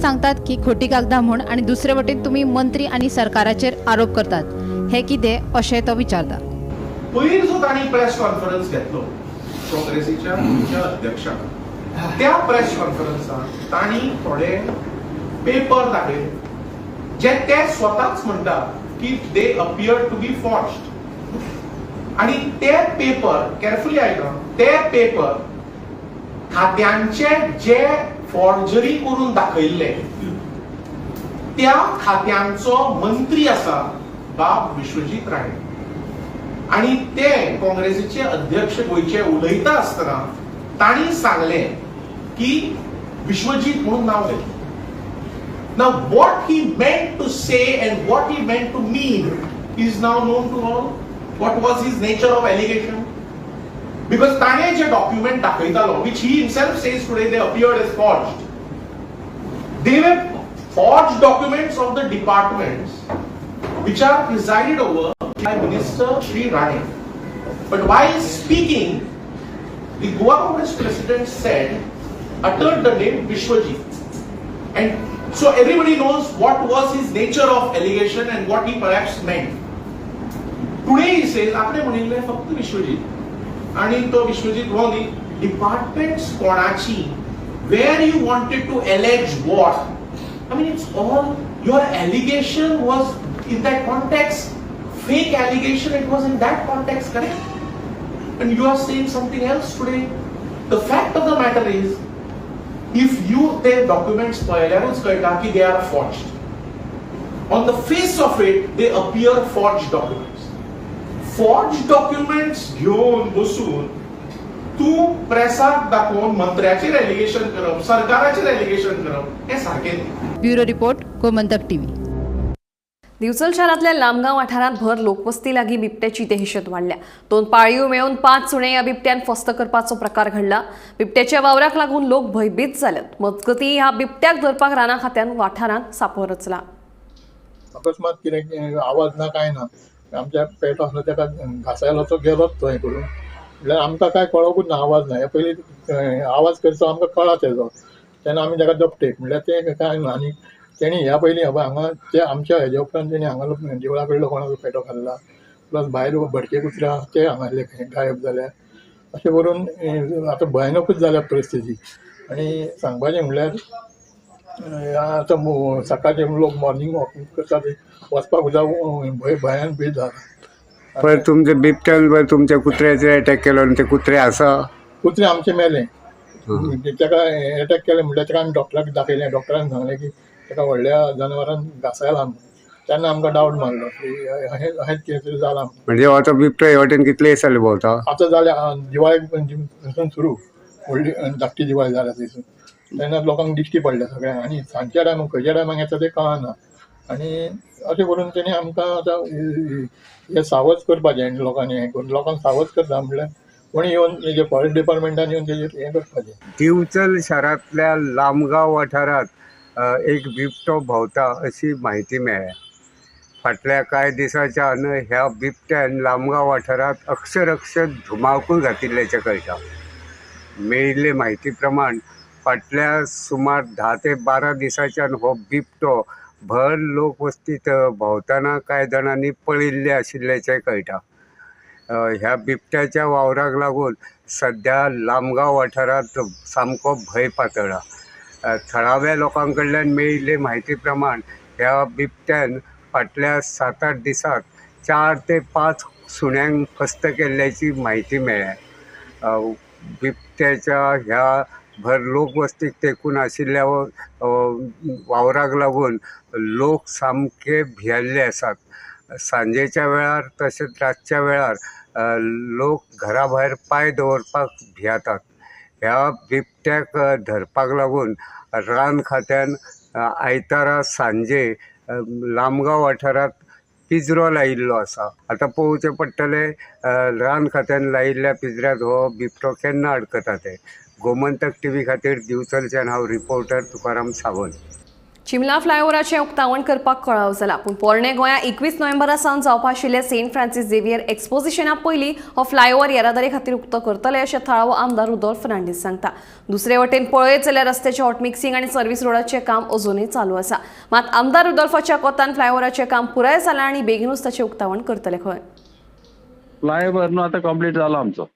सांगतात की खोटी कागदां म्हूण आनी दुसरे वटेन तुमी मंत्री आनी सरकाराचेर आरोप करतात, हे कितें अशें तो विचारता. पयर जो तांणी प्रेस कॉन्फरन्स घेतलो काँग्रेसीच्या गोंयच्या अध्यक्षान, त्या प्रेस कॉन्फरन्सात तांणी थोडे पेपर दाखयले जे ते स्वताच म्हणटा की they appear to be forged. आणि ते पेपर केअरफुली आयका, ते पेपर खात्यांचे जे फॉर्जरी करून दाखयल्ले त्या खात्यांचो मंत्री आसा बाब विश्वजीत राणे आणि ते काँग्रेसीचे अध्यक्ष गोंयचे उलयता आसतना तांणी सांगलें की विश्वजीत म्हणून नांव घेतलें. Now, what he meant to say and what he meant to mean is now known to all. What was his nature of allegation? Because ताणे जे document दाखयतालो, which he himself says today they appeared as forged, they were forged documents of the departments which are presided over by Minister Shri Rane. But while speaking, the Goa Congress president said, uttered the name Vishwajit. And so everybody knows what was his nature of allegation and what he perhaps meant. Today he says, आपणे म्हणिल्लें फक्त विश्वजीत आणि तो विश्वजीत हो न्ही, departments कोणाची, where you wanted to allege what, I mean, it's all your allegation was in that context, fake allegation, it was in that context, correct? And you are saying something else today. The fact of the matter is, if you ते documents पळयल्यारूच कळटा की they are forged. On the face of it, they appear forged documents. Forged documents घेवन बसून तूं प्रेसाक दाखोवन मंत्र्याचेर allegation करप, सरकाराचेर allegation करप, हें सारकें न्ही. Bureau report, Gomantak TV. Divchal शहरातल्या लामगांव वाठारांत भर लोकवस्ती लागीं बिबट्याची दहशत वाडल्या. 2 पाळीव मेळून 5 सुणे ह्या बिबट्यान फस्त करपाचो प्रकार घडला. बिबट्याच्या वावराक लागून लोक भयभीत जाल्यात. मजगती ह्या बिबट्याक धरपाक राना खात्यान वाठारांत सापो रचला. अकस्मात कितें आवाज ना कांय ना, आमच्या पेटो आसलो ताका घासायलो, तो गेलोच थंय करून. म्हणल्यार आमकां कांय कळोकूच ना, आवाज ना. हे पयलीं आवाज करचो आमकां कळा तेजो, तेन्ना आमी ताका दपटेक म्हणल्यार तें कांय ना. आनी तेणी ह्या पयलीं हांगा ते आमच्या हेज्या उपरांत तेणी हांगा देवळा कडलो कोणाचो पेटो खाल्ला, प्लस भायर भटके कुत्रे आसा ते हांगासरले गायब जाल्या. अशें करून आतां भयानकूच जाल्या परिस्थिती. आनी सांगपाचें म्हणल्यार आतां सकाळचे लोक मॉर्निंग वॉक करता ते वचपाक सुद्दां भंय भयान भीत जाला. पण तुमच्या बिबट्यान पण तुमच्या कुत्र्याचेर अटॅक केलो आनी ते कुत्रे आसा? कुत्रे आमचे मेले. ताका एटॅक केले म्हणल्यार ताका आमी डॉक्टराक दाखयलें. डॉक्टरान सांगलें की ताका व्हडल्या जनावरान घासायला म्हणून. तेन्ना आमकां डावट मारलो की अशें अशेंच कितें तरी जालां. म्हणजे हो तो बिबटो हे वाटेन कितले दीस जाले भोंवता? आतां जालें दिवाळे पासून सुरू, व्हडली धाकटी दिवाळी जाल्या थंयसून तेन्ना लोकांक दिश्टी पडल्या सगळ्यांक. आनी सांजच्या टायमाक खंयच्या टायमाक येता तें कळना. आनी अशें करून तेणी आमकां आतां हें सावध करपाचें आनी लोकांनी हें करून लोकांक सावध करता म्हणल्यार कोणी येवन तेजे फॉरेस्ट डिपार्टमेंटान येवन तेजेर हें करपाचें. दिवचल शारांतल्या लामगांव वाठारांत एक बिबटो भोंवता अशी म्हायती मेळ्ळ्या. फाटल्या कांय दिसांच्यान ह्या बिबट्यान लामगांव वाठारांत अक्षरक्ष धुमाकूळ घातिल्ल्याचें कळटा. मेळिल्ले म्हायती प्रमाण फाटल्या सुमार 10 ते 12 दिसांच्यान हो बिबटो भर लोकवस्तीत भोंवतना कांय जाणांनी पळयिल्ले आशिल्ल्याचें कळटा. ह्या बिबट्याच्या वावराक लागून सद्या लामगांव वाठारांत सामको भंय पातळ्ळा. थळाव्या लोकां कडल्यान मेळिल्ले म्हायती प्रमाण ह्या बिबट्यान फाटल्या 7-8 दिसांत 4 ते 5 सुण्यांक फस्त केल्ल्याची म्हायती मेळ्ळ्या. बिबट्याच्या ह्या भर लोकवस्तीक तेकून आशिल्ल्या वावराक लागून लोक सामके भियेल्ले आसात. सांजेच्या वेळार तशेंच रातच्या वेळार लोक घरा भायर पांय दवरपाक भियेतात. ह्या बिबट्याक धरपाक लागून रान खात्यान आयतारा सांजे लामगांव वाठारांत पिंजरो लायिल्लो आसा. आतां पळोवचें पडटलें रान खात्यान लायिल्ल्या पिंजऱ्यांत हो बिबटो केन्ना अडकता तें. गोमंतक टीव्ही खातीर दिवचलच्यान हांव रिपोर्टर तुकाराम सावंत. चिमला फ्लायओव्हराचें उक्तावण करपाक कळाव जाला, पूण पोरणे गोंया 21 नोव्हेंबरा सावन जावपा आशिल्ल्या सेंट फ्रांसीस झेवियर एक्सपोजिशना पयलीं हो फ्लायओव्हर येरादारी खातीर उक्तो करतले अशें थळावो आमदार रुदोल्फ फर्नांडीस सांगता. दुसरे वटेन पळयत जाल्यार रस्त्याचें हॉटमिक्सिंग आनी सर्व्हिस रोडाचें काम अजूनय चालू आसा. मात आमदार रुदोल्फाच्या कोतान फ्लायओव्हराचें काम पुराय जालां आनी बेगीनूच ताचें उक्तावण करतले खंय. फ्लायओव्हर न्हू आतां कंप्लीट जालो आमचो.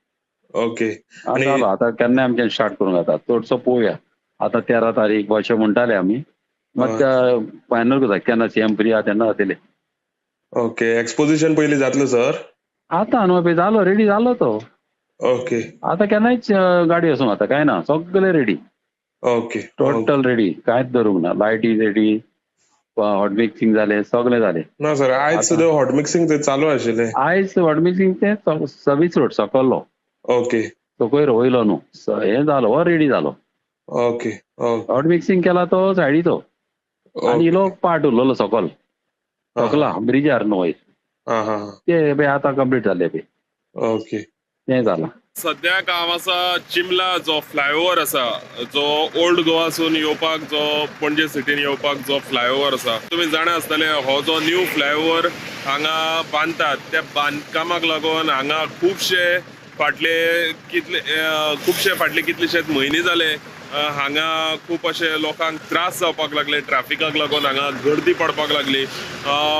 ओके, जालो आतां केन्ना आमच्यान स्टार्ट करूंक जाता, चडसो पळोवया. आतां 13 तारीख अशें म्हणटाले आमी, मात फायनल करता केन्ना सीएम फ्री आहा तेन्ना जातले. ओके, एक्सपोजिशन पयलीं जातलें सर? आतां न्हू पळय जालो, रेडी जालो तो. ओके, आतां केन्नाय गाडी वचूंक जाता, कांय ना, सगळे रेडी. ओके, टोटल रेडी, कांयच धरूंक ना. लायटी रेडी, हॉट मिक्सिंग जालें, सगळें जालें. ना सर, आयज सुद्दां हॉट मिक्सिंग थंय चालू आशिल्लें. आयज हॉट मिक्सिंग तें सर्वीस रोड सकल्लो. ओके, सकयल वयलो न्हू, हें जालो, हो रेडी जालो. ओके, हॉट मिक्सिंग केला तो सायडीचो, आनी इलो पार्ट उरलेलो सकल सकला ब्रिजार न्हू वयर, ते पळय आतां कंप्लीट जाले पळय. ओके, तें जालां. सद्याक हांव आसा चिमला जो फ्लायओव्हर आसा, जो ओल्ड गोवासून येवपाक, जो पणजे सिटीन येवपाक जो फ्लायओव्हर आसा, तुमी जाणा आसतले हो जो न्यू फ्लायओव्हर हांगा बांदतात त्या बांदकामाक लागून हांगा खुबशे फाटले कितलेशेच म्हयने जाले हांगा खूब अशे लोकांक त्रास जावपाक लागले, ट्राफिकाक लागून हांगा गर्दी पडपाक लागली.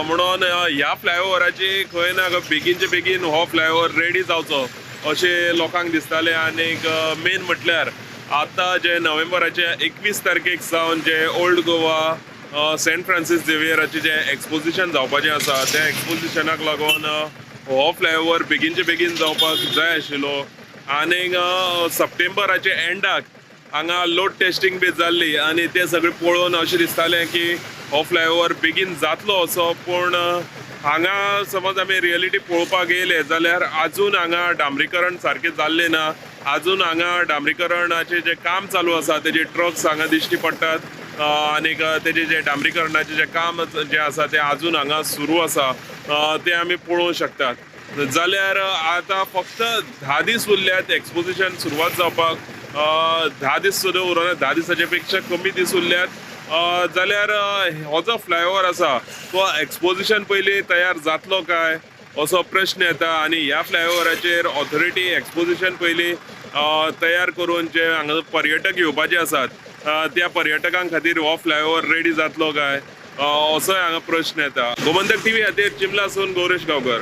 म्हणून ह्या फ्लायओव्हराची खंय ना खंय बेगीनचे बेगीन हो फ्लायओव्हर रेडी जावचो अशें लोकांक दिसतालें. आनीक मेन म्हटल्यार आतां जे नोव्हेंबराचे 21 तारखेक सावन जे ओल्ड गोवा सेंट फ्रांसीस झेवियराचें जें एक्सपोजिशन जावपाचें आसा, त्या एक्सपोजिशनाक लागून हो फ्लायओव्हर बेगीनचे बेगीन जावपाक जाय आशिल्लो. आनीक सप्टेंबराचे एंडाक हांगा लोड टेस्टिंग बी जाल्ली आनी तें सगळें पळोवन अशें दिसतालें की हो फ्लायओव्हर बेगीन जातलो असो. पूण हांगा समज आमी रियलिटी पळोवपाक येयले जाल्यार आजून हांगा डांबरीकरण सारकें जाल्लें ना. आजून हांगा डांबरीकरणाचें जें काम चालू आसा तेजे ट्रक्स हांगा दिश्टी पडटात आनीक तेजें जें डांबरीकरणाचें जें काम जें आसा तें आजून हांगा सुरू आसा, तें आमी पळोवंक शकतात. जाल्यार आतां फक्त 10 दीस उरल्यात एक्सपोजिशन सुरवात जावपाक, 10 दीस सुद्दां उरना, 10 दिसाचे पेक्षा कमी दीस उरल्यात. जाल्यार हो जो फ्लायओव्हर आसा तो एक्सपोजिशन पयलीं तयार जातलो काय असो प्रश्न येता. आनी ह्या फ्लायओव्हराचेर ऑथॉरिटी एक्सपोजिशन पयलीं तयार करून जे हांगा पर्यटक येवपाचे आसात त्या पर्यटकां खातीर हो फ्लायओव्हर रेडी जातलो काय असोय हांगा प्रश्न येता. गोमंतक टीव्ही खातीर चिमलासून गौरेश गांवकर.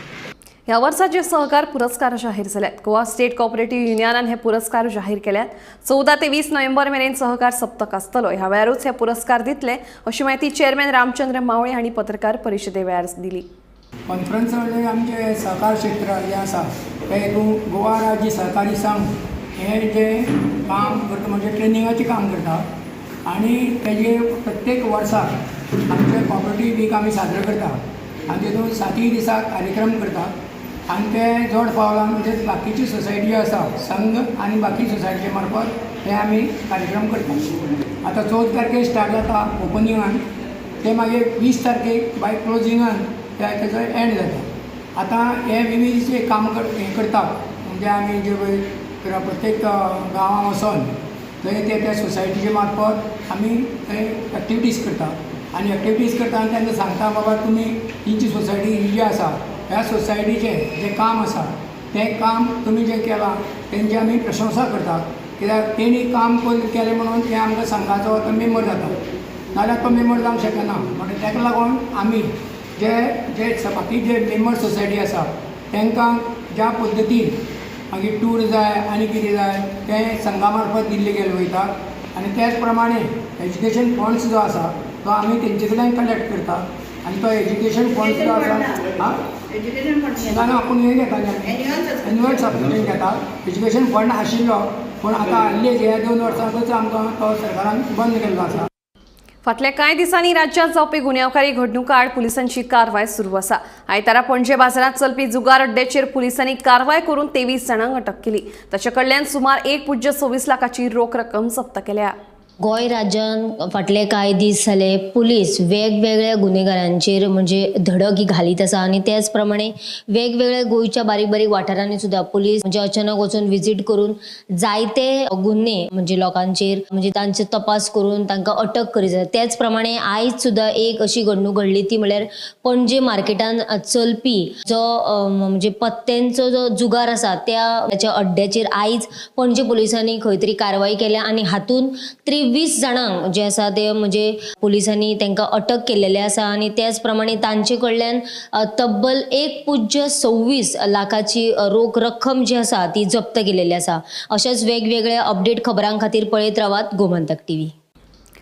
ह्या वर्साचे सहकार पुरस्कार जाहीर जाल्यात. गोवा स्टेट कॉपरेटिव्ह युनियनान हे पुरस्कार जाहीर केल्यात. 14 ते 20 नोव्हेंबर मेरेन सहकार सप्तक आसतलो, ह्या वेळारूच हे पुरस्कार दितले अशी माहिती चेअरमॅन रामचंद्र मावळे हांणी पत्रकार परिशदे वेळार दिली. कॉन्फरन्स म्हणजे आमचे सहकार क्षेत्र जें आसा तें हितून गोवा राज्य सहकारी संघ हें जें काम करता म्हणजे ट्रेनिंगाचें काम करता आनी तेजे प्रत्येक वर्साक आमचे कॉपरेटीव वीक आमी साजरो करता आनी तितून 7 दिसा कार्यक्रम करता आनी ते जोड पावलान म्हणजे बाकीची सोसायटी आसा संघ आनी बाकी सोसायटीचे मार्फत हे आमी कार्यक्रम करता. आतां 14 तारखेक स्टार्ट जाता ओपनिंगान, ते मागीर 20 तारखेक बाय क्लोजिंगान तेजो एंड जाता. आतां हे विवीध जे काम हें करता म्हणजे आमी जे पळय प्रत्येक गांवां वचोन थंय ते त्या सोसायटीचे मार्फत आमी थंय एक्टिविटीज करता आनी एक्टिविटीज करता आनी तांकां सांगता बाबा तुमी तुमची सोसायटी ही जी आसा ह्या सोसायटीचें जें काम आसा तें काम तुमी जें केलां तेंची आमी प्रशंसा करता, कित्याक तेणी काम केलें म्हणून तें आमकां संघाचो तो मेंबर जाता, नाजाल्यार तो मेंबर जावंक शकना. म्हणटकीर ताका लागून आमी जे जे बाकी जे मेंबर सोसायटी आसा तांकां ज्या पद्दतीन मागीर टूर जाय आनी कितें जाय तें संघा मार्फत दिल्ले गेले वयता आनी त्याच प्रमाणे एज्युकेशन फंड्स जो आसा तो आमी तेंचे कडल्यान कलेक्ट करता आनी तो एज्युकेशन फंड्स जो आसा ना ना आपूण हें घेताले एन्युअल सबस्क्रिप्शन घेता. एज्युकेशन फंड आशिल्लो पूण आतां हाल्ली ह्या 2 वर्सांकूच आमकां तो सरकारान बंद केल्लो आसा. फाटल्या कांय दिसांनी राज्यांत जावपी गुन्यांवकारी घडणुका आड पुलिसांची कारवाय सुरू आसा. आयतारा पणजे बाजारांत चलपी जुगार अड्ड्याचेर पुलिसांनी कारवाय करून 23 जाणांक अटक केली. ताचे कडल्यान सुमार 1.26 लाखाची रोख रक्कम जप्त केल्या. गोंय राज्यान फाटले कांय दीस जाले पुलीस वेगवेगळ्या गुन्हेगारांचेर म्हणजे धडक ही घालीत आसा आनी तेच प्रमाणे वेगवेगळ्या गोंयच्या बारीक बारीक वाठारांनी सुद्दां पुलीस म्हणजे अचानक वचून विजीट करून जायते गुन्हे म्हणजे लोकांचेर म्हणजे तांचे तपास करून तांकां अटक करीत आसा. तेच प्रमाणे आयज सुद्दां एक अशी घडणूक घडली ती म्हणल्यार पणजे मार्केटान चलपी जो म्हणजे पत्त्यांचो जो जुगार आसा त्याच्या अड्ड्याचेर आयज पणजे पुलिसांनी खंय तरी कारवाई केल्या आनी हातून 23 जाणांक जे आसा ते म्हणजे पुलिसांनी तांकां अटक केलेले आसा आनी त्याच प्रमाणे तांचे कडल्यान तब्बल 1.26 लाखाची रोख रक्कम जी आसा ती जप्त केलेली आसा. अशाच वेगवेगळ्या अपडेट खबरां खातीर पळयत रावात गोमंतक टीव्ही.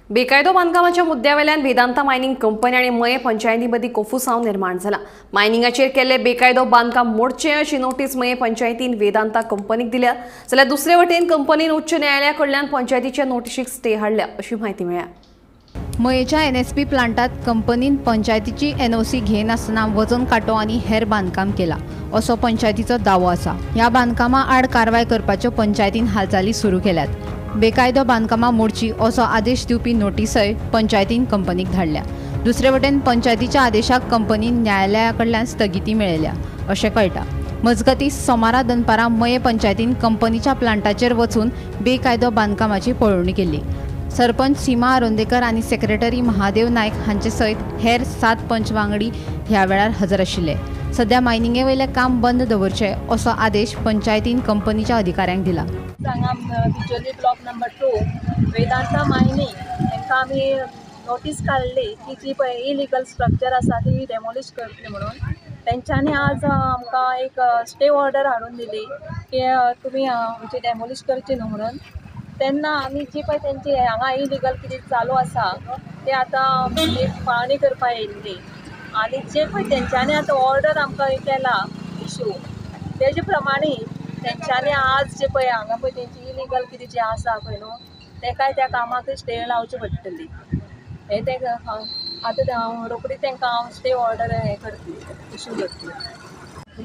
बेकायदो बांदकामाच्या मुद्द्यावेल्यान वेदांता मायनिंग कंपनी आनी मये पंचायती मदीं कोफुसांव निर्माण जाला. मायनिंगाचेर केल्ले बेकायदो बांदकाम मोडचें अशी नोटीस मये पंचायतीन वेदांता कंपनीक दिल्या, जाल्यार दुसरे वटेन कंपनीन उच्च न्यायालया कडल्यान पंचायतीच्या नोटिशीक स्टे हाडल्या अशी म्हायती मेळ्ळ्या. मयेच्या NSP प्लांटात कंपनीन पंचायतीची NOC घेनासतना वजन कांटो आनी हेर बांदकाम केला असो पंचायतीचो दावो आसा. ह्या बांदकामा आड कारवाय करपाच्यो पंचायतीन हालचाली सुरू केल्यात. बेकायदो बांदकामां मोडची असो आदेश दिवपी नोटीसय पंचायतीन कंपनीक धाडल्या. दुसरे वटेन पंचायतीच्या आदेशाक कंपनीन न्यायालया कडल्यान स्थगिती मेळयल्या अशें कळटा. मजगतीं सोमारा दनपारां मये पंचायतीन कंपनीच्या प्लांटाचेर वचून बेकायदो बांदकामाची पळोवणी केली. सरपंच सीमा आरोंदेकर आनी सेक्रेटरी महादेव नायक हांचे सयत हेर 7 पंच वांगडी ह्या वेळार हजर आशिल्ले. सध्या मायनिंगे वयलें काम बंद दवरचें असो आदेश पंचायतीन कंपनीच्या अधिकाऱ्यांक दिला. हांगा Bicholim block number 2 Vedanta mining हांकां आमी नोटीस काडली की जी पळय इलिगल स्ट्रक्चर आसा ती डेमोलिश करतली म्हणून. तेंच्यांनी आज आमकां एक स्टे ऑर्डर हाडून दिली की तुमी आमची डेमोलिश करची न्हू म्हणून. तेन्ना आमी जी पळय तेंची हांगा इलिगल कितें चालू आसा ते आतां एक पाळणी करपाक येयल्ली आनी जे पळय तेंच्यांनी आतां ऑर्डर आमकां केला इशू तेजे प्रमाणे तेंच्यांनी आज जे पळय हांगा पळय तेंची इलिगल कितें जें आसा पळय न्हू तेकाय त्या कामाक स्टे लावची पडटली. हें तें आतां हांव रोखडी तेंकां हांव स्टे ऑर्डर हें करतली, इशू करतली.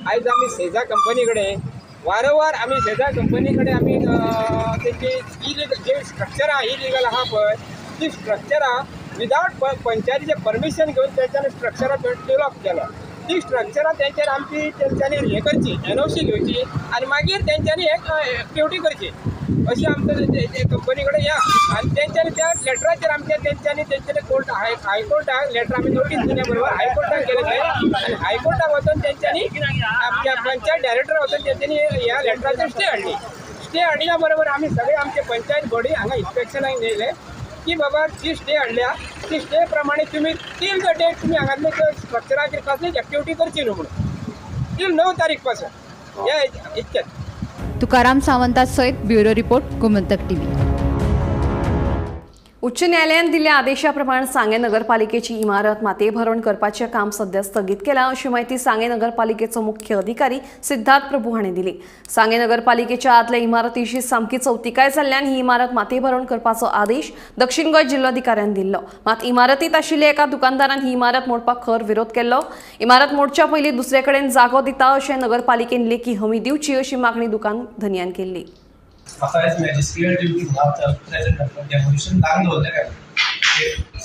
आयज आमी सेजा कंपनी कडेन वारंवार आमी सेजा कंपनी कडेन आमी तेंची इलिगल जे स्ट्रक्चरां इलिगल आहा पळय ती स्ट्रक्चरां विदावट पंचायतीचें परमिशन घेवन तेंच्यांनी स्ट्रक्चरां डेवलप केला. ती स्ट्रक्चरां तेंच्यानी आमची तेंच्यांनी हें करची, NOC घेवची आनी मागीर तेंच्यांनी एक एक्टिविटी करची अशी आमचं कंपनी कडेन या. आनी तेंच्यांनी त्या लेटराचेर आमच्या तेंच्यांनी तेंच्यांनी कोर्ट हायकोर्टाक लेटर आमी नोटीस दिल्या बरोबर हायकोर्टाक गेले थंय आनी हायकोर्टाक वचून तेंच्यांनी आमच्या पंचायत डायरेक्टर वचून तेंच्यांनी ह्या लेटराचेर स्टे हाडली. स्टे हाडल्या बरोबर आमी सगळे आमचे पंचायत बॉडी हांगा इन्स्पेक्शनाक येयले की बाबा जी स्टे हाडल्या ती स्टे प्रमाणे तुमी तील the date तुमी हांगातले स्ट्रक्चराचेर कसलीच एक्टिविटी करची न्हू म्हणून तील 9 तारीख पासून ह्या इतक्यात. तुकाराम सावंता सयत ब्युरो रिपोर्ट, गोमंतक टीव्ही. उच्च न्यायालयान दिल्ल्या आदेशाप्रमाण सांगें नगरपालिकेची इमारत मातयेभरवण करपाचें काम सध्या स्थगीत केलां अशी माहिती सांगें नगरपालिकेचो मुख्य अधिकारी सिद्धार्थ प्रभू हांणी दिली. सांगें नगरपालिकेच्या आदल्या इमारतीची सामकी चवतिकाय जाल्ल्यान ही इमारत मातयेभरवण करपाचो आदेश दक्षिण गोंय जिल्लोधिकाऱ्यान दिल्लो. मात इमारतींत आशिल्ल्या एका दुकानदारान ही इमारत मोडपाक खर विरोध केल्लो. इमारत मोडच्या पयलीं दुसरे कडेन जागो दिता अशें नगरपालिकेन लेखी हमी दिवची अशी मागणी दुकान धनयान केल्ली. म्हाका आयज मॅजिस्ट्रियल ड्युटी म्हणून प्रेझेंट डेमोलिशन लावन दवरलें काय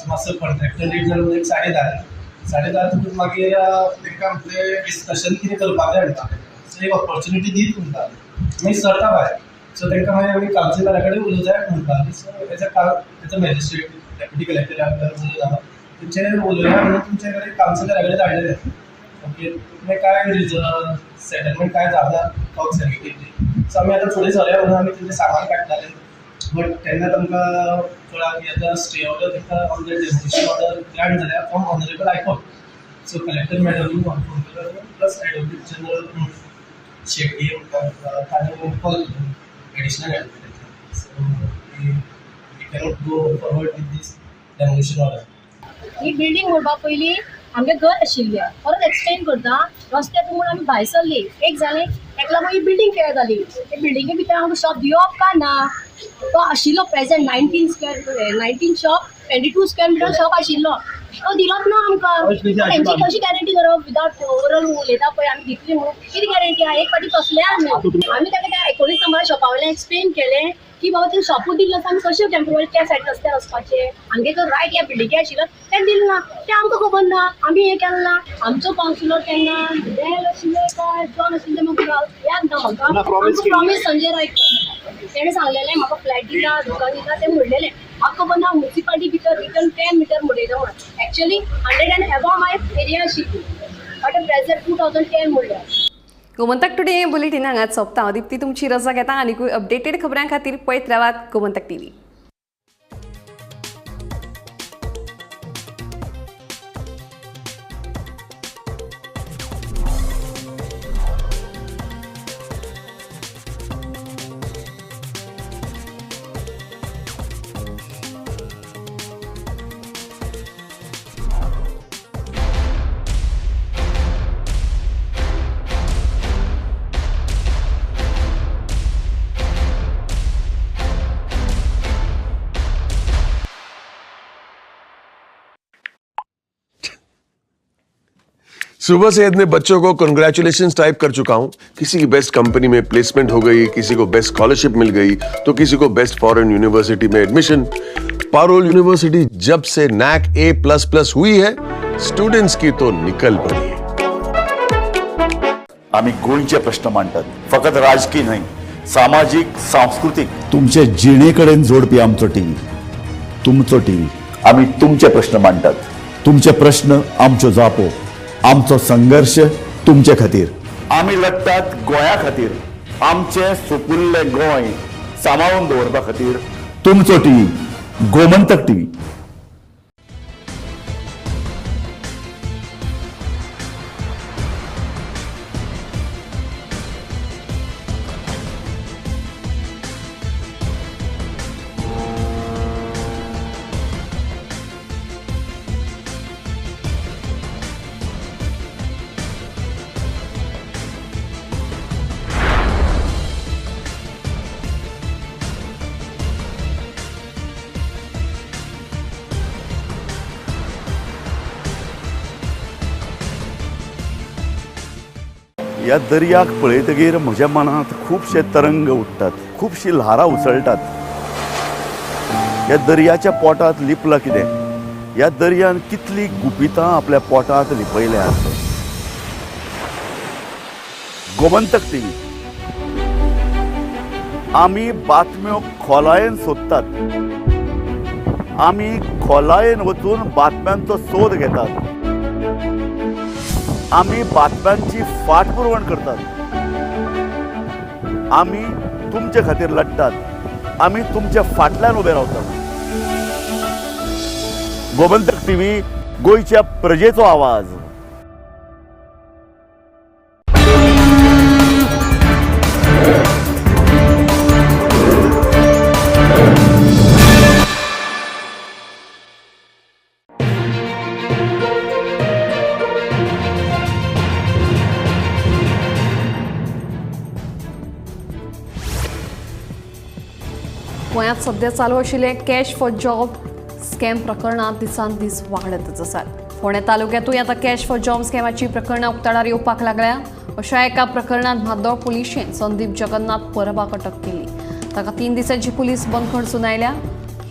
मातसो कॉन्ट्रॅक्टर लेट जालो एक 10:30 10:30 तुका मागीर तांकां म्हटलें डिस्कशन कितें करपाक जाय म्हणटा. सो एक ऑपॉर्च्युनिटी दीत म्हणटा मागीर सरता भायर. सो तांकां मागीर आमी कावन्सिलरा कडेन उलोवंक जाय म्हणटा. So as a magistrate deputy कलेक्टरा कडेन उलयता तुमचे उलयया म्हणून तुमचे कडेन कावन्सिलरा कडेन धाडलेलें. ओके, तुमचें काय रिजन सेटलमेंट काय जाला टॉक्स जाली. सो आमी आतां फुडें सरया म्हणून आमी तेंचें सामान काडटाले बट तेन्ना तांकां कळ्ळां की आतां स्टे ऑर्डर तांकां on the demolition order grant जाल्या from honourable high court. So collector मॅडमीन phone केलो प्लस एडवोकेट जनरल शेट्टी म्हणटा ताणें कॉल केलो additional advocate. So we cannot go forward with this demolition order. He building मोडपा पयलीं आमगें घर आशिल्लें, परत एक्सटेंड करता रस्त्याक म्हूण आमी भायर सरली. एक जालें ताका लागून ही बिल्डींग तयार जाली. ते बिल्डिंगे भितर आमकां शॉप दिवप काय ना, तो आशिल्लो present 19 shop 22 square metre shop आशिल्लो. तो दिलोच ना आमकां. तेंची कशी गॅरंटी करप विदाउट ओवरऑल उलयता पळय आमी दितली म्हणून कितें गॅरंटी आहा? एक फावटी फसले आमी. आमी ताका त्या 19 नंबरा शॉपा वयल्यान एक्सप्लेन केलें की बाबा ते शॉपूच दिल्लो आसा, आमी कशें टेम्पोररी त्या सायडीन रस्त्यार वचपाचें, आमगे तो रायट ह्या बिल्डिंगे आशिल्लो तें दिलें ना, तें आमकां खबर ना, आमी हें केलें ना. आमचो कावन्सिलर तेन्ना डेल आशिल्ले काय जॉन आशिल्ले म्हाका याद ना म्हाका. आमकां प्रॉमीस संजय रायकर तेणें सांगलेलें म्हाका फ्लॅट दिता, दुकान दिता, तें म्हणलेलें. म्हाका खबर ना मुन्सिपालिटी भितर रिटर्न 10 मिटर म्हणयता म्हणून. Actually 100 and above my area आशिल्ली, बट प्रेझेंट 2010 म्हणल्यार. गोमंतक टुडे हें बुलेटीन हांगाच सोंपता. हांव दीप्ती तुमची रजा घेता. आनीकूय अपडेटेड खबरां खातीर पळयत रावात गोमंतक टीव्ही. सुबह से इतने बच्चों को कंग्रेचुलेशंस टाइप कर चुका हूं। किसी की बेस्ट कंपनी में प्लेसमेंट हो गई, किसी को बेस्ट स्कॉलरशिप मिल गई, तो किसी को बेस्ट फॉरेन यूनिवर्सिटी में एडमिशन। पारोल यूनिवर्सिटी जब से नैक A++ हुई है, स्टूडेंट्स की तो निकल पड़ी है। आम्ही गोंयचे प्रश्न मांडतात, फकत राजकीय न्हय, सामाजीक, सांस्कृतीक. तुमचे जिणेकडेन जोडपी आमचो टीव्ही, तुमचो टीव्ही. आम्ही तुमचे प्रश्न मांडतात, तुमचे प्रश्न आमच्यो जापो, आमचो संघर्ष तुमचे खातीर. आमी लढतात गोंया खातीर, आमचें सुपुल्लें गोंय सांबाळून दवरपा खातीर. तुमचो टीव्ही, गोमंतक टीव्ही. ह्या दर्याक पळयतगीर म्हज्या मनांत खुबशे तरंग उठ्ठात, खुबशी ल्हारां उसळटात. ह्या दर्याच्या पोटांत लिपलां कितें? ह्या दर्यान कितलीं गुपितां आपल्या पोटांत लिपयल्यांत. गोमंतक टीव्ही आमी बातम्यो खोलायेन सोदतात, आमी खोलायेन वचून बातम्यांचो सोद घेतात, आमी बातम्यांची फाटपुरवण करतात, आमी तुमचे खातीर लढतात, आमी तुमच्या फाटल्यान उबे रावतात. गोमंतक टीव्ही, गोंयच्या प्रजेचो आवाज. गोंयांत सध्या चालू आशिल्ले कॅश फॉर जॉब स्कॅम प्रकरणां दिसान दीस वाडतच आसात. फोंडें तालुक्यांतूय आतां कॅश फॉर जॉब स्कॅमाची प्रकरणां उक्ताडार येवपाक लागल्या. अशा एका प्रकरणांत म्हादोळ पुलिशेन संदीप जगन्नाथ परबाक अटक केली. ताका 3 दिसांची पुलीस बंदखण सुनायल्या.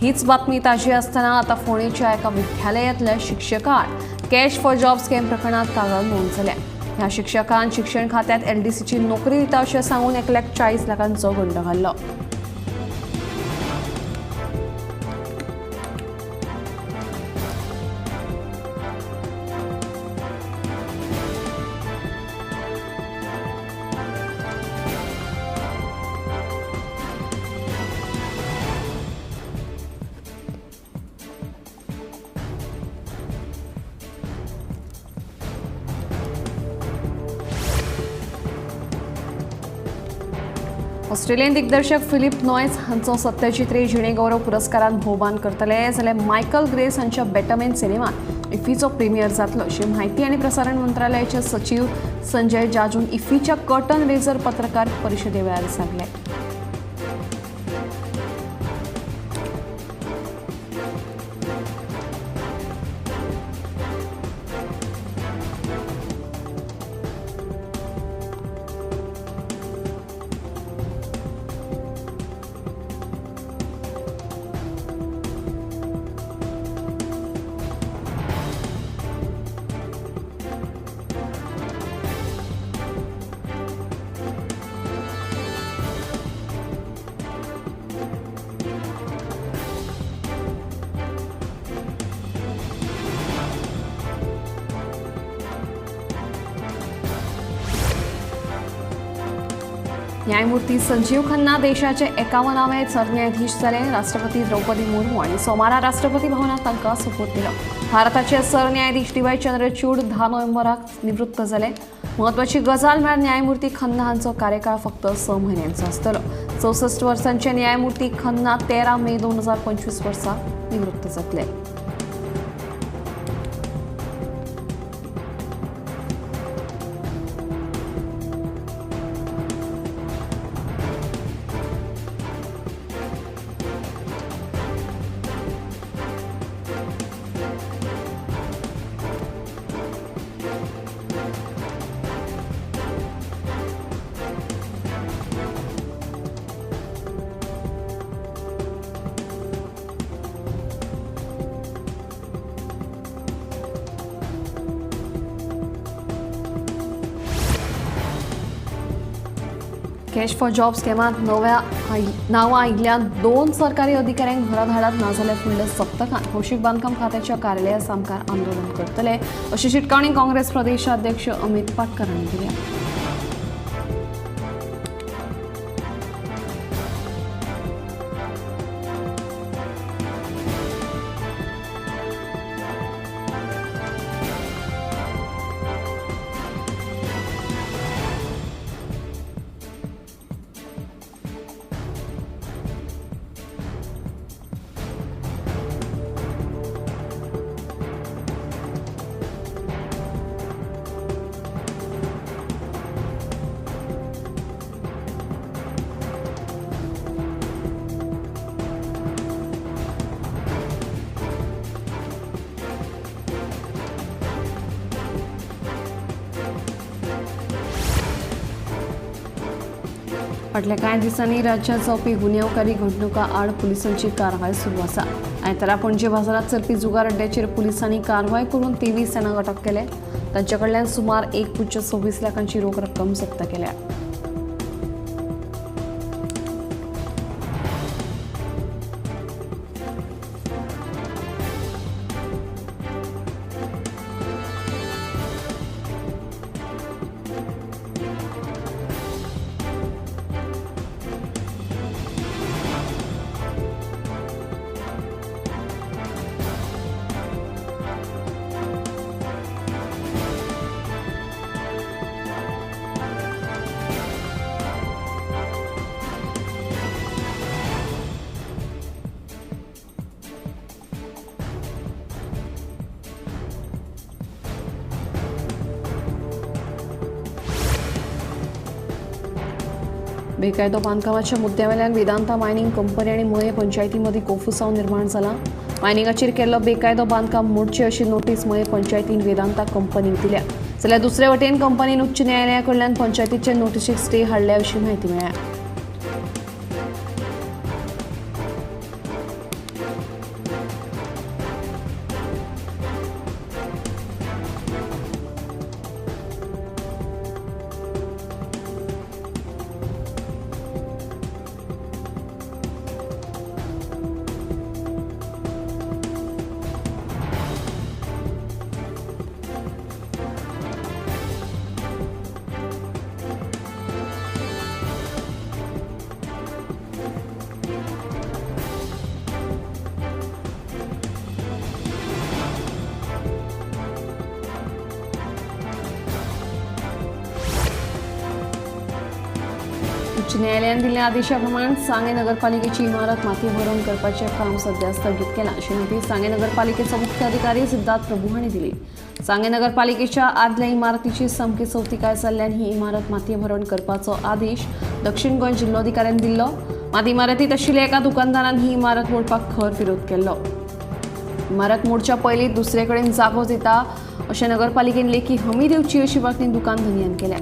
हीच बातमी ताजी आसतना आतां फोंडेच्या एका विद्यालयांतल्या शिक्षकान कॅश फॉर जॉब स्कॅम प्रकरणांत कागाळ नोंद जाल्या. ह्या शिक्षकान शिक्षण खात्यांत एलडीसीची नोकरी दिता अशें सांगून 1,40 लाखांचो गंड घाल्लो. ऑस्ट्रेलियन दिग्दर्शक फिलिप नॉयस हांचो सत्यजित रे जिणेगौरव पुरस्कारान भोवमान करतले, जाल्यार मायकल ग्रेस हांच्या बॅटमॅन सिनेमात इफ्फीचो प्रिमियर जातलो अशी म्हायती आनी प्रसारण मंत्रालयाचे सचीव संजय जाजून इफ्फीच्या कर्टन रेझर पत्रकार परिशदे वेळार सांगलें. न्यायमूर्ती संजीव खन्ना देशाचे 51वे सरन्यायाधीश जाले. राष्ट्रपती द्रौपदी मुर्मू आनी सोमारा राष्ट्रपती भवनात तांकां सोपूत दिलो. भारताचे सरन्यायाधीश डी वाय चंद्रचूड 10 नोव्हेंबराक निवृत्त जाले. म्हत्वाची गजाल म्हळ्यार न्यायमूर्ती खन्ना हांचो कार्यकाळ फक्त 6 म्हयन्यांचो आसतलो. 64 वर्सांचे न्यायमूर्ती खन्ना 13 मे 2025 वर्सा निवृत्त जातले. कॅश फॉर जॉब स्कॅमात नव्या नांवां आयिल्ल्या 2 सरकारी अधिकाऱ्यांक घरा धाडात, नाजाल्यार फुडल्या सप्तकांत भौशीक बांदकाम खात्याच्या कार्यालया सामकार आंदोलन करतले अशी शिटकावणी काँग्रेस प्रदेशाध्यक्ष अमित पाटकर हांणी दिल्या. फाटल्या कांय दिसांनी राज्यात जावपी गुन्यांवकारी घडणुकां आड पुलिसांची कारवाय सुरू आसा. आयतारा पणजे बाजारांत चलपी जुगार अड्ड्याचेर पुलिसांनी कारवाय करून 23 जाणांक अटक केले. तांचे कडल्यान सुमार 1.26 लाखांची रोख रक्कम जप्त केल्या. बेकायदो बांदकामाच्या मुद्द्यावेल्यान वेदांता मायनिंग कंपनी आनी मये पंचायती मदीं कोफुसांव निर्माण जाला. मायनिंगाचेर केल्लो बेकायदो बांदकाम मोडचें अशी नोटीस मये पंचायतीन वेदांता कंपनीक दिल्या. जाल्यार दुसरे वटेन कंपनीन उच्च न्यायालया कडल्यान पंचायतीचे नोटीशीक स्टे हाडल्या अशी म्हायती मेळ्ळ्या. उच्च न्यायालयान दिल्ल्या आदेशाप्रमाण सांगे नगरपालिकेची इमारत माती भरून करपाचें काम सध्या स्थगीत केलां अशी म्हायती सांगे नगरपालिकेचो मुख्य अधिकारी सिद्धार्थ प्रभू हांणी दिली. सांगे नगरपालिकेच्या आदल्या इमारतीची सामकी सवतिकाय जाल्ल्यान ही इमारत माती भरवण करपाचो आदेश दक्षिण गोंय जिल्लोधिकाऱ्यान दिल्लो. मात इमारतींत आशिल्ल्या एका दुकानदारान ही इमारत मोडपाक खर विरोध केल्लो. इमारत मोडच्या पयलीं दुसरे कडेन जागो दिता अशें नगरपालिकेन लेखी हमी दिवची अशी मागणी दुकान धनयान केल्या.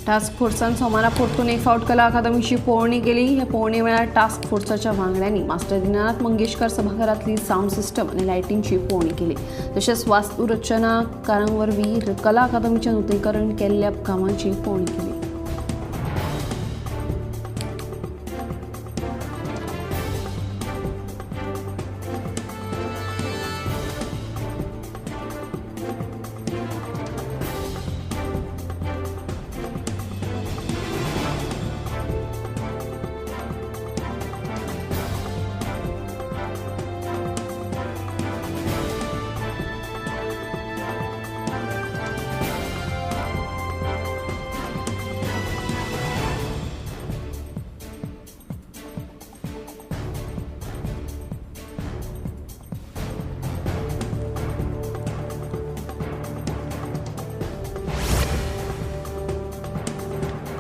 टास्क फोर्सान सोमारा परतून एक फावट कला अकादमीची पळोवणी केली. हे पळोवणी वेळार टास्क फोर्साच्या वांगड्यांनी मास्टर दीनानाथ मंगेशकर सभाघरांतली सावंड सिस्टम आनी लायटींगची पळोवणी केली. तशेंच वास्तुरचनाकारां वरवीं कला अकादमीचें नूतनीकरण केल्ल्या कामाची पळोवणी केली.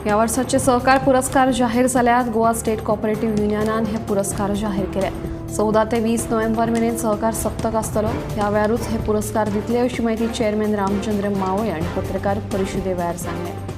ह्या वर्साचे सहकार पुरस्कार जाहीर जाल्यात. गोवा स्टेट कॉपरेटिव्ह युनियनान हे पुरस्कार जाहीर केले. 14 ते 20 नोव्हेंबर मेरेन सहकार सप्तक आसतलो. ह्या वेळारूच हे पुरस्कार दितले अशी माहिती चेअरमॅन रामचंद्र मावळे आनी पत्रकार परिशदे वेळार सांगलें.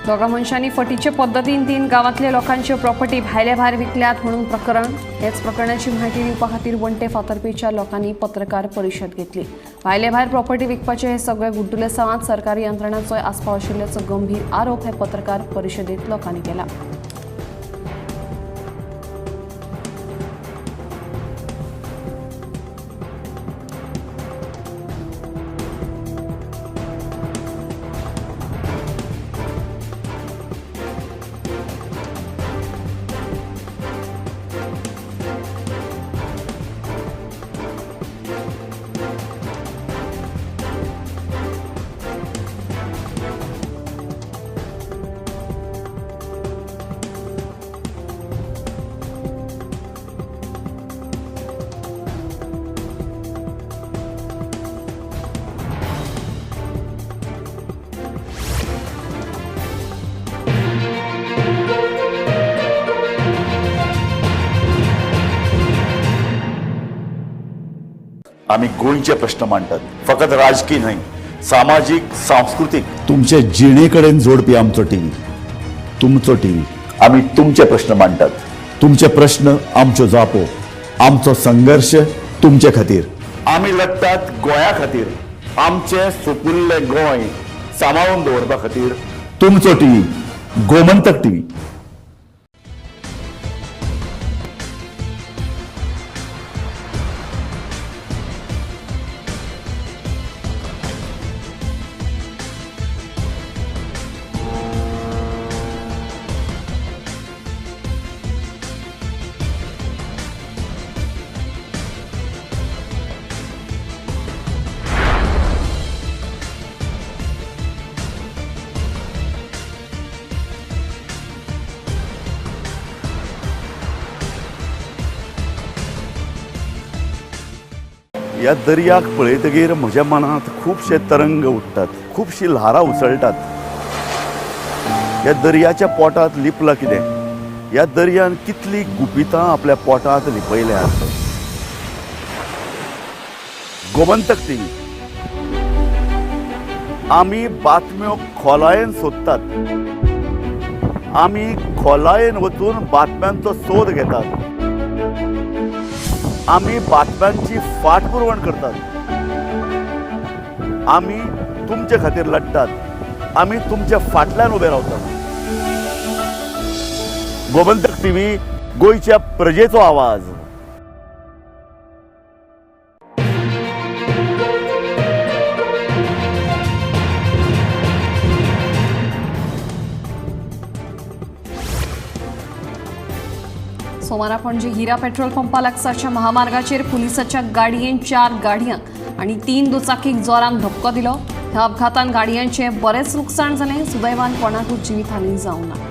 दोगा मनशांनी फटीचे पद्दतीन 3 गांवांतल्या लोकांच्यो प्रॉपर्टी भायले भायर विकल्यात म्हणून प्रकरण. हेच प्रकरणाची माहिती दिवपा खातीर वंटे फातर्पेच्या लोकांनी पत्रकार परिशद घेतली. भायले भायर प्रॉपर्टी विकपाचे हे सगळे गुड्डुलेसांवांत सरकारी यंत्रणांचोय आस्पाव आशिल्ल्याचो गंभीर आरोप हे पत्रकार परिशदेंत लोकांनी केला. आमी गोंयचे प्रश्न मांडटात, फकत राजकीय न्हय, सामाजीक, सांस्कृतीक. तुमचे जिणे कडेन जोडपी आमचो टीव्ही, तुमचो टीव्ही. आमी तुमचे प्रश्न मांडटात, तुमचे प्रश्न आमच्यो जापो, आमचो संघर्श तुमचे खातीर. आमी लढटात गोंया खातीर, आमचें सुपुल्लें गोंय सांबाळून दवरपा खातीर. तुमचो टीव्ही, गोमंतक टीव्ही. ह्या दर्याक पळयतगीर म्हज्या मनांत खुबशे तरंग उठ्ठात, खुबशी ल्हारां उसळटात. ह्या दर्याच्या पोटांत लिपलां कितें? ह्या दर्यान कितलीं गुपितां आपल्या पोटांत लिपयल्यात. गोमंतक टीव्ही, आमी बातम्यो खोलायेन सोदतात, आमी खोलायेन वचून बातम्यांचो सोद घेतात, आमी बातम्यांची फाटपुरवण करतात, आमी तुमचे खातीर लढटात, आमी तुमच्या फाटल्यान उबे रावतात. गोमंतक टीव्ही, गोंयच्या प्रजेचो आवाज. सोमारा पणजे हिरा पेट्रोल पंपा लागसारच्या महामार्गाचेर पुलिसाच्या गाडयेन 4 गाडयांक आनी 3 दुचाकीक जोरान धपको दिलो. ह्या अपघातान गाडयांचे बरेच लुकसाण जालें. सुदैवान कोणाकूच जिवीतहानी जावंक ना.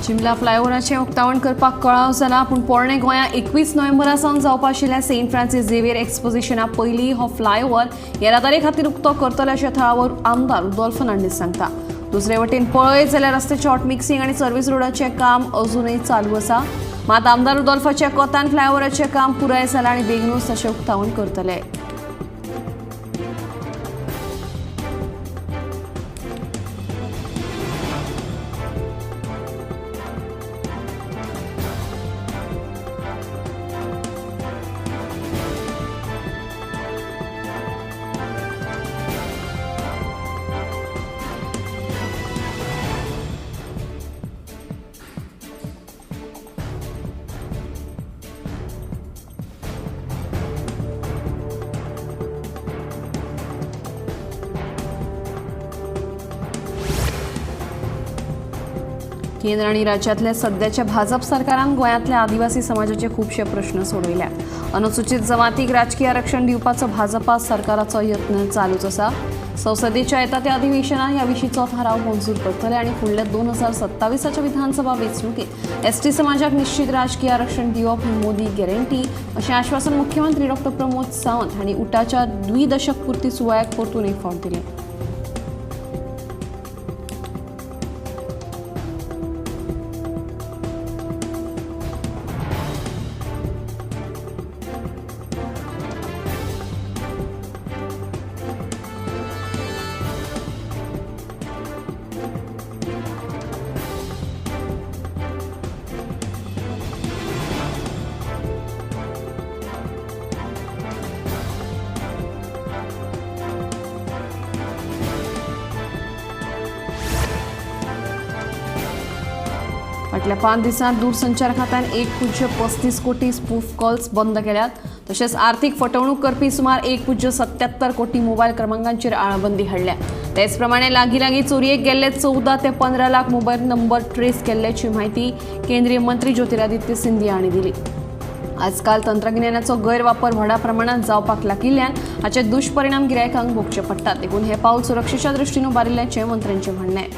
चिमला फ्लायओव्हराचें उक्तावण करपाक कळाव जाला, पूण पोरणे गोंया 21 नोव्हेंबरा सावन जावपा आशिल्ल्या सेंट फ्रांसीस झेवियर एक्सपोजिशना पयलीं हो फ्लायओव्हर येरादारी खातीर उक्तो करतले अशें थळावो आमदार रुदोल्फ फर्नांडीस सांगता. दुसरे वटेन पळयत जाल्यार रस्त्याचें हॉट मिक्सिंग आनी सर्व्हिस रोडाचें काम अजुनूय चालू आसा. मात आमदार रुदोल्फाच्या कोतान फ्लायओव्हराचें काम पुराय जालां आनी बेगीनूच ताचें उक्तावण करतले. केंद्र आनी राज्यातल्या सध्याच्या भाजप सरकारान गोंयांतल्या आदिवासी समाजाचे खुबशे प्रश्न सोडयल्यात. अनुसूचित जमातीक राजकीय आरक्षण दिवपाचो भाजपा सरकाराचो यत्न चालूच आसा. संसदेच्या येता त्या अधिवेशनात ह्या विशींचो थाराव मंजूर करतले आनी फुडल्या 2027च्या विधानसभा वेंचणुकेत एसटी समाजाक निश्चित राजकीय आरक्षण दिवप ही मोदी गॅरंटी अशें आश्वासन मुख्यमंत्री डॉ प्रमोद सावंत हांणी उटाच्या द्विदशक पुर्ती सुवाळ्याक परतून एक फावट दिलें. फाटल्या 5 दिसांत दूरसंचार खात्यान 1.35 कोटी स्पूफ कॉल्स बंद केल्यात. तशेंच आर्थिक फटवणूक करपी सुमार 1.77 कोटी मोबायल क्रमांकांचेर आळाबंदी हाडल्या. तेच प्रमाणे लागीं लागीं चोरयेक गेल्ले 14 ते 15 लाख मोबायल नंबर ट्रेस केल्ल्याची म्हायती केंद्रीय मंत्री ज्योतिरादित्य सिंधिया हांणी दिली. आजकाल तंत्रगिन्यानाचो गैरवापर व्हडा प्रमाणात जावपाक लागिल्ल्यान हाचे दुश्परिणाम गिरायकांक भोगचे पडटात. देखून हें पावल सुरक्षेच्या दृश्टीन उबारिल्ल्याचें मंत्र्यांचें म्हणणें.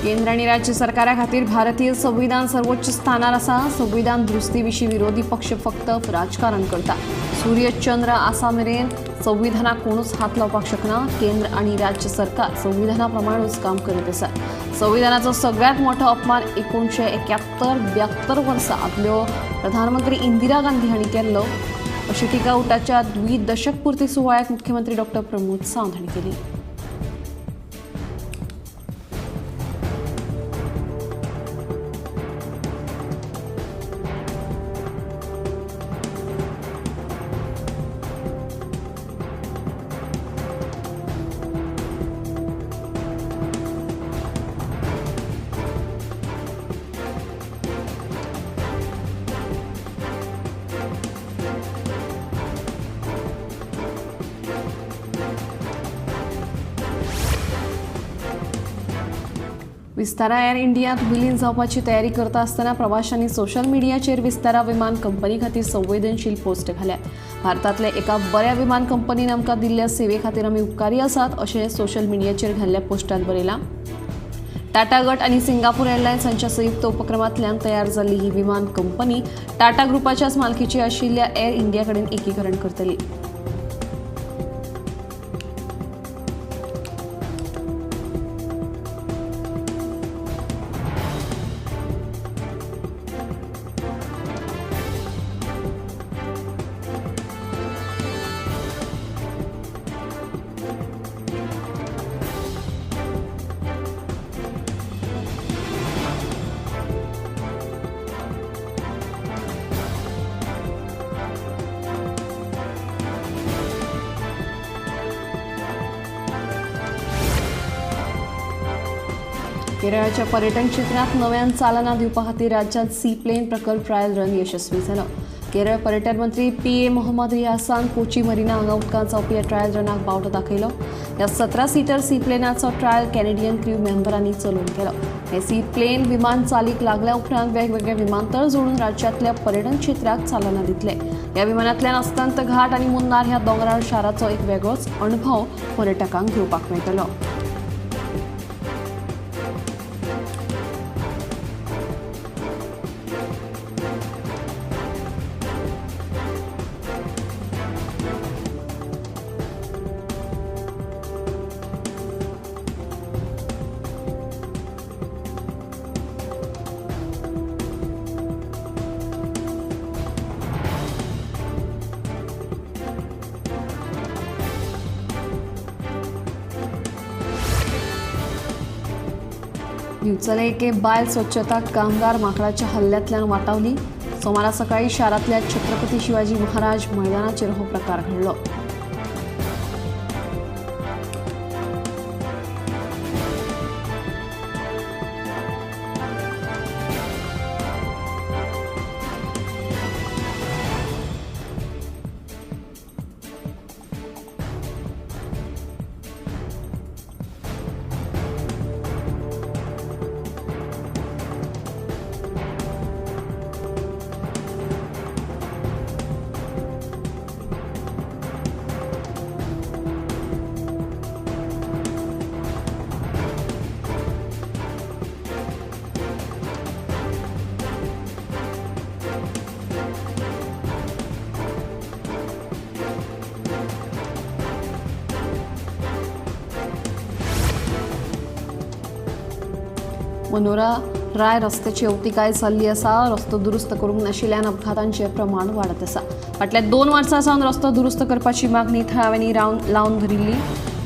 केंद्र आनी राज्य सरकारा खातीर भारतीय संविधान सर्वोच्च स्थानार आसा. संविधान दुरुस्ती विशीं विरोधी पक्ष फक्त राजकारण करता. सूर्य चंद्र आसा मेरेन संविधानाक कोणूच हात लावपाक शकना. केंद्र आनी राज्य सरकार संविधाना प्रमाणूच काम करीत आसा. संविधानाचो सगळ्यांत मोठो अपमान 1971-72 वर्सा आदल्यो प्रधानमंत्री इंदिरा गांधी हांणी केल्लो अशी टिका उटाच्या द्विदशक पुर्ती सुवाळ्याक मुख्यमंत्री डॉ प्रमोद सावंत हांणी केली. विस्तारा एअर इंडियांत विलीन जावपाची तयारी करता आसतना प्रवाशांनी सोशल मिडियाचेर विस्तारा विमान कंपनी खातीर संवेदनशील पोस्ट घाल्या. भारतांतल्या एका बऱ्या विमान कंपनीन आमकां दिल्ल्या सेवे खातीर आमी उपकारी आसात अशें सोशल मिडियाचेर घाल्ल्या पोस्टांत बरयलां. टाटा गट आनी सिंगापूर एअरलायन्स हांच्या संयुक्त उपक्रमांतल्यान तयार जाल्ली ही विमान कंपनी टाटा ग्रुपाच्याच मालकीची आशिल्ल्या एअर इंडिया कडेन एकीकरण करतली. केरळाच्या पर्यटन क्षेत्रात नव्यान चालना दिवपा खातीर राज्यात सी प्लेन प्रकल्प ट्रायल रन यशस्वी जालो. केरळ पर्यटन मंत्री पी.ए. मोहम्मद रियासान कोची मरिना हांगा उदकांत जावपी ह्या ट्रायल रनाक बावटो दाखयलो. ह्या 17 सीटर सी प्लेनाचो ट्रायल कॅनेडियन क्रू मेंबरांनी चलोवन केलो. हे सी प्लेन विमान चालीक लागल्या उपरांत वेगवेगळे विमानतळ जोडून राज्यांतल्या पर्यटन क्षेत्राक चालना दितले. ह्या विमानांतल्यान अस्तंत घाट आनी मुन्नार ह्या दोंगराळ शाराचो एक वेगळोच अणभव पर्यटकांक घेवपाक मेळटलो. दिवचले एके बायल स्वच्छता कामगार माकडाच्या हल्ल्यांतल्यान वाटावली. सोमारा सकाळी शारांतल्या छत्रपती शिवाजी महाराज मैदानाचेर हो प्रकार घडलो. मनोरा राय रस्त्याची अवतिकाय जाल्ली आसा. रस्तो दुरुस्त करूंक नाशिल्ल्यान अपघातांचें प्रमाण वाडत आसा. फाटल्या 2 वर्सां सावन रस्तो दुरुस्त करपाची मागणी थळाव्यांनी लावन धरिल्ली.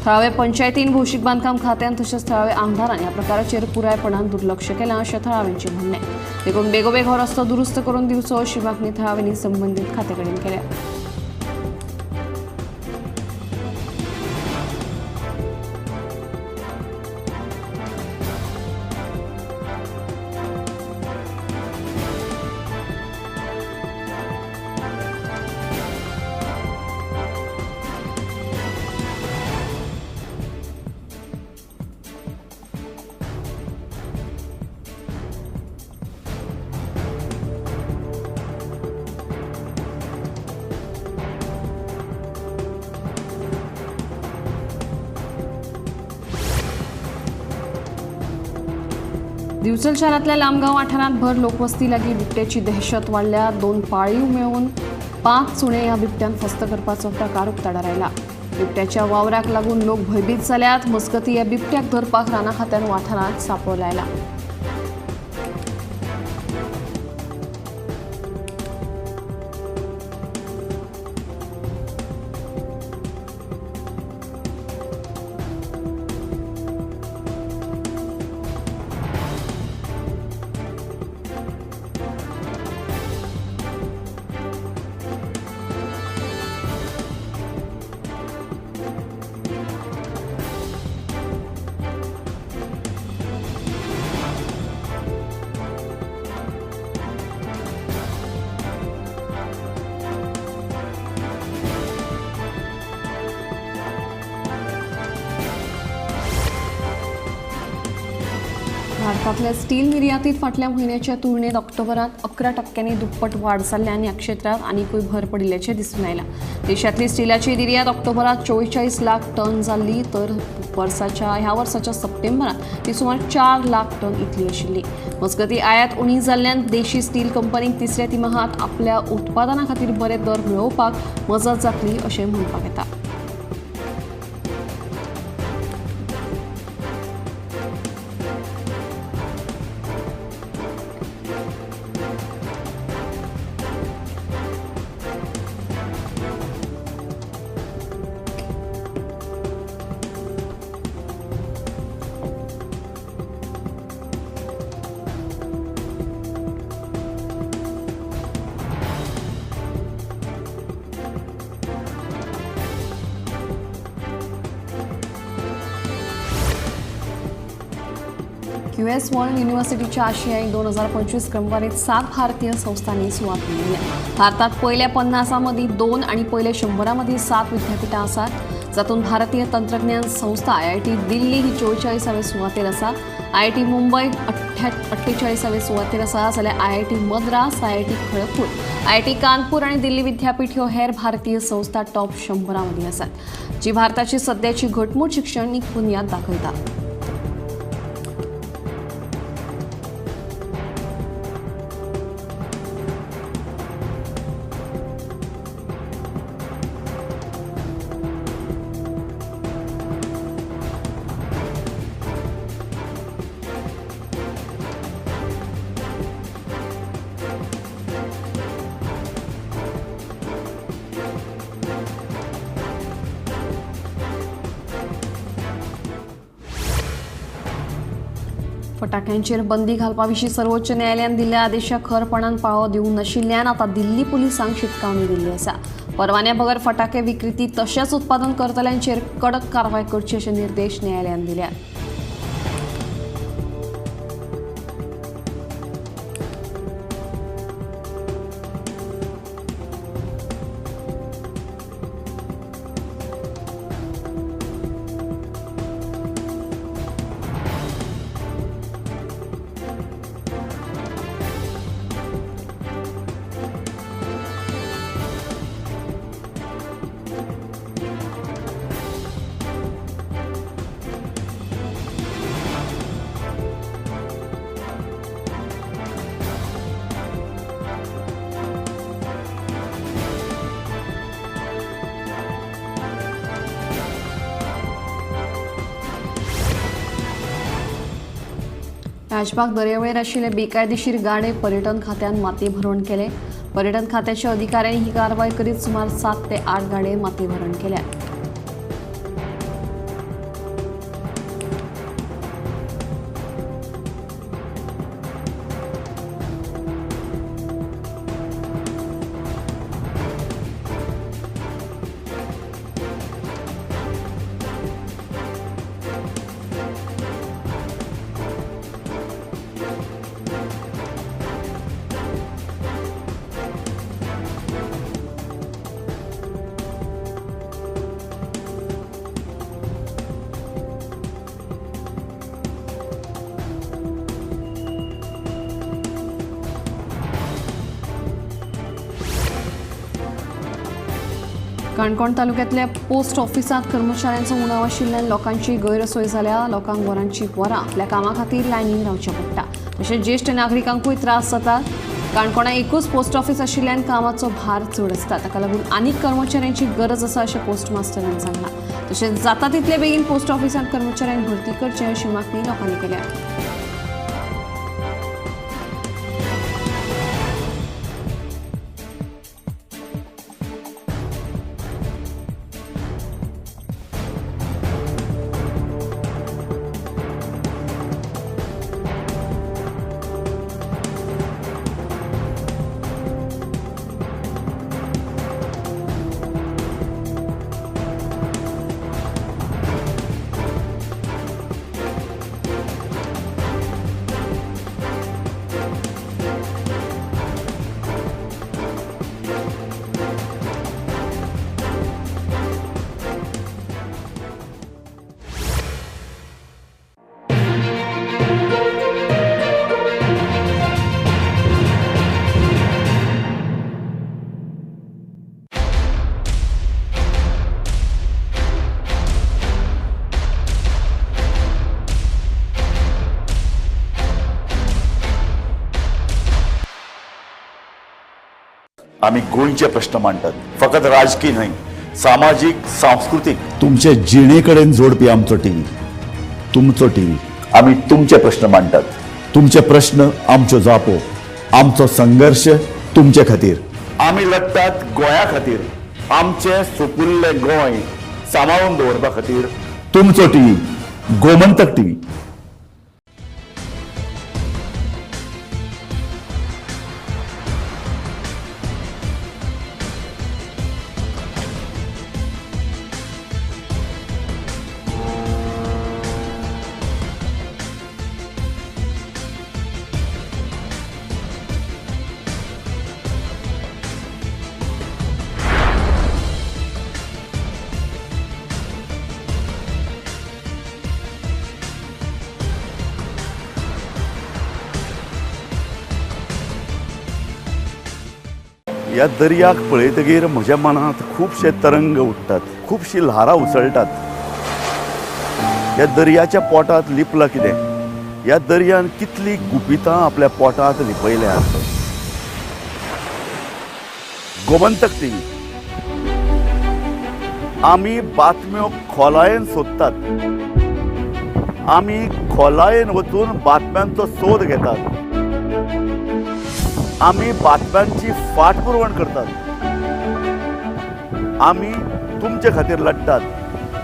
थळावे पंचायतीन, भौशीक बांदकाम खात्यान तशेंच थळावे आमदारान ह्या प्रकाराचेर पुरायपणान दुर्लक्ष केलां अशें थळाव्यांचें म्हणणें. देखून बेगोबेग हो रस्तो दुरुस्त करून दिवचो अशी मागणी थळाव्यांनी संबंदीत खात्या कडेन केल्या. दिवचल शहरातल्या लामगाव वाठारांत भर लोकवस्ती लागीं बिबट्याची दहशत वाडल्या. 2 पाळीव मेळून 5 सुणे ह्या बिबट्यान फस्त करपाचो प्रकार उक्ताडार आयला. बिबट्याच्या वावराक लागून लोक भयभीत जाल्यात. मजगतीं ह्या बिबट्याक धरपाक राना खात्यान वाठारांत सापळो लायला. भारतांतल्या स्टील निर्यातीत फाटल्या म्हयन्याच्या तुलनेत ऑक्टोबरात 11% दुप्पट वाड जाल्ल्यान ह्या क्षेत्रांत आनिकूय भर पडिल्ल्याचें दिसून आयलां. देशांतली स्टिलाची निर्यात ऑक्टोबरात 44 लाख टन जाल्ली तर ह्या वर्साच्या सप्टेंबरात ती सुमार 4 लाख टन इतली आशिल्ली. मजगतीं आयात उणी जाल्ल्यान देशी स्टील कंपनीक तिसऱ्या तिमाहात आपल्या उत्पादना खातीर बरे दर मेळोवपाक मजत जातली अशें म्हणपाक येता. क्यूएस वर्ल्ड युनिव्हर्सिटीच्या आशियाई 2025 क्रमवारीत 7 भारतीय संस्थांनी सुवात मेळयल्या. भारतात पयल्या 50 मदीं 2 आनी पयल्या 100 मदीं 7 विद्यापीठां आसात, जातूंत भारतीय तंत्रज्ञान संस्था IIT दिल्ली ही 44वे सुवातेर आसा, IIT Mumbai 48वे सुवातेर आसा, जाल्यार IIT Madras, IIT Kharagpur, IIT Kanpur आनी दिल्ली विद्यापीठ ह्यो हेर भारतीय संस्था टॉप 100 मदीं आसात, जी भारताची सद्याची घटमूट शिक्षणीक बुन्याद दाखयता. फटाक्यांचेर बंदी घालपा विशीं सर्वोच्च न्यायालयान दिल्ल्या आदेशाक खरपणान पाळो दिवंक नाशिल्ल्यान आतां दिल्ली पुलिसांक शिटकावणी दिल्ली आसा. परवान्या बगर फटाके विक्रेती तशेंच उत्पादन करतल्यांचेर कडक कारवाय करची अशे निर्देश न्यायालयान दिल्यात. राजबाग दर्यावेळेर आशिल्ले बेकायदेशीर गाडे पर्यटन खात्यान माती भरवण केले. पर्यटन खात्याच्या अधिकाऱ्यांनी ही कारवाय करीत सुमार 7 ते 8 गाडे माती भरवण केल्या. काणकोण तालुक्यातल्या पोस्ट ऑफिसांत कर्मचाऱ्यांचो उणाव आशिल्ल्यान लोकांची गैरसोय जाल्या. लोकांक वरांची वरां आपल्या कामा खातीर लायनीन रावचें पडटा. तशेंच ज्येश्ठ नागरिकांकूय त्रास जातात. काणकोणां एकूच पोस्ट ऑफिस आशिल्ल्यान कामाचो भार चड आसता. ताका लागून आनीक कर्मचाऱ्यांची गरज आसा अशें पोस्ट मास्टरान सांगलां. तशेंच जाता तितले बेगीन पोस्ट ऑफिसांत कर्मचाऱ्यांक भरती करची अशी मागणी लोकांनी केल्या. आमी गोंयचे प्रश्न मांडटात, फकत राजकी न्हय, सामाजीक, सांस्कृतीक. तुमचे जिणे कडेन जोडपी आमचो टीव्ही, तुमचो टीव्ही. आमी तुमचे प्रश्न मांडटात, तुमचे प्रश्न आमच्यो जापो, आमचो संघर्श तुमचे खातीर. आमी लढटात गोंया खातीर, आमचें सुपुल्लें गोंय सांबाळून दवरपा खातीर. तुमचो टीव्ही, गोमंतक टीव्ही. ह्या दर्याक पळयतगीर म्हज्या मनांत खुबशे तरंग उठ्ठात, खुबशी ल्हारां उसळटात. ह्या दर्याच्या पोटांत लिपलां कितें? ह्या दर्यान कितलीं गुपितां आपल्या पोटांत लिपयल्यांत. गोमंतक टीव्ही, आमी बातम्यो खोलायेन सोदतात, आमी खोलायेन वचून बातम्यांचो सोद घेतात, आमी बातम्यांची फाटपुरवण करतात, आमी तुमचे खातीर लढटात,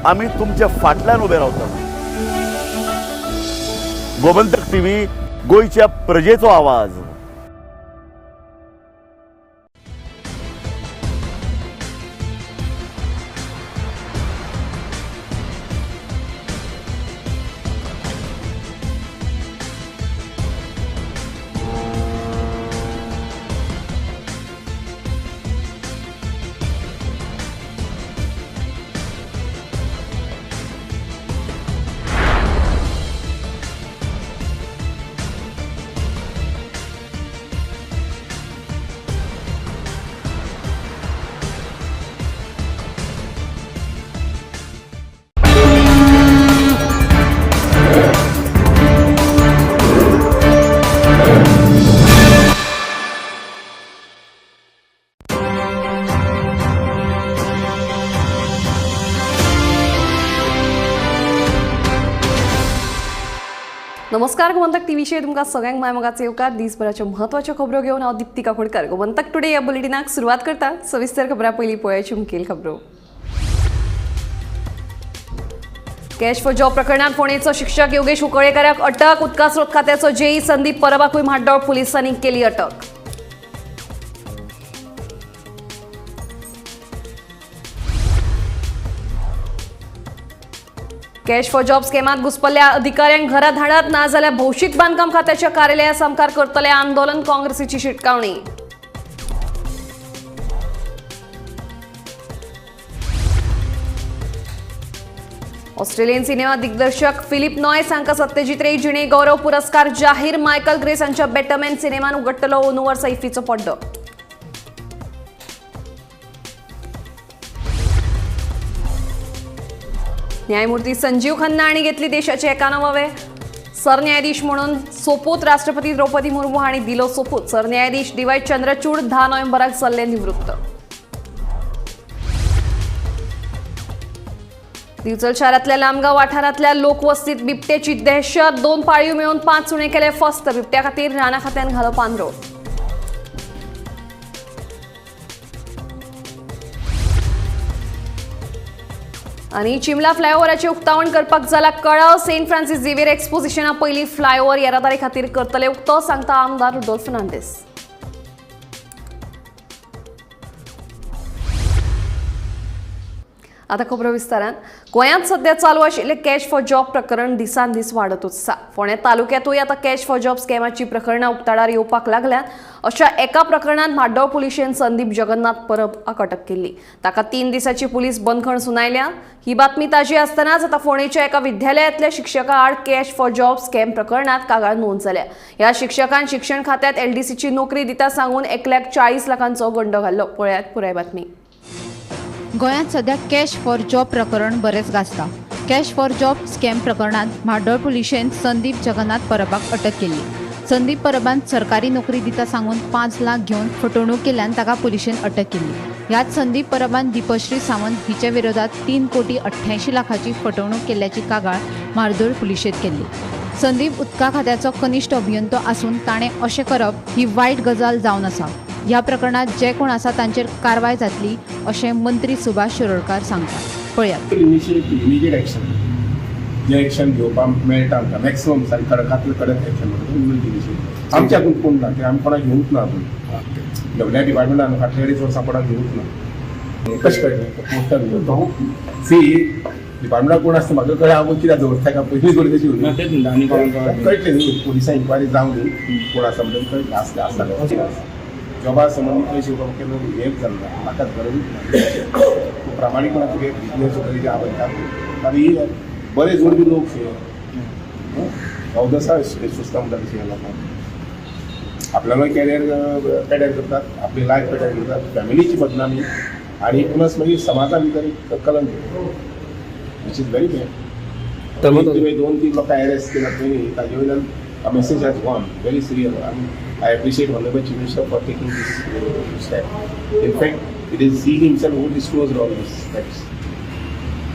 आमी तुमच्या फाटल्यान उबे रावतात. गोमंतक टीव्ही, गोंयच्या प्रजेचो आवाज. नमस्कार, गोमंतक टीव्हीचेर तुमकां सगळ्यांक मायमोगाचो येवकार. दिसभराच्यो म्हत्वाच्यो खबरो घेवन हांव दीप्ती काकोडकर गोमंतक टुडे ह्या बुलेटिनाक सुरवात करता. सविस्तर खबरां पयलीं पळोवयाची मुखेल खबरो. कॅश फॉर जॉब प्रकरणात फोंडेचो शिक्षक योगेश उकळेकराक अटक. उदका स्रोत खात्याचो जेई संदीप परबाकूय म्हाड्डोळ पुलिसांनी केली अटक. कॅश फॉर जॉब स्कॅमात घुसपल्ल्या अधिकाऱ्यांक घरा धाडात, ना जाल्यार भौशीक बांदकाम खात्याच्या कार्यालया सामकार करतले आंदोलन. काँग्रेसीची शिटकावणी. ऑस्ट्रेलियन सिनेमा दिग्दर्शक फिलिप नॉयस हांकां सत्यजित रे जिणे गौरव पुरस्कार जाहीर. मायकल ग्रेस हांच्या बेटरमॅन सिनेमान उगडटलो अंदू वर्सा इफ्फीचो पड्डो. न्यायमूर्ती संजीव खन्ना हांणी घेतली देशाचे 91वे सरन्यायाधीश म्हणून सोपूत. राष्ट्रपती द्रौपदी मुर्मू हांणी दिलो सोपूत. सरन्यायाधीश डी.वाय. चंद्रचूड 10 नोव्हेंबराक जाल्ले निवृत्त. दिवचल शारांतल्या लामगांव वाठारांतल्या लोकवस्तीत बिबट्याची दहशत. 2 पाळीव मेळून 5 सुणे केले फस्त. बिबट्या खातीर राना खात्यान घालो पांदरो. आनी चिमला फ्लायओव्हराचें उक्तावण करपाक जाला कळाव. सेंट फ्रांसीस झेवियर एक्सपोजिशना पयलीं फ्लायओव्हर येरादारी खातीर करतले उक्तो, सांगता आमदार रुडोल्फ फर्नांडीस. आता खबरो विस्तारान. गोंयांत सध्या चालू आशिल्लें कॅश फॉर जॉब प्रकरण दिसान दीस वाडतूच आसा. फोंडें तालुक्यांतूय आतां कॅश फॉर जॉब स्कॅमाची प्रकरणां उक्ताडार येवपाक लागल्यांत. अशा एका प्रकरणांत म्हाड्डोळ पुलिशेन संदीप जगन्नाथ परब हाका अटक केल्ली. ताका 3 दिसांची पुलीस बंदखण सुनायल्या. ही बातमी ताजी आसतनाच आतां फोंडेच्या एका विद्यालयांतल्या शिक्षका आड कॅश फॉर जॉब स्कॅम प्रकरणांत कागाळ नोंद जाल्या. ह्या शिक्षकान शिक्षण खात्यांत एलडीसीची नोकरी दिता सांगून 1,40 लाखांचो गंडो घाल्लो. पळयात पुराय बातमी. गोंयांत सध्या कॅश फॉर जॉब प्रकरण बरेंच गाजता. कॅश फॉर जॉब स्कॅम प्रकरणांत म्हाड्डोळ पुलिशेन संदीप जगन्नाथ परबाक अटक केली. संदीप परबान सरकारी नोकरी दिता सांगून 5 लाख घेवन फटवणूक केल्ल्यान ताका पुलिशेन अटक केल्ली. ह्याच संदीप परबान दीपश्री सावंत हिच्या विरोधात 3,88 कोटी फटवणूक केल्ल्याची कागाळ म्हार्दोळ पुलिशेंत केल्ली. संदीप उदका खात्याचो कनिश्ठ अभियंतो आसून ताणें अशें करप ही वायट गजाल जावन आसा. ह्या प्रकरणात जे कोण आसा तांचेर कारवाय जातली अशें मंत्री सुभाष शिरोडकार सांगतात. पळयात. इमिजिएट एक्शन, जे एक्शन घेवपाक मेळटा आमकां मॅक्सिमम कडकांतले कडक एक्शन म्हणटा आमच्या हातून कोण ना, आमी कोणाक घेवंक ना. आपूण सगळ्या डिपार्टमेंटान फाटल्या अडीच वर्सां कोणाक घेवंक ना. कशें कळटलें पोस्टार सी डिपार्टमेंटाक कोण आसता म्हाका कळ्ळें हांव कित्याक दवरता काय पयलीं कडेन तशी कळटलें न्ही. पुलिसां इन्क्वायरी जावं न्ही कोण आसा म्हणून कळटलें. आसता आसता जॉबा संबंदीत पयशे घेवपाक केन्ना हेंच जालें ना, म्हाका गरजूच ना. प्रामाणीकपणान तुगे बिजनेस सुद्दां हांव वयता आनी बरे जोडपी लोक शे अवदसा सुस्ता म्हणटा तशें लोकांक आपल्यालो कॅरियर पेड्यार करतात, आपली लायफ पेड्यार करतात, फॅमिलीची बदनामी आनी प्लस मागीर समाजा भितर एक कलंक, which is very bad. तुवें 2-3 लोकांक एरेस्ट केला पयलीं ताजे वयल्यान message has gone very serious. आनी I appreciate honourable chief minister for taking this step. In fact it is he himself who disclose all this facts.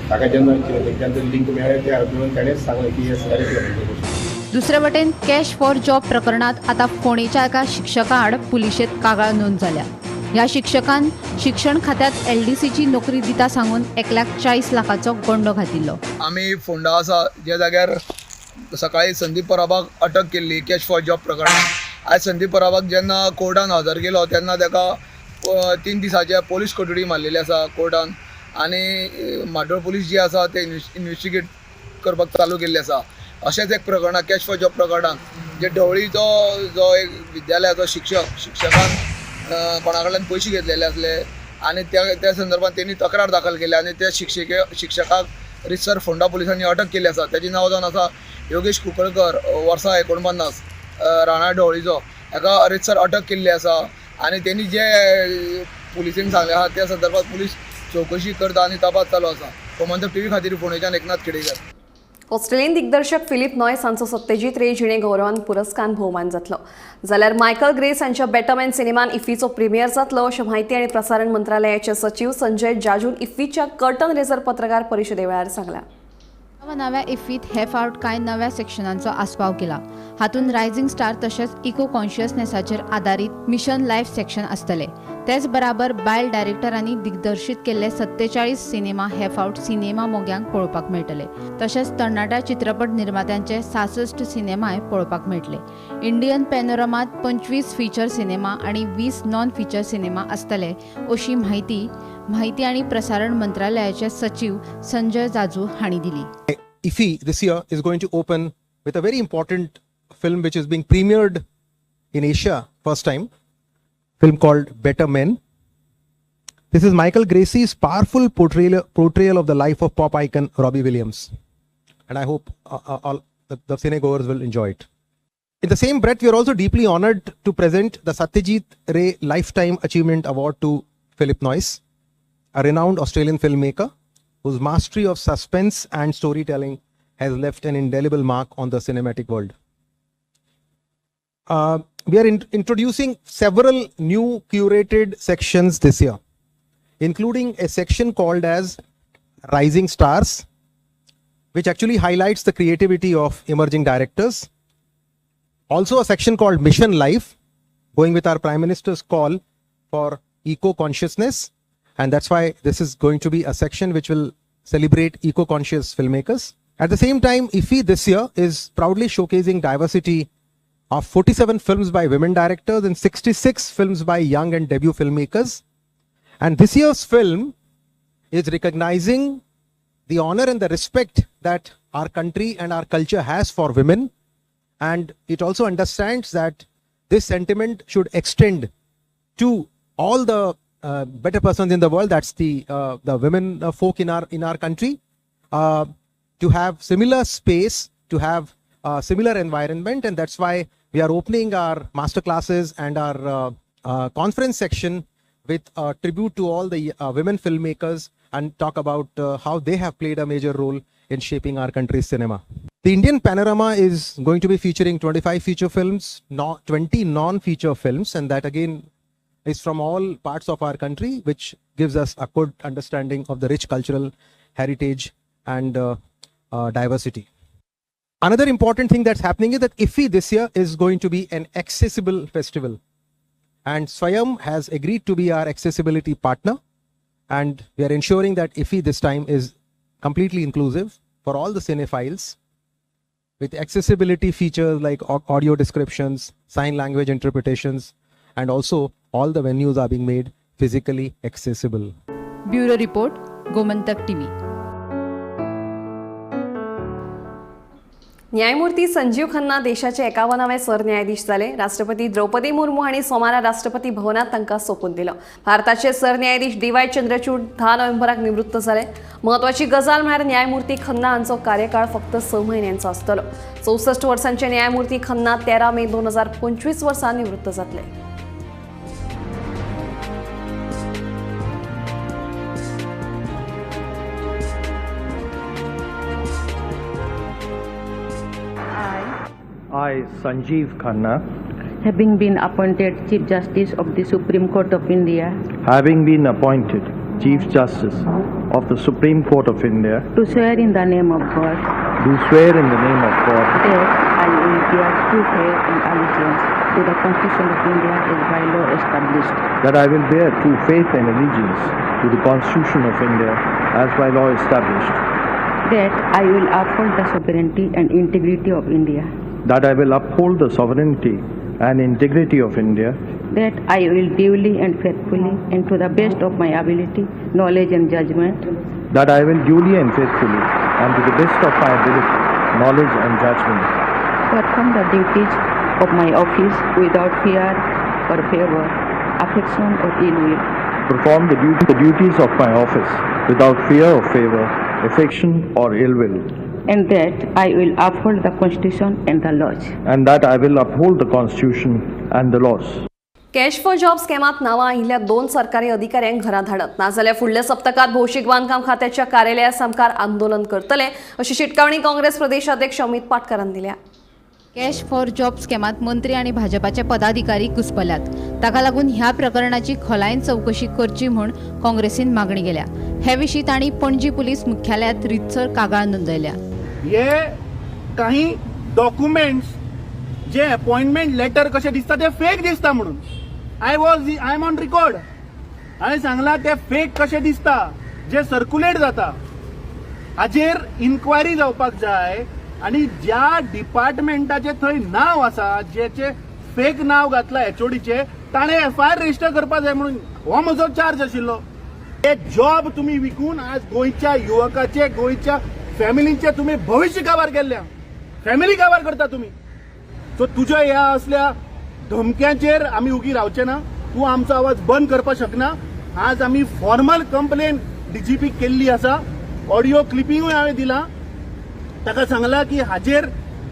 ताका जेन्ना तेंच्यान लिंक मेळ्ळें त्या आर्ग्युमेंट ताणेंच सांगलें की हे सगळें. दुसरे वटेन कॅश फॉर जॉब प्रकरणात आतां फोंडेच्या एका शिक्षका आड पुलिशेंत कागाळ नोंद जाल्या. ह्या शिक्षकान शिक्षण खात्यात एलडीसीची नोकरी दिता सांगून 1,40 लाखाचो गोंडो घातिल्लो. आमी फोंडा आसा ज्या जाग्यार सकाळी संदीप परबाक अटक केल्ली कॅश फॉर जॉब प्रकरणात. आयज संदीप परबाक जेन्ना कोर्टान हजर केलो तेन्ना ताका 3 दिसांचे पोलीस कोठडी मारलेली आसा कोर्टान आनी म्हाड्डोळ पुलीस जी आसा ते इन्वेस्टिगेट करपाक चालू केल्ली आसा. अशेंच एक प्रकरणां कॅश फॉर जॉब प्रकरणान जे ढवळीचो जो एक विद्यालयाचो शिक्षकान कोणा कडल्यान पयशे घेतलेले आसले आनी त्या संदर्भात तेणी तक्रार दाखल केली आनी त्या शिक्षकाक रितसर फोंडा पुलिसांनी अटक केल्ली आसा. ताचें नांव जावन आसा योगेश कुंकळकर, वर्सां 49, राणा ढवळीचो. हाका रितसर अटक केल्ली आसा आनी तेणी जे पुलिसेन सांगलें आसा त्या संदर्भात पुलीस चवकशी करता आनी तपास चालू आसा. गोमंतक टीव्ही खातीर फोंडेच्यान एकनाथ खेडेकर. ऑस्ट्रेलियन दिग्दर्शक फिलिप नॉयस हांचो सत्यजीत रे जिणे गौरवान पुरस्कार भोवमान जातलो, जाल्यार मायकल ग्रेस हांच्या बेटरमॅन सिनेमान इफ्फीचो प्रिमियर जातलो अशें म्हायती आनी प्रसारण मंत्रालयाचे सचीव संजय जाजून इफ्फीच्या कर्टन रेजर पत्रकार परिशदे वेळार सांगलां. नव्या इफ्फीत हे फावट कांय नव्या सेक्शनांचो आस्पाव केला. हातूंत रायझिंग स्टार तशेंच इको कॉन्शियसनेसाचेर आदारीत मिशन लायफ सेक्शन आसतले. तेच बराबर बायल डायरेक्टरांनी दिग्दर्शीत केल्ले 47 सिनेमा हे फावट सिनेमा मोग्यांक पळोवपाक मेळटले. तशेंच तरणाट्या चित्रपट निर्मात्यांचे 66 सिनेमाय पळोवपाक मेळटले. इंडियन पॅनोरमात 25 फीचर सिनेमा आनी 20 नॉन फीचर सिनेमा आसतले अशी म्हायती म्हायती आनी प्रसारण मंत्रालयाचे सचीव संजय जाजू हांणी दिली. IFFI this year is going to open with a very important film which is being premiered in Asia first time, film called Better Men. This is Michael Gracey's powerful portrayal of the life of pop icon Robbie Williams, and I hope all the cinegoers will enjoy it. In the same breath, we are also deeply honored to present the Satyajit Ray Lifetime Achievement Award to Philip Noyce, a renowned Australian filmmaker whose mastery of suspense and storytelling has left an indelible mark on the cinematic world. We are introducing several new curated sections this year, including a section called as Rising Stars, which actually highlights the creativity of emerging directors. Also a section called Mission Life, going with our Prime Minister's call for eco-consciousness. And that's why this is going to be a section which will celebrate eco-conscious filmmakers. At the same time, IFFI this year is proudly showcasing diversity of 47 films by women directors and 66 films by young and debut filmmakers. And this year's film is recognizing the honor and the respect that our country and our culture has for women. And it also understands that this sentiment should extend to all the better persons in the world, that's the women folk in our country, to have similar space, to have similar environment. And that's why we are opening our master classes and our conference section with a tribute to all the women filmmakers and talk about how they have played a major role in shaping our country's cinema. The Indian Panorama is going to be featuring 25 feature films, 20 non-feature films, and that again is from all parts of our country, which gives us a good understanding of the rich cultural heritage and diversity. Another important thing that's happening is that IFFI this year is going to be an accessible festival. And Swayam has agreed to be our accessibility partner. And we are ensuring that IFFI this time is completely inclusive for all the cinephiles, with accessibility features like audio descriptions, sign language interpretations, and also all the venues are being made physically accessible. Bureau Report, Gomantak TV. न्यायमूर्ती संजीव खन्ना देशाचे 51वे सरन्यायाधीश जाले. राष्ट्रपती द्रौपदी मुर्मू हांणी सोमारा राष्ट्रपती भवनात तांकां सोपून दिलो. भारताचे सरन्यायाधीश डी.वाय. चंद्रचूड 10 नोव्हेंबराक निवृत्त जाले. म्हत्वाची गजाल म्हळ्यार न्यायमूर्ती खन्ना हांचो कार्यकाळ फक्त 6 म्हयन्यांचो आसतलो. 64 वर्सांचे न्यायमूर्ती खन्ना 13 मे 2025 वर्सा निवृत्त जातले. I, Sanjeev Khanna, having been appointed Chief Justice of the Supreme Court of India, having been appointed Chief Justice of the Supreme Court of India, do swear in the name of God, do swear in the name of God, that I will bear true faith and allegiance to the Constitution of India as by law established, that I will bear true faith and allegiance to the Constitution of India as by law established, that I will uphold the sovereignty and integrity of India, that I will uphold the sovereignty and integrity of India, that I will duly and faithfully and to the best of my ability, knowledge and judgment, that I will duly and faithfully and to the best of my ability, knowledge and judgment, perform the duties of my office without fear or favor, affection or ill will, perform the duties of my office without fear or favor, affection or ill will, and that I will uphold the Constitution and the laws, and that I will uphold the Constitution and the laws. Cash for job स्कॅमात नावां आयिल्ल्या 2 सरकारी अधिकाऱ्यांक घरां धाडत नाजाल्यार फुडल्या सप्तकात भौशीक बांदकाम खात्याच्या कार्यालया सामकार आंदोलन करतले अशी शिटकावणी काँग्रेस प्रदेशाध्यक्ष अमित पाटकरान दिल्या. कॅश फॉर जॉब स्कॅमात मंत्री आनी भाजपाचे पदाधिकारी घुस्पल्यात. ताका लागून ह्या प्रकरणाची खोलायेन चवकशी करची म्हूण काँग्रेसीन मागणी केल्या. हे विशीं तांणी पणजी पुलीस मुख्यालयांत रितसर कागाळ नोंदयल्या. हे काही डॉक्युमेंट्स जे अपॉइंटमेंट लेटर कशे दिसता ते फेक दिसता म्हणून I am on record. हांवें सांगला ते फेक कशे दिसता जे सर्क्युलेट जाता हाजेर इन्क्वायरी जावपाक जाय आनी ज्या डिपार्टमेंटाचे थंय नांव आसा जेचे फेक नांव घातला एचओडीचे ताणें एफआयआर रजिस्टर करपाक जाय म्हणून हो म्हजो चार्ज आशिल्लो. हे जॉब तुमी विकून आज गोंयच्या युवकाचे गोंयच्या फॅमिलींचे तुम्ही भविष्य काबार केल्ल्या फॅमिली काबार करता तुम्ही. सो तुज्या ह्या असल्या धमक्यांचेर आमी उगी रावचे ना. तूं आमचो आवाज बंद करपाक शकना. आज आमी फॉर्मल कंप्लेन डीजीपी केल्ली आसा. ऑडियो क्लिपिंगूय हांवें दिलां. ताका सांगलां की हाजेर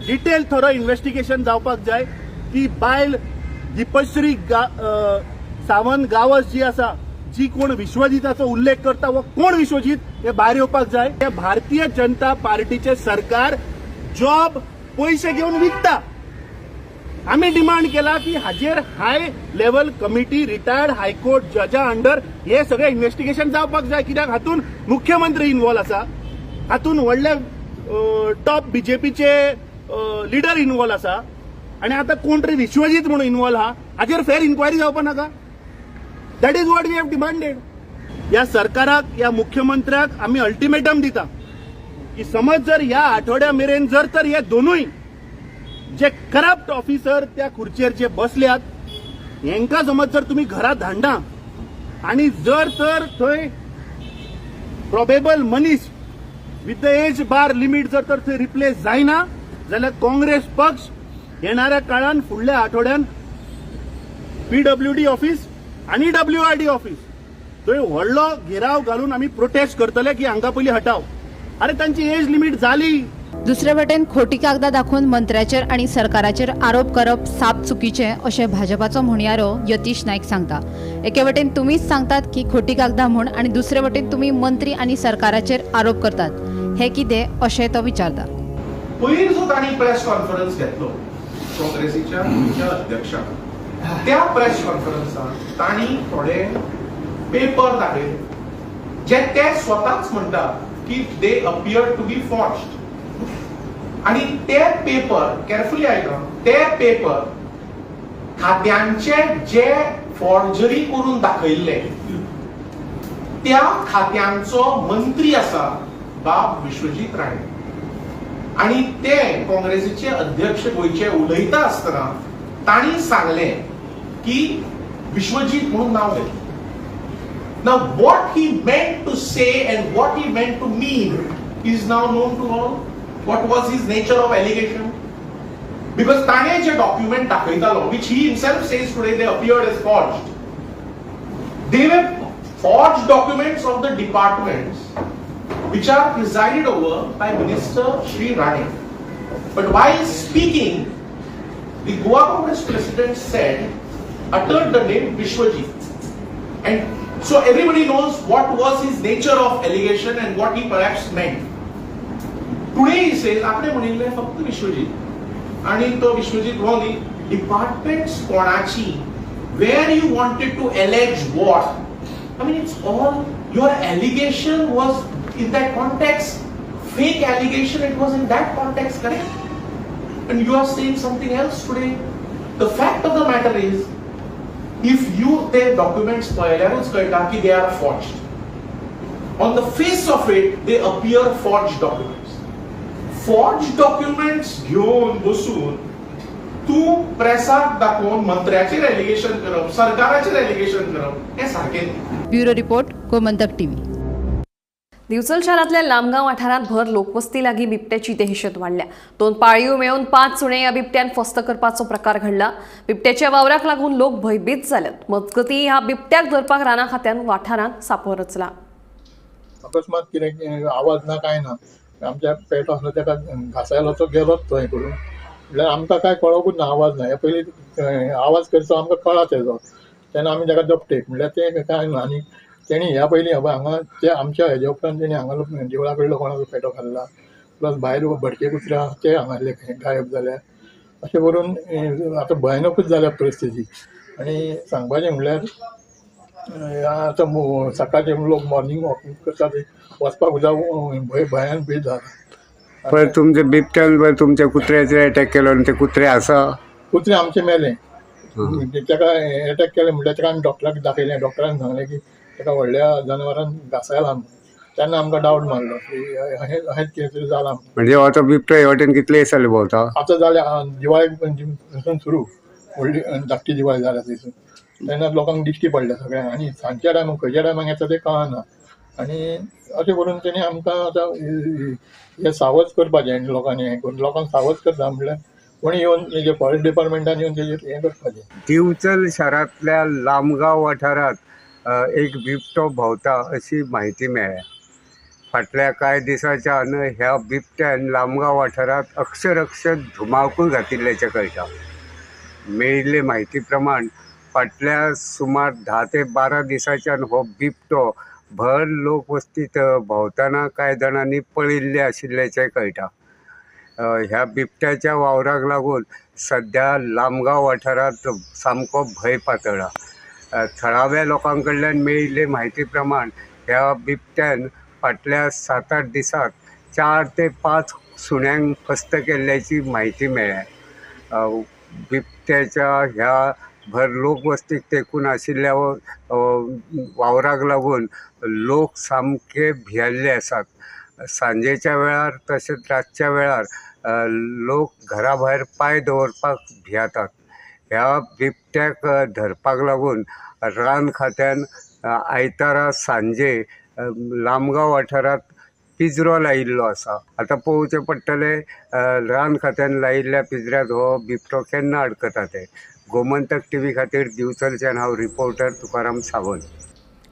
डिटेल थरो इन्वेस्टिगेशन जावपाक जाय. ती बायल दीपश्री सावंत गावस जी आसा जी कोण विश्वजिताचो उल्लेख करता वो कोण विश्वजीत हे भायर येवपाक जाय. हे भारतीय जनता पार्टीचे सरकार जॉब पयशे घेवन विकता. आमी डिमांड केला की हाजेर high level committee retired high court जजा अंडर हे सगळे इन्वेस्टिगेशन जावपाक जाय. कित्याक हातून मुख्यमंत्री इन्वॉल्व आसा, हातून व्हडले टॉप बीजेपीचे लिडर इन्वॉल्व आसा आनी आतां कोण तरी विश्वजीत म्हणून इन्वॉल्व आहा. हाजेर फेर इन्क्वायरी जावपाक नाका. That is what we have demanded. ह्या सरकाराक ह्या मुख्यमंत्र्याक आमी अल्टिमेटम दिता की समज जर ह्या आठवड्या मेरेन जर तर हे दोनूय जे करप्ट ऑफिसर त्या खुर्चेर जे बसल्यात हेंकां समज जर तुमी घरा धाडना आनी जर तर थंय प्रोबेबल मनीस with the age bar limit जर तर थंय रिप्लेस जायना जाल्यार काँग्रेस पक्ष येणाऱ्या काळान फुडल्या आठवड्यान पीडब्ल्यूडी ऑफिस आनी डब्ल्यूआरडी ऑफिस थंय व्हडलो घेराव घालून आमी प्रोटेस्ट करतले की हांकां पयलीं हटाव. अरे तांची एज लिमीट जाली. दुसरे वटेन खोटी कागदां दाखोवन मंत्र्याचेर आनी सरकाराचेर आरोप करप साप चुकीचें अशें भाजपाचो म्हणयारो यतीश नायक सांगता. एके वटेन तुमीच सांगतात की खोटी कागदां म्हूण आनी दुसरे वटेन तुमी मंत्री आनी सरकाराचेर आरोप करतात, हें कितें अशें तो विचारता. पयर जो तांणी प्रेस कॉन्फरन्स घेतलो काँग्रेसीच्या गोंयच्या अध्यक्षान, त्या प्रेस कॉन्फरन्सात तांणी थोडे पेपर दाखयले जे ते स्वताच म्हणटा की they appear to be forged. आणि ते पेपर केअरफुली आयका, ते पेपर खात्यांचे जे फॉर्जरी करून दाखयल्ले त्या खात्यांचो मंत्री आसा बाब विश्वजीत राणे. आणि ते काँग्रेसीचे अध्यक्ष गोंयचे उलयता आसतना तांणी सांगले की विश्वजीत म्हणून नाव घेतलें. Now what he meant to say and what he meant to mean is now known to all. What was his nature of allegation? Because ताणे जे document दाखयतालो, which he himself says today they appeared as forged, they were forged documents of the departments which are presided over by Minister Shri Rane. But while speaking, the Goa Congress president said, uttered the name Vishwajit. And so everybody knows what was his nature of allegation and what he perhaps meant. Today he says, आपणे म्हणिल्लें फक्त विश्वजीत, आणि तो विश्वजीत हो न्ही, departments कोणाची, where you wanted to allege what. I mean, it's all, your allegation was in that context, fake allegation, it was in that context, correct? And you are saying something else today. The fact of the matter is, if you ते documents पळयल्यारूच कळटा की they are forged. On the face of it, they appear forged documents. Forged documents घेवन बसून तूं प्रेसाक दाखोवन मंत्र्याचेर allegation करप, सरकाराचेर allegation करप, हें सारकें न्ही. Bureau report, Gomantak TV. Divchal शहरातल्या लामगाव वाठारांत भर लोकवस्ती लागीं बिबट्याची दहशत वाडल्या. 2 पाळीव मेळून 5 सुणे ह्या बिबट्यान फस्त करपाचो प्रकार घडला. बिबट्याच्या वावराक लागून लोक भयभीत जाल्यात. मजगतीं ह्या बिबट्याक धरपाक राना खात्यान वाठारांत सापो रचला. अकस्मात कितें आवाज ना काय ना, आमच्या पेटो आसलो ताका घासायलो तो गेलोच थंय करून, म्हणल्यार आमकां काय कळोकूच ना, आवाज ना. हे पयलीं आवाज करचो आमकां कळा तेजो, तेन्ना आमी ताका दपटेक म्हणल्यार तें काय ना. आनी तेणी ह्या पयलीं हांगा ते आमच्या हेज्या उपरांत तेणी हांगा देवळा कडलो कोणाचो पेटो खाल्ला, प्लस भायर भटके कुत्रे आसा ते हांगासले गायब जाल्या. अशें करून आतां भयानकूच जाल्या परिस्थिती. आनी सांगपाचें म्हणल्यार आतां सकाळचे लोक मॉर्निंग वॉक करता ते वचपाक सुद्दां भंय भयान भीत जाला. पण तुमच्या बिबट्यान पण तुमच्या कुत्र्याचेर अटॅक केलो आनी ते कुत्रे आसा? कुत्रे आमचे मेले. ताका अटॅक केले म्हणल्यार ताका आमी डॉक्टराक दाखयलें. डॉक्टरान सांगलें की ताका व्हडल्या जनावरान घासायला, तेन्ना आमकां डावट मारलो की अहेंच कितें तरी जालां. म्हणजे आतां बिबटो हे वाटेन कितले दीस जाले भोंवता? आतां जाले दिवाळे पासून सुरू, व्हडली धाकटी दिवाळी जाल्या थंयसून तेन्ना लोकांक दिश्टी पडल्या सगळ्यांक. आनी सांजच्या टायमाक खंयच्या टायमाक येता तें कळना. आनी अशें करून तेणी आमकां आतां हें सावज करपाचें आनी लोकांनी हें करून लोकांक सावज करता म्हणल्यार कोणी येवन तेजे फॉरेस्ट डिपार्टमेंटान येवन तेजेर हें करपाचें. दिवचल शारांतल्या लामगांव वाठारांत एक बिबटो भोंवता अशी म्हायती मेळ्ळ्या. फाटल्या कांय दिसांच्यान ह्या बिबट्यान लामगांव वाठारांत अक्षरक्ष धुमाकूळ घातिल्ल्याचें कळटा. मेळिल्ले म्हायती प्रमाण फाटल्या सुमार 10 ते 12 दिसांच्यान हो बिबटो भर लोकवस्तीत भोंवतना कांय जाणांनी पळयिल्ले आशिल्ल्याचें कळटा. ह्या बिबट्याच्या वावराक लागून सद्या लामगांव वाठारांत सामको भंय पातळ्ळा. थळाव्या लोकां कडल्यान मेळिल्ले म्हायती प्रमाण ह्या बिबट्यान फाटल्या 7-8 दिसांत 4 ते 5 सुण्यांक फस्त केल्ल्याची म्हायती मेळ्ळ्या. बिबट्याच्या ह्या भर लोकवस्तीक तेकून आशिल्ल्या वावराक लागून लोक सामके भियेल्ले आसात. सांजेच्या वेळार तशेंच रातच्या वेळार लोक घरा भायर पांय दवरपाक भियेतात. ह्या बिबट्याक धरपाक लागून रान खात्यान आयतारा सांजे लामगांव वाठारांत पिंजरो लायिल्लो आसा. आतां पळोवचें पडटलें रान खात्यान लायिल्ल्या पिंजऱ्यांत हो बिबटो केन्ना अडकता तें. गोमंतक टीव्ही खातीर दिवचलच्यान हांव रिपोर्टर तुकाराम सावंत.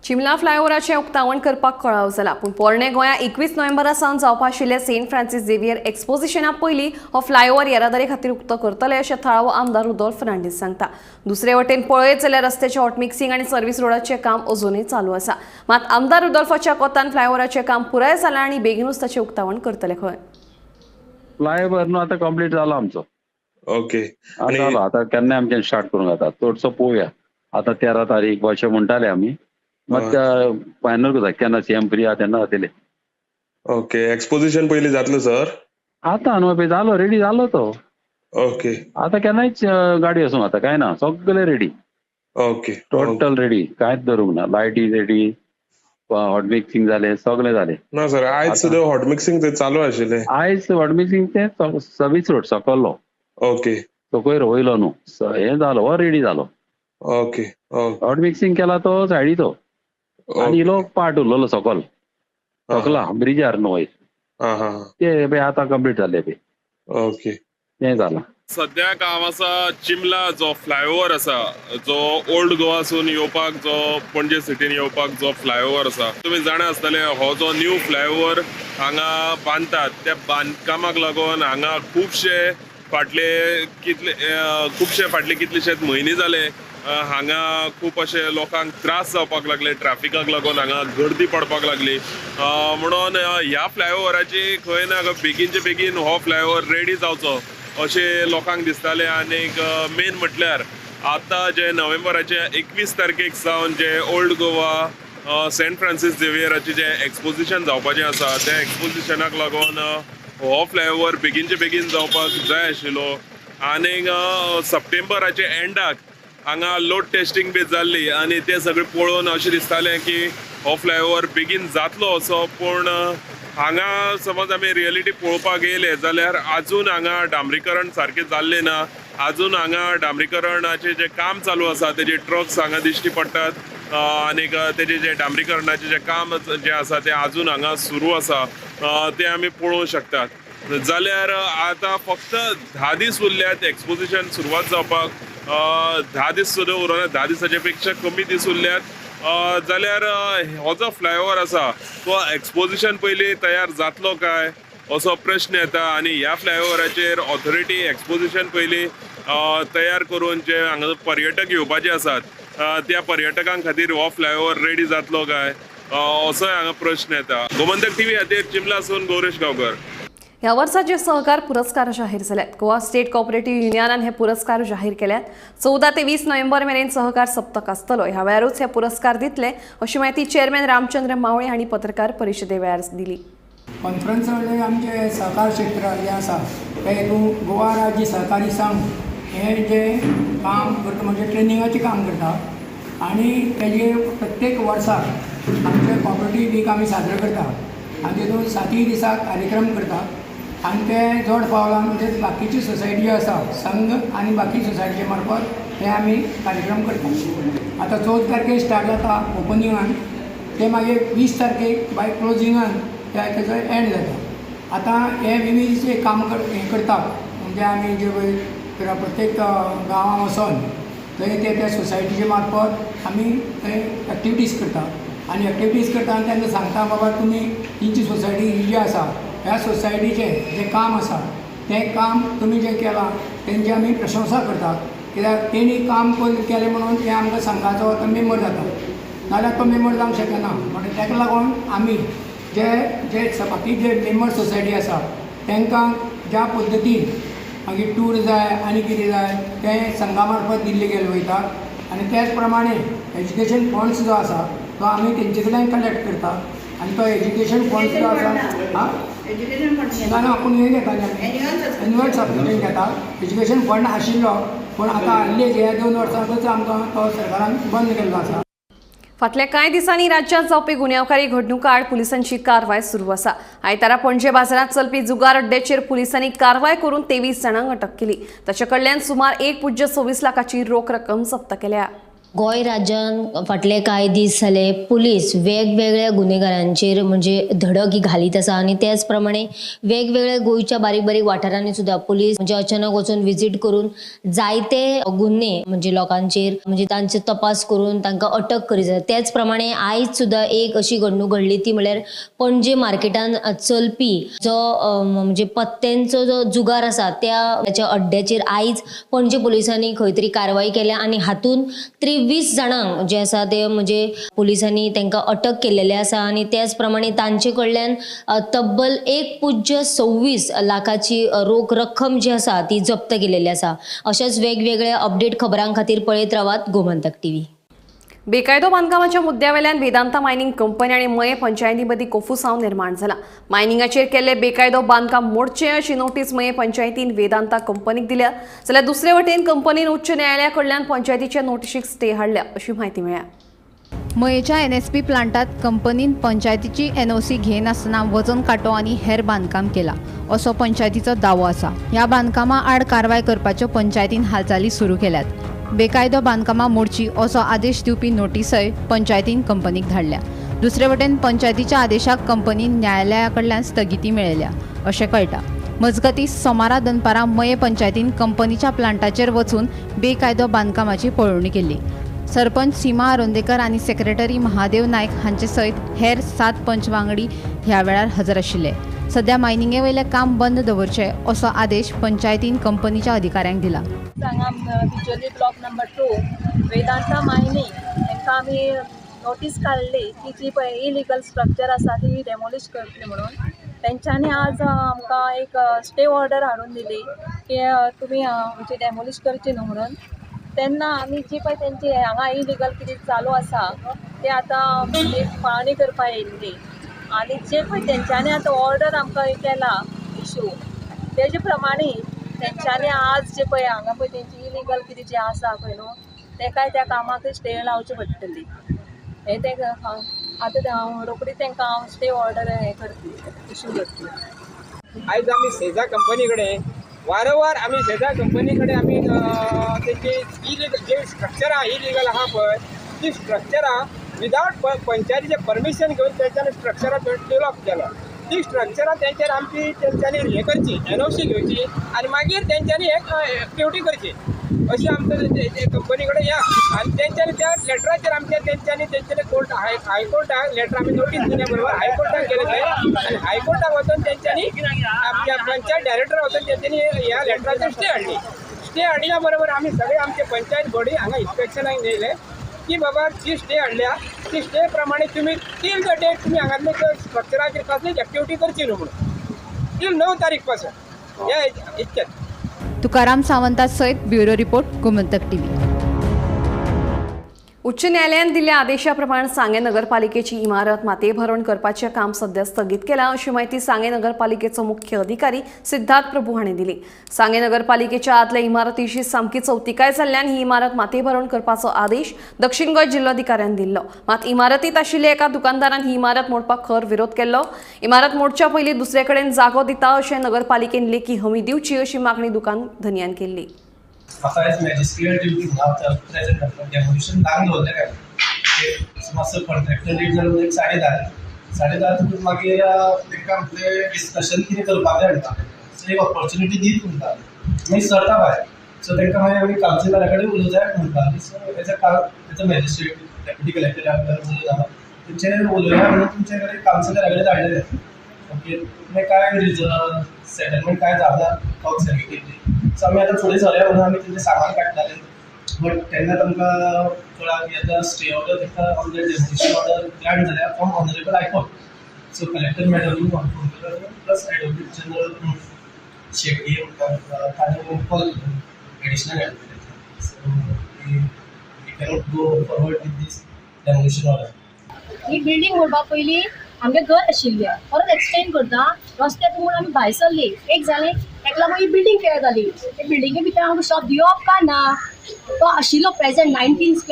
चिमला फ्लायओव्हराचें उक्तावण करपाक कळाव जाला, पूण पोरणे गोंया 21 नोव्हेंबरा सावन जावपा आशिल्ल्या सेंट फ्रांसीस झेवियर एक्सपोजिशना पयलीं हो फ्लायओव्हर येरादारी खातीर उक्तो करतले अशें थळावो आमदार रुदोल्फ फर्नांडीस सांगता. दुसरे वटेन पळयत जाल्यार रस्त्याचें हॉटमिक्सिंग आनी सर्व्हिस रोडाचें काम अजुनूय चालू आसा. मात आमदार रुदोल्फाच्या कोतान फ्लायओव्हराचें काम पुराय जालां आनी बेगीनूच ताचें उक्तावण करतले खंय. फ्लायओवर न्हू आतां कंप्लीट जालो आमचो. ओके, जालो आतां केन्ना आमच्यान स्टार्ट करूंक जाता चडसो पळोवया. आतां 13 तारीख अशें म्हणटाले आमी, मात फायनल करता केन्ना सीएम फ्री आहा तेन्ना जातले. ओके, एक्सपोजिशन पयलीं जातलें सर? आतां न्हू पळय जालो, रेडी जालो तो. ओके, आतां केन्नाय गाडी वचूंक जाता, कांय ना, सगळें रेडी. ओके, टोटल रेडी, कांयच धरूंक ना. लायटी रेडी, हॉट मिक्सिंग जालें, सगळें जालें. ना सर, आयज सुद्दां हॉट मिक्सिंग थंय चालू आशिल्लें. आयज हॉट मिक्सिंग तें सर्वीस रोड सकल्लो. ओके, सकयल वयलो न्हू, हें जालो, हो रेडी जालो. ओके, हॉट मिक्सिंग केला तो सायडीचो, आनी इलो पार्ट उरलेलो सकल सकला ब्रिजार न्हू वयर, ते पळय आतां कंप्लीट जाले पळय. ओके, तें जालां. सद्याक हांव आसा चिमला जो फ्लायओवर आसा, जो ओल्ड गोवासून येवपाक, जो पणजे सिटीन येवपाक जो फ्लायओवर आसा, तुमी जाणा आसतले हो जो न्यू फ्लायओवर हांगा बांदतात त्या बांदकामाक लागून हांगा खुबशे फाटले कितलेशेच म्हयने जाले हांगा खूब अशे लोकांक त्रास जावपाक लागले, ट्राफिकाक लागून हांगा गर्दी पडपाक लागली. म्हणून ह्या फ्लायओवराची खंय ना खंय बेगीनचे बेगीन हो फ्लायओवर रेडी जावचो अशें लोकांक दिसतालें. आनीक मेन म्हटल्यार आतां जे नोव्हेंबराचे 21 तारखेक सावन जे ओल्ड गोवा सेंट फ्रांसीस झेवियराचें जें एक्सपोजिशन जावपाचें आसा, त्या एक्सपोजिशनाक लागून हो फ्लायओवर बेगीनचे बेगीन जावपाक जाय आशिल्लो. आनीक सप्टेंबराचे एंडाक हांगा लोड टेस्टिंग बी जाल्ली आनी तें सगळें पळोवन अशें दिसतालें की हो फ्लायओवर बेगीन जातलो असो, पूण हांगा समज आमी रियलिटी पळोवपाक येयले जाल्यार आजून हांगा डांबरीकरण सारकें जाल्लें ना. आजून हांगा डांबरीकरणाचें जें काम चालू आसा तेजे ट्रक्स हांगा दिश्टी पडटात आनीक तेजें जें डांबरीकरणाचें जें काम जें आसा तें आजून हांगा सुरू आसा, तें आमी पळोवंक शकतात. जाल्यार आतां फक्त 10 दीस उरल्यात एक्सपोजिशन सुरवात जावपाक, 10 दीस सुद्दां उरना, 10 दिसाचे पेक्षा कमी दीस उरल्यात. जाल्यार हो जो फ्लायओवर आसा तो एक्सपोजिशन पयलीं तयार जातलो काय असो प्रश्न येता. आनी ह्या फ्लायओवराचेर ऑथॉरिटी एक्सपोजिशन पयलीं तयार करून जे हांगा पर्यटक येवपाचे आसात त्या पर्यटकां खातीर हो फ्लायओवर रेडी जातलो काय असोय हांगा प्रश्न येता. गोमंतक टीव्ही खातीर चिमलासून गौरेश गांवकर. ह्या वर्साचे सहकार पुरस्कार जाहीर जाल्यात. गोवा स्टेट कॉपरेटिव्ह युनियनान हे पुरस्कार जाहीर केल्यात. 14 ते 20 नोव्हेंबर मेरेन सहकार सप्तक आसतलो. ह्या वेळारूच हे पुरस्कार दितले अशी माहिती चेअरमॅन रामचंद्र मावळे हांणी पत्रकार परिशदे वेळार दिली. कॉन्फरन्स म्हणजे आमचे सहकार क्षेत्र जें आसा ते हितून गोवा राज्य सहकारी संघ हें जें काम करता म्हणजे ट्रेनिंगाचें काम करता आनी तेजे प्रत्येक वर्साक आमचे कॉपरेटीव वीक आमी साजरो करता आनी तितून 7 दिसाक कार्यक्रम करता आनी ते जोड पावलान म्हणजे बाकीची सोसायटी आसा संघ आनी बाकी सोसायटीचे मार्फत हे आमी कार्यक्रम करता. आतां 14 तारखेक स्टार्ट जाता ओपनिंगान, ते मागीर 20 तारखेक बाय क्लोजिंगान तेजो एंड जाता. आतां हे विवीध जे काम हें करता म्हणजे आमी जे पळय प्रत्येक गांवां वचोन थंय ते त्या सोसायटीचे मार्फत आमी थंय एक्टिविटीज करता आनी एक्टिविटीज करता आनी तेन्ना सांगता बाबा तुमी तुमची सोसायटी ही जी आसा ह्या सोसायटीचें जें काम आसा तें काम तुमी जें केलां तेंची आमी प्रशंसा करतात, कित्याक तेणी काम केलें म्हणून तें आमकां संघाचो आतां मेंबर जाता, नाजाल्यार तो मेंबर जावंक शकना. म्हणटकीर ताका लागून आमी जे जे बाकी जे मेंबर सोसायटी आसा तांकां ज्या पद्दतीन मागीर टूर जाय आनी कितें जाय तें संघा मार्फत दिल्ले गेले वयता आनी त्याच प्रमाणे एज्युकेशन फंड्स जो आसा तो आमी तेंचे कडल्यान कलेक्ट करता आनी तो एज्युकेशन फंड्स जो आसा आं ना ना आपूण हें घेताले आमी एन्युअल सबस्क्रिप्शन घेता. एज्युकेशन फंड आशिल्लो पूण आतां हाडले ह्या 2 वर्सांकूच आमकां तो सरकारान बंद केल्लो आसा. फाटल्या कांय दिसांनी राज्यांत जावपी गुन्यांवकारी घडणुका आड पुलिसांची कारवाय सुरू आसा. आयतारा पणजे बाजारांत चलपी जुगार अड्ड्याचेर पुलिसांनी कारवाय करून 23 जाणांक अटक केली. ताचे कडल्यान सुमार 1.26 लाखाची रोख रक्कम जप्त केल्या. गोंय राज्यान फाटले कांय दीस जाले पुलीस वेगवेगळ्या गुन्हेगारांचेर म्हणजे धडक ही घालीत आसा आनी त्याच प्रमाणे वेगवेगळ्या गोंयच्या बारीक बारीक वाठारांनी सुद्दां पुलीस म्हणजे अचानक वचून विजीट करून जायते गुन्हे म्हणजे लोकांचेर म्हणजे तांचे तपास करून तांकां अटक करीत आसा. त्याच प्रमाणे आयज सुद्दां एक अशी घडणूक घडली ती म्हणल्यार पणजे मार्केटान चलपी जो म्हणजे पत्त्यांचो जो जुगार आसा त्याच्या अड्ड्याचेर आयज पणजे पुलिसांनी खंय तरी कारवाई केल्या आनी हातून 20 जाणांक जे आसा ते म्हणजे पुलिसांनी तांकां अटक केलेले आसा आनी त्याच प्रमाणे तांचे कडल्यान तब्बल 1.26 लाखाची रोख रक्कम जी आसा ती जप्त केलेली आसा। अशाच वेगवेगळ्या अपडेट खबरां खातीर पळयत रावात गोमंतक टीव्ही। बेकायदो बांदकामाच्या मुद्द्यावेल्यान वेदांता मायनिंग कंपनी आणि मये पंचायती मदीं कोफुसांव निर्माण जाला। मायनिंगाचेर केल्ले बेकायदो बांदकाम मोडचें अशी नोटीस मये पंचायतीन वेदांता कंपनीक दिल्या, जाल्यार दुसरे वटेन कंपनीन उच्च न्यायालया कडल्यान पंचायतीच्या नोटिशीक स्टे हाडल्या अशी म्हायती मेळ्ळ्या। मयेच्या एनएसपी प्लांटात कंपनीन पंचायतीची एनओसी घेनासतना वजन कांटो आनी हेर बांदकाम केला असो पंचायतीचो दावो आसा। ह्या बांदकामा आड कारवाय करपाच्यो पंचायतीन हालचाली सुरू केल्यात। बेकायदो बांदकामां मोडची असो आदेश दिवपी नोटीसय पंचायतीन कंपनीक धाडल्या। दुसरे वटेन पंचायतीच्या आदेशाक कंपनीन न्यायालया कडल्यान स्थगिती मेळयल्या अशें कळटा। मजगतीं सोमारा दनपारां मये पंचायतीन कंपनीच्या प्लांटाचेर वचून बेकायदो बांदकामाची पळोवणी केली। सरपंच सीमा आरोंदेकर आनी सेक्रेटरी महादेव नायक हांचे सयत हेर 7 पंच वांगडी ह्या वेळार हजर आशिल्ले। सध्या मायनिंगे वयलें काम बंद दवरचें असो आदेश पंचायतीन कंपनीच्या अधिकाऱ्यांक दिला। हांगा Bicholim block number 2 Vedanta mining हांकां आमी नोटीस काडली की जी पळय इलिगल स्ट्रक्चर आसा ती डेमोलिश करतली म्हणून। तेंच्यांनी आज आमकां एक स्टे ऑर्डर हाडून दिली की तुमी आमची डेमोलिश करची न्हू म्हणून। तेन्ना आमी जी पळय तेंची हांगा इलिगल कितें चालू आसा ते आतां एक पाळणी करपाक येयल्ली आनी जे पळय तेंच्यांनी आतां ऑर्डर आमकां केला इशू तेजे प्रमाणे तेंच्यांनी आज जे पळय हांगा पळय तेंची इलिगल कितें जें आसा पळय न्हू तेकाय त्या कामाक स्टे लावची पडटली। हें तें आतां हांव रोखडी तेंकां हांव स्टे ऑर्डर हें करतली, इशू करतली। आयज आमी सेजा कंपनी कडेन वारंवार आमी सेजा कंपनी कडेन आमी तेंची इलिगल जे स्ट्रक्चरां इलिगल आहा पळय ती स्ट्रक्चरां विदावट पंचायतीचें परमिशन घेवन तेंच्यांनी स्ट्रक्चरां डेवलप केला। ती स्ट्रक्चरां तेंच्यानी आमची तेंच्यांनी हें करची, एनओसी घेवची आनी मागीर तेंच्यांनी एक एक्टिविटी करची अशी आमचं कंपनी कडेन या आनी तेंच्यांनी त्या लेटराचेर आमच्या तेंच्यांनी तेंच्यांनी कोर्ट हायकोर्टाक लेटर आमी नोटीस दिल्या बरोबर हायकोर्टाक गेले थंय आनी हायकोर्टाक वचून तेंच्यांनी आमच्या पंचायत डायरेक्टर वचून तेंच्यांनी ह्या लेटराचेर स्टे हाडली। स्टे हाडल्या बरोबर आमी सगळे आमचे पंचायत बॉडी हांगा इन्स्पेक्शनाक येयले की बाबा जी स्टे हाडल्या ती स्टे प्रमाणे तुमी तील the date तुमी हांगातले स्ट्रक्चराचेर कसलीच एक्टिविटी करची न्हू म्हणून तील 9 तारीख पासून ह्या इतक्यात। तुकाराम सावंता सयत ब्युरो रिपोर्ट, गोमंतक टीव्ही। उच्च न्यायालयान दिल्ल्या आदेशाप्रमाण सांगें नगरपालिकेची इमारत मातयेभरवण करपाचें काम सध्या स्थगीत केलां अशी माहिती सांगें नगरपालिकेचो मुख्य अधिकारी सिद्धार्थ प्रभू हांणी दिली। सांगें नगरपालिकेच्या आदल्या इमारतीची सामकी चवतिकाय जाल्ल्यान ही इमारत मातयेभरवण करपाचो आदेश दक्षिण गोंय जिल्लोधिकाऱ्यान दिल्लो। मात इमारतींत आशिल्ल्या एका दुकानदारान ही इमारत मोडपाक खर विरोध केल्लो। इमारत मोडच्या पयलीं दुसरे कडेन जागो दिता अशें नगरपालिकेन लेखी हमी दिवची अशी मागणी दुकान धनयान केल्ली। म्हाका आयज मॅजिस्ट्रियल ड्युटी म्हणून प्रेझेंट डेमोलिशन लावन दवरलें काय मातसो कॉन्ट्रॅक्टर लेट जालो एक 10:30 10:30 तुका मागीर तांकां म्हटलें डिस्कशन कितें करपाक जाय म्हणटा, सो एक ऑपॉर्च्युनिटी दीत म्हणटा मागीर सरता भायर। सो तांकां मागीर आमी कावन्सिलरा कडेन उलोवंक जाय म्हणटा। So as a magistrate deputy collector उलयता तेंचे उलोवया म्हणून तुमचे कडेन कावन्सिलरा कडेन धाडलेलें। ओके, मागीर काय रिजन सेटलमेंट काय जाला टॉक्स जाली। सो आमी आतां फुडें सरया म्हणून आमी तेंचें सामान काडटाले, बट तेन्ना तांकां कळ्ळां की आतां स्टे ऑर्डर तांकां ऑन डेमोलिशन ऑर्डर ग्रांट जाल्या from honourable high court. So collector मॅडमूय phone केलो, प्लस एडवोकेट जनरल शेट्टी ताणें कॉल केलो additional advocate. So we cannot go forward with this demolition order. He building मोडपा पयलीं आमगें घर आशिल्लें, परत एक्सटेंड करता रस्त्याक म्हूण आमी भायर सरली। एक जालें ताका लागून ही बिल्डींग तयार जाली। ते बिल्डिंगे भितर आमकां शॉप दिवप काय ना, तो आशिल्लो present 19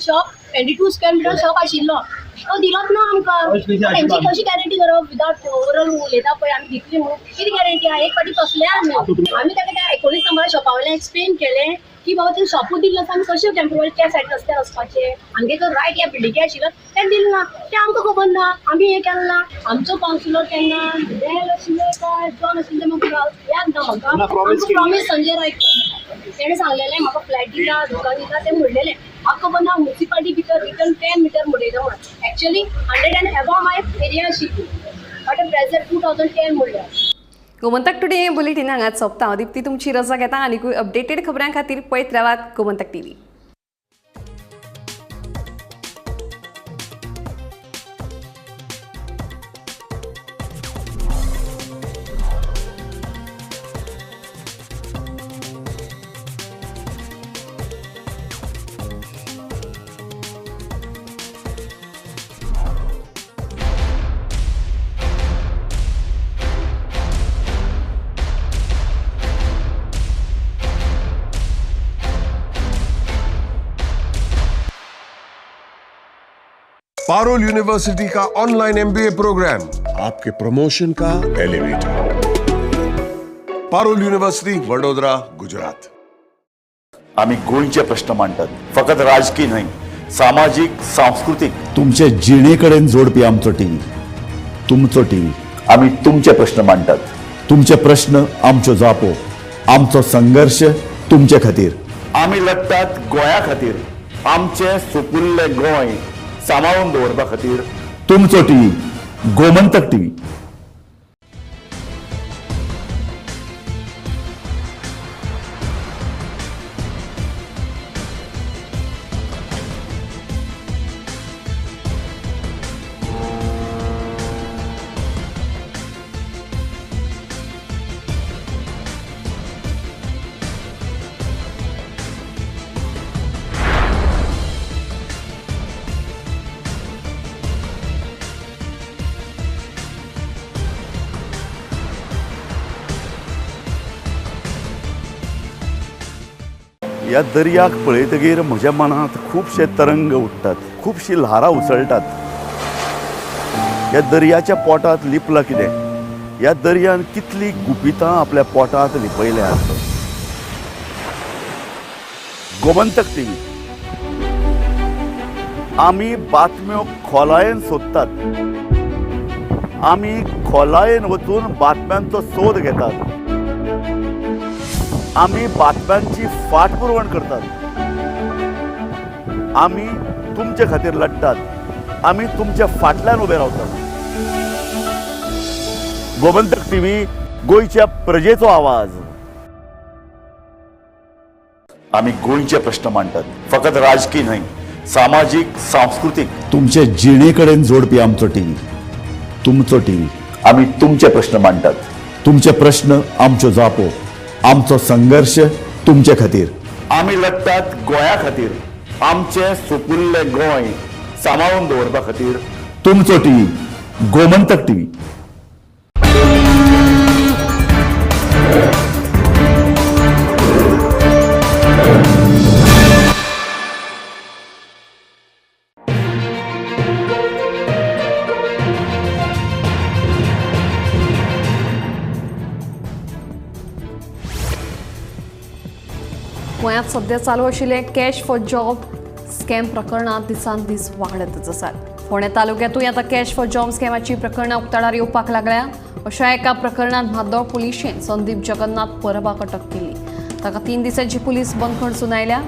shop 22 square metre shop आशिल्लो, तो दिलोच ना आमकां। तेंची कशी गॅरंटी करप विदावट ओवरऑल उलयता पळय आमी दितली म्हणून कितें गॅरंटी आहा? एक फावटी फसले आमी आमी ताका त्या 19 नंबरा शॉपा वयल्यान एक्सप्लेन केलें की बाबा तें शॉपूच दिल्लो आसा, आमी कशें टेम्पोररी त्या सायडीन रस्त्यार वचपाचें? आमगे तो रायट ह्या बिल्डिंगे आशिल्लो तें दिलें ना, तें आमकां खबर ना, आमी हें केलें ना। आमचो कावन्सिलर तेन्ना डेल आशिल्ले काय जॉन आशिल्ले म्हाका याद ना म्हाका। प्रॉमीस संजय रायकर तेणें सांगलेलें म्हाका फ्लॅट दिता, दुकान दिता, तें म्हणलेलें। म्हाका खबर ना मुन्सिपालिटी भितर रिटर्न 10 मिटर म्हणयता म्हणून। Actually 100 and above my area आशिल्ली, बट प्रेझेंट 2010 म्हणल्यार। गोमंतक टुडे बुलेटिन हांगाच सोंपता। हांव दीप्ती तुमची रजा घेता। आनीकूय अपडेटेड खबरां खातीर पळयत रावात गोमंतक टीव्ही। पारोल यूनिवर्सिटी का ऑनलाइन एमबीए प्रोग्राम, आपके प्रमोशन का elevator. Parul university, Vadodara, Gujarat. आमी गोंयचे प्रश्न मांडटात, फकत राजकी न्हय, सामाजीक, सांस्कृतीक, तुमचे जिणे कडेन जोडपी आमचो टीव्ही, तुमचो टीव्ही. आमी तुमचे प्रश्न मांडटात, तुमचे प्रश्न आमच्यो जापो, आमचो संघर्श तुमचे खातीर. आमी लढटात गोंया खातीर, आमचें सुपुल्लें गोंय सांबाळून दवरपा खातीर. तुमचो टीव्ही, गोमंतक टीव्ही. ह्या दर्याक पळयतगीर म्हज्या मनांत खुबशे तरंग उठ्ठात, खुबशीं ल्हारां उसळटात. ह्या दर्याच्या पोटांत लिपलां कितें? ह्या दर्यान कितलीं गुपितां आपल्या पोटांत लिपयल्यांत. गोमंतक टीव्ही, आमी बातम्यो खोलायेन सोदतात, आमी खोलायेन वचून बातम्यांचो सोद घेतात, आमी बातम्यांची फाटपुरवण करतात, आमी तुमचे खातीर लढटात, आमी तुमच्या फाटल्यान उबे रावतात. गोमंतक टीव्ही, गोंयच्या प्रजेचो आवाज. आमी गोंयचे प्रश्न मांडटात, फकत राजकी न्हय, सामाजीक, सांस्कृतीक, तुमचे जिणे कडेन जोडपी आमचो टीव्ही, तुमचो टीव्ही. आमी तुमचे प्रश्न मांडटात, तुमचे प्रश्न आमच्यो जापो, आमचो संघर्श तुमचे खातीर. आमी लढटात गोंया खातीर, आमचें सुपुल्लें गोंय सांबाळून दवरपा खातीर. तुमचो टीव्ही, गोमंतक टीव्ही. गोंयांत सध्या चालू आशिल्ले कॅश फॉर जॉब स्कॅम प्रकरणां दिसान दीस वाडतच आसात. फोंडें तालुक्यांतूय आतां कॅश फॉर जॉब स्कॅमाची प्रकरणां उक्ताडार येवपाक लागल्या. अशा एका प्रकरणांत म्हादोळ पुलिशेन संदीप जगन्नाथ परबाक अटक केली. ताका 3 दिसांची पुलीस बंदखण सुनायल्या.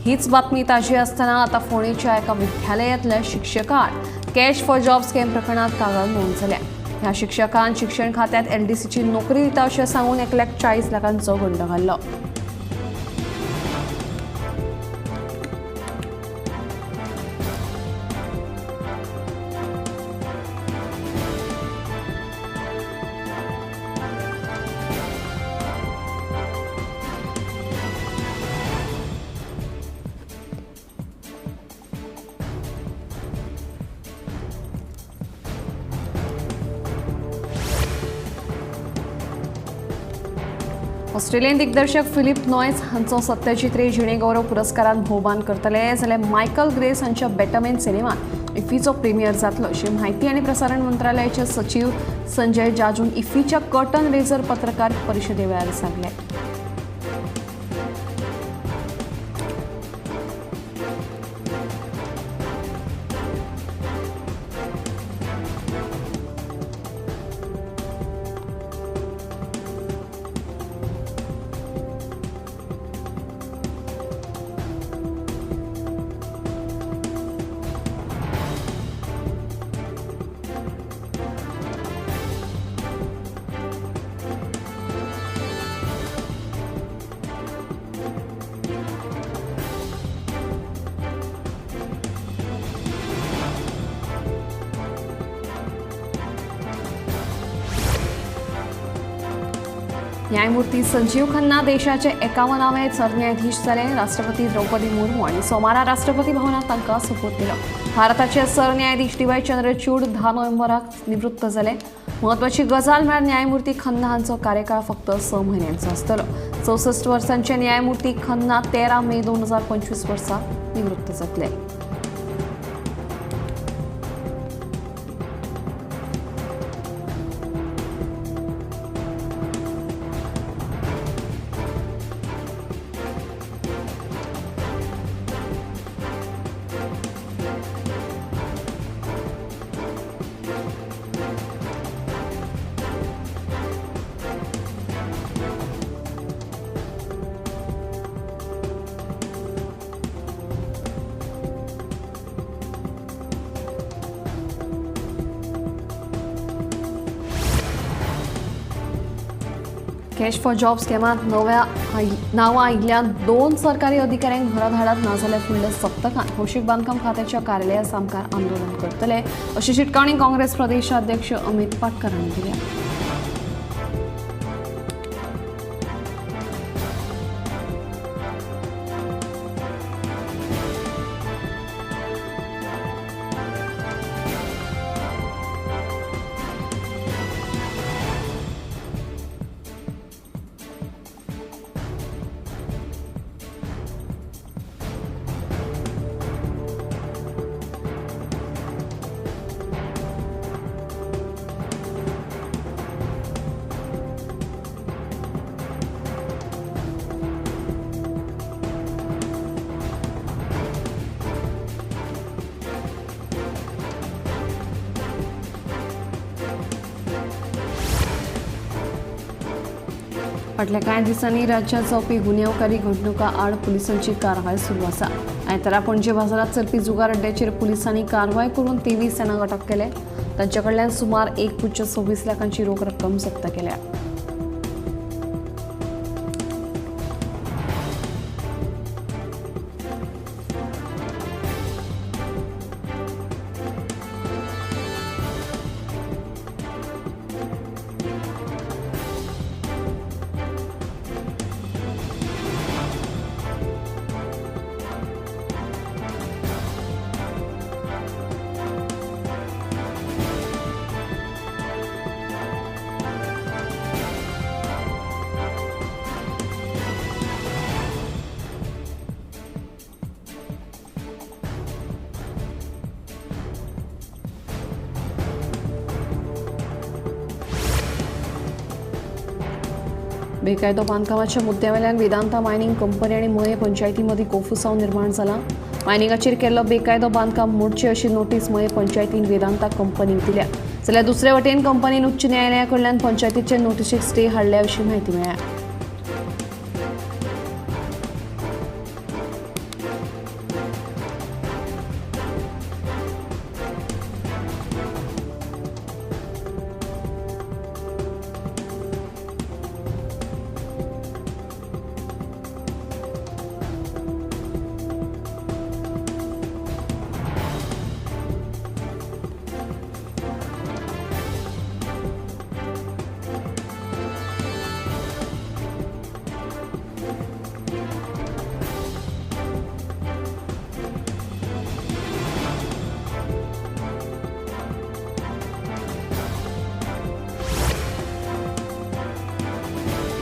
हीच बातमी ताजी आसतना आतां फोंडेच्या एका विद्यालयांतल्या शिक्षकान कॅश फॉर जॉब स्कॅम प्रकरणांत कागाळ नोंद जाल्या. ह्या शिक्षकान शिक्षण खात्यांत एलडीसीची नोकरी दिता अशें सांगून 1,40 लाखांचो गंड घाल्लो. ऑस्ट्रेलियन दिग्दर्शक फिलिप नॉयस हांचो सत्यजित रे जिणेगौरव पुरस्कारान भोवमान करतले, जाल्यार मायकल ग्रेस हांच्या बॅटमॅन सिनेमात इफ्फीचो प्रीमियर जातलो अशी म्हायती आनी प्रसारण मंत्रालयाचे सचीव संजय जाजून इफ्फीच्या कर्टन रेझर पत्रकार परिशदे वेळार सांगलें. न्यायमूर्ती संजीव खन्ना देशाचे 51वे सरन्यायाधीश जाले. राष्ट्रपती द्रौपदी मुर्मू आनी सोमारा राष्ट्रपती भवनात तांकां सोपूत दिलो. भारताचे सरन्यायाधीश डी.वाय. चंद्रचूड 10 नोव्हेंबराक निवृत्त जाले. म्हत्वाची गजाल म्हळ्यार न्यायमूर्ती खन्ना हांचो कार्यकाळ फक्त 6 म्हयन्यांचो आसतलो. 64 वर्सांचे न्यायमूर्ती खन्ना 13 मे 2025 वर्सा निवृत्त जातले. कॅश फॉर जॉब स्कॅमात नव्या नांवां आयिल्ल्या 2 सरकारी अधिकाऱ्यांक घरा धाडात, नाजाल्यार फुडल्या सप्तकांत भौशीक बांदकाम खात्याच्या कार्यालया सामकार आंदोलन करतले अशी शिटकावणी काँग्रेस प्रदेशाध्यक्ष अमित पाटकर हांणी दिल्या. फाटल्या कांय दिसांनी राज्यात जावपी गुन्यांवकारी घडणुकां आड पुलिसांची कारवाय सुरू आसा. आयतारा पणजे बाजारांत चलपी जुगार अड्ड्याचेर पुलिसांनी कारवाय करून 23 जाणांक अटक केले. तांचे कडल्यान सुमार 1.26 लाखांची रोख रक्कम जप्त केल्या. बेकायदो बांदकामाच्या मुद्द्यावेल्यान वेदांता मायनिंग कंपनी आनी मये पंचायतीमदीं कोफुसांव निर्माण जाला. मायनिंगाचेर केल्लो बेकायदो बांदकाम मोडचें अशी नोटीस मये पंचायतीन वेदांता कंपनीक दिल्या. जाल्यार दुसरे वटेन कंपनीन उच्च न्यायालया कडल्यान पंचायतीचे नोटीशीक स्टे हाडल्या अशी म्हायती मेळ्ळ्या.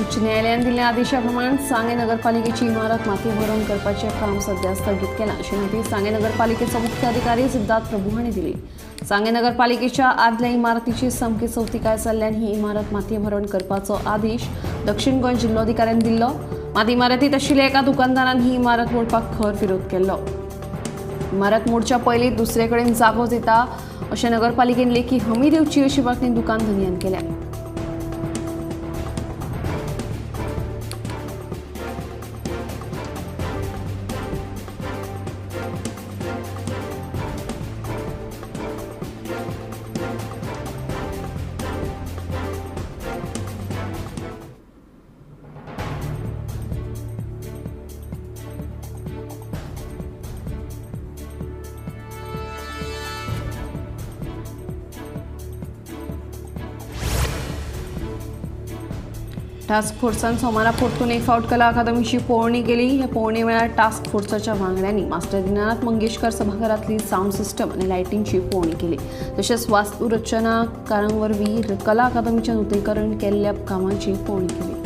उच्च न्यायालयान दिल्ल्या आदेशाप्रमाण सांगें नगरपालिकेची इमारत माती भरून करपाचें काम सध्या स्थगीत केलां अशी म्हायती सांगें नगरपालिकेचो मुख्य अधिकारी सिद्धार्थ प्रभू हांणी दिली. सांगें नगरपालिकेच्या आदल्या इमारतीची सामकी चवतिकाय जाल्ल्यान ही इमारत माती भरवण करपाचो आदेश दक्षिण गोंय जिल्लोधिकाऱ्यान दिल्लो. मात इमारतींत आशिल्ल्या एका दुकानदारान ही इमारत मोडपाक खर विरोध केल्लो. इमारत मोडच्या पयलीं दुसरे कडेन जागो दिता अशें नगरपालिकेन लेखी हमी दिवची अशी मागणी दुकान धनयान केल्या. टास्क फोर्सान सोमारा परतून एक फावट कला अकादमीची पळोवणी केली. हे पळोवणे वेळार टास्क फोर्साच्या वांगड्यांनी मास्टर दीनानाथ मंगेशकर सभाघरांतली सावंड सिस्टम आनी लायटींगची पळोवणी केली. तशेंच वास्तुरचनाकारां वरवीं कला अकादमीचें नूतनीकरण केल्ल्या कामाची पळोवणी केली.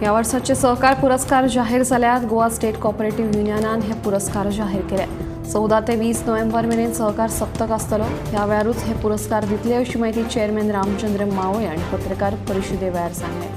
ह्या वर्साचे सहकार पुरस्कार जाहीर जाल्यात. गोवा स्टेट कॉपरेटिव्ह युनियनान हे पुरस्कार जाहीर केले. 14 ते 20 नोव्हेंबर मेरेन सहकार सप्तक आसतलो. ह्या वेळारूच हे पुरस्कार दितले अशी माहिती चेअरमॅन रामचंद्र मावळे हांणी पत्रकार परिशदे वेळार सांगलें.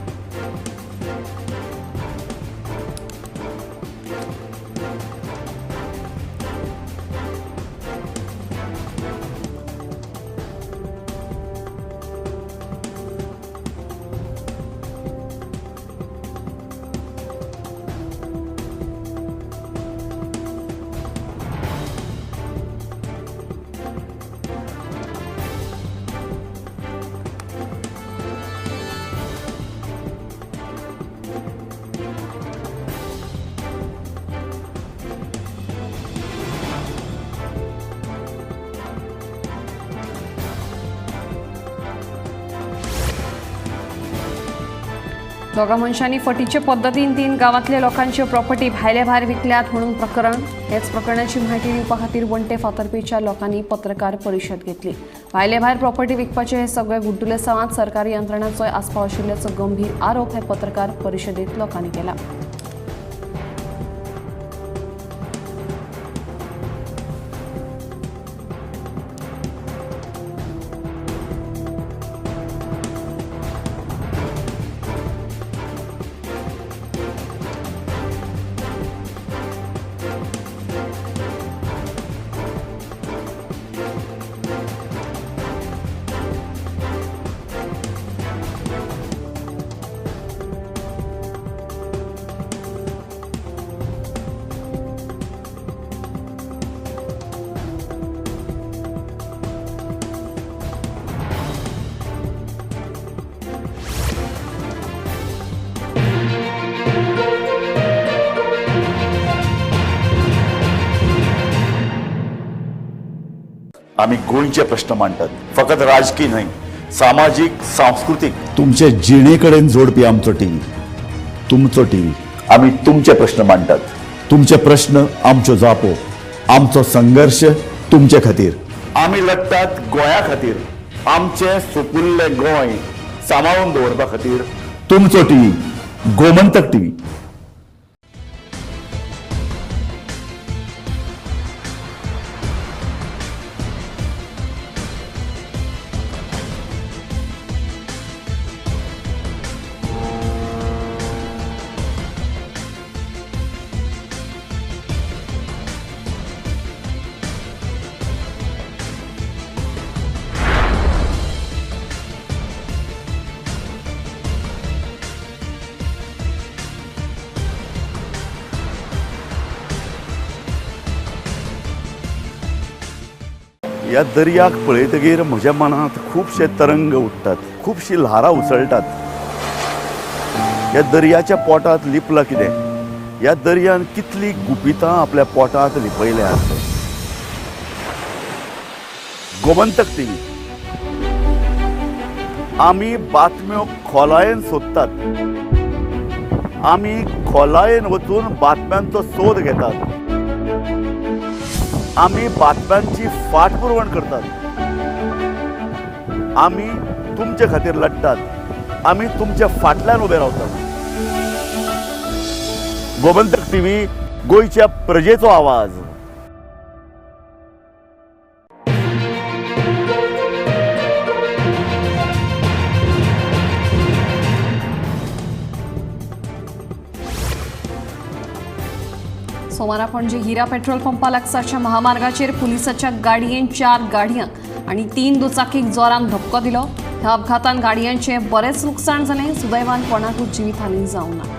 दोगा मनशांनी फटीचे पद्दतीन 3 गांवांतल्या लोकांच्यो प्रॉपर्टी भायले भायर विकल्यात म्हणून प्रकरण. हेच प्रकरणाची म्हायती दिवपा खातीर वंटे फातर्पेच्या लोकांनी पत्रकार परिशद घेतली. भायले भायर प्रॉपर्टी विकपाचे हे सगळे गुड्डुले सावांत सरकारी यंत्रणांचोय आस्पाव आशिल्ल्याचो गंभीर आरोप हे पत्रकार परिशदेंत लोकांनी केला. आमी गोंयचे प्रश्न मांडटात, फकत राजकीय न्हय, सामाजीक, सांस्कृतीक, तुमचे जिणे कडेन जोडपी आमचो टीव्ही, तुमचो टीव्ही. आमी तुमचे प्रश्न मांडटात, तुमचे प्रश्न आमच्यो जापो, आमचो संघर्श तुमचे खातीर. आमी लढटात गोंया खातीर, आमचें सुपुल्लें गोंय सांबाळून दवरपा खातीर. तुमचो टीव्ही, गोमंतक टीव्ही. ह्या दर्याक पळयतगीर म्हज्या मनांत खुबशे तरंग उठ्ठात, खुबशी ल्हारां उसळटात. ह्या दर्याच्या पोटांत लिपलां कितें? ह्या दर्यान कितली गुपितां आपल्या पोटांत लिपयल्यात. गोमंतक टीव्ही, आमी बातम्यो खोलायेन सोदतात, आमी खोलायेन वचून बातम्यांचो सोद घेतात, आमी बातम्यांची फाटपुरवण करतात, आमी तुमचे खातीर लढटात, आमी तुमच्या फाटल्यान उबे रावतात. गोमंतक टीव्ही, गोंयच्या प्रजेचो आवाज. सोमारा पणजे हिरा पेट्रोल पंपा लागसारच्या महामार्गाचेर पुलिसाच्या गाडयेन 4 गाडयांक आनी 3 दुचाकीक जोरान धपको दिलो. ह्या अपघातान गाडयांचें बरेंच लुकसाण जालें. सुदैवान कोणाकूच जिवीतहानी जावंक ना.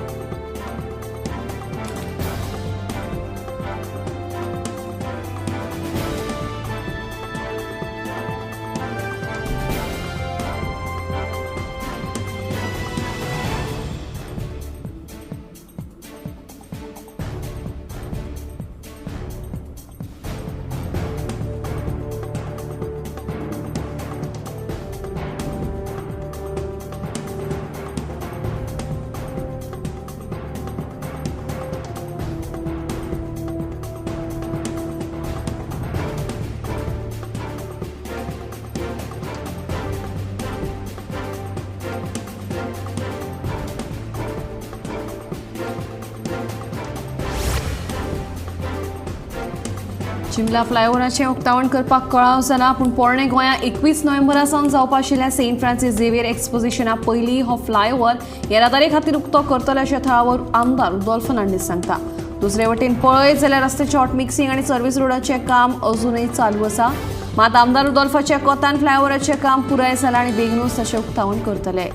चिमला फ्लायओव्हराचें उक्तावण करपाक कळाव जाला, पूण पोरणे गोंया 21 नोव्हेंबरा सावन जावपा आशिल्ल्या सेंट फ्रांसीस झेवियर एक्सपोजिशना पयलीं हो फ्लायओव्हर येरादारी खातीर उक्तो करतले अशें थळावो आमदार रुदोल्फ फर्नांडीस सांगता. दुसरे वटेन पळयत जाल्यार रस्त्याचें हॉट मिक्सिंग आनी सर्व्हिस रोडाचें काम अजुनूय चालू आसा. मात आमदार रुदोल्फाच्या कोतान फ्लायओव्हराचें काम पुराय जालां आनी बेगीनूच तशें उक्तावण करतले.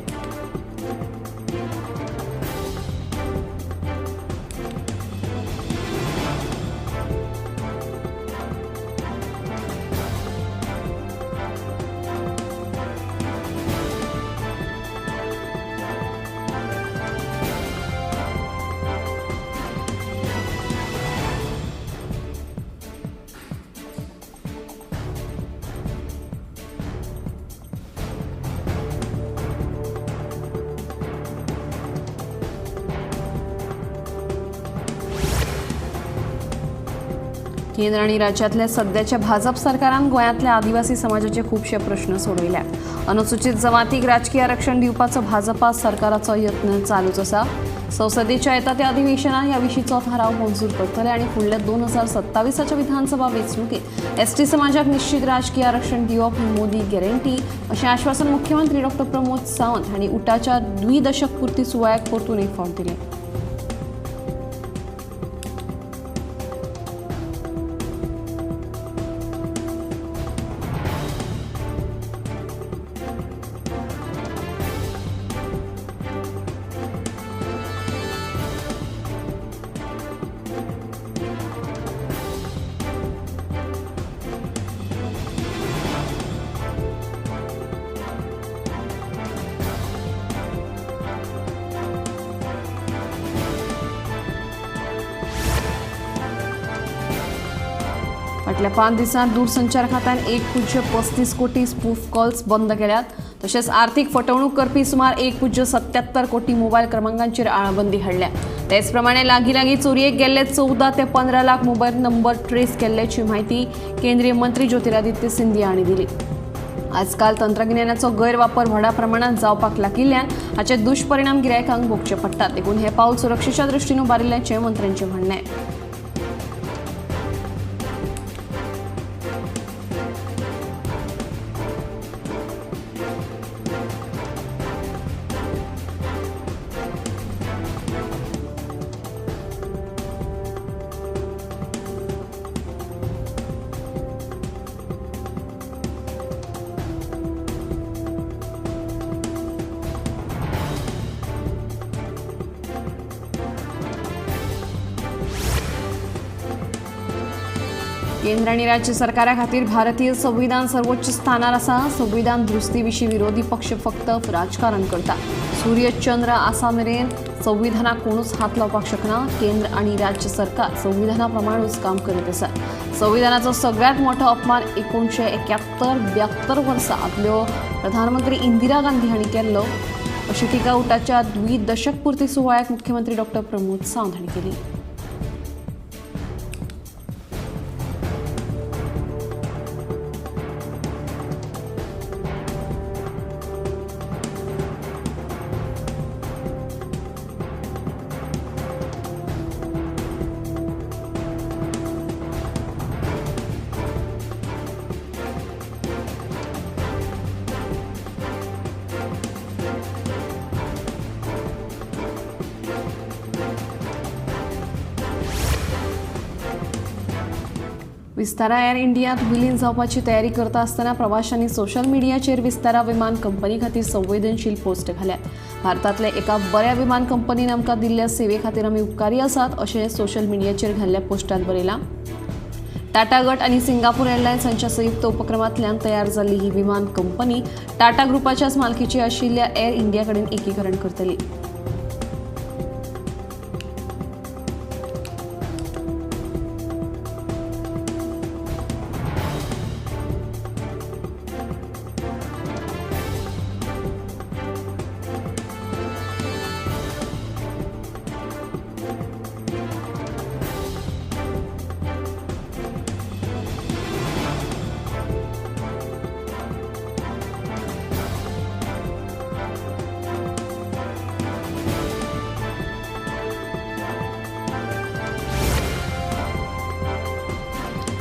केंद्र आनी राज्यांतल्या सद्याच्या भाजप सरकारान गोंयांतल्या आदिवासी समाजाचे खुबशे प्रश्न सोडयल्यात. अनुसूचित जमातीक राजकी आरक्षण दिवपाचो भाजपा सरकाराचो यत्न चालूच आसा. संसदेच्या येता त्या अधिवेशनात ह्या विशींचो थाराव मंजूर करतले आनी फुडल्या 2027च्या विधानसभा वेंचणुकेंत एसटी समाजाक निश्चित राजकी आरक्षण दिवप ही मोदी गॅरंटी अशें आश्वासन मुख्यमंत्री डॉ प्रमोद सावंत हांणी उटाच्या द्विदशक पुर्ती सुवाळ्याक परतून एक फावट दिलें. फाटल्या 5 दिसांत दूरसंचार खात्यान 1.35 कोटी स्पूफ कॉल्स बंद केल्यात. तशेंच आर्थिक फटवणूक करपी सुमार 1.77 कोटी मोबायल क्रमांकांचेर आळाबंदी हाडल्या. तेच प्रमाणे लागीं लागीं चोरयेक गेल्ले 14 ते 15 लाख मोबायल नंबर ट्रेस केल्ल्याची म्हायती केंद्रीय मंत्री ज्योतिरादित्य सिंधिया हांणी दिली. आजकाल तंत्रगिन्यानाचो गैरवापर व्हडा प्रमाणात जावपाक लागिल्ल्यान हाचे दुश्परिणाम गिरायकांक भोगचे पडटात. देखून हें पावल सुरक्षेच्या दृश्टीन उबारिल्ल्याचें मंत्र्यांचें म्हणणें. केंद्र आनी राज्य सरकारा खातीर भारतीय संविधान सर्वोच्च स्थानार आसा. संविधान दुरुस्ती विशीं विरोधी पक्ष फक्त राजकारण करता. सूर्य चंद्र आसा मेरेन संविधानाक कोणूच हात लावपाक शकना. केंद्र आनी राज्य सरकार संविधाना प्रमाणूच काम करीत आसा. संविधानाचो सगळ्यांत मोठो अपमान 1971-72 वर्सा आदल्यो प्रधानमंत्री इंदिरा गांधी हांणी केल्लो अशी टिका उटाच्या द्विदशक पुर्ती सुवाळ्याक मुख्यमंत्री डॉ प्रमोद सावंत हांणी केली. विस्तारा एअर इंडियांत विलीन जावपाची तयारी करता आसतना प्रवाशांनी सोशल मिडियाचेर विस्तारा विमान कंपनी खातीर संवेदनशील पोस्ट घाल्यात. भारतांतल्या एका बऱ्या विमान कंपनीन आमकां दिल्ल्या सेवे खातीर आमी उपकारी आसात अशें सोशल मिडियाचेर घाल्ल्या पोस्टांत बरयलां. टाटा गट आनी सिंगापूर एअरलायन्स हांच्या संयुक्त उपक्रमांतल्यान तयार जाल्ली ही विमान कंपनी टाटा ग्रुपाच्याच मालकीची आशिल्ल्या एअर इंडिया कडेन एकीकरण करतली.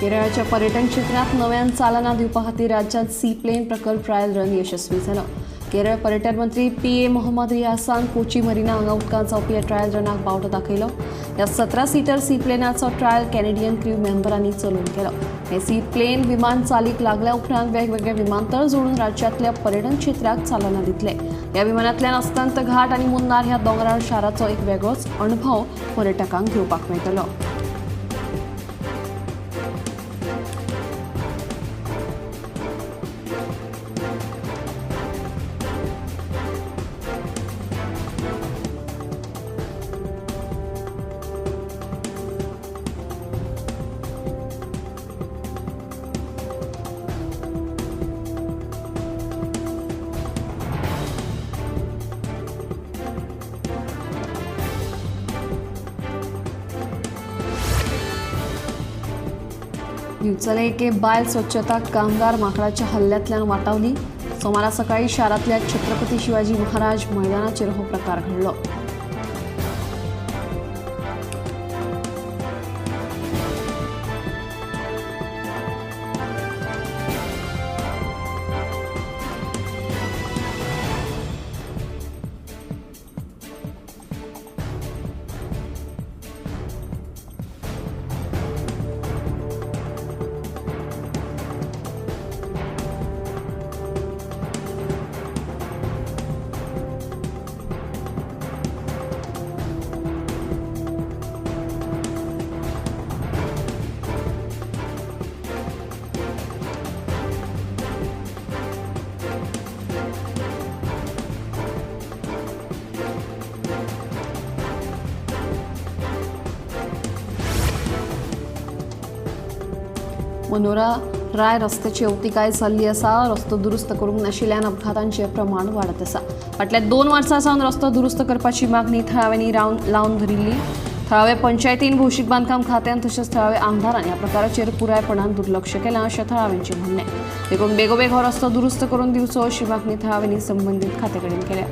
केरळाच्या पर्यटन क्षेत्रात नव्यान चालना दिवपा खातीर राज्यांत सी प्लेन प्रकल्प ट्रायल रन यशस्वी जालो. केरळ पर्यटन मंत्री पी ए मोहम्मद रियासान कोची मरिना हांगा उदकांत जावपी ह्या ट्रायल रनाक बावटो दाखयलो. ह्या 17 सीटर सी प्लेनाचो ट्रायल कॅनेडियन क्रू मेंबरांनी चलोवन केलो. हे सी प्लेन विमान चालीक लागल्या उपरांत वेगवेगळे विमानतळ जोडून राज्यांतल्या पर्यटन क्षेत्राक चालना दितले. ह्या विमानांतल्यान अस्तंत घाट आनी मुन्नार ह्या दोंगराळ शाराचो एक वेगळोच अणभव पर्यटकांक घेवपाक मेळटलो. दिवचले एके बायल स्वच्छता कामगार माकडाच्या हल्ल्यांतल्यान वाटावली. सोमारा सकाळी शारांतल्या छत्रपती शिवाजी महाराज मैदानाचेर हो प्रकार घडलो. मनोरा राय रस्त्याची अवतिकाय जाल्ली आसा. रस्तो दुरुस्त करूंक नाशिल्ल्यान अपघातांचें प्रमाण वाडत आसा. फाटल्या 2 वर्सां सावन रस्तो दुरुस्त करपाची मागणी थळाव्यांनी लावन धरिल्ली. थळावे पंचायतीन, भौशीक बांदकाम खात्यान तशेंच थळावे आमदारान ह्या प्रकाराचेर पुरायपणान दुर्लक्ष केलां अशें थळाव्यांचें म्हणणें. देखून बेगोबेग हो रस्तो दुरुस्त करून दिवचो अशी मागणी थळाव्यांनी संबंदीत खात्या कडेन केल्या.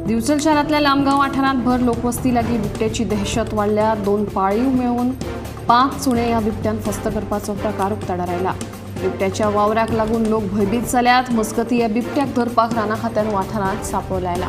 दिवचल शहरातल्या लामगाव वाठारांत भर लोकवस्ती लागीं बिबट्याची दहशत वाडल्या. 2 पाळीव मेळून 5 सुणे ह्या बिबट्यान फस्त करपाचो प्रकार उक्ताडार आयला. बिबट्याच्या वावराक लागून लोक भयभीत जाल्यात. मजगतीं ह्या बिबट्याक धरपाक राना खात्यान वाठारांत सापळो लायला.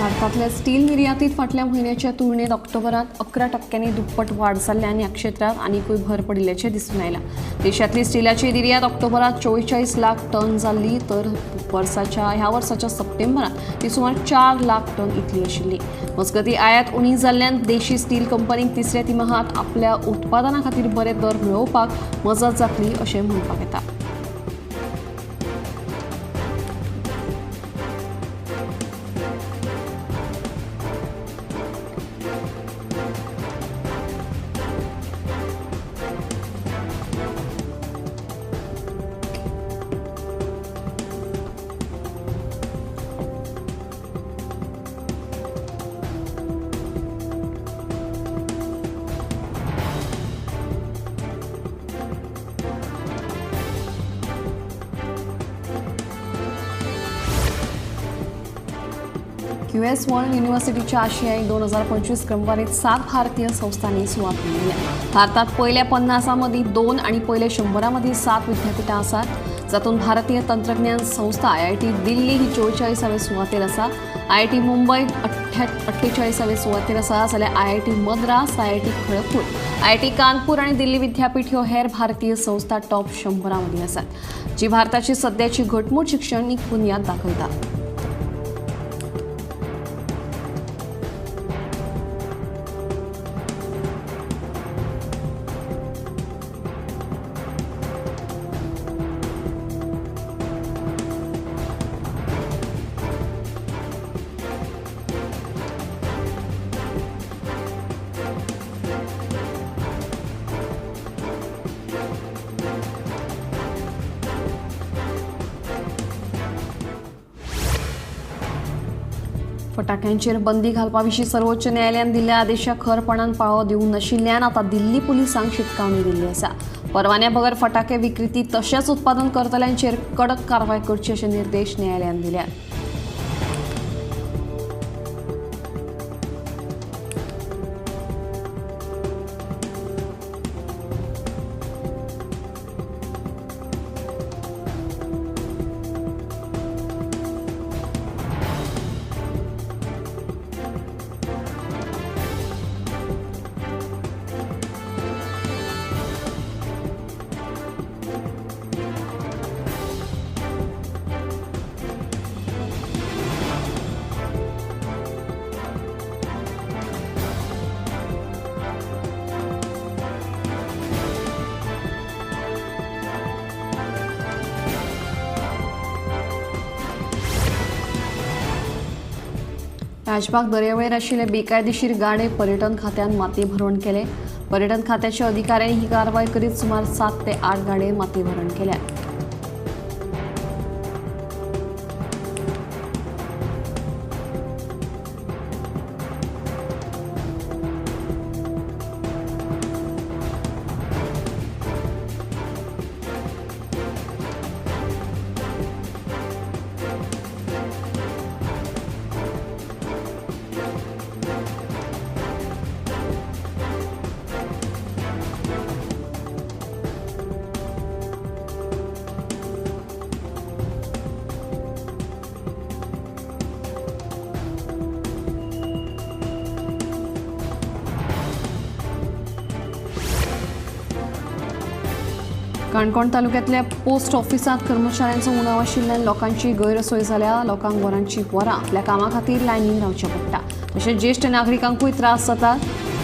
भारतातल्या स्टील निर्यातीत फाटल्या म्हयन्याच्या तुलनेत ऑक्टोबरात 11% दुप्पट वाढ जाल्ल्यान ह्या क्षेत्रात आनीकूय भर पडिल्ल्याचें दिसून आयलां. देशांतली स्टिलाची निर्यात ऑक्टोबरात 44 लाख टन जाल्ली, तर ह्या वर्साच्या सप्टेंबरात ती सुमार 4 लाख टन इतली आशिल्ली. मजगतीं आयात उणी जाल्ल्यान देशी स्टील कंपनीक तिसऱ्या तिमाहात आपल्या उत्पादना खातीर बरे दर मेळोवपाक मजत जातली अशें म्हणपाक येता. क्यूएस वर्ल्ड युनिव्हर्सिटीच्या आशियाई 2025 क्रमवारीत 7 भारतीय संस्थांनी सुवात मेळयल्या. भारतात पयल्या 50 मदीं 2 आनी पयल्या 100 मदीं 7 विद्यापीठां आसात, जातूंत भारतीय तंत्रज्ञान संस्था आयआयटी दिल्ली ही 44वे सुवातेर आसा, आयआयटी मुंबय 48वे सुवातेर आसा, जाल्यार IIT Madras, IIT Kharagpur, IIT Kanpur आनी दिल्ली विद्यापीठ ह्यो हेर भारतीय संस्था टॉप 100 मदीं आसात, जी भारताची सद्याची घटमूट शिक्षणीक बुन्याद दाखयता. फटाक्यांचेर बंदी घालपा विशीं सर्वोच्च न्यायालयान दिल्ल्या आदेशाक खरपणान पाळो दिवंक नाशिल्ल्यान आतां दिल्ली पुलिसांक शिटकावणी दिल्ली आसा. परवान्या बगर फटाके विक्रेती तशेंच उत्पादन करतल्यांचेर कडक कारवाय करची अशे निर्देश न्यायालयान दिल्यात. राजबाग दर्यावेळेर आशिल्ले बेकायदेशीर गाडे पर्यटन खात्यान माती भरवण केले. पर्यटन खात्याच्या अधिकाऱ्यांनी ही कारवाय करीत सुमार 7 ते 8 गाडे माती भरण केल्या. काणकोण तालुक्यांतल्या पोस्ट ऑफिसांत कर्मचाऱ्यांचो उणाव आशिल्ल्यान लोकांची गैरसोय जाल्या. लोकांक वरांची वरां आपल्या कामा खातीर लायनीन रावचें पडटा, तशेंच ज्येश्ठ नागरिकांकूय त्रास जातात.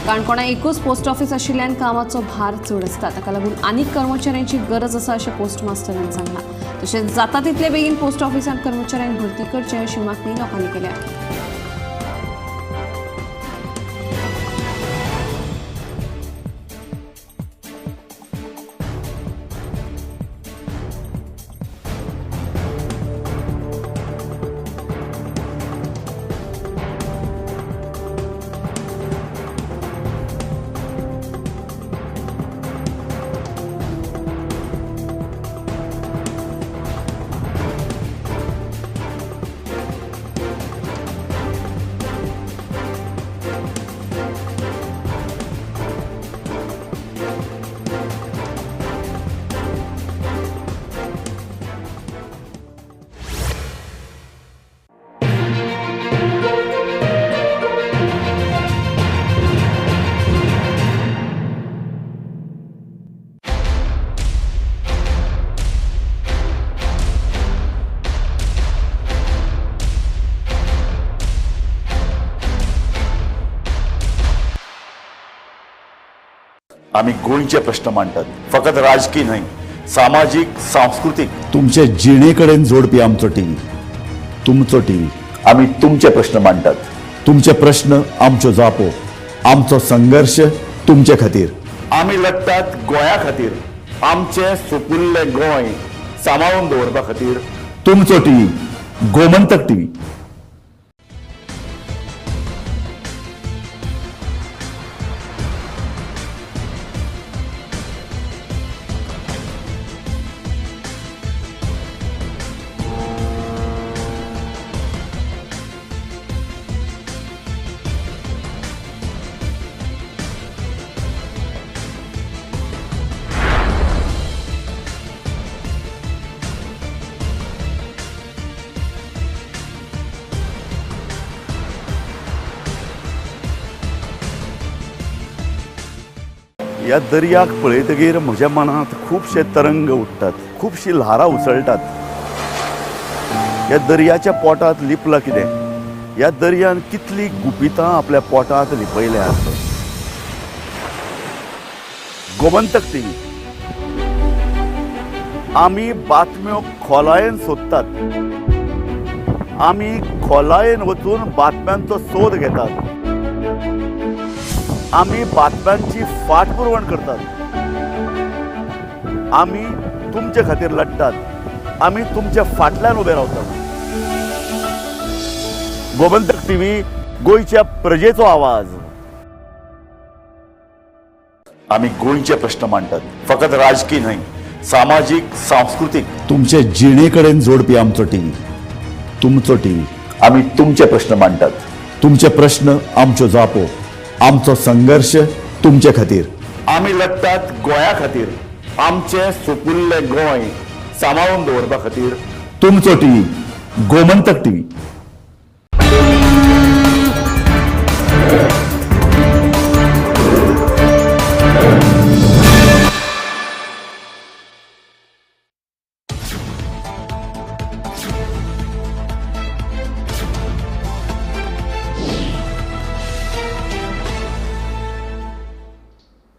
काणकोणां एकूच पोस्ट ऑफिस आशिल्ल्यान कामाचो भार चड आसता, ताका लागून आनीक कर्मचाऱ्यांची गरज आसा अशें पोस्ट मास्टरान सांगलां. तशेंच जाता तितले बेगीन पोस्ट ऑफिसांत कर्मचाऱ्यांक भरती करची अशी मागणी लोकांनी केल्या. आमी गोंयचे प्रश्न मांडटात, फकत राजकीय न्हय, सामाजीक, सांस्कृतीक, तुमचे जिणे कडेन जोडपी आमचो टीव्ही, तुमचो टीव्ही. आमी तुमचे प्रश्न मांडटात, तुमचे प्रश्न आमच्यो जापो, आमचो संघर्श तुमचे खातीर. आमी लढटात गोंया खातीर, आमचें सुपुल्लें गोंय सांबाळून दवरपा खातीर. तुमचो टीव्ही, गोमंतक टीव्ही. ह्या दर्याक पळयतगीर म्हज्या मनांत खुबशे तरंग उठ्ठात, खुबशी ल्हारां उसळटात. ह्या दर्याच्या पोटांत लिपलां कितें? ह्या दर्यान कितली गुपितां आपल्या पोटांत लिपयल्यात. गोमंतक टीव्ही, आमी बातम्यो खोलायेन सोदतात, आमी खोलायेन वचून बातम्यांचो सोद घेतात, आमी बातम्यांची फाटपुरवण करतात, आमी तुमचे खातीर लढटात, आमी तुमच्या फाटल्यान उबे रावतात. गोमंतक टीव्ही, गोंयच्या प्रजेचो आवाज. आमी गोंयचे प्रश्न मांडटात, फकत राजकी न्हय, सामाजीक, सांस्कृतीक, तुमचे जिणे कडेन जोडपी आमचो टीव्ही, तुमचो टीव्ही. आमी तुमचे प्रश्न मांडटात, तुमचे प्रश्न आमच्यो जापो, आमचो संघर्ष तुमचे खातीर. आमी लढटात गोंया खातीर, आमचें सुपुल्लें गोंय सांबाळून दवरपा खातीर. तुमचो टीव्ही, गोमंतक टीव्ही.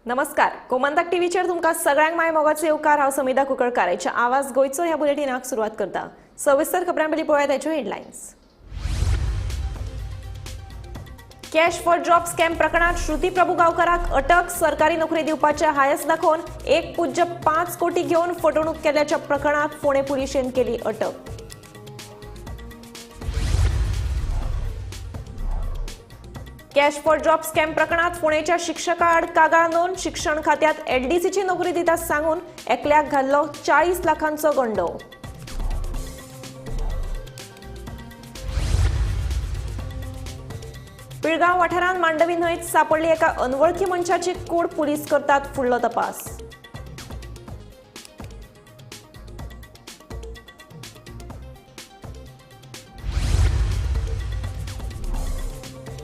नमस्कार, गोमंतक टीव्हीचेर तुमकां सगळ्यांक माय मोगाचो येवकार. हांव समिधा कुंकळकार. आयच्या आवाज गोंयचो ह्या बुलेटिनाक सुरवात करता. सविस्तर खबरां पयलीं पळोवया ताच्यो headlines. Cash for job scam प्रकरणात श्रुती प्रभुगांवकराक अटक. सरकारी नोकरी दिवपाचे हायस दाखोवन 1.5 कोटी घेवन फटवणूक केल्ल्याच्या प्रकरणात फोंडें पुलिशेन केली अटक. कॅश फॉर जॉब स्कॅम प्रकरणात फोंडेच्या शिक्षकाआड कागाळ नोंद. शिक्षण खात्यात एलडीसीची नोकरी दिता सांगून एकल्याक घाल्लो 40 लाखांचो गंडो. पिळगांव वाठारांत मांडवी न्हंयत सापडली एका अनवळखी मनशाची कूड. पुलीस करतात फुडलो तपास.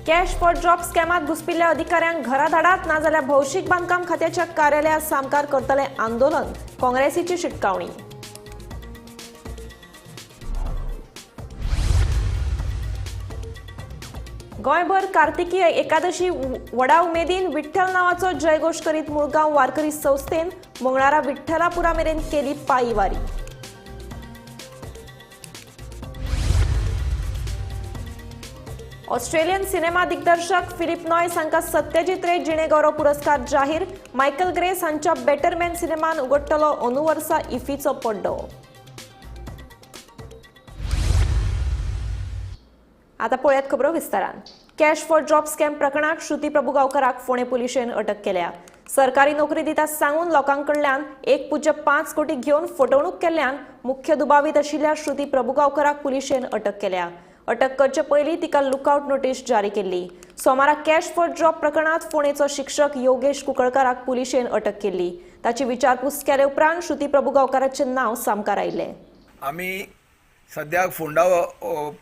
कॅश फॉर जॉब स्कॅमात घुसपिल्ल्या अधिकाऱ्यांक घरा धाडात, नाजाल्यार भौशीक बांदकाम खात्याच्या कार्यालया सामकार करतले आंदोलन. काँग्रेसीची शिटकावणी. गोंयभर कार्तिकी एकादशी व्हडा उमेदीन विठ्ठल नावाचो जयघोष करीत मुळगांव वारकरी संस्थेन मंगळारा विठ्ठलापुरा मेरेन केली पायी वारी. ऑस्ट्रेलियन सिनेमा दिग्दर्शक फिलिप नॉयस हांकां सत्यजीत रे जिणेगौरव पुरस्कार जाहीर. मायकल ग्रेस हांच्या बेटरमॅन सिनेमान उगडटलो अंदू वर्सा इफीचो पड्डो. आतां पळयात खबरो विस्तारान. कॅश फॉर जॉब स्कॅम प्रकरणात श्रुती प्रभुगांवकराक फोंडें पुलिशेन अटक केल्या. सरकारी नोकरी दिता सांगून लोकां कडल्यान 1.5 कोटी घेवन फटवणूक केल्ल्यान मुख्य दुबावीत आशिल्ल्या श्रुती प्रभुगांवकराक पुलिशेन अटक केल्या. अटक करचे पयलीं तिका लुकआउट नोटीस जारी केल्ली. सोमारा कॅश फॉर जॉब प्रकरणात फोंडेचो शिक्षक योगेश कुंकळकाराक पुलिशेन अटक केल्ली. ताची विचारपूस केले उपरांत श्रुती प्रभुगांवकराचें नांव सामकार आयलें. आमी सद्याक फोंडा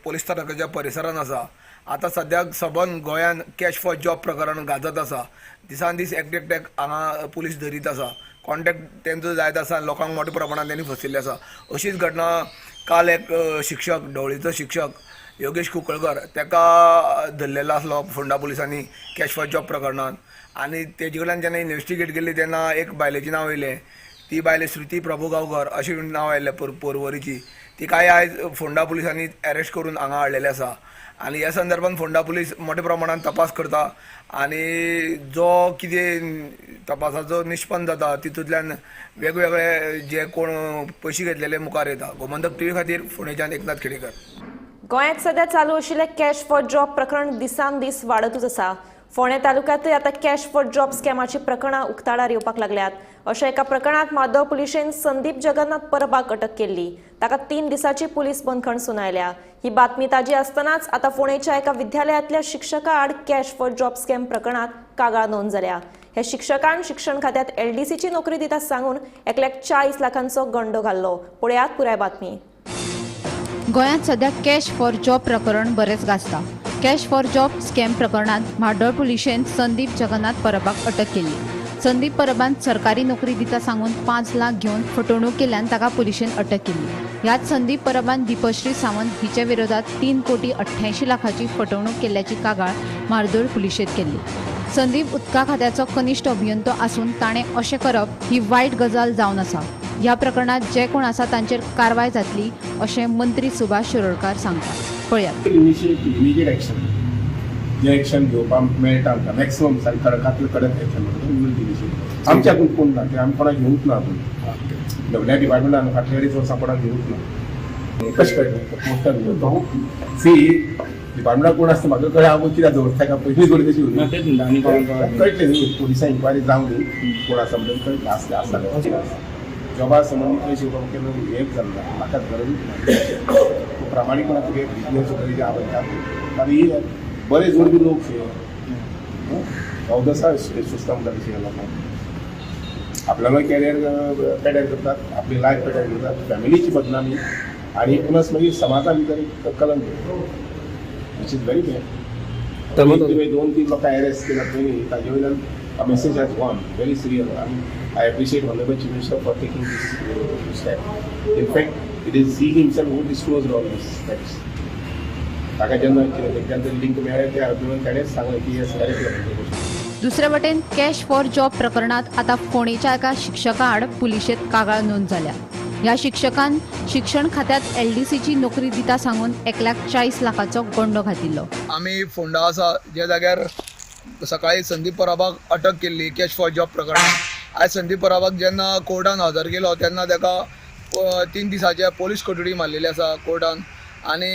पोलीस स्थानकाच्या परिसरांत आसा. आतां सद्याक सबंद गोंयांत कॅश फॉर जॉब प्रकरण गाजत आसा. दिसान दीस एकटेक हांगा पुलीस धरीत आसा. कॉन्टेक्ट तेंचो जायत आसा आनी लोकांक मोठ्या प्रमाणान तेणी फसयल्ले आसा. अशीच घटना काल एक शिक्षक, ढवळीचो शिक्षक योगेश कुंकळकर, ताका धरलेलो आसलो फोंडा पुलिसांनी कॅश फॉर जॉब प्रकरणान. आनी तेजे कडल्यान जेन्ना इन्वेस्टिगेट केल्ली तेन्ना एक बायलेचें नांव येयलें. ती बायल श्रुती प्रभुगांवकर अशें नांव आयिल्लें पोरवरीची. तिकाय आयज फोंडा पुलिसांनी अरेस्ट करून हांगा हाडलेलें आसा. आनी ह्या संदर्भान फोंडा पुलीस मोठ्या प्रमाणान तपास करता आनी जो कितें तपासाचो निष्पन्न जाता तितूंतल्यान वेगवेगळे जे कोण पयशे घेतलेले मुखार येता. गोमंतक टीव्ही खातीर फोंडेच्यान एकनाथ खेडेकर. गोंयांत सध्या चालू आशिल्लें कॅश फॉर जॉब प्रकरण दिसान दीस वाडतूच आसा. फोंडें तालुक्यांतूय आतां कॅश फॉर जॉब स्कॅमाची प्रकरणां उक्ताडार येवपाक लागल्यात. अशा एका प्रकरणांत माधव पुलिशेन संदीप जगन्नाथ परबाक अटक केल्ली. ताका 3 दिसांची पुलीस बंदखण सुनायल्या. ही बातमी ताजी आसतनाच आतां फोंडेच्या एका विद्यालयांतल्या शिक्षका आड कॅश फॉर जॉब स्कॅम प्रकरणांत कागाळ नोंद जाल्या. ह्या शिक्षकान शिक्षण खात्यात एलडीसीची नोकरी दिता सांगून एकल्याक 40 लाखांचो गंडो घाल्लो. पळयात पुराय बातमी. गोंयांत सध्या कॅश फॉर जॉब प्रकरण बरेंच गाजता. कॅश फॉर जॉब स्कॅम प्रकरणांत म्हाड्डोळ पुलिशेन संदीप जगन्नाथ परबाक अटक केली. संदीप परबान सरकारी नोकरी दिता सांगून 5 लाख घेवन फटवणूक केल्ल्यान ताका पुलिशेन अटक केली. ह्याच संदीप परबान दीपश्री सावंत हिच्या विरोधात 3,88 कोटी फटवणूक केल्ल्याची कागाळ म्हार्दोळ पुलिशेंत केल्ली. संदीप उदका खात्याचो कनिश्ठ अभियंतो आसून ताणें अशें करप ही वायट गजाल जावन आसा. ह्या प्रकरणात जे कोण आसा तांचेर कारवाय जातली अशें मंत्री सुभाष शिरोडकार सांगतात. पळयात. इमिजिएट एक्शन, जे एक्शन घेवपाक मेळटा आमकां मॅक्सिमम कडकांतले कडक एक्शन म्हणटा आमच्या हातून कोण ना, ते आमी कोणाक घेवंक ना. अजून सगळ्या डिपार्टमेंटान फाटल्या अडीच वर्सां कोणाक घेवंक ना. कशें कळटलें पोस्टार सी डिपार्टमेंटाक कोण आसता म्हाका कळ्ळें. हांव कित्याक दवरता काय पयलीं जोडी तशी कळटलें न्ही. पुलिसां इन्क्वायरी जावं दी कोण आसा म्हणून कळटलें. आसलें आसा जॉबा संबंदीत पयशे घेवपाक केन्ना हेच जालें ना, म्हाका गरजूच ना. प्रामाणीकपणान तुगे बिजनेस सुद्दां हांव आनी बरे जोडपी लोक शे अवदसा सुस्ता म्हणटा तशें लोकांक आपल्यालो कॅरियर पेड्यार करतात, आपली लायफ पेड्यार करतात, फॅमिलीची बदनामी आनी प्लस मागीर समाजा भितर एक कलंक, which is very bad. तुवें 2-3 लोकांक अरेस्ट केला पयलीं, ताजे वयल्यान message has gone very serious. आनी I appreciate honourable chief minister for taking this step. In fact it is he himself who disclose all this facts. ताका जेन्ना कितें लिंक मेळ्ळें त्या आर्ग्युमेंट ताणेंच सांगलें की हे सगळें. दुसरे वटेन कॅश फॉर जॉब प्रकरणात आतां फोंडेच्या एका शिक्षका आड पुलिशेंत कागाळ नोंद जाल्या. ह्या शिक्षकान शिक्षण खात्यात एलडीसीची नोकरी दिता सांगून 1,40,00,000 गोंडो घातिल्लो. आमी फोंडा आसा ज्या जाग्यार सकाळी संदीप परबाक अटक केल्ली कॅश फॉर जॉब प्रकरणात. आयज संदीप परबाक जेन्ना कोर्टान हजर केलो तेन्ना ताका 3 दिसाचे पोलीस कोठडी मारलेली आसा कोर्टान आनी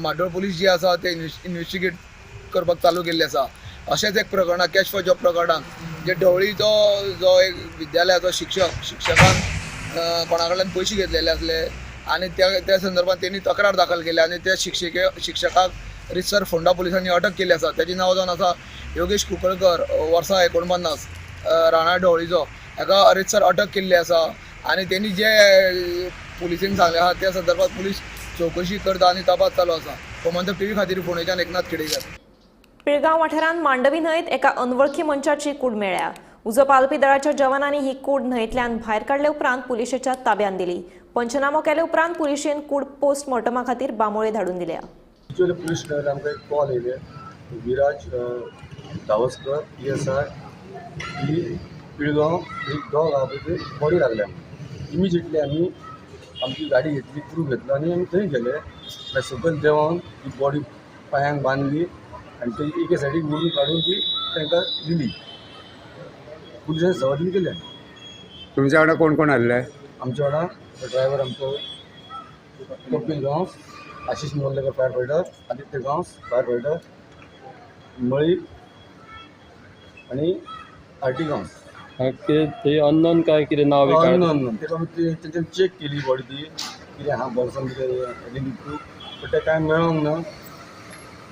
म्हाड्डोळ पुलीस जी आसा ते इन्वेस्टिगेट करपाक चालू केल्ली आसा. अशेंच एक प्रकरणां कॅश फॉर जॉब प्रकरणान जे ढवळीचो जो एक विद्यालयाचो शिक्षकान कोणा कडल्यान पयशे घेतलेले आसले आनी त्या संदर्भात तेणी तक्रार दाखल केली आनी त्या शिक्षकाक रितसर फोंडा पुलिसांनी अटक केल्ली आसा. तेजें नांव जावन आसा योगेश कुंकळकर, वर्सां 49, राणा ढवळीचो. हाका रितसर अटक केल्ली आसा आनी तेणी जे पुलिसेन सांगलें आसा त्या संदर्भात पुलीस चवकशी करता आनी तपास चालू आसा. गोमंतक टीव्ही खातीर फोंडेच्यान एकनाथ खेडेकर. पिळगांव वाठारांत मांडवी न्हंयत एका अनवळखी मनशाची कूड मेळ्ळ्या. उजो पालोवपी दळाच्या जवानांनी ही कूड न्हंयतल्यान भायर काडले उपरांत पुलिशेच्या ताब्यांत दिली. पंचनामो केले उपरांत पुलिशेन कूड पोस्टमॉर्टमा खातीर बांबोळे धाडून दिल्या. पुलीस स्टेशनार आमकां एक कॉल येयले, विराज धावस्कर PSI ही पिळगांव एक डॉग आहा पळय थंय बॉडी लागल्या. इमिजिएटली आमी आमची गाडी घेतली, क्रू घेतलो आनी आमी थंय गेले. मागीर सकयल देंवन ती बॉडी पांयांक बांदली आनी ती एके सायडीक ओडून काडून ती तांकां दिली. पुलिसांनी सवादीन केले. तुमच्या वांगडा कोण कोण आसले? आमच्या वांगडा ड्रायव्हर आमचो Kapil Gawas, Ashish Nivaldekar fire fighter, Aditya Gawas fire fighter, Mali आनी आर टी गांवस. ते अननोन काय कितें नांव? अननोन. तेका आमी तेंच्यान चॅक केली बॉडी ती कितें आहा बोल्सान कितें आयडेंटिटी, बट तें कांय मेळोंक ना.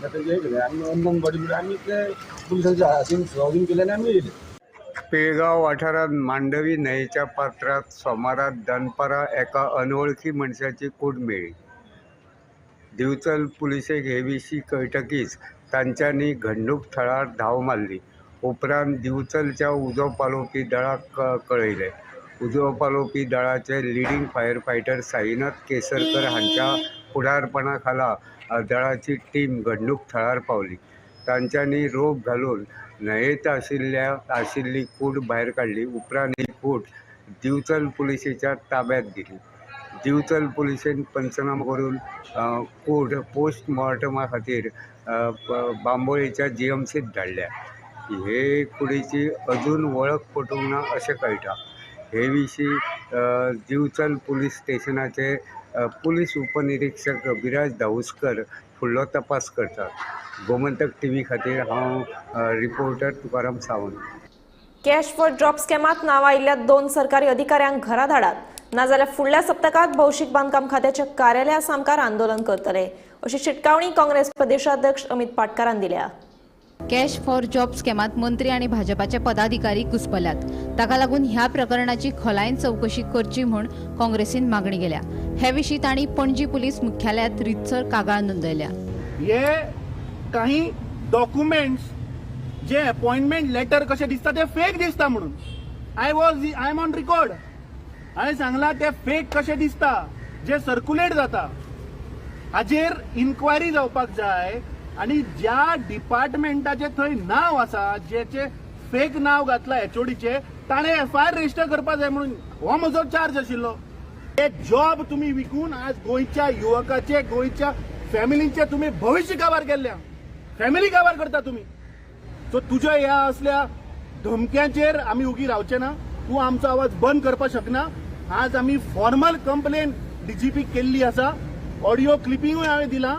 तेजें केलें आमी अननोन बॉडी म्हणल्यार आमी ते पुलिसांच्या हातीन सुवादीन केलें आनी आमी येयले. पिळगांव वाठारांत मांडवी न्हंयेच्या पात्रांत सोमारा दनपारां एका अनवळखी मनशाची कूड मेळ्ळी. दिवचल पुलिसेक हे विशीं कळटकीच तांच्यांनी घडणूक थळार धांव मारली. उपरांत दिवचलच्या उजो पालोवपी दळाक कळयलें. उजो पालोवपी दळाचे leading fire fighter Sainath Kesarkar हांच्या फुडारपणा खाला दळाची टीम घडणूक थळार पावली. तांच्यांनी रोप घालून न्हंयेंत आशिल्ली कूड भायर काडली. उपरांत ही कूड दिवचल पुलिसेच्या ताब्यांत दिली. दिवचल पुलिसेन पंचनामो करून कूड पोस्टमॉर्टमा खातीर बांबोळेच्या जीएमसीत धाडल्या. हे कुडीची अजून वळख पटूंक ना अशें कळटा. हे विशीं दिवचल पुलीस स्टेशनाचे पुलीस उपनिरीक्षक विराज धाऊस्कर फुडलो तपास करतात. गोमंतक टीव्ही खातीर हांव reporter Tukaram Sawant. Cash for job स्कॅमात नांव आयिल्ल्या 2 सरकारी अधिकाऱ्यांक घरा धाडात, नाजाल्यार फुडल्या सप्तकांत भौशीक बांदकाम खात्याच्या कार्यालया सामकार आंदोलन करतले अशी शिटकावणी काँग्रेस प्रदेशाध्यक्ष अमित पाटकारान दिल्या. कॅश फॉर जॉब स्कॅमात मंत्री आनी भाजपाचे पदाधिकारी घुस्पल्यात. ताका लागून ह्या प्रकरणाची खोलायेन चवकशी करची म्हूण काँग्रेसीन मागणी केल्या. हे विशीं तांणी पणजी पुलीस मुख्यालयांत रितसर कागाळ नोंदयल्या. हे काही डॉक्युमेंट्स जे अपॉइंटमेंट लेटर कशें दिसता ते फेक दिसता म्हणून. I am on record. हांवें सांगलां ते फेक कशें दिसता जे सर्क्युलेट जाता हाजेर इन्क्वायरी जावपाक जाय आनी ज्या डिपार्टमेंटाचें थंय नांव आसा जेचे फेक नांव घातलां एचओडीचें ताणें एफआयआर रजिस्टर करपाक जाय म्हणून हो म्हजो चार्ज आशिल्लो. ते जॉब तुमी विकून आज गोंयच्या युवकाचे गोंयच्या फॅमिलींचे तुमी भविश्य काबार केल्ल्या, फॅमिली काबार करता तुमी. सो तुज्या ह्या असल्या धमक्यांचेर आमी उगी रावचे ना. तूं आमचो आवाज बंद करपाक शकना. आज आमी फॉर्मल कंप्लेन डीजीपी केल्ली आसा, ऑडियो क्लिपिंगूय हांवें दिलां.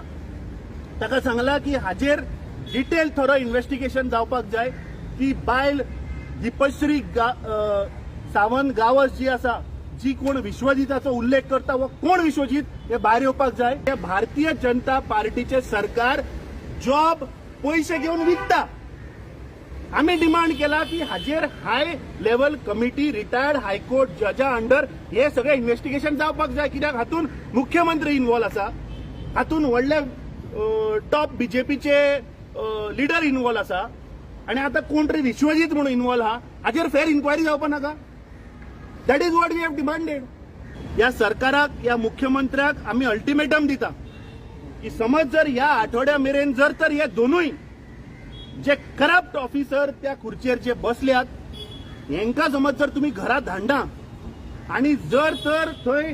ताका सांगलां की हाजेर डिटेल थरो इन्वेस्टिगेशन जावपाक जाय. ती बायल दीपश्री सावंत गावस जी आसा, जी कोण विश्वजीताचो उल्लेख करता वो कोण विश्वजीत हे भायर येवपाक जाय. हे भारतीय जनता पार्टीचे सरकार जॉब पयशे घेवन विकता. आमी डिमांड केला की हाजेर high level committee retired high court जजा अंडर हे सगळे इन्वेस्टिगेशन जावपाक जाय. कित्याक हातून मुख्यमंत्री इन्वॉल्व आसा, हातून व्हडले टॉप बीजेपीचे लिडर इन्वॉल्व आसा आनी आतां कोण तरी विश्वजीत म्हणून इन्वॉल्व आहा. हाजेर फेर इन्क्वायरी जावपाक नाका? That is what we have demanded. ह्या सरकाराक ह्या मुख्यमंत्र्याक आमी अल्टिमेटम दिता की समज जर ह्या आठवड्या मेरेन जर तर हे दोनूय जे करप्ट ऑफिसर त्या खुर्चेर जे बसल्यात हेंकां समज जर तुमी घरा धाडना आनी जर तर थंय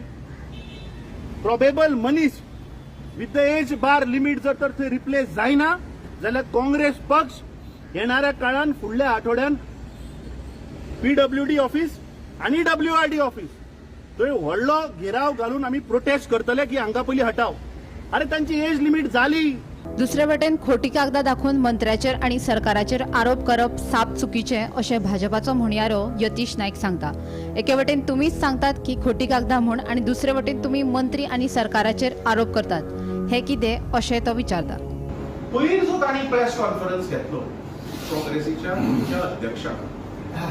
प्रोबेबल मनीस with the age bar limit जर तर थंय रिप्लेस जायना जाल्यार काँग्रेस पक्ष येणाऱ्या काळान फुडल्या आठवड्यान पीडब्ल्यूडी ऑफिस आनी डब्ल्यूआरडी ऑफिस थंय व्हडलो घेराव घालून आमी प्रोटेस्ट करतले की हांकां पयलीं हटाव. अरे तांची एज लिमीट जाली. दुसरे वटेन खोटी कागदां दाखोवन मंत्र्याचेर आनी सरकाराचेर आरोप करप साप चुकीचें अशें भाजपाचो म्हणयारो यतीश नायक सांगता. एके वटेन तुमीच सांगतात की खोटी कागदां म्हूण आनी दुसरे वटेन तुमी मंत्री आनी सरकाराचेर आरोप करतात, हें कितें अशें तो विचारता. पयर जो तांणी प्रेस कॉन्फरन्स घेतलो काँग्रेसीच्या अध्यक्षान,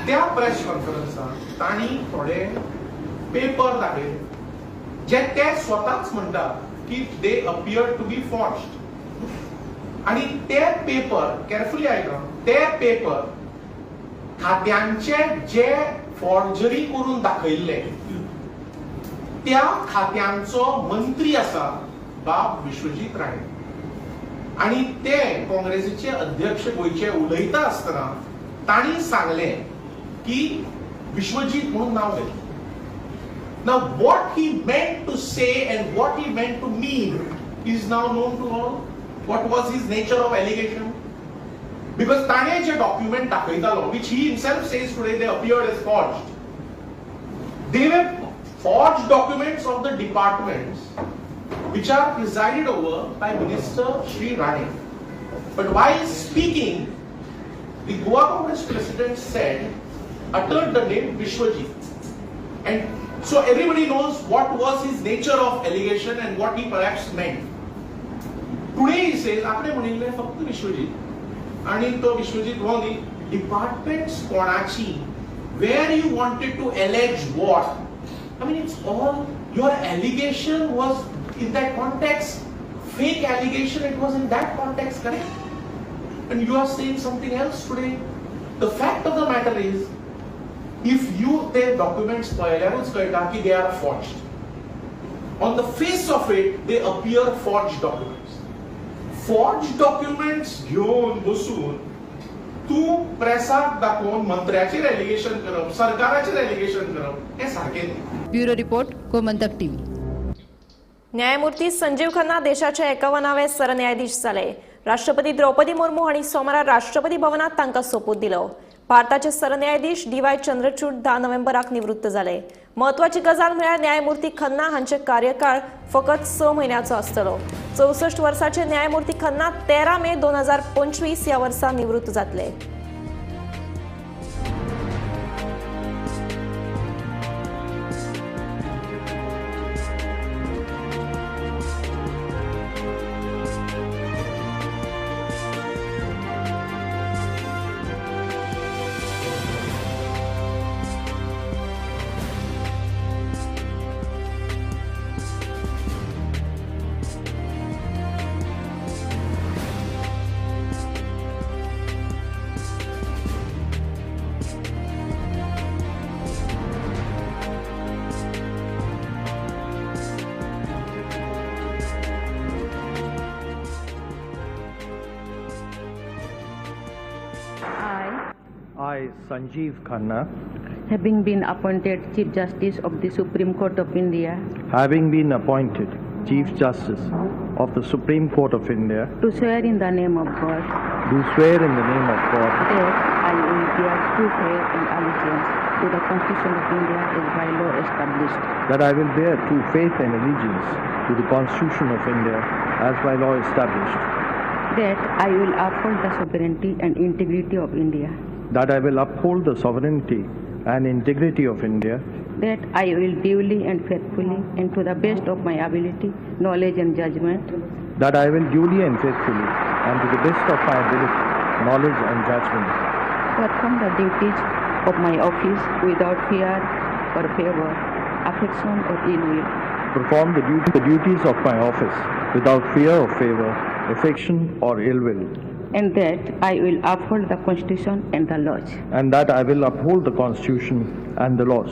त्या प्रेस कॉन्फरन्सात तांणी थोडे पेपर दाखयले जे ते स्वताच म्हणटा की they appear to be forged. आणि ते पेपर केअरफुली आयका, ते पेपर खात्यांचे जे फॉर्जरी करून दाखयल्ले त्या खात्यांचो मंत्री आसा बाब विश्वजीत राणे आणि ते काँग्रेसीचे अध्यक्ष गोंयचे उलयता आसतना तांणी सांगले की विश्वजीत म्हणून नांव घेतलें. Now what he meant to say and what he meant to mean is now known to all. What was his nature of allegation? Because ताणे जे document दाखयतालो, which he himself says today they appeared as forged, they were forged documents of the departments which are presided over by Minister Shri Rane. But while speaking, the Goa Congress president said, uttered the name Vishwajit. And so everybody knows what was his nature of allegation and what he perhaps meant. Today he says, आपणे म्हणिल्लें फक्त विश्वजीत आणि तो विश्वजीत हो न्ही, departments कोणाची, where you wanted to allege what. I mean it's all your allegation was in that context, fake allegation, it was in that context, correct? And you are saying something else today. The fact of the matter is, if you ते documents पळयल्यारूच कळटा की they are forged. On the face of it they appear forged documents. Forged documents घेवन बसून तूं प्रेसाक दाखोवन मंत्र्याचेर allegation करप, सरकाराचेर allegation करप हें सारकें न्ही. Bureau report, Gomantak TV. न्यायमूर्ती संजीव खन्ना देशाचे 51वे सरन्यायाधीश जाले. राष्ट्रपती द्रौपदी मुर्मू हांणी सोमारा राष्ट्रपती भवनात तांकां सोपूत दिलो. भारताचे सरन्यायाधीश डी.वाय. चंद्रचूड 10 नोव्हेंबराक निवृत्त जाले. म्हत्वाची गजाल म्हळ्यार न्यायमूर्ती खन्ना हांचे कार्यकाळ फकत 6 म्हयन्याचो आसतलो. 64 वर्साचे न्यायमूर्ती खन्ना 13 मे 2025 ह्या वर्सा निवृत्त जातले. I, Sanjeev Khanna, having been appointed Chief Justice of the Supreme Court of India, having been appointed Chief Justice of the Supreme Court of India, do swear in the name of God, do swear in the name of God, that I will bear true faith and allegiance to the Constitution of India as by law established, that I will bear true faith and allegiance to the Constitution of India as by law established, that I will uphold the sovereignty and integrity of India, that I will uphold the sovereignty and integrity of India, that I will duly and faithfully and to the best of my ability, knowledge and judgment, that I will duly and faithfully and to the best of my ability, knowledge and judgment, perform the duties of my office without fear or favor, affection or ill will, perform the duties of my office without fear or favor, affection or ill will, and that I will uphold the Constitution and the laws, and that I will uphold the Constitution and the laws.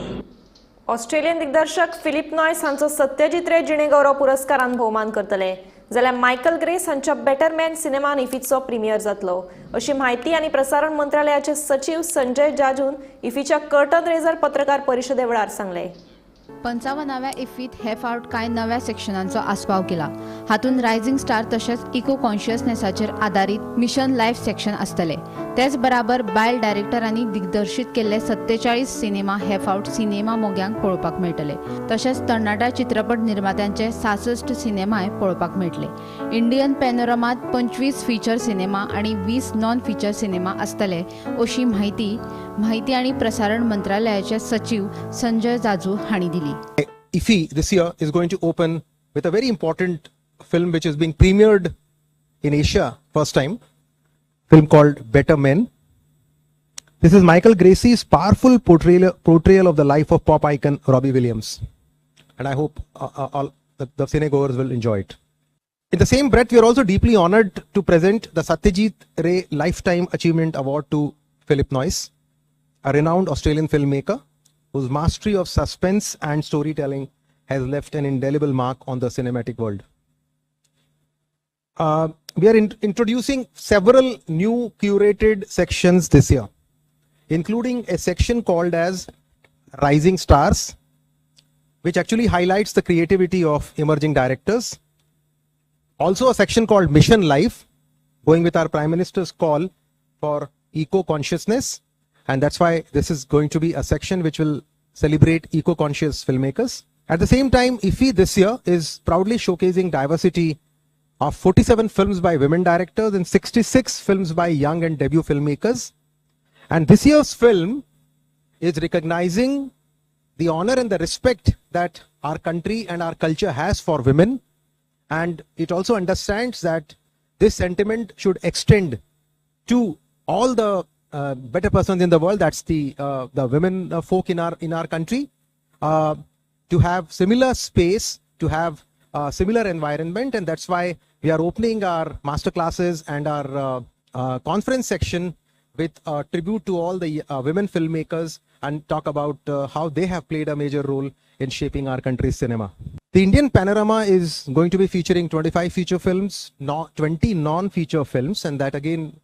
Australian दिग्दर्शक Philip noise हांचो सत्यजीत रे जिणेगौरव पुरस्कारान भोवमान करतले, जाल्यार Michael grace हांच्या better man सिनेमान इफीचो premier जातलो, अशी म्हायती आनी प्रसारण मंत्रालयाचे सचीव संजय जाजून इफीच्या कर्टन रेझर पत्रकार परिशदे वेळार सांगले. 55व्या इफ्फीत हे फावट कांय नव्या सेक्शनांचो आस्पाव केला. हातूंत रायझिंग स्टार तशेंच इको कॉन्शियसनेसाचेर आदारीत मिशन लायफ सेक्शन आसतले. तेच बराबर बायल डायरेक्टरांनी दिग्दर्शीत केल्ले 47 सिनेमा हे फावट सिनेमा मोग्यांक पळोवपाक मेळटले. तशेंच तरणाट्या चित्रपट निर्मात्यांचे 66 सिनेमाय पळोवपाक मेळटले. इंडियन पॅनोरमात 25 फीचर सिनेमा आनी 20 नॉन फीचर सिनेमा आसतले, अशी म्हायती आनी प्रसारण मंत्रालयाचे सचीव संजय जाजू हांणी दिली. IFFI this year is going to open with a very important film which is being premiered in Asia first time, film called Better Men. This is Michael Gracey's powerful portrayal of the life of pop icon Robbie Williams, and I hope all the cinegoers will enjoy it. In the same breath, we are also deeply honored to present the Satyajit Ray Lifetime Achievement Award to Philip Noyce, a renowned Australian filmmaker whose mastery of suspense and storytelling has left an indelible mark on the cinematic world. We are introducing several new curated sections this year, including a section called as Rising Stars, which actually highlights the creativity of emerging directors. Also a section called Mission Life, going with our Prime Minister's call for eco-consciousness. And that's why this is going to be a section which will celebrate eco-conscious filmmakers. At the same time, IFFI this year is proudly showcasing diversity of 47 films by women directors and 66 films by young and debut filmmakers. And this year's film is recognizing the honor and the respect that our country and our culture has for women. And it also understands that this sentiment should extend to all the better persons in the world, that's the women folk in our country, to have similar space, to have similar environment. And that's why we are opening our master classes and our conference section with a tribute to all the women filmmakers and talk about how they have played a major role in shaping our country's cinema. The Indian Panorama is going to be featuring 25 feature films, 20 non-feature films, and that again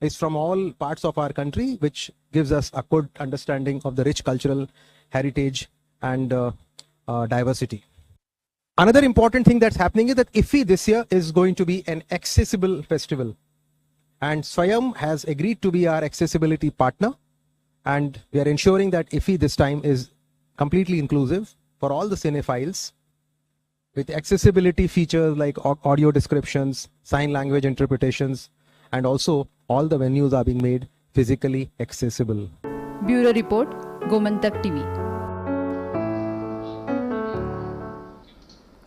is from all parts of our country, which gives us a good understanding of the rich cultural heritage and diversity. Another important thing that's happening is that IFFI this year is going to be an accessible festival. And Swayam has agreed to be our accessibility partner. And we are ensuring that IFFI this time is completely inclusive for all the cinephiles, with accessibility features like audio descriptions, sign language interpretations, and also all the venues are being made physically accessible. Bureau Report, Gomantak TV.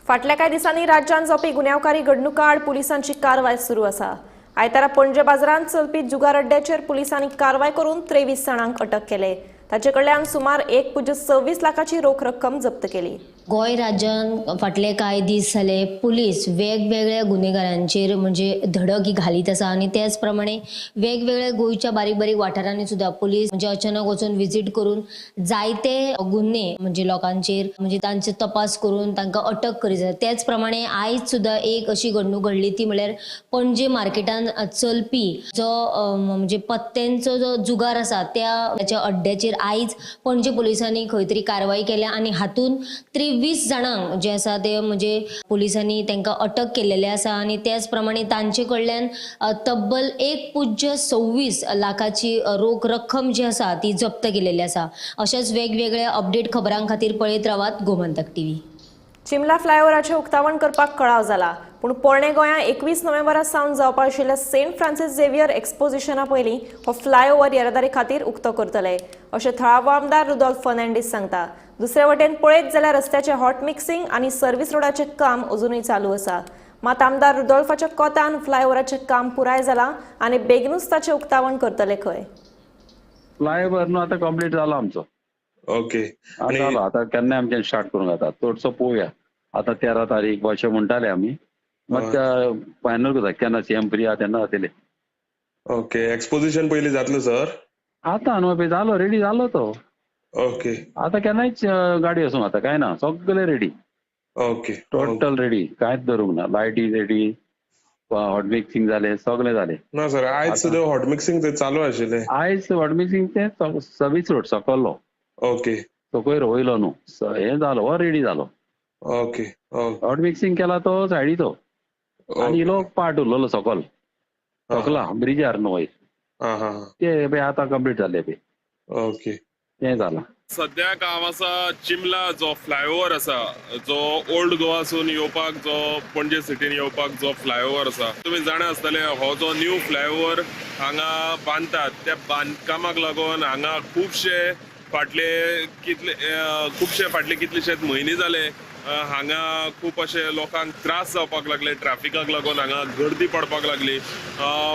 फाटल्या कांय दिसांनी राज्यांत जावपी गुन्यांवकारी घडणुकां आड पुलिसांची कारवाय सुरू आसा. आयतारा पणजे बाजारांत चलपी जुगार अड्ड्याचेर पुलिसांनी कारवाय करून 23 जाणांक अटक केले. ताचे कडल्यान सुमार 1.26 लाखाची रोख रक्कम जप्त केली. गोंय राज्यान फाटले कांय दीस जाले पुलीस वेगवेगळ्या गुन्हेगारांचेर म्हणजे धडक ही घालीत आसा आनी त्याच प्रमाणे वेगवेगळ्या गोंयच्या बारीक बारीक वाठारांनी सुद्दां पुलीस म्हणजे अचानक वचून विजीट करून जायते गुन्हे म्हणजे लोकांचेर म्हणजे तांचे तपास करून तांकां अटक करीत आसा. त्याच प्रमाणे आयज सुद्दां एक अशी घडणूक घडली ती म्हळ्यार पणजे मार्केटान चलपी जो म्हणजे पत्त्यांचो जो जुगार आसा त्याच्या अड्ड्याचेर आयज पणजे पुलिसांनी खंय तरी कारवाई केल्या आनी हातून 23 जाणांक जे आसा ते म्हणजे पुलिसांनी तांकां अटक केलेले आसा आनी त्याच प्रमाणे तांचे कडल्यान तब्बल 1.26 लाखाची रोख रक्कम जी आसा ती जप्त केलेली आसा. अशाच वेगवेगळ्या अपडेट खबरां खातीर पळयत रावात गोमंतक टीव्ही. चिमला फ्लायओव्हराचें उक्तावण करपाक कळाव जाला, पूण पोरणे गोंया 21 नोव्हेंबरा सावन जावपा आशिल्ल्या सेंट फ्रांसीस झेवियर एक्सपोजिशना पयलीं हो फ्लायओव्हर येरादारी खातीर उक्तो करतले अशें थळावो आमदार रुदोल्फ फर्नांडीस सांगता. दुसरे वटेन पळयत जाल्यार रस्त्याचें हॉट मिक्सिंग आनी सर्व्हिस रोडाचें काम अजुनूय चालू आसा. मात आमदार रुदोल्फाच्या कोतान फ्लायओव्हराचें काम पुराय जालां आनी बेगीनूच ताचें उक्तावण करतले खंय. फ्लायओव्हर न्हू आतां कंप्लीट जाला आमचो. ओके, जालो आतां केन्ना आमच्यान स्टार्ट करूंक जाता चडसो पळोवया. आतां 13 तारीख अशें म्हणटाले आमी, मात फायनल करता केन्ना सीएम फ्री आहा तेन्ना जातले. ओके, एक्सपोजिशन पयलीं जातलें सर? आतां न्हू पळय जालो, रेडी जालो तो. ओके, आतां केन्नाय गाडी वचूंक जाता, कांय ना, सगळे रेडी. ओके, टोटल रेडी, कांयच धरूंक ना. लायटी रेडी, हॉट मिक्सिंग जालें, सगळें जालें. ना सर, आयज सुद्दां हॉट मिक्सिंग थंय चालू आशिल्लें. आयज हॉट मिक्सिंग तें सर्वीस रोड सकल्लो. ओके, सकयल वयलो न्हू, हें जालो, हो रेडी जालो. ओके, हॉट मिक्सिंग केला तो सायडीचो आनी इलो पार्ट उरलेलो सकल, सकला ब्रिजार न्हू वयर, ते पळय आतां कंप्लीट जाले पळय. ओके, तें जालां. सद्याक हांव आसा चिमला जो फ्लायओव्हर आसा, जो ओल्ड गोवासून येवपाक, जो पणजे सिटीन येवपाक जो फ्लायओव्हर आसा, तुमी जाणा आसतले हो जो न्यू फ्लायओव्हर हांगा बांदतात त्या बांदकामाक लागून हांगा खुबशे फाटले कितलेशेच म्हयने जाले हांगा खूब अशे लोकांक त्रास जावपाक लागले, ट्रॅफिकाक लागून हांगा गर्दी पडपाक लागली.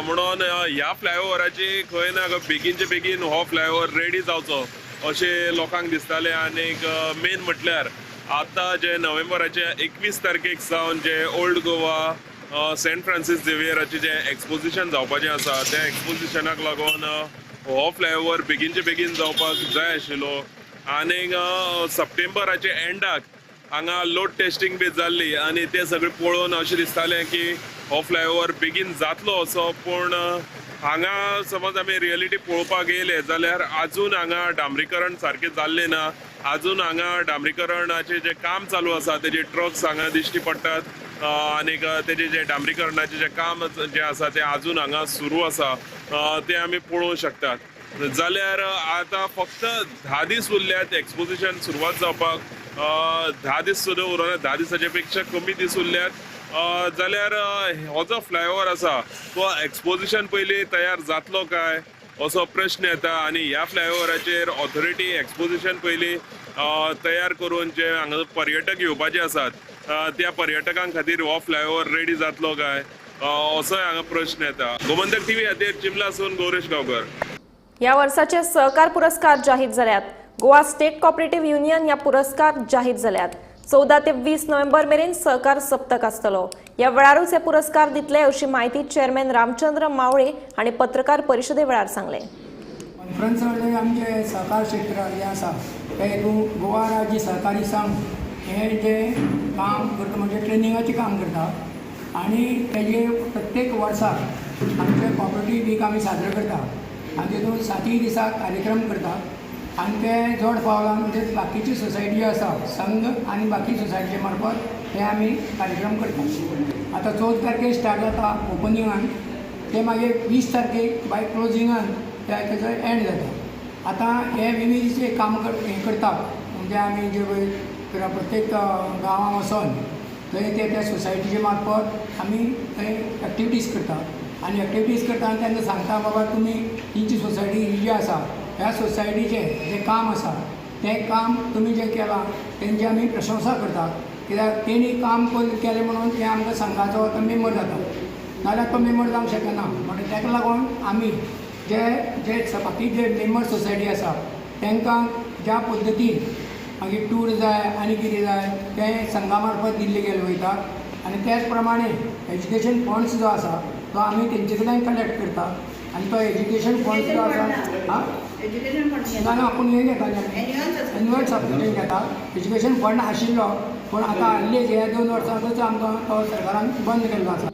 म्हणून ह्या फ्लायओव्हराची खंय ना खंय बेगीनचे बेगीन हो फ्लायओव्हर रेडी जावचो अशें लोकांक दिसतालें. आनीक मेन म्हटल्यार आतां जे नोव्हेंबराचे 21 तारखेक सावन जे ओल्ड गोवा सेंट फ्रांसीस झेवियराचें जें एक्सपोजिशन जावपाचें आसा त्या एक्सपोजिशनाक लागून हो फ्लायओव्हर बेगीनचे बेगीन जावपाक जाय आशिल्लो. आनीक सप्टेंबराचे एंडाक हांगा लोड टेस्टिंग बी जाल्ली आनी तें सगळें पळोवन अशें दिसतालें की हो फ्लायओव्हर बेगीन जातलो असो, पूण हांगा समज आमी रियलिटी पळोवपाक येयले जाल्यार आजून हांगा डांबरीकरण सारकें जाल्लें ना. आजून हांगा डांबरीकरणाचें जें काम चालू आसा तेजे ट्रक्स हांगा दिश्टी पडटात आनीक तेजें जें डांबरीकरणाचें जें काम जें आसा तें आजून हांगा सुरू आसा तें आमी पळोवंक शकतात. जाल्यार आतां फक्त 10 दीस उरल्यात एक्सपोजिशन सुरवात जावपाक, 10 दीस सुद्दां उरना, 10 दिसाचे पेक्षा कमी दीस उरल्यात. जाल्यार हो जो फ्लायओव्हर आसा तो एक्सपोजिशन पयलीं तयार जातलो काय असो प्रश्न येता. आनी ह्या फ्लायओव्हराचेर ऑथॉरिटी एक्सपोजिशन पयलीं तयार करून जे हांगा पर्यटक येवपाचे आसात त्या पर्यटकां खातीर हो फ्लायओव्हर रेडी जातलो काय असोय हांगा प्रश्न येता. गोमंतक टीव्ही खातीर चिमलासून गौरेश गांवकर. ह्या वर्साचे सहकार पुरस्कार जाहीर जाल्यात. गोवा स्टेट कॉपरेटिव्ह युनियन ह्या पुरस्कार जाहीर जाल्यात. 14 ते 20 नोव्हेंबर मेरेन सहकार सप्तक आसतलो. ह्या वेळारूच हे पुरस्कार दितले अशी माहिती चेअरमॅन रामचंद्र मावळे हांणी पत्रकार परिशदे वेळार सांगलें. कॉन्फरन्स म्हणजे आमचे सहकार क्षेत्र जें आसा ते हितून गोवा राज्य सहकारी संघ हें जें काम करता म्हणजे ट्रेनिंगाचें काम करता आनी तेजे प्रत्येक वर्साक आमचे कॉपरेटीव वीक आमी साजरो करता आनी तितून 7 दिसा कार्यक्रम करता आनी ते जोड पावलान म्हणजे बाकीची सोसायटी आसा संघ आनी बाकी सोसायटीचे मार्फत हे आमी कार्यक्रम करता. आतां 14 तारखेर स्टार्ट जाता ओपनिंगान, ते मागीर 20 तारखेक बाय क्लोजिंगान तेजो एंड जाता. आतां हे विवीध जे काम हें करता म्हणजे आमी जे पळय प्रत्येक गांवां वचोन थंय ते त्या सोसायटीचे मार्फत आमी थंय एक्टिविटीज करता आनी एक्टिविटीज करता आनी तेन्ना सांगता बाबा तुमी तुमची सोसायटी ही जी आसा ह्या सोसायटीचें जें काम आसा तें काम तुमी जें केलां तेंची आमी प्रशंसा करता, कित्याक तेणी काम केलें म्हणून तें आमकां संघाचो तो मेंबर जाता, नाजाल्यार तो मेंबर जावंक शकना. म्हणटकीर ताका लागून आमी जे जे बाकी जे मेंबर सोसायटी आसा तांकां ज्या पद्दतीन मागीर टूर जाय आनी कितें जाय तें संघा मार्फत दिल्ले गेले वयता आनी त्याच प्रमाणे एज्युकेशन फंड्स जो आसा तो आमी तेंचे कडल्यान कलेक्ट करता आनी तो एज्युकेशन फंड्स जो आसा ना ना आपूण हें घेताले एन्युअल सबस्क्रिप्शन घेता. एज्युकेशन फंड आशिल्लो पूण आतां हाडले ह्या 2 वर्सांतच आमकां तो सरकारान बंद केल्लो आसा.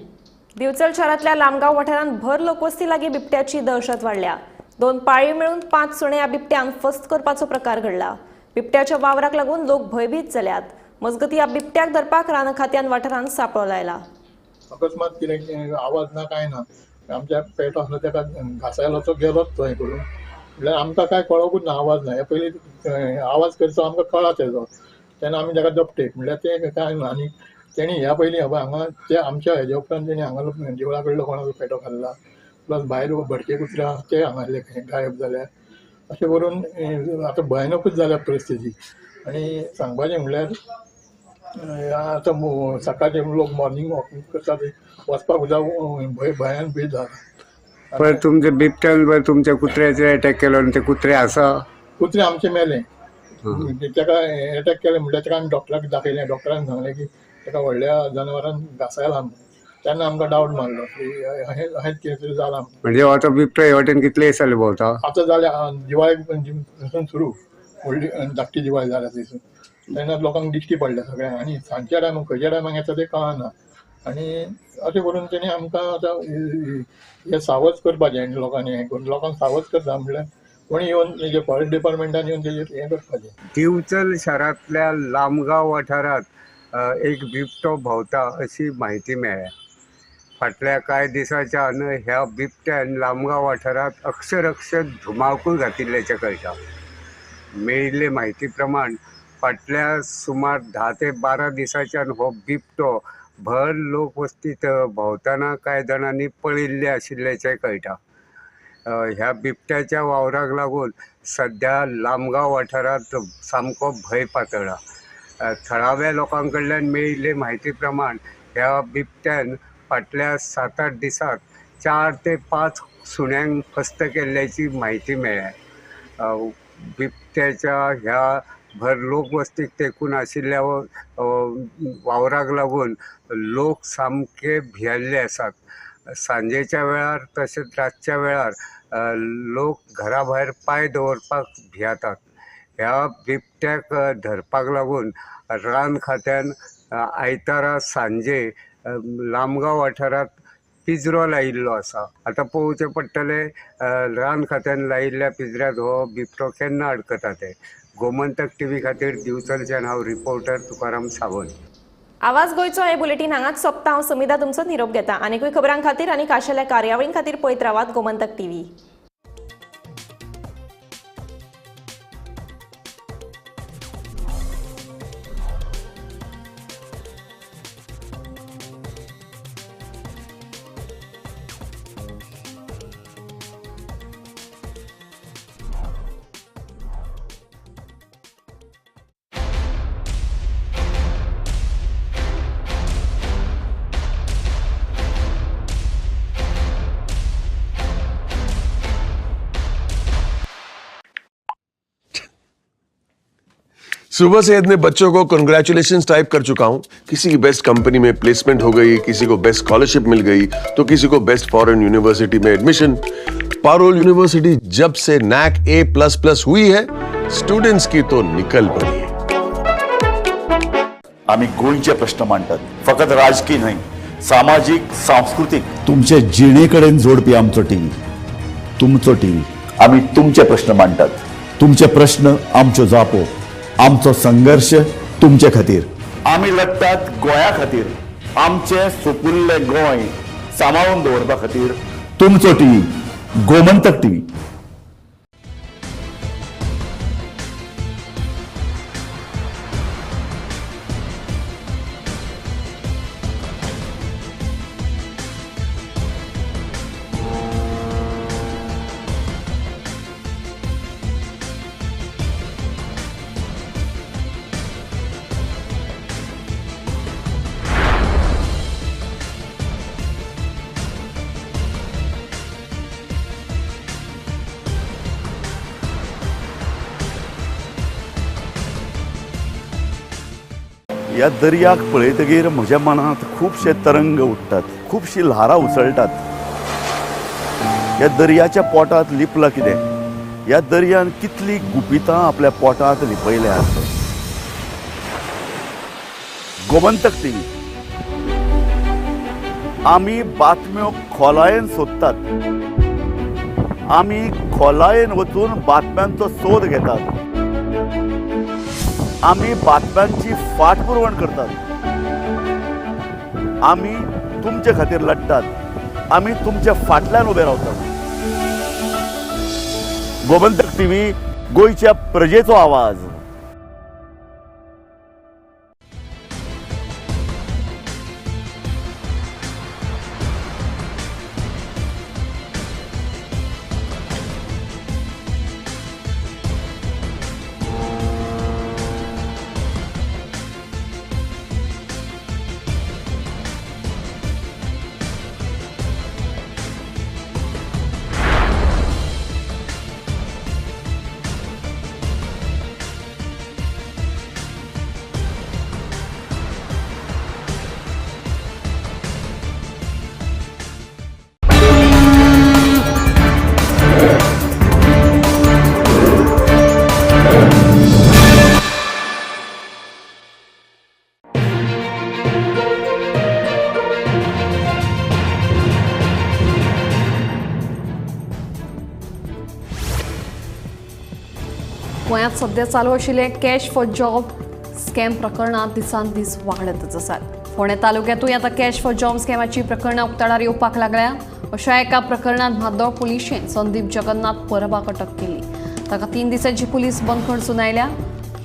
दिवचल शारांतल्या लामगांव वाठारांत भर लोकवस्ती लागीं बिबट्याची दहशत वाडल्या. 2 पाळी मेळून 5 सुणे ह्या बिबट्यांक फस्त करपाचो प्रकार घडला. बिबट्याच्या वावराक लागून लोक भंयभीत जाल्यात. मजगती ह्या बिबट्याक धरपाक रान खात्यान वाठारांत सांपळो लायला. अकस्मात कितें आवाज ना कांय ना, आमच्या पेटो आसलो ताका घासायलो तो गेलोच थंय करून, म्हणल्यार आमकां कांय कळोकूच ना, आवाज ना. हे पयलीं आवाज करचो आमकां कळा तेजो, तेन्ना आमी ताका दपटे म्हणल्यार तें कांय ना. आनी तेणी ह्या पयलीं हांगा ते आमच्या हेज्या उपरांत तेणी हांगा देवळा कडलो कोणाचो पेटो खाल्ला, प्लस भायर भटके कुत्रे आसा ते हांगासरले गायब जाल्या. अशें करून आतां भयानकूच जाल्या परिस्थिती. आनी सांगपाचें म्हणल्यार आतां सकाळचे लोक मॉर्निंग वॉकिंग करता ते वचपाक सुद्दां भंयान भीत जाला. पळय तुमच्या बिबट्यान पळय तुमच्या कुत्र्याचेर एटॅक केलो आनी ते कुत्रे आसा, कुत्रे आमचे मेले. ताका एटॅक केले म्हणल्यार ताका आमी डॉक्टराक दाखयलें, डॉक्टरान सांगलें की ताका व्हडल्या जनावरान घासायला म्हणून. तेन्ना आमकां डावट मारलो की अहेंच कितें तरी जालां. म्हणजे आतां बिबटो हे वाटेन कितले दीस जाले भोंवता? आतां जाले दिवाळे पासून सुरू, व्हडली धाकटी दिवाळी जाल्या थंयसून तेन्ना लोकांक दिश्टी पडल्या सगळ्यांक. आनी सांजच्या टायमाक खंयच्या टायमाक येता तें कळना. आनी अशें करून तेणी आमकां आतां हें सावज करपाचें आनी लोकांनी हें करून लोकांक सावज करता म्हणल्यार कोणी येवन तेजे फॉरेस्ट डिपार्टमेंटान येवन तेजेर हें करपाचें. दिवचल शारांतल्या लामगांव वाठारांत एक बिबटो भोंवता अशी म्हायती मेळ्ळ्या. फाटल्या कांय दिसांच्यान ह्या बिबट्यान लामगांव वाठारांत अक्षरक्ष धुमाकूळ घातिल्ल्याचें कळटा. मेळिल्ले म्हायती प्रमाण फाटल्या सुमार 10 ते 12 दिसांच्यान हो बिबटो भर लोकवस्तीत भोंवतना कांय जाणांनी पळयिल्ले आशिल्ल्याचें कळटा. ह्या बिबट्याच्या वावराक लागून सद्या लामगांव वाठारांत सामको भंय पातळ्ळा. थळाव्या लोकां कडल्यान मेळिल्ले म्हायती प्रमाण ह्या बिबट्यान फाटल्या 7-8 दिसांत 4 ते 5 सुण्यांक फस्त केल्ल्याची म्हायती मेळ्ळ्या. बिबट्याच्या ह्या भर लोकवस्तीक तेंकून आशिल्ल्या वावराक लागून लोक सामके भियेल्ले आसात. सांजेच्या वेळार तशेंच रातच्या वेळार लोक घरा भायर पांय दवरपाक भियेतात. ह्या बिबट्याक धरपाक लागून रान खात्यान आयतारा सांजे लामगांव वाठारांत पिंजरो लायिल्लो आसा. आतां पळोवचें पडटलें रान खात्यान लायिल्ल्या पिंजऱ्यांत हो बिबटो केन्ना अडकता तें. गोमंतक टीव्ही खातीर दिवचलच्यान हांव रिपोर्टर तुकाराम सावंत. आवाज गोंयचो हे बुलेटीन हांगाच सोंपता. हांव समिधा तुमचो निरोप घेता. आनीकूय खबरां खातीर आनी खाशेल्या कार्यावळीं खातीर पळयत रावात गोमंतक टीव्ही. सुबह से इतने बच्चों को कंग्रेचुलेशंस टाइप कर चुका हूं। किसी की बेस्ट कंपनी में प्लेसमेंट हो गई, किसी को बेस्ट स्कॉलरशिप मिल गई, तो किसी को बेस्ट फॉरेन यूनिवर्सिटी में एडमिशन। पारोल यूनिवर्सिटी जब से नैक A++ हुई है, स्टूडेंट्स की तो निकल पड़ी है। आम्ही गोंयचे प्रश्न मांडतात, फकत राजकीय न्हय, सामाजीक, सांस्कृतिक, तुमचे जिणेकडेन जोडपी आमचो टीव्ही, तुमचो टीव्ही। आम्ही तुमचे प्रश्न मांडतात, तुमचे प्रश्न आमच्यो जापो, आमचो संघर्ष तुमचे खातीर। आमी लढतात गोंया खातीर, आमचे सुपुल्ले गोंय सांबाळून दवरपा खातीर। तुमचो टीव्ही, गोमंतक टीव्ही। ह्या दर्याक पळयतगीर म्हज्या मनांत खुबशे तरंग उठ्ठात, खुबशीं ल्हारां उसळटात. ह्या दर्याच्या पोटांत लिपलां कितें? ह्या दर्यान कितलीं गुपितां आपल्या पोटांत लिपयल्यात. गोमंतक टीव्ही, आमी बातम्यो खोलायेन सोदतात, आमी खोलायेन वचून बातम्यांचो सोद घेतात, आमी बातम्यांची फाटपुरवण करतात, आमी तुमचे खातीर लढटात, आमी तुमच्या फाटल्यान उबे रावतात. गोमंतक टीव्ही, गोंयच्या प्रजेचो आवाज. गोंयांत सध्या चालू आशिल्ले कॅश फॉर जॉब स्कॅम प्रकरणां दिसान दीस वाडतच आसात. फोंडें तालुक्यांतूय आतां कॅश फॉर जॉब स्कॅमाची प्रकरणां उक्ताडार येवपाक लागल्या. अशा एका प्रकरणांत म्हादोळ पुलिशेन संदीप जगन्नाथ परबाक अटक केली. ताका 3 दिसांची पुलीस बंदखण सुनायल्या.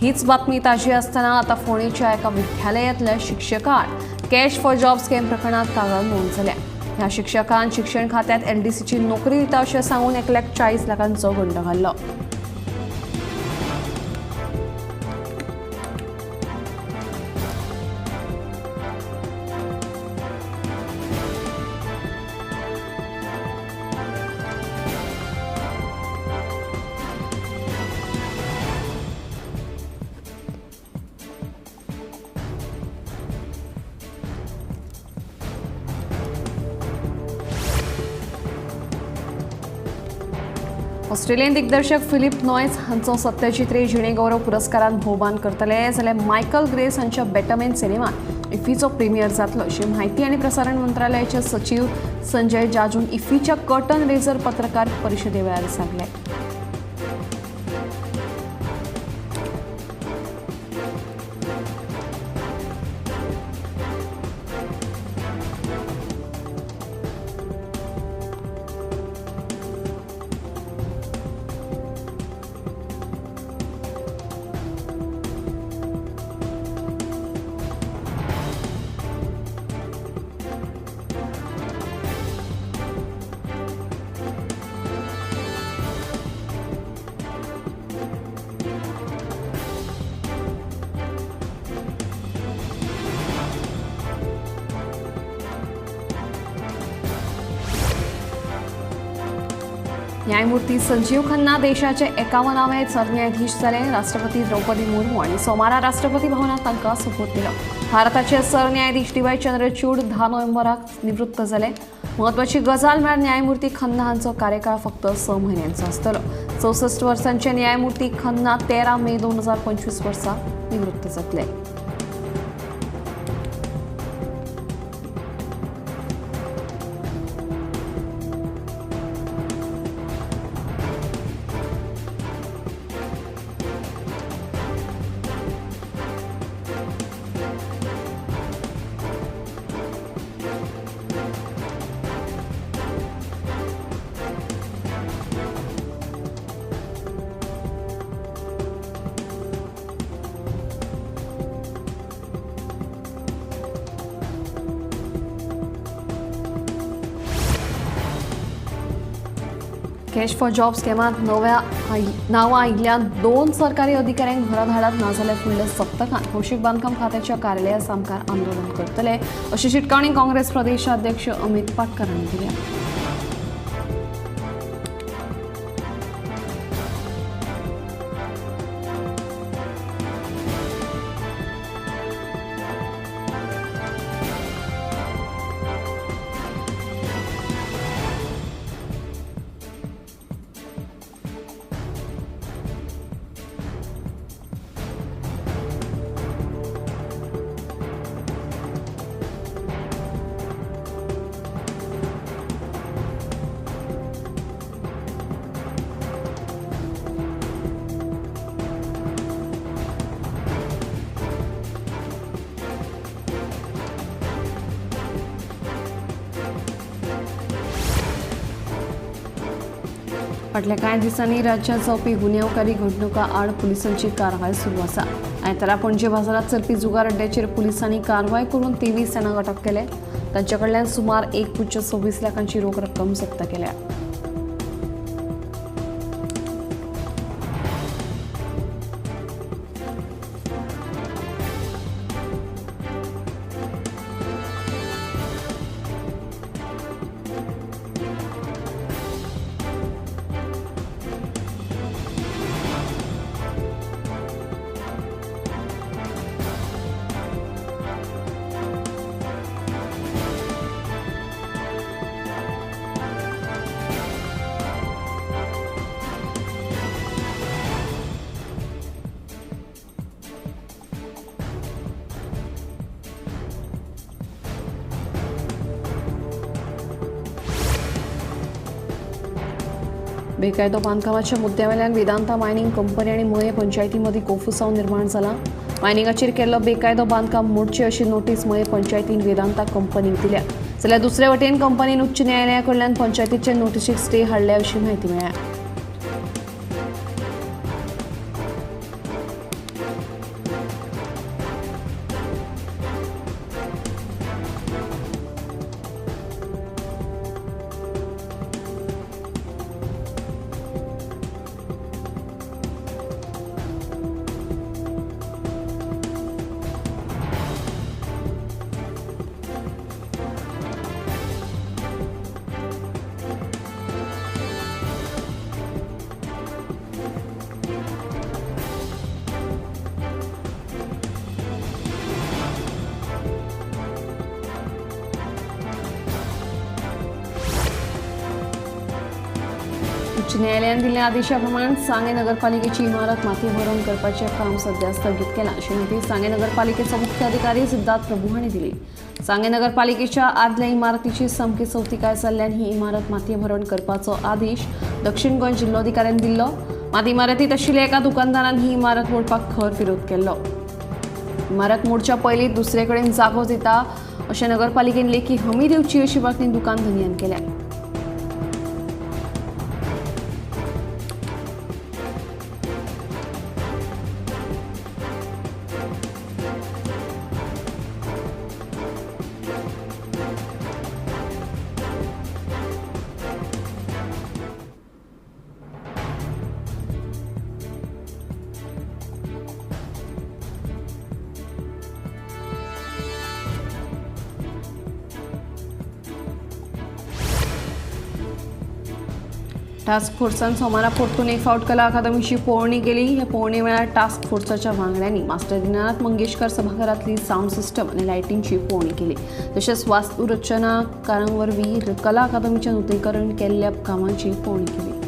हीच बातमी ताजी आसतना आतां फोंडेच्या एका विद्यालयांतल्या शिक्षकान कॅश फॉर जॉब स्कॅम प्रकरणांत कागाळ नोंद जाल्या. ह्या शिक्षकान शिक्षण खात्यांत एलडीसीची नोकरी दिता अशें सांगून 1 लाख 40 लाखांचो गंड घाल्लो. ऑस्ट्रेलियन दिग्दर्शक फिलिप नॉयस हांचो सत्यजित रे जिणेगौरव पुरस्कारान भोवमान करतले, जाल्यार मायकल ग्रेस हांच्या बॅटमॅन सिनेमात इफ्फीचो प्रिमियर जातलो अशी म्हायती आनी प्रसारण मंत्रालयाचे सचीव संजय जाजून इफ्फीच्या कर्टन रेझर पत्रकार परिशदे वेळार सांगलें. न्यायमूर्ती संजीव खन्ना देशाचे 51वे सरन्यायाधीश जाले. राष्ट्रपती द्रौपदी मुर्मू आनी सोमारा राष्ट्रपती भवनात तांकां सोपूत दिलो. भारताचे सरन्यायाधीश डी वाय चंद्रचूड 10 नोव्हेंबराक निवृत्त जाले. म्हत्वाची गजाल म्हळ्यार न्यायमूर्ती खन्ना हांचो कार्यकाळ फक्त 6 म्हयन्यांचो आसतलो. 64 वर्सांचे न्यायमूर्ती खन्ना 13 मे 2025 वर्सा निवृत्त जातले. कॅश फॉर जॉब स्कॅमात नव्या नांवां आयिल्ल्या 2 सरकारी अधिकाऱ्यांक घरा धाडात, नाजाल्यार फुडल्या सप्तकांत भौशीक बांदकाम खात्याच्या कार्यालया सामकार आंदोलन करतले अशी शिटकावणी काँग्रेस प्रदेशाध्यक्ष अमित पाटकर हांणी दिल्या. फाटल्या कांय दिसांनी राज्यांत जावपी गुन्यांवकारी घडणुकां आड पुलिसांची कारवाय सुरू आसा. आयतारा पणजे बाजारांत चलपी जुगार अड्ड्याचेर पुलिसांनी कारवाय करून 23 जाणांक अटक केले. तांचे कडल्यान सुमार 1.26 लाखांची रोख रक्कम जप्त केल्या. बेकायदो बांदकामाच्या मुद्द्यावेल्यान वेदांता मायनिंग कंपनी आनी मये पंचायती मदीं कोफुसांव निर्माण जाला. मायनिंगाचेर केल्लो बेकायदो बांदकाम मोडचें अशी नोटीस मये पंचायतीन वेदांता कंपनीक दिल्या. जाल्यार दुसरे वटेन कंपनीन उच्च न्यायालया कडल्यान पंचायतीचे नोटीशीक स्टे हाडल्या अशी म्हायती मेळ्ळ्या. उच्च न्यायालयान दिल्ल्या आदेशा प्रमाण सांगें नगरपालिकेची इमारत माती भरून करपाचें काम सध्या स्थगीत केलां अशी म्हायती सांगें नगरपालिकेचो मुख्य अधिकारी सिद्धार्थ प्रभू हांणी दिली. सांगें नगरपालिकेच्या आदल्या इमारतीची सामकी सवतिकाय जाल्ल्यान ही इमारत माती भरवण करपाचो आदेश दक्षिण गोंय जिल्लोधिकाऱ्यान दिल्लो. मात इमारतींत आशिल्ल्या एका दुकानदारान ही इमारत मोडपाक खर विरोध केल्लो. इमारत मोडच्या पयलीं दुसरे कडेन जागो दिता अशें नगरपालिकेन लेखी हमी दिवची अशी मागणी दुकान धनयान केल्या. टास्क फोर्सान सोमारा परतून एक फावट कला अकादमीची पळोवणी केली. ह्या पळोवणी वेळार टास्क फोर्साच्या वांगड्यांनी मास्टर दीनानाथ मंगेशकर सभाघरांतली सावंड सिस्टम आनी लायटींची पळोवणी केली. तशेंच वास्तुरचनाकारां वरवीं कला अकादमीचें नूतनीकरण केल्ल्या कामांची पळोवणी केली.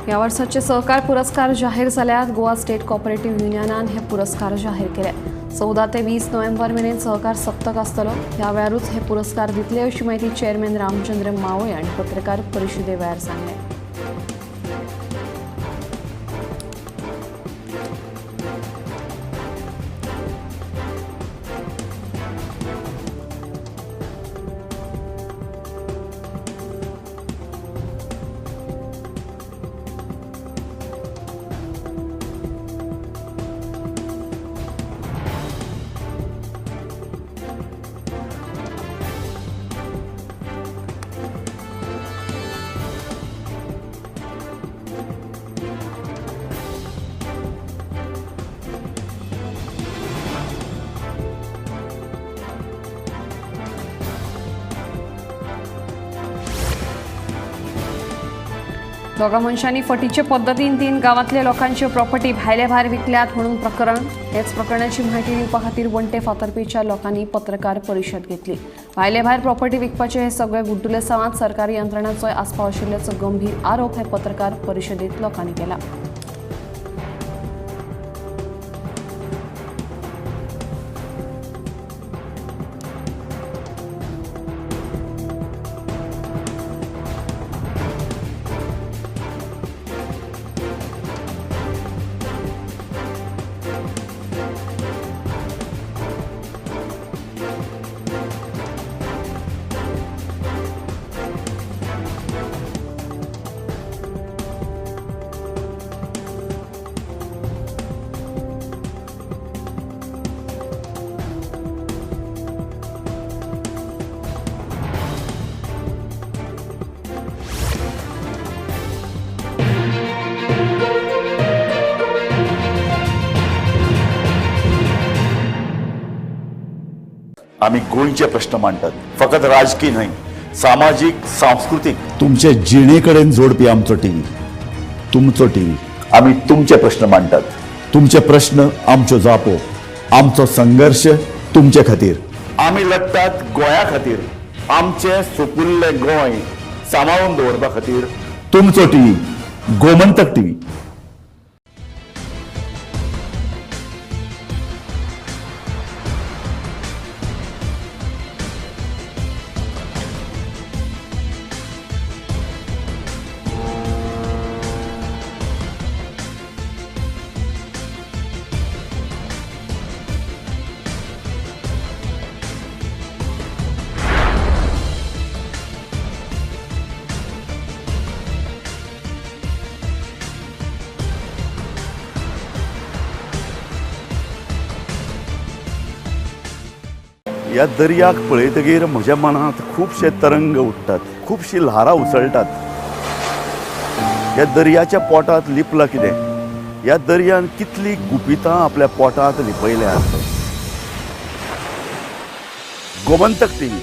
ह्या वर्साचे सहकार पुरस्कार जाहीर जाल्यात. गोवा स्टेट कॉपरेटिव्ह युनियनान हे पुरस्कार जाहीर केले. 14 ते 20 नोव्हेंबर मेरेन सहकार सप्तक आसतलो. ह्या वेळारूच हे पुरस्कार दितले अशी म्हायती चेअरमॅन रामचंद्र मावळे आनी पत्रकार परिशदे वेळार सांगलें. दोगा मनशांनी फटीचे पद्दतीन 3 गांवांतल्या लोकांच्यो प्रॉपर्टी भायले भायर विकल्यात म्हणून प्रकरण. हेच प्रकरणाची म्हायती दिवपा खातीर वंटे फातर्पेच्या लोकांनी पत्रकार परिशद घेतली. भायले भायर प्रॉपर्टी विकपाचे हे सगळे गुड्डुलेसांवांत सरकारी यंत्रणांचोय आस्पाव आशिल्ल्याचो गंभीर आरोप हे पत्रकार परिशदेंत लोकांनी केला. आमी गोंयचे प्रश्न मांडटात, फकत राजकीय न्हय, सामाजीक, सांस्कृतीक, तुमचे जिणे कडेन जोडपी आमचो टीव्ही, तुमचो टीव्ही. आमी तुमचे प्रश्न मांडटात, तुमचे प्रश्न आमच्यो जापो, आमचो संघर्श तुमचे खातीर. आमी लढटात गोंया खातीर, आमचें सुपुल्लें गोंय सांबाळून दवरपा खातीर. तुमचो टीव्ही, गोमंतक टीव्ही. ह्या दर्याक पळयतगीर म्हज्या मनांत खुबशे तरंग उठ्ठात, खुबशीं ल्हारां उसळटात. ह्या दर्याच्या पोटांत लिपलां कितें? ह्या दर्यान कितलीं गुपितां आपल्या पोटांत लिपयल्यांत. गोमंतक टीव्ही,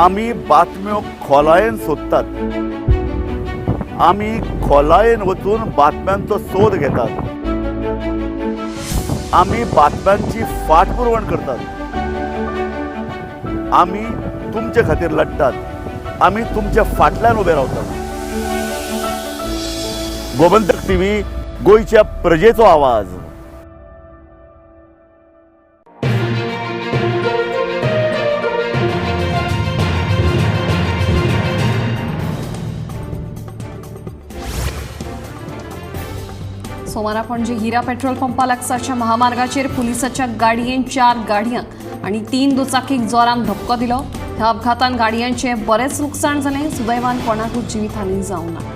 आमी बातम्यो खोलायेन सोदतात, आमी खोलायेन वचून बातम्यांचो सोद घेतात, आमी बातम्यांची फाटपुरवण करतात, आमी तुमचे खातीर लढटात, आमी तुमच्या फाटल्यान उबे रावतात. गोमंतक टीव्ही, गोंयच्या प्रजेचो आवाज. सोमारा पणजे हिरा पेट्रोल पंपा लागसारच्या महामार्गाचेर पुलिसाच्या गाडयेन 4 गाडयांक आनी 3 दुचाकीक जोरान धपको दिलो. ह्या अपघातान गाडयांचें बरेंच लुकसाण जालें. सुदैवान कोणाकूच जिवीतहानी जावंक ना.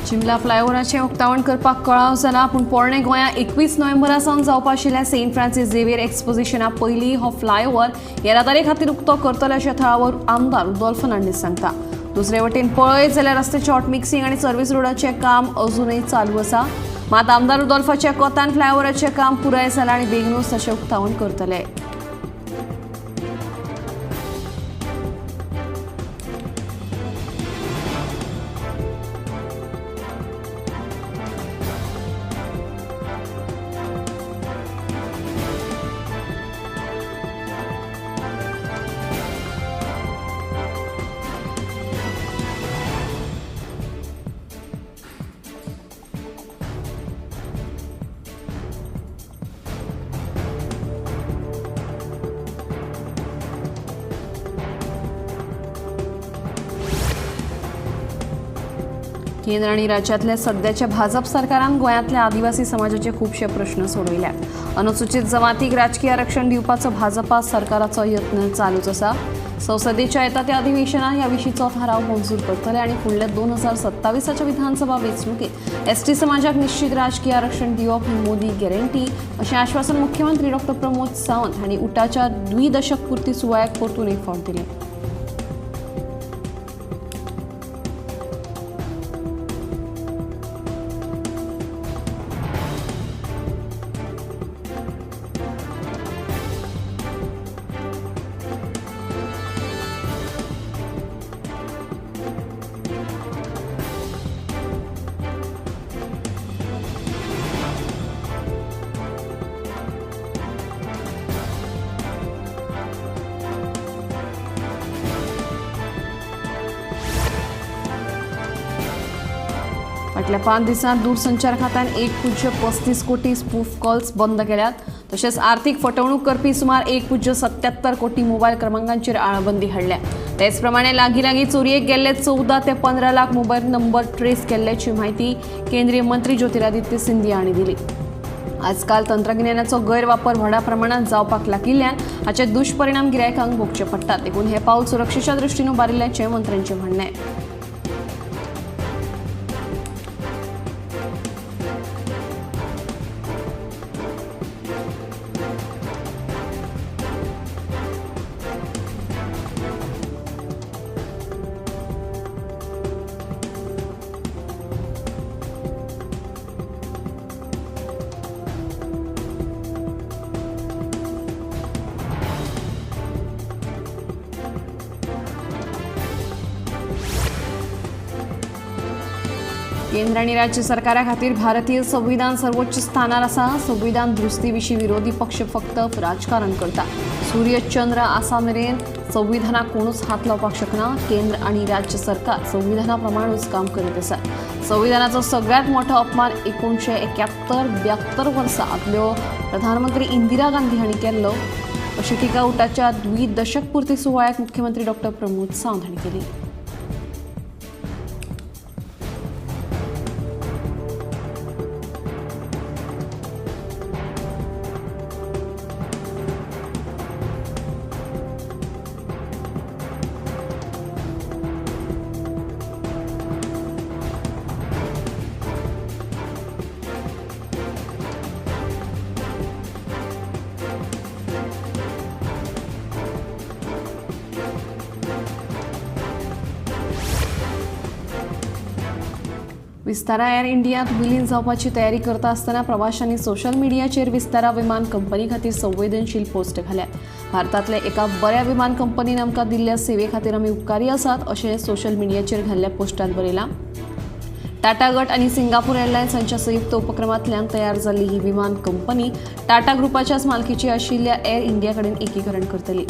चिमला फ्लायओव्हराचें उक्तावण करपाक कळाव जाला, पूण पोरणे गोंया 21 नोव्हेंबरा सावन जावपा आशिल्ल्या सेंट फ्रांसीस झेवियर एक्सपोजिशना पयलीं हो फ्लायओव्हर येरादारी खातीर उक्तो करतले अशें थळावो आमदार रुदोल्फ फर्नांडीस सांगता. दुसरे वटेन पळयत जाल्यार रस्त्याचें हॉट मिक्सिंग आनी सर्व्हिस रोडाचें काम अजुनूय चालू आसा. मात आमदार रुदोल्फाच्या कोतान फ्लायओव्हराचें काम पुराय जालां आनी बेगीनूच ताचें उक्तावण करतले. केंद्र आनी राज्यांतल्या सध्याच्या भाजप सरकारान गोंयांतल्या आदिवासी समाजाचे खुबशे प्रश्न सोडयल्यात. अनुसूचित जमातीक राजकी आरक्षण दिवपाचो भाजपा सरकाराचो यत्न चालूच आसा. संसदेच्या येता त्या अधिवेशनात ह्या विशींचो थाराव मंजूर करतले आनी फुडल्या 2027च्या विधानसभा वेंचणुकेत एसटी समाजाक निश्चित राजकी आरक्षण दिवप ही मोदी गॅरंटी अशें आश्वासन मुख्यमंत्री डॉ प्रमोद सावंत हांणी उटाच्या द्विदशक पुर्ती सुवाळ्याक परतून एक फावट दिलें. फाटल्या 5 दिसांत दूरसंचार खात्यान 1.35 कोटी स्पूफ कॉल्स बंद केल्यात. तशेंच आर्थिक फटवणूक करपी सुमार 1.77 कोटी मोबायल क्रमांकांचेर आळाबंदी हाडल्या. तेच प्रमाणे लागीं लागीं चोरयेक गेल्ले 14 ते 15 लाख मोबायल नंबर ट्रेस केल्ल्याची म्हायती केंद्रीय मंत्री ज्योतिरादित्य सिंधिया हांणी दिली. आजकाल तंत्रगिन्यानाचो गैरवापर व्हडा प्रमाणात जावपाक लागिल्ल्यान हाचे दुश्परिणाम गिरायकांक भोगचे पडटात. देखून हें पावल सुरक्षेच्या दृश्टीन उबारिल्ल्याचें मंत्र्यांचें म्हणणें. केंद्र आनी राज्य सरकारा खातीर भारतीय संविधान सर्वोच्च स्थानार आसा. संविधान दुरुस्ती विशीं विरोधी पक्ष फक्त राजकारण करता. सूर्य चंद्र आसा मेरेन संविधानाक कोणूच हात लावपाक शकना. केंद्र आनी राज्य सरकार संविधाना प्रमाणूच काम करीत आसा. संविधानाचो सगळ्यांत मोठो अपमान 1971-72 वर्सा आदल्यो प्रधानमंत्री इंदिरा गांधी हांणी केल्लो अशी टिका उटाच्या द्विदशक पुर्ती सुवाळ्याक मुख्यमंत्री डॉ प्रमोद सावंत हांणी केली. विस्तारा एअर इंडियांत विलीन जावपाची तयारी करता आसतना प्रवाशांनी सोशल मिडियाचेर विस्तारा विमान कंपनी खातीर संवेदनशील पोस्ट घाल्या. भारतांतल्या एका बऱ्या विमान कंपनीन आमकां दिल्ल्या सेवे खातीर आमी उपकारी आसात अशें सोशल मिडियाचेर घाल्ल्या पोस्टांत बरयलां. टाटा गट आनी सिंगापूर एअरलायन्स हांच्या संयुक्त उपक्रमांतल्यान तयार जाल्ली ही विमान कंपनी टाटा ग्रुपाच्याच मालकीची आशिल्ल्या एअर इंडिया कडेन एकीकरण करतली.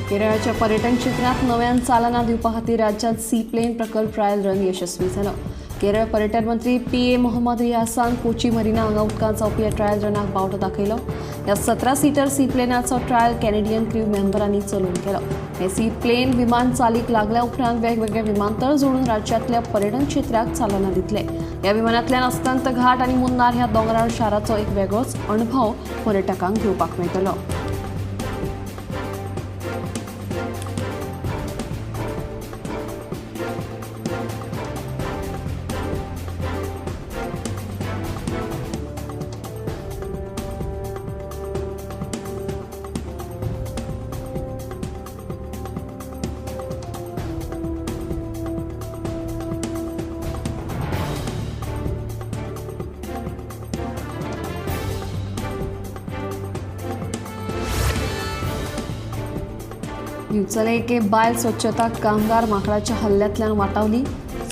केरळाच्या पर्यटन क्षेत्रात नव्यान चालना दिवपा खातीर राज्यात सी प्लेन प्रकल्प ट्रायल रन यशस्वी जालो. केरळ पर्यटन मंत्री पी ए मोहम्मद रियासान कोची मरिना हांगा उदकांत जावपी ह्या ट्रायल रनाक बावटो दाखयलो. ह्या 17 सीटर सी प्लेनाचो ट्रायल कॅनेडियन क्रू मेंबरांनी चलोवन केलो. हे सी प्लेन विमान चालीक लागल्या उपरांत वेगवेगळे विमानतळ जोडून राज्यांतल्या पर्यटन क्षेत्राक चालना दितले. ह्या विमानांतल्यान अस्तंत घाट आनी मुन्नार ह्या दोंगराळ शाराचो एक वेगळोच अणभव पर्यटकांक घेवपाक मेळटलो. दिवचले एके बायल स्वच्छता कामगार माकडाच्या हल्ल्यांतल्यान वाटावली.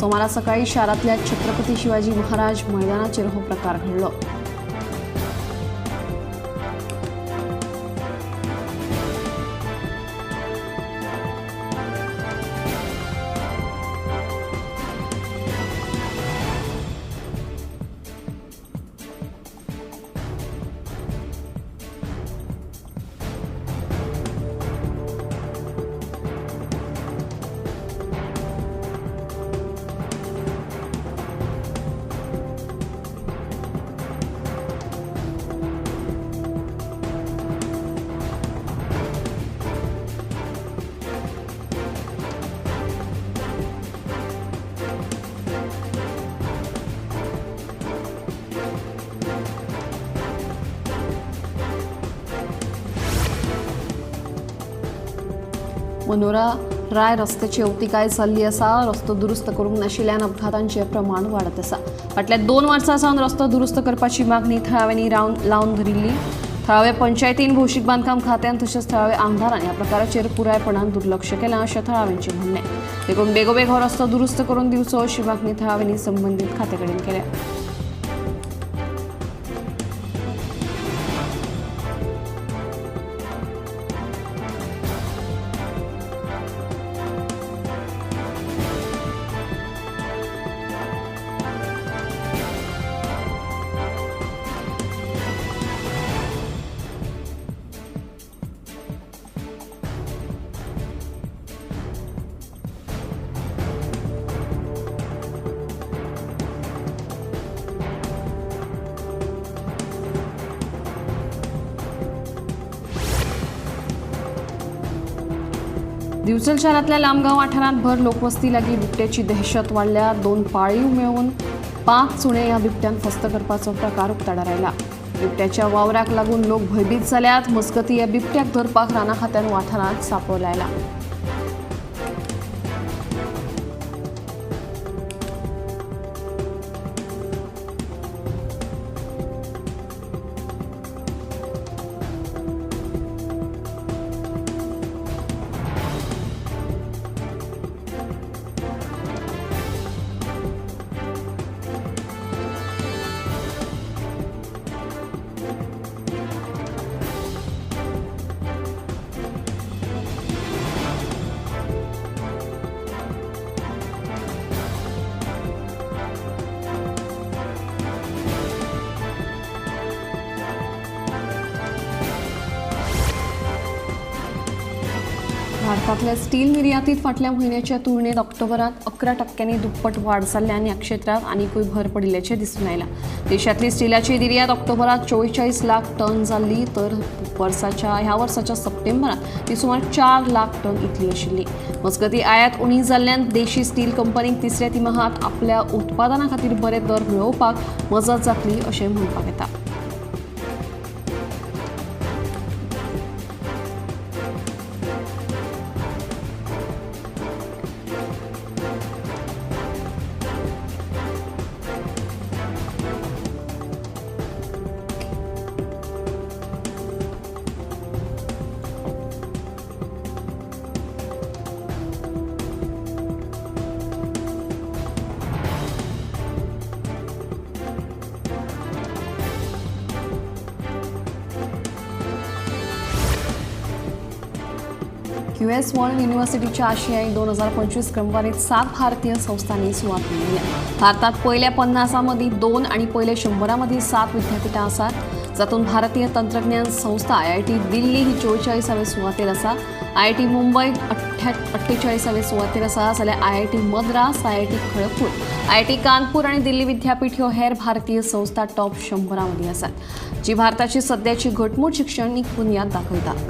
सोमारा सकाळी शारांतल्या छत्रपती शिवाजी महाराज मैदानाचेर हो प्रकार घडलो. मनोरा राय रस्त्याची अवतिकाय जाल्ली आसा. रस्तो दुरुस्त करूंक नाशिल्ल्यान अपघातांचें प्रमाण वाडत आसा. फाटल्या 2 वर्सां सावन रस्तो दुरुस्त करपाची मागणी थळाव्यांनी लावन धरिल्ली. थळाव्या पंचायतीन, भौशीक बांदकाम खात्यान तशेंच थळाव्या आमदारान ह्या प्रकाराचेर पुरायपणान दुर्लक्ष केलां अशें थळाव्यांचें म्हणणें. देखून बेगोबेग हो रस्तो दुरुस्त करून दिवचो अशी मागणी थळाव्यांनी संबंदीत खात्या कडेन केल्या. दिवचल शहरातल्या लामगाव वाठारांत भर लोकवस्ती लागीं बिबट्याची दहशत वाडल्या. 2 पाळीव मेळून 5 सुणे ह्या बिबट्यान फस्त करपाचो प्रकार उक्ताडार आयला. बिबट्याच्या वावराक लागून लोक भयभीत जाल्यात. मजगतीं ह्या बिबट्याक धरपाक राना खात्यान वाठारांत सापो लायला. भारतातल्या स्टील निर्यातीत फाटल्या म्हयन्याच्या तुलनेत ऑक्टोबरात 11% दुप्पट वाढ जाल्ल्यान ह्या क्षेत्रात आनीकूय भर पडिल्ल्याचें दिसून आयलां. देशांतली स्टिलाची निर्यात ऑक्टोबरात 44 लाख टन जाल्ली, तर ह्या वर्साच्या सप्टेंबरात ती सुमार 4 लाख टन इतली आशिल्ली. मजगतीं आयात उणी जाल्ल्यान देशी स्टील कंपनीक तिसऱ्या तिमाहात आपल्या उत्पादना खातीर बरे दर मेळोवपाक मजत जातली अशें म्हणपाक येता. क्यूएस वर्ल्ड युनिव्हर्सिटीच्या आशियाई 2025 क्रमवारीत 7 भारतीय संस्थांनी सुवात मेळयल्या. भारतात पयल्या 50 मदीं 2 आनी पयल्या 100 मदीं 7 विद्यापीठां आसात, जातूंत भारतीय तंत्रज्ञान संस्था IIT Delhi ही 44वे सुवातेर आसा, IIT Mumbai 48वे सुवातेर आसा, जाल्यार IIT Madras, IIT Kharagpur, IIT Kanpur आनी दिल्ली विद्यापीठ ह्यो हेर भारतीय संस्था टॉप 100 मदीं आसात, जी भारताची सद्याची घटमूट शिक्षणीक बुन्याद दाखयता.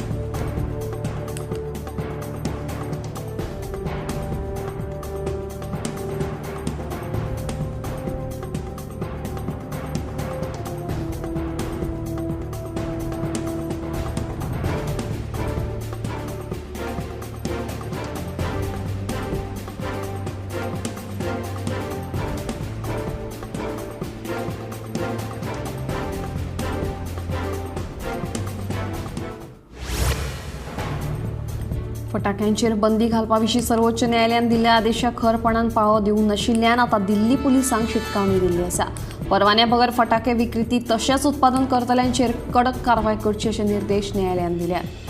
फटाक्यांचेर बंदी घालपा विशीं सर्वोच्च न्यायालयान दिल्ल्या आदेशाक खरपणान पाळो दिवंक नाशिल्ल्यान आतां दिल्ली पुलिसांक शिटकावणी दिल्ली आसा. परवान्या बगर फटाके विक्रेती तशेंच उत्पादन करतल्यांचेर कडक कारवाय करची अशे निर्देश न्यायालयान दिल्यात.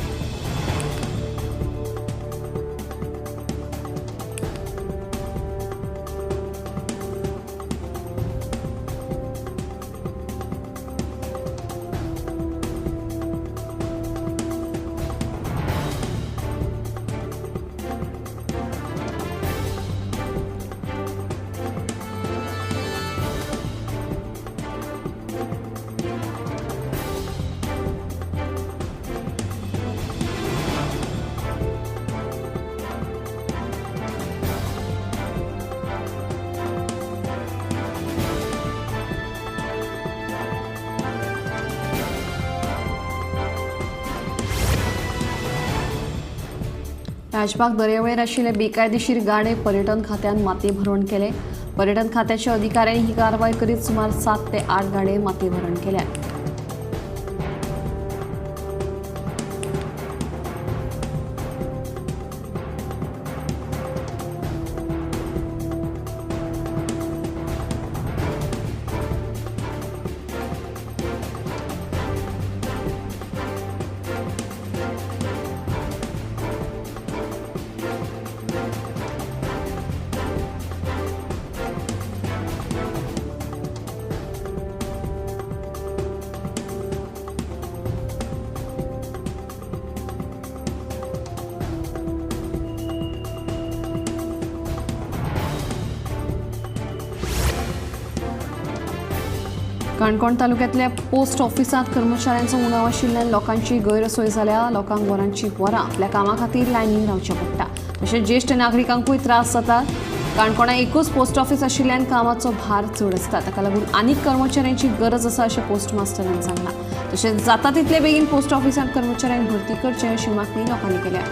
राजबाग दर्यावेळेर आशिल्ले बेकायदेशीर गाडे पर्यटन खात्यान माती भरवण केले. पर्यटन खात्याच्या अधिकाऱ्यांनी ही कारवाय करीत सुमार 7 ते 8 गाडे माती भरवण केल्या. काणकोण तालुक्यातल्या पोस्ट ऑफिसांत कर्मचाऱ्यांचो उणाव आशिल्ल्यान लोकांची गैरसोय जाल्या. लोकांक वरांची वरां आपल्या कामा खातीर लायनीन रावचें पडटा. तशेंच ज्येश्ठ नागरिकांकूय त्रास जातात. काणकोणां एकूच पोस्ट ऑफिस आशिल्ल्यान कामाचो भार चड आसता. ताका लागून आनीक कर्मचाऱ्यांची गरज आसा अशें पोस्ट मास्टरान सांगलां. तशेंच जाता तितले बेगीन पोस्ट ऑफिसांत कर्मचाऱ्यांक भरती करची अशी मागणी लोकांनी केल्या.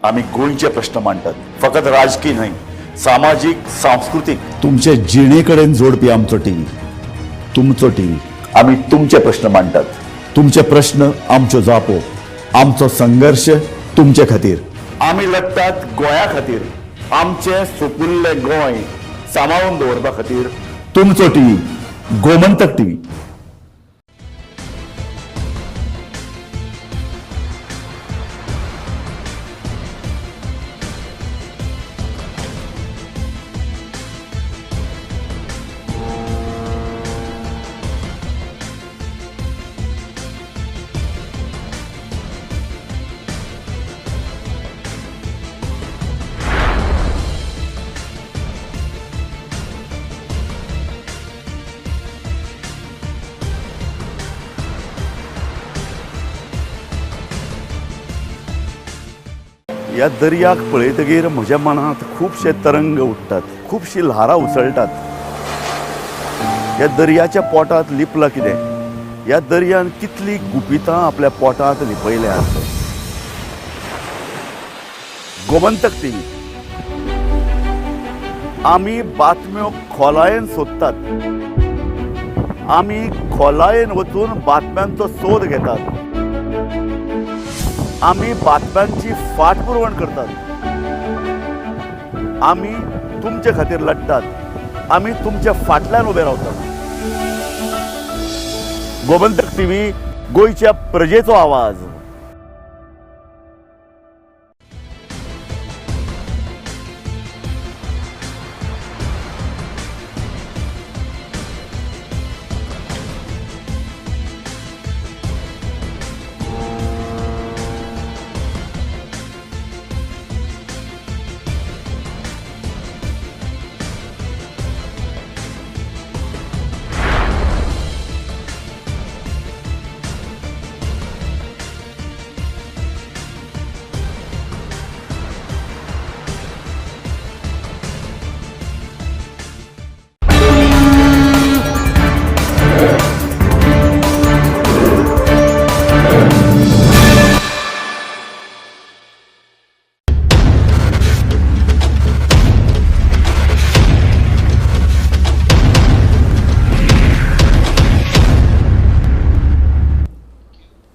आमी गोंयचे प्रश्न मांडटात, फकत राजकीय न्हय, सामाजीक, सांस्कृतीक, तुमचे जिणे कडेन जोडपी आमचो टीव्ही, तुमचो टीव्ही. आमी तुमचे प्रश्न मांडटात, तुमचे प्रश्न आमच्यो जापो, आमचो संघर्श तुमचे खातीर. आमी लढटात गोंया खातीर, आमचें सुपुल्लें गोंय सांबाळून दवरपा खातीर. तुमचो टीव्ही, गोमंतक टीव्ही. ह्या दर्याक पळयतगीर म्हज्या मनांत खुबशे तरंग उठ्ठात, खुबशी ल्हारां उसळटात. ह्या दर्याच्या पोटांत लिपलां कितें? ह्या दर्यान कितलीं गुपितां आपल्या पोटांत लिपयल्यात. गोमंतक टीव्ही, आमी बातम्यो खोलायेन सोदतात, आमी खोलायेन वचून बातम्यांचो सोद घेतात, आमी बातम्यांची फाटपुरवण करतात, आमी तुमचे खातीर लढटात, आमी तुमच्या फाटल्यान उबे रावतात. गोमंतक टीव्ही, गोंयच्या प्रजेचो आवाज.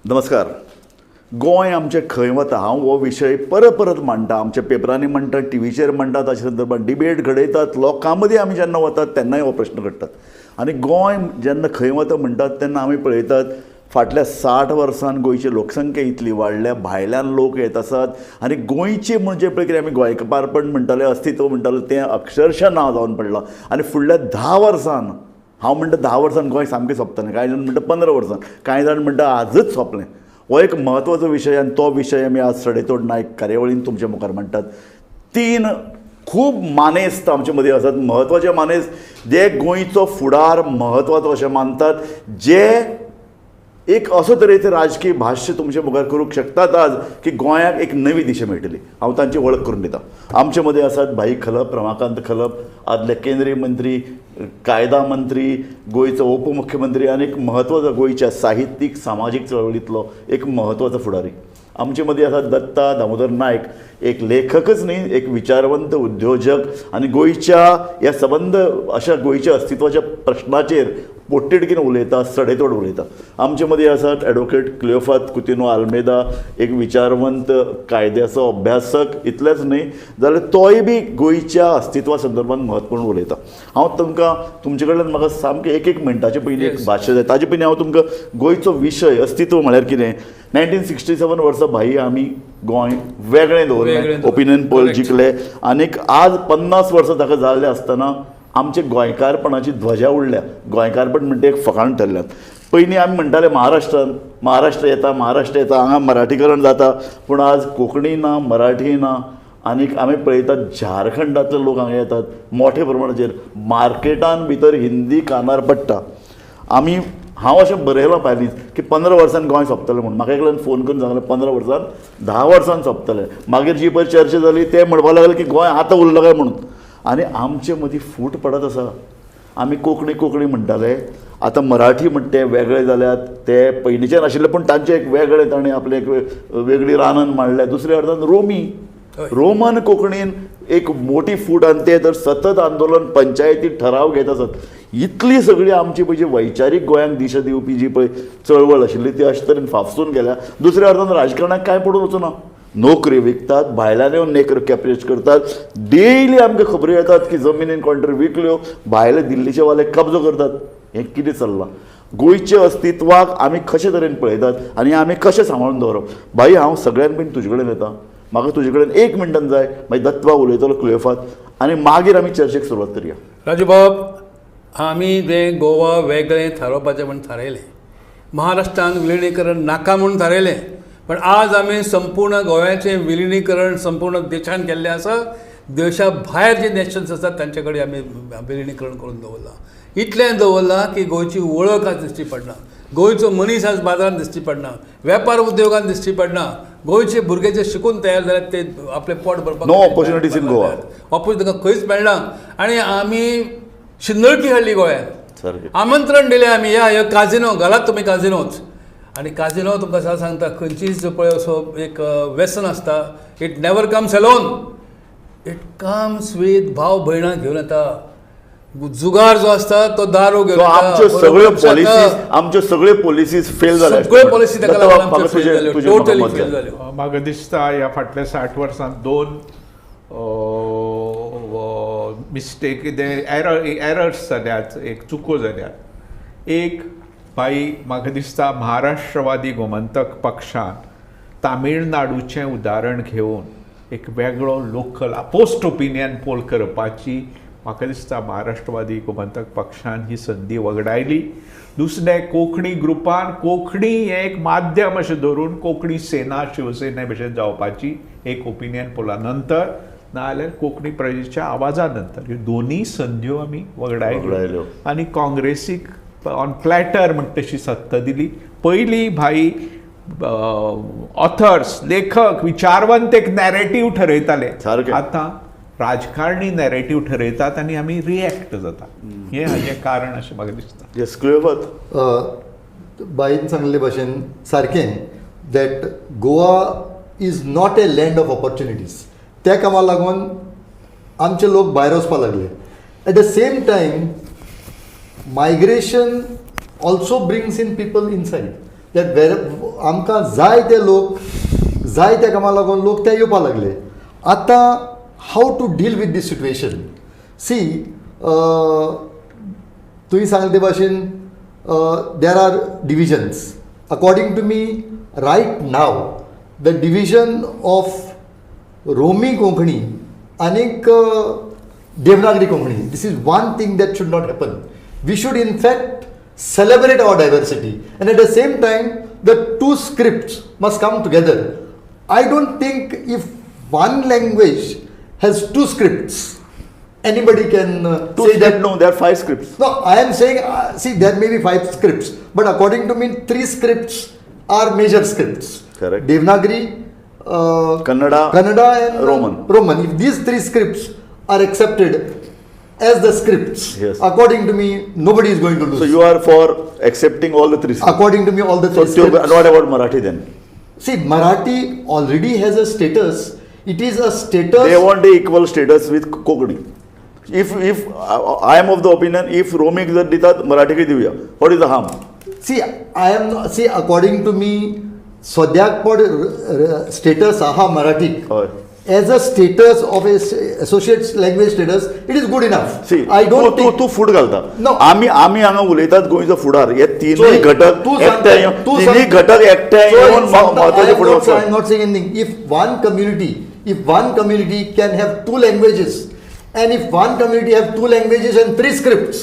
नमस्कार. गोंय आमचें खंय वता हांव हो विशय परत परत मांडटा, आमच्या पेपरांनी म्हणटा, टिवीचेर म्हणटा, ताचे संदर्भात डिबेट घडयतात, लोकां मदीं आमी जेन्ना वतात तेन्नाय हो प्रश्न घडटात. आनी गोंय जेन्ना खंय वता म्हणटात तेन्ना आमी पळयतात फाटल्या 60 वर्सान गोंयची लोकसंख्या इतली वाडल्या, भायल्यान लोक येत आसात आनी गोंयचे म्हणजे पळय कितें आमी गोंयकारपण म्हणटाले, अस्तित्व म्हणटाले, तें अक्षरशा ना जावन पडलां. आनी फुडल्या 10 वर्सान, हांव म्हणटा 10 वर्सान गोंय सामकें सोंपतलें, कांय जाण म्हणटा 15 वर्सान, कांय जाण म्हणटा आजच सोंपलें. हो एक म्हत्वाचो विशय आनी तो विशय आमी आज सडेतोड नायक कार्यावळीन तुमच्या मुखार मांडटात. 3 खूब मानेस्त आमचे मदीं आसात, म्हत्वाचे मानेस्त जे गोंयचो फुडार म्हत्वाचो अशें मानतात, जे एक असो तरेचें राजकीय भाश्य तुमचे मुखार करूंक शकतात आज की गोंयाक एक नवी दिशा मेळटली. हांव तांची वळख करून दिता. आमचे मदीं आसात भाई खलप, रमाकांत खलप, आदले केंद्रीय मंत्री, कायदा मंत्री, गोंयचो उपमुख्यमंत्री आनी एक म्हत्वाचो गोंयच्या साहित्यीक सामाजीक चळवळींतलो एक म्हत्वाचो फुडारी. आमचे मदीं आसात दत्ता दामोदर नायक, एक लेखकच न्ही, एक विचारवंत उद्योजक आनी गोंयच्या ह्या संबंद अशा गोंयच्या अस्तित्वाच्या प्रश्नाचेर पोटतिडकीन उलयता, सडेतोड उलयता. आमचे मदीं आसात एडवोकेट क्लियोफात कुतिन्हो आल्मेदा, एक विचारवंत कायद्याचो अभ्यासक, इतलेंच न्ही जाल्यार तोय बी गोंयच्या अस्तित्वा संदर्भात म्हत्वपूर्ण उलयता. हांव तुमकां तुमचे कडल्यान म्हाका सामकें एक एक मिनटाचे पयलीं एक भाशा जाय, ताजे पयलीं हांव तुमकां गोंयचो विशय अस्तित्व म्हळ्यार कितें, 1967 वर्सा भाई आमी गोंय वेगळें दवरलें, ओपिनियन पोल जिखले आनीक आज 50 वर्सां ताका जाल्लें आसतना आमचे गोंयकारपणाची ध्वजा उडल्या. गोंयकारपण म्हणटा एक फकाण ठरल्यात. पयलीं आमी म्हणटाले महाराष्ट्रान महाराष्ट्र येता, महाराष्ट्र येता, हांगा मराठीकरण जाता, पूण आज कोंकणी ना, मराठी ना. आनीक आमी पळयतात झारखंडांतले लोक हांगा येतात मोठे प्रमाणाचेर, मार्केटान भितर हिंदी कानार पडटा. आमी हांव अशें बरयलां पयलींच की 15 वर्सान गोंय सोंपतलें म्हूण. म्हाका एकल्यान फोन करून सांगलें 15 वर्सान, 10 वर्सान सोंपतलें. मागीर जी पळय चर्चा जाली ते म्हणपाक लागले की गोंय आतां उरलां काय म्हणून. आनी आमचे मदीं फूट पडत आसा. आमी कोंकणी कोंकणी म्हणटाले, आतां मराठी म्हणटा ते वेगळे जाल्यात, ते पयलींच्यान आशिल्ले पूण तांचें एक वेगळें ताणें आपलें एक वेगळी रानन मांडल्या. दुसऱ्या अर्थान रोमी रोमन कोंकणीन एक मोठी फूट आनी ते तर सतत आंदोलन, पंचायती ठराव घेत आसात. इतली सगळी आमची पळय जी वैचारीक गोंयांक दिशा दिवपी जी पळय चळवळ आशिल्ली ती अशे तरेन फाफसून गेल्या. दुसऱ्या अर्थान राजकारणाक कांय पडून वचूना, नोकरी विकतात, भायल्यान येवन नेकर कॅपरेज करतात. डेली आमकां खबरी येतात की जमिनीन कोण विकल्यो, भायले दिल्लीचे वाले कब्जो करतात. हें कितें चल्लां? गोंयच्या अस्तित्वाक आमी कशे तरेन पळयतात आनी आमी कशें सांबाळून दवरप? भाई हांव सगळ्यान पयलीं तुजे कडेन येता, म्हाका तुजे कडेन 1 मिनटान जाय, मागीर दत्वा उलयतलो क्लियोफात आनी मागीर आमी चर्चेक सुरवात करया. राजू बाब, आमी जें गोवा वेगळें थारोवपाचें म्हूण थारायलें, महाराष्ट्रान विलिनीकरण नाका म्हूण थारायलें, पण आज आमी संपूर्ण गोव्याचें विलिनीकरण संपूर्ण देशान केल्लें आसा. देशा भायर जे नेशन्स आसात तांचे कडेन आमी विलिनीकरण करून दवरलां. इतलें दवरलां की गोंयची वळख आज दिश्टी पडना, गोंयचो मनीस आज बाजारान दिश्टी पडना, वेपार उद्योगान दिश्टी पडना. गोंयचे भुरगे जे शिकून तयार जाल्यात ते आपलें पोट भरपाक no opportunities in Goa, opportunity तांकां खंयच मेळना. आनी आमी शिंदळकी हाडली गोंयांत, आमंत्रण दिलें आमी, या ह्यो काजिनो घालात तुमी काजिनोच. आनी काजिनो तुमकां सांग सांगता खंयचीच पळय असो एक व्यसन आसता, it never comes alone, it comes with भाव भयणां घेवन येता. जुगार जो आसता तो दारू घेवन आमच्यो सगळ्यो पॉलिसीज, आमच्यो सगळ्यो पॉलिसीज फेल जाल्या, सगळ्यो पॉलिसी ताका लागून आमच्यो फेल जाल्यो, टोटली फेल जाल्यो. म्हाका दिसता ह्या फाटल्या 60 वर्सांत 2 मिस्टेक, एरर्स जाल्यात, एक चुको जाल्यात. एक, भाई म्हाका दिसता महाराष्ट्रवादी गोमंतक पक्षान तामिळनाडूचें उदाहरण घेवन एक वेगळो लोकल पोस्ट ओपिनियन पोल करपाची म्हाका दिसता महाराष्ट्रवादी गोमंतक पक्षान ही संदी वगडायली. दुसरें कोंकणी ग्रुपान कोंकणी हें एक माध्यम अशें धरून कोंकणी सेना शिवसेने भशेन जावपाची एक ओपिनियन पोला नंतर नाजाल्यार कोंकणी प्रजेच्या आवाजा नंतर ह्यो दोनूय संद्यो आमी वगडायल्यो आनी काँग्रेसीक ऑन प्लॅटर म्हण तशी सत्ता दिली. पयली भाई ऑथर्स लेखक विचारवंत एक नॅरेटीव ठरयताले, आतां राजकारणी नॅरेटीव ठरयतात आनी आमी रिएक्ट जाता. हें हाजें कारण अशें म्हाका दिसता. येस क्लियोपत, बाईन सांगले भाशेन सारकें that Goa is not a land of opportunities. त्या कामाक लागून आमचे लोक भायर वचपाक लागले. At the same time migration also brings in people inside that where आमकां जाय ते लोक जाय त्या कामाक लागून लोक ते येवपाक लागले. आतां how to deal with this situation? See, तुवें सांगले ते भाशेन there are divisions. According to me right now the division of Romi Konkani आनीक Devanagari Konkani, this is one thing that should not happen. We should in fact celebrate our diversity and at the same time the two scripts must come together. I don't think if one language has two scripts, anybody can say that. No, there are 5 scripts. No, I am saying, see, there may be 5 scripts, but according to me, 3 scripts are major scripts. Correct. Devanagari, Kannada and Roman. If these 3 scripts are accepted as the scripts, yes, according to me, nobody is going to lose. So you are for accepting all the 3 scripts? According to me, all the 3 scripts. What about Marathi then? See, Marathi already has a status. It is a status. They want the equal status with Kokani. If I am of the opinion, if Romik जर दितात मराठीक दिवया, what is the harm? See, I am not, see, according to me, सद्याक पण status आहा मराठीक. As a status of a associate language status, it is good enough. See, I don't think तू food घालता. आमी आमी हांगा उलयतात गोंयचो फुडार. हे तिनूय घटक एकठांय येवन म्हत्वाचे फुडें. I am not saying anything. If one community can have 2 languages, and if one community have 2 languages and 3 scripts,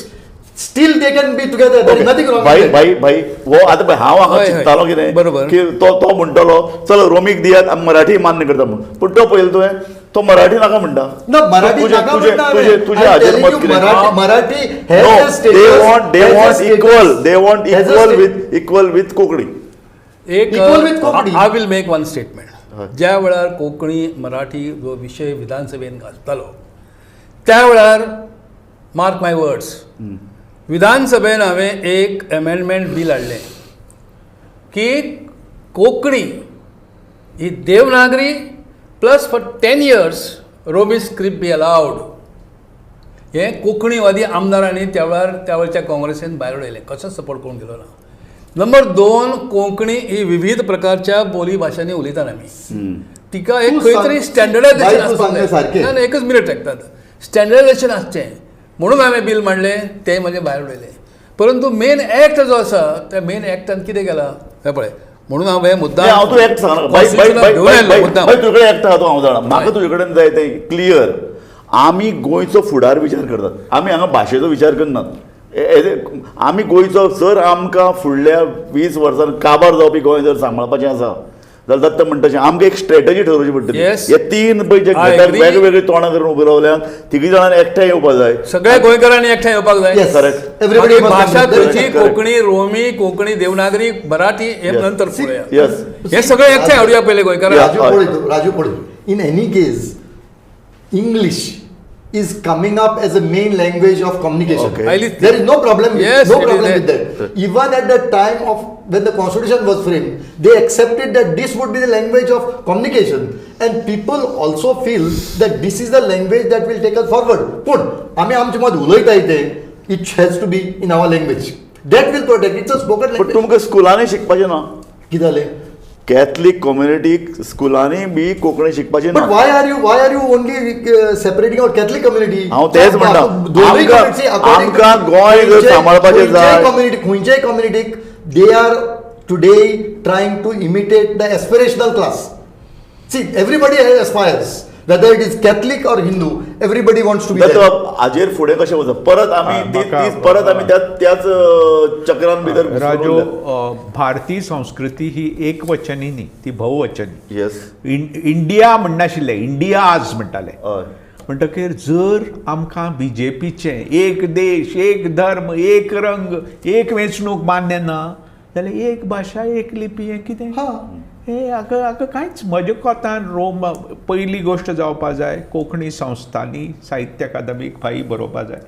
still they can be together. There is nothing wrong with that. भाई भाई हो आतां हांव हांगा चिंततालो कितें की तो तो म्हणटलो चल रोमीक दियात आमी मराठी मान्य करता म्हणून, पूण तो पळयलो तुवें तो मराठी नाका म्हणटा. ना मराठी नाका म्हणटा. तुजें हाजेर मत कितें? Marathi they want equal, they want equal with Konkani. एक I will make one statement. ज्या वेळार कोंकणी मराठी जो विशय विधानसभेन गाजतालो त्या वेळार मार्क my words विधानसभेन हांवें एक एमेंडमेंट बील हाडलें की कोंकणी ही Devanagari plus for 10 years Romi script be allowed. हें कोंकणीवादी आमदारांनी त्या वेळार त्या वेळच्या काँग्रेसीन भायर उडयलें, कसोच सपोर्ट करूंक दिलो ना. नंबर 2, कोंकणी ही विविध प्रकारच्या बोली भाशांनी उलयतात आमी, तिका एक खंय तरी स्टँडर्डायझेशन आसपाक जाय. ना एकच मिनट लागतात, स्टँडर्डायझेशन आसचें म्हणून हांवें बील मांडलें, तें म्हजें भायर उडयलें. परंतु मेन एक्ट जो आसा त्या मेन एक्टान कितें केलां हें पळय, म्हणून हांव हें मुद्दाम हांव तूं एक्ट सांगना तुजे कडेन एक्ट आहा तो हांव जाणा, म्हाका तुजे कडेन जाय तें क्लियर. आमी गोंयचो फुडार विचार करतात, आमी हांगा भाशेचो विचार करनात. आमी गोंयचो जर आमकां फुडल्या 20 वर्सां काबार जावपी गोंय जर सांबाळपाचें आसा जाल्यार दत्त म्हणटा तशें आमकां एक स्ट्रेटजी ठरोवची पडटली. हे 3 पळय जे घटक वेगवेगळे तोंडां करून उबे रावल्यात तिगूय जाणांनी एकठांय येवपाक जाय, सगळ्या गोंयकारांनी एकठांय येवपाक जाय. भाशा खंयची, कोंकणी, रोमी, कोंकणी, देवनागरी, मराठी, हे नंतर पळोवया. हे सगळे एकठांय हाडुया पयले गोंयकारांक. राजू पळय, in any case English is coming up as a main language of communication. Okay. There is no problem. Yes, no problem with that. Even at the time of when the constitution was framed, they accepted that this would be the language of communication, and people also feel that this is the language that will take us forward. Pun, आमी आमचे मत उलयता ते, it has to be in our language. That will protect. It's a spoken language. But तुमकां स्कुलांनी शिकपाचें ना? कितें जालें? कॅथलीक कम्युनिटीक स्कुलांनी बी कोंकणी शिकपाची ना. Why are you only separating our Catholic community? हांव तेच म्हणटा, आमकां गोंय जर सांबाळपाचें जाय, खंयच्याय कम्युनिटीक they are today trying to imitate the aspirational class. See, everybody aspires, whether it is Catholic or Hindu, everybody wants to be there. हाजेर फुडें कशें वचप? परत आमी परत आमी त्याच चक्रान भितर. राजू, भारतीय संस्कृती ही एकवचनी न्ही, ती बहुवचनी. येस, इंडिया म्हणनाशिल्ले, इंडिया आज म्हणटाले. म्हणटकीर जर आमकां बी जे पीचें एक देश, एक धर्म, एक रंग, एक वेंचणूक मान्य ना जाल्यार एक भाशा, एक लिपी हें कितें? हे हाका कांयच म्हज्या कोतान रोम पयली गोश्ट जावपा जाय. कोंकणी संस्थांनी साहित्य अकादमीक फाई बरोवपा जाय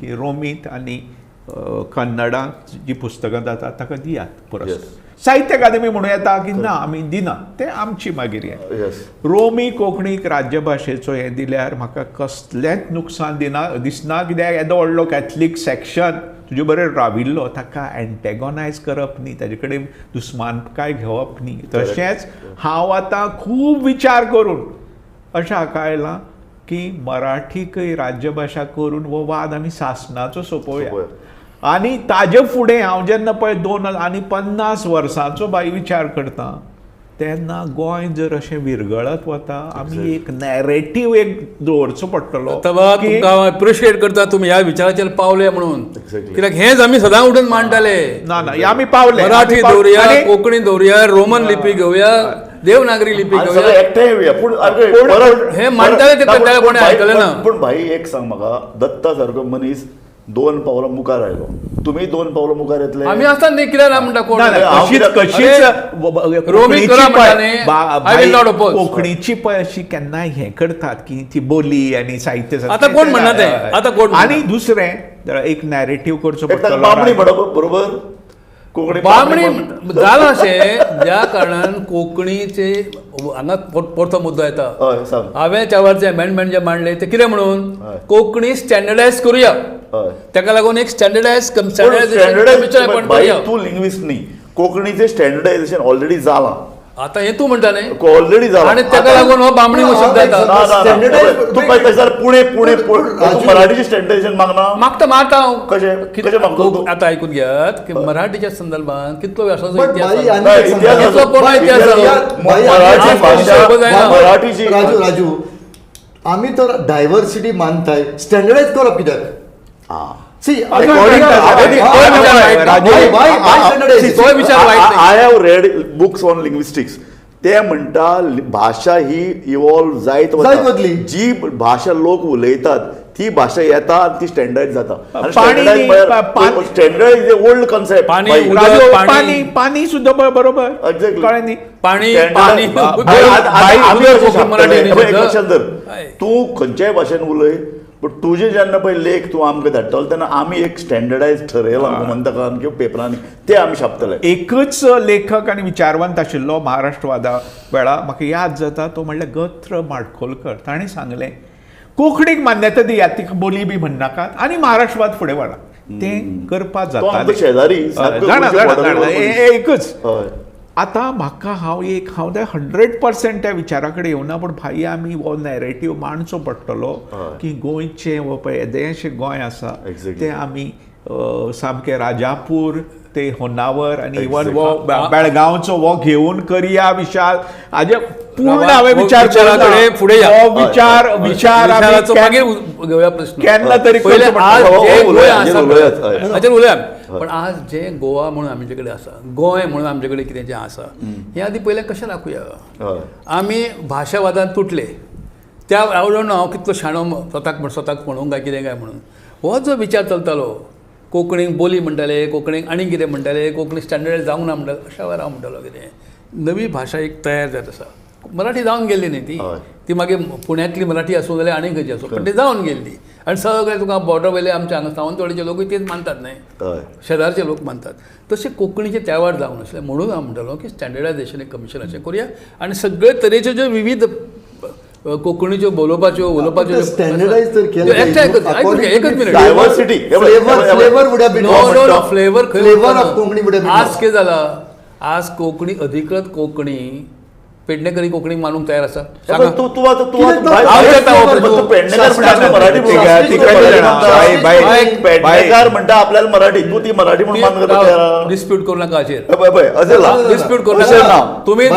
की रोमींत आनी कन्नडांत जी पुस्तकां जातात ताका दियात पुरस्कार. साहित्य अकादमी म्हणूं येता की ना आमी दिना, तें आमची मागीर हें. रोमी कोंकणीक राज्यभाशेचो हें दिल्यार म्हाका कसलेंच नुकसान दिना दिसना, कित्याक येदो व्हडलो कॅथलीक सॅक्शन तुजे बरोबर राविल्लो ताका एन्टेगोनायज करप न्ही, ताजे कडेन दुस्मानकाय घेवप न्ही. तशेंच हांव आतां खूब विचार करून अशें हाका आयलां की मराठीकय राज्यभाशा करून हो वाद आमी सासणाचो सोंपोवया. आनी ताजे फुडें हांव जेन्ना पळय 2 आनी 50 वर्सांचो बाई विचार करता तेन्ना गोंय जर अशें विरगळत वता, आमी एक नॅरेटीव एक दवरचो पडटलो. तुमकां हांव एप्रिशिएट करता, तुमी ह्या विचाराचेर पावले म्हणून, कित्याक हेंच आमी सदां उठून मांडटाले. ना ना, आमी पावले. मराठी दवरुया, कोंकणी दवरुया, रोमन लिपी घेवया, देवनागरी लिपी घेवया, एकठांय येवया. पूण हे मांडटाले ते कोणें आयकलें ना. पूण भाई एक सांग म्हाका, दत्ता सारको मनीस 2 पावलां मुखार आयलो, तुमी 2 पावलां मुखार येतले. आमी आसता न्ही, कित्याक ना म्हणटा कोण? कशीच कोंकणीची पळय अशी केन्नाय हें करतात की ती बोली आनी साहित्य. आतां कोण म्हणना तें, आतां कोण? आनी दुसरें एक नॅरेटीव करचो पडटलो. बामणी म्हणप बरोबर, कोंकणी बामणी जालां अशें ज्या कारणान कोंकणीचे हांगा परतो मुद्दो येता. हांवें त्या वेळार जे अमेंडमेंट जे मांडले ते कितें म्हणून कोंकणी स्टँडर्डायज करुया, ताका लागून एक स्टँडर्डायज तूं लिंग्विस्ट न्ही, कोंकणीचें स्टँडर्डायजेशन ऑलरेडी जालां. आतां हें तूं म्हणटा न्ही, ऑलरेडी जालां. आनी ताका लागून हो बामणी शब्द येता. तूं पळय जाल्यार पुणे पुणे मराठीचें स्टँडर्डायजेशन मागना, मागता मागता हांव. कशें कशें मागता? आतां आयकून घेयात की मराठीच्या संदर्भात कितलो वर्सांचो इतिहास, मराठीची. राजू राजू, आमी तर डायवर्सिटी मानताय, स्टँडर्डायज करप कित्याक? See, I have read books on linguistics. ते म्हणटा भाशा ही इवॉल्व जायत वता, जी भाशा लोक उलयतात ती भाशा येता आनी ती स्टँडर्ड जाता. Standard is a old concept. पाणी सुद्दां बरोबर, कळ्ळें न्ही? पाणी लक्षात धर, तूं खंयच्याय भाशेन उलय, पूण तुजे जेन्ना पळय लेख तूं आमकां धाडटलो तेन्ना आमी एक स्टँडर्डायज ठरयलां गोमंतकान किंवा पेपरांनी, ते आमी छापतले. एकच लेखक आनी विचारवंत आशिल्लो महाराष्ट्रवादा वेळा, म्हाका याद जाता, तो म्हणल्यार गत्र माडखोलकर. ताणें सांगलें कोंकणीक मान्यता दियात, तिका बोली बी म्हणनाकात आनी महाराष्ट्रवाद फुडें व्हरा. तें करपाक जाता. शेजारी एकच. आतां म्हाका हांव एक हांव 100% त्या विचारा कडेन येवना, पूण भाई आमी हो नॅरेटीव मांडचो पडटलो की गोंयचें हो पळय येदेंशें गोंय आसा तें आमी सामकें राजापूर ते होन्नावर आनी इवन हो बेळगांवचो हो घेवन करया विशाल. हाजे पूर्ण हांवें विचार फुडें विचार विचार घेवया प्रश्न केन्ना तरी हाचेर उलया. पण आज जे गोवा म्हणून आमचे कडेन आसा, गोंय म्हणून आमचे कडेन कितें जें आसा, हें आदी पयलें कशें राखुया? आमी भाशावादान तुटले त्या हांव don't know हांव कितलो शाणो स्वताक स्वताक म्हणूंक काय कितें काय म्हणून हो जो विचार चलतालो, कोंकणीक बोली म्हणटाले, कोंकणीक आनी कितें म्हणटाले, कोंकणी स्टँडर्ड जावंक ना म्हणटाले. अशा वेळार हांव म्हणटालो कितें नवी भाशा एक तयार जायत आसा. मराठी जावन गेल्ली न्ही ती, ती मागीर पुण्यांतली मराठी आसूं जाल्यार आनी खंयची आसूं, पण ती जावन गेल्ली. आनी सगळे तुका बॉर्डर वयले आमच्या हांगा सावंतवाडीचे लोकूय तेच मानतात न्ही, शेजारचे लोक मानतात. तशें कोंकणीचें त्या वेळार जावन आसलें. म्हणून हांव म्हणटालो की स्टँडर्डायजेशन एक कमिशनाचें करुया आनी सगळे तरेच्यो ज्यो विविध कोंकणीच्यो बोलोवपाच्यो उलोवपाच्यो एकच मिनिट फ्लेवर आज कितें जाला, आज कोंकणी अधिकृत कोंकणी पेडणेकरी कोंकणी मानूंक तयार आसा. तूं तूं आतां तूं पेडणेकार म्हणटा आपल्याला मराठी, तूं ती मराठी म्हणून मानूंक तयार. डिस्प्यूट करू नाका हाचेर, डिस्प्यूट करू नाका. तुमी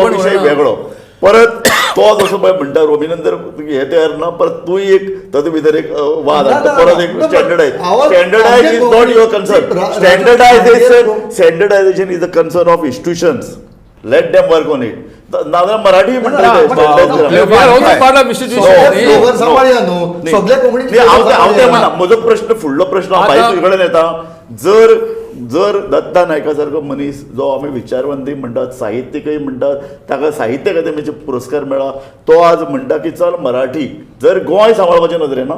विशय वेगळो. परत तो जसो पळय म्हणटा रोमिनंदर हे तयार ना, परत तूं एक तातूंत भितर एक वाद हाडटा, परत एक standardise. Standardise is not your concern. Standardisation is the concern of institutions. Let them work on it. नाजाल्यार मराठी म्हणटा. म्हजो प्रश्न फुडलो प्रश्न हांव भाई तुजे कडेन येता. जर जर दत्ता नायका सारको मनीस जो आमी विचारवंतय म्हणटात, साहित्यिकय म्हणटात, ताका साहित्य अकादेमीचे पुरस्कार मेळ्ळा, तो आज म्हणटा की चल मराठी जर गोंय सांबाळपाचे नदरेन ना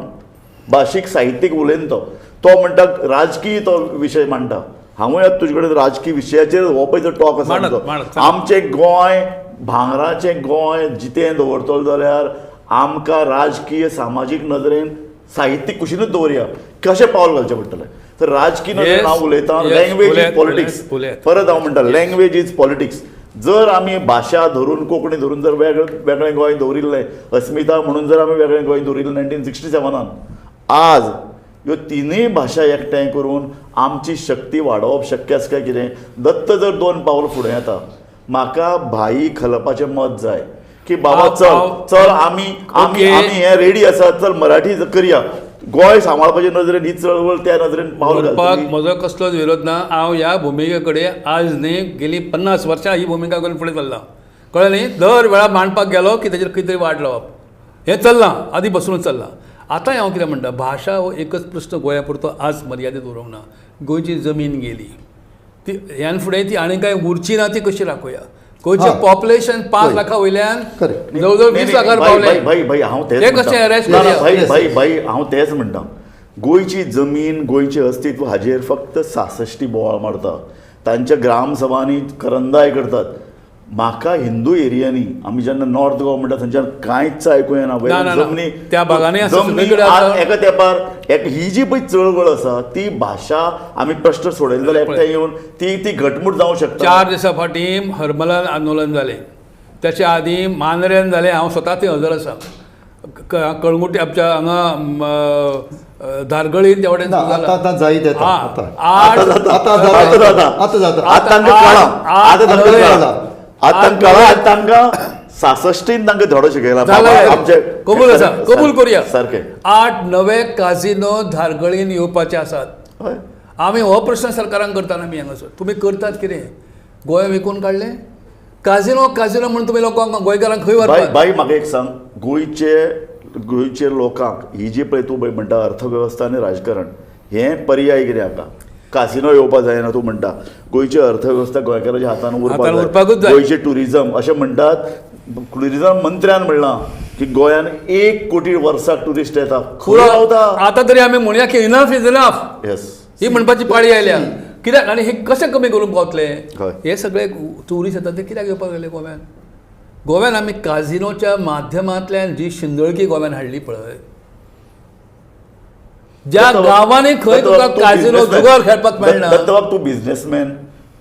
भाशीक साहित्यीक उलयन तो तो म्हणटा राजकीय तो विशय मांडटा. हांवूय आतां तुजे कडेन राजकीय विशयाचेर हो पळय जो टॉक आसा आमचो, आमचें गोंय भांगराचें गोंय जितें दवरतलो जाल्यार आमकां राजकीय सामाजीक नदरेन साहित्यीक कुशीनूच दवरया, कशें पावल घालचें पडटलें. तर राजकीय नदरेन हांव उलयतां, लँग्वेज is politics. परत हांव म्हणटा लँग्वेज is politics. जर आमी भाशा धरून कोंकणी धरून जर वेगळें वेगळें गोंय दवरिल्लें, अस्मिता म्हणून जर आमी वेगळें गोंय दवरिल्लें 1967, आज ह्यो तिनूय भाशा एकठांय करून आमची शक्ती वाडोवप शक्य आसा काय कितें? दत्त जर दोन पावल फुडें येता, म्हाका भाई खलपाचें मत जाय की बाबा चल चल आमी आमी आमी हें रेडी आसा, चल मराठी करया, गोंय सांबाळपाचे नदरेन ही चळवळ त्या नदरेन पावल घालपाक म्हजो कसलोच विरोध ना. हांव ह्या भुमिके कडेन आज न्ही गेली 50 वर्सां ही भुमिका करून फुडें चल्लां, कळ्ळें न्ही. दर वेळा मांडपाक गेलो की ताजेर कितें तरी वाट लावप हें चल्लां, आदी बसूनच चल्लां. आतां हांव कितें म्हणटा, भाशा हो एकच प्रश्न गोंया पुरतो आज मर्यादीत उरूंक ना. गोंयची जमीन गेली ती ह्यान फुडें ती आनी कांय उरची ना, ती कशी राखोवया. गोंयचें पॉप्युलेशन 5 लाखा वयल्यान जवळ जवळ 20 लाखार पावलें. भाई भाई हांव तेच कशें भाई भाई भाई हांव तेच म्हणटा, गोंयची जमीन गोंयचें अस्तित्व हाजेर फक्त 66 बोवाळ मारता, तांच्या ग्रामसभांनी करंदाय करतात. म्हाका हिंदू एरियांनी आमी जेन्ना नॉर्थ गोवा म्हणटा थंयच्यान कांयच आयकूं येना. जमनी त्या भागांनी जमनी एका तेंपार ही जी पळय चळवळ आसा ती भाशा आमी प्रश्न सोडयले जाल्यार एकठांय येवन ती ती घटमूट जावंक शकता. 4 दिसां फाटीं हरमलान आंदोलन जालें, त्याच्या आदीं मांद्र्यान जालें, हांव स्वता थंय हजर आसा. कळंगुटी आमच्या हांगा धारगळीन त्या वटेन आतां कळा तांकां 66 तांकां धडो शिकयला. कबूल आसा, कबूल करुया. सारकें 8 नवे काजिनो धारगळीन येवपाचे आसात. आमी हो प्रश्न सरकारान करतना आमी हांगासर तुमी करतात कितें? गोंय विकून काडलें काजिनो काजिनो म्हणून तुमी लोकांक गोंयकारांक खंय व्हरपाक? बाई म्हाका एक सांग, गोंयचे गोंयचे लोकांक ही जी पळय तूं पळय म्हणटा अर्थवेवस्था आनी राजकारण हें पर्याय कितें हाका? कासिनो येवपा जायना तूं म्हणटा, गोंयची अर्थवेवस्था गोंयकाराच्या हातान उरपाक जाय, गोंयचें ट्युरिजम अशें म्हणटात. ट्युरिजम मंत्र्यान म्हणलां की गोंयान 1 कोटी वर्साक ट्युरिस्ट येता. खंय रावता? आतां तरी आमी म्हणया की इनफ is enough, ही म्हणपाची पाळी आयल्या. कित्याक आनी हे कशें कमी करूंक पावतले? हे सगळे ट्युरिस्ट येतात ते कित्याक येवपाक लागले गोव्यान? गोव्यान आमी काजिनोच्या माध्यमांतल्यान जी शिंदळकी गोव्यान हाडली पळय, ज्या गांवांनी खंय तुका काजिनो जुगार खेळपाक मेळना. दत्तबाब तूं बिजनेसमॅन,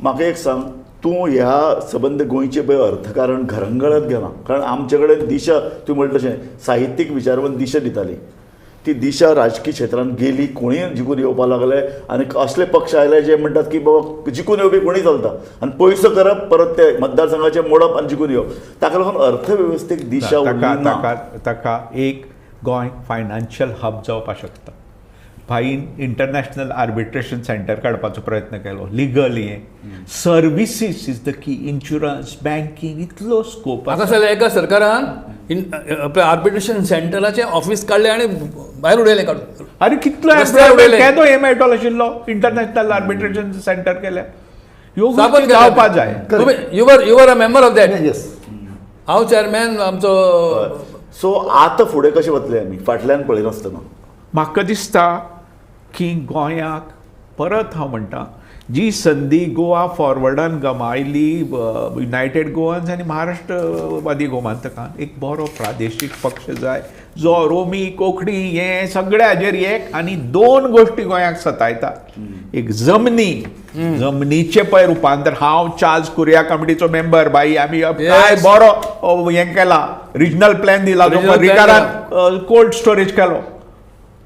म्हाका एक सांग, तूं ह्या सबंद गोंयचें पळय अर्थकारण घरंगळत गेलां, कारण आमचे कडेन दिशा तूं म्हणटा तशें साहित्यीक विचारवंत दिशा दिताली, ती दिशा राजकीय क्षेत्रांत गेली, कोणीय जिखून येवपाक लागले आनी असले पक्ष आयले जे म्हणटात की बाबा जिखून येवपी कोणीय चलता आनी पयसो करप, परत ते मतदारसंघाचे मोडप आनी जिखून येवप. ताका लागून अर्थवेवस्थेक दिशा उरली ना. ताका एक गोंय फायनान्शियल हब जावपाक शकता. भाईन इंटरनॅशनल आर्बिट्रेशन सेंटर काडपाचो प्रयत्न केलो, लिगल हें services is the key, insurance, banking, इतलो स्कोप आसा. जाल्यार एका सरकारान आर्बिट्रेशन सेंटराचें ऑफिस काडलें आनी भायर उडयलें काडून. आरे कितलो केदो हें मेळटलो आशिल्लो इंटरनॅशनल आर्बिट्रेशन सेंटर केल्यार, ह्यो जावपा जाय. You are a member of that? हांव चेअरमॅन आमचो. सो आतां फुडें कशें वतले आमी फाटल्यान पळयनासतना? म्हाका दिसता की गोंयाक परत हांव म्हणटा जी संदी गोवा फॉरवर्डान गमायली युनायटेड गोवन्स आनी महाराष्ट्रवादी गोमांतकान, एक बरो प्रादेशीक पक्ष जाय जो रोमी कोंकणी हे सगळे हाजेर एक. आनी दोन गोश्टी गोंयाक सतायता, एक जमनी, जमनीचे पळय रुपांतर. हांव चार्ल्स कुरिया कमिटीचो मेंबर बाई, आमी काय बरो हें केला, रिजनल प्लॅन दिला, पर्रीकारान कोल्ड स्टोरेज केलो.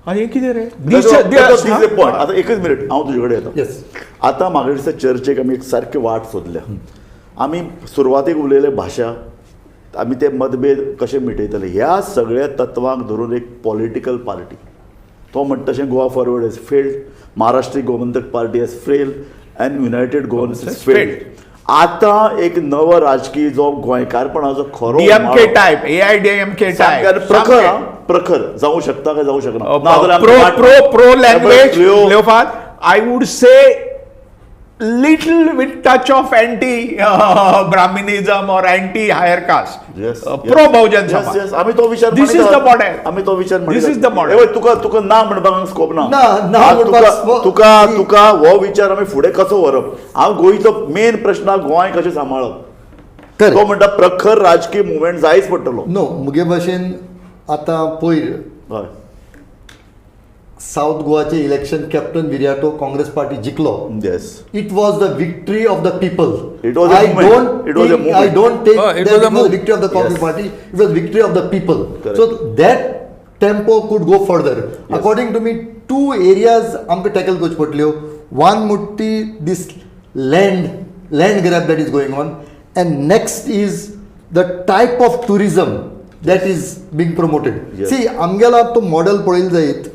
आनी कितें रे पॉयंट. आतां एकच मिनिट हांव तुजे कडेन येता. आतां म्हाका दिसता चर्चेक आमी एक सारकी वाट सोदल्या. आमी सुरवातेक उलयले भाशा, आमी ते मतभेद कशे मिटयतले ह्या सगळ्या तत्वांक धरून एक पॉलिटिकल पार्टी, तो म्हणटा तशें Goa forward has failed, Maharashtri Gomantak party has failed and United Goans has failed. आतां एक नवो राजकीय जो गोंयकारपणाचो खरो डीएमके टायप, एआयडीएमके टायप, प्रखर प्रखर जावं शकता काय जावं शकना. Pro pro pro language I would say little with touch of anti Brahminism or anti higher caste. Yes, pro Bahujan Samaj. Yes, आम्ही तो विचार This is the model. आम्ही तो विचार This is the model. तुका तुका ना म्हणपाक स्कोप ना. तुका तुका हो विचार आमी फुडें कसो व्हरप. हांव गोंयचो मेन प्रश्न गोंय कशें सांबाळप, तो म्हणटा प्रखर राजकीय मुवमेंट जायच पडटलो. नो मुगे भाशेन आतां पयर साउथ गोवाचे election captain Viriato Congress party जिखलो. Yes, it was the victory of the people. It was a movement. It was a movement. I don't take that it was victory of the Congress party, it was victory of the people. So that tempo could go further. According to me two areas आमकां tackle करच्यो पडटल्यो. One म्हणटा ती this land grab that is going on, and next is the type of tourism that is being promoted. See आमगेला तो model पळयलें जायत,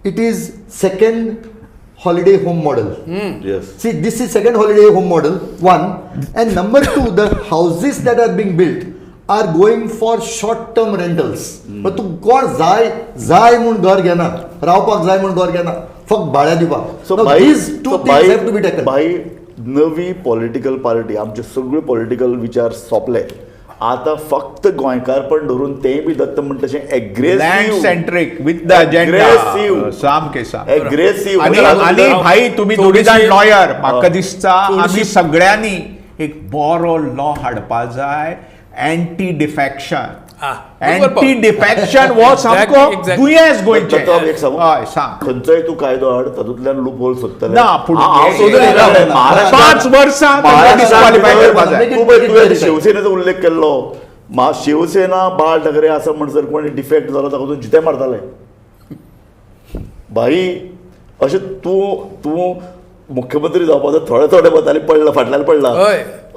it is second holiday home model. Yes. See, this is second holiday home model, one. And number two, the houses that are being built are going for short term rentals. But तू कोण जाय जाय म्हूण घर घेना, रावपाक जाय म्हूण घर घेना, फक्त भाड्या दिवपाक. So these two things have to be tackled. भाई, नवी पॉलिटिकल पार्टी, आमचे सगळे पॉलिटिकल विचार सोंपले. आता फक्त गोंयकारपण धरून तें बी दत्त म्हणटा तशें aggressive, land centric with the agenda, सामकें एग्रेसिव्ह. आनी भाई तुमी दोगी जाण लॉयर, म्हाका दिसता आमी सगळ्यांनी एक बरो लॉ हाडपा जाय, एंटी डिफॅक्शन. एंटी डिफॅक्शन हो सामको दुयेंस गोंयचें. एक सांगू, खंयचोय तूं कायदो हाड तातूंतल्यान लूप होल सोदतले. ना, पूण 5 वर्सां डिस्क्वॉलिफाय करपाक जाय. तुवें शिवसेनेचो उल्लेख केल्लो, शिवसेना बाळ ठाकरे आसा म्हणसर कोण डिफेक्ट जालो ताका तूं जिते मारताले. भाई अशें तूं तूं मुख्यमंत्री जावपाचो थोडे थोडे मतांनी पडला, फाटल्यान पडला.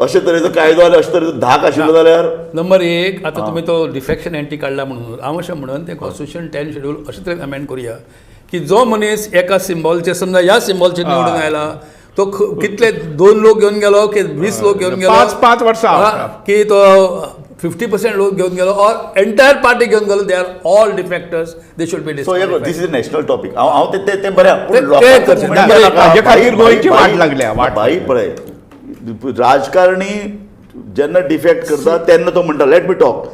अशे तरेचो कायदो आनी अशे तरेचो धाक आशिल्लो जाल्यार नंबर एक. आतां तुमी तो डिफेक्शन एंटी काडला म्हणून हांव अशें म्हणून तें कॉन्स्टिट्यूशन 10 शेड्यूल अशे तरेन अमेंड करुया की जो मनीस एका सिम्बॉलचेर, समजा ह्या सिम्बॉलचेर निवडून आयला, तो कितले 2 लोक घेवन गेलो की 20 लोक घेवन गेलो, 5-5 वर्सां की तो 50% लोक घेवन गेलो ऑर एंटायर पार्टी घेवन गेलो, they are all defectors, they should be disqualified. This is a national topic. हांव तें बरें, खातीर गोंयची वाट लागल्या. भाई पळय, राजकारणी जेन्ना डिफेक्ट करता तेन्ना तो म्हणटा let me talk.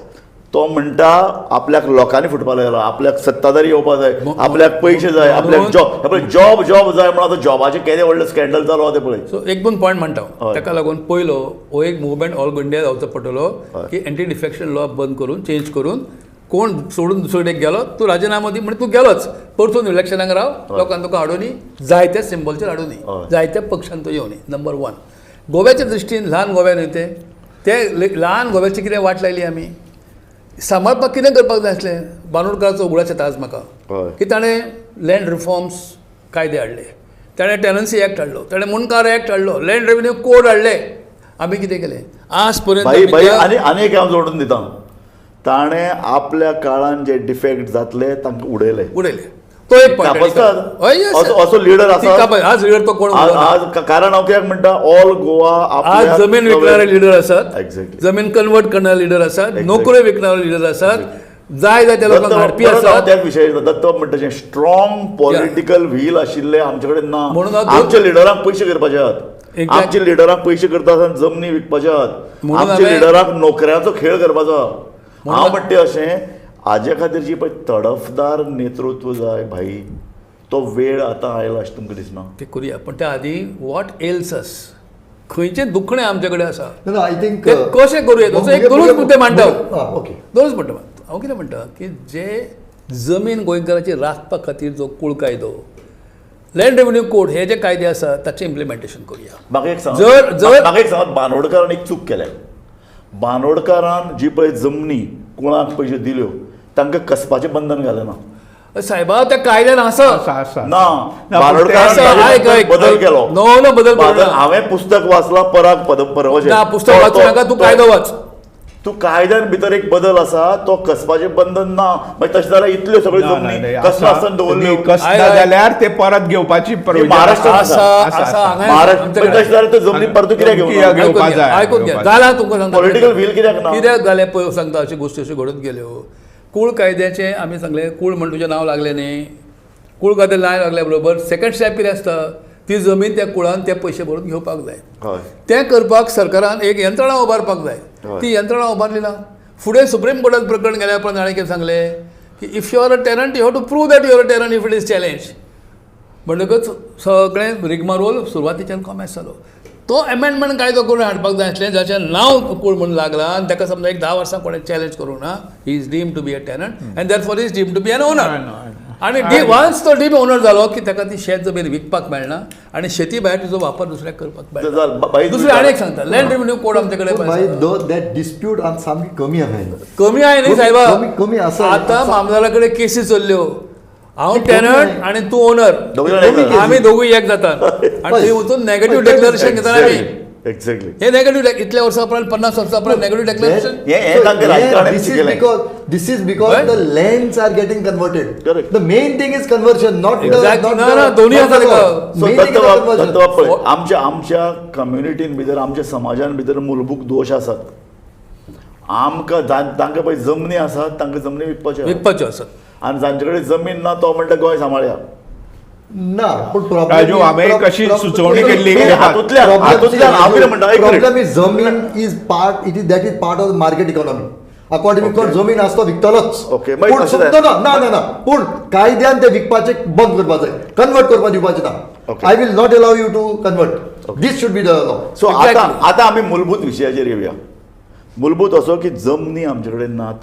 तो म्हणटा आपल्याक लोकांनी फुटपाक लागला, आपल्याक सत्ताधारी येवपाक जाय, आपल्याक पयशे जाय, आपल्याक जॉब, जॉब जॉब जाय म्हणून आतां जॉबाचें केदें व्हडलें स्कॅन्डल जालो आहा तें पळय. सो 1-2 पॉयंट म्हणटा हांव, ताका लागून पयलो हो एक मुवमेंट ऑल इंडिया जावचो पडटलो की एंटी डिफेक्शन लॉ बंद करून, चेंज करून, कोण सोडून दुसरे गेलो तूं राजिनामो दी म्हणजे तूं गेलोच, परतून इलेक्शनाक राव, लोकांक तुका हाडुनी, जाय त्या सिम्बॉलचेर हाडुनी, जाय त्या पक्षान तूं येवनी. नंबर 1. गोव्याच्या दृश्टीन ल्हान गोव्या न्हय तें, ते ल्हान गोव्याची कितें वाट लायली आमी, सांबाळपाक कितें करपाक जाय आसलें. बांदोडकाराचो उगडास येता आज म्हाका की ताणें लँड रिफॉर्म्स कायदे हाडले, ताणें टेनन्सी एक्ट हाडलो, ताणें मुंडकार एक्ट हाडलो, लँड रेवेन्यू कोड हाडले. आमी कितें केलें आज पर्यंत? आनी एक हांव जोडून दिता, ताणें आपल्या काळान जे डिफेक्ट जातले तांकां उडयले उडयले. तो एक पॉयंट असो लिडर आसा आज, लिडर तो कोण आज? कारण हांव कित्याक म्हणटा, ऑल गोवा आज जमीन विकणारे लिडर आसात, जमीन कन्वर्ट करणारे लिडर आसात, नोकऱ्यो विकणारे लिडर आसात, जाय जाय त्या लोकांक हाडपी आसात. त्याच विशय दत्त म्हणटा तशें स्ट्रॉंग पॉलिटिकल व्हील आशिल्ले आमचे कडेन ना. आमच्या लिडरांक पयशे करपाचे आहात, आमच्या लिडरांक पयशे करता आसतना जमनी विकपाचे आहात, आमच्या लिडरांक नोकऱ्यांचो खेळ करपाचो. हांव म्हणटा अशें, हाजे खातीर जी पळय तडफदार नेतृत्व जाय भाई, तो वेळ आतां आयला अशें तुमकां दिसना? ते करुया, पण त्या आदी what else अस खंयचें दुखणें आमचे कडेन आसा I think कशें करूं येता. एक दोनूच मुद्दे मांडटा, दोनूच म्हणटा हांव. कितें म्हणटा की जे जमीन गोंयकाराची राखपा खातीर जो कूळ कायदो, लँड रेव्हेन्यू कोड, हे जे कायदे आसा ताचें इम्प्लिमेंटेशन करुया. म्हाका एक सांग, जर म्हाका एक सांगात, बांदोडकारान एक चूक केल्या. बांदोडकारान जी पळय जमनी कुळांक पयशे दिल्यो तांकां कसपाचें बंधन घालें ना. साहेबा त्या कायद्यान आसा ना, बांदोडकारान बदल केलो. नो नो बदल हांवें पुस्तक वाचलां पराग परवाचें. ना पुस्तक वाचूं नाका, तूं कायदो वाच. तूं कायद्यान भितर एक बदल आसा, तो कसपाचें बंधन ना. मागीर तशें जाल्यार इतल्यो सगळ्यो जमनी कसना आसतना दवरल्यो, कसना जाल्यार ते परत घेवपाची महाराष्ट्रांत महाराष्ट्र. तशें जाल्यार त्यो जमनी परत कित्याक घेवपाक जाय? आयकून घे, जालां तुमकां सांगता पॉलिटिकल व्हील कित्याक ना, कित्याक जालें पळय सांगता. अशी गोश्टी अश्यो घडत गेल्यो. कूळ कायद्याचें आमी सांगलें, कूळ म्हण तुजें नांव लागलें न्ही, कूळ कायद्याचें नांव लागल्या बरोबर सेकंड स्टेप कितें आसता, ती जमीन त्या कुळान ते पयशे भरून घेवपाक जाय. तें करपाक सरकारान एक यंत्रणा उबारपाक जाय, ती यंत्रणा उबारली ना. फुडें सुप्रीम कोर्टान प्रकरण गेल्या उपरांत ताणें कितें सांगलें की if you are a tenant you have to prove that you are a tenant if it is challenge. म्हणटकच सगळें रिगमारोल सुरवातीच्यान कॉमेस जालो. तो एमेंडमेंट कायदो करून हाडपाक जाय आसलें, जाचें नांव कूळ म्हणून लागलां आनी ताका समजा एक 10 वर्सां कोणें चॅलेंज करूंक ना, he is deemed to be a tenant and therefore is deemed to be an owner. आनी वन्स तो डीम ओनर जालो की ताका ती शेत जमीन विकपाक मेळना आनी शेती भायर तिचो वापर दुसऱ्याक करपाक मेळना. दुसरें आनी एक सांगता, लँड रेव्हेन्यू कोड आमचे कडेन that dispute आतां सामकी कमी आसा. कमी आहे न्ही साहेबा, कमी आसा. आतां मामलेदारा कडेन केसी चल्ल्यो, हांव टेनंट आनी तूं ओनर, आमी दोगूय एक जातात आनी थंय वचून नेगेटीव डिक्लरेशन घेतना आमी. एक्झॅक्टली हे नेगेटीव इतल्या वर्सां उपरांत 50 वर्सां उपरांत negative declaration. This is because the lands are getting converted. The main thing is conversion, not ना दोन्ही आसा. पळय आमच्या आमच्या कम्युनिटीन भितर, आमच्या समाजान भितर मूलभूत दोश आसात. आमकां तांकां पळय जमनी आसात, तांकां जमनी विकपाच्यो विकपाच्यो आसात आनी जांचे कडेन जमीन ना तो म्हणटा गोंय सांबाळया ना. पूण राजू हांवें कशी सुचोवणी केल्ली प्रॉब्लेम is जमीन is part, it is that is part of market economy. According to जमीन आसा तो विकतलोच. पूण ना ना ना, पूण कायद्यान ते विकपाचें बंद करपाक जाय, कन्वर्ट करपाक दिवपाचें ना. I will not allow you to convert, this should be the law. So आतां आतां आमी मूलभूत विशयाचेर येवया. मूलभूत असो की जमनी आमचे कडेन नात,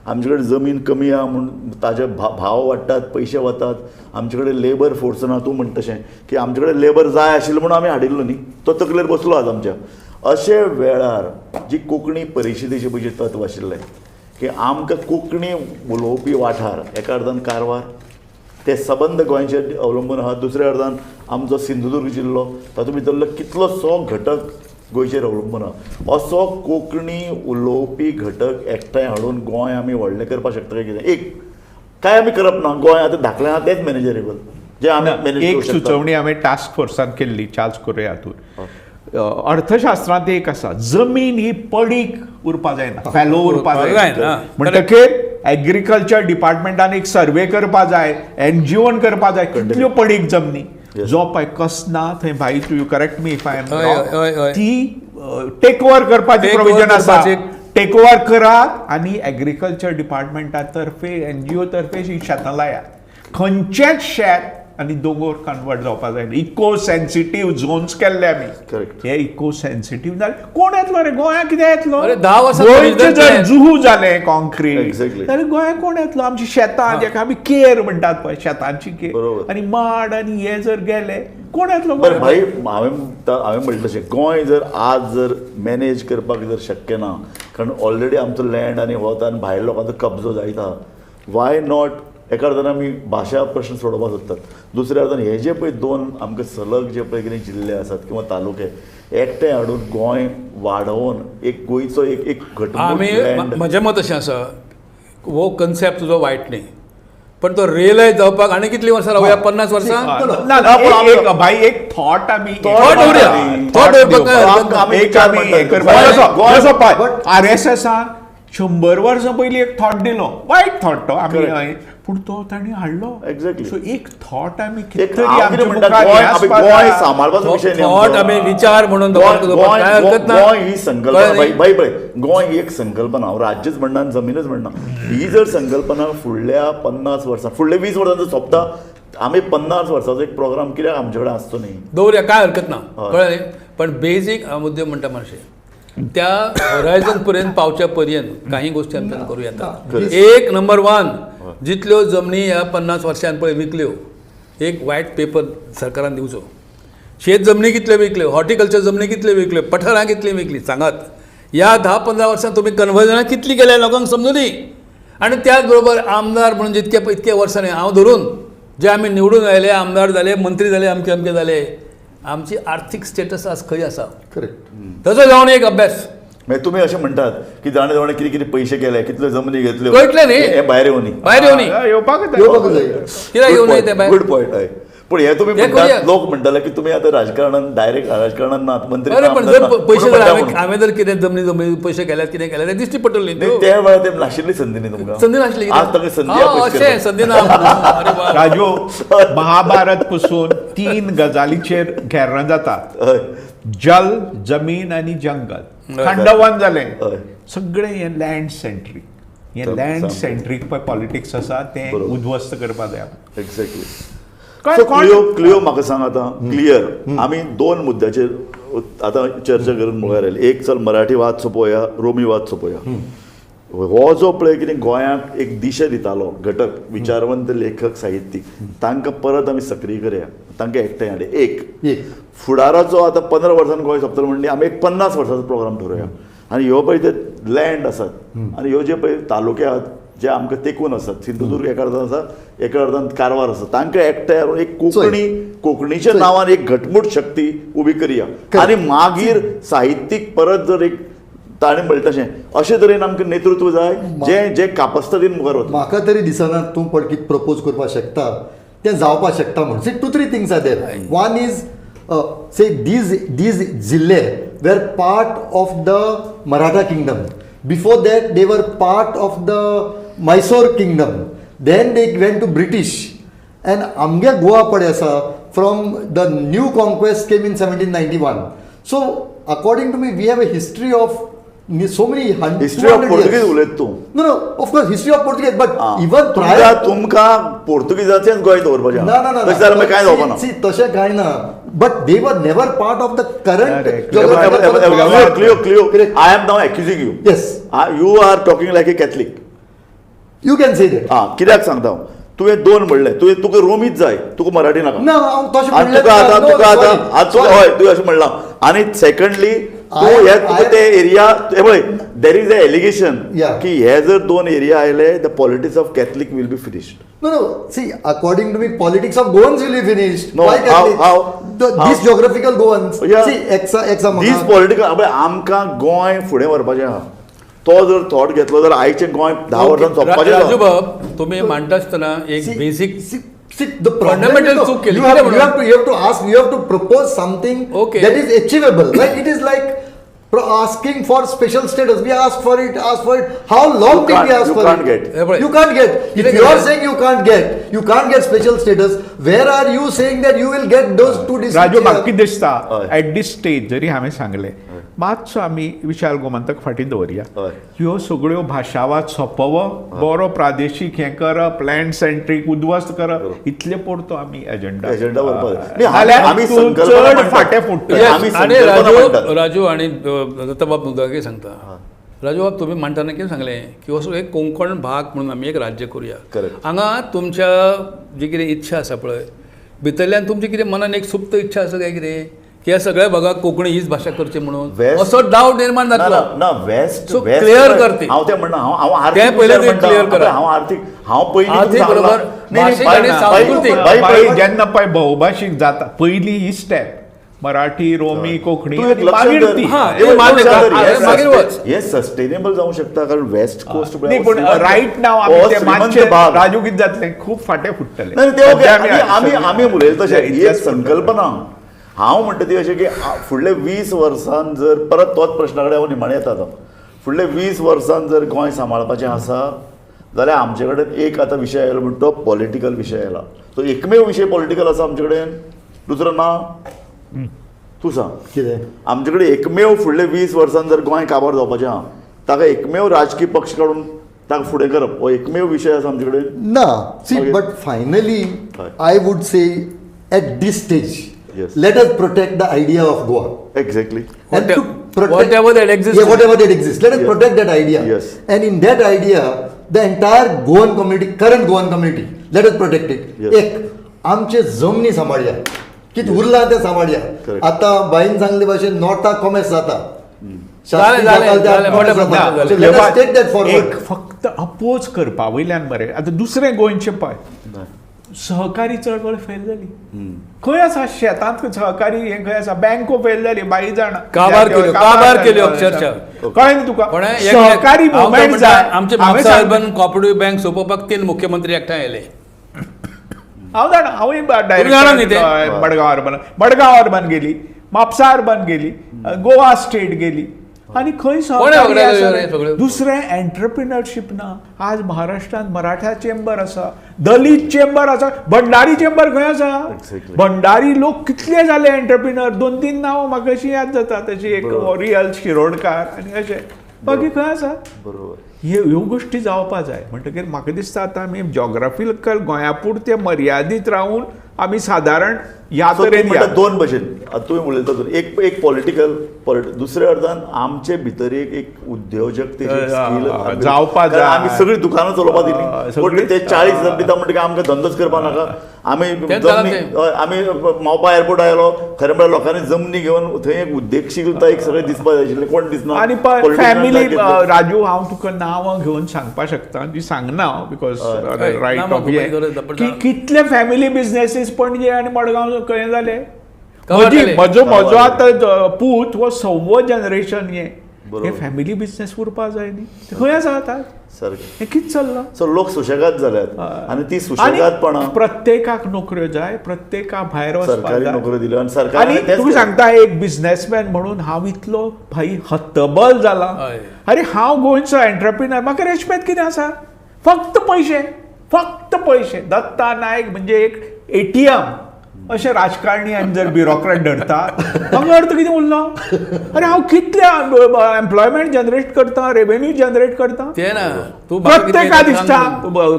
आमचे कडेन जमीन कमी आहा म्हूण ताजे भाव वाडटात, पयशे वतात. आमचे कडेन लेबर फोर्स ना. तूं म्हणटा तशें की आमचे कडेन लेबर जाय आशिल्लो म्हणून आमी हाडिल्लो न्ही, तो तकलेर बसलो आज आमच्या. अशे वेळार जी कोंकणी परिशदेचें पळय जें तत्व आशिल्लें की आमकां कोंकणी उलोवपी वाठार एका अर्दान कारवार ते सबंद गोंयचेर अवलंबून आहा, दुसऱ्या अर्दान आमचो सिंधुदुर्ग जिल्लो तातूंत भितरलो कितलोसो घटक गोंयचेर अवलंबून आहा. असो कोंकणी उलोवपी घटक एकठांय हाडून गोंय आमी व्हडलें करपाक शकता काय कितें? एक काय आमी करप ना, गोंय आतां धाकलें आहा तेंच मॅनेजरेबल जे आमी मॅनेज एक सुचोवणी हांवें टास्क फोर्सान केल्ली चार्ल्स कोरेया हातूंत. अर्थशास्त्रांत एक आसा, जमीन ही पडीक उरपा जायना, फॅलो उरपा जायना. म्हणटकीर एग्रीकल्चर डिपार्टमेंटान एक सर्वे करपा जाय, एनजीओन करपा जाय, कितल्यो पडीक जमनी जो पळय कसना थंय भाई, you correct me if I am wrong, ती टेक ओवर करपाची प्रोविजन आसा. टेक ओवर करात आनी एग्रीकल्चर डिपार्टमेंटा तर्फे, एनजीओ तर्फे ही शेतां लायात. खंयचेंच शेत आनी दोंगोर कन्वर्ट जावपा जायना. इको सेन्सिटीव झोन्स केल्ले आमी. हे इको सेन्सिटीव जाले कोण येतलो रे गोंया? कितें येतलो? गोंयचें जर जुहू जालें कॉन्क्रीट जाल्यार गोंया कोण येतलो? आमची शेतां जेका आमी केर म्हणटात पळय, शेतांची केर आनी माड आनी हे जर गेले कोण येतलो? बरें भाई, हांवें म्हणलें तशें गोंय जर आज जर मॅनेज करपाक जर शक्य ना, कारण ऑलरेडी आमचो लँड आनी वत आनी भायर लोकांचो कब्जो जायत आहा, why not? एका अर्थान आमी भाशा प्रश्न सोडोवपाक सोदतात, दुसऱ्या अर्थान हे जे पळय दोन आमकां सलग जे पळय कितें जिल्ले आसात किंवा तालुके एकठांय हाडून गोंय वाडोवन एक गोंयचो एक एक घटमूट. आमी म्हजें मत अशें आसा, हो कन्सेप्ट तुजो वायट न्ही, पण तो रियलायज जावपाक आनी कितलीं वर्सां रावया? 50 वर्सां ना भाई, एक थॉट आमी आरएसएसान 100 वर्सां पयलीं एक थॉट दिलो, वायट थॉट तो आमी, पूण तो तांणी हाडलो. एक्झॅक्टली. सो एक थॉट आमी गोंय सांबाळपाचो विशय न्ही, थॉट आमी विचार म्हणून गोंय ही संकल्पना भाई पळय, गोंय ही एक संकल्पना, हांव राज्यच म्हणना आनी जमीनच म्हणना. ही जर संकल्पना फुडल्या 50 वर्सां, फुडल्या 20 वर्सां जर सोंपता आमी 50 वर्साचो एक प्रोग्राम कित्याक आमचे कडेन आसचो न्ही, दवरया, काय हरकत ना, कळ्ळें. पण बेजीक मुद्दे म्हणटा मातशें त्या होरायझन पर्यंत पावच्या पर्यंत काही गोष्टी आमच्यान करूं येता. एक नंबर 1, जितल्यो जमनी ह्या 50 वर्षां पळय विकल्यो, एक वायट पेपर सरकारान दिवचो. शेत जमनी कितल्यो विकल्यो, हॉर्टिकल्चर जमनी कितल्यो विकल्यो, पठारां कितली विकली सांगात. ह्या 10-15 वर्सां तुमी कन्वर्जनां कितली केल्या लोकांक समजुनी. आनी त्याच बरोबर आमदार म्हणून जितके इतके वर्सांनी हांव धरून जे आमी निवडून आयले, आमदार जाले, मंत्री जाले, अमके अमके जाले, आमची आर्थीक स्टेटस आज खंय आसा, करेक्ट, ताचो जावन एक अभ्यास. मागीर तुमी अशें म्हणटात की जाणे जाणे कितें कितें पयशे केले, कितल्यो जमनी घेतल्यो, कळटलें न्ही, हे भायर येवनी, भायर येवनी, येवपाक जाय, कित्याक येवनी ते भायर. गुड पॉयंट आहे. पण हे तुम्ही म्हणटात, लोक म्हणटाले की तुम्ही आता राजकारणान, डायरेक्ट राजकारणान नात, मंत्री. अरे पण जर पयशे जर हांवें जर कितें जमनी जमनी पयशे केल्यात, कितें केल्यात, तें दिश्टी पडटलें न्ही. त्या वेळार ते नाशिल्ली संदी न्ही तुमकां, संदी नाशिल्ली, आज तांकां संदी अशें संदी ना. राजू, महाभारत पसून 3 गजालीचेर घेरण जाता, जल, जमीन आनी जंगल. खंडवन जालें, सगळें हें लँड सेंट्रीक, हें लँड सेंट्रीक पळय पॉलिटिक्स आसा तें उद्ध्वस्त करपाक जाय. एक्झॅक्टली. क्लियो म्हाका सांग आतां क्लियर, आमी 2 मुद्द्याचेर आतां चर्चा करून मुखार आयले. एक, चल मराठी वाद सोंपोया, रोमी वाद सोंपोया. हो जो पळय कितें गोंयाक एक दिशा दितालो घटक, विचारवंत लेखक, साहित्यीक, तांकां परत आमी सक्रीय करया, तांकां एकठांय हाडया. एक फुडाराचो आतां 15 वर्सांनी गोंय सोंपतलो म्हणजे आमी एक 50 वर्साचो प्रोग्राम ठरोवया. आनी ह्यो पळय ते लँड आसात आनी ह्यो जे पळय तालुके आहात जे आमकां तेकून आसात, सिंधुदुर्ग एका अर्दान आसा, एका अर्दान कारवार आसा, तांकां एकठांय हाडून एक कोंकणी, कोंकणीच्या नांवान एक घटमूट शक्ती उबी करया. आनी मागीर साहित्यीक परत जर एक ताणें म्हणलें तशें अशे तरेन आमकां नेतृत्व जाय जे जे कापस्तादीन मुखार वता. म्हाका तरी दिसना तूं पण कितें प्रपोज करपाक शकता तें जावपाक शकता म्हणून. See, 2-3 things are there. One is say these जिल्ले were part of the Maratha kingdom. Before that they were part of the Mysore kingdom. Then they went to British. And आमगे गोवा पळय आसा, from the new conquest came in 1791. So according to me we have a history of so many hundred history of Portuguese उलयत तूं. No no, of course history of Portuguese, but even prior तुमकां पोर्तुगीजाचेंच गोंय दवरपाचें. ना ना ना, तशें जाल्यार कांय जावपा ना. सी, तशें कांय ना, but they were never part of the current. Clear clear, I am now accusing you. Yes, you are talking like a Catholic. You can say that. आं, कित्याक सांगता हांव, तुवें 2 म्हणलें, तुवें तुका रोमीच जाय, तुका मराठी नाका. ना, हांव तशें म्हणलें तुका आतां, तुका आतां आज तुका हय तुवें अशें म्हणलां. आनी सेकंडली तूं हे तुका ते एरिया हे पळय, there is a allegation की हे जर 2 एरिया आयले, the politics of Catholic will be finished. No no, see, according to me politics of Goans will be finished. No, how this geographical Goans. See, exa this political आमकां गोंय फुडें व्हरपाचें आहा. तो जर थॉट घेतलो जाल्यार आयचें गोंय 10 वर्सां सोंपपाचें. राजू बाब, तुमी मांडटा आसतना एक basic See, the problem is, चूक केली. You have to ask, you have to propose something that is achievable. Like it is like asking for special status. We asked for it, asked for it. How long did we ask for it? You can't get. You can't get. If you are saying you can't get special status, where are you saying that you will get those two districts? Raju, म्हाका कितें दिसता at this stage जरी हांवें सांगलें, मातसो आमी विशाल गोमंतक फाटीं दवरया. ह्यो सगळ्यो भाशावाद सोंपोवप, बरो प्रादेशीक हें करप, लँड सेंट्रीक उद्ध्वस्त करप, इतले पुरतो आमी एजेंडा चड फाटें फुट्टा. आनी राजू आनी दत्ताबाब मुद्दां सांगता, राजू बाब तुमी मांडटना कितें सांगलें की असो एक कोंकण भाग म्हणून आमी एक राज्य करुया. हांगा तुमच्या जी कितें इच्छा आसा पळय, भितरल्यान तुमची कितें मनान एक सुप्त इच्छा आसा काय कितें की ह्या सगळ्या भागाक कोंकणी हीच भाशा करची म्हणून असो डावट निर्माण जातलो. ना, वेस्ट सो क्लियर कर ती. हांव तें म्हणना, हांव तें पयलें क्लियर कर. हांव आर्थीक, हांव पयलीं आर्थीक बरोबर भाशीक आनी सांस्कृतीक. जेन्ना पळय भोवभाशीक जाता, पयली ही स्टेप मराठी, रोमी, कोंकणी, हे सस्टेनेबल जावंक शकता कारण वेस्ट कोस्ट. पूण रायट नाव आमी ते मातशे राजू कितें जातलें, खूब फाटें फुट्टले. आमी आमी उलयले तशें ही एक संकल्पना. हांव म्हणटा ती अशें की फुडले 20 वर्सान जर परत तोच प्रश्ना कडेन हांव निमाणें येता आतां, फुडले 20 वर्सान जर गोंय सांबाळपाचें आसा जाल्यार आमचे कडेन एक आतां विशय आयलो म्हणटा तो पॉलिटिकल विशय आयला. सो एकमेव विशय पॉलिटिकल आसा आमचे कडेन, दुसरो ना. तूं सांग कितें आमचे कडेन एकमेव फुडले 20 वर्सान जर गोंय काबार जावपाचें आहा, ताका एकमेव राजकीय पक्ष काडून ताका फुडें करप हो एकमेव विशय आसा आमचे कडेन ना. See, but finally I would say at this stage let us protect the idea of Goa. Exactly. And to protect whatever that exists. Yeah, whatever that exists. Let us protect that idea. Yes. And in that idea, the entire Goan community, current Goan community, let us protect it. एक आमचे जमनी सांबाळया, कितें उरलां तें सांबाळया. आतां बाईन सांगले भाशेन नॉर्थाक commerce जाता, एक फक्त अपोज करपा वयल्यान मरे. आतां दुसरें गोंयचें पळय, सहकारी चळवळ फेल जाली. खंय आसा शेतांत सहकारी हें खंय आसा? बँको फेल जाली, बाई जाणा काबार केल्यो अक्षरशः. कळ्ळें न्ही तुका? सहकारी मुवमेंट जाय. आमचे म्हापसा अर्बन कॉपरेटिव्ह बँक सोंपोवपाक 3 मुख्यमंत्री एकठांय आयले. हांव जाणा, हांवूय direct Madgaon urban, Madgaon urban गेली, म्हापसा अर्बन गेली, गोवा स्टेट गेली. आनी खंय सहकारी दुसरें एंटरप्रिनरशीप ना. आज महाराष्ट्रांत मराठा चेंबर आसा, दलीत चेंबर आसा, भंडारी चेंबर खंय आसा? भंडारी लोक कितले जाले एंटरप्रिनर, 2-3 नांवां म्हाका अशी याद जाता तशी, एक रियल शिरोडकार आनी अशें, बाकी खंय आसा? बरोबर. ह्यो गोश्टी जावपा जाय. म्हणटकीर म्हाका दिसता आतां आमी जॉग्राफिकल गोंया पुरते मर्यादीत रावून आमी सादारण ह्या तरेन दोन भशेन तुवें उलयता, एक एक पॉलिटिकल, दुसऱ्या अर्थान आमचे भितर एक एक उद्योजकतेची स्कील जावपा जाय. आमी सगळीं दुकानां चलोवपा दिली, पूण ते 40 जाण दिता म्हणटकीर आमकां धंदोच करपा नाका. आमी आमी मोपा एअरपोर्ट आयलो, खरें म्हळ्यार लोकांनी जमनी घेवन थंय एक उद्देगशीलता एक सगळें दिसपा जाय आशिल्लें, कोण दिसना. आनी फॅमिली राजू, हांव तुका नांवां घेवन सांगपाक शकता, ती सांगना because right of की कितले फॅमिली बिझनेसीस पणजे आनी मडगांव खंय जाले. म्हजो म्हजो आतां पूत हो 6वो जनरेशन हे फॅमिली बिझनेस उरपा जाय न्ही, खंय आसा आतां? हें कितें चल्लां? सो लोक सुशेगाद जाल्यात आनी ती सुशेगादपणा, प्रत्येकाक नोकऱ्यो जाय, प्रत्येकाक भायर वचपाक जाय, नोकऱ्यो दिल्यो आनी सरकार. आनी तुमी सांगता एक बिझनेसमॅन म्हणून हांव इतलो भाई हतबल जाला. अरे हांव गोंयचो एंटरप्रिनर, म्हाका रेशपेद कितें आसा? फक्त पयशे, फक्त पयशे. दत्ता नायक म्हणजे एक ATM अशें राजकारणी आनी जर ब्युरोक्रॅट धरता, हांगा अर्थ कितें उरलो? अरे हांव कितले एम्प्लॉयमेंट जनरेट करता, रेवेन्यू जनरेट करता, प्रत्येका दिसता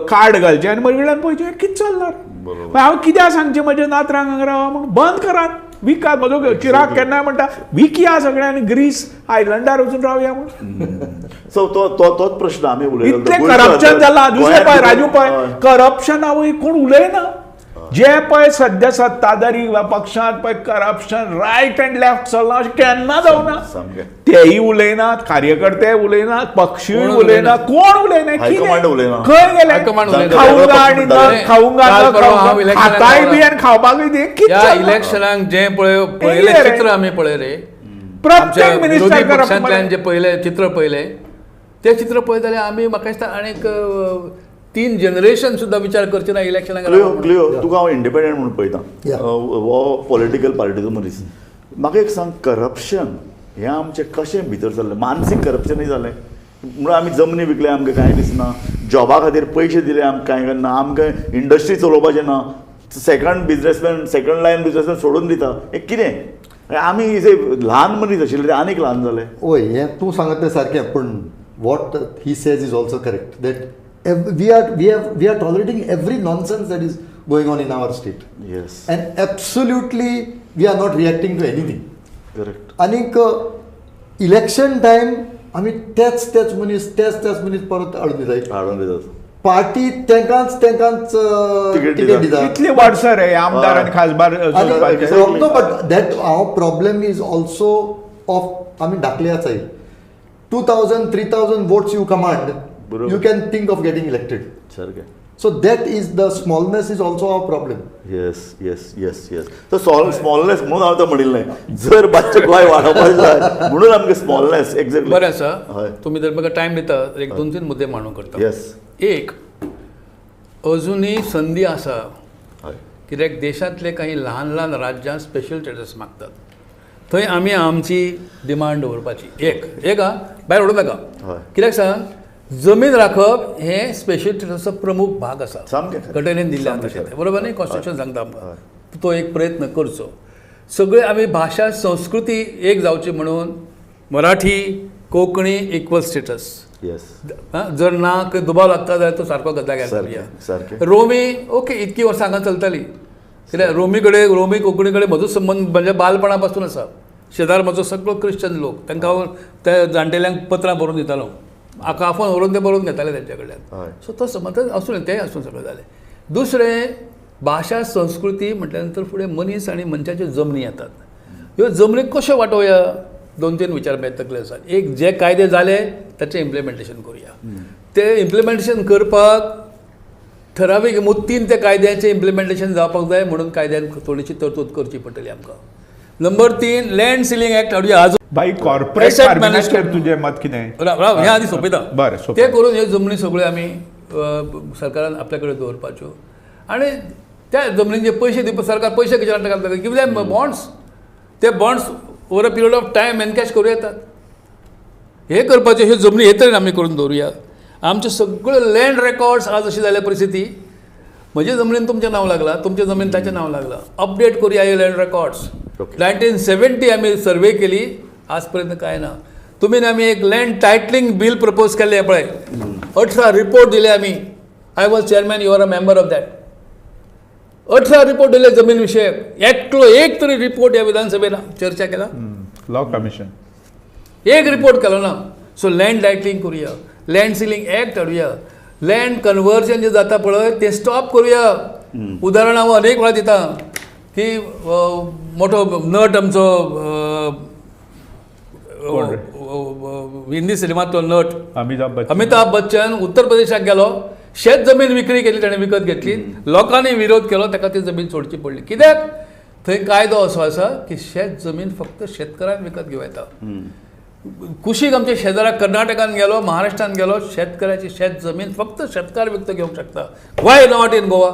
कार्ड घालचें आनी म्हजे कडल्यान पयशे. कितें चल्लां? हांव कित्याक सांगचें म्हज्या नातरांक हांगा रावा म्हूण? बंद करात, विकात. म्हजो चिराग केन्नाय म्हणटा विकया सगळें आनी ग्रीस आयलंडार वचून रावया म्हूण. सो तोच प्रश्न आमी उलयलो. इतलें करप्शन जालां. दुसरें पळय राजू, पळय करप्शना वयर कोण उलयना. जे पळय सद्या सत्ताधारी पक्षांत पळय करप्शन रायट अँड लेफ्ट चल्लां अशें केन्ना जावना. तेय उलयनात, कार्यकर्ते उलयनात, पक्षूय उलयना, कोण उलयना, खंय गेले? खावंगा आनी न खावंगा, न खाताय बी आनी खावपाकूय दी. इलेक्शनाक जें पळय पळयलें चित्र आमी पळय रे, प्रत्येक मिनिस्टर पक्षांतल्यान जें पळयलें चित्र पळयलें, तें चित्र पळयत जाल्यार आमी म्हाका दिसता आनीक 3 जनरेशन सुद्दां विचार करचे ना इलेक्शनाक. क्लियो, तुका हांव इंडिपेंडंट म्हणून पळयता, हो पॉलिटिकल पार्टीचो मनीस. म्हाका एक सांग, करप्शन हें आमचें कशें भितर चल्लें? मानसीक करप्शनूय जालें म्हणून आमी जमनी विकले, आमकां कांय दिसना, जॉबा खातीर पयशे दिले आमकां कांय ना, आमकां इंडस्ट्री चलोवपाचें ना, second businessman, second line businessman सोडून दिता. हें कितें? आमी जे ल्हान मनीस आशिल्ले ते आनीक ल्हान जाले. हय, हें तूं सांगत तें सारकें, पूण what he says is also correct, that we are tolerating every nonsense that is going on in our state. Yes. And absolutely we are not reacting to anything. Correct. आनीक इलेक्शन टायम आमी तेच तेच मनीस तेच तेच मनीस परत हाडून दितात, हाडून दितात. पार्टी तेंकांच तेंकांच तिकेट दिता. कितले वर्सां रे आमदार आनी खासदार. No, but that our problem is also of आमी धाकले आसाय. 2,000, 3,000 votes you command, you can think of getting elected. So that is the smallness is also our problem. Yes, yes, yes, yes. So smallness म्हणून हांव तो म्हणिल्लें, जर मातशें गोंय वाडोवपाक जाय म्हणून आमकां स्मॉलनेस. एक्झॅक्टली. बरें आसा, तुमी जर म्हाका टायम दिता एक 2-3 मुद्दे मांडूंक करता. येस. एक, अजुनूय संदी आसा, कित्याक देशांतले काही ल्हान ल्हान राज्यां स्पेशल स्टेटस मागतात, थंय आमी आमची डिमांड दवरपाची. एक एक आं, भायर उडोवं नाका. कित्याक सांग, जमीन राखप हें स्पेशल स्टेटसाचो प्रमुख भाग आसा, घटनेन दिल्लें आसा तशें, बरोबर न्ही? कॉन्स्टिट्युशन सांगता आमकां तो एक प्रयत्न करचो. सगळे आमी भाशा संस्कृती एक जावची म्हणून मराठी, कोंकणी इक्वल स्टेटस. येस. जर ना दुबाव लागता जाल्यार तो सारको गद्दा घालता. सारकें. रोमी ओके इतकी वर्सां हांगा चलताली कित्याक रोमी कडेन रोमी कोंकणी कडेन म्हजो संबंद म्हणजे बालपणा पासून आसा. शेजार म्हजो सगळो क्रिश्चन लोक, तांकां हांव त्या जाणटेल्यांक पत्रां बरोवन दितालो, आका आफोन व्हरून ते बरोवन घेताले तेंच्या कडल्यान. सो तो संबंद आसूं तेंय आसून सगळें जालें. दुसरें भाशा संस्कृती म्हटल्या नंतर फुडें मनीस आनी मनशाच्यो जमनी येतात. ह्यो जमनी कश्यो वांटोवया दोन तीन विचार म्हजे तकले आसात. एक जे कायदे जाले ताचें इम्प्लिमेंटेशन करुया. ते इम्प्लिमेंटेशन करपाक ठरावीक मुत्तीन त्या कायद्याचें इम्प्लिमेंटेशन जावपाक जाय म्हणून कायद्यान थोडीशी तरतूद करची पडटली आमकां. नंबर 3 लँड सिलिंग एक्ट हाडुया. आज बाई कॉर्पोरेट मॅनेजमेंट तुजें मत कितें? राव हें आदी सोंपयता. बरें, ते करून ह्यो जमनी सगळ्यो आमी सरकारान आपल्या कडेन दवरपाच्यो आनी त्या जमनीचे पयशे दिवपा सरकार पयशे कशे घालता गिव दॅम बॉन्ड्स. ते bonds over a period of time encash करूं येतात. हे करपाचें ह्यो जमनी हे तरेन आमी करून दवरुया. आमचे सगळे लँड रेकॉर्ड्स आज अशी जाल्या परिस्थिती, म्हजे जमनीन तुमचें नांव लागलां, तुमचे जमनीन ताचें नांव लागलां. अपडेट करुया हे लँड रेकॉर्ड्स. 1970 आमी सर्वे केली, आज पर्यंत कांय ना. तुमी आमी एक लँड टायटलिंग बील प्रपोज केल्लें पळय, 18 रिपोर्ट दिले आमी. I was chairman, you are a member of that. 18 report दिले जमीन विशयक. एकलो एक तरी रिपोर्ट ह्या विधानसभेन चर्चा केला? लॉ कमिशन एक रिपोर्ट केलो ना. सो लँड टायटलिंग करुया, लँड सिलिंग एक्ट हाडुया, लँड कन्वर्जन जें जाता पळय तें स्टॉप करुया. उदाहरण हांव अनेक वेळा दिता की मोठो नट आमचो हिंदी सिनेमांतलो नट अमिताभ बच्चन उत्तर प्रदेशाक गेलो, शेत जमीन विक्री केली ताणें, विकत घेतली, लोकांनी विरोध केलो, ताका ती जमीन सोडची पडली. कित्याक? थंय कायदो असो आसा की शेत जमीन फक्त शेतकारांक विकत घेवं येता. कुशीक आमच्या शेजाराक कर्नाटकान गेलो, महाराष्ट्रान गेलो, शेतकऱ्याची शेत जमीन फक्त शेतकार विकत घेवंक शकता. Why not in Goa?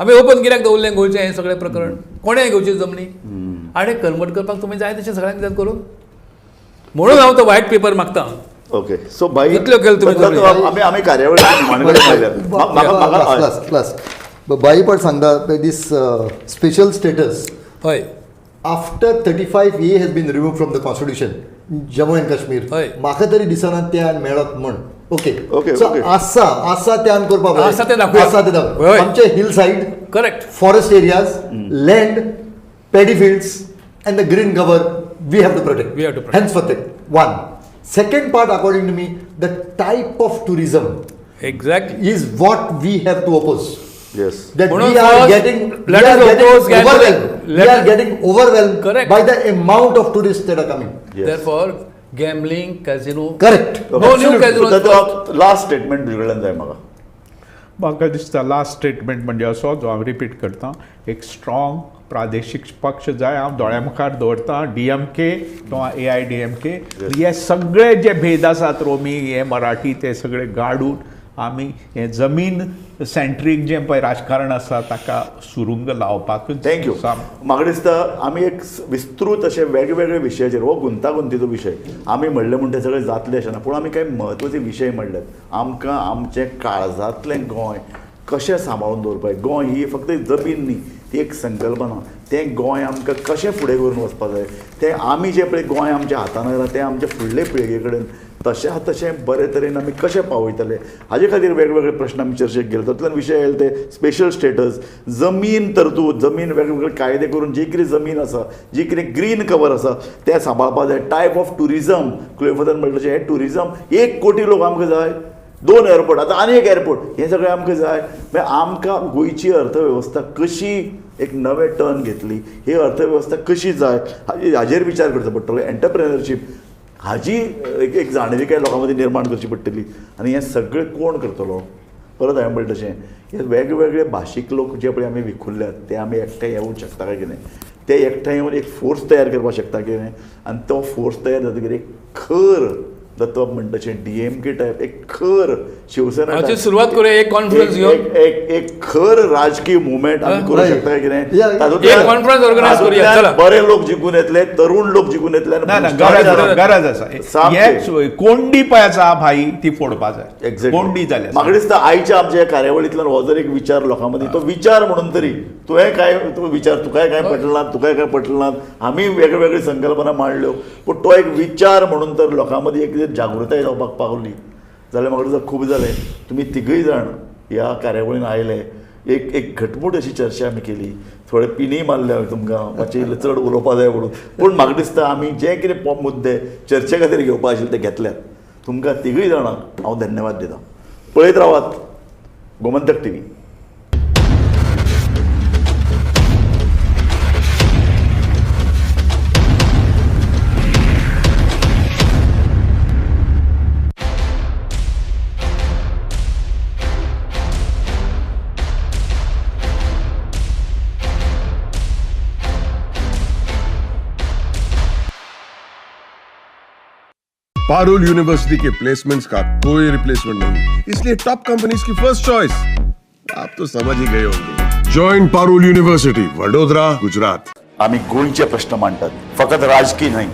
आमी ओपन कित्याक दवरलें गोंयचें हें सगळें प्रकरण? कोणें घेवची जमनी आनी कन्वर्ट करपाक तुमी जाय तशें सगळ्यांक कितें करून? म्हणून हांव तो व्हायट पेपर मागता. ओके, सो भाई इतल्यो केलें तुमी. आमी कार्यावळी बाई पण सांगता दीस स्पेशल स्टेटस हय after 35A has been remove from the constitution Jammu and Kashmir, म्हाका तरी दिसना त्यान मेळत म्हण. ओके ओके, सो आसा आसा त्यान करपाक जाय, आसा तें दाखोवया, आसा तें दाखोवया. आमचे hill side, correct, forest areas, land, paddy fields and the green cover we have to protect. We have to protect. Hence for that one. Second part, according to me, the type of tourism exactly is what we have to oppose. Yes. That we are getting, we are getting overwhelmed. We are getting overwhelmed. Correct. By the amount of tourists that are coming. Yes. Therefore, gambling, casino. Correct. No new casino. Last statement तुझ्याकडल्यान जाय म्हाका. म्हाका दिसता last statement म्हणजे असो जो हांव repeat करता, एक स्ट्रॉंग प्रादेशीक पक्ष जाय. हांव दोळ्या मुखार दवरता DMK किंवा AIDMK. हे सगळे जे भेद आसात रोमी हे मराठी ते सगळे गाडून आमी हे जमीन सेंट्रीक जें पळय राजकारण आसा ताका सुरुंग लावपाकूच. Thank you. म्हाका दिसता आमी एक विस्तृत अशे वेगवेगळे विशयाचेर, हो गुंतागुंतीचो विशय आमी म्हणलें म्हण तें सगळें जातलें अशें ना, पूण आमी कांय म्हत्वाचे विशय म्हणल्यात. आमकां आमचें काळजांतलें गोंय कशें सांबाळून दवरपाक, गोंय ही फक्त जमीन न्ही, ती एक संकल्पना. तें गोंय आमकां कशें फुडें करून वचपाक जाय, तें आमी जें पळय गोंय आमच्या हातान आयलां तें आमच्या फुडले पिळगे कडेन तशें तशें बरे तरेन आमी कशें पावयतले हाजे खातीर वेगवेगळे प्रश्न आमी चर्चेक गेले. तातूंतल्यान विशय आयले ते स्पेशल स्टेटस, जमीन तरतूद, जमीन वेगवेगळे कायदे करून जी कितें जमीन आसा, जी कितें ग्रीन कवर आसा तें सांबाळपाक जाय. टायप ऑफ ट्युरिजम, क्लियोफादर म्हणलें तशें हें ट्युरिजम 1 कोटी लोक आमकां जाय, 2 एअरपोर्ट, आतां आनी एक एअरपोर्ट, हें सगळें आमकां जाय. मागीर आमकां गोंयची अर्थवेवस्था कशी एक नवें टर्न घेतली, ही अर्थवेवस्था कशी जाय हाजेर विचार करचो पडटलो. एंटरप्रेनरशीप हाजी एक एक जाणविकाय लोकां मदीं निर्माण करची पडटली. आनी हें सगळें कोण करतलो? परत हांवें म्हणलें तशें हे वेगवेगळे भाशीक लोक जे पळय आमी विखुरल्यात ते आमी एकठांय येवंक शकता काय कितें, ते एकठांय येवन एक फोर्स तयार करपाक शकता कितें, आनी तो फोर्स तयार जातकीर एक खर दत्तबाब म्हणटा तशें DMK type एक खर शिवसेना सुरवात करूया, एक कॉन्फरन्स घेवन एक खर राजकीय मुवमेंट आमी करूंक शकता कितें, तातूंतल्यान बरे लोक जिखून येतले, तरुण लोक जिखून येतले. गरज आसा कोंडी पळय आसा भाई ती फोडपा जाय, कोंडी जाल्या. म्हाका दिसता आयच्या आमच्या कार्यावळींतल्यान हो जर एक विचार लोकां मदीं, तो विचार म्हणून तरी तुवें काय विचार, तुकाय काय पटलें ना, तुकाय काय पटलें ना, आमी वेगवेगळी संकल्पना मांडल्यो, पूण तो एक विचार म्हणून तर लोकां मदीं एक तरी जागृताय जावपाक पावली जाल्यार म्हाका दिसता खूब जालें. तुमी तिगूय जाण ह्या कार्यावळीन आयले, एक एक घटमूट अशी चर्चा आमी केली, थोडे पिनूय मारले हांवें तुमकां मातशें इल्लें चड उलोवपा जाय म्हणून, पूण म्हाका दिसता आमी जे कितें मुद्दे चर्चे खातीर घेवपा आशिल्ले ते घेतल्यात. तुमकां तिगूय जाणांक हांव धन्यवाद दितां. पळयत रावात Gomantak TV. Parul university K placements का कोई रिप्लेसमेंट नहीं, इसलिए टॉप कंपनीज की फर्स्ट चॉइस आप तो समझ ही गए होंगे. Join Parul university, Vadodara, Gujarat. आमी गोंयचे प्रश्न मांडटात, फकत राजकीय न्हय,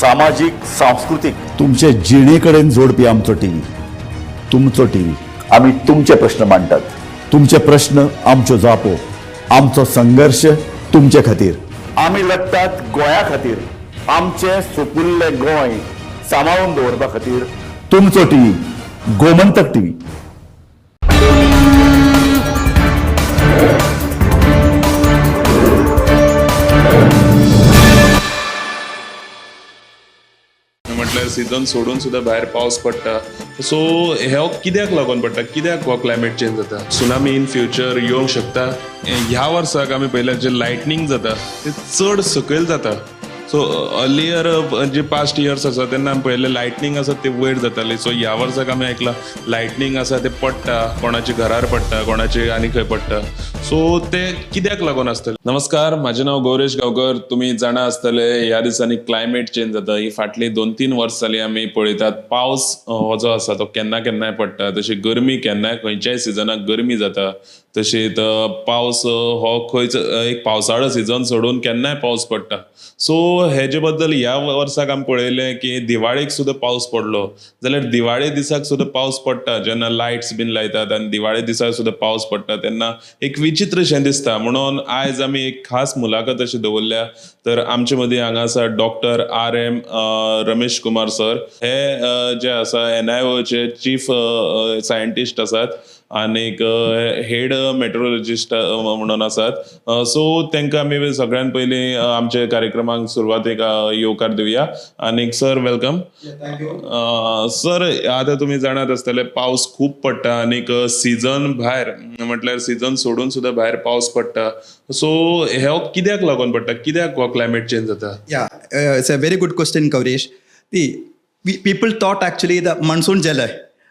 सामाजीक, सांस्कृतीक, तुमचे जिणे कडेन जोडपी आमचो टीव्ही, तुमचो टीव्ही. आमी तुमचे प्रश्न मांडटात, तुमचे प्रश्न आमच्यो जापो, आमचो संघर्श तुमचे खातीर. आमी लढटात गोंया खातीर, आमचें सुपुल्लें गोंय सांबाळून दवरपा खातीर. तुमचो टीव्ही, गोमंतक टीव्ही. म्हटल्यार सिजन सोडून सुद्दां भायर पावस पडटा. सो हे कित्याक लागून पडटा, कित्याक हो क्लायमेट चेंज जाता? सुनामी इन फ्युचर येवंक शकता. ह्या वर्साक आमी पळयल्यार जे लायटनींग जाता ते चड सकयल जाता. सो अर्लियर जे पास्ट इयर्स आसा तेन्ना आमी पळयलें लायटनींग आसा ते वयर जाताले. सो ह्या वर्साक आमी आयकलां लायटनींग आसा ते पडटा, कोणाच्या घरार पडटा, कोणाचे आनी खंय पडटा. सो ते कित्याक लागून आसतले? नमस्कार, म्हाजें नांव गौरेश गांवकर. तुमी जाणा आसतले ह्या दिसांनी क्लायमेट चेंज जाता. ही फाटली 2-3 वर्सां जाली आमी पळयतात पावस हो जो आसा तो केन्ना केन्नाय पडटा, तशी गरमी केन्नाय खंयच्याय सिजनाक गरमी जाता, तशीच पावस हो खंयच एक पावसाळो सिजन सोडून केन्नाय पावस पडटा. सो हेजे बद्दल ह्या वर्साक आमी पळयलें की दिवाळेक सुद्दां पावस पडलो जाल्यार दिवाळे दिसाक सुद्दां पावस पडटा, जेन्ना लायट्स बीन लायतात आनी दिवाळे दिसाक सुद्दां पावस पडटा तेन्ना एक विचित्रशें दिसता. म्हणून आयज आमी एक खास मुलाखत अशी दवरल्या. तर आमचे मदीं हांगा आसा doctor R.M. Ramesh Kumar sir. हे जे आसा NIOचे चीफ सायंटिस्ट आसात आनीक हेड मेट्रोलॉजिस्ट म्हणून आसात. सो तांकां आमी सगळ्यान पयलीं आमच्या कार्यक्रमाक सुरवातेक येवकार दिवया. आनीक सर welcome. Sir, आतां तुमी जाणात आसतले पावस खूब पडटा आनीक सिजन भायर म्हटल्यार सिजन सोडून सुद्दां भायर पावस पडटा. सो हे कित्याक लागून पडटा, कित्याक हो क्लायमेट चेंज जाता? Yeah, it's a very good question Gauresh. The people thought actually the monsoon जेले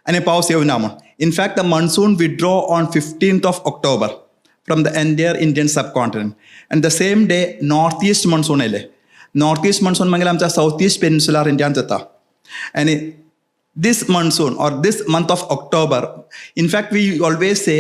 आनी पावस येवना म्हूण. In fact, the monsoon withdrew on 15th of October from the entire Indian subcontinent. And the same day, northeast monsoon आयले. Northeast monsoon मागीर आमच्या south east peninsular Indian जाता. And this monsoon or this month of October, in fact, we always say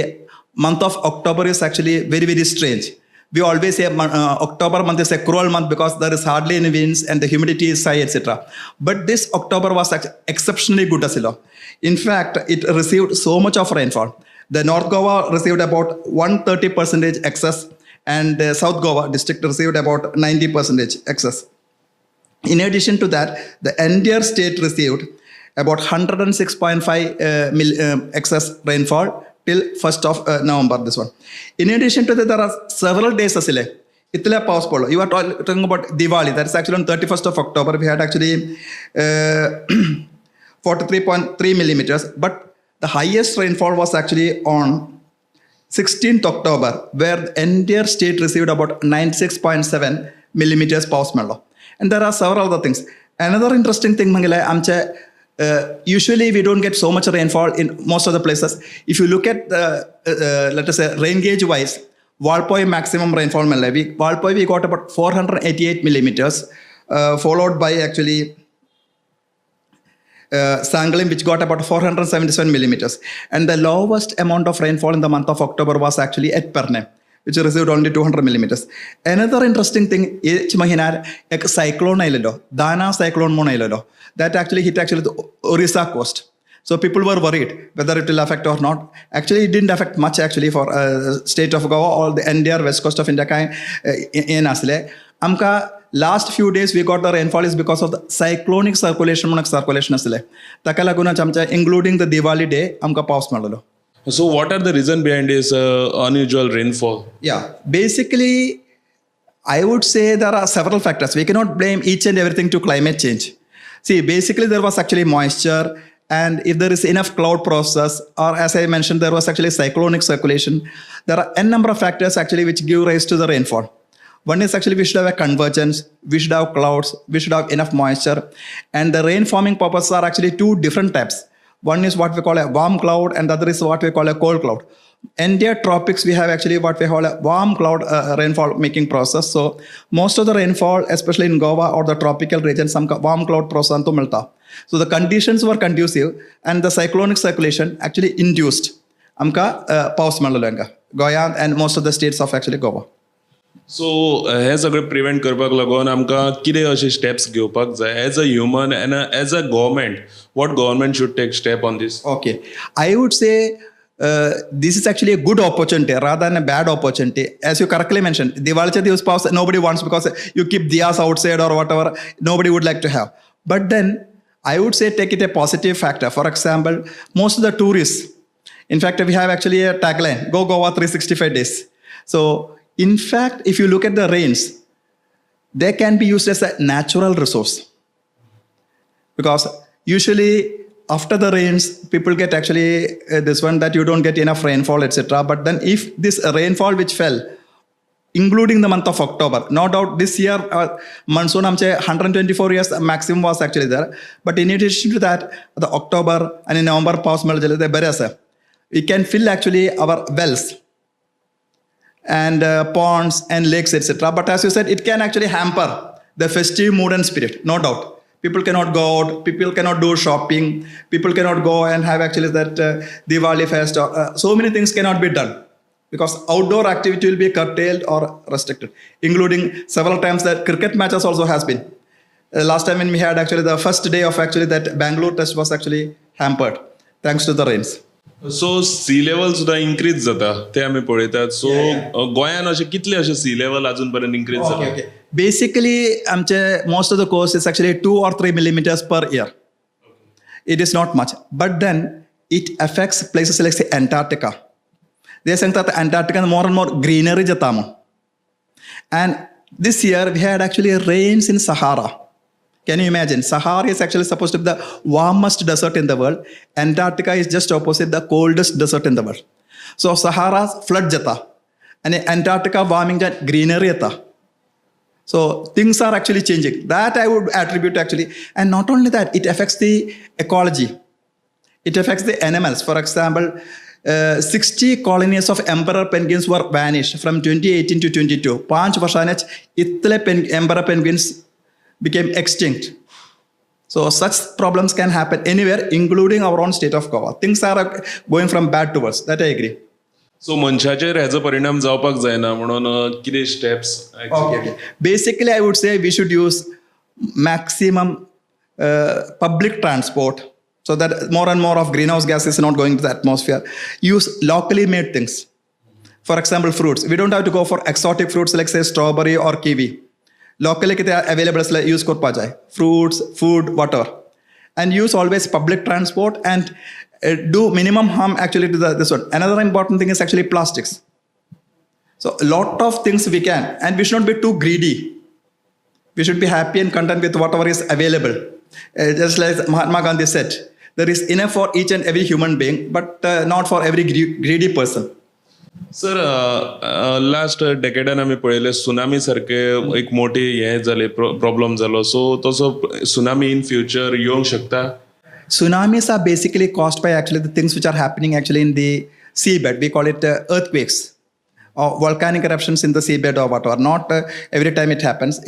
month of October is actually very, very strange. We always say October month is a cruel month because there is hardly any winds and the humidity is high, etc. But this October was exceptionally good asilo. In fact, it received so much of rainfall. The North Goa received about 130% excess and the South Goa district received about 90% excess. In addition to that, the entire state received about 106.5 excess rainfall till 1st of November, this one. In addition to that, there are several days asile. Itla paus padlo. You are talking about Diwali. That is actually on 31st of October. We had actually 43.3 millimeters. But the highest rainfall was actually on 16th October, where the entire state received about 96.7 millimeters paus mello. And there are several other things. Another interesting thing, Mangala, amche usually we don't get so much rainfall in most of the places. If you look at the, let us say, rain gauge wise, Valpoi maximum rainfall, Valpoi we got about 488 millimeters, followed by actually Sangalim, which got about 477 millimeters. And the lowest amount of rainfall in the month of October was actually at Pernem, which received only 200 millimeters. Another interesting thing, each mahinar ek cyclone ailalo, Dana cyclone mon ailalo, that actually hit actually the Orissa coast. So people were worried whether it will affect or not. Actually, it didn't affect much actually for state of Goa or the entire west coast of India. In asle, amka Last few days we got the rainfall is because of the cyclonic circulation म्हणून circulation आसलें, ताका लागूनच आमच्या including the Diwali day आमकां पावस मेळ्ळो. So what are the reason behind this unusual rainfall? Yeah, basically I would say there are several factors. We cannot blame each and everything to climate change. See, basically there was actually moisture, and if there is enough cloud process, or as I mentioned, there was actually cyclonic circulation. There are n number of factors actually which give rise to the rainfall. One is actually we should have a convergence, we should have clouds, we should have enough moisture. And the rain forming purposes are actually two different types. One is what we call a warm cloud, and the other is what we call a cold cloud. Entire tropics, we have actually what we call a warm cloud rainfall making process. So most of the rainfall, especially in Goa or the tropical region, some warm cloud process to milta. So the conditions were conducive, and the cyclonic circulation actually induced amka paus mello Goa and most of the states of actually Goa. So हे सगळें prevent करपाक लागून आमकां कितें अशे steps घेवपाक जाय as a human and as a government? What government should take step on this? Okay, I would say this is actually a good opportunity rather than a bad opportunity. As you correctly mentioned, Diwalicha divas paus nobody wants because you keep diyas outside or whatever, nobody would like to have. But then I would say take it a positive factor. For example, most of the tourists, in fact, we have actually a tagline, Go Goa 365 days. So in fact, if you look at the rains, they can be used as a natural resource. Because usually after the rains, people get actually this one that you don't get enough rainfall, etc. But then if this rainfall which fell, including the month of October, no doubt this year monsoon 124 years maximum was actually there. But in addition to that, the October and in November, we can fill actually our wells and ponds and lakes, etc. But as you said, it can actually hamper the festive mood and spirit, no doubt. People cannot go out, people cannot do shopping, people cannot go and have actually that Diwali fest. Or, so many things cannot be done because outdoor activity will be curtailed or restricted, including several times that cricket matches also has been. Last time when we had actually the first day of actually that Bangalore test was actually hampered thanks to the rains. So sea level सुद्धा increase जाता ते आमी पळयतात. So गोंयान अशे कितले अशे C level अजून पर्यंत इन्क्रीज जाता? बेसिकली आमचे most of the coast is actually 2 or 3 millimeters per year. It is not much, but then it affects places like say Antarctica. They सांगतात Antarctica more and more greenery जाता म्हणून. And this year we had actually rains in Sahara. Can you imagine? Sahara is actually supposed to be the warmest desert in the world. Antarctica is just opposite, the coldest desert in the world. So Sahara flood jata and Antarctica warming that greenery jata. So things are actually changing. That I would attribute actually. And not only that, it affects the ecology. It affects the animals. For example, 60 colonies of emperor penguins were vanished from 2018 to 22. 5 varshanach itle emperor penguins became extinct. So such problems can happen anywhere, including our own state of Goa. Things are going from bad to worse. That I agree. So मनशाचेर हेजो परिणाम जावपाक जायना म्हणून कितें steps? Okay. Basically, I would say we should use maximum public transport so that more and more of greenhouse gas is not going to the atmosphere. Use locally made things. For example, fruits. We don't have to go for exotic fruits like say strawberry or kiwi. Locally कितें available आसल्यार use करपा जाय. Fruits, food, whatever. And use always public transport and do minimum harm actually to this one. Another important thing is actually plastics. So a lot of things we can, and we should not be too greedy. We should be happy and content with whatever is available. Just like Mahatma Gandhi said, there is enough for each and every human being, but not for every greedy person. Sir, last डेकेडान आमी पळयलें tsunami सारके एक मोठी हें जालें, problem जालो. So तसो tsunami in future येवंक शकता? Tsunamis are basically caused by actually the things which are happening actually in the seabed. We call it earthquakes or volcanic eruptions in the seabed or whatever. Not every time it happens.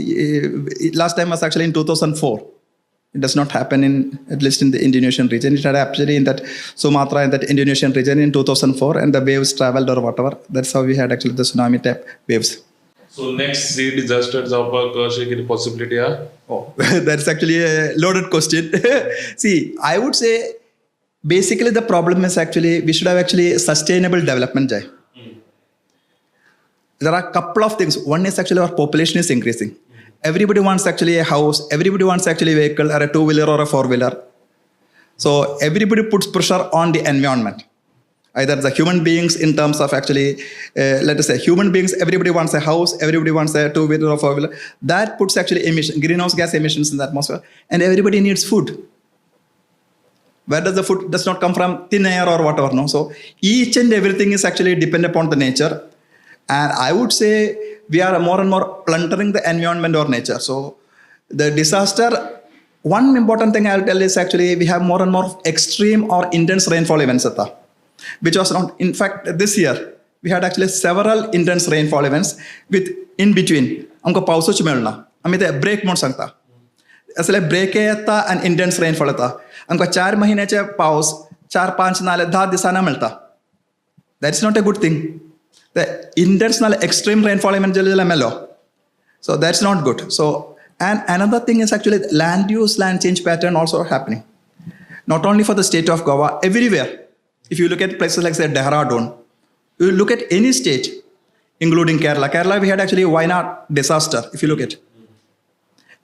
Last time was actually in 2004. It does not happen in, at least in the Indonesian region. It had actually in that Sumatra and that Indonesian region in 2004, and the waves traveled or whatever. That's how we had actually the tsunami type waves. So next sea disaster जावपाक अशें कितें possibility आहा? Oh, that's actually a loaded question. See, I would say basically the problem is actually we should have actually sustainable development. Jai. There are a couple of things. One is actually our population is increasing. Everybody wants actually a house, everybody wants actually a vehicle or a two wheeler or a four wheeler. So everybody puts pressure on the environment. Either the human beings in terms of actually, let us say human beings, everybody wants a house, everybody wants a two wheeler or four wheeler. That puts actually emission, greenhouse gas emissions in the atmosphere, and everybody needs food. Where does the food does not come from? Thin air or whatever, no? So each and everything is actually dependent upon the nature. And I would say we are more and more plundering the environment or nature. So the disaster, one important thing I'll tell is actually we have more and more extreme or intense rainfall events, ata, which was not, in fact, this year, we had actually several intense rainfall events with in between. आमकां पावसूच मेळना, आमी ते break म्हूण सांगता. असले break येता आनी intense rainfall येता. आमकां 4 महिन्याचे पावस 4-5 नाल्यार 10 दिसांनी मेळटा. That's not a good thing. The intense नाल्यार एक्स्ट्रीम रेनफॉल इव्हेंट जाल्यार मेलो. So that's not good. So and another thing is actually land use, land change pattern also happening. Not only for the state of Goa, everywhere. If you look at places like say Dehradun, you look at any state, including Kerala. Kerala, we had actually Wayanad disaster, if you look at.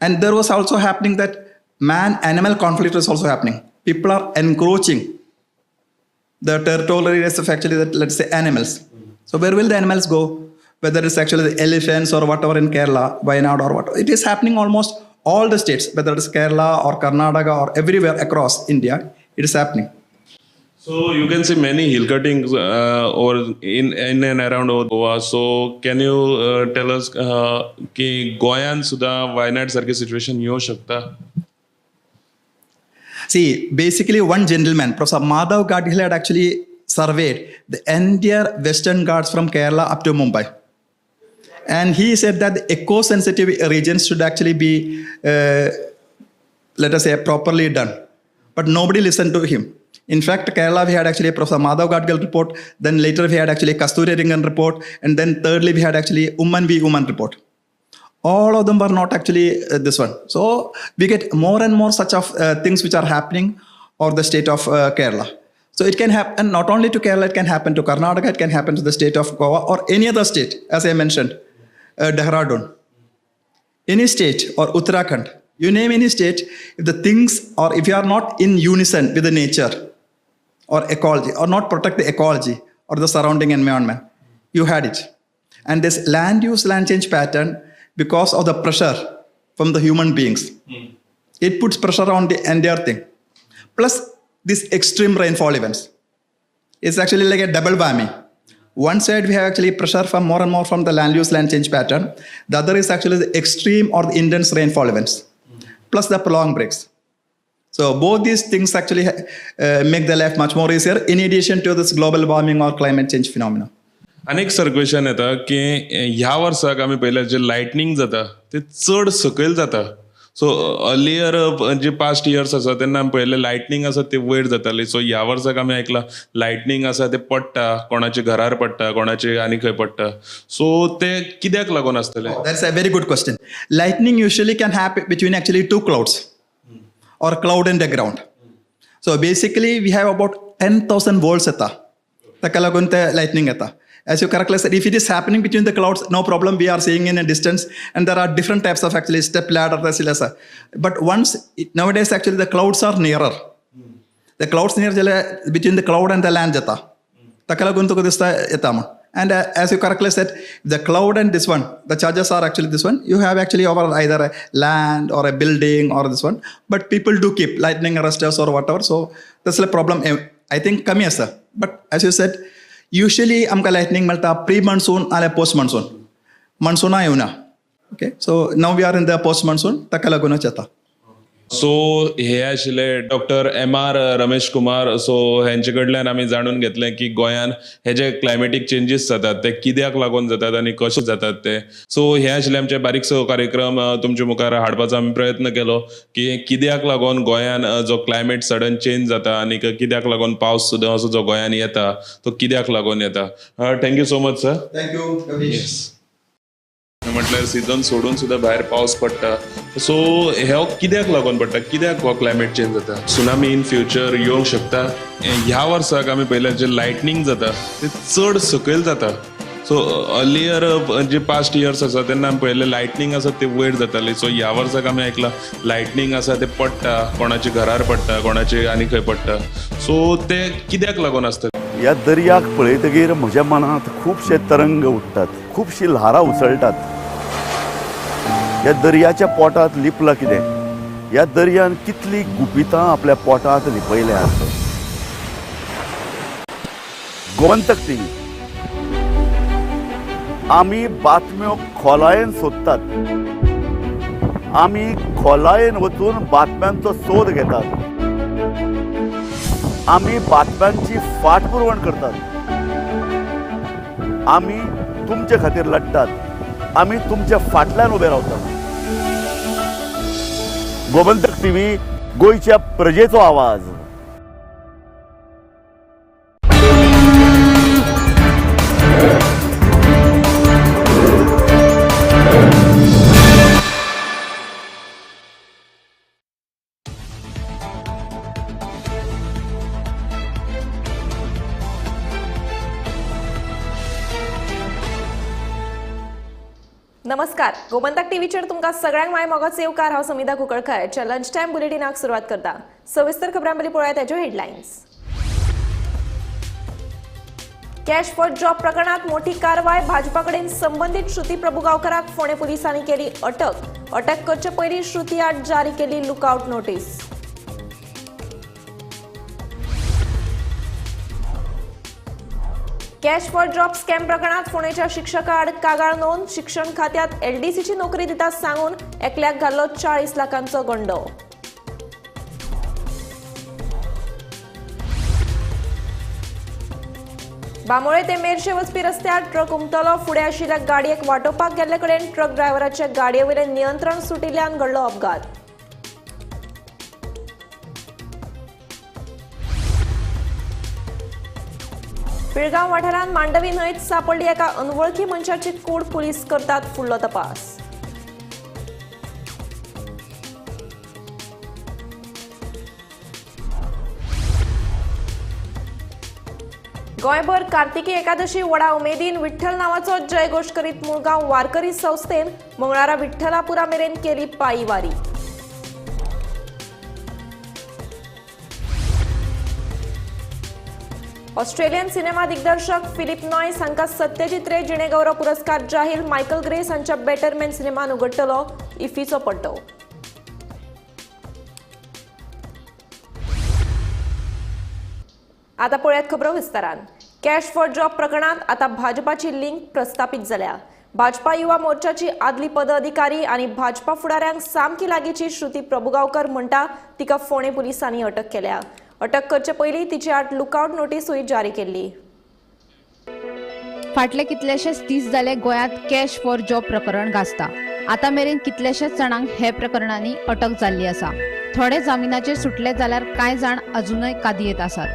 And there was also happening that man-animal conflict was also happening. People are encroaching the territorial areas of actually, that, let's say, animals. So where will the animals go? Whether it's actually the elephants or whatever in Kerala, Wayanad or whatever. It is happening almost all the states, whether it's Kerala or Karnataka or everywhere across India, it is happening. So you can see many hill cuttings or in and around Goa. So can you tell us ki Goyan सुद्धा वायनाड सारखी situation येऊ शकता? See, basically one gentleman, Professor Madhav Gadgil, had actually surveyed the entire Western Ghats from Kerala up to Mumbai. And he said that the eco-sensitive regions should actually be, let us say, properly done. But nobody listened to him. In fact, Kerala, we had actually Professor Madhav Gadgil report. Then later we had actually Kasturi Rangan report. And then thirdly, we had actually Oommen V. Oommen report. All of them were not actually this one. So we get more and more such of things which are happening or the state of Kerala. So it can happen not only to Kerala, it can happen to Karnataka, it can happen to the state of Goa or any other state, as I mentioned, Dehradun. Any state or Uttarakhand, you name any state, if the things or if you are not in unison with the nature or ecology or not protect the ecology or the surrounding environment, you had it. And this land use, land change pattern, because of the pressure from the human beings, it puts pressure on the entire thing. Plus these extreme rainfall events. It's actually like a double whammy. One side we have actually pressure from more and more from the land use, land change pattern. The other is actually the extreme or the intense rainfall events, plus the prolonged breaks. So both these things actually make the life much more easier in addition to this global warming or climate change phenomena. अनेक sir question येता की ह्या वर्साक आमी पळयल्यार जे lightning जाता ते चड सकयल जाता. सो अर्लियर जे पास्ट इयर्स आसा तेन्ना आमी पळयलें लायटनींग आसा ते वयर जाताली. सो ह्या वर्साक आमी आयकलां लायटनींग आसा ते पडटा, कोणाच्या घरार पडटा, कोणाचे आनी खंय पडटा. सो ते कित्याक लागून आसतलें? That's a very good question. Lightning usually can happen between actually two clouds or cloud and the ground. So basically we have about 10,000 volts येता, ताका लागून ते लायटनींग येता. As you correctly said, if it is happening between the clouds, no problem, we are seeing in a distance, and there are different types of actually step ladder, but once, nowadays actually the clouds are nearer. The clouds near between the cloud and the land jata. And as you correctly said, the cloud and this one, the charges are actually this one, you have actually over either a land or a building or this one, but people do keep lightning arresters or whatever, so that's a problem, I think, kami asa. But as you said, usually amka lightning malta pre-monsoon and post-monsoon. Monsoon ayuna. Okay, so now we are in the post-monsoon, taka laguna chata. So हे आशिल्ले doctor M R Ramesh Kumar. So हेंचे कडल्यान आमी जाणून घेतलें की गोंयान हे जे क्लायमेटीक चेंजीस जातात ते कित्याक लागून जातात आनी कशे जातात ते. सो हे आशिल्ले आमचे बारीकसो कार्यक्रम तुमचे मुखार हाडपाचो आमी प्रयत्न केलो की कित्याक लागून गोंयान जो क्लायमेट सडन चेंज जाता आनी कित्याक लागून पावस सुद्दां असो जो गोंयान येता तो कित्याक लागून येता. Thank you so much sir. Thank you. Yes, म्हटल्यार सिजन सोडून सुद्दां भायर पावस पडटा. सो हे कित्याक लागून पडटा, कित्याक हो क्लायमेट चेंज जाता, सुनामी इन फ्युचर येवंक शकता. ह्या वर्साक आमी पळयल्यार जे लायटनींग जाता ते चड सकयल जाता. सो अर्लियर जे पास्ट इयर्स आसा तेन्ना आमी पळयलें लायटनींग आसा ते वयर जाताले. सो ह्या वर्साक आमी आयकलां लायटनींग आसा ते पडटा, कोणाच्या घरार पडटा, कोणाचे आनी खंय पडटा. सो ते कित्याक लागून आसता? ह्या दर्याक पळयतगीर म्हज्या मनांत खुबशे तरंग उठ्ठात, खुबशी ल्हारां उसळटात. ह्या दर्याच्या पोटांत लिपलां कितें? ह्या दर्यान कितली गुपितां आपल्या पोटांत लिपयल्यात. गोमंतक टीव्ही आमी बातम्यो खोलायेन सोदतात, आमी खोलायेन वचून बातम्यांचो सोद घेतात, आमी बातम्यांची फाटपुरवण करतात, आमी तुमचे खातीर लढतात, आमी तुमच्या फाटल्यान उबे रावतात. गोमंतक टीव्ही, गोंयच्या प्रजेचो आवाज. नमस्कार, गोमंतक टीव्हीचेर तुमकां सगळ्यांक माय मोगाचो येवकार. हांव समिधा कुंकळकर लंच टायम बुलेटिनाक सुरवात करता. सविस्तर खबरां पयलीं पळोवया ताच्यो हेडलायन्स. कॅश फॉर जॉब प्रकरणात मोठी कारवाय. भाजपा कडेन संबंदीत श्रुती प्रभुगांवकराक फोंडें पुलिसांनी केली अटक. अटक करचे पयलीं श्रुती आड जारी केली lookout notice. Cash for job scam प्रकरणात फोंडेच्या शिक्षकाआड कागाळ नोंद. शिक्षण खात्यात एलडीसीची नोकरी दिता सांगून एकल्याक घाल्लो 40 लाखांचो गंडो. बांबोळे ते मेरशे वचपी रस्त्यार ट्रक उमटलो. फुडें आशिल्ल्या गाडयेक वाटोवपाक गेल्ले कडेन ट्रक ड्रायव्हराचे गाडये वयलें नियंत्रण सुटिल्ल्यान घडलो अपघात. पिळगांव वाठारांत मांडवी न्हंयत सापडली एका अनवळखी मनशाची कूड. पुलीस करतात फुडलो तपास. गोंयभर कार्तिकी एकादशी व्हडा उमेदीन विठ्ठल नावाचो जयघोष करीत मुळगांव वारकरी संस्थेन मंगळारा विठ्ठलापुरा मेरेन केली पायी वारी. ऑस्ट्रेलियन सिनेमा दिग्दर्शक फिलिप नॉयस हांकां सत्यजीत रे जिणेगौरव पुरस्कार जाहीर. मायकल ग्रेस हांच्या बेटर मॅन सिनेमान उगडटलो इफ्फीचो पड्डो. आतां पळयात खबरो विस्तारान. कॅश फॉर जॉब प्रकरणांत आतां भाजपाची लिंक प्रस्थापीत जाल्या. भाजपा युवा मोर्चाची आदली पदाधिकारी आनी भाजपा फुडाऱ्यांक सामकी लागींची श्रुती प्रभुगांवकर म्हणटा तिका फोंडें पुलिसांनी अटक केल्या. अटक करचे पयलीं तिचे आड लुकआउट नोटीसूय जारी केल्ली. फाटले कितलेशेच दीस जाले गोंयांत कॅश फॉर जॉब प्रकरण गाजता. आतां मेरेन कितलेशेच जाणांक हे प्रकरणांनी अटक जाल्ली आसा. थोडे जामिनाचेर सुटले जाल्यार कांय जाण अजुनय कादयेंत आसात.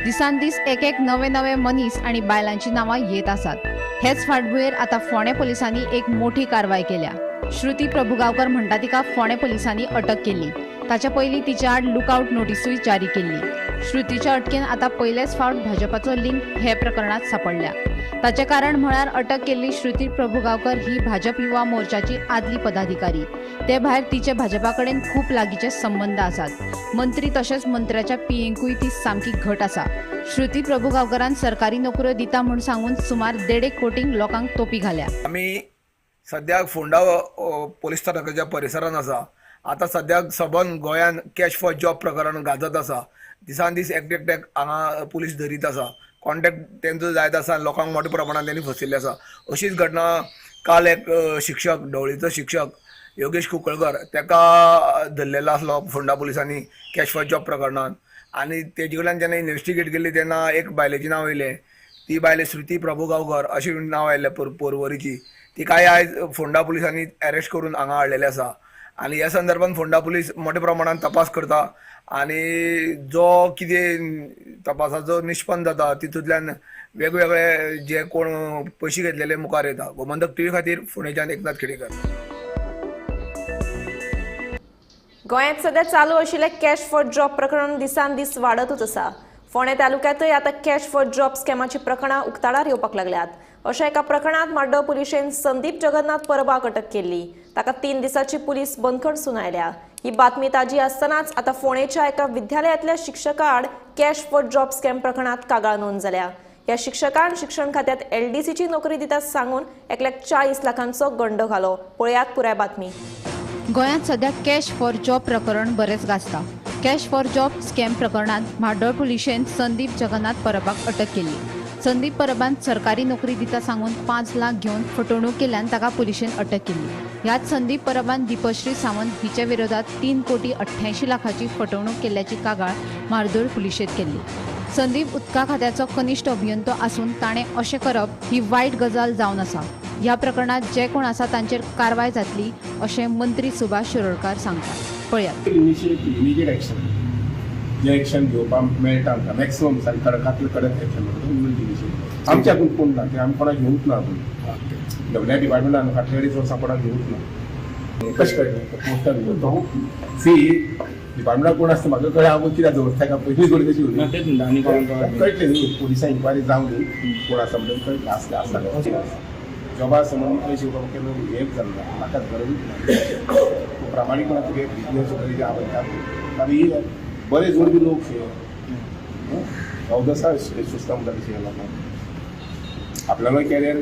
दिसान दीस एक एक नवे नवे मनीस आनी बायलांची नांवां येत आसात. हेच फाटभुंयेर आतां फोंडें पुलिसांनी एक मोठी कारवाय केल्या. श्रुती प्रभुगांवकर म्हणटा तिका फोंडें पुलिसांनी अटक केल्ली. ताच्या पयलीं तिच्या आड लुकआउट नोटीसूय जारी केल्ली. श्रुतीच्या अटकेन आतां पयलेच फावट भाजपाचो लिंक हे प्रकरणांत सापडल्या. ताचें कारण म्हळ्यार अटक केल्ली श्रुती प्रभुगांवकर ही भाजप युवा मोर्चाची आदली पदाधिकारी. ते भायर तिचे भाजपा कडेन खूब लागींचे संबंद आसात. मंत्री तशेंच मंत्र्याच्या पीएंकूय ती सामकी घट आसा. श्रुती प्रभुगांवकरान सरकारी नोकऱ्यो दिता म्हूण सांगून सुमार 1.5 कोटींक लोकांक तोपी घाल्या. आमी सद्याक फोंडा पोलीस स्थानकाच्या परिसरांत आसा. आतां सद्याक सबंद गोंयांत कॅश फॉर जॉब प्रकरण गाजत आसा. दिसान दीस एकटेक हांगा पुलीस धरीत आसा. कॉन्टॅक्ट तेंचो जायत आसा. लोकांक मोठ्या प्रमाणान तेणी फसयल्ले आसा. अशीच घटना काल एक शिक्षक, ढवळीचो शिक्षक योगेश कुंकळकर तेका धरलेलो आसलो फोंडा पुलिसांनी कॅश फॉर जॉब प्रकरणान. आनी तेजे कडल्यान जेन्ना इन्वेस्टिगेट केल्ली तेन्ना एक बायलेचें नांव येयलें. ती बायल श्रुती प्रभुगांवकर अशें नांव आयलें पोरवरीची. तिकाय आयज फोंडा पुलिसांनी अरेस्ट करून हांगा हाडलेलें आसा. आनी ह्या संदर्भात फोंडा पुलीस मोठ्या प्रमाणान तपास करता आनी जो कितें तपासाचो निष्पन्न जाता तितूंतल्यान वेगवेगळे जे कोण पयशे घेतलेले मुखार येता. गोमंतक टीव्ही खातीर फोंडेच्यान एकनाथ खेडेकर. गोंयांत सध्या चालू आशिल्लें कॅश फॉर जॉब प्रकरण दिसान दीस वाडतूच आसा. फोंडें तालुक्यांतय आतां कॅश फॉर जॉब स्कॅमाची प्रकरणां उक्ताडार येवपाक लागल्यात. अशा एका प्रकरणात म्हाड्डोळ पुलिशेन संदीप जगन्नाथ परबाक अटक केल्ली. ताका 3 दिसांची पुलीस बंदखण सुनायल्या. ही बातमी ताजी आसतनाच आतां फोंडेच्या एका विद्यालयांतल्या शिक्षका आड कॅश फॉर जॉब स्कॅम प्रकरणात कागाळ नोंद जाल्या. ह्या शिक्षकान शिक्षण खात्यात एलडीसीची नोकरी दितात सांगून एकल्याक 40 लाखांचो गंडो घालो. पळयात पुराय बातमी. गोंयांत सध्या कॅश फॉर जॉब प्रकरण बरेंच गाजता. कॅश फॉर जॉब स्कॅम प्रकरणात म्हाड्डोळ पुलिशेन संदीप जगन्नाथ परबाक अटक केली. संदीप परबान सरकारी नोकरी दिता सांगून 5 लाख घेवन फटवणूक केल्ल्यान ताका पुलिशेन अटक केली. ह्याच संदीप परबान दीपश्री सावंत हिच्या विरोधात 3,88 कोटी फटवणूक केल्ल्याची कागाळ म्हाड्डोळ पुलिशेंत केल्ली. संदीप उदका खात्याचो कनिश्ठ अभियंतो आसून ताणें अशें करप ही वायट गजाल जावन आसा. ह्या प्रकरणात जे कोण आसा तांचेर कारवाय जातली अशें मंत्री सुभाष शिरोडकार सांगतात. पळयात. इमिजिएट एक्शन, जे एक्शन घेवपाक मेळटा आमकां मॅक्सिमम कडकांतले कडक एक्शन इमिजिएट. आमच्या हातून कोण ना, ते आमी कोणाक घेवूंक ना. अजून सगळ्या डिपार्टमेंटान फाटल्या 2.5 वर्सां कोणाक घेवूंक ना. कशें कळटलें पोस्टार सी डिपार्टमेंटाक कोण आसता म्हाका कळ्ळें. हांव कित्याक दवरता काय पयलीं थोडी तशी कळटलें न्ही. पुलिसां इन्क्वायरी जावं न्ही कोण आसा म्हणून कळटलें. आसता आसता जॉबा संबंदीत पयशे घेवपाक केन्ना हेंच जालें ना, म्हाका गरजूच ना. प्रामाणीकपणान तुगे बिजनेस सुद्दां आवडटा आनी बरे जोडपी लोक अवदसा सुस्ता म्हणटा तशें लोकांक आपल्यालो कॅरियर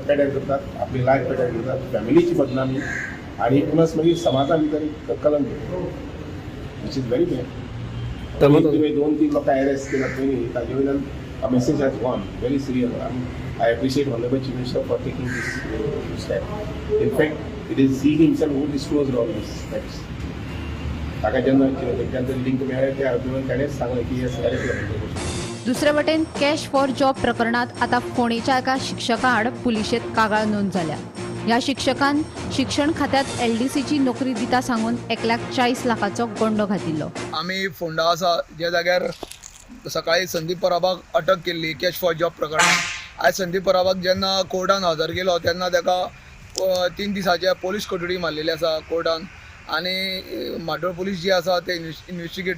पेड्यार करतात, आपली लायफ पेड्यार करतात, फॅमिलीची बदनामी आनी प्लस मागीर समाजा भितर एक कलंक, which is very bad. तुवें 2-3 लोकांक अरेस्ट केला पयलीं, ताजे वयल्यान message has gone very serious. I appreciate honourable chief minister for taking this step. In fact it is he himself who disclose all this facts. ताका जेन्ना तेंच्यांत लिंक मेळ्ळें त्या हातून ताणेंच सांगलें की हे सगळें. दुसरे वटेन कॅश फॉर जॉब प्रकरणात आतां फोंडेच्या एका शिक्षका आड पुलिशेंत कागाळ नोंद जाल्या. ह्या शिक्षकान शिक्षण खात्यात एलडीसीची नोकरी दिता सांगून एकल्याक 40 लाखाचो गंडो घातिल्लो. आमी फोंडा आसा ज्या जाग्यार सकाळी संदीप परबाक अटक केल्ली कॅश फॉर जॉब प्रकरणात. आयज संदीप परबाक जेन्ना कोर्टान हजर केलो तेन्ना ताका 3 दिसांचे पोलीस कोठडी मारलेली आसा कोर्टान आनी म्हाड्डोळ पुलीस जी आसा ते इन्वेस्टिगेट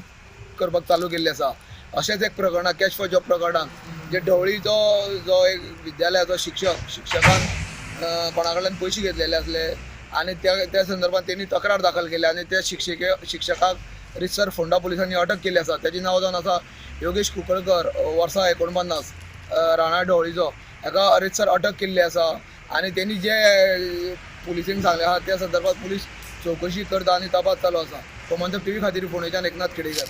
करपाक चालू केल्ली आसा. अशेंच एक प्रकरणां कॅश फॉर जॉब प्रकरणान जे ढवळीचो जो एक विद्यालयाचो शिक्षकान कोणा कडल्यान पयशे घेतलेले आसले आनी त्या संदर्भात तेणी तक्रार दाखल केली आनी त्या शिक्षकाक रितसर फोंडा पुलिसांनी अटक केल्ली आसा. तेजें नांव जावन आसा योगेश कुंकळकर, वर्सां 49, राणा ढवळीचो. हाका रितसर अटक केल्ली आसा आनी तेणी जे पुलिसेन सांगलें आसा त्या संदर्भात पुलीस चवकशी करता आनी तपास चालू आसा. गोमंतक टीव्ही खातीर फोंडेच्यान एकनाथ खेडेकर.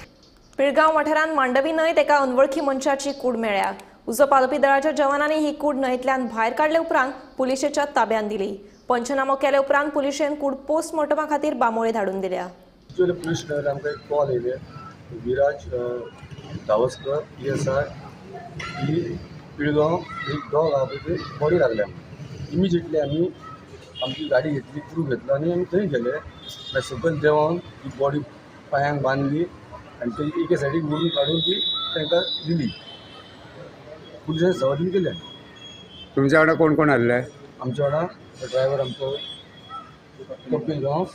पिळगांव वाठारांत मांडवी न्हंयत एका अनवळखी मनशाची कूड मेळ्ळ्या. उजो पालोवपी दळाच्या जवानांनी ही कूड न्हंयतल्यान भायर काडले उपरांत पुलिशेच्या ताब्यांत दिली. पंचनामो केले उपरांत पुलिशेन कूड पोस्टमॉर्टमा खातीर बांबोळे धाडून दिल्या. पुलीस स्टेशनार आमकां एक कॉल येयले, विराज धावस्कर PSI ही पिळगांव एक डॉग आहा पळय थंय बॉडी लागल्या. इमिजिएटली आमी आमची गाडी घेतली, क्रू घेतलो आनी आमी थंय गेले. मागीर सकयल देंवोन ती बॉडी पांयांक बांदली आनी तेजी एके सायडीक व्हरून काडून ती तांकां दिली. पुलिसांनी सवादीन केले. तुमच्या वांगडा कोण कोण आसले? आमच्या वांगडा ड्रायव्हर आमचो Kapil Gawas,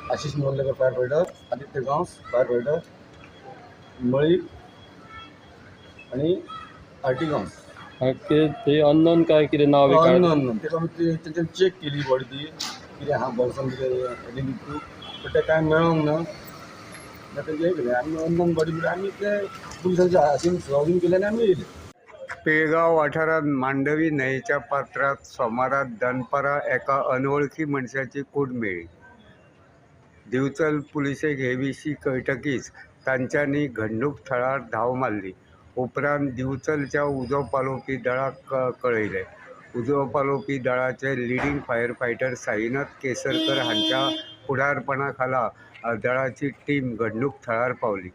Ashish Morlekar fire fighter, Aditya Gawas fire fighter, Malik आनी आर टी गांवस. ते अननोन काय कितें नांव? अननोन. तेका आमी तेंच्यान चॅक केली बॉडी ती कितें आहा बोल्सान कितें रिलीफ बट तें कांय मेळोंक ना. तेंचें हें केलें आमी अननोन बॉडी म्हणल्यार आमी ते पुलिसांच्या हातीन सुवादीन केलें आनी आमी येयले. पिळगांव वाठारांत मांडवी न्हंयेच्या पात्रांत सोमारा दनपारां एका अनवळखी मनशाची कूड मेळ्ळी. दिवचल पुलिसेक हे विशीं कळटकीच तांच्यांनी घडणूक थळार धांव मारली. उपरांत दिवचलच्या उजो पालोवपी दळाक कळयलें. उजो पालोवपी दळाचे leading fire fighter Sainath Kesarkar हांच्या फुडारपणा खाला दळाची टीम घडणूक थळार पावली.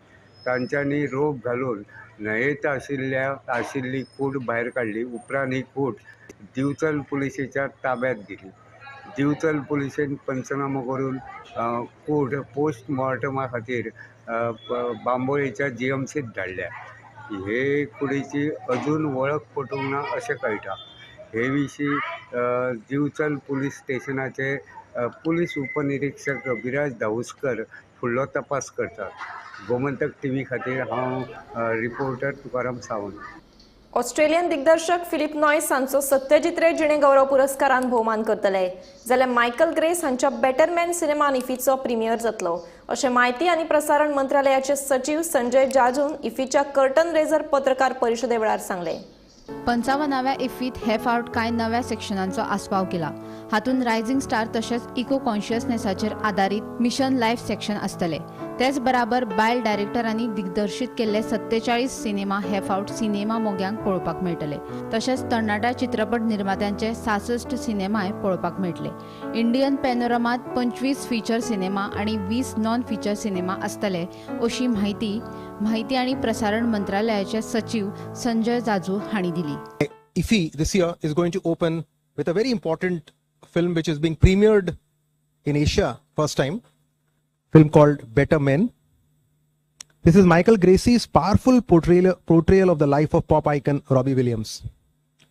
तांच्यांनी रोप घालून न्हंयेंत आशिल्ली कूड भायर काडली. उपरांत ही कूड दिवचल पुलिसेच्या ताब्यात दिली. दिवचल पुलिसेन पंचनामो करून कूड पोस्टमॉर्टमा खातीर बांबोळेच्या जीएमसीत धाडल्या. हे कुडीची अजून वळख पटूंक ना अशें कळटा. हे विशीं दिवचल पुलीस स्टेशनाचे पुलीस उपनिरीक्षक विराज धाऊस्कर फुडलो तपास करतात. गोमंतक टीव्ही खातीर हांव रिपोर्टर तुकाराम सावंत. ऑस्ट्रेलियन दिग्दर्शक फिलिप नॉयस हांचो सत्यजित रे जिणे गौरव पुरस्कारान भोवमान करतले, जाल्यार मायकल ग्रेस हांच्या बेटर मॅन सिनेमान इफीचो प्रिमियर जातलो, अशें म्हायती आनी प्रसारण मंत्रालयाचे सचीव संजय जाजून इफीच्या कर्टन रेझर पत्रकार परिशदे वेळार सांगलें. 55व्या इफ्फीत हे फावट कांय नव्या सेक्शनांचो आस्पाव केला. हातूंत रायझिंग स्टार तशेंच इको कॉन्शियसनेसाचेर आदारीत मिशन लायफ सेक्शन आसतले. तेच बराबर बायल डायरेक्टरांनी दिग्दर्शीत केल्ले 47 सिनेमा हे फावट सिनेमा मोग्यांक पळोवपाक मेळटले. तशेंच तरणाट्या चित्रपट निर्मात्यांचे 66 सिनेमाय पळोवपाक मेळटले. इंडियन पॅनोरमात 25 फीचर सिनेमा आनी 20 नॉन फीचर सिनेमा आसतले, अशी म्हायती म्हायती आनी प्रसारण मंत्रालयाचे सचीव संजय जाजू हांणी दिली. IFFI this year is going to open with a very important film which is being premiered in Asia first time, film called Better Men. This is Michael Gracey's powerful portrayal of the life of pop icon Robbie Williams,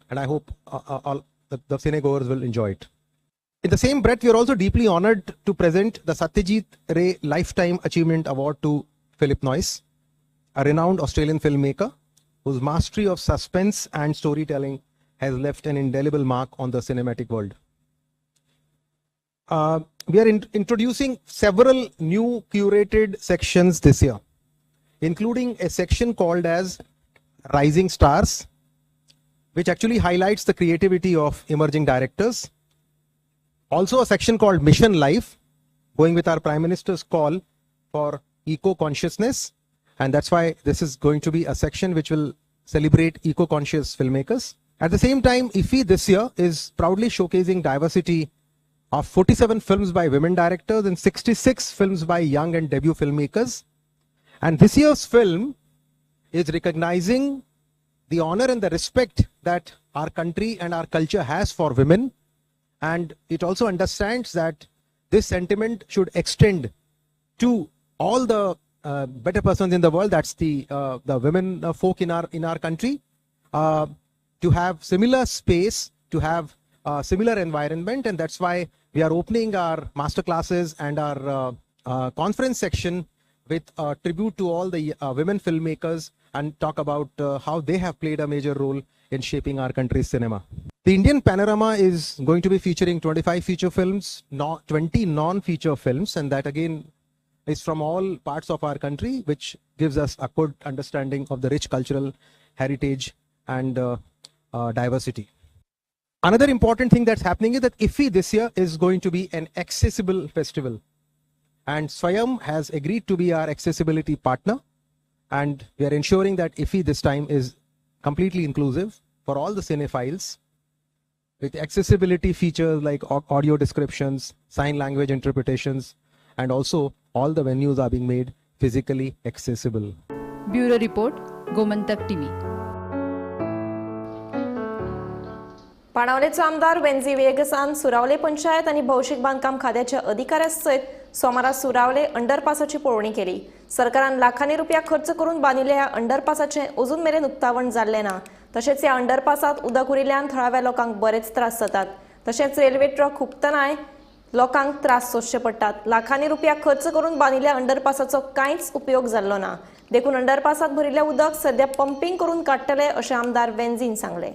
and I hope all the cinegoers will enjoy it. In the same breath, we are also deeply honored to present the Satyajit Ray Lifetime Achievement Award to Philip Noyce, a renowned Australian filmmaker whose mastery of suspense and storytelling has left an indelible mark on the cinematic world. We are introducing several new curated sections this year, including a section called as Rising Stars, which actually highlights the creativity of emerging directors. Also a section called Mission Life, going with our Prime Minister's call for eco-consciousness. And that's why this is going to be a section which will celebrate eco-conscious filmmakers. At the same time, IFFI this year is proudly showcasing diversity of 47 films by women directors and 66 films by young and debut filmmakers. And this year's film is recognizing the honor and the respect that our country and our culture has for women. And it also understands that this sentiment should extend to all the better persons in the world, that's the women folk in our country, to have similar space, to have similar environment. And that's why we are opening our master classes and our conference section with a tribute to all the women filmmakers and talk about how they have played a major role in shaping our country's cinema. The Indian Panorama is going to be featuring 25 feature films, 20 non-feature films, and that again is from all parts of our country, which gives us a good understanding of the rich cultural heritage and diversity. Another important thing that's happening is that IFFI this year is going to be an accessible festival. And Swayam has agreed to be our accessibility partner. And we are ensuring that IFFI this time is completely inclusive for all the cinephiles, with accessibility features like audio descriptions, sign language interpretations, and also all the venues are being made physically accessible. Bureau Report, Gomantak TV. पाणावलेचो आमदार वेन्झी व्हिएगसान सुरावले पंचायत आनी भौशीक बांदकाम खात्याच्या अधिकाऱ्या सयत सोमारा सुरावले अंडरपासाची पळोवणी केली. सरकारान लाखांनी रुपया खर्च करून बांदिल्ल्या ह्या अंडरपासाचें अजून मेरेन उक्तावण जाल्लें ना. तशेंच ह्या अंडरपासांत उदक उरिल्ल्यान थळाव्या लोकांक बरेच त्रास जातात. तशेंच रेल्वे ट्रक हुपतनाय लोकांक त्रास सोंसचे पडटात. लाखांनी रुपया खर्च करून बांदिल्ल्या अंडरपासाचो कांयच उपयोग जाल्लो ना. देखून अंडरपासांत भरिल्लें उदक सध्या पंपींग करून काडटले अशें आमदार वेन्झीन सांगलें.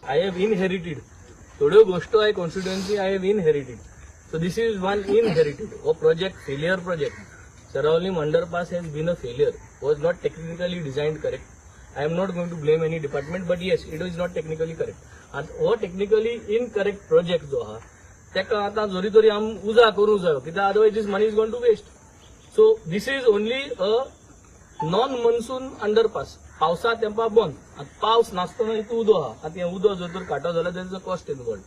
I have inherited. थोड्यो गोश्टो I constituency I have inherited. So this is one inherited. हो project failure project. Seraulim underpass has been a failure. Was not technically designed correct. I am not going to blame any department, but yes, it is not technically correct. आतां हो technically incorrect project जो आहा तेका आतां जरी तरी आम उजा करूंक जायो, कित्याक otherwise this money is going to waste. So this is only a non monsoon underpass. पावसा तेंपा बंद, आतां पावस नासतना हितून उदक आहा. आतां हें उदक जर तर काडटो जाल्यार there is a cost involved.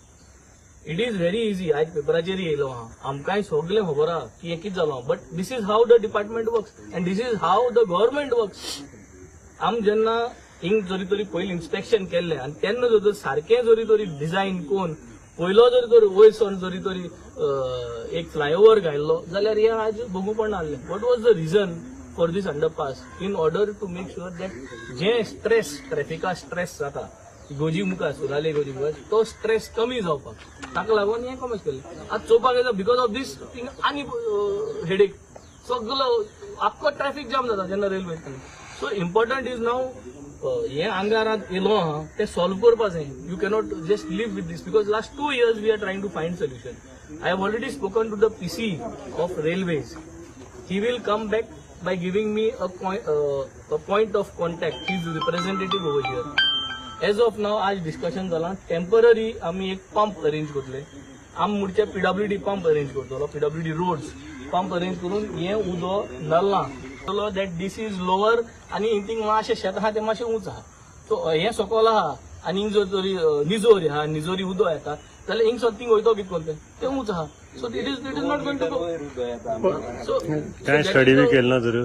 It is very easy. आयज पेपराचेर येयलो आहा, आमकांय सगळें खबर आहा की हें कितें जालां, but this is how the department works and this is how the government works. आम जेन्ना हिंग जरी तरी पयलीं इन्स्पेक्शन केल्लें आनी तेन्ना जर सारकें जरी तरी डिजायन करून पयलो जरी तर वयर सरून जरी तरी एक फ्लायओवर घायल्लो जाल्यार हें आज बघूंक पडना. What was the reason for this underpass? In order to make sure that J stress ट्रॅफिका stress जाता गोजी मुखार सुराले गोजी मुखार तो स्ट्रेस कमी जावपाक ताका लागून हें कॉमर्स केलें. आतां चोवपाक गेल्यार because of these thing आनी हेडेक सगलो आख्खो ट्रॅफिक जाम जाता जेन्ना railway. So important is now हे आंगारात येयलो आहा तें सॉल्व करपा जाय. You cannot just live with this because last 2 years we are trying to find solution. I have already spoken to the PC of railways. He will come back by giving me a point of contact, his representative over here. As of now आज discussion जाला. Temporary आमी एक pump arrange करतले. आम मुडचे PWD pump arrange करतलो, PWD roads pump arrange करून हे उदो नल्ला that this is lower आनी इंतींग मातशें शेत आहा तें मातशें उंच आहा. सो हें सकयल आहा आनी हिंग जर तरी निजोरी आहा, निजोरी उदो येता जाल्यार हिंग थिंग वयतो कितें करून तें उंच आहा. So it is not going to go. So कांय स्टडी बी केली ना तर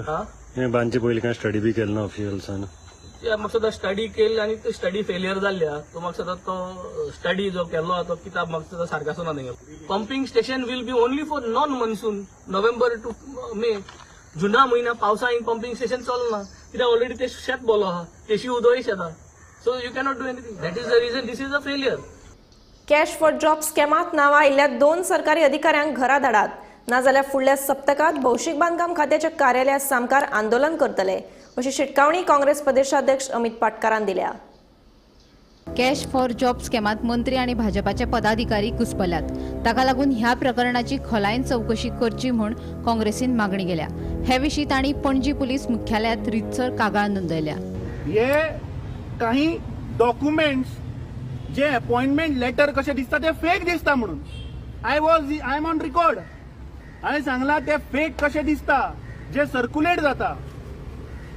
हें बांदचे पयलीं कांय स्टडी बी केली ना ऑफिशियल्सान? म्हाका सुद्दां स्टडी केली आनी ते स्टडी फेलियर जाल्ली आहा. तो म्हाका सुद्दां तो स्टडी जो केल्लो आहा तो किताब म्हाका सुद्दां सारको आसना तेंगेलो. Pumping station will be only for non monsoon, November to May. जुना म्हयन्या पावसा हिंग पंपिंग स्टेशन चलना कित्याक ऑलरेडी ते शेत बोलो आहा, तेशी उदोय शेत आहा. So you cannot do anything. That is the reason this is a failure. Cash for job स्कॅमात नांवां आयिल्ल्या 2 सरकारी अधिकाऱ्यांक घरा धाडात, नाजाल्यार फुडल्या सप्तकांत भौशीक बांदकाम खात्याच्या कार्यालया सामकार आंदोलन करतले अशी शिटकावणी काँग्रेस प्रदेशाध्यक्ष अमित पाटकारान दिल्या. कॅश फॉर जॉब स्कॅमात मंत्री आनी भाजपाचे पदाधिकारी घुस्पल्यात. ताका लागून ह्या प्रकरणाची खोलायेन चवकशी करची म्हूण काँग्रेसीन मागणी केल्या. हे विशीं तांणी पणजी पुलीस मुख्यालयांत रितसर कागाळ नोंदयल्या. हे काही डॉक्युमेंट्स जे अपॉइंटमेंट लेटर कशें दिसता ते फेक दिसता म्हणून I am on record. हांवें सांगलां ते फेक कशें दिसता जे सर्क्युलेट जाता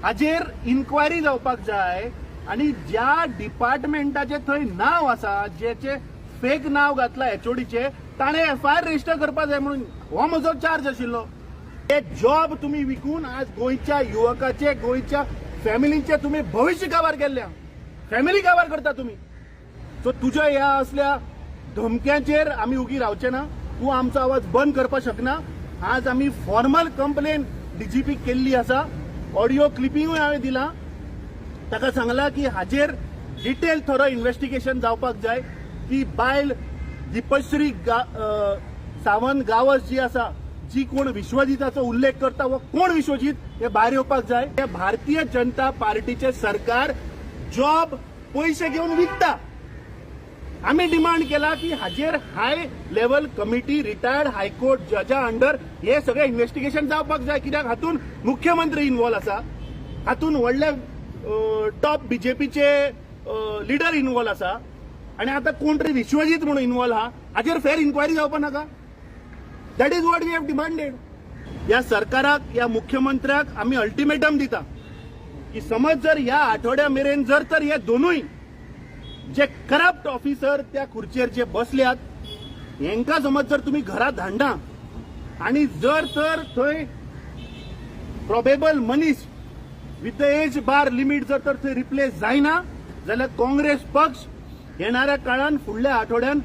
हाजेर इन्क्वायरी जावपाक जाय. आनी ज्या डिपार्टमेंटाचें थंय नांव आसा, जेचे फेक नांव घातलां एचओडीचें, ताणें एफआयआर रजिस्टर करपाक जाय म्हणून हो म्हजो चार्ज आशिल्लो. हे जॉब तुमी विकून आज गोंयच्या युवकाचे, गोंयच्या फॅमिलींचे तुमी भविश्य काबार केल्ल्या, फॅमिली काबार करता तुमी. सो तुज्या ह्या असल्या धमक्यांचेर आमी उगी रावचे ना. तूं आमचो आवाज बंद करपाक शकना. आज आमी फॉर्मल कंप्लेन डीजीपी केल्ली आसा. ऑडियो क्लिपिंगूय हांवें दिलां. ताका सांगलां की हाजेर डिटेल थरो इन्वेस्टिगेशन जावपाक जाय की बायल दीपश्री सावंत गावस जी आसा, जी कोण विश्वजीताचो उल्लेख करता वो कोण विश्वजीत हे भायर येवपाक जाय. हे भारतीय जनता पार्टीचे सरकार जॉब पयशे घेवन विकता. आमी डिमांड केला की हाजेर high level committee, retired high court जजा अंडर हे सगळे इन्वेस्टिगेशन जावपाक जाय. कित्याक हातून मुख्यमंत्री इन्वॉल्व आसा, हातून व्हडले टॉप बीजेपीचे लिडर इन्वॉल्व आसा आनी आतां कोण तरी विश्वजीत म्हणून इन्वॉल्व आहा. हाजेर फेर इन्क्वायरी जावपाक नाका? That is what we have demanded. ह्या सरकाराक, ह्या मुख्यमंत्र्याक आमी अल्टिमेटम दिता की समज जर ह्या आठवड्या मेरेन जर तर हे दोनूय जे करप्ट ऑफिसर त्या खुर्चेर जे बसल्यात हेंकां समज जर तुमी घरा धाडना आनी जर तर थंय प्रोबेबल मनीस with the age bar limit जर तर थंय रिप्लेस जायना जाल्यार काँग्रेस पक्ष येणाऱ्या काळान फुडल्या आठवड्यान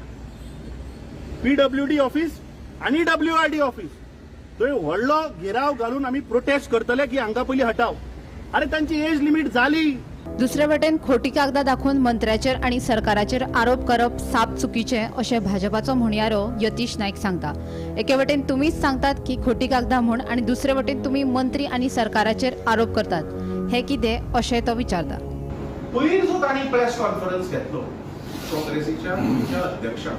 पीडब्ल्यूडी ऑफिस आनी डब्ल्यूआरडी ऑफिस थंय व्हडलो घेराव घालून आमी प्रोटेस्ट करतले की हांकां पयलीं हटाव. अरे तांची एज लिमीट जाली. दुसरे वटेन खोटी कागदां दाखोवन मंत्र्याचेर आनी सरकाराचेर आरोप करप साप चुकीचें अशें भाजपाचो म्हणयारो यतीश नायक सांगता. एके वटेन तुमीच सांगतात की खोटी कागदां म्हूण आनी दुसरे वटेन तुमी मंत्री आनी सरकाराचेर आरोप करतात, हें कितें अशें तो विचारता. पयर जो तांणी प्रेस कॉन्फरन्स घेतलो काँग्रेसीच्या अध्यक्षान,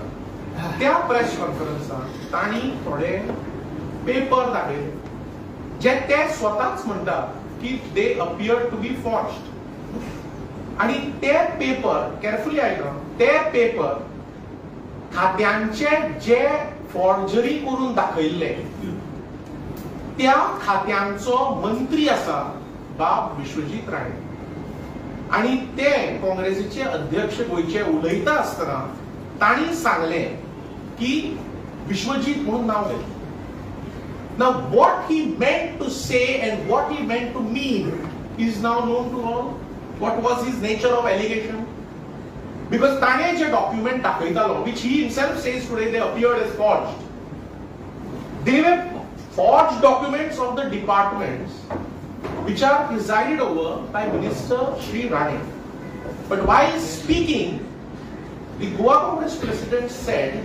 त्या प्रेस कॉन्फरन्सात तांणी थोडे पेपर दाखयले जे ते स्वताच म्हणटा की they appear to be forged. आणि ते पेपर केअरफुली आयका, ते पेपर खात्यांचे जे फॉर्जरी करून दाखयल्ले त्या खात्यांचो मंत्री आसा बाब विश्वजीत राणे आणि ते काँग्रेसीचे अध्यक्ष गोंयचे उलयता आसतना तांणी सांगलें की विश्वजीत म्हणून नांव घेतलें. Now what he meant to say and what he meant to mean is now known to all. What was his nature of allegation? Because ताणे जे document दाखयतालो, which he himself says today they appeared as forged, they were forged documents of the departments which are presided over by Minister Shri Rane. But while speaking, the Goa Congress president said,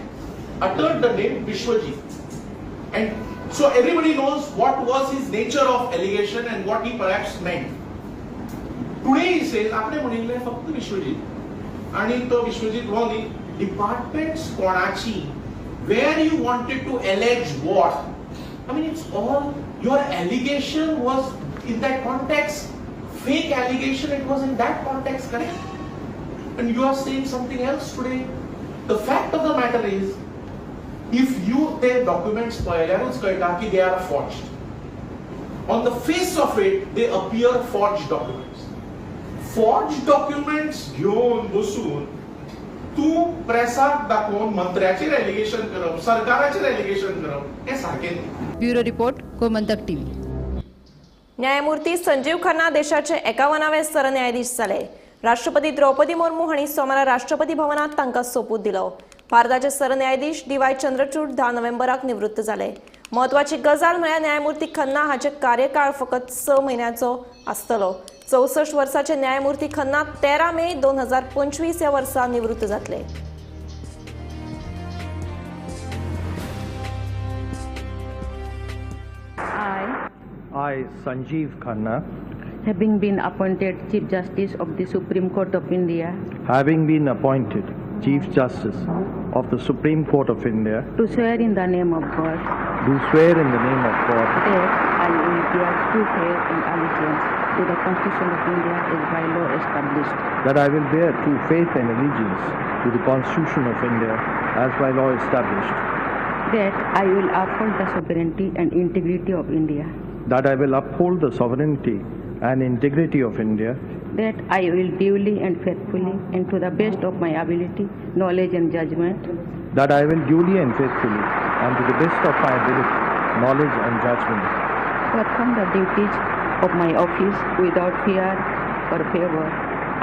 uttered the name Vishwajit. And so everybody knows what was his nature of allegation and what he perhaps meant. Today he says आपणे म्हणिल्लें फक्त विश्वजीत आणि तो विश्वजीत हो न्ही, departments कोणाची, where you wanted to allege what. I mean, it's all your allegation was in that context, fake allegation, it was in that context, correct? And you are saying something else today. The fact of the matter is, if you ते documents पळयल्यारूच कळटा की they are forged. On the face of it, they appear forged documents. Forged documents घेवन बसून तूं प्रेसाक दाखोवन मंत्र्याचेर allegation करप, सरकाराचेर allegation करप, हें सारकें न्ही. Bureau report, Gomantak TV. न्यायमूर्ती संजीव खन्ना देशाचे 51वे सरन्यायाधीश जाले. राष्ट्रपती द्रौपदी मुर्मू हांणी सोमारा राष्ट्रपती भवनात तांकां सोपूत दिलो. भारताचे सरन्यायाधीश डी.वाय. चंद्रचूड 10 नोव्हेंबराक निवृत्त जाले. म्हत्वाची गजाल म्हळ्यार न्यायमूर्ती खन्ना हाचे कार्यकाळ फकत 6 म्हयन्याचो आसतलो. 64 वर्साचे न्यायमूर्ती खन्ना 13 मे 2025 ह्या वर्सा निवृत्त जातले. I, Sanjeev Khanna, having been appointed Chief Justice of the Supreme Court of India, having been appointed Chief Justice of the Supreme Court of India, to swear in the name of God, do swear in the name of God, that I will bear true faith and allegiance to the Constitution of India as by law established, that I will bear true faith and allegiance to the Constitution of India as by law established, that I will uphold the sovereignty and integrity of India, that I will uphold the sovereignty and integrity of India, that I will duly and faithfully and to the best of my ability, knowledge and judgment, that I will duly and faithfully and to the best of my ability, knowledge and judgment, perform the duties of my office without fear or favor,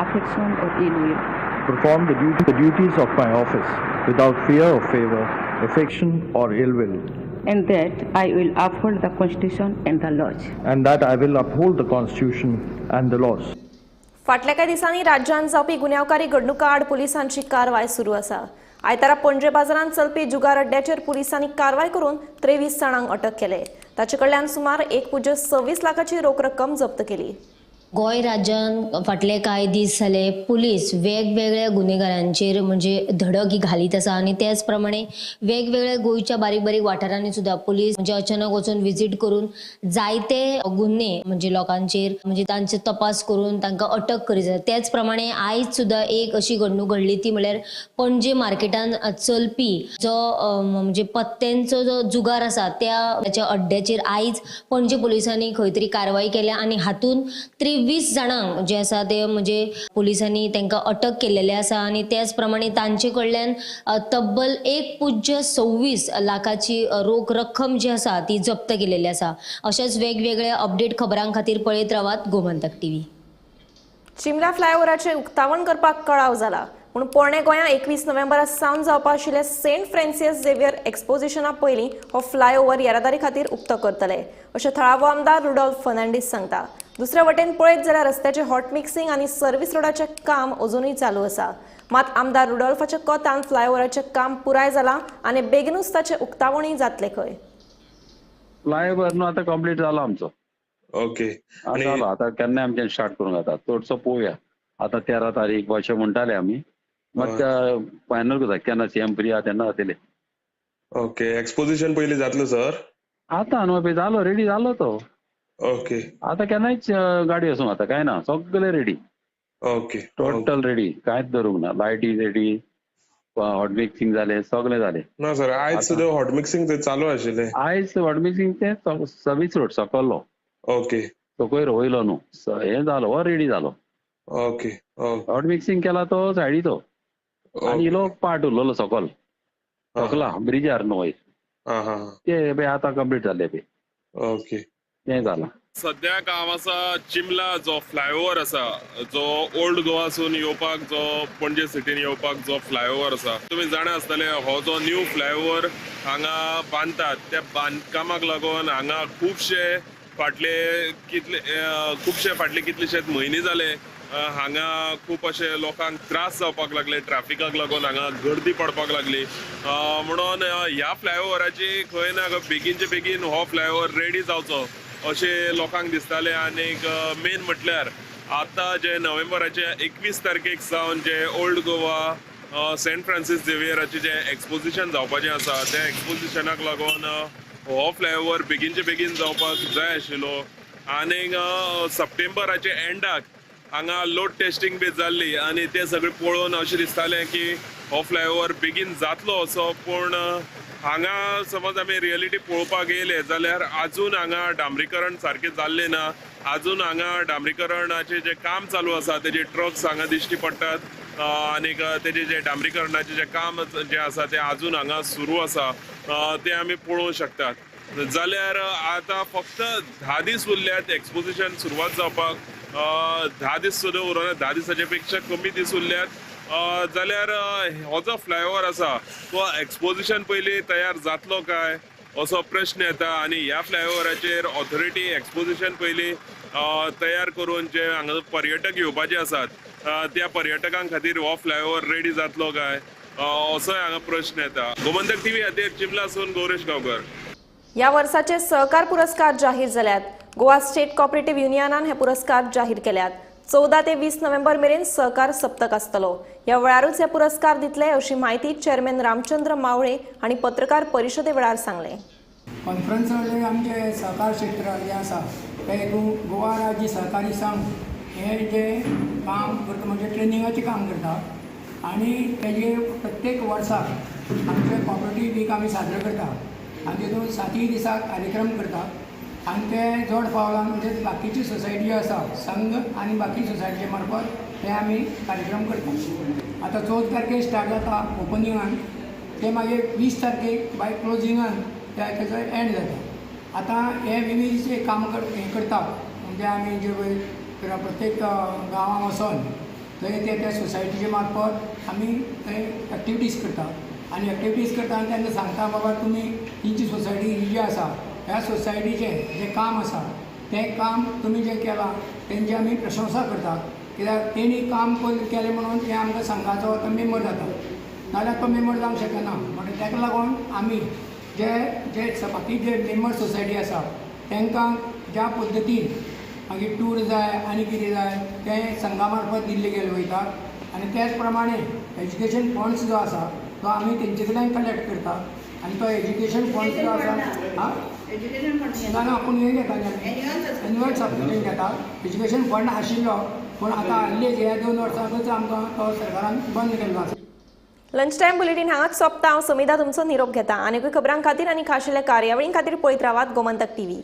affection or ill will, perform the duties of my office without fear or favor, affection or ill will, and that I will uphold the Constitution and the laws, and that I will uphold the Constitution and the laws. फाटल्या कांय दिसांनी राज्यांत जावपी गुन्यांवकारी घडणुकां आड पुलिसांची कारवाय सुरू आसा. आयतारा पणजे बाजारांत चलपी जुगार अड्ड्याचेर पुलिसांनी कारवाय करून 23 जाणांक अटक केले. ताचे कडल्यान सुमार 1.26 लाखाची रोख रक्कम जप्त केली. गोंय राज्यान फाटले कांय दीस जाले पुलीस वेगवेगळ्या गुन्हेगारांचेर म्हणजे धडक ही घालीत आसा आनी त्याच प्रमाणे वेगवेगळ्या गोंयच्या बारीक बारीक वाठारांनी सुद्दां पुलीस म्हणजे अचानक वचून विजीट करून जायते गुन्हे म्हणजे लोकांचेर म्हणजे तांचे तपास करून तांकां अटक करीत आसा. त्याच प्रमाणे आयज सुद्दां एक अशी घडणूक घडली ती म्हणल्यार पणजे मार्केटान चलपी जो म्हणजे पत्त्यांचो जो जुगार आसा त्या अड्ड्याचेर आयज पणजे पुलिसांनी खंय तरी कारवाई केल्या आनी हातून 23 जाणांक जे आसा ते म्हणजे पुलिसांनी तांकां अटक केलेले आसा आनी त्याच प्रमाणे तांचे कडल्यान तब्बल 1.26 लाखाची रोख रक्कम जी आसा ती जप्त केलेली आसा. अशाच वेगवेगळ्या अपडेट खबरां खातीर पळयत रावात गोमंतक टीव्ही. चिमला फ्लायओव्हराचें उक्तावण करपाक कळाव जाला पूण पोरणे गोंया 21 नोव्हेंबरा सावन जावपा आशिल्ल्या सेंट फ्रांसिस झेवियर एक्सपोजिशना पयलीं हो फ्लायओव्हर येरादारी खातीर उक्तो करतले अशें थळावो आमदार रुडॉल्फ फर्नांडीस सांगता. दुसऱ्या वटेन पळयत जाल्यार रस्त्याचें हॉट मिक्सिंग आनी सर्व्हिस रोडाचें काम अजुनूय चालू आसा. मात आमदार रुडॉल्फाच्या कोतान फ्लायओव्हराचें काम पुराय जालां आनी बेगिनूच ताचें उक्तावणूय जातलें खंय. फ्लायओव्हर न्हू आतां कंप्लीट जालो आमचो. ओके, जालो आतां केन्ना आमच्यान स्टार्ट करूंक जाता चडसो पळोवया. आतां 13 तारीख अशें म्हणटाले आमी, मात फायनल करता केन्ना सीएम फ्री आहा तेन्ना जातले. ओके, एक्सपोजिशन पयलीं जातलें सर? आतां न्हू पळय जालो, रेडी जालो तो. ओके, आतां केन्नाय गाडी वचूंक जाता, कांय ना, सगळे रेडी. ओके, टोटल रेडी, कांयच धरूंक ना. लायटी रेडी, हॉट मिक्सिंग जालें, सगळें जालें. ना सर, आयज सुद्दां हॉट मिक्सिंग थंय चालू आशिल्लें. आयज हॉट मिक्सिंग तें सर्वीस रोड सकल्लो. ओके, सकयल वयलो न्हू हें जालो, हो रेडी जालो. ओके, हॉट मिक्सिंग केला तो सायडी तो, आनी इलो पार्ट उरलेलो सकल सकला ब्रिजार न्हू वयर, ते पळय आतां कंप्लीट जालें पळय. ओके, तें जालां. सद्याक हांव आसा चिमला जो फ्लायओव्हर आसा, जो ओल्ड गोवासून येवपाक, जो पणजे सिटीन येवपाक जो फ्लायओव्हर आसा, तुमी जाणा आसतले हो जो न्यू फ्लायओव्हर हांगा बांदतात त्या बांदकामाक लागून हांगा खुबशे फाटले कितलेशेच म्हयने जाले हांगा खूब अशे लोकांक त्रास जावपाक लागले, ट्रॅफिकाक लागून हांगा गर्दी पडपाक लागली. म्हणून ह्या फ्लायओव्हराची खंय ना खंय बेगीनचे बेगीन हो फ्लायओव्हर रेडी जावचो अशें लोकांक दिसतालें. आनीक मेन म्हटल्यार आतां जे नोव्हेंबराचे 21 तारखेक सावन जे ओल्ड गोवा सेंट फ्रांसीस झेवियराचें जें एक्सपोजिशन जावपाचें आसा त्या एक्सपोजिशनाक लागून हो फ्लायओवर बेगीनचे बेगीन जावपाक जाय आशिल्लो. आनीक सप्टेंबराचे एंडाक हांगा लोड टेस्टिंग बी जाल्ली आनी तें सगळें पळोवन अशें दिसतालें की हो फ्लायओवर बेगीन जातलो असो, पूण हांगा समज आमी रियलिटी पळोवपाक येयले जाल्यार आजून हांगा डांबरीकरण सारकें जाल्लें ना. आजून हांगा डांबरीकरणाचें जें काम चालू आसा तेजे ट्रक्स हांगा दिश्टी पडटात आनीक तेजें जें डांबरीकरणाचें जें काम जें आसा तें आजून हांगा सुरू आसा तें आमी पळोवंक शकतात. जाल्यार आतां फक्त 10 दीस उरल्यात एक्सपोजिशन सुरवात जावपाक, 10 दीस सुद्दां उरना, 10 दिसाचे पेक्षा कमी दीस उरल्यात. जाल्यार हो जो फ्लायओवर आसा तो एक्सपोजिशन पयलीं तयार जातलो काय असो प्रश्न येता आनी ह्या फ्लायओवराचेर ऑथॉरिटी एक्सपोजिशन पयलीं तयार करून जे हांगा पर्यटक येवपाचे आसात त्या पर्यटकां खातीर हो फ्लायओवर रेडी जातलो काय असोय हांगा प्रश्न येता. गोमंतक टीव्ही खातीर चिमलासून गौरेश गांवकर. ह्या वर्साचे सहकार पुरस्कार जाहीर जाल्यात. गोवा स्टेट कॉपरेटिव्ह युनियनान हे पुरस्कार जाहीर केल्यात. 14 ते 20 नोव्हेंबर मेरेन सहकार सप्तक आसतलो. ह्या वेळारूच हे पुरस्कार दितले अशी म्हायती चेअरमॅन रामचंद्र मावळे आनी पत्रकार परिशदे वेळार सांगलें. कॉन्फरन्स म्हणल्यार आमचे सहकार क्षेत्र जें आसा तें गोवा राज्य सहकारी संघ हें जें काम करता म्हणजे ट्रेनिंगाचें काम करता आनी तेजे प्रत्येक वर्साक आमचे कॉपरेटीव वीक आमी साजरो करता आनी तितून 7 दिसा कार्यक्रम करता आनी ते जोड पावलान म्हणजे बाकीची सोसायटी आसा संघ आनी बाकी सोसायटीचे मार्फत ते आमी कार्यक्रम करता. आतां 14 तारखेक स्टार्ट जाता ओपनिंगान, ते मागीर 20 तारखेक बाय क्लोजिंगान तेजो एंड जाता. आतां हे विवीध जे काम हें करता म्हणजे आमी जे पळय प्रत्येक गांवांत वचोन थंय ते त्या सोसायटीचे मार्फत आमी थंय एक्टिविटीज करता आनी एक्टिविटीज करता आनी तांकां सांगता बाबा तुमी तुमची सोसायटी ही जी आसा ह्या सोसायटीचें जें काम आसा तें काम तुमी जें केलां तेंची आमी प्रशंसा करता, कित्याक तेणी काम केलें म्हणून हें आमकां संघाचो तो मेंबर जाता, नाजाल्यार तो मेंबर जावंक शकना. म्हणटकीर ताका लागून आमी जे जे बाकी जे मेंबर सोसायटी आसा तांकां ज्या पद्दतीन मागीर टूर जाय आनी कितें जाय तें संघा मार्फत दिल्ले गेले वयता आनी त्याच प्रमाणे एज्युकेशन फंड्स जो आसा तो आमी तेंचे कडल्यान कलेक्ट करता आनी तो एज्युकेशन फंड्स जो आसा आं ना ना आपूण हें घेता एन्युअल सबस्क्रिप्शन घेता. एज्युकेशन फंड आशिल्लो पूण आतां हाल्लीच ह्या 2 वर्सांकूच आमकां तो सरकारान बंद केल्लो आसा. लंच टायम बुलेटीन हांगाच सोंपता. हांव समिधा तुमचो निरोप घेता. आनीकूय खबरां खातीर आनी खाशेल्या कार्यावळीं खातीर पळयत रावात गोमंतक टीव्ही.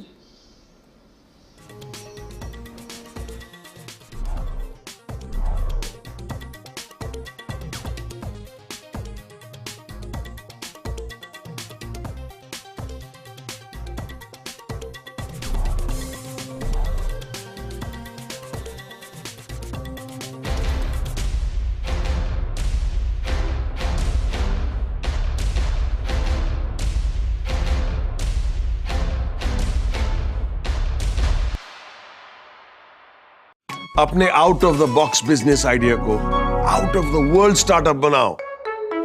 अपने out of the box business idea को out of the world startup बनाओ.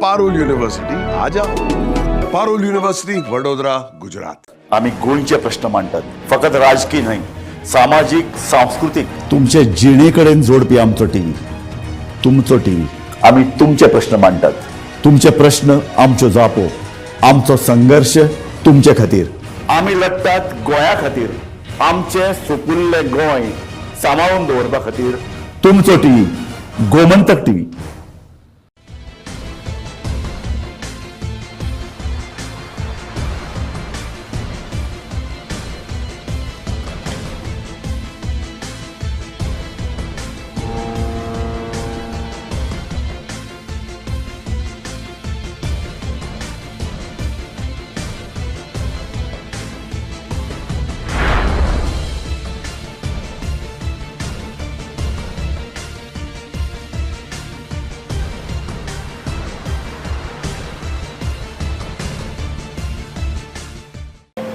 पारुल यूनिवर्सिटी आ जाओ. पारुल यूनिवर्सिटी, वडोदरा, गुजरात. आमी गोंयचे प्रश्न मांडटात, फकत राजकीय न्हय, सामाजीक, सांस्कृतीक, तुमचे जिणे कडेन जोडपी आमचो टीव्ही, तुमचो टीव्ही. आमी तुमचे प्रश्न मांडटात, तुमचे प्रश्न आमच्यो जापो, आमचो संघर्श तुमचे खातीर. आमी लढटात गोंया खातीर, आमचें सुपुल्लें गोंय सांबाळून दवरपा खातीर. तुमचो टीव्ही, गोमंतक टीव्ही.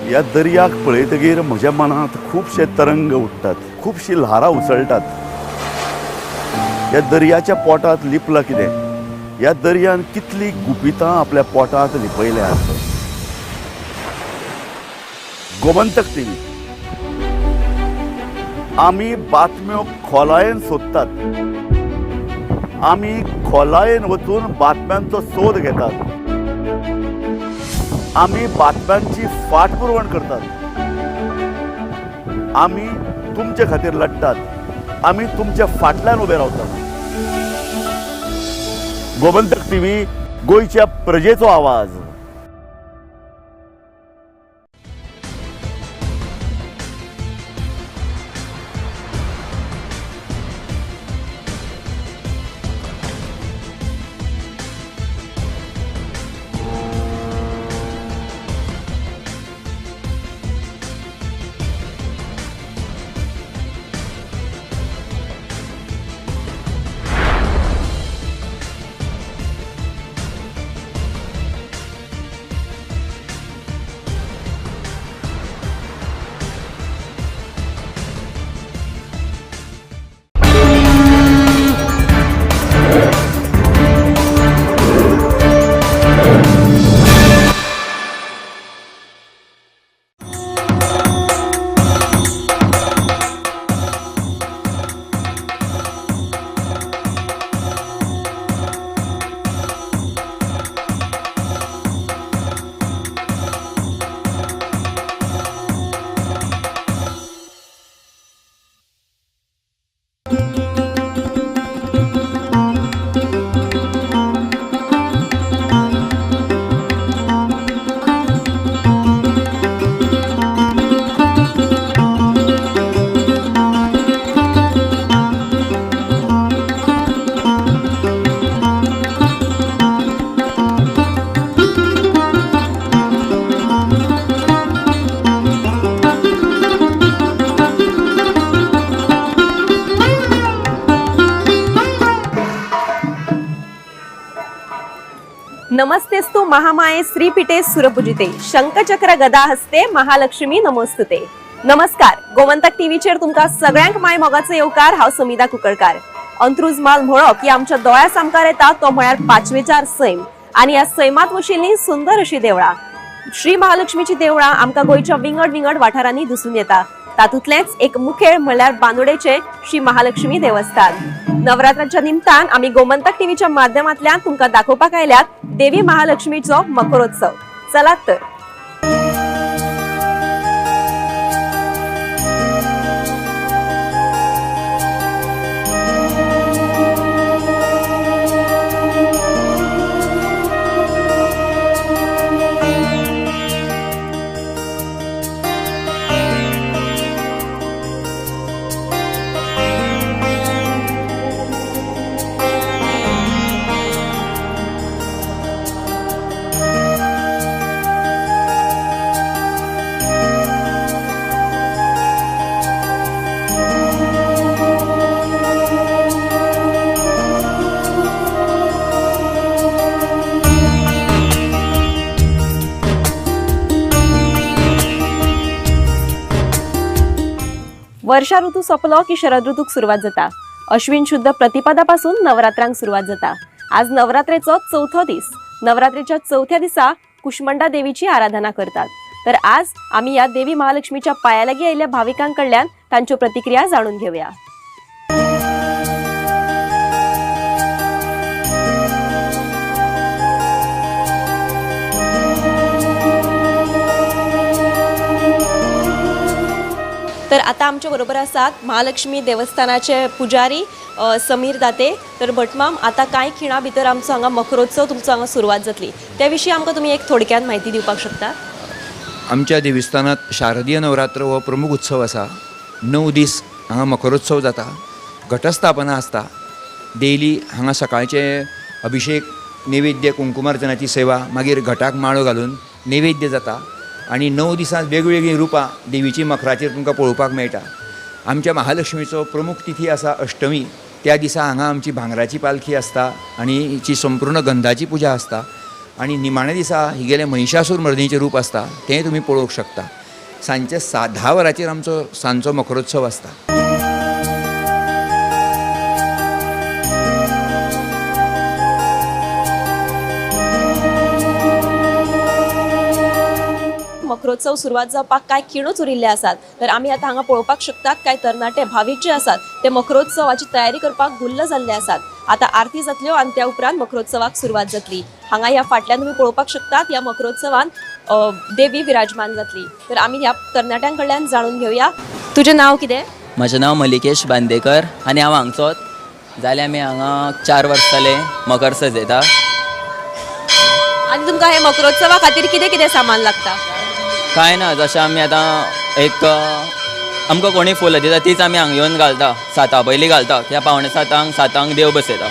ह्या दर्याक पळयतगीर म्हज्या मनांत खुबशे तरंग उठ्ठात, खुबशीं ल्हारां उसळटात. ह्या दर्याच्या पोटांत लिपलां कितें? ह्या दर्यान कितलीं गुपितां आपल्या पोटांत लिपयल्यात. गोमंतक टीव्ही, आमी बातम्यो खोलायेन सोदतात, आमी खोलायेन वचून बातम्यांचो सोद घेतात, आमी बातम्यांची फाटपुरवण करतात, आमी तुमचे खातीर लढतात, आमी तुमच्या फाटल्यान उबे रावतात। गोमंतक टीव्ही, गोंयच्या प्रजेचो आवाज। नमस्तेस्तु महामाये श्रीपीठे सुरपूजिते शंखचक्र गदा हस्ते महालक्ष्मी नमोस्तुते। नमस्कार, गोमंतक टीव्हीचेर तुमकां सगळ्यांक my मोगाचो येवकार। हांव समिता कुकळकार। अंत्रुज माल म्हळो की आमच्या दोळ्या सामकार येता तो म्हळ्यार पाचवेचार सैम आनी ह्या सैमात वशिल्लीं सुंदर अशीं देवळां। श्री महालक्ष्मीची देवळां आमकां गोंयच्या विंगड विंगड वाठारांनी दिसून येता। तातूंतलेंच एक मुखेल म्हळ्यार बांदोडेचें श्री महालक्ष्मी देवस्थान। नवरात्राच्या निमतान आमी गोमंतक टीव्हीच्या माध्यमांतल्यान तुमकां दाखोवपाक आयल्यात देवी महालक्ष्मीचो मकरोत्सव। चलात तर। वर्षा ऋतू सोंपलो की शरद ऋतूक सुरवात जाता। अश्विन शुद्ध प्रतिपदापासून नवरात्रांक सुरवात जाता। आज नवरात्रेचो चवथो दीस। नवरात्रेच्या चवथ्या दिसा कुष्मांडा देवीची आराधना करतात। तर आज आमी ह्या देवी महालक्ष्मीच्या पाया लागीं आयिल्ल्या भाविकांकडल्यान तांच्यो प्रतिक्रिया जाणून घेवया। तर आता आमच्या बरोबर आसात महालक्ष्मी देवस्थानाचे पुजारी समीर दाते। तर भटमाम, आता कांय खिणा भितर आमचो हांगा मकरोत्सव तुमचो हांगा सुरवात जातली, त्या विशीं आमकां तुमी एक थोडक्यान म्हायती दिवपाक शकता? आमच्या देवस्थानात शारदीय नवरात्र हो प्रमुख उत्सव आसा। 9 दीस हांगा मकरोत्सव जाता, घटस्थापना आसता। डेली हांगा सकाळचे अभिषेक, नैवेद्य, कुंकुमार्चनाची सेवा, मागीर घटाक माळो घालून नैवेद्य जाता आनी 9 दिसांत वेगवेगळीं रुपां देवीची मखराचेर तुमकां पळोवपाक मेळटा। आमच्या महालक्ष्मीचो प्रमुख तिथी आसा अष्टमी। त्या दिसा हांगा आमची भांगराची पालखी आसता आनी हिची संपूर्ण गंधाची पुजा आसता आनी निमाण्या दिसा हिगेलें महिषासूर मर्दीचें रूप आसता तें तुमी पळोवंक शकता। सांजचे 10 वरांचेर आमचो सांजचो मखरोत्सव आसता। मकरोत्सव सुरवात जावपाक कांय खिणूच उरिल्ले आसात। तर आमी आतां हांगा पळोवपाक शकतात कांय तरणाटे भावीक जे आसात ते मकरोत्सवाची तयारी करपाक गुल्ल जाल्ले आसात। आतां आरती जातल्यो आनी त्या उपरांत मकरोत्सवाक सुरवात जातली। हांगा ह्या फाटल्यान तुमी पळोवपाक शकतात ह्या मकरोत्सवान देवी विराजमान जातली। तर आमी ह्या तरणाट्यां कडल्यान जाणून घेवया। तुजें नांव कितें? म्हजें नांव मलिकेश बांदेकर आनी हांव हांगचोच। जाल्यार आमी हांगा 4 वर्स जाले मकर सजयता। आनी तुमकां हे मकरोत्सवा खातीर कितें कितें सामान लागता? कांय ना, जशें आमी आतां एक आमकां कोणी फुलां दिता तीच आमी हांगा येवन घालता। 7 पयलीं घालता किंवा 6:45 7 देव बसयता।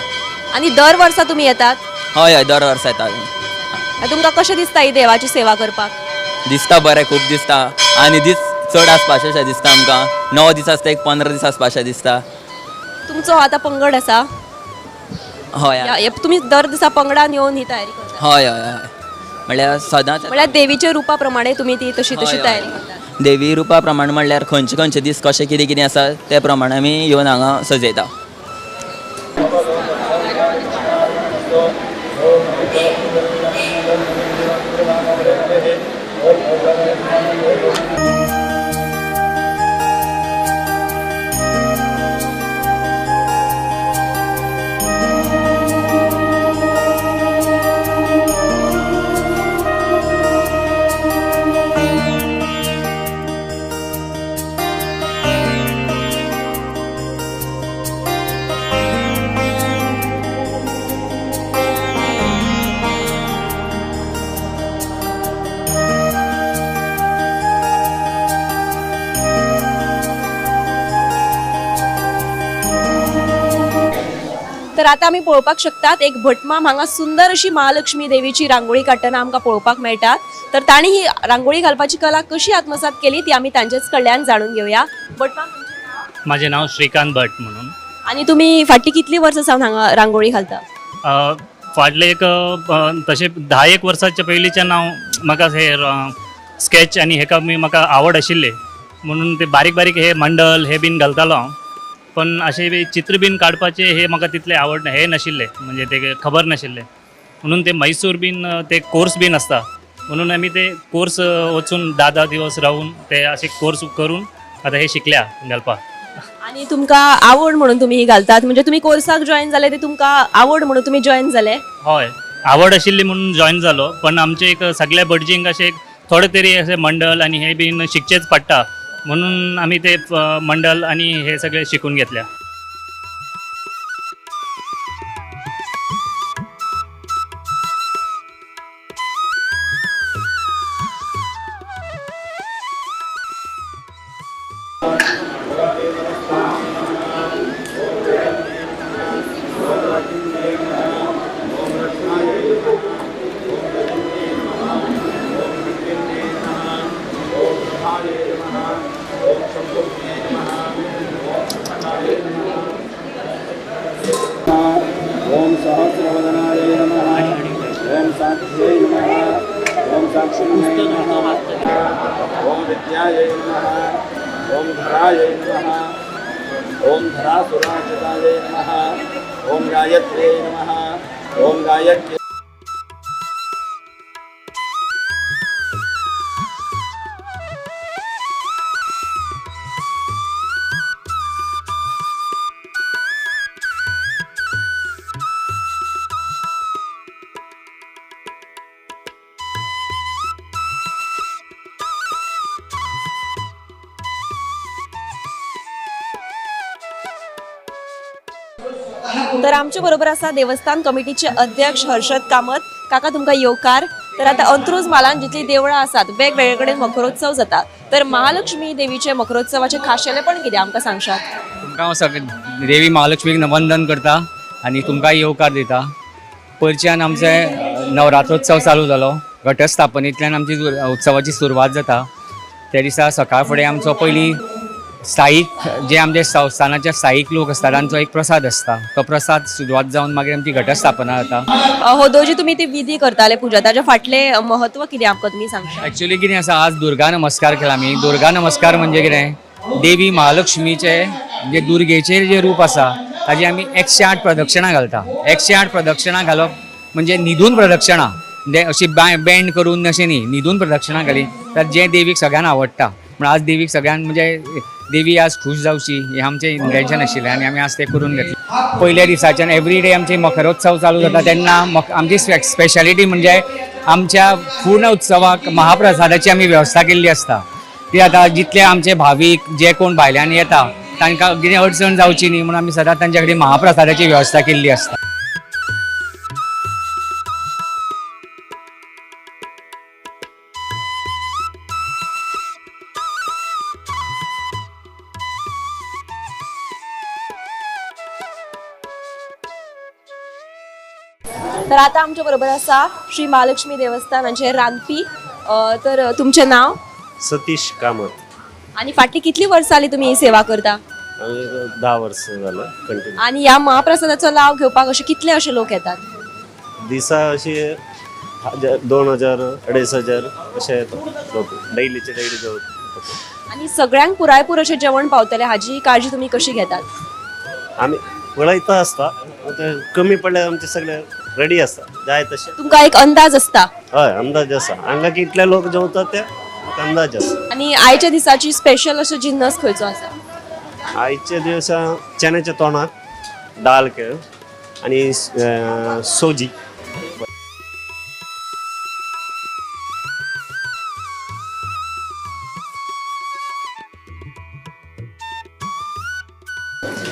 आनी दर वर्सा तुमी येतात? हय हय, दर वर्सा येता। तुमकां कशें दिसता ही देवाची सेवा करपाक? दिसता बरें, खूब दिसता आनी दीस चड आसपाचें अशें दिसता आमकां। 9 दीस आसता, एक 15 दीस आसपाचें दिसता। तुमचो आतां पंगड आसा? हय। तुमी दर दिसा पंगडान येवन ही तयारी करता? हय हय हय, म्हणल्यार सदांच, म्हणल्यार देवीच्या रुपा प्रमाणे तुमी ती तशी तशी तयारी करता? देवी रुपा प्रमाणे म्हणल्यार खंयचे खंयचे दीस कशें कितें कितें आसा ते प्रमाणे आमी येवन हांगा सजयता। तर आता आमी पळोवपाक शकतात एक भटमाम हांगा सुंदर अशी महालक्ष्मी देवीची रांगोळी काडटना आमकां पळोवपाक मेळटा। तर तांणी ही रांगोळी घालपाची कला कशी आत्मसात केली ती आमी तांचेच कडल्यान जाणून घेवया। भटमाम, माझे नाव श्रीकांत भट म्हणून। आनी तुमी फाटली कितली वर्सां सावन हांगा रांगोळी घालता? फाटले एक तशें 10 वर्साच्या पयलींच्यान हांव म्हाका हे स्केच आनी हेका म्हाका आवड आशिल्ली म्हणून ते बारीक बारीक हे मंडल हे बीन घालतालो हांव। पण अशें बी चित्र बीन काडपाचें हे म्हाका तितलें आवड हे नाशिल्लें, म्हणजे ते खबर नाशिल्लें म्हणून ते मैसूर बीन ते कोर्स बीन आसता म्हणून आमी ते कोर्स वचून 10-10 दिवस रावून ते अशे कोर्स करून आतां हे शिकल्या घालपाक। आनी तुमकां आवड म्हणून तुमी ही घालतात, म्हणजे तुमी कोर्साक जॉयन जाले ते तुमकां आवड म्हणून तुमी जॉयन जाले? हय, आवड आशिल्ली म्हणून जॉयन जालो। पण आमचे एक सगळ्या भटजींक अशें एक थोडे तरी अशें मंडल आनी हे बीन शिकचेच पडटा म्हणून आमी ते मंडल आनी हे सगळे शिकून घेतल्या। ओम सहस्रवदनाय नमः, ओम साक्षिणे नमः, ओम साक्षिणे नमः, ओम विद्यायै नमः, ओम धरायै नमः, ओम धरासुराचितायै नमः, ओम गायत्र्यै नमः, ओम गायत्री। तर आमचे बरोबर आसा देवस्थान कमिटीचे अध्यक्ष हर्षद कामत। काका, तुमकां येवकार। तर आतां अंत्रुज म्हालान जितली देवळां आसात वेगवेगळे कडेन मकरोत्सव जाता, तर महालक्ष्मी देवीचे मकरोत्सवाचे खाशेलेपण कितें आमकां सांगशात? तुमकां हांव सगळे देवी महालक्ष्मीक वंदन करता आनी तुमकां येवकार दिता। पयरच्यान आमचे नवरात्रोत्सव चालू जालो, घटस्थापनेंतल्यान आमची उत्सवाची सुरवात जाता। त्या दिसा सकाळ फुडें आमचो पयलीं स्थायीक जे आमचे संस्थानाचे स्थायीक लोक आसता तांचो एक प्रसाद आसता, तो प्रसाद सुरवात जावन मागीर आमची घटस्थापना जाता। हो जी तुमी ती विधी करताले पुजा, ताच्या फाटलें महत्व कितें आमकां तुमी सांगशात? एक्चुअली कितें आसा, आज दुर्गा नमस्कार केला आमी। दुर्गा नमस्कार म्हणजे कितें, देवी महालक्ष्मीचे जे दुर्गेचेर जे रूप आसा ताजी आमी 108 प्रदक्षिणा घालता। 108 प्रदक्षिणा घालप म्हणजे न्हिदून प्रदक्षिणा, म्हणजे अशी बँड करून अशें न्ही, न्हिदून प्रदक्षिणा घाली तर जें देवीक सगळ्यांक आवडटा म्हण आज देवीक सगळ्यांक म्हणजे देवी आज खूश जावची हें आमचें इंटेन्शन आशिल्लें आनी आमी आज तें करून घेतलें. पयल्या दिसाच्यान एवरी डे आमचे मखरोत्सव चालू जाता तेन्ना आमची स्पेशालिटी म्हणजे आमच्या पूर्ण उत्सवाक महाप्रसादाची आमी वेवस्था केल्ली आसता. ती आतां जितले आमचे भावीक जे कोण भायल्यान येता तांकां कितें अडचण जावची न्ही म्हणून आमी सदांच तांच्या कडेन महाप्रसादाची वेवस्था केल्ली आसता. तर आता आमच्या बरोबर आसा श्री महालक्ष्मी देवस्थानाचे रांदपी. तर तुमचें नाव? सतीश कामत. आनी फाटली कितली वर्सां जाली तुमी ही सेवा करता? 10 वर्सां जालां कंटिन्यू. आनी ह्या महाप्रसादाचो लाव घेवपाक अशे कितले अशे लोक येतात? दिसा अशे 2000 2500 अशे येतात लोक, डेलीचे डेली जेवण. आनी सगळ्यांक पुरायपूर अशें जेवण पावतलें हाजी काळजी तुमी कशी घेतात? आमी पळयता आसता, कमी पडल्यार आमचे सगळे रेडी आसता जाय तशें. तुमकां एक अंदाज आसता? हय, अंदाज आसा, हांगा कितले लोक जेवतात ते अंदाज आसा. आनी आयच्या दिसाची स्पेशल अशें जिन्नस खंयचो आसा? आयच्या दिसा चण्याच्या तोंडाक दाल केळ आनी सोजी.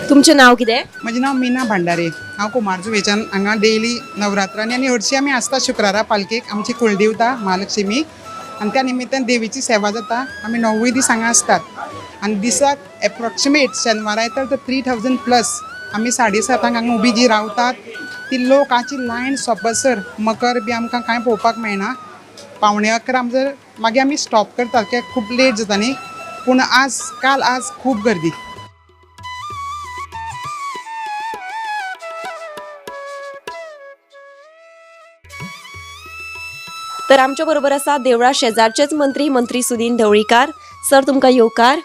तुमचें नाव कितें? म्हजें नांव मीना भांडारे. हांव कुमारजुवेच्यान हांगा डेली नवरात्रांनी आनी हरशीं आमी आसता शुक्रारा पालखेक. आमची कुळदेवता महालक्ष्मी आनी त्या निमित्तान देवीची सेवा जाता. आमी 9 दीस हांगा आसतात आनी दिसाक एप्रोक्सिमेट शेनवारा येता तर 3000 प्लस आमी 7:30 हांगा उबी जी रावतात ती लोकांची लायन सोंपसर मकर बी आमकां कांय पळोवपाक मेळना. 10:45 जर मागीर आमी स्टॉप करतात कित्याक खूब लेट जाता न्ही. पूण आज काल आज खूब गर्दी. तर आमच्या बरोबर आसा देवळा शेजारचेच मंत्री, मंत्री सुदीन ढवळीकार. सर तुमकां येवकार.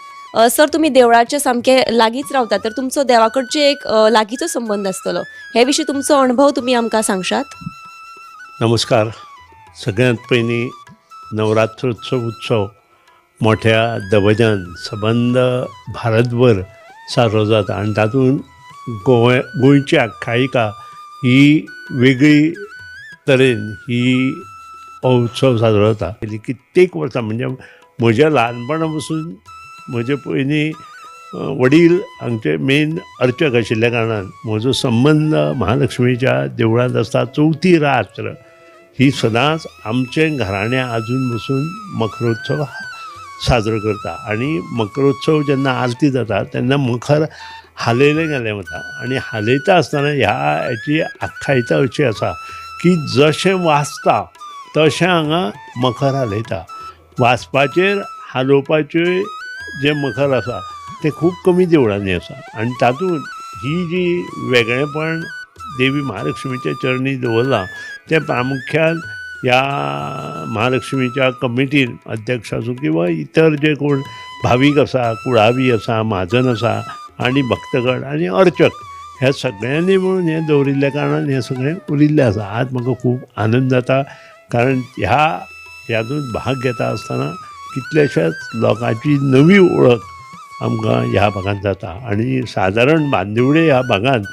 सर तुमी देवळाचे सामके लागींच रावता तर तुमचो देवा कडचे एक लागींचो संबंद आसतलो, हे विशीं तुमचो अणभव तुमी आमकां सांगशात? नमस्कार. सगळ्यांत पयलीं नवरात्रोत्सव उत्सव मोठ्या दबजान सबंद भारतभर साजरो जाता आनी तातूंत गोंयची आख्यायिका ही वेगळी तरेन ही हो उत्सव साजरो जाता. पयलीं कित्येक वर्सां म्हणजे म्हज्या ल्हानपणा पसून म्हजे पयलीं वडील हांगचे मेन अर्चक आशिल्ल्या कारणान म्हजो संबंद महालक्ष्मीच्या देवळांत आसता. चवथी रात्र ही सदांच आमचें घराणें आजून पसून मखरोत्सव साजरो करता आनी मखरोत्सव जेन्ना आरती जाता तेन्ना मखर हालयलें गेलें वता आनी हालयता आसतना ह्या हेची आख्यायिका अशी आसा की जशें वाचता तशें हांगा मखर हालयता. वाचपाचेर हालोवपाचें जें मखर आसा तें खूब कमी देवळांनी आसा आनी तातूंत ही जी वेगळेपण देवी महालक्ष्मीच्या चरणी दवरलां तें प्रामुख्यान ह्या महालक्ष्मीच्या कमिटीन अध्यक्ष आसूं किंवा इतर जे कोण भावीक आसा, कुळावी आसा, म्हाजन आसा आनी भक्तगण आनी अर्चक ह्या सगळ्यांनी म्हणून हें दवरिल्ल्या कारणान हें सगळें उरिल्लें आसा. आज म्हाका खूब आनंद जाता कारण ह्या हातूंत भाग घेता आसतना कितल्याशाच लोकांची नवी वळख आमकां ह्या भागांत जाता आनी सादारण बांदिवडे ह्या भागांत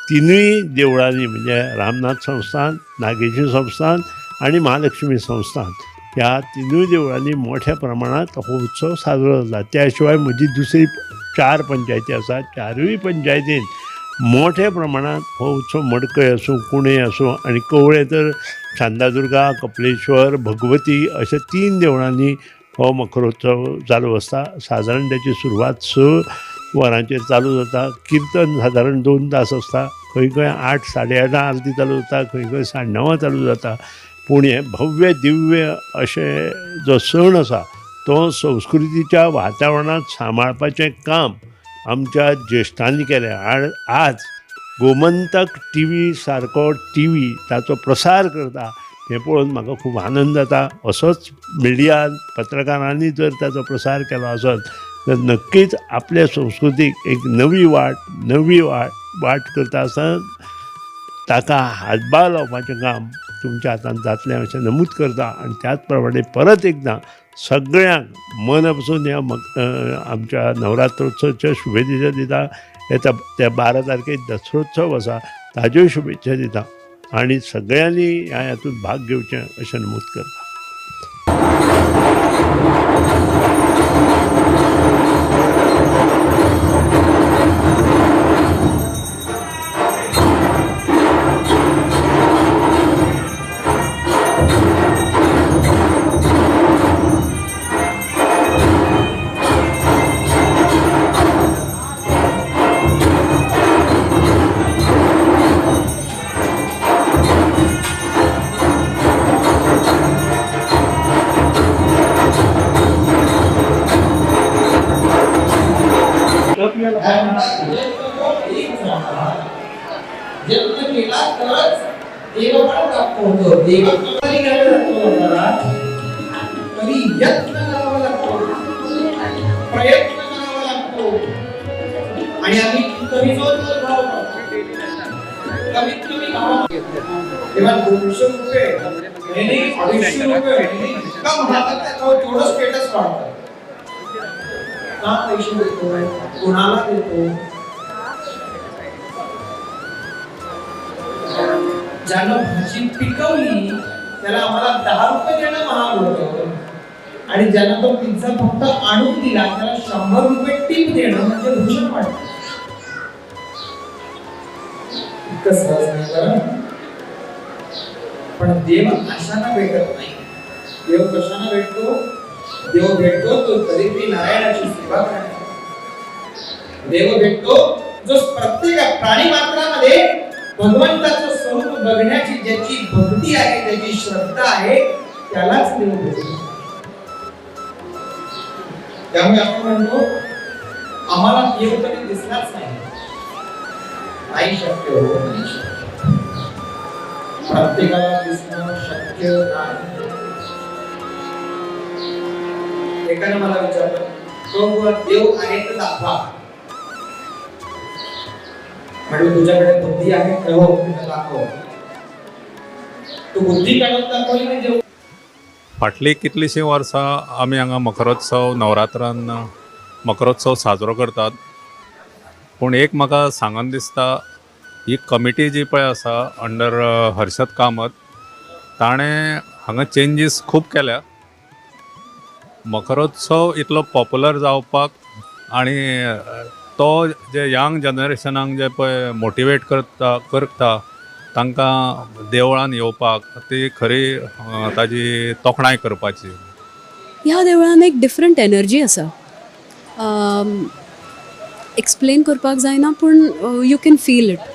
तिनूय देवळांनी म्हणजे रामनाथ संस्थान, नागेशी संस्थान आनी महालक्ष्मी संस्थान ह्या तिनूय देवळांनी मोठ्या प्रमाणांत हो उत्सव साजरो जाता. त्या शिवाय म्हजी दुसरी 4 पंचायती आसा, 4ूय पंचायतीन मोठ्या प्रमाणांत हो उत्सव मडकय आसूं, कुणे आसूं आनी कवळे तर शांतादुर्गा, कपलेश्वर, भगवती अशा 3 देवळांनी हो मखरोत्सव चालू आसता. सादारण त्याची सुरवात 6 वरांचेर चालू जाता. किर्तन सादारण 2 तास आसता. खंय खंय 8, 8:30 आरती चालू जाता, खंय खंय 9:30 चालू जाता. पूण हें भव्य दिव्य अशें जो सण आसा तो संस्कृतीच्या वातावरणांत सांबाळपाचें काम आमच्या ज्येश्ठांनी केलें आनी आज गोमंतक टी व्ही सारको टी व्ही ताचो प्रसार करता हें पळोवन म्हाका खूब आनंद जाता. असोच मिडियान पत्रकारांनी जर ताचो प्रसार केलो आसत तर नक्कीच आपल्या संस्कृतीक एक नवी वाट वाट करता आसतना ताका हातभार लावपाचें काम तुमच्या हातान जातलें अशें नमूद करता आनी त्याच प्रमाणे परत एकदां सगळ्यांक मना पसून ह्या आमच्या नवरात्रोत्सवाच्या शुभेच्छा दिता. येता त्या 12 तारखेक दसरोत्सव आसा ताज्योय शुभेच्छा दिता आनी सगळ्यांनी ह्या हातूंत भाग घेवचें अशें नमूद करता. यत्न केला तरच देवपण प्राप्त होतो. देव तरी तरी यत्न करावा लागतो, प्रयत्न करावा लागतो. आणि आम्ही कमी भाव कमीत कमी भाव तेव्हा 200 रुपये 250 रुपये कम हातात तेवढं स्टेटस वाढतं. का पैसे देतो, कोणाला देतो? ज्यानं भाजी पिकवली त्याला आम्हाला 10 रुपये देणं महाग होतं आणि ज्यानं तो पिझ्झा फक्त आणून दिला त्याला 100 रुपये टिप देणं म्हणजे भूषण वाटतं. इतकं सहज नाही बरं. पण देव आशाना भेटत नाही. देव कशाना भेटतो? देव भेटतो तो दरिद्री नारायणाची सेवा करण्याचा. देव भेटतो जो प्रत्येक प्राणी मात्रामध्ये भगवंताचं स्वरूप बघण्याची ज्याची भक्ती आहे, ज्याची श्रद्धा आहे, त्यालाच देव भेटतो. त्यामुळे आपण म्हणतो आम्हाला देव कधी दिसलाच नाही. नाही शक्य हो, नाही शक्य. प्रत्येकाला दिसणं शक्य नाही. एकाने मला विचारलं, तो देव आहे तर दाखवा. म्हटलं तुझ्याकडे बुद्धी आहे का? हो, दाखव. तू बुद्धी काढून दाखवली नाही देव. फाटलीं कितलींशीं वर्सां आमी हांगा मकरोत्सव, नवरात्रान मकरोत्सव साजरो करतात. पूण एक म्हाका सांगन दिसता, ही कमिटी जी पळय आसा अंडर हर्षद कामत, ताणें हांगा चेंजीस खूब केल्या. मकरोत्सव इतलो पॉप्युलर जावपाक आनी तो जे यंग जनरेशनाक जे पळय मोटिवेट करता तांकां देवळान येवपाक, ती खरी ताजी तोखणाय करपाची. ह्या देवळान एक डिफरंट एनर्जी आसा. एक्सप्लेन करपाक जायना पूण you can feel it.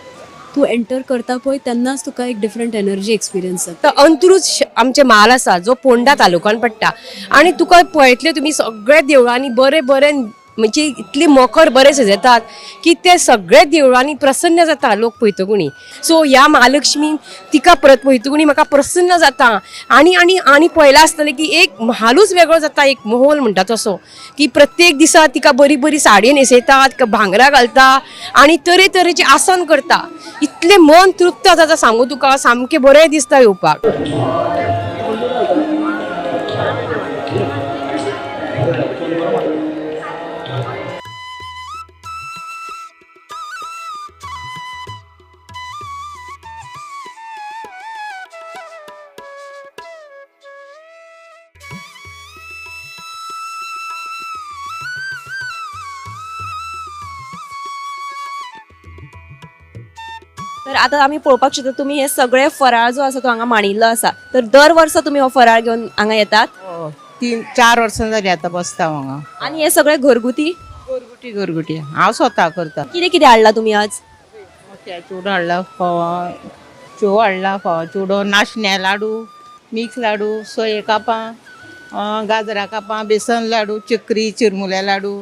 तूं एंटर करता पळय तेन्नाच तुका एक डिफरंट एनर्जी एक्सपिरियन्स जाता. अंत्रुज आमचे म्हाल आसा जो पोंडा तालुक्यान पडटा आनी तुका पळयतले तुमी सगळ्या देवळांनी बरे बरे म्हणजे इतले मकर बरे सजयतात की ते सगळे देवळांनी प्रसन्न जाता लोक पळयतकुणी. सो ह्या महालक्ष्मीन तिका परत पळयतकुणी म्हाका प्रसन्न जाता आनी आनी आनी पळयलां आसतलें की एक म्हालूच वेगळो जाता, एक माहोल म्हणटा तसो की प्रत्येक दिसा तिका बरी बरी साडी न्हेसयतात, तिका भांगरां घालता आनी तरेतरेचे आसन करता. इतलें मन तृप्त जाता सांगू तुका, सामकें बरें दिसता येवपाक. तर आता आमी पळोवपाक शकता तुमी हे सगळे फराळ जो आसा तो हांगा मांडिल्लो आसा. तर दर वर्सा तुमी हो फराळ घेवन हांगा येतात? 3-4 वर्सां जाली आतां बसता हांगा. आनी हे सगळे घरगुती? घरगुती घरगुती हांव स्वता करता. कितें कितें हाडला तुमी आज? मोत्या चुडो हाडला, फोवा शेव हाडला, फोवा चुडो, नाशण्या लाडू, मिक्स लाडू, सोये कापां, गाजरा कापां, बेसन लाडू, चक्री, चिरमुल्या लाडू.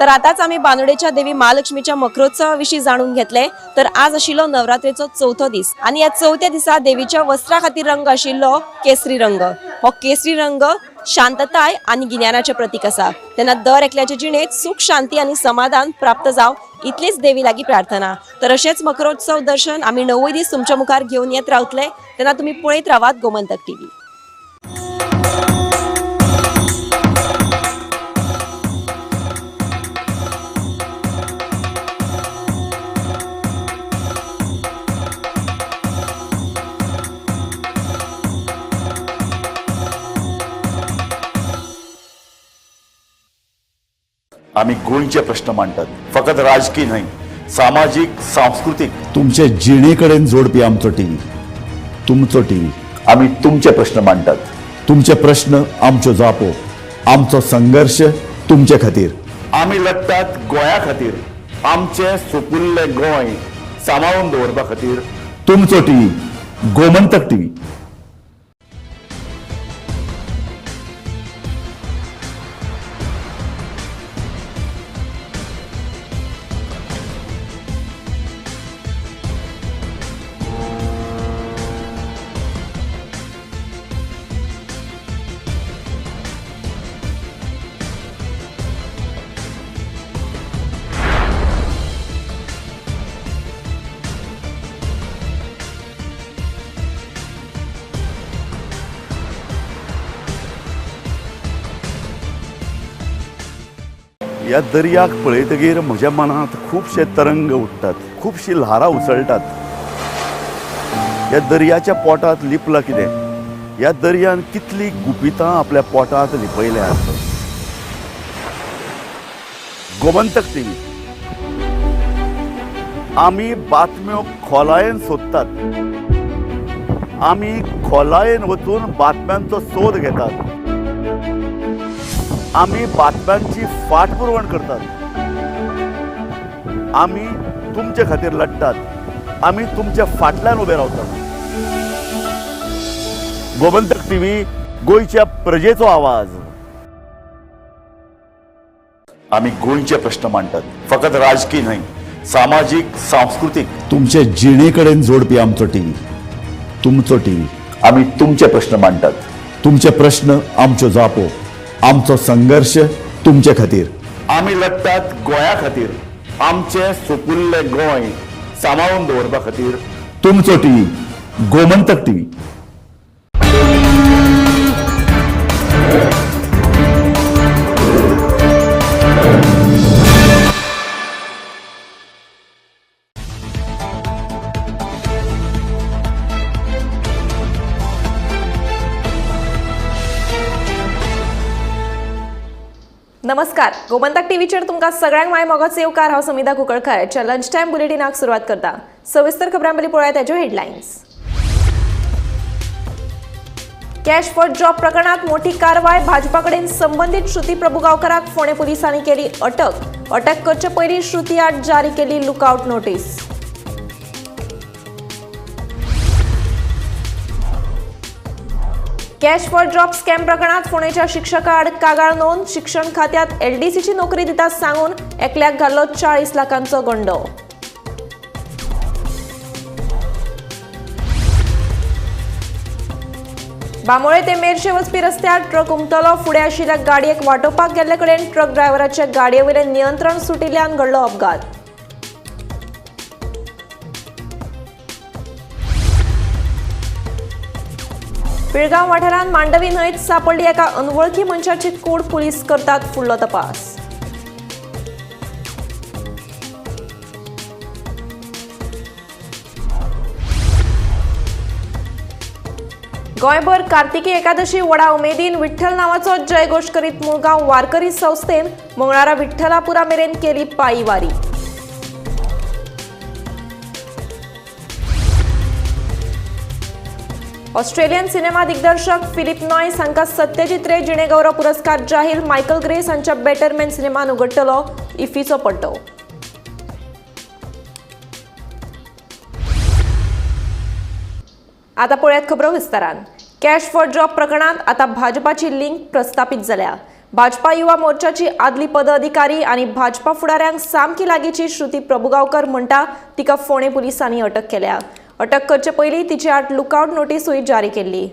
तर आतांच आमी बांदोडेच्या देवी महालक्ष्मीच्या मखरोत्सवा विशीं जाणून घेतले। तर आज आशिल्लो नवरात्रेचो चवथो दीस आनी ह्या चवथ्या दिसा देवीच्या वस्त्रा खातीर रंग आशिल्लो केसरी रंग। हो केसरी रंग शांतताय आनी गिन्यानाचें प्रतीक आसा। तेन्ना दर एकल्याचे जिणेंत सुख, शांती आनी समाधान प्राप्त जावं इतलीच देवी लागीं प्रार्थना। तर अशेंच मखरोत्सव दर्शन आमी 9 दीस तुमच्या मुखार घेवन येत रावतले। तेन्ना तुमी पळयत रावात गोमंतक टीव्ही। आमी गोंयचे प्रश्न मांडटात, फकत राजकीय न्हय, सामाजीक, सांस्कृतीक, तुमचे जिणे कडेन जोडपी आमचो टीव्ही, तुमचो टीव्ही। आमी तुमचे प्रश्न मांडटात, तुमचे प्रश्न आमच्यो जापो, आमचो संघर्श तुमचे खातीर। आमी लढटात गोंया खातीर, आमचें सुपुल्लें गोंय सांबाळून दवरपा खातीर। तुमचो टीव्ही, गोमंतक टीव्ही। ह्या दर्याक पळयतगीर म्हज्या मनांत खुबशे तरंग उठ्ठात, खुबशी ल्हारां उसळटात। ह्या दर्याच्या पोटांत लिपलां कितें, ह्या दर्यान कितली गुपितां आपल्या पोटांत लिपयल्यात। गोमंतक टीव्ही, आमी बातम्यो खोलायेन सोदतात, आमी खोलायेन वचून बातम्यांचो सोद घेतात, आमी बातम्यांची फाटपुरवण करतात, आमी तुमचे खातीर लढटात, आमी तुमच्या फाटल्यान उबे रावतात। गोमंतक टीव्ही, गोंयच्या प्रजेचो आवाज। आमी गोंयचे प्रश्न मांडटात, फकत राजकीय न्हय, सामाजीक, सांस्कृतीक, तुमचे जिणे कडेन जोडपी आमचो टीव्ही, तुमचो टीव्ही। आमी तुमचे प्रश्न मांडटात, तुमचे प्रश्न आमच्यो जापो, आमचो संघर्श तुमचे खातीर। आमी लढटात गोंया खातीर, आमचें सुपुल्लें गोंय सांबाळून दवरपा खातीर। तुमचो टीव्ही, गोमंतक टीव्ही। नमस्कार, गोमंतक टीव्हीचेर तुमकां सगळ्यांक माय मोगाचो येवकार। हांव समिधा कुंकळकर लंच टायम बुलेटिनाक सुरवात करता। सविस्तर खबरां पयलीं पळोवया ताच्यो हेडलायन्स। कॅश फॉर जॉब प्रकरणात मोठी कारवाय, भाजपा कडेन संबंदीत श्रुती प्रभुगांवकराक फोंडें पुलिसांनी केली अटक। अटक करचे पयलीं श्रुती आड जारी केली lookout notice. Cash for job scam प्रकरणात फोंडेच्या शिक्षका आड कागाळ नोंद। शिक्षण खात्यात एलडीसीची नोकरी दिता सांगून एकल्याक घाल्लो 40 लाखांचो गंडो। बांबोळे ते मेरशे वचपी रस्त्यार ट्रक उमटलो। फुडें आशिल्ल्या गाडयेक वाटोवपाक गेल्ले कडेन ट्रक ड्रायव्हराच्या गाडये वयलें नियंत्रण सुटिल्ल्यान घडलो अपघात। पिळगांव वाठारांत मांडवी न्हंयत सापडली एका अनवळखी मनशाची कूड, पुलीस करतात फुडलो तपास। गोंयभर कार्तिकी एकादशी व्हडा उमेदीन विठ्ठल नावाचो जयघोष करीत मुळगांव वारकरी संस्थेन मंगळारा विठ्ठलापुरा मेरेन केली पायी वारी। ऑस्ट्रेलियन सिनेमा दिग्दर्शक फिलिप नॉयस हांकां सत्यजित रे जिणेगौरव पुरस्कार जाहीर। मायकल ग्रेस हांच्या बेटरमॅन सिनेमान उगडटलो इफ्फीचो पड्डो। आता पळयात खबरो विस्तारान। कॅश फॉर जॉब प्रकरणात आता भाजपाची लिंक प्रस्थापित जाल्या। भाजपा युवा मोर्चाची आदली पदाधिकारी आनी भाजपा फुडाऱ्यांक सामकी लागींची श्रुती प्रभुगांवकर म्हणटा तिका फोंडें पुलिसांनी अटक केल्या. अटक करचे पयलीं तिचे आड लुकआउट नोटीसूय जारी केल्ली.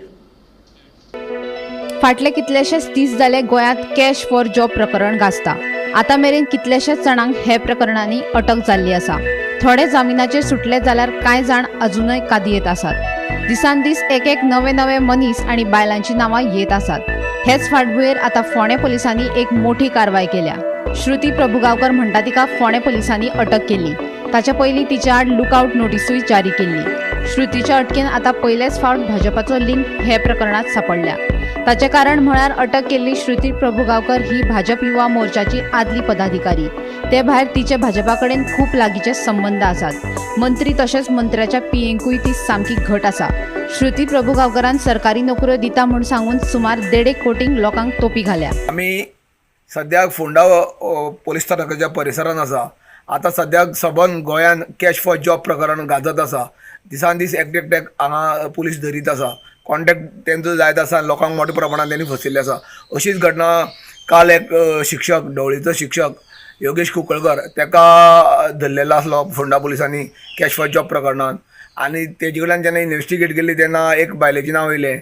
फाटले कितलेशेच दीस जाले गोंयांत कॅश फॉर जॉब प्रकरण गाजता. आतां मेरेन कितलेशेच जाणांक हे प्रकरणांनी अटक जाल्ली आसा. थोडे जामिनाचेर सुटले जाल्यार कांय जाण अजुनय कादयेंत आसात. दिसान दीस एक एक नवे नवे मनीस आनी बायलांची नांवां येत आसात. हेच फाटभुंयेर आतां फोंडें पुलिसांनी एक मोठी कारवाय केल्या. श्रुती प्रभुगांवकर म्हणटा तिका फोंडें पुलिसांनी अटक केली. ताच्या पयलीं तिच्या आड लुकआउट नोटिसूय जारी केल्ली. श्रुतीच्या अटकेन आतां पयलेच फावट भाजपाचो लिंक हे प्रकरणांत सांपडल्या. ताचें कारण म्हळ्यार अटक केल्ली श्रुती प्रभुगांवकर ही भाजप युवा मोर्चाची आदली पदाधिकारी. ते भायर तिचे भाजपा कडेन खूब लागींचे संबंद आसात. मंत्री तशेंच मंत्र्याच्या पियेंकूय ती सामकी घट आसा. श्रुती प्रभुगांवकरान सरकारी नोकऱ्यो दिता म्हूण सांगून सुमार 1.5 कोटींक लोकांक तोपी घाल्या. आमी सद्याक फोंडा पोलीस स्थानकाच्या परिसरांत आसा. आतां सद्याक सबंद गोंयांत कॅश फॉर जॉब प्रकरण गाजत आसा. दिसान दीस एकटेक हांगा पुलीस धरीत आसा. कॉन्टॅक्ट तेंचो जायत आसा. लोकांक मोठ्या प्रमाणान तेणी फसयल्ले आसा. अशीच घटना काल एक शिक्षक, ढवळीचो शिक्षक योगेश कुंकळकर तेका धरलेलो आसलो फोंडा पुलिसांनी कॅश फॉर जॉब प्रकरणान. आनी तेजे कडल्यान जेन्ना इन्वेस्टिगेट केली तेन्ना एक बायलेचें नांव येयलें.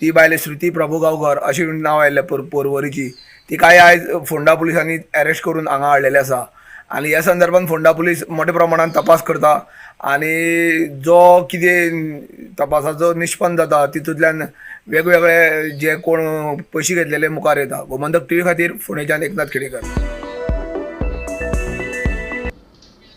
ती बायल श्रुती प्रभुगांवकर अशें नांव आयलें पोरवरीची. तिकाय आयज फोंडा पुलिसांनी अरेस्ट करून हांगा हाडलेलें आसा. आनी ह्या संदर्भात फोंडा पुलीस मोठ्या प्रमाणान तपास करता आनी जो कितें तपासाचो निष्पन्न जाता तितूंतल्यान वेगवेगळे जे कोण पयशे घेतलेले मुखार येता. गोमंतक टीव्ही खातीर फोंडेच्यान एकनाथ खेडेकर.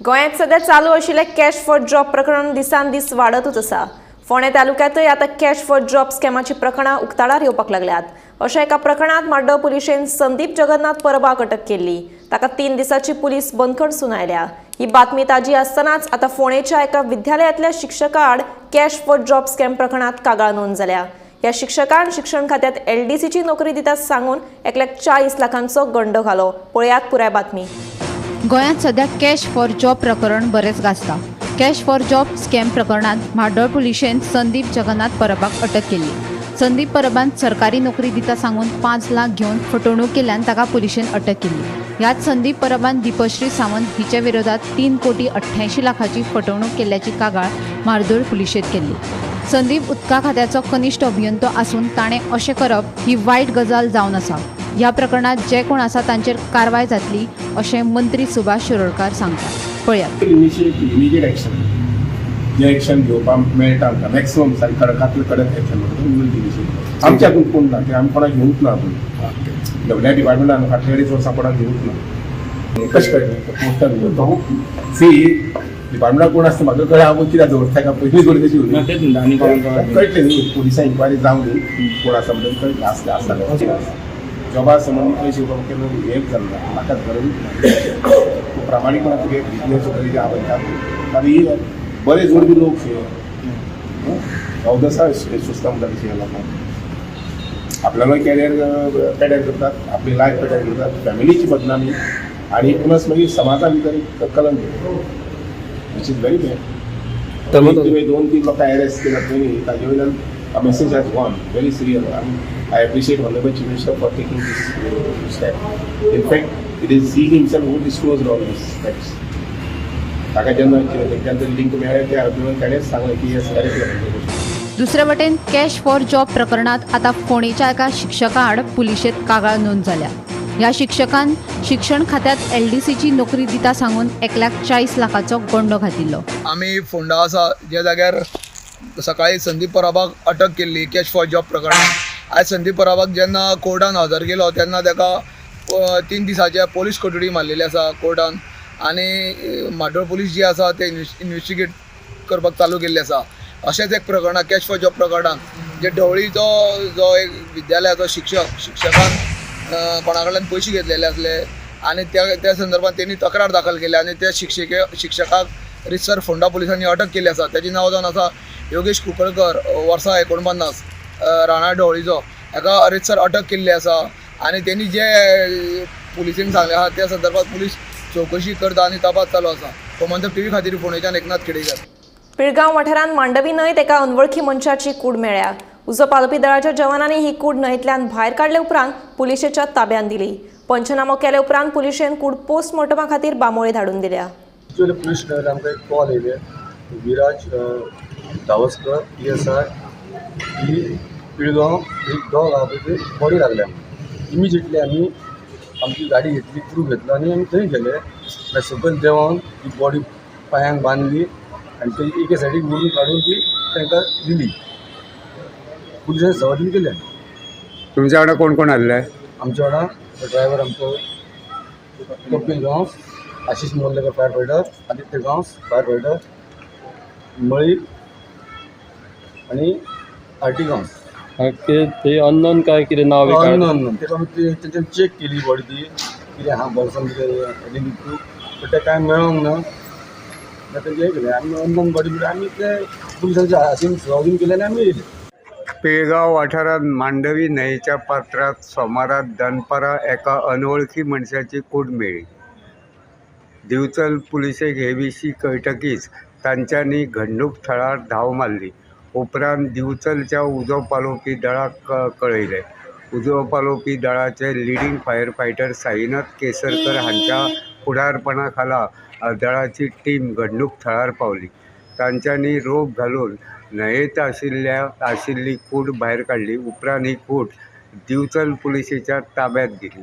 गोंयांत सध्या चालू आशिल्लें कॅश फॉर जॉब प्रकरण दिसान दीस वाडतूच आसा. फोंडें तालुक्यांतय आतां कॅश फॉर जॉब स्कॅमाची प्रकरणां उक्ताडार येवपाक लागल्यात. अशा एका प्रकरणांत माड्डो पुलिशेन संदीप जगन्नाथ परबाक अटक केल्ली. ताका 3 दिसांची पुलीस बंदखण सुनायल्या. ही बातमी ताजी आसतनाच आतां फोंडेच्या एका विद्यालयांतल्या शिक्षका आड कॅश फॉर जॉब स्कॅम प्रकरणांत कागाळ नोंद जाल्या. ह्या शिक्षकान शिक्षण खात्यात एलडीसीची नोकरी दितात सांगून 1,40 लाखांचो गंडो घालो. पळयात पुराय बातमी. गोंयांत सध्या कॅश फॉर जॉब प्रकरण बरेंच गाजता. कॅश फॉर जॉब स्कॅम प्रकरणांत म्हाड्डोळ पुलिशेन संदीप जगन्नाथ परबाक अटक केल्ली. संदीप परबान सरकारी नोकरी दिता सांगून 5 लाख घेवन फटवणूक केल्ल्यान ताका पुलिशेन अटक केल्ली. ह्याच संदीप परबान दीपश्री सावंत हिच्या विरोधात 3,88 कोटी फटवणूक केल्ल्याची कागाळ म्हार्दोळ पुलिशेंत केल्ली. संदीप उदका खात्याचो कनिश्ठ अभियंतो आसून ताणें अशें करप ही वायट गजाल जावन आसा. ह्या प्रकरणांत जे कोण आसा तांचेर कारवाय जातली अशें मंत्री सुभाष शिरोडकार सांगतात. पळयात. इमिजिएट एक्शन, जे एक्शन घेवपाक मेळटा आमकां मॅक्सिमम सारकें कडकांतलें कडक एक्शन म्हणटा. आमच्या हातून कोण ना, ते आमी कोणाक घेवंक ना. अजून सगळ्या डिपार्टमेंटान फाटल्या अडीच वर्सां कोणाक घेवंक ना. कशें कळटलें पोस्टार सी डिपार्टमेंटाक कोण आसता म्हाका कळ्ळें. हांव कित्याक दवरता काय पयलीं थोडी तशी कळटलें न्ही. पुलिसां इन्क्वायरी जावं दी कोण आसा म्हणून कळटलें. आसलें आसता जॉबा संबंदी पयशे घेवपाक केन्ना हेंच जालें ना. म्हाका गरजूच ना. प्रामाणीकपणान तुगे बिजनेस सुद्दां हांव आनी बरे जोडपी लोक शे अवदसा सुस्ता म्हणटा तशें लोकांक आपल्यालो कॅरियर पेड्यार करतात, आपली लायफ पेड्यार करतात, फॅमिलीची बदनामी आनी प्लस मागीर समाजा भितर एक कलंक, which is very bad. तुवें 2-3 लोकांक अरेस्ट केला पयलीं ताजे वयल्यान message has gone very serious. I appreciate honourable chief minister for taking this step. In fact it is he himself who disclose all this facts. ताका जेन्ना तेंच्यान लिंक मेळ्ळें त्या अभिमान ताणेंच सांगलें की हे सगळें. दुसरे वटेन कॅश फॉर जॉब प्रकरणांत आतां फोंडेच्या एका शिक्षका आड पुलिशेंत कागाळ नोंद जाल्या. ह्या शिक्षकान शिक्षण खात्यात एलडीसीची नोकरी दिता सांगून 1,40 लाखाचो गंडो घातिल्लो. आमी फोंडा आसा ज्या जाग्यार सकाळी संदीप परबाक अटक केल्ली कॅश फॉर जॉब प्रकरणांत. आयज संदीप परबाक जेन्ना कोर्टान हजर केलो तेन्ना ताका 3 दिसांचे पोलीस कोठडी मारलेली आसा कोर्टान. आनी म्हाड्डोळ पुलीस जी आसा ते इन्वेस्टिगेट करपाक चालू केल्ली आसा. अशेंच एक प्रकरणां कॅश फॉर जॉब प्रकरणान जे ढवळीचो जो एक विद्यालयाचो शिक्षकान कोणा कडल्यान पयशे घेतलेले आसले आनी त्या संदर्भात तेणी तक्रार दाखल केली आनी त्या शिक्षकाक रितसर फोंडा पुलिसांनी अटक केल्ली आसा. ताचें नांव जावन आसा योगेश कुंकळकर, वर्सां 49, राणा ढवळीचो. हाका रितसर अटक केल्ली आसा आनी तेणी जे पुलिसेन सांगलें आसा त्या संदर्भात पुलीस चवकशी करता आनी तपास चालू आसा. गोमंतक टीव्ही खातीर फोंडेच्यान एकनाथ खेडेकर. पिळगांव वाठारांत मांडवी न्हंयत एका अनवळखी मनशाची कूड मेळ्ळ्या. उजो पालोवपी दळाच्या जवानांनी ही कूड न्हंयेंतल्यान भायर काडले उपरांत पुलिशेच्या ताब्यांत दिली. पंचनामो केले उपरांत पुलिशेन कूड पोस्टमॉर्टमा खातीर बांबोळे धाडून दिल्या. एक्चुअली पुलीस स्टेशनार आमकां एक कॉल येयले, विराज धावस्कर PSI ही पिळगांव एक डॉग आहा पळय थंय बॉडी लागल्या. इमिजिएटली आमी आमची गाडी घेतली, क्रू घेतलो आनी आमी थंय गेले. मागीर सकयल देंवोन ती बॉडी पांयांक बांदली आनी ती एके सायडीक व्हरून काडून ती तांकां दिली. पुलिसांनी सवादीन केले. तुमच्या वांगडा कोण कोण आसले? आमच्या वांगडा ड्रायव्हर आमचो Kapil Gawas, Ashish Mollekar fire fighter, Aditya Gawas fire fighter, Malik आनी आर टी गांवस. ते अननोन काय कितें नाव बी काय? अननोन. तेका आमी तेंच्यान चॅक केली बॉडी ती कितें आहा बोल्सान कितें प्रूफ, बट तें कांय मेळोंक ना. तेंचें हें केलें आमी अननोन बॉडी म्हणल्यार आमी ते पुलिसांच्या हातीन सुवादीन केलें आनी आमी येयले. पिळगांव वाठारांत मांडवी न्हंयेच्या पात्रांत सोमारा दनपारां एका अनवळखी मनशाची कूड मेळ्ळी. दिवचल पुलिशेक हे विशीं कळटकीच तांच्यांनी घडणूक थळार धांव मारली. उपरांत दिवचलच्या उजो पालोवपी दळाक कळयलें. उजो पालोवपी दळाचे leading fire fighter Sainath Kesarkar हांच्या फुडारपणा खाला दळाची टीम घडणूक थळार पावली. तांच्यांनी रोप घालून न्हंयेंत आशिल्ली कूड भायर काडली. उपरांत ही कूड दिवचल पुलिशेच्या ताब्यांत दिली.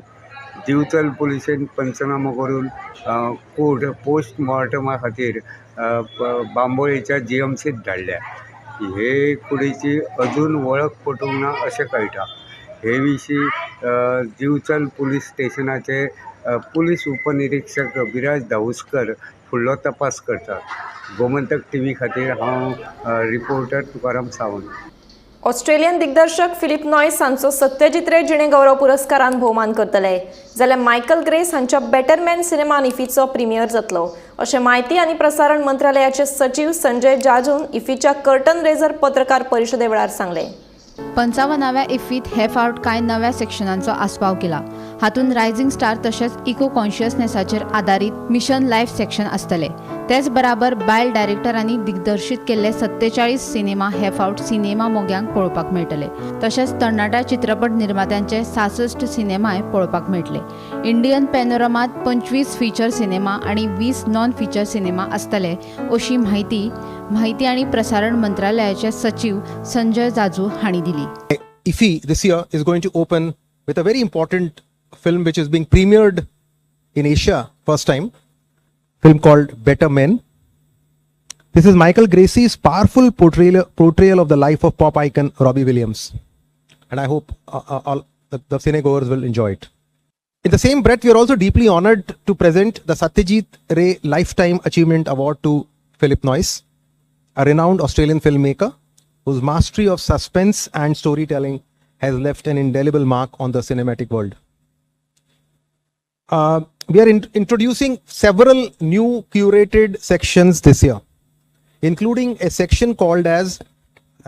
दिवचल पुलिशेन पंचनामो करून कूड पोस्टमॉर्टमा खातीर बांबोळेच्या जीएमसीत धाडल्या. हे कुडीची अजून वळख पटूंक ना अशें कळटा. हे विशीं दिवचल पुलीस स्टेशनाचे पुलीस उपनिरीक्षक विराज धाऊस्कर फुडलो तपास करतात. गोमंतक टीव्ही खातीर हांव रिपोर्टर तुकाराम सावंत. ऑस्ट्रेलियन दिग्दर्शक फिलिप नॉयस हांचो सत्यजित रे जिणे गौरव पुरस्कारान भोवमान करतले, जाल्यार मायकल ग्रेस हांच्या बेटर मॅन सिनेमान इफीचो प्रिमियर जातलो अशें म्हायती आनी प्रसारण मंत्रालयाचे सचीव संजय जाजून इफीच्या कर्टन रेझर पत्रकार परिशदे वेळार सांगलें. 55व्या इफ्फीत हे फावट कांय नव्या सेक्शनांचो आस्पाव केला. हातूंत रायझिंग स्टार तशेंच इको कॉन्शियसनेसाचेर आदारीत मिशन लायफ सेक्शन आसतले. तेच बराबर बायल डायरेक्टरांनी दिग्दर्शीत केल्ले 47 सिनेमा हे फावट सिनेमा मोग्यांक पळोवपाक मेळटले. तशेंच तरणाट्या चित्रपट निर्मात्यांचे 66 सिनेमाय पळोवपाक मेळटले. इंडियन पॅनोरमात 25 फीचर सिनेमा आनी 20 नॉन फीचर सिनेमा आसतले अशी म्हायती म्हायती आनी प्रसारण मंत्रालयाचे सचीव संजय जाजू हांणी दिली. IFFI this year is going to open with a very important film which is being premiered in Asia first time, film called Better Men. This is Michael Gracey's powerful portrayal of the life of pop icon Robbie Williams. And I hope all the cinegoers will enjoy it. In the same breath, we are also deeply honored to present the Satyajit Ray Lifetime Achievement Award to Philip Noyce, a renowned Australian filmmaker whose mastery of suspense and storytelling has left an indelible mark on the cinematic world. We are introducing several new curated sections this year, including a section called as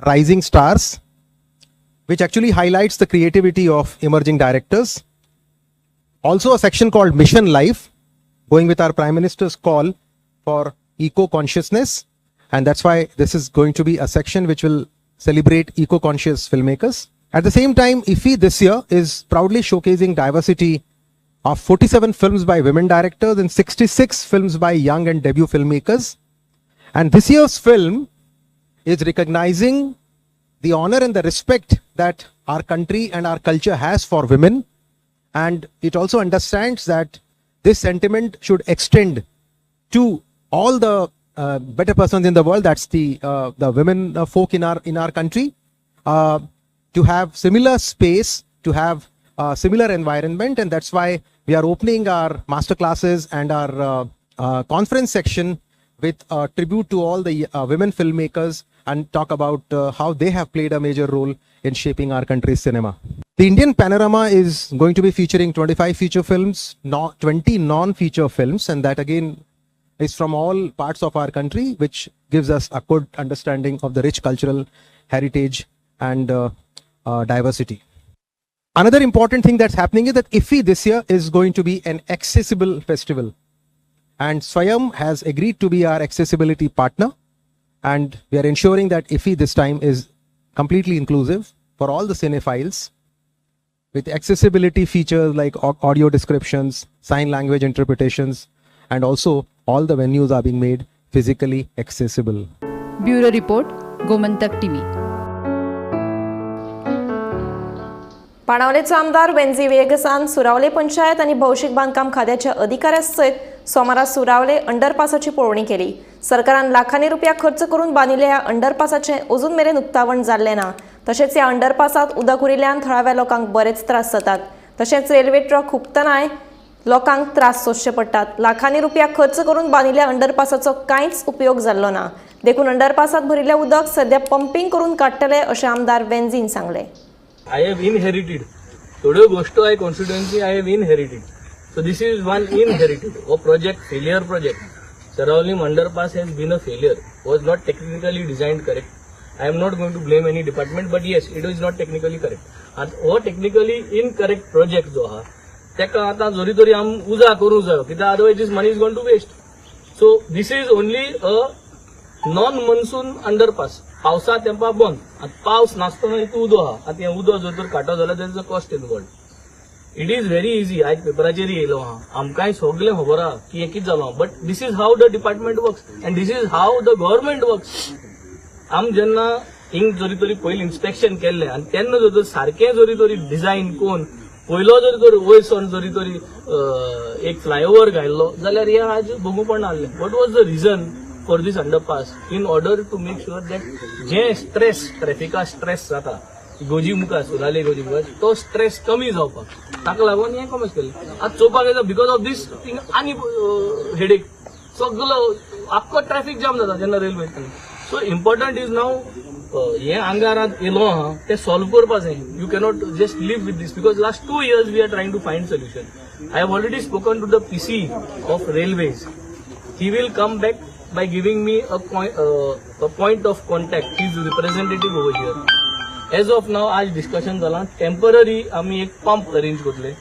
Rising Stars, which actually highlights the creativity of emerging directors. Also a section called Mission Life, going with our Prime Minister's call for eco-consciousness. And that's why this is going to be a section which will celebrate eco-conscious filmmakers. At the same time, IFFI this year is proudly showcasing diversity of 47 films by women directors and 66 films by young and debut filmmakers. And this year's film is recognizing the honor and the respect that our country and our culture has for women. And it also understands that this sentiment should extend to all the better persons in the world, that's the women folk in our country, to have similar space, to have similar environment. And that's why we are opening our master classes and our conference section with a tribute to all the women filmmakers and talk about how they have played a major role in shaping our country's cinema. The Indian Panorama is going to be featuring 25 feature films, 20 non-feature films, and that again is from all parts of our country, which gives us a good understanding of the rich cultural heritage and diversity. Another important thing that's happening is that IFFI this year is going to be an accessible festival. And Swayam has agreed to be our accessibility partner. And we are ensuring that IFFI this time is Completely inclusive for all the cinephiles, with accessibility features like audio descriptions, sign language interpretations, and also all the venues are being made physically accessible. Bureau report, Gomantak TV. बाणावलेचो आमदार वेन्झी व्हिएगसान सुरावले पंचायत आनी भौशीक बांदकाम खात्याच्या अधिकाऱ्या सयत सोमारा सुरावले अंडरपासाची पळोवणी केली. सरकारान लाखांनी रुपया खर्च करून बांदिल्ल्या ह्या अंडरपासाचें अजून मेरेन उक्तावण जाल्लें ना. तशेंच ह्या अंडरपासांत उदक उरिल्ल्यान थळाव्या लोकांक बरेच त्रास जातात. तशेंच रेल्वे ट्रक हुपतनाय लोकांक त्रास सोंसचे पडटात. लाखांनी रुपया खर्च करून बांदिल्ल्या अंडरपासाचो कांयच उपयोग जाल्लो ना. देखून अंडरपासांत भरिल्लें उदक सध्या पंपिंग करून काडटले अशें आमदार वेन्झीन सांगलें. I have inherited थोड्यो गोश्टो I constituency I have inherited. So this is one inherited हो project, failure project. Seraulim underpass has been a failure, was not technically designed correct. I am not going to blame any department, but yes, it is not technically correct. आतां हो technically incorrect project जो आहा तेका आतां जरी तरी आम उजा करूंक जायो, कित्याक otherwise this money is gone to waste. So this is only a non monsoon underpass. पावसा तेंपा बंद, आतां पावस नासतना हितून उदो आहा. आतां हें उदक जर तर काडटो जाल्यार there is a cost involved. It is very easy. आयज पेपराचेर येयलो आहा, आमकांय सगळें खबर आहा की हें कितें जालां, but this is how the department works and this is how the government works. आम जेन्ना हिंग जरी तरी पयलीं इन्स्पेक्शन केल्लें आनी तेन्ना जर तर सारकें जरी तरी डिजायन करून पयलो जरी तर वयर सरून जरी तरी एक फ्लायओवर घायल्लो जाल्यार हें आज भोगूंक पडनासलें. What was the reason for this underpass? In order to make sure that जे स्ट्रेस ट्रॅफिका स्ट्रेस जाता गोजी मुखार सुराले गोजी मुखार तो स्ट्रेस कमी जावपाक ताका लागून हें कॉमर्स केलें. आतां चोवपाक गेल्यार because of these thing आनी हेडेक सगलो आख्खो ट्रॅफिक जाम जाता जेन्ना रेल्वे. सो इम्पॉर्टंट is नाव हें आंगार आतां येयलो आहा तें सॉल्व करपा जाय. You cannot just live with this because last 2 years we are trying to find solution. I have already spoken to the PC of railways. He will come back by giving me a point of contact, his representative over here. As of now, आज discussion जाला, temporary आमी एक pump arrange करतले.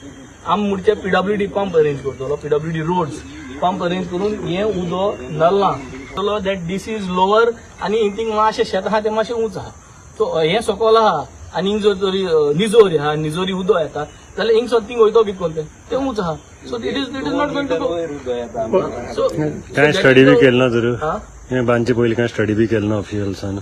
आम मुडचे PWD pump arrange करतलो, PWD roads pump arrange करून हें उदक नल्ला that this is lower आनी हिंग मातशें शेत आहा तें मातशें उंच आहा. सो हें सकयल आहा आनी हिंग जर तरी निजोरी आहा, निजोरी उदक येता जाल्यार हिंग सो थिंग वयतो कितें करून तें उंच आहा. So it is not going to go. So कांय स्टडी बी केली ना जर हें बांदचे पयलीं कांय स्टडी बी केली ना ऑफिशियल्सान?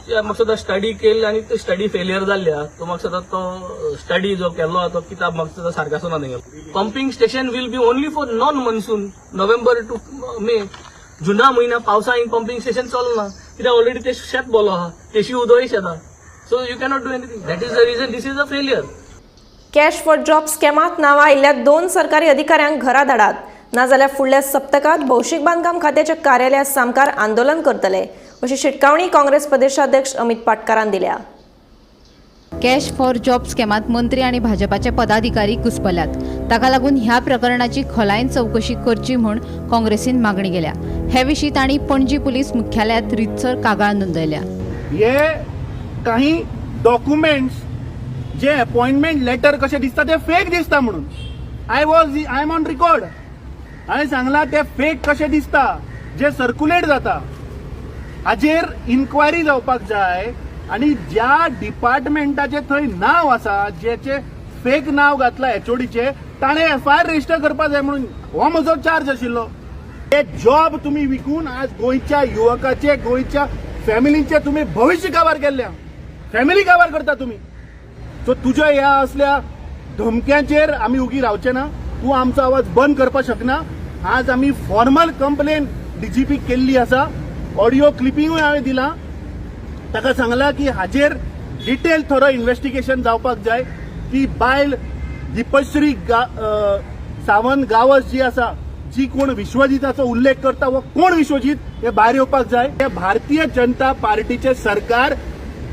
म्हाका सुद्दां स्टडी केली आनी ते स्टडी फेलियर जाल्ली आहा. तो म्हाका सुद्दां तो स्टडी जो केल्लो आहा तो किताब म्हाका सुद्दां सारको आसना तेंगेलो. Pumping station will be only for non monsoon, November to May. जुना म्हयन्या पावसा हिंग पंपिंग स्टेशन चलना कित्याक ऑलरेडी ते शेत बोलो आहा, तेशी उदकय शेत आहा. So you cannot do anything. That is the reason this is a failure. Cash for job स्कॅमात नांवां आयिल्ल्या 2 सरकारी अधिकाऱ्यांक घरा धाडात, नाजाल्यार फुडल्या सप्तकांत भौशीक बांदकाम खात्याच्या कार्यालया सामकार आंदोलन करतले अशी शिटकावणी काँग्रेस प्रदेशाध्यक्ष अमित पाटकारान दिल्या. कॅश फॉर जॉब स्कॅमात मंत्री आनी भाजपाचे पदाधिकारी घुस्पल्यात. ताका लागून ह्या प्रकरणाची खोलायेन चवकशी करची म्हूण काँग्रेसीन मागणी केल्या. हे विशीं तांणी पणजी पुलीस मुख्यालयांत रितसर कागाळ नोंदयल्या. हे काही डॉक्युमेंट्स जे अपॉइंटमेंट लेटर कशें दिसता ते फेक दिसता म्हणून I am on record. हांवें सांगलां ते फेक कशें दिसता जे सर्क्युलेट जाता हाजेर इन्क्वायरी जावपाक जाय आनी ज्या डिपार्टमेंटाचें थंय नांव आसा जेचे फेक नांव घातलां एचओडीचें ताणें एफआयआर रजिस्टर करपाक जाय म्हणून हो म्हजो चार्ज आशिल्लो. हे जॉब तुमी विकून आज गोंयच्या युवकाचे गोंयच्या फॅमिलींचे तुमी भविश्य काबार केल्ल्या, फॅमिली काबार करता तुमी. सो तुज्या ह्या असल्या धमक्यांचेर आमी उगी रावचे ना. तूं आमचो आवाज बंद करपाक शकना. आज आमी फॉर्मल कंप्लेन डीजीपी केल्ली आसा, ऑडियो क्लिपिंगूय हांवें दिलां. ताका सांगलां की हाजेर डिटेल थरो इन्वेस्टिगेशन जावपाक जाय. ती बायल दीपश्री सावंत गावस जी आसा, जी कोण विश्वजीताचो उल्लेख करता वो कोण विश्वजीत हे भायर येवपाक जाय. हे भारतीय जनता पार्टीचे सरकार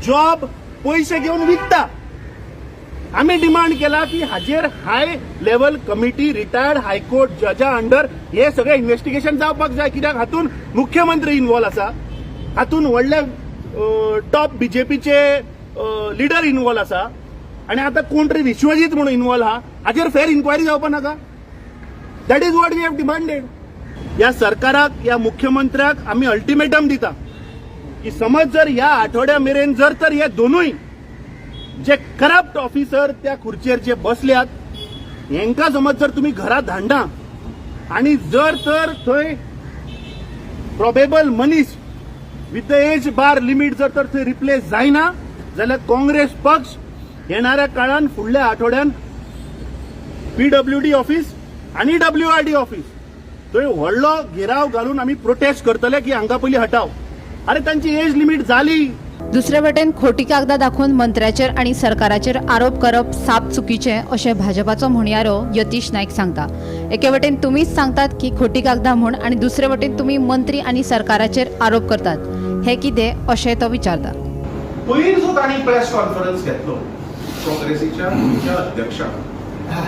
जॉब पयशे घेवन विकता. आमी डिमांड केला की हाजेर high level committee retired high court जजा अंडर हे सगळे इन्वेस्टिगेशन जावपाक जाय. कित्याक हातून मुख्यमंत्री इन्वॉल्व आसा, हातून व्हडले टॉप बीजेपीचे लिडर इन्वॉल्व आसा आनी आतां कोण तरी विश्वजीत म्हणून इन्वॉल्व आहा. हाजेर फेर इन्क्वायरी जावपाक नाका? That is what we have demanded. ह्या सरकाराक ह्या मुख्यमंत्र्याक आमी अल्टिमेटम दिता. की समज जर ह्या आठवड्या मेरेन जर तर हे दोनूय जे करप्ट ऑफिसर त्या खुर्चेर जे बसल्यात हेंकां समज जर तुमी घरा धाडना आनी जर तर थंय प्रोबेबल मनीस with the age bar limit जर तर थंय रिप्लेस जायना जाल्यार काँग्रेस पक्ष येणाऱ्या काळान फुडल्या आठवड्यान पीडब्ल्यूडी ऑफिस आनी डब्ल्यूआरडी ऑफिस थंय व्हडलो घेराव घालून आमी प्रोटेस्ट करतले की हांकां पयलीं हटाव. अरे तांची एज लिमीट जाली. दुसरे वटेन खोटी कागदां दाखोवन मंत्र्याचेर आनी सरकाराचेर आरोप करप साप चुकीचें अशें भाजपाचो म्हणयारो यतीश नायक सांगता. एके वटेन तुमीच सांगतात की खोटी कागदां म्हूण आनी दुसरे वटेन तुमी मंत्री आनी सरकाराचेर आरोप करतात, हें कितें अशें तो विचारता. पयर जो तांणी प्रेस कॉन्फरन्स घेतलो काँग्रेसीच्या गोंयच्या अध्यक्षान,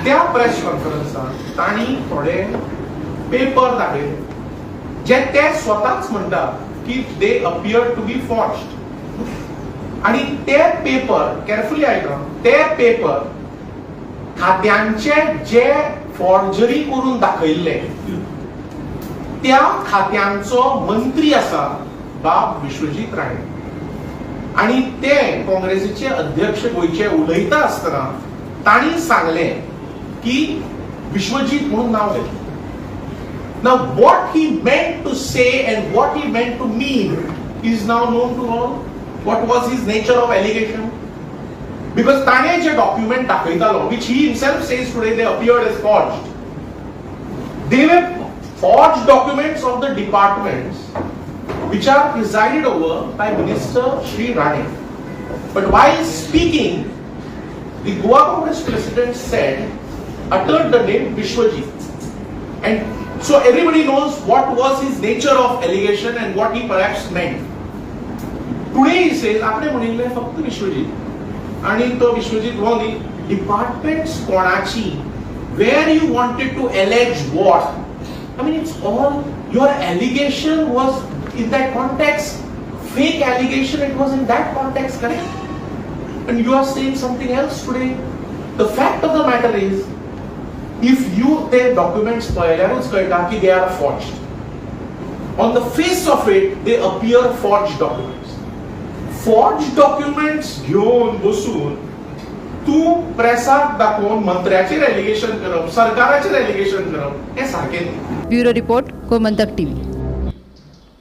त्या प्रेस कॉन्फरन्सान तांणी थोडे पेपर दाखयले जे ते स्वताच म्हणटा की they appear to be forged. आणि ते पेपर केअरफुली आयका, ते पेपर खात्यांचे जे फॉर्जरी करून दाखयल्ले त्या खात्यांचो मंत्री आसा बाब विश्वजीत राणे आणि ते काँग्रेसीचे अध्यक्ष गोंयचे उलयता आसतना तांणी सांगले की विश्वजीत म्हणून नांव घेतलें. Now what he meant to say and what he meant to mean is now known to all. What was his nature of allegation? Because ताणे जे document दाखयतालो, which he himself says today they appeared as forged, they were forged documents of the departments which are presided over by Minister Shri Rane. But while speaking, the Goa Congress president said, uttered the name Vishwajit. And so everybody knows what was his nature of allegation and what he perhaps meant. Today he says, आपणे म्हणिल्लें फक्त विश्वजीत आणि तो विश्वजीत हो न्ही, departments कोणाची, where you wanted to allege what, I mean it's all your allegation was in that context, fake allegation, it was in that context, correct? And you are saying something else today. The fact of the matter is, if you ते documents पळयल्यारूच कळटा की they are forged. On the face of it they appear forged documents. Forged documents घेवन बसून तूं प्रेसाक दाखोवन मंत्र्याचेर allegation करप, सरकाराचेर allegation करप हें सारकें न्ही. Bureau report, Gomantak TV.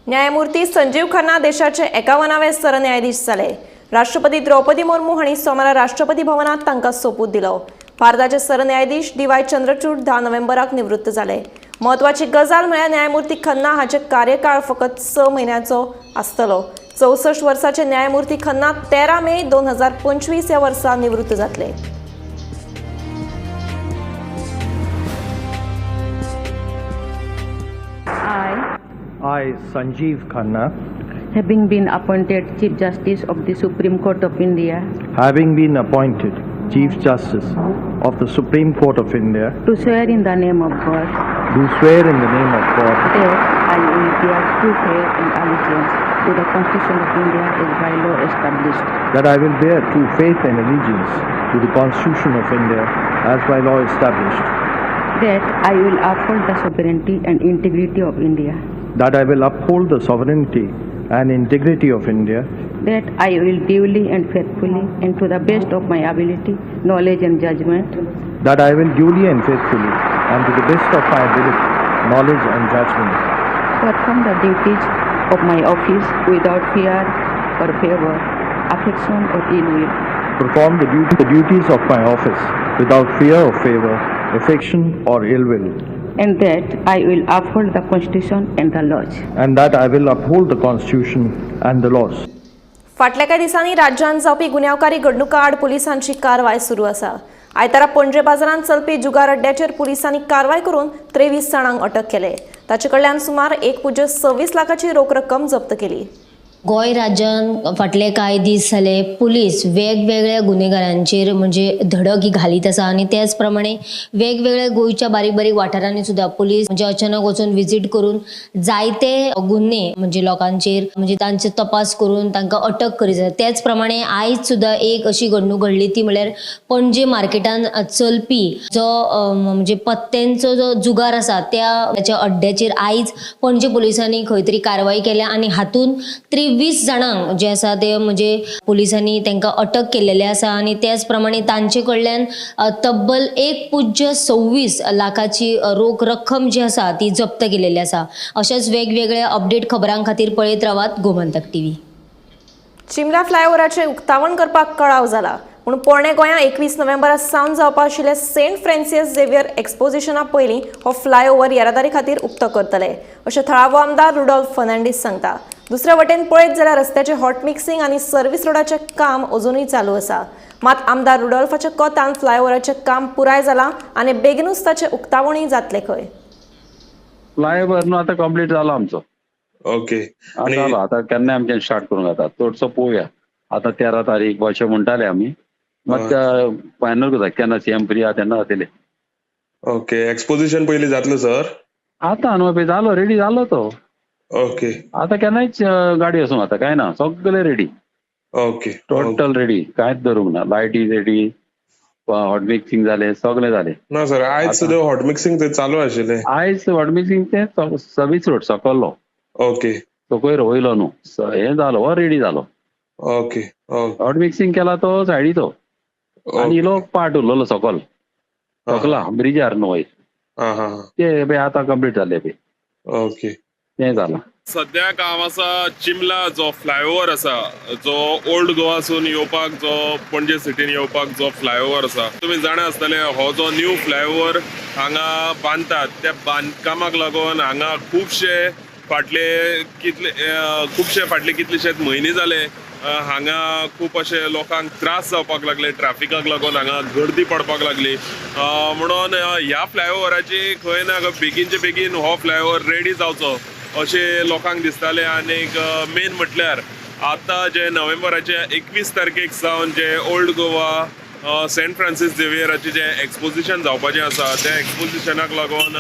न्यायमूर्ती संजीव खन्ना देशाचे 51वे सरन्यायाधीश जाले. राष्ट्रपती द्रौपदी मुर्मू हांणी सोमारा राष्ट्रपती भवनात तांकां सोपूत दिलो. भारताचे सरन्यायाधीश डी.वाय. चंद्रचूड 10 नोव्हेंबराक निवृत्त जाले. म्हत्वाची गजाल म्हळ्यार न्यायमूर्ती खन्ना हाचे कार्यकाळ फकत 6 म्हयन्याचो आसतलो. 64 वर्साचे न्यायमूर्ती खन्ना 13 मे 2025 ह्या वर्सा निवृत्त जातले. I, Sanjeev Khanna, having been appointed Chief Justice of the Supreme Court of India, having been appointed Chief Justice of the Supreme Court of India, do swear in the name of God, do swear in the name of God, that I will bear true faith and allegiance to the Constitution of India as by law established, that I will bear true faith and allegiance to the Constitution of India as by law established, that I will uphold the sovereignty and integrity of India, that I will uphold the sovereignty and integrity of India, that I will duly and faithfully and to the best of my ability, knowledge and judgment, that I will duly and faithfully and to the best of my ability, knowledge and judgment, perform the duties of my office without fear or favor, affection or ill will, perform the duties of my office without fear or favor, affection or ill will, and that I will uphold the Constitution and the laws, and that I will uphold the Constitution and the laws. फाटल्या कांय दिसांनी राज्यांत जावपी गुन्यांवकारी घडणुकां आड पुलिसांची कारवाय सुरू आसा. आयतारा पणजे बाजारांत चलपी जुगार अड्ड्याचेर पुलिसांनी कारवाय करून 23 जाणांक अटक केले. ताचे कडल्यान सुमार 1.26 लाखाची रोख रक्कम जप्त केली. गोंय राज्यान फाटले कांय दीस जाले पुलीस वेगवेगळ्या गुन्हेगारांचेर म्हणजे धडक ही घालीत आसा आनी त्याच प्रमाणे वेगवेगळ्या गोंयच्या बारीक बारीक वाठारांनी सुद्दां पुलीस म्हणजे अचानक वचून विजीट करून जायते गुन्हे म्हणजे लोकांचेर म्हणजे तांचे तपास करून तांकां अटक करीत आसा. त्याच प्रमाणे आयज सुद्दां एक अशी घडणूक घडली ती म्हणल्यार पणजे मार्केटान चलपी जो म्हणजे पत्त्यांचो जो जुगार आसा त्याच्या अड्ड्याचेर आयज पणजे पुलिसांनी खंय तरी कारवाय केल्या आनी हातून 20 जाणांक जे आसा ते म्हणजे पुलिसांनी तांकां अटक केलेले आसा आनी त्याच प्रमाणे तांचे कडल्यान तब्बल 1.26 लाखाची रोख रक्कम जी आसा ती जप्त केलेली आसा. अशाच वेगवेगळ्या अपडेट खबरां खातीर पळयत रावात गोमंतक टीव्ही. चिमला फ्लायओव्हराचें उक्तावण करपाक कळाव जाला पूण पोरणे गोंया 21 नोव्हेंबरा सावन जावपा आशिल्ले सेंट फ्रांसिस झेवियर एक्सपोजिशना पयलीं हो फ्लायओव्हर येरादारी खातीर उक्तो करतले अशें थळावो आमदार रुडॉल्फ फर्नांडीस सांगता. दुसरे वटेन पळयत जाल्यार रस्त्याचें हॉट मिक्सिंग आनी सर्व्हिस रोडाचें काम अजुनूय चालू आसा. मात आमदार रुडॉल्फाच्या कोतान फ्लायओव्हराचें काम पुराय जालां आनी बेगिनूच ताचें उक्तावणूय जातलें खंय. फ्लायओव्हर न्हू आतां कंप्लीट जालो आमचो. ओके, जालो आतां केन्ना आमच्यान स्टार्ट करूंक जाता चडसो पळोवया. आतां 13 तारीख अशें म्हणटाले आमी, मात फायनल करता केन्ना सीएम फ्री आहा तेन्ना जातले. ओके, एक्सपोजिशन पयलीं जातलें सर? आतां न्हू पळय जालो, रेडी जालो तो. ओके, आतां केन्नाय गाडी वचूंक जाता, कांय ना, सगळे रेडी. ओके, टोटल रेडी, कांयच धरूंक ना. लायटी रेडी, हॉट मिक्सिंग जालें, सगळें जालें. ना सर, आयज सुद्दां हॉट मिक्सिंग थंय चालू आशिल्लें. आयज हॉट मिक्सिंग तें सर्वीस रोड सकल्लो. ओके, सकयल वयलो न्हू हें जालो, हो रेडी जालो. ओके, हॉट मिक्सिंग केला तो सायडीचो आनी इलो पार्ट उरलेलो सकल सकला ब्रिजार न्हू वयर, ते पळय आतां कंप्लीट जाले पळय. ओके, तें जालां. सद्याक हांव आसा चिमला जो फ्लायओव्हर आसा, जो ओल्ड गोवासून येवपाक, जो पणजे सिटीन येवपाक जो फ्लायओव्हर आसा, तुमी जाणा आसतले हो जो न्यू फ्लायओव्हर हांगा बांदतात त्या बांदकामाक लागून हांगा खुबशे फाटले कितलेशेच म्हयने जाले हांगा खूब अशे लोकांक त्रास जावपाक लागले, ट्राफिकाक लागून हांगा गर्दी पडपाक लागली. म्हणून ह्या फ्लायओव्हराची खंय ना बेगीनचे बेगीन हो फ्लायओव्हर रेडी जावचो अशें लोकांक दिसतालें. आनीक मेन म्हटल्यार आतां जे नोव्हेंबराचे 21 तारखेक सावन जे ओल्ड गोवा सेंट फ्रांसीस झेवियराचें जें एक्सपोजिशन जावपाचें आसा त्या एक्सपोजिशनाक लागून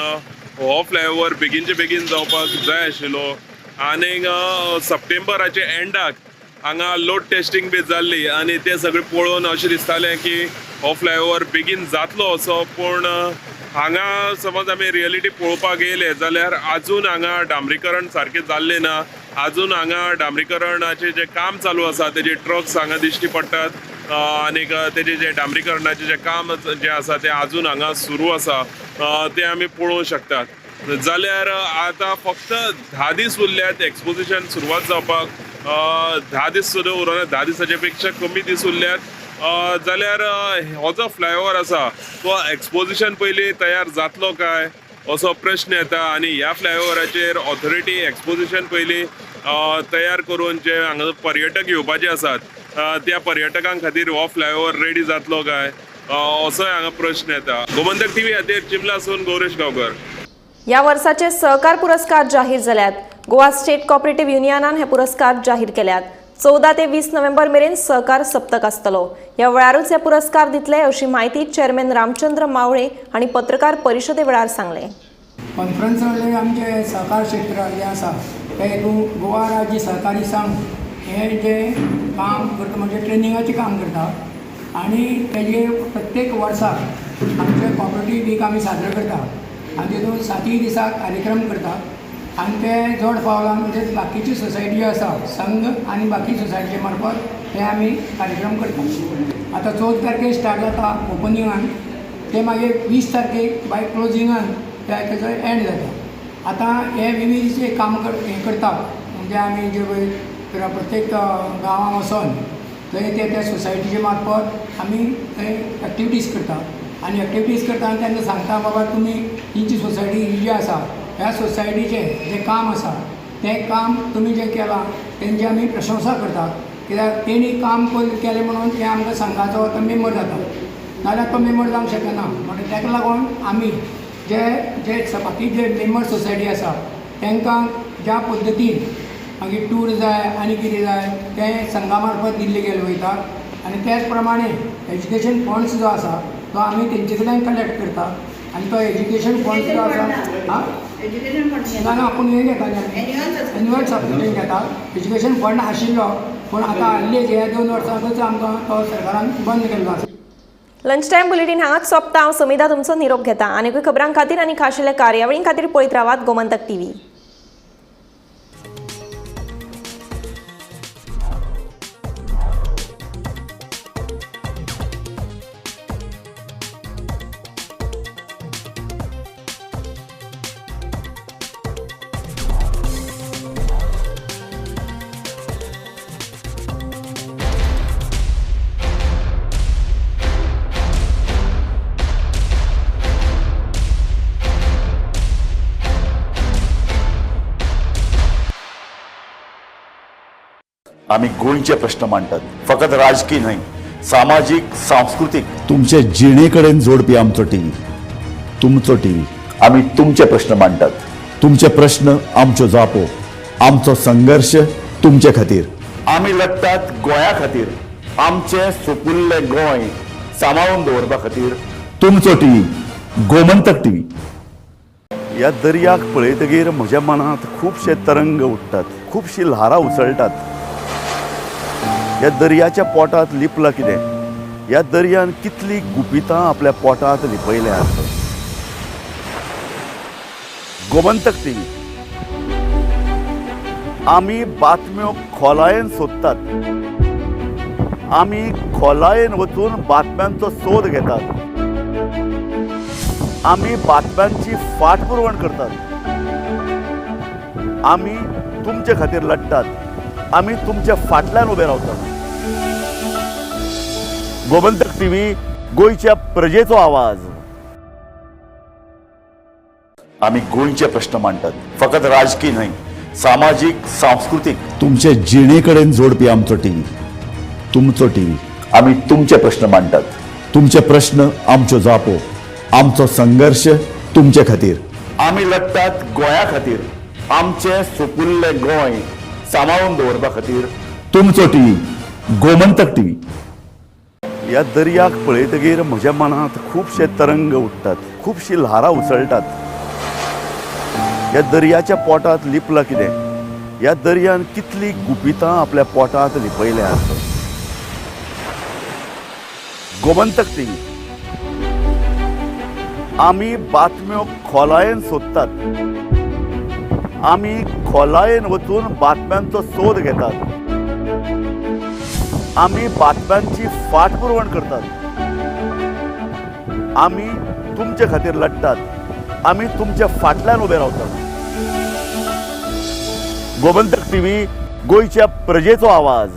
हो फ्लायओव्हर बेगीनचे बेगीन जावपाक जाय आशिल्लो. आनीक सप्टेंबराचे एंडाक हांगा लोड टेस्टिंग बी जाल्ली आनी तें सगळें पळोवन अशें दिसतालें की हो फ्लायओव्हर बेगीन जातलो असो, पूण हांगा समज आमी रियलिटी पळोवपाक येयले जाल्यार आजून हांगा डांबरीकरण सारकें जाल्लें ना. आजून हांगा डांबरीकरणाचें जें काम चालू आसा तेजे ट्रक्स हांगा दिश्टी पडटात आनीक तेजें जें डांबरीकरणाचें जें काम जें आसा तें आजून हांगा सुरू आसा तें आमी पळोवंक शकतात. जाल्यार आतां फक्त 10 दीस उरल्यात एक्सपोजिशन सुरवात जावपाक, 10 दीस सुद्दां उरना, 10 दिसाचे पेक्षा कमी दीस उरल्यात. जाल्यार हो जो फ्लायओव्हर आसा तो एक्सपोजिशन पयलीं तयार जातलो काय असो प्रश्न येता. आनी ह्या फ्लायओव्हराचेर ऑथॉरिटी एक्सपोजिशन पयलीं तयार करून जे हांगा पर्यटक येवपाचे आसात त्या पर्यटकां खातीर हो फ्लायओव्हर रेडी जातलो काय असोय हांगा प्रश्न येता. गोमंतक टीव्ही खातीर चिमलासून गौरेश गांवकर. ह्या वर्साचे सहकार पुरस्कार जाहीर जाल्यात. गोवा स्टेट कॉपरेटिव्ह युनियनान हे पुरस्कार जाहीर केल्यात. 14 ते 20 नोव्हेंबर मेरेन सहकार सप्तक आसतलो. ह्या वेळारूच हे पुरस्कार दितले अशी म्हायती चेअरमॅन रामचंद्र मावळे हांणी पत्रकार परिशदे वेळार सांगलें. कॉन्फरन्स आमचे सहकार क्षेत्र जें आसा ते हितून गोवा राज्य सहकारी संघ हें जें काम करता म्हणजे ट्रेनिंगाचें काम करता आनी तेजे प्रत्येक वर्साक आमचे कॉपरेटीव वीक आमी साजरो करता आनी तितून 7 दिसाक कार्यक्रम करता आनी ते जोड पावलान म्हणजे बाकीची सोसायटी आसा संघ आनी बाकी सोसायटीचे मार्फत हे आमी कार्यक्रम करता. आतां 14 तारखेक स्टार्ट जाता ओपनिंगान, ते मागीर 20 तारखेक बाय क्लोजिंगान तेजो एंड जाता. आतां हे विवीध जे काम हें करता म्हणजे आमी जे पळय प्रत्येक गांवांत वचोन थंय ते त्या सोसायटीचे मार्फत आमी थंय एक्टिविटीज करता आनी एक्टिविटीज करता आनी तेन्ना सांगता बाबा तुमी तुमची सोसायटी ही जी आसा ह्या सोसायटीचें जें काम आसा तें काम तुमी जें केलां तेंची आमी प्रशंसा करता, कित्याक तेणी काम केलें म्हणून तें आमकां संघाचो आतां मेंबर जाता, नाजाल्यार तो मेंबर जावंक शकना. म्हणटकीर ताका लागून आमी जे जे बाकी जे मेंबर सोसायटी आसा तांकां ज्या पद्दतीन मागीर टूर जाय आनी कितें जाय तें संघा मार्फत दिल्ले गेले वयता आनी त्याच प्रमाणे एज्युकेशन फंड्स जो आसा तो आमी तेंचे कडल्यान कलेक्ट करता आनी तो एज्युकेशन फंड्स जो आसा आं ना ना आपूण हें घेता एन्युअल सबस्क्रिप्शन घेता. एज्युकेशन फंड आशिल्लो पूण आतां हाडले जे 2 वर्सांकूच आमकां तो सरकारान बंद केल्लो आसा. लंच टायम बुलेटीन हांगाच सोंपता. हांव समिधा तुमचो निरोप घेता. आनीकूय खबरां खातीर आनी खाशेल्या कार्यावळीं खातीर पळयत रावात गोमंतक टीव्ही. आमी गोंयचे प्रश्न मांडटात, फकत राजकी न्हय, सामाजीक, सांस्कृतीक, तुमचे जिणे कडेन जोडपी आमचो टीव्ही, तुमचो टीव्ही. आमी तुमचे प्रश्न मांडटात, तुमचे प्रश्न आमच्यो जापो, आमचो संघर्श तुमचे खातीर. आमी लढटात गोंया खातीर, आमचें सुपुल्लें गोंय सांबाळून दवरपा खातीर. तुमचो टीव्ही, गोमंतक टीव्ही. ह्या दर्याक पळयतगीर म्हज्या मनांत खुबशे तरंग उठ्ठात, खुबशीं ल्हारां उसळटात. ह्या दर्याच्या पोटांत लिपलां कितें? ह्या दर्यान कितलीं गुपितां आपल्या पोटांत लिपयल्यांत? गोमंतक टीव्ही. आमी बातम्यो खोलायेन सोदतात, आमी खोलायेन वचून बातम्यांचो सोद घेतात, आमी बातम्यांची फाटपुरवण करतात, आमी तुमचे खातीर लढटात, आमी तुमच्या फाटल्यान उबे रावतात. गोमंतक टीव्ही, गोंयच्या प्रजेचो आवाज. आमी गोंयचे प्रश्न मांडटात, फकत राजकी न्हय, सामाजीक, सांस्कृतीक, तुमचे जिणे कडेन जोडपी आमचो टीव्ही, तुमचो टीव्ही. आमी तुमचे प्रश्न मांडटात, तुमचे प्रश्न आमच्यो जापो, आमचो संघर्श तुमचे खातीर. आमी लढटात गोंया खातीर, आमचें सुपुल्लें गोंय सांबाळून दवरपा खातीर. तुमचो टीव्ही, गोमंतक टीव्ही. ह्या दर्याक पळयतगीर म्हज्या मनांत खुबशे तरंग उठ्ठात, खुबशीं ल्हारां उसळटात. ह्या दर्याच्या पोटांत लिपलां कितें? ह्या दर्यान कितलीं गुपितां आपल्या पोटांत लिपयल्यांत? गोमंतक टीव्ही. आमी बातम्यो खोलायेन सोदतात, आमी खोलायेन वचून बातम्यांचो सोद घेतात, आमी बातम्यांची फाटपुरवण करतात, आमी तुमचे खातीर लढटात, आमी तुमच्या फाटल्यान उबे रावतात. गोमंतक टीव्ही, गोंयच्या प्रजेचो आवाज.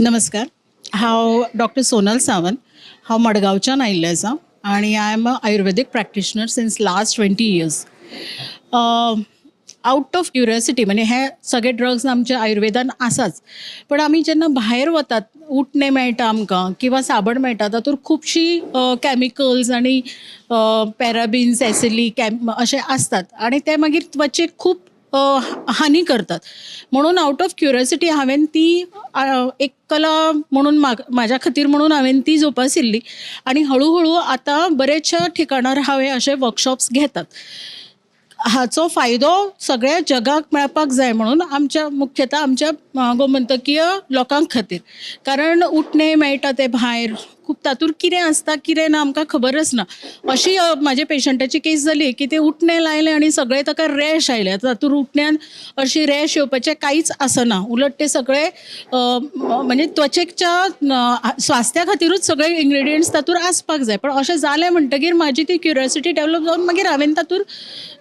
नमस्कार, हांव डॉक्टर सोनल सावंत. हांव मडगांवच्यान आयिल्लें आसा आनी I am a Ayurvedic practitioner since last 20 years. Out of curiosity, म्हणजे हे सगळे ड्रग्स आमच्या आयुर्वेदान आसाच, पण आमी जेन्ना भायर वतात, उटणें मेळटा आमकां किंवा साबण मेळटा, तातूंत खुबशीं कॅमिकल्स आनी पॅराबिन्स, एसिली कॅम अशें आसतात आनी ते मागीर त्वचेक खूब हानी करतात. म्हणून आउट ऑफ क्युरियोसिटी हांवें ती एक कला म्हणून म्हाज्या खातीर म्हणून हांवें ती जोपासिल्ली आनी हळू हळू आतां बरेचशा ठिकाणार हांव हे अशे वर्कशॉप्स घेतात. हाचो फायदो सगळ्या जगाक मेळपाक जाय म्हणून, आमच्या मुख्यतः आमच्या गोमंतकीय लोकांक खातीर, कारण उटणें मेळटा तें भायर खूब, तातूंत कितें आसता कितें ना आमकां खबरच ना. अशी म्हाजे पेशंटाची केस जाली की ते उटणें लायलें आनी सगळें ताका रॅश आयले. आतां तातूंत उटण्यान अशी रॅश येवपाचें कांयच आसना, उलट ते सगळे म्हणजे त्वचेच्या स्वास्थ्या खातीरूच सगळे इन्ग्रिडियंट्स तातूंत आसपाक जाय. पण अशें जालें म्हणटगीर म्हाजी ती क्युरियोसिटी डेवलप जावन मागीर हांवें तातूंत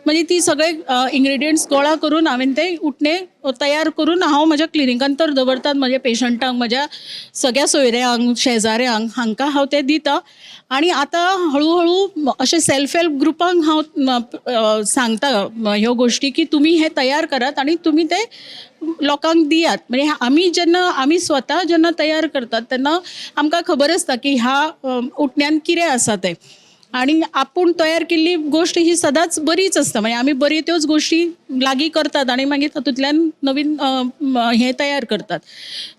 म्हणजे ती सगळे इन्ग्रिडियंट्स गोळा करून हांवें ते उटणें तयार करून हांव म्हज्या क्लिनिकान तर दवरतात. म्हज्या पेशंटांक, म्हज्या सगळ्या सोयऱ्यांक, शेजाऱ्यांक हांकां हांव तें दिता. आनी आतां हळू हळू अशें सेल्फ हेल्प ग्रुपांक हांव सांगता ह्यो गोश्टी की तुमी हें तयार करात आनी तुमी ते लोकांक दियात. म्हणजे आमी जेन्ना, आमी स्वता जेन्ना तयार करतात तेन्ना आमकां खबर आसता की ह्या उटण्यान कितें आसा तें, आनी आपूण तयार केल्ली गोश्ट ही सदांच बरीच आसता. म्हणजे आमी बरी त्योच गोश्टी लागीं करतात आनी मागीर तातूंतल्यान नवीन हें तयार करतात.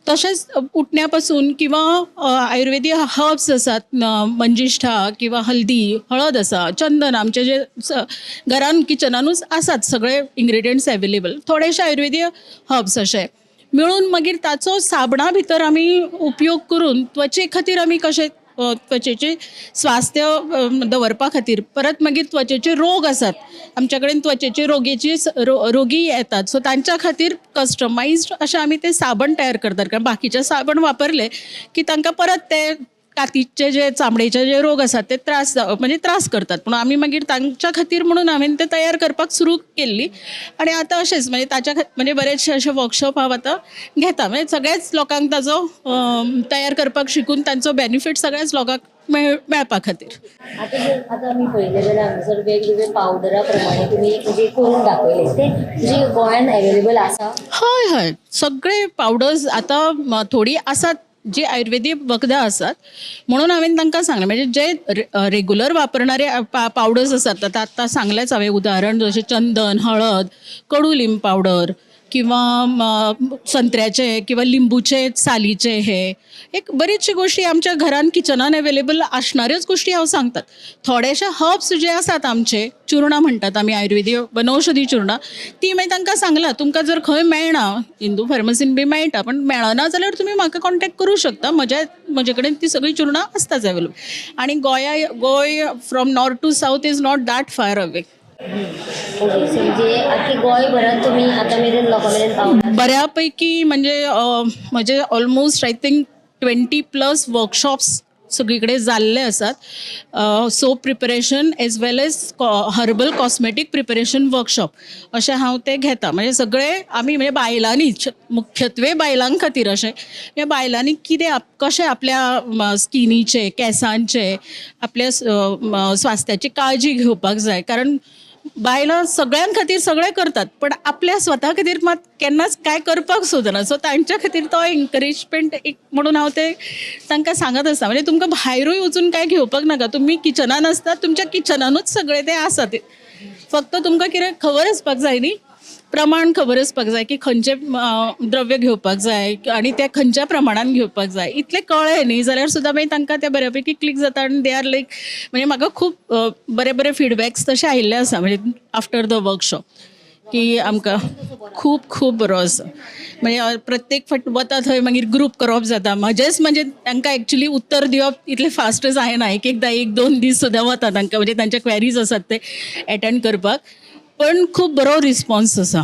तशेंच उटण्या पासून किंवा आयुर्वेदीक हर्ब्स आसात, मंजिष्ठा किंवा हल्दी, हळद आसा, चंदन, आमचे जे घरान किचनानूच आसात सगळे इन्ग्रिडियंट्स एवेलेबल, थोडेशे आयुर्वेदीय हर्ब्स अशे मेळून मागीर ताचो साबणा भितर आमी उपयोग करून त्वचे खातीर आमी कशें त्वचेचे स्वास्थ्य दवरपा खातीर. परत मागीर त्वचेचे रोग आसात, आमच्या कडेन त्वचेचे रोगेची रोगी येतात, सो तांच्या खातीर कस्टमायज्ड अशें आमी ते साबण तयार करतात, कारण बाकीचे साबण वापरले की तांकां परत ते कातीचे जे चामडेचे जे रोग आसात ते त्रास, म्हणजे त्रास करतात. पूण आमी मागीर तांच्या खातीर म्हणून हांवें ते तयार करपाक सुरू केल्ली आनी आतां अशेंच म्हणजे ताच्या म्हणजे बरेचशे अशे वर्कशॉप हांव आतां घेता. म्हणजे सगळ्याच लोकांक ताजो तयार करपाक शिकून तांचो बेनिफीट सगळ्याच लोकांक मेळपा खातीर. आतां जर आतां आमी पळयलें जाल्यार हांगासर वेगवेगळे पावडरा प्रमाणे तुमी म्हणजे करून दाखयले, ते म्हणजे गोंयान एवेलेबल आसा? हय हय, सगळे पावडर्स आतां थोडी आसात जी आयुर्वेदीक वखदां आसात म्हणून हांवें तांकां सांगलें. म्हणजे जे रेगुलर वापरणारे पावडर्स आसात, आतां आत्तां सांगलेंच हांवें उदाहरण, जशें चंदन, हळद, कडू लिंब पावडर किंवा संत्र्याचे किंवा लिंबूचे सालीचे, हे एक बरीचशी गोश्टी आमच्या घरान किचनान अवेलेबल आसणाऱ्योच गोश्टी हांव सांगतात. थोडेशे हर्ब्स जे आसात आमचे चुर्णां म्हणटात आमी, आयुर्वेदीय वनौषधी चुर्णां, ती मागीर तांकां सांगलां, तुमकां जर खंय मेळना, हिंदू फार्मसीन बी मेळटा, पण मेळना जाल्यार तुमी म्हाका कॉन्टेक्ट करूं शकता, म्हजे कडेन ती सगळीं चुर्णां आसताच अवेलेबल. आनी Goa from north to south is not that far away. Okay, so म्हणजे आख्खी गोंयभरात तुमी आतां मेरेन लोकां मेरेन पावला? बऱ्यापैकी, म्हणजे म्हजे almost I think 20+ workshops सगळी जाल्ले आसात, soap preparation as well as herbal cosmetic preparation workshop अशें हांव ते घेता. म्हणजे सगळे आमी म्हणजे बायलांनी, मुख्यत्वे बायलां खातीर अशें, म्हणजे बायलांनी कितें कशें आपल्या स्किनीचे, केंसांचे, आपल्या स्वास्थ्याची काळजी घेवपाक जाय. कारण बायलां सगळ्यां खातीर सगळें करतात, पण आपल्या स्वता खातीर मात केन्नाच कांय करपाक सोदना. सो तांच्या खातीर तो एनकरेजमेंट एक म्हणून हांव ते तांकां सांगत आसता. म्हणजे तुमकां भायरूय वचून कांय घेवपाक नाका, तुमी किचनान आसता, तुमच्या किचनानूच सगळें तें आसा, तें फक्त तुमकां कितें खबर आसपाक जाय न्ही, प्रमाण खबर आसपाक जाय की खंयचें द्रव्य घेवपाक जाय आनी तें खंयच्या प्रमाणान घेवपाक जाय, इतलें कळ्ळें न्ही जाल्यार सुद्दां मागीर तांकां तें बऱ्यापैकी क्लिक जाता आनी they are लायक, म्हणजे म्हाका खूब बरे बरे फिडबॅक्स तशे आयिल्ले आसा, म्हणजे आफ्टर the workshop की आमकां खूब खूब बरो आसा. म्हणजे प्रत्येक फावट वता थंय मागीर ग्रूप करप जाता म्हजेच, म्हणजे तांकां एक्चुली उत्तर दिवप इतलें फास्ट जायना, एक एकदां एक दोन दीस सुद्दां वता तांकां, म्हणजे तांचे क्वेरीज आसात ते एटेंड करपाक, पण खूब बरो रिस्पॉन्स आसा.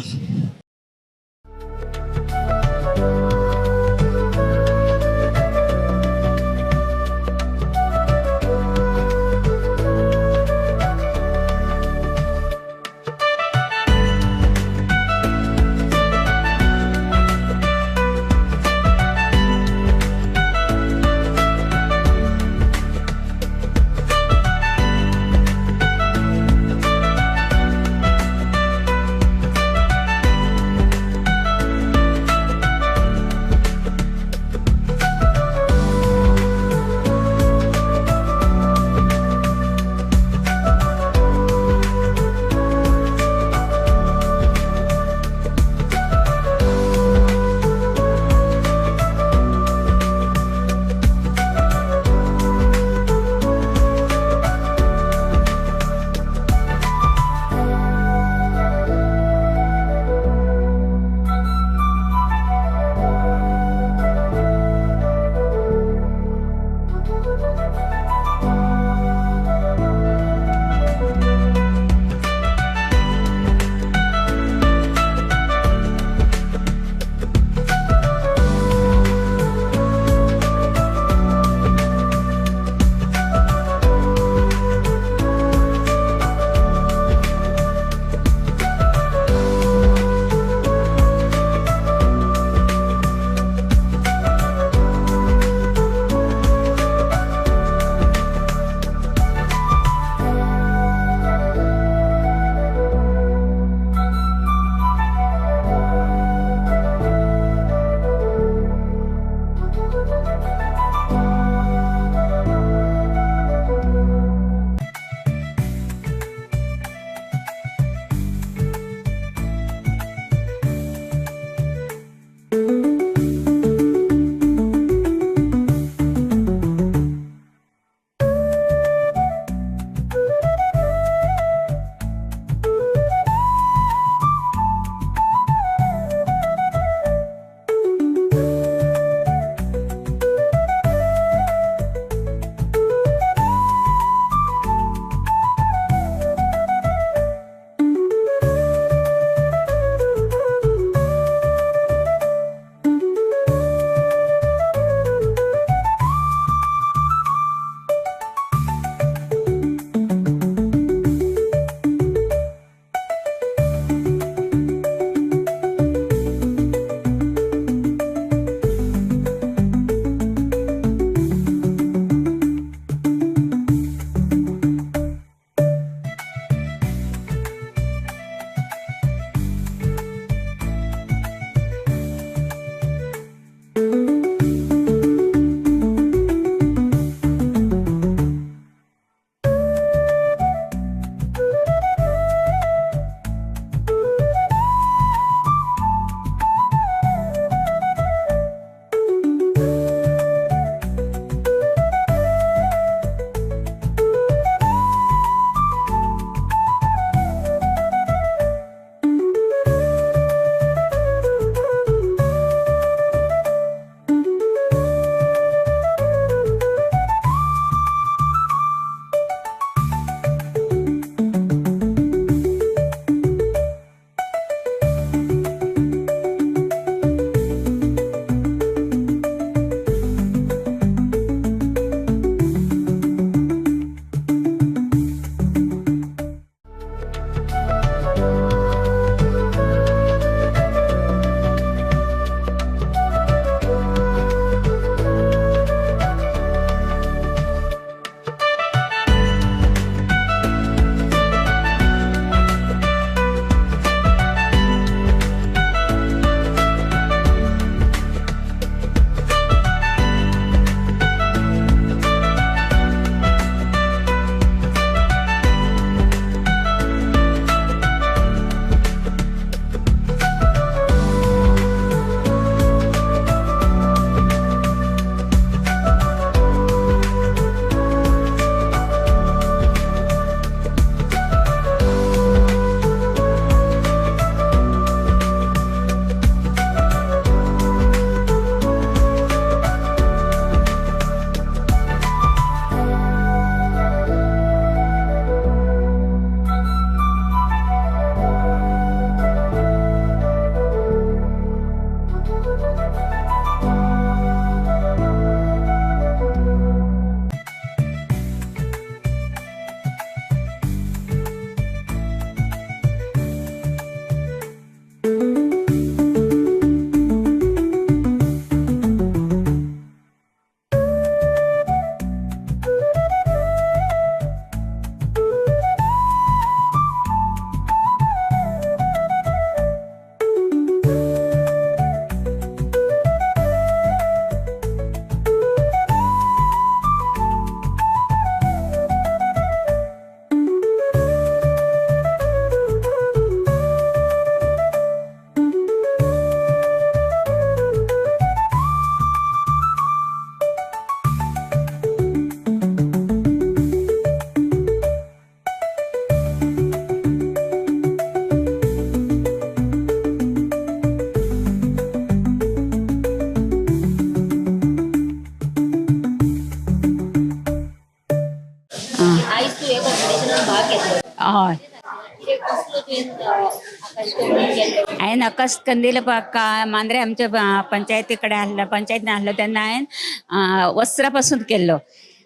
हांवें आकाश कंदील मांद्रे आमच्या पंचायती कडेन आसलो, पंचायतीन आसलो तेन्ना हांवें वस्त्रा पासून केल्लो.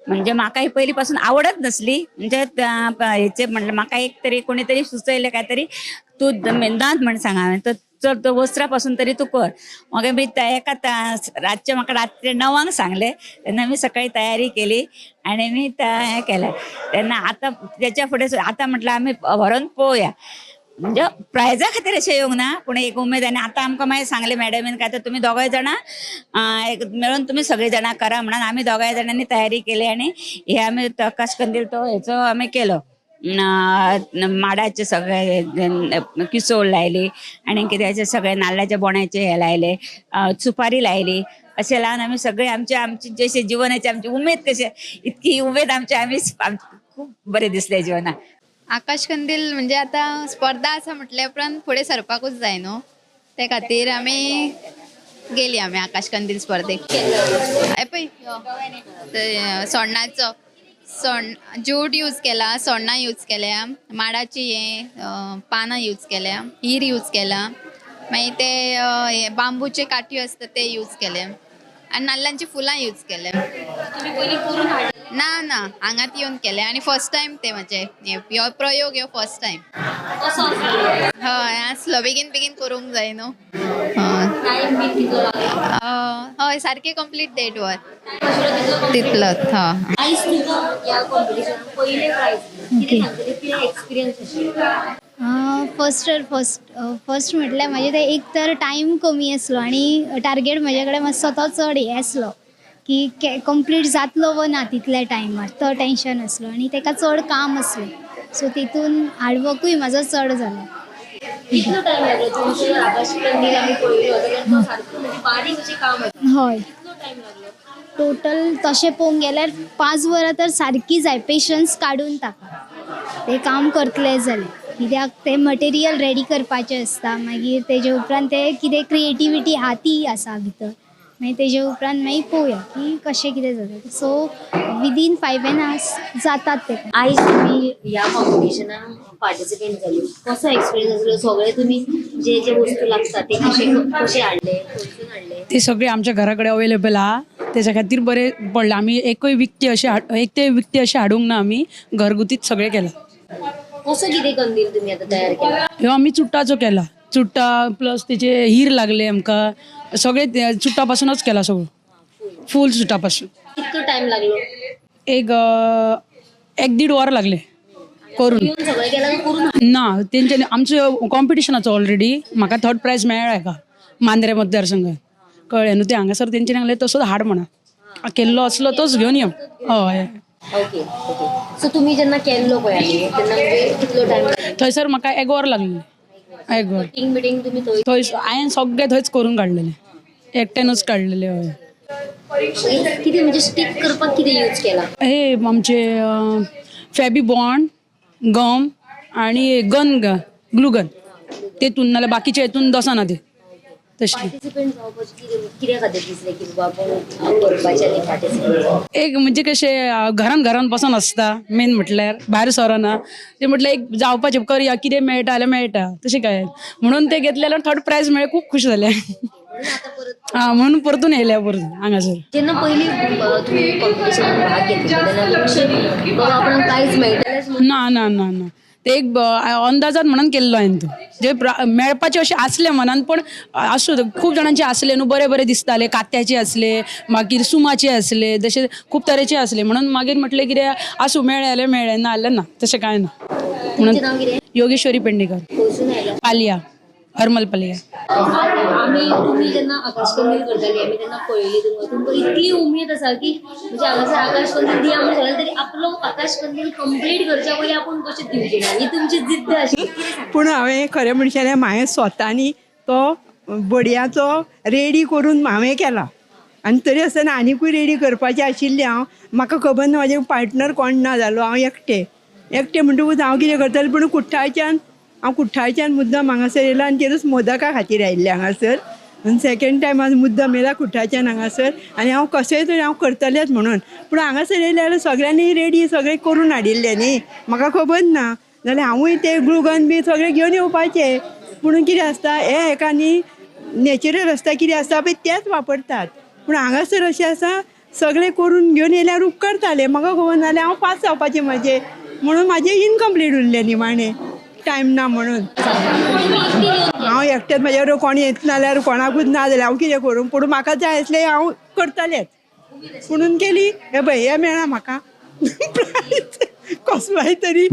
म्हणजे म्हाका ही पयलीं पासून आवडच नसली. म्हणजे हेचे म्हणलें म्हाका एक तरी कोणी तरी सुचयलें काय तरी तूं दांत म्हण सांग हांवें तर चल तो वस्त्रा पासून तरी तूं कर. मागीर मी एका रातचे म्हाका रात्री 9 सांगलें तेन्ना मी सकाळी तयारी केली आनी मी हें केलें. तेन्ना आतां तेच्या फुडें आतां म्हटल्यार आमी व्हरोन पळोवया, म्हणजे प्रायजा खातीर अशें येवंक ना पूण एक उमेद. आनी आतां आमकां मागीर सांगलें मॅडमीन काय तर तुमी दोगांय जाणां एक मेळून तुमी सगळीं जाणां करा म्हणून आमी दोगांय जाणांनी तयारी केली आनी हे आमी आकाश कंदील तो हेचो आमी केलो. माडाचे सगळे किसोळ लायली आनी कित्याचे सगळे नाल्लाच्या बोण्याचे हे लायले, सुपारी लायली. अशें लावन आमी सगळे आमचे आमचे जशे जिवनाचे आमची उमेद कशे इतकी उमेद आमची आमी खूब बरें दिसलें जिवनाक. आकाश कंदील म्हणजे आतां स्पर्धा आसा म्हटल्या उपरांत फुडें सरपाकूच जाय न्हू, ते खातीर आमी गेली आमी आकाश कंदील स्पर्धेक. हे पळय सोण्णाचो जूट यूज केला, सोण्णां यूज केल्या, माडाची हे पानां यूज केल्या, हीर यूज केला, मागीर ते बांबूचे काठयो आसता ते यूज केले आनी नाल्लांची फुलां यूज केले. ना ना हांगात येवन केले आनी फर्स्ट टायम ते म्हजे हो प्रयोग, हो फर्स्ट टायम. हय आसलो बेगीन बेगीन करूंक जाय न्हू. हय सारकें कंप्लीट 1.5 वर तितलोच. हय फर्स्ट फर्स्ट फर्स्ट म्हटल्यार म्हाजें तें एक तर टायम कमी आसलो आनी टार्गेट म्हजे कडेन मातसो तो चड हें आसलो की कंप्लीट जातलो वो ना तितल्या टायमार, तो टेंशन आसलो आनी तेका चड काम आसलें, सो तितून हार्डवर्कूय म्हाजो चड जालो. कितलो टायम लागलो तुमचो आकाश कंदील आमी पळयलो जाल्यार तो सारको म्हणजे बारीक अशें काम आसता. हय कितलो टायम लागलो टोटल तशें पळोवंक गेल्यार 5 वरां तर सारकी जाय पेशन्स काडून ताका तें काम करतलें जाल्यार, कित्याक तें मटेरियल रेडी करपाचें आसता, मागीर तेजे उपरांत तें कितें क्रिएटिविटी आहा ती आसा भितर, मागीर तेजे उपरांत मागीर पळोवया की कशें कितें जाता. सो विदीन 5 hours जातात ते. आयज तुमी ह्या कॉम्पिटिशनाक पार्टिसिपेंट जाली, कसो एक्सपिरियन्स आसलो? सगळे तुमी जे जे वस्तू लागता ते कशे कशे हाडले, खंयसून हाडले? ते सगळे आमच्या घरा कडेन अवेलेबल आहा, तेच्या खातीर बरें पडलें. आमी एकूय विकती अशें एक ते विकती अशें हाडूंक ना, आमी घरगुतीच सगळें केलां. कसो कितें कंदील तुमी आतां तयार केला? ह्यो आमी चुट्टाचो केला, चुट्टा प्लस तेचे हीर लागले आमकां, सगळे चुट्टा पासूनच केला सगळो, फूल चुट्टा पासून. कितको टायम लागलो? एक 1-1.5 वर लागले करून. ना तेंच्यानी आमचो कॉम्पिटिशनाचो ऑलरेडी म्हाका 3rd prize मेळ्ळा एका मांद्रे मतदारसंघात, कळ्ळें न्हू. ते हांगासर तेंच्यानी सांगलें तसोच हाड म्हणा, केल्लो आसलो तोच घेवन यो. हय ओके ओके. सो तुमी जेन्ना केल्लो पळय तेन्ना म्हणजे कितलो टायम? थंयसर म्हाका 1 वर लागलें. 1 वर मिटींग तुमी थंय हांवें सगळें थंयच करून काडलेलें, एकट्यानूच काडलेलें. हय कितें म्हणजे स्टीक करपाक कितें यूज केला? हे आमचे फेबी बॉन्ड, गम आनी गन, ग्लू गन तेतून, नाल्यार बाकीचे हेतून दसना ते. तशें पार्टिसिपेंट जावपाचें कित्या खातीर दिसलें की बाबा आपूण करपाचें आनी पार्टिसिपेंट? एक म्हणजे कशें घरान घरान बसून आसता मेन म्हटल्यार भायर सरना, ते म्हटल्यार एक जावपाचें करया, कितें मेळटा जाल्यार मेळटा तशें काय म्हणून ते घेतलें जाल्यार 3rd prize मेळ्ळें, खूब खूश जालें. आं म्हणून परतून येयल्या परतून हांगासर. जेन्ना पयलीं तुमी कॉम्पिटिशनान भाग घेतिल्लो तेन्ना बाबा आपणाक कांयच मेळटलेंच? ना ना ना ना, ते एक अंदाजान म्हणून केल्लो हांवें तो, जे मेळपाचें अशें आसलें मनान, पूण आसूं खूब जाणांचे आसले न्हू, बरे बरे दिसताले, कात्याचे आसले, मागीर सुमाचे आसले, जशे खूब तरेचे आसले, म्हणून मागीर म्हटलें कितें आसूं, मेळ्ळें जाल्यार मेळ्ळें, ना जाल्यार ना, तशें कांय ना. म्हणून योगेश्वरी पेडणेकर, पालया, हरमल पालया. आमी तुमी जेन्ना आकाश कंदील करताली आमी तेन्ना पळयली तुमकां, तुमकां इतली उमेद आसा की म्हणजे हांगासर आकाश कंदील दिया म्हणून सांगलें तरी आपलो आकाश कंदील कंप्लीट करच्या पयलीं आपूण कशें दिवचें ना ही तुमची जिद्द आशिल्ली. पूण हांवें खरें म्हणशाल्यार हांवें स्वतानी तो बडयाचो रेडी करून हांवें केला आनी तरी आसतना आनिकूय रेडी करपाचें आशिल्लें. हांव म्हाका खबर ना म्हाजे पार्टनर कोण ना जालो, हांव एकटें एकटें म्हणटकूच हांव कितें करतलें, पूण कुठ्ठाळच्यान हांव कुठ्ठाळच्यान मुद्दम हांगासर येयला आनी तेरूच मोदका खातीर आयिल्लें हांगासर. आनी सेकेंड टायम आज मुद्दम येयला कुठ्ठाळच्यान हांगासर आनी हांव कशेंय तरी हांव करतलेंच म्हणून. पूण हांगासर येयलें जाल्यार सगळ्यांनी रेडी सगळें करून हाडिल्लें न्ही, म्हाका खबर ना. जाल्यार हांवूय ते ग्लुगन बी सगळें घेवन येवपाचें. पूण कितें आसता हे हेका न्ही नॅचरल आसता कितें आसता पळय तेंच वापरतात. पूण हांगासर अशें आसा सगळें करून घेवन येयल्यार उपकारतालें. म्हाका खबर नासलें हांव पास जावपाचें म्हाजें म्हणून म्हाजें इनकम्प्लीट उरलें निमाणें टायम ना म्हणून. हांव एकटेंच म्हाज्या बरोबर कोण येत नाल्यार कोणाकूच ना जाल्यार हांव कितें करूं. पूण म्हाका जाय आसलें हांव करतलेंच पुणून केली. हे पळय हें मेळ्ळा म्हाका प्रायज कसलोय तरी.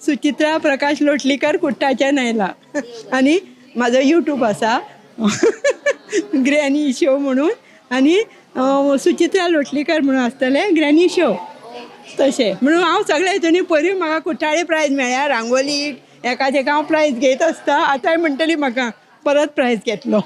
सुचित्रा प्रकाश लोटलीकर कुट्टाच्यान आयला आनी म्हाजो यूट्यूब आसा ग्रॅनी शो म्हणून आनी सुचित्रा लोटलीकर म्हणून आसतलें ग्रॅनी शो तशें म्हणून हांव सगळे हितून परी म्हाका कुट्टाळे प्रायज मेळ्ळ्या रांगोलीक एका तेका हांव प्रायज घेत आसता. आतांय म्हणटली म्हाका परत प्रायज घेतलो.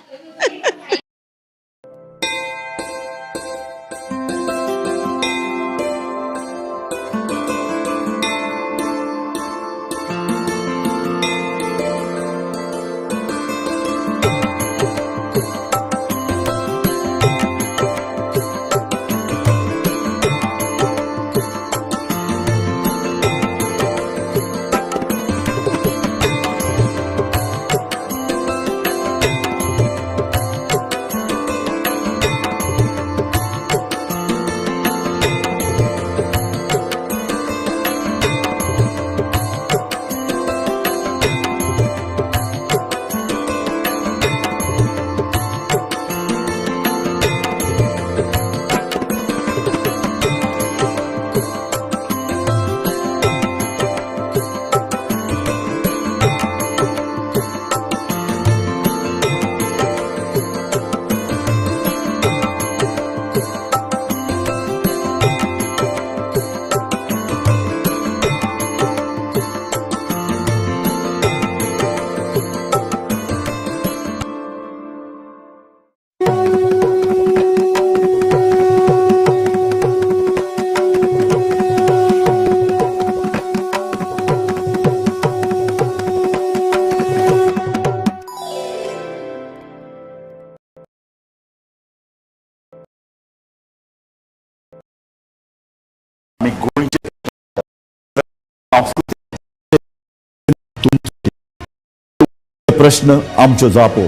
प्रश्न आमच्यो जापो,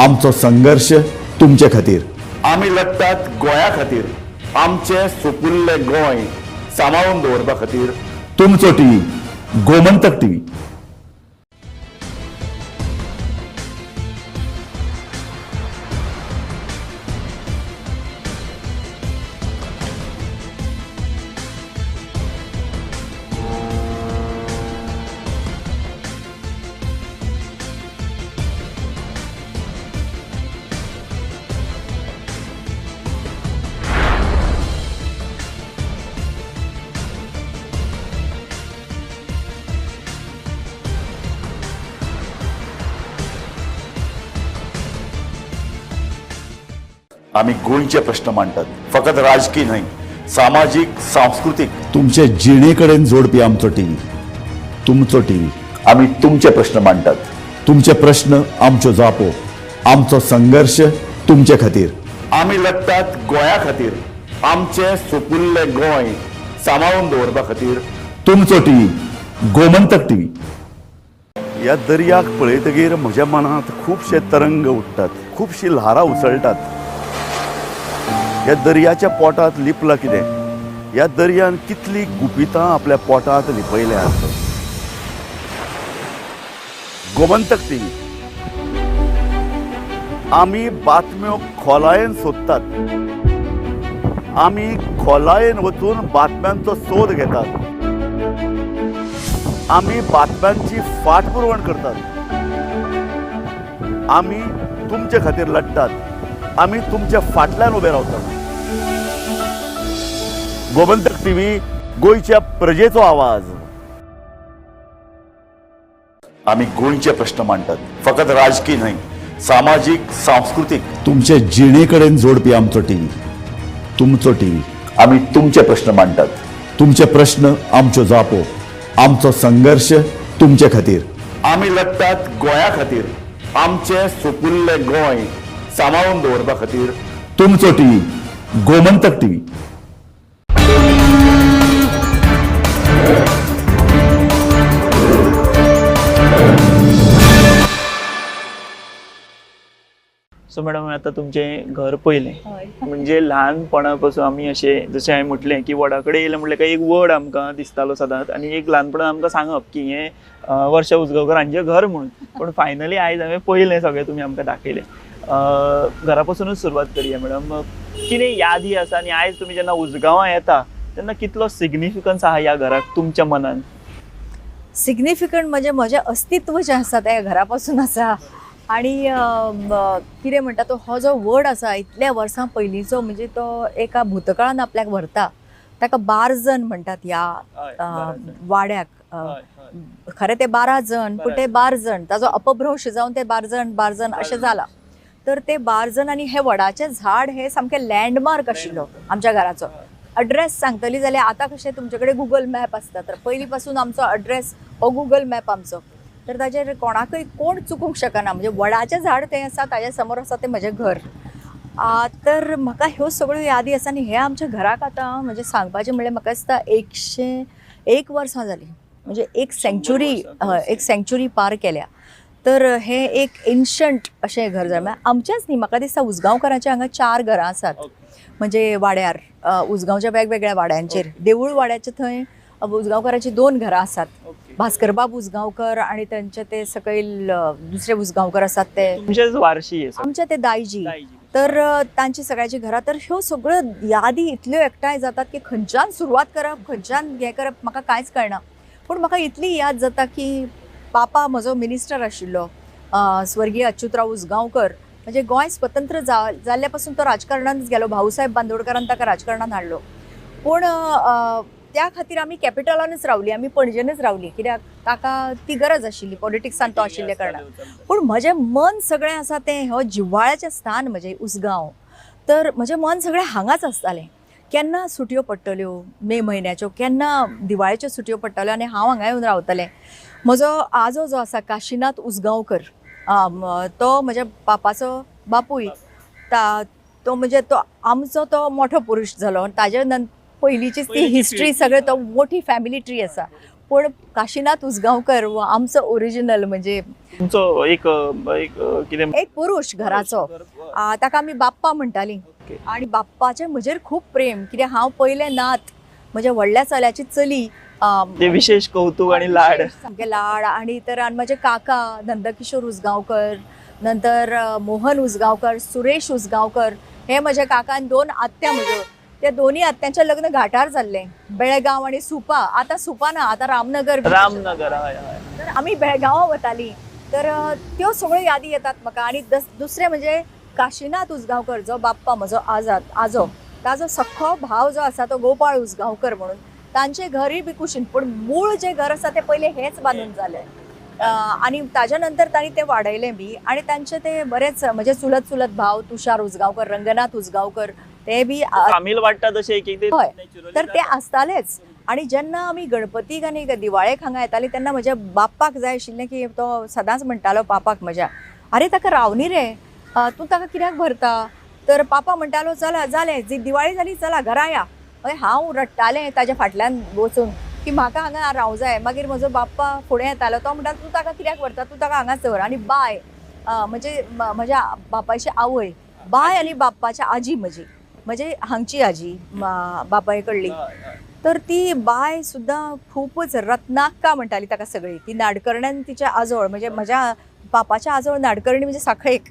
आमचो संघर्ष तुमचे खातीर. आमी लढतात गोंया खातीर, आमचें सुपुल्लें गोंय सांबाळून दवरपा खातीर. तुमचो टीव्ही गोमंतक टीव्ही. आमी गोंयचे प्रश्न मांडटात, फकत राजकीय न्हय, सामाजीक, सांस्कृतीक. तुमचे जिणे कडेन जोडपी आमचो टीव्ही, तुमचो टीव्ही. आमी तुमचे प्रश्न मांडटात, तुमचे प्रश्न आमच्यो जापो, आमचो संघर्ष तुमचे खातीर. आमी लढतात गोंया खातीर, आमचें सुपुल्लें गोंय सांबाळून दवरपा खातीर. तुमचो टीव्ही गोमंतक टीव्ही. ह्या दर्याक पळयतगीर म्हज्या मनांत खुबशे तरंग उठ्ठात, खुबशी ल्हारां उसळटात. ह्या दर्याच्या पोटांत लिपलां कितें? ह्या दर्यान कितली गुपितां आपल्या पोटांत लिपयल्यांत. गोमंतक टीव्ही. आमी बातम्यो खोलायेन सोदतात, आमी खोलायेन वचून बातम्यांचो सोद घेतात, आमी बातम्यांची फाटपुरवण करतात, आमी तुमचे खातीर लढतात, आमी तुमच्या फाटल्यान उबे रावतात. गोमंतक टीव्ही, गोंयच्या प्रजेचो आवाज. आमी गोंयचे प्रश्न मांडटात, फकत राजकीय न्हय, सामाजीक, सांस्कृतीक. तुमचे जिणे कडेन जोडपी आमचो टीव्ही, तुमचो टीव्ही. आमी तुमचे प्रश्न मांडटात, तुमचे प्रश्न आमच्यो जापो, आमचो संघर्ष तुमचे खातीर. आमी लढतात गोंया खातीर, आमचें सुपुल्लें गोंय सांबाळून दवरपा खातीर. तुमचो TV Gomantak TV. So madam, आतां तुमचें घर पयलें, म्हणजे ल्हानपणा पासून आमी अशें जशें हांवें म्हटलें की वडा कडेन येयलें म्हटलें काय एक वड आमकां दिसतालो सदांच आनी एक ल्हानपणान आमकां सांगप की हें वर्षा उसगांवकर हांचें घर म्हणून. पूण फायनली आयज हांवें पयलें सगळें तुमी आमकां दाखयलें. घरा पासूनच सुरवात करया मॅडम, कितें यादी आसा आनी आयज तुमी जेन्ना उसगांवां येता तेन्ना कितलो सिग्निफिकन्स आहा ह्या घराक तुमच्या मनान? सिग्निफिकंट म्हणजे म्हजें अस्तित्व जें आसा तें घरा पासून आसा. आनी कितें म्हणटा तो हो जो वड आसा इतल्या वर्सां पयलींचो, म्हणजे तो एका भूतकाळान आपल्याक व्हरता. ताका बारजन म्हणटात ह्या वाड्याक. खरें ते 12 जण, पूण ते बारजण ताजो अपभ्रंश जावन ते बारजण बारजण अशें जाला. तर ते बारजण आनी हे वडाचें झाड हे सामकें लँडमार्क आशिल्लो आमच्या घराचो. अड्रेस सांगतली जाल्यार आतां कशें तुमचे कडेन गुगल मॅप आसता, तर पयलीं पासून आमचो अड्रेस हो गुगल मॅप आमचो. तर ताजेर कोणाकय कोण चुकूंक शकना. म्हणजे वडाचें झाड तें आसा, ताज्या समोर आसा तें म्हजें घर. तर म्हाका ह्यो सगळ्यो यादी आसा. आनी हें आमच्या घराक आतां म्हणजे सांगपाचें म्हणल्यार म्हाका दिसता 101 वर्सां जालीं, म्हणजे एक सेंच्युरी, हय, एक सेंच्युरी पार केल्या. तर हें एक एन्शंट अशें घर जालें. आमचेंच न्ही, म्हाका दिसता उसगांवकारांचें हांगा 4 घरां आसात, म्हणजे वाड्यार उसगांवच्या वेगवेगळ्या वाड्यांचेर. देवूळ वाड्याचे थंय उसगांवकारांची 2 घरां आसात, भास्करबाब उसगांवकर आणि त्यांचे ते सकयल दुसरे उसगांवकर आसात ते तुमचेच वारशी आमचे ते दायजी. तर तांची सगळ्याची घरां. तर ह्यो सगळ्यो यादी इतल्यो एकठांय जातात की खंयच्यान सुरवात करप, खंयच्यान हें करप म्हाका कांयच कळना. पूण म्हाका इतली याद जाता की पापा म्हजो मिनिस्टर आशिल्लो स्वर्गीय अच्युतराव उसगांवकर. म्हणजे गोंय स्वतंत्र जाल्ल्या पासून तो राजकारणांत गेलो. भाऊसाहेब बांदोडकरान ताका राजकारणांत हाडलो. पूण त्या खातीर आमी कॅपिटलानच रावली, आमी पणजेनच रावली, कित्याक ताका ती गरज आशिल्ली पॉलिटिक्सान तो आशिल्ल्या कारणान. पूण म्हजें मन सगळें आसा तें हो जिव्हाळ्याचें स्थान म्हजें उसगांव. तर म्हजें मन सगळें हांगाच आसतालें. केन्ना सुटयो पडटल्यो मे म्हयन्याच्यो, केन्ना दिवाळेच्यो सुटयो पडटल्यो आनी हांव हांगा येवन रावतलें. म्हजो आजो जो आसा काशीनाथ उसगांवकर, तो म्हज्या पापाचो बापूय. तो म्हणजे तो आमचो तो मोठो पुरूश जालो. ताजे नंतर पयलींचीच ती हिस्ट्री सगळे तो मोठी फॅमिली ट्री आसा. पूण काशीनाथ उसगांवकर हो आमचो ओरिजिनल म्हणजे तुमचो एक कितें एक पुरूश घराचो. ताका आमी बाप्पा म्हणटालीं. आनी बाप्पाचें म्हजेर खूब प्रेम, कित्याक हांव पयलें नात, म्हज्या व्हडल्या चल्याची चली, ते विशेष कौतुक आणि लाड, सामके लाड. आणि तर आनी म्हजे काका नंदकिशोर उसगांवकर, नंतर मोहन उसगांवकर, सुरेश उसगांवकर, हे म्हजे काका आनी 2 आत्या म्हज्यो. त्या दोन्ही आत्यांचें लग्न घाटार जाल्लें, बेळगांव आनी सुपा. आतां सुपा ना, आतां रामनगर. रामनगर. तर आमी बेळगांवां वतालीं. तर त्यो सगळ्यो यादी येतात म्हाका. आनी दुसरें म्हणजे काशीनाथ उसगांवकर जो बाप्पा म्हजो आजो, ताजो सख्खो भाव जो आसा तो गोपाळ उसगांवकर म्हणून, तांचें घरूय बी कुशीन. पूण मूळ जें घर आसा तें पयलें हेंच बांदून जालें आनी ताज्या नंतर तांणी तें वाडयलें बी. आनी तांचे ते बरेच म्हणजे चुलत चुलत भाव तुषार उसगांवकर, रंगनाथ उसगांवकर, ते बी फामील वाडटा तशें एक एक हय, तर ते आसतालेच. आनी जेन्ना आमी गणपतीक आनी दिवाळेक हांगा येताली तेन्ना म्हज्या बाप्पाक जाय आशिल्लें की तो सदांच म्हणटालो पापाक म्हज्या, अरे ताका रावनी रे, तूं ताका कित्याक भरता? तर पापा म्हणटालो चला जालें, जी दिवाळी जाली चला घरा या. मागीर हांव रडटालें ताज्या फाटल्यान वचून की म्हाका हांगा रावं जाय. मागीर म्हजो बाप्पा फुडें येतालो, तो म्हणटा तूं ताका कित्याक व्हरता, तूं ताका हांगाच दवर. आनी बाय म्हणजे म्हज्या बापायची आवय बाय आनी बाप्पाची आजी म्हजी, म्हणजे हांगची आजी बापाय कडली, तर ती बाय सुद्दां खूपच रत्नाक्का म्हणटाली ताका सगळी. ती नाडकर्ण्यान तिच्या आजोळ म्हणजे म्हज्या बापाच्या आजोळ नाडकर्णी म्हणजे साखळेक,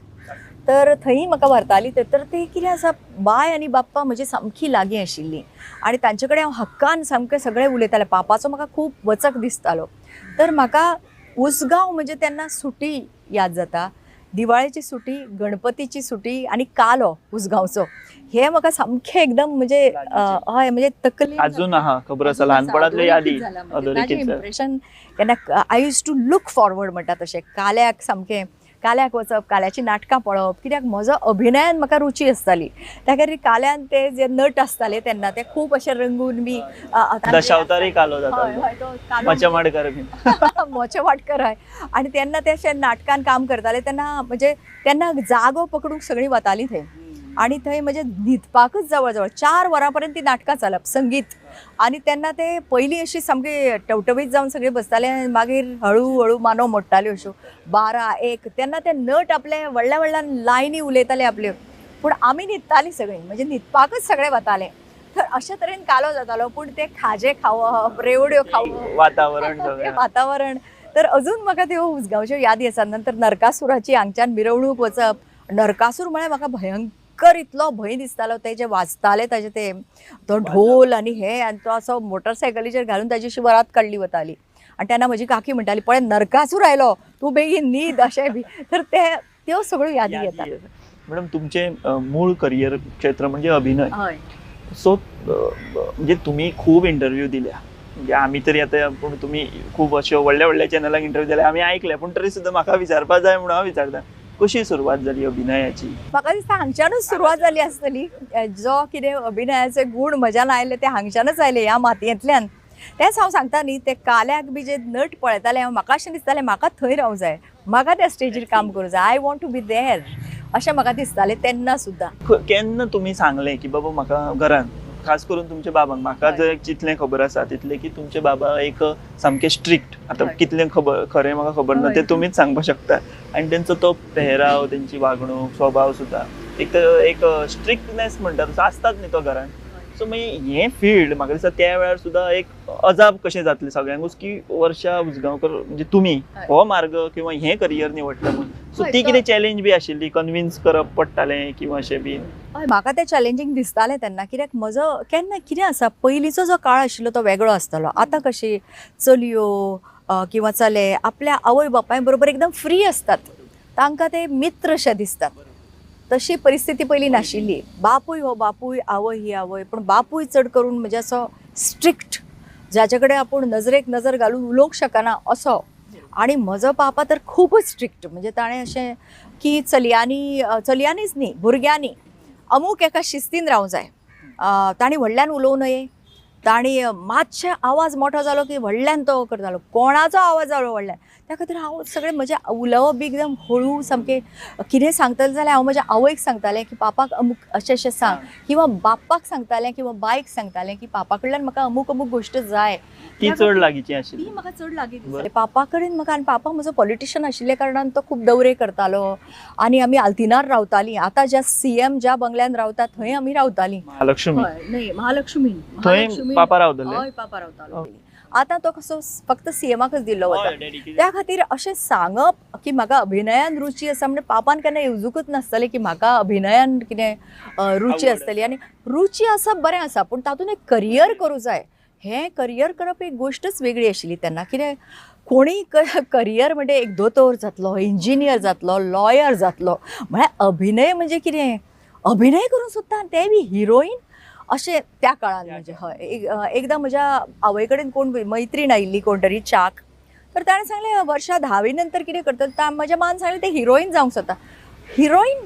तर थंय म्हाका व्हरताली. तर ते कितें आसा, बाय आनी बाप्पा म्हजी सामकी लागीं आशिल्ली आनी तांचे कडेन हांव हक्कान सामकें सगळें उलयतालें. पापाचो म्हाका खूब वचक दिसतालो. तर म्हाका उसगांव म्हणजे तेन्ना सुटी याद जाता, दिवाळेची सुटी, गणपतीची सुटी आनी कालो उसगांवचो, हे म्हाका सामकें एकदम म्हणजे हय म्हणजे तकली अजून आहा खबर आसा ल्हानपणांतल्यो यादी अधोरेखीत इम्प्रेशन. केन्ना I use to look forward म्हणटा तशें, काल्याक सामकें काल्याक वचप, काल्याची नाटकां पळोवप, कित्याक म्हजो अभिनयान म्हाका रुची आसताली. त्या खातीर काल्यान ते जे नट आसताले तेन्ना ते खूब अशे रंगून बी दशावतारी कालो जाता, मोचे माडकर बी मोचे वाडकर हय. आनी तेन्ना ते अशे नाटकान काम करताले तेन्ना म्हणजे तेन्ना जागो पकडूंक सगळीं वतालीं थंय. आनी थंय म्हणजे न्हिदपाकच जवळ जवळ 4 वरां पर्यंत ती नाटकां चालप संगीत आनी तेन्ना ते पयलीं अशी सामकी टवटवीत जावन सगळे बसताले आनी मागीर हळू हळू मानो मोडटाल्यो अश्यो 12 1 तेन्ना ते नट आपले व्हडल्या व्हडल्या लायनी उलयताले आपल्यो पूण आमी न्हिदतालीं सगळीं म्हणजे न्हिदपाकच सगळे वताले. तर अशे तरेन कालो जातालो पूण ते खाजें खावप रेवड्यो खावप वातावरण वातावरण तर अजून म्हाका त्यो उसगांवच्यो यादी आसा. नंतर नरकासुराची हांगच्यान मिरवणूक वचप नरकासूर म्हळ्यार म्हाका भयंकर इतलो भंय दिसतालो ते जे वाजताले ताजे ते तो ढोल आनी हे आनी तो असो मोटरसायकलीचेर घालून ताजी अशी वरात काडली वताली आनी तेन्ना म्हजी काकी म्हणटाली पळय नरकासूर आयलो तूं बेगीन न्हीद अशें बी तर ते त्यो सगळ्यो यादी येतात. मॅडम तुमचें मूळ करियर क्षेत्र म्हणजे अभिनय सो म्हणजे तुमी खूब इंटरव्यू दिल्या म्हणजे आमी तरी आतां पूण तुमी खूब अश्यो व्हडल्या व्हडल्या चॅनलाक इंटरव्यू दिल्या आमी आयकल्या पूण तरी सुद्दां म्हाका विचारपा जाय म्हणून हांव विचारता कशी सुरवात जाली अभिनयाची? म्हाका दिसता हांगच्यानूच सुरवात जाली आसतली. जो कितें अभिनयाचे गूण म्हज्यान आयले ते हांगच्यानूच आयले ह्या मातयेंतल्यान. तेंच हांव सांगता न्ही ते काल्याक बी जे नट पळयतालें हांव म्हाका अशें दिसतालें म्हाका थंय रावंक जाय म्हाका त्या स्टेजीर काम करूं जाय I want to be there अशें म्हाका दिसतालें तेन्ना सुद्दां. केन्ना तुमी सांगलें की बाबा म्हाका घरान खास करून तुमच्या बाबांक म्हाका जर जितलें खबर आसा तितलें की तुमचे बाबा एक सामके स्ट्रिक्ट आतां कितलें खबर खरें म्हाका खबर ना तें तुमीच सांगपाक शकता आनी तेंचो तो पेहराव तेंची वागणूक स्वभाव सुद्दां एक तर एक स्ट्रिक्टनेस म्हणटा तसो आसताच न्ही तो घरान. सो मागीर हें फिल्ड म्हाका दिसता त्या वेळार सुद्दां एक अजाप कशें जातलें सगळ्यांकूच की वर्षा उसगांवकर म्हणजे तुमी हो मार्ग किंवा हें करियर निवडटा म्हणून सो ती कितें चॅलेंज बी आशिल्ली कन्विन्स करप पडटालें किंवा अशें बी? हय म्हाका तें चॅलेंजींग दिसतालें तेन्ना कित्याक म्हजो केन्ना कितें आसा पयलींचो जो काळ आशिल्लो तो वेगळो आसतालो. आतां कशी चलयो किंवा चले आपल्या आवय बापाय बरोबर एकदम फ्री आसतात तांकां ते मित्र अशे दिसतात. तशी परिस्थिती पयलीं नाशिल्ली. बापूय हो बापूय आवय ही आवय पूण बापूय चड करून म्हणजे असो स्ट्रिक्ट जाचे कडेन आपूण नजरेक नजर घालून उलोवंक शकना असो. आनी म्हजो पापा तर खूबच स्ट्रिक्ट म्हणजे ताणें अशें की चलयांनी चलयांनीच न्ही भुरग्यांनी अमूक एका शिस्तीन रावंक जाय तांणी व्हडल्यान उलोवं नये तांणी मातशे आवाज मोठो जालो की व्हडल्यान तो करतालो कोणाचो आवाज जालो व्हडल्यान. त्या खातीर हांव सगळें म्हजें उलोवप बी एकदम हळू सामकें कितें सांगतलें जाल्यार हांव म्हज्या आवयक सांगतालें की पापाक अमूक अशें अशें सांग किंवा बाप्पाक सांगतालें किंवा बायक सांगतालें की पापा कडल्यान म्हाका अमूक अमूक गोश्ट जाय. ती चड लागींची आशिल्ली ती म्हाका चड लागीं दिसली पापा कडेन म्हाका. आनी पापा म्हजो पॉलिटिशन आशिल्ल्या कारणान तो खूब दौरे करतालो आनी आमी आल्तिनार रावतालीं. आतां ज्या सीएम ज्या बंगल्यान रावता थंय आमी रावतालीं. महालक्ष्मी न्हय महालक्ष्मी थंय पापा रावताले? हय पापा रावतालो. आतां तो कसो फक्त सीएमाकच दिल्लो वता त्या खातीर अशें सांगप की म्हाका अभिनयान रुची आसा म्हणजे पापान केन्ना येवजूकच नासतलें की म्हाका अभिनयान कितें रुची आसतली. आनी रुची आसप बरें आसा पूण तातूंत एक करियर करूं जाय हें करियर करप एक गोश्टच वेगळी आशिल्ली तेन्ना. कितें कोणी करियर म्हणजे एक दोतोर जातलो इंजिनियर जातलो लॉयर जातलो म्हळ्यार अभिनय म्हणजे कितें अभिनय करूंक सोदता आनी तें बी हिरोईन अशें त्या काळान म्हणजे हय. एकदां म्हज्या आवय कडेन कोण मैत्रीण आयिल्ली कोण तरी च्याक तर ताणें सांगलें वर्षा 10वी नंतर कितें करता म्हज्या मान सांगलें तें हिरोईन जावंक सोदता. हिरोईन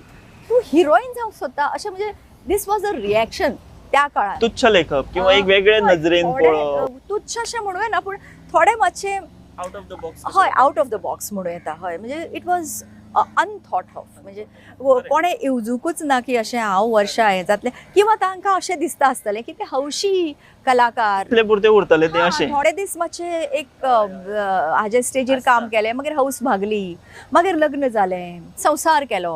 तूं हिरोईन जावंक सोदता अशें म्हणजे दीस वॉज अ रिएक्शन त्या काळार. तुच्छ लेखप किंवा एक वेगळे नजरेन पळोवप तुच्छ अशें म्हणूं येना पूण थोडे मातशें आउट ऑफ the box हय आउट ऑफ the box म्हणूं येता. हय म्हणजे it was अनथॉट ऑफ म्हणजे कोणें येवजूकूच ना की अशें हांव वर्षा हें जातलें किंवा तांकां अशें दिसता आसतलें की ते हौशी कलाकार पुरते उरतले ते अशें. थोडे दीस मातशे एक हाजे स्टेजीर काम केलें मागीर हौस भागली मागीर लग्न जालें संवसार केलो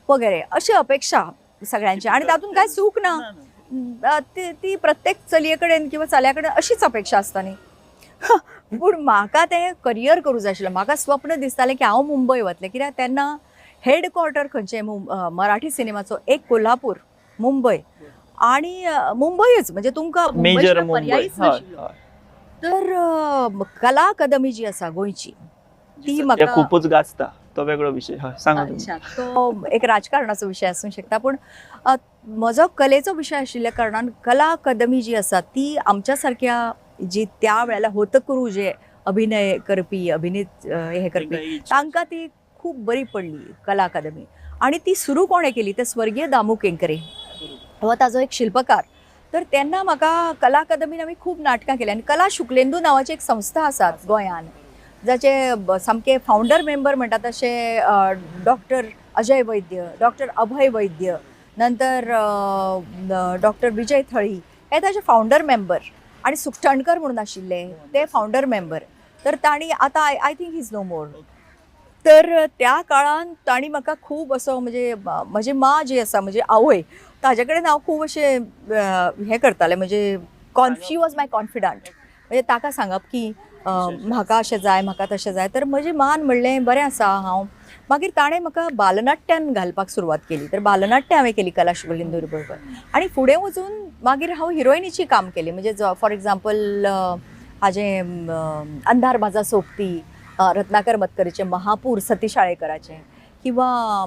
वगैरे अशी अपेक्षा सगळ्यांची आनी तातूंत कांय चूक ना. ती प्रत्येक चलये कडेन किंवा चल्या कडेन अशीच अपेक्षा आसता न्ही. पूण म्हाका तें करियर करूं जाय आशिल्लें. म्हाका स्वप्न दिसतालें की हांव मुंबय वतलें कित्याक तेन्ना हेडक्वॉर्टर खंयचें मराठी सिनेमाचो एक कोल्हापूर मुंबय आनी मुंबयच म्हणजे तुमकां मेजर मुंबय. तर कला अकादमी जी आसा गोंयची ती म्हाका खूपच गाजता तो वेगळो विशय. सांगा. तो एक राजकारणाचो विशय आसूंक शकता पूण म्हजो कलेचो विशय आशिल्ल्या कारणान कला अकादमी जी आसा ती आमच्या सारक्या जी त्या वेळार होतकरू जे अभिनय करपी अभिनेत हे करपी तांकां ती खूब बरी पडली कला अकादमी. आनी ती सुरू कोणें केली ते स्वर्गीय दामू केंकरे हो ताजो एक शिल्पकार. तर तेन्ना म्हाका कला अकादमीन आमी खूब नाटकां केलीं आनी कला शुक्लेंदू नांवाची एक संस्था आसा गोंयान जाचे सामके फावंडर मेंबर म्हणटा तशे डॉक्टर अजय वैद्य डॉक्टर अभय वैद्य नंतर डॉक्टर विजय थळी हे ताजे फावंडर मेंबर आणि सुखटणकर म्हणून आशिल्ले ते फावंडर मेंबर. तर तांणी आतां I think he is no more. तर त्या काळान तांणी म्हाका खूब असो म्हणजे म्हजी माँ जी आसा म्हणजे आवय ताजे कडेन हांव खूब अशें हें करतालें, म्हणजे शी वॉज my confident. म्हणजे ताका सांगप की म्हाका अशें जाय म्हाका तशें जाय. तर म्हजी मान म्हणलें बरें आसा हांव. मागीर ताणें म्हाका बालनाट्यान घालपाक सुरवात केली. तर बालनाट्य हांवें केली कला शुभलिंदूर बरोबर आनी फुडें वचून मागीर हांव हिरोइनीची काम केली. म्हणजे फॉर एग्जाम्पल हाजें अंधार माझा सोबती रत्नाकर मतकरीचें, महापूर सती शाळेकराचें, किंवा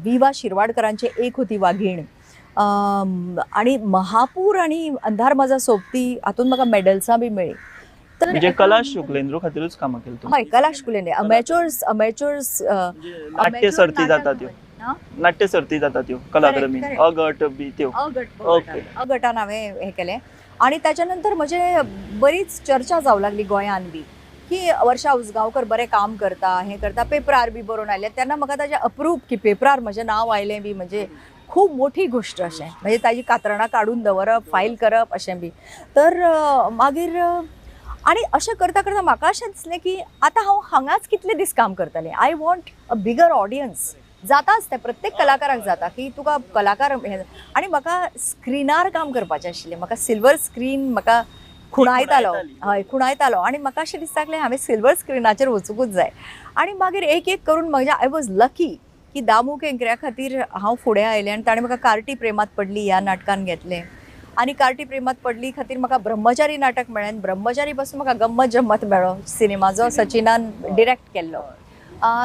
विवा शिरवाडकरांचें एक होती वाघीण आनी महापूर आनी अंधार माझा सोबती हातून म्हाका मेडल्सां बी मेळ्ळीं. तर म्हणजे कला शुक्लेंद्रू खातीरूच कामां केली तुमी? हय, कला शुक्लेंद्र अमेच्योर्स अमेच्योर्स नाट्य सर्ती जाता त्यो, नाट्य सर्ती जाता त्यो कला अकादमी अ गट बी त्यो अ गट अ गटान हांवें हें केलें. आनी ताच्या नंतर म्हजे बरीच चर्चा जावं लागली गोंयान बी की वर्षा उजगांवकर बरें काम करता, हें करता, पेपरार बी बरोवन आयलें. तेन्ना म्हाका ताजें अप्रूप की पेपरार म्हजें नांव आयलें बी म्हणजे खूब मोठी गोश्ट अशें, म्हणजे ताजी कात्रणां काडून दवरप, फायल करप अशें बी. तर मागीर आनी अशें करता करता म्हाका अशें दिसलें की आतां हांव हांगाच कितले दीस काम करतलें, I want a bigger audience. जाताच तें प्रत्येक कलाकाराक जाता की तुका कलाकार आनी म्हाका स्क्रिनार काम करपाचें आशिल्लें, म्हाका सिल्वर स्क्रीन म्हाका खुणायतालो, हय खुणायतालो. आनी म्हाका अशें दिसतालें हांवें सिल्वर स्क्रिनाचेर वचुंकूच जाय. आनी मागीर एक एक करून म्हज्या I was lucky की दामू केंकऱ्या खातीर हांव फुडें आयलें आनी ताणें म्हाका कार्टी प्रेमात पडली ह्या नाटकान घेतलें. आनी कार्टी प्रेमात पडली खातीर म्हाका ब्रह्मचारी नाटक मेळ्ळें आनी ब्रह्मचारी पासून म्हाका गम्मत जम्मत मेळ्ळो सिनेमा जो सचिनान डिरेक्ट केल्लो.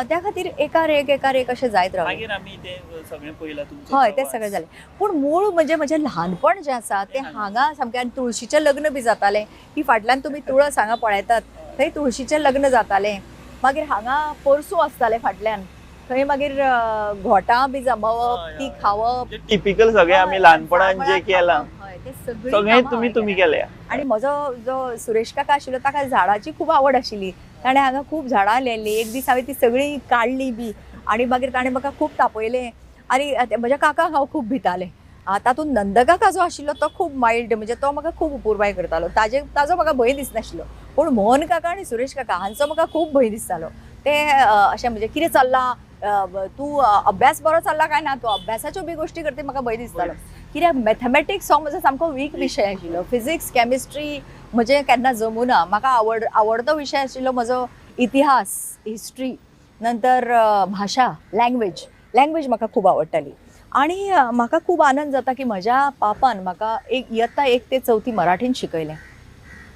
त्या खातीर एकार एक एकार एक अशें जायत रावलें. मागीर आमी तें सगळें पळयलां तुमचें. हय, तें सगळें जालें. पूण मूळ म्हणजे म्हजें ल्हानपण जें आसा तें हांगा सामकें. आनी तुळशीचें लग्न बी जातालें की फाटल्यान तुमी तुळस हांगा पळयतात थंय तुळशीचें लग्न जातालें. मागीर हांगा पोरसूं आसतालें फाटल्यान, थंय मागीर घोटां बी जमोवप, ती खावप, टिपिकल सगळें आमी ल्हानपणान जें केलां सगळें तुमी तुमी केलें. आनी म्हजो जो सुरेश काका आशिल्लो ताका झाडाची खूब आवड आशिल्ली, ताणें हांगा खूब झाडां लायिल्लीं. एक दीस हांवें ती सगळीं काडली बी आनी मागीर ताणें म्हाका खूब तापयलें आनी म्हज्या काकाक हांव खूब भितालें. तातूंत नंदकाका जो आशिल्लो तो खूब मायल्ड, म्हणजे तो म्हाका खूब उपुरबाय करतालो, ताजो म्हाका भंय दिसनाशिल्लो. पूण मोहन काका आनी सुरेश काका हांचो म्हाका खूब भंय दिसतालो. ते अशें म्हणजे कितें चल्लां तूं, अभ्यास बरो चल्ला काय ना, तूं अभ्यासाच्यो बी गोश्टी करता म्हाका भंय दिसतालो. कित्याक मॅथमॅटिक्स हो म्हजो सामको वीक विशय आशिल्लो. फिजिक्स केमिस्ट्री म्हजें केन्ना जमुना. म्हाका आवडतो विशय आशिल्लो म्हजो इतिहास, हिस्ट्री, नंतर भाशा, लँग्वेज. लँग्वेज म्हाका खूब आवडटाली. आनी म्हाका खूब आनंद जाता की म्हज्या पापान म्हाका एक इयत्ता 1 ते 4 मराठीन शिकयलें.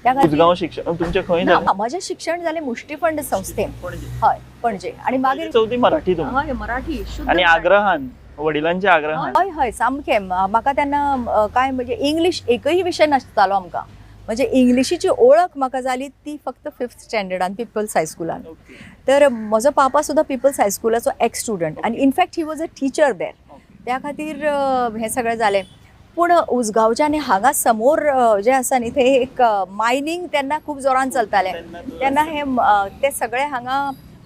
उजगांव शिक्षण तुमचें खंय जालें? म्हजें शिक्षण जालें मुष्टिफंड संस्थेन, हय पणजे. आनी मागीर चवथी मराठी तुमी? हय मराठी शुद्ध. आनी आग्रहान, वडिलांच्या आग्रहान? हय हय सामकें. म्हाका तेन्ना काय म्हणजे इंग्लीश एकय विशय नासतालो आमकां. म्हणजे इंग्लिशीची ओळख म्हाका जाली ती फक्त 5th स्टँडर्डान पिपल्स हायस्कुलान. तर म्हजो पापा सुद्दां पिपल्स हायस्कुलाचो एक्स स्टुडंट आनी in fact he was a teacher there. त्या खातीर हें सगळें जालें. पूण उजगांवच्या आनी हांगा समोर जें आसा न्ही थंय एक मायनींग तेन्ना खूब जोरान चलतालें. तेन्ना हे ते सगळे हांगा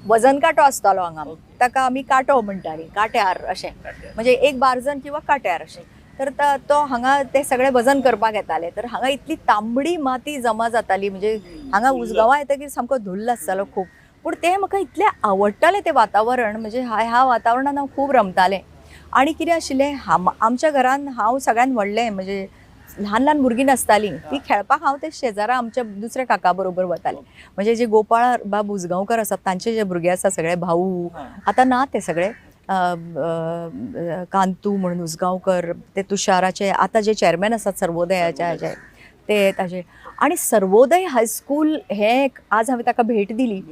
वजन कांटो आसतालो हांगा, ताका आमी कांटो म्हणटालीं, कांट्यार अशें, म्हणजे एक बारजन किंवा कांट्यार अशें. तर तो हांगा ते सगळे वजन करपाक येताले. तर हांगा इतली तांबडी माती जमा जाताली, म्हणजे हांगा उजगांवां येतकीर सामको धुल्ल आसतालो खूब. पूण तें म्हाका इतलें आवडटालें तें वातावरण, म्हणजे ह्या वातावरणान हांव खूब रमतालें. आनी कितें आशिल्लें, आमच्या घरान हांव सगळ्यान व्हडलें, म्हणजे ल्हान ल्हान भुरगीं नासतालीं ती खेळपाक हांव ते शेजारा आमच्या दुसऱ्या काका बरोबर वतालें. म्हणजे जे गोपाळ बाब उजगांवकर आसात तांचे जे भुरगे आसा सगळे भाऊ आतां ना, ते सगळे कांतू म्हणून उजगांवकर, ते तुषाराचे आतां जे चॅरमॅन आसात सर्वोदयाचे हाजे ते ताजे. आनी सर्वोदय हायस्कूल हें एक आज हांवें ताका भेट दिली,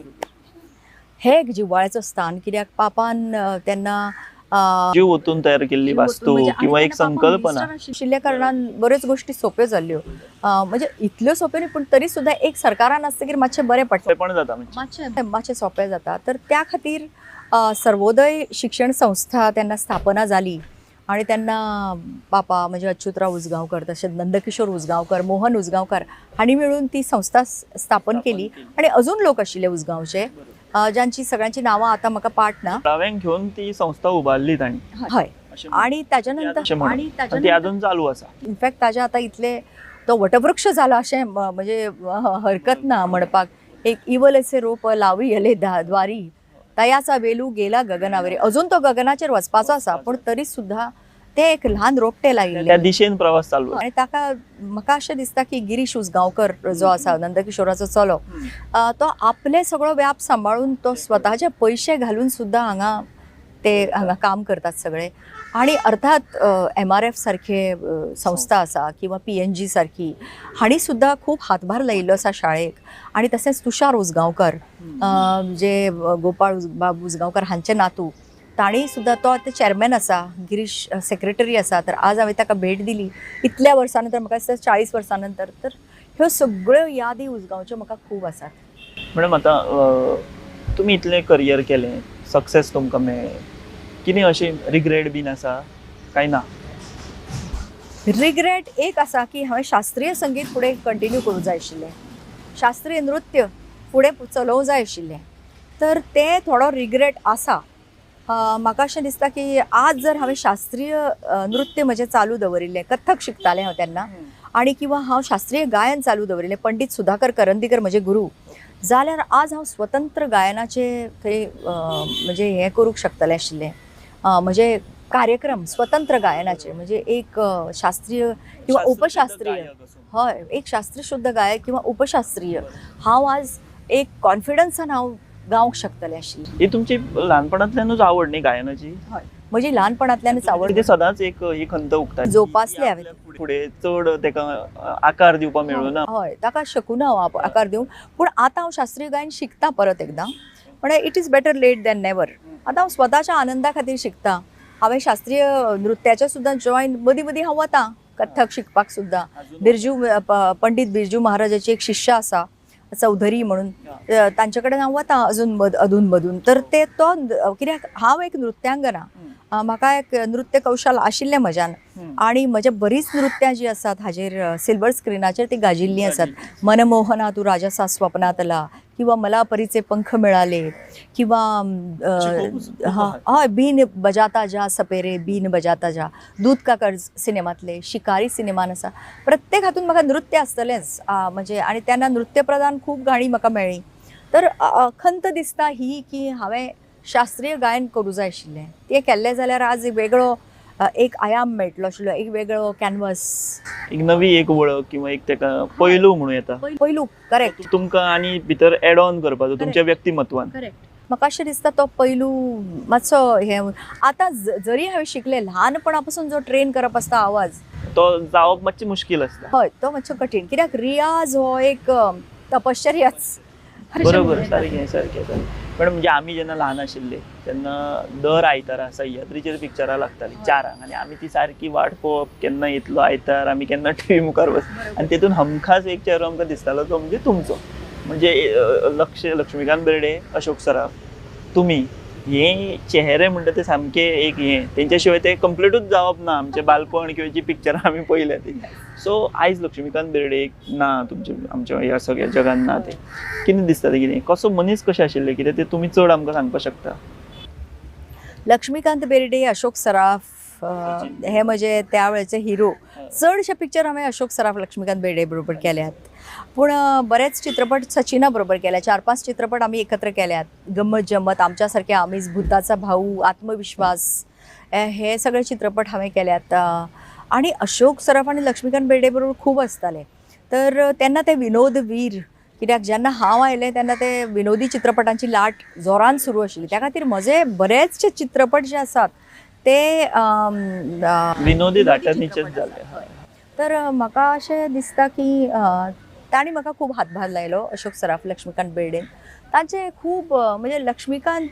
हें एक जिव्हाळ्याचो स्थान. कित्याक पापान तेन्ना जीव ओतून तयार केल्ली वास्तू किंवा एक संकल्पना आशिल्ल्या कारणान बऱ्योच गोष्टी सोप्यो जाल्ल्यो, म्हणजे इतल्यो सोप्यो न्ही पूण तरी सुद्दां एक सरकारान आसतकीर मातशें बरें पडटा, पण जाता मातशें मातशें सोंपें जाता. तर त्या खातीर सर्वोदय शिक्षण संस्था तेन्ना स्थापना जाली आनी तेन्ना पापा म्हणजे अच्युतराव उजगांवकर, तशेंच नंदकिशोर उजगांवकर, मोहन उजगांवकर हांणी मेळून ती संस्था स्थापन केली. आनी अजून लोक आशिल्ले उजगांवचे ज्यांची सगळ्यांची नांवां आतां म्हाका पाठ ना. थळाव्यांक घेवन ती संस्था उबारली तांणी. हय. आणि ताज्या नंतर आणि ती अजून चालू आसा. इनफॅक्ट ताज्या आतां इतले तो वटवृक्ष जाला अशें म्हणजे हरकत ना म्हणपाक. एक इवलेसे रोप लावी द्वारी तयाचा वेलू गेला गगनावरी, अजून तो गगनाचेर वचपाचो आसा, पूण तरी सुद्दां ते एक ल्हान रोपटे लायिल्ले. त्या दिशेन प्रवास चालू. आनी ताका म्हाका अशें दिसता की गिरीश उसगांवकर जो आसा नंदकिशोराचो चलो, तो आपले सगळो व्याप सांबाळून तो स्वताचे पयशे घालून सुद्दां हांगा ते हांगा काम करतात सगळे. आणि अर्थात MRF सारखे संस्था आसा किंवा PNG सारखी हांणी सुद्दां खूब हातभार लायिल्लो आसा शाळेक. आनी तशेंच तुषार उसगांवकर जे गोपाळ बाब उसगांवकर हांचे नातू, तांणी सुद्दां तो आतां चॅरमॅन आसा, गिरीश सेक्रेटरी आसा. तर आज हांवें ताका भेट दिली इतल्या वर्सां नंतर, म्हाका दिसता 40 वर्सां नंतर. तर ह्यो सगळ्यो यादी उसगांवच्यो म्हाका खूब आसात. मॅडम, आतां तुमी इतलें करियर केलें, सक्सेस तुमकां मेळ्ळें, कितें अशें रिग्रेट बीन आसा काय ना? रिग्रेट एक आसा की हांवें शास्त्रीय संगीत फुडें कंटिन्यू करूंक जाय आशिल्लें, शास्त्रीय नृत्य फुडें चलोवंक जाय आशिल्लें, तर तें थोडो रिग्रेट आसा. म्हाका अशें दिसता की आज जर हांवें शास्त्रीय नृत्य म्हजें चालू दवरिल्लें, कथक शिकतालें हांव तेन्ना, आनी किंवा हांव शास्त्रीय गायन चालू दवरिल्लें, पंडीत सुधाकर करंदीकर म्हजे गुरू, जाल्यार आज हांव स्वतंत्र गायनाचे थंय म्हणजे हें करूंक शकतलें आशिल्लें. म्हजे कार्यक्रम स्वतंत्र गायनाचे, म्हणजे एक शास्त्रीय किंवा उपशास्त्रीय, हय, एक शास्त्रीय शुद्ध गायक किंवा उपशास्त्रीय हांव आज एक कॉन्फिडन्सान हांव गावंक शकतलें आशिल्लें. ही तुमची ल्हानपणांतल्यानूच आवड न्ही गायनाची? हय, म्हजी ल्हानपणांतल्यानूच आवड. ते सदांच एक ही खंत उक्ता जोपासली हांवें, फुडें चड ताका आकार दिवपाक मेळूं ना. हय, ताका शकूना हांव आकार दिवंक, पूण आतां हांव शास्त्रीय गायन शिकता परत एकदां. पण it is better late than never. आतां हांव स्वताच्या आनंदा खातीर शिकता. हांवें शास्त्रीय नृत्याचें सुद्दां जॉयन मदीं मदीं हांव वतां कथक शिकपाक सुद्दां. बिरजू पंडीत बिरजू महाराजाची एक शिष्य आसा चौधरी म्हणून, तांचे कडेन हांव वता अजून अदून मदून. तर ते तो कित्याक हांव एक नृत्यांगना, म्हाका एक नृत्य कौशल आशिल्लें म्हज्यान, आनी म्हजे बरीच नृत्यां जीं आसात हाजेर सिल्वर स्क्रिनाचेर ती गाजिल्लीं आसात. मनमोहना तू राजसा स्वप्नातला, किंवा मला परीचे पंख मिळाले, किंवा हय बीन बजाता जा सपेरे बीन बजाता जा, दूध का कर्ज सिनेमातले, शिकारी सिनेमान आसा. प्रत्येक हातून म्हाका नृत्य आसतलेंच म्हणजे. आनी तेन्ना नृत्यप्रधान खूब गाणी म्हाका मेळ्ळी. तर खंत दिसता ही की हांवें शास्त्रीय गायन करूं जाय आशिल्लें, तें केल्लें जाल्यार आज एक वेगळो एक आयाम मेळटलो आशिल्लो, एक वेगळो कॅनवस, एक नवी एक वळख किंवा एक ताका पैलू म्हणूं येता. पैलू, करेक्ट. तुमकां आनी भितर एड ऑन करपाचो तुमच्या व्यक्तिमत्वान. करेक्ट. म्हाका अशें दिसता तो पैलू मातसो हें आतां जरी हांवें शिकलें, ल्हानपणा पासून जो ट्रेन करप आसता आवाज, तो जावप मातशें मुश्कील आसता. हय, तो मातसो कठीण, कित्याक रियाज हो एक तपश्चर्याच. बरोबर, सारकें सारकें सारकें. मॅडम, म्हणजे आमी जेन्ना ल्हान आशिल्ले तेन्ना दर आयतारा सह्याद्रीचेर पिक्चरां लागतालीं 4:00, आनी आमी ती सारकी वाट पळोवप केन्ना येतलो आयतार, आमी केन्ना टीव्ही मुखार बस. आनी तेतून हमखास एक चेरो आमकां दिसतालो तो म्हणजे तुमचो, म्हणजे लक्ष्मीकांत बेर्डे, अशोक सराफ, तुमी हे चेहरे म्हणटा ते सामके एक हे, तेंच्या शिवाय ते कंप्लिटूच जावप ना आमचें बालपण किंवा जी पिक्चरां आमी पळयल्या ती. सो आयज लक्ष्मीकांत बेर्डे एक ना तुमचे आमच्या ह्या सगळ्या जगान ना, ते कितें दिसता ते कितें कसो मनीस कशें आशिल्ले कितें ते तुमी चड आमकां सांगपाक शकता? लक्ष्मीकांत बेर्डे, अशोक सराफ हे म्हजे त्या वेळचे हिरो. चडशे पिक्चर हांवें अशोक सराफ, लक्ष्मीकांत बेर्डे बरोबर केल्यात, पूण बरेच चित्रपट सचिना बरोबर केल्या. 4-5 चित्रपट आमी एकत्र केल्यात. गम्मत जम्मत, आमच्या सारखे आमीच, भूताचा भाऊ, आत्मविश्वास, हे सगळे चित्रपट हांवें केल्यात. आनी अशोक सराफ आनी लक्ष्मीकांत बेर्डे बरोबर खूब आसताले. तर तेन्ना ते विनोद वीर, कित्याक जेन्ना हांव आयलें तेन्ना ते विनोदी चित्रपटांची लाट जोरान सुरू आशिल्ली. त्या खातीर म्हजे बरेचशे चित्रपट जे आसात ते विनोदी धाटणीचेच जाले. तर म्हाका अशें दिसता की तांणी म्हाका खूब हातभार लायलो, अशोक सराफ, लक्ष्मीकांत बेर्डे. तांचे खूब म्हणजे लक्ष्मीकांत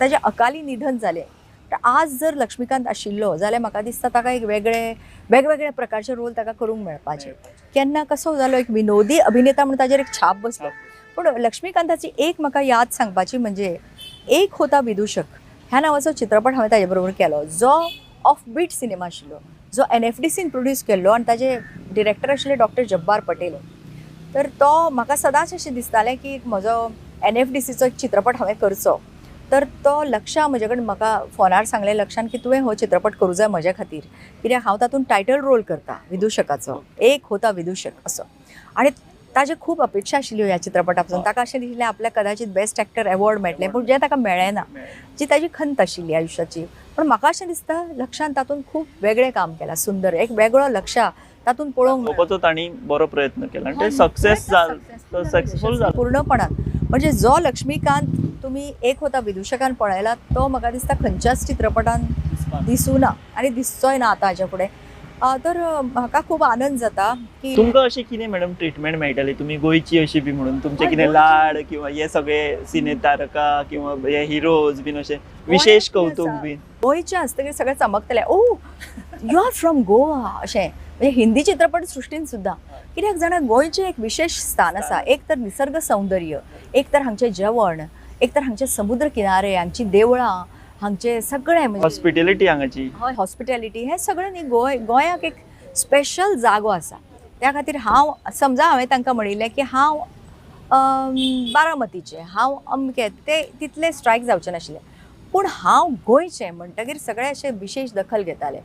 ताजें अकाली निधन जालें. तर आज जर लक्ष्मीकांत आशिल्लो जाल्यार म्हाका दिसता ताका एक वेगळे वेगवेगळे प्रकारचे रोल ताका करूंक मेळपाचे. केन्ना कसो जालो एक विनोदी अभिनेता म्हणून ताजेर एक छाप बसलो. पूण लक्ष्मीकांताची एक म्हाका याद सांगपाची म्हणजे एक होता विदुषक ह्या नांवाचो चित्रपट हांवें ताजे बरोबर केलो, जो ऑफ बीट सिनेमा आशिल्लो, जो NFDCन प्रोड्यूस केल्लो आनी ताजे डिरेक्टर आशिल्ले डॉक्टर जब्बार पटेल. तर तो म्हाका सदांच अशें दिसतालें की म्हजो NFDCचो एक चित्रपट हांवें करचो. तर तो लक्षा म्हजे कडेन म्हाका फोनार सांगलें लक्षान की तुवें हो चित्रपट करूं जाय म्हज्या खातीर, कित्याक हांव तातूंत टायटल रोल करता विदुशकाचो, एक होता विदुशक असो. आनी ताजे खूब अपेक्षा आशिल्ल्यो ह्या चित्रपटा पासून. ताका अशें दिसलें आपल्याक कदाचित बेस्ट एक्टर अवॉर्ड मेळटलें, पूण जें ताका मेळ्ळें ना, जी ताजी खंत आशिल्ली आयुश्याची. पण म्हाका अशें दिसता लक्षान तातूंत खूब वेगळें काम केलां, सुंदर एक वेगळो लक्षा तातूंत पळोवंक तांणी बरो प्रयत्न केला आनी ते सक्सेस जालो, सक्सेसफूल जालो पूर्णपणान. म्हणजे जो लक्ष्मीकांत तुमी एक होता विदुशकान पळयला तो म्हाका दिसता खंयच्याच चित्रपटान दिसूं ना आनी दिसचोय ना आतां हाच्या फुडें. तर म्हाका खूब आनंद जाता की तुमकां अशें कितें मॅडम ट्रिटमेंट मेळटाली तुमी गोंयची अशी बी म्हणून, तुमचे कितें लाड किंवा हे सगळे सिने तारका किंवा हे हिरोज बीन अशें विशेष कौतुक बीन? गोंयचे आसतकीर सगळे चमकतले, oh you are from Goa अशें. म्हणजे हिंदी चित्रपट सृश्टीन सुद्दां कित्याक जाणा गोंयचें एक विशेष स्थान आसा. एक तर निसर्ग सौंदर्य, एक तर हांगचें जेवण, एक तर हांगचे समुद्र किनारे, हांगची देवळां, हांगचे सगळें म्हणजे हॉस्पिटॅलिटी हांगाची, हय हॉस्पिटॅलिटी, हें सगळें न्ही गोंयाक एक स्पेशल जागो आसा. त्या खातीर हांव समजा हांवें तांकां म्हणिल्लें की हांव बारामतीचें, हांव अमकें, ते तितले स्ट्रायक जावचें नाशिल्लें, पूण हांव गोंयचें म्हणटकीर सगळे अशे विशेष दखल घेताले.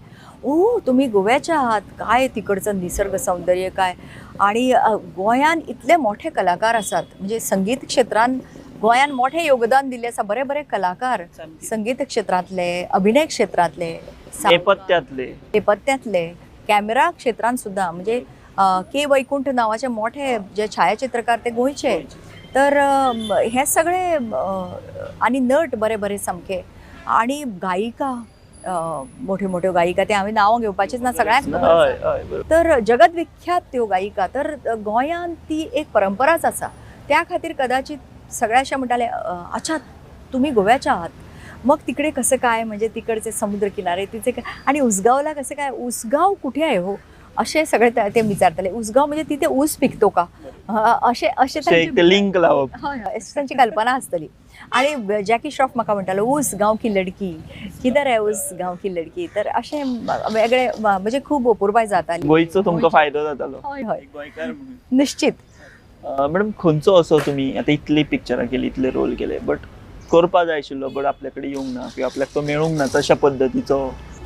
ओ तुमी गोव्याचे आहात, काय तिकडचं निसर्ग सौंदर्य काय, आणि गोंयान इतले मोठे कलाकार आसात, म्हणजे संगीत क्षेत्रान गोंयान मोठे योगदान दिल्लें आसा, बरे बरे कलाकार संगीत क्षेत्रांतले, अभिनय क्षेत्रांतले, नेपथ्यांतले, कॅमेरा क्षेत्रान सुद्दां, म्हणजे के वैकुंठ नावाचे मोठे जे छायाचित्रकार ते गोंयचे. तर हे सगळे आनी नट बरे बरे सामके, आनी गायिका मोठ्यो मोठ्यो गायिका, ते हांवें नांवां घेवपाचीच ना सगळ्यांक, तर जगदविख्यात त्यो गायिका. तर गोंयांत ती एक परंपराच आसा, त्या खातीर कदाचित सगळे अशें म्हणटाले अच्छा तुम्ही गोव्याचे आहात, मग तिकडे कसं काय, म्हणजे तिकडचे समुद्र किनारे तिचे काय, आणि उसगावला कसं काय, उसगाव कुठे आहे हो असे सगळे ते विचारतले. उसगाव म्हणजे तिथे ऊस पिकतो का, असे असे लिंक लावप, त्यांची कल्पना आसतली. आणि जॅकी श्रॉफ म्हाका म्हणटालो ऊस गांव की लडकी, किधर आहे ऊस गांव की लडकी. तर असे वेगळे म्हणजे खूप अपुरबाय जाताली. गोंयचो तुमकां फायदो जातालो. हय हय निश्चित. मॅडम खंयचो असो तुमी आतां इतली पिक्चरां केली, इतले रोल केले, बट करपा जाय आशिल्लो बट आपल्या कडेन येवंक ना किंवा आपल्याक तो मेळूंक ना तशा पद्दतीचो?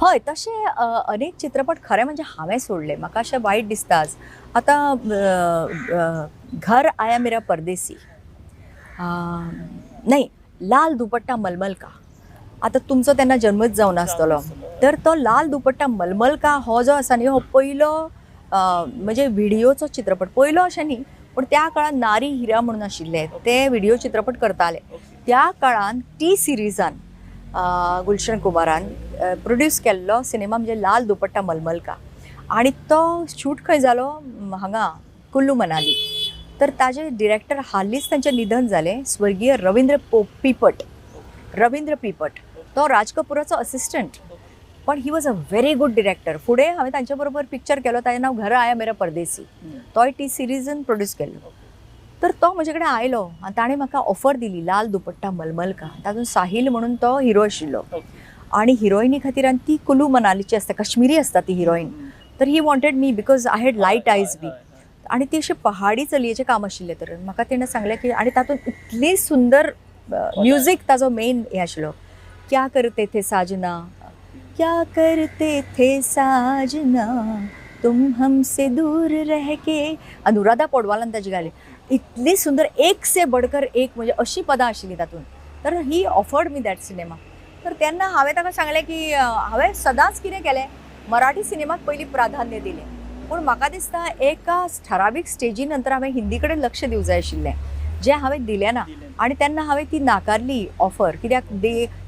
हय तशें अनेक चित्रपट खरें म्हणजे हांवें सोडले, म्हाका अशें वायट दिसता आज. आतां घर आया मेरा परदेसी, नाही लाल दुपट्टा मलमल का, आतां तुमचो तेन्ना जन्मच जावं नासतलो, तर तो लाल दुपट्टा मलमल का हो जो आसा न्ही हो पयलो म्हणजे व्हिडियोचो चित्रपट, पयलो अशें न्ही पूण त्या काळान नारी हिरा म्हणून आशिल्ले ते व्हिडियो चित्रपट करताले. त्या काळान टी सिरिजान गुलशन कुमारान प्रोड्यूस केल्लो सिनेमा म्हणजे लाल दुपट्टा मलमल का, आनी तो शूट खंय जालो हांगा कुल्लू मनाली. तर ताजे डिरेक्टर हालींच तांचें निधन जालें, स्वर्गीय रविंद्र पिपट, रविंद्र पिपट तो राज कपुराचो असिस्टंट, पण he was a very good director. फुडें हांवें तांचे बरोबर पिक्चर केलो ताजें नांव घर आया मेरा परदेसी, तोय टी सिरिजान प्रोड्यूस केल्लो. तर तो म्हजे कडेन आयलो आनी ताणें म्हाका ऑफर दिली लाल दुपट्टा मलमल का, तातूंत साहील म्हणून तो हिरो आशिल्लो आनी हिरोइनी खातीर, आनी ती कुलू मनालीची आसता, काश्मीरी आसता ती हिरोइन. तर he wanted me because I had light eyes बी, आनी ती अशी पहाडी चलयेचें काम आशिल्लें. तर म्हाका तेणें सांगलें की, आनी तातूंत इतली सुंदर म्युजीक ताजो मेन हें आशिल्लो, क्या करते थे साजना, क्या करते थे साजना तुम हमसे दूर रह के, अनुराधा पौडवालान ताजी गायली, इतली सुंदर, एक से बडकर एक म्हणजे अशी पदां आशिल्लीं तातूंत. तर he offered me that cinema. तर तेन्ना हांवें ताका सांगलें की हांवें सदांच कितें केलें, मराठी सिनेमाक पयलीं प्राधान्य दिलें, पूण म्हाका दिसता एका ठरावीक स्टेजी नंतर हांवें हिंदी कडेन लक्ष दिवंक जाय आशिल्लें, जें हांवें दिलें ना. आनी तेन्ना हांवें ती नाकारली ऑफर, कित्याक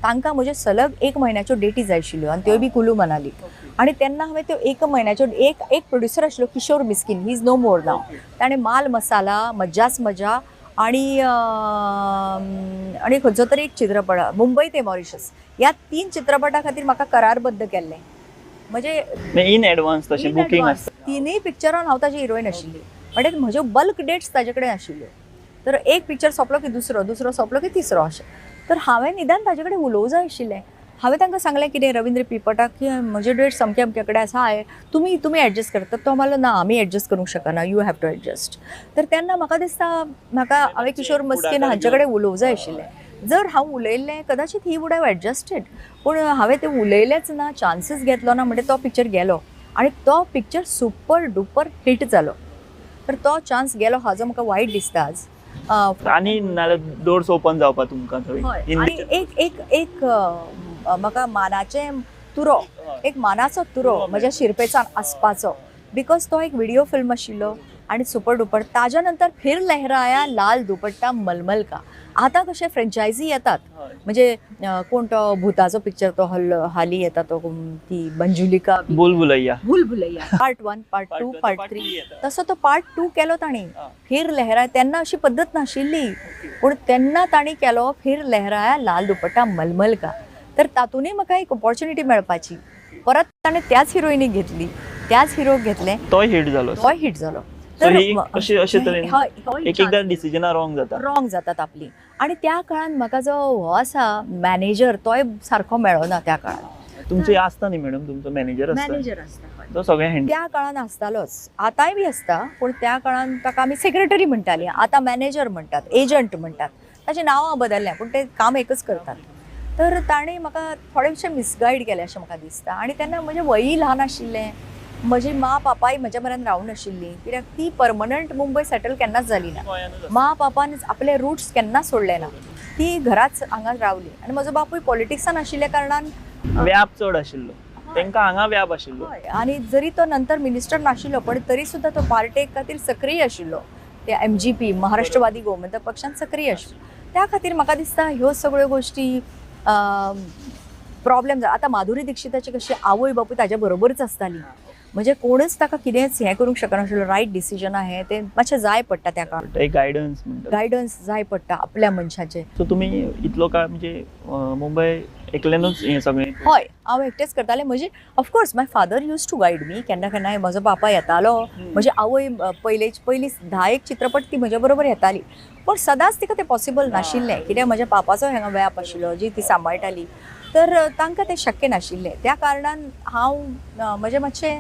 तांकां म्हज्यो सलग एक म्हयन्याच्यो डेटी जाय आशिल्ल्यो आनी त्यो बी कुलू मनाली. आनी तेन्ना हांवें त्यो एक म्हयन्याच्यो, एक प्रोड्युसर आशिल्लो Kishore Miskin, he is no more now, ताणें माल मसाला, मज्जाच मजा आनी आनी खंयचो तरी एक चित्रपट मुंबय ते मॉरिशस, ह्या 3 चित्रपटां खातीर म्हाका करारबद्ध केल्लें. म्हणजे इन एडवान्स तशें बुकींग आसता. तिनूय पिक्चरान हांव ताजी हिरोइन आशिल्ली, म्हणजे म्हज्यो बल्क डेट्स ताजे कडेन आशिल्ल्यो. तर एक पिक्चर सोंपलो की दुसरो, दुसरो सोंपलो की तिसरो अशें. तर हांवें निदान ताजे कडेन उलोवंक जाय आशिल्लें. हांवें तांकां सांगलें कितें रविंद्र पिपटाक की म्हजे डेट सामके अमके कडेन आसा, हांवें तुमी तुमी एडजस्ट करता. तो म्हणलो ना आमी एडजस्ट करूंक शकना, you have to adjust. तर तेन्ना म्हाका दिसता म्हाका हांवें किशोर मस्किन हांचे कडेन उलोवंक जाय आशिल्लें. जर हांव उलयल्लें कदाचित he would have adjusted, पूण हांवें तें उलयलेंच ना, चान्सीस घेतलो ना, म्हणजे तो पिक्चर गेलो आनी तो पिक्चर सुपर डुपर हिट जालो. तर तो चान्स गेलो हाजो म्हाका वायट दिसता आज. आनी नाल्यार डोर्स ओपन जावपा तुमकां थंय. आनी एक एक एक म्हाका मानाचें तुरो, एक मानाचो तुरो म्हज्या शिरपेचान आसपाचो, because तो एक विडियो फिल्म आशिल्लो आनी सुपर डुपर. ताज्या नंतर फिर लहराया लाल दुपट्टा मलमल का. आतां कशे फ्रेंचायजी येतात, म्हणजे कोण तो भुताचो पिक्चर तो हाली येता तो ती Manjulika, Bhool Bhulaiyaa, Bhool Bhulaiyaa part 1, part 2, part 3, तसो तो पार्ट 2 केलो तांणी. फिर लहराया तेन्ना अशी पद्दत नाशिल्ली, पूण तेन्ना तांणी केलो फिर लहराया लाल दुपट्टा मलमल का. तर तातूंतय म्हाका एक ऑपॉर्च्युनिटी मेळपाची. परत ताणें त्याच हिरोइनीक घेतली, त्याच हिरोक घेतलें, तोय हिट जालो, तोय हिट जालो. तर अशे तरेन एक एकदा डिसिजनां रॉंग जाता, रॉंग जातात आपली. आनी त्या काळान म्हाका जो हो आसा मॅनेजर तोय सारको मेळना त्या काळान. तुमचे आसता न्ही मॅडम, तुमचो मॅनेजर आसता, मॅनेजर आसता तो सगळें हँडल त्या काळान आसतालोच, आतांय बी आसता, पूण त्या काळान ताका आमी सेक्रेटरी म्हणटाली, आतां मॅनेजर म्हणटात, एजंट म्हणटात, ताचीं नांवां बदल्ल्या पूण ते काम एकच करतात. तर ताणें म्हाका थोडेशें मिसगायड केलें अशें म्हाका दिसता. आनी तेन्ना म्हजें वयय ल्हान आशिल्लें, म्हजी मा पापाय म्हज्या म्हऱ्यान रावूं नाशिल्ली, कित्याक ती परमनंट मुंबय सेटल केन्नाच जाली ना. मा पापान आपले रुट्स केन्नाच सोडले ना, ती घराच हांगा रावली. आनी म्हजो बापूय पॉलिटिक्सान आशिल्ल्या कारणान व्याप चड आशिल्लो तांकां, हांगा व्याप आशिल्लो. आनी जरी तो नंतर मिनिस्टर नाशिल्लो पण तरी सुद्दां तो पार्टे खातीर सक्रीय आशिल्लो, ते MGP Maharashtrawadi Gomantak पक्षान सक्रीय आशिल्लो. त्या खातीर म्हाका दिसता ह्यो सगळ्यो गोश्टी प्रॉब्लेम. आतां माधुरी दीक्षिताची कशी आवय बापूय ताज्या बरोबरच आसताली, म्हणजे कोणच ताका कितेंच हें करूंक शकनाशिल्लो, रायट डिसिजन आहे ते मातशें जाय पडटा त्या काळार, गायडन्स म्हणटा, गायडन्स जाय पडटा आपल्या मनशाचें. सो तुमी इतलो काळ म्हणजे मुंबय एकल्यानूच हें सगळें? हय, हांव एकटेंच करतालें. म्हणजे of course my father use to guide me. केन्ना केन्नाय म्हजो बापा येतालो, म्हजी आवय पयलीं 10 चित्रपट ती म्हज्या बरोबर येताली, पूण सदांच तिका तें पॉसिबल नाशिल्लें, कित्याक म्हज्या पापाचो हांगा व्याप आशिल्लो जी ती सांबाळटाली, तर तांकां तें शक्य नाशिल्लें. त्या कारणान हांव म्हजें मातशें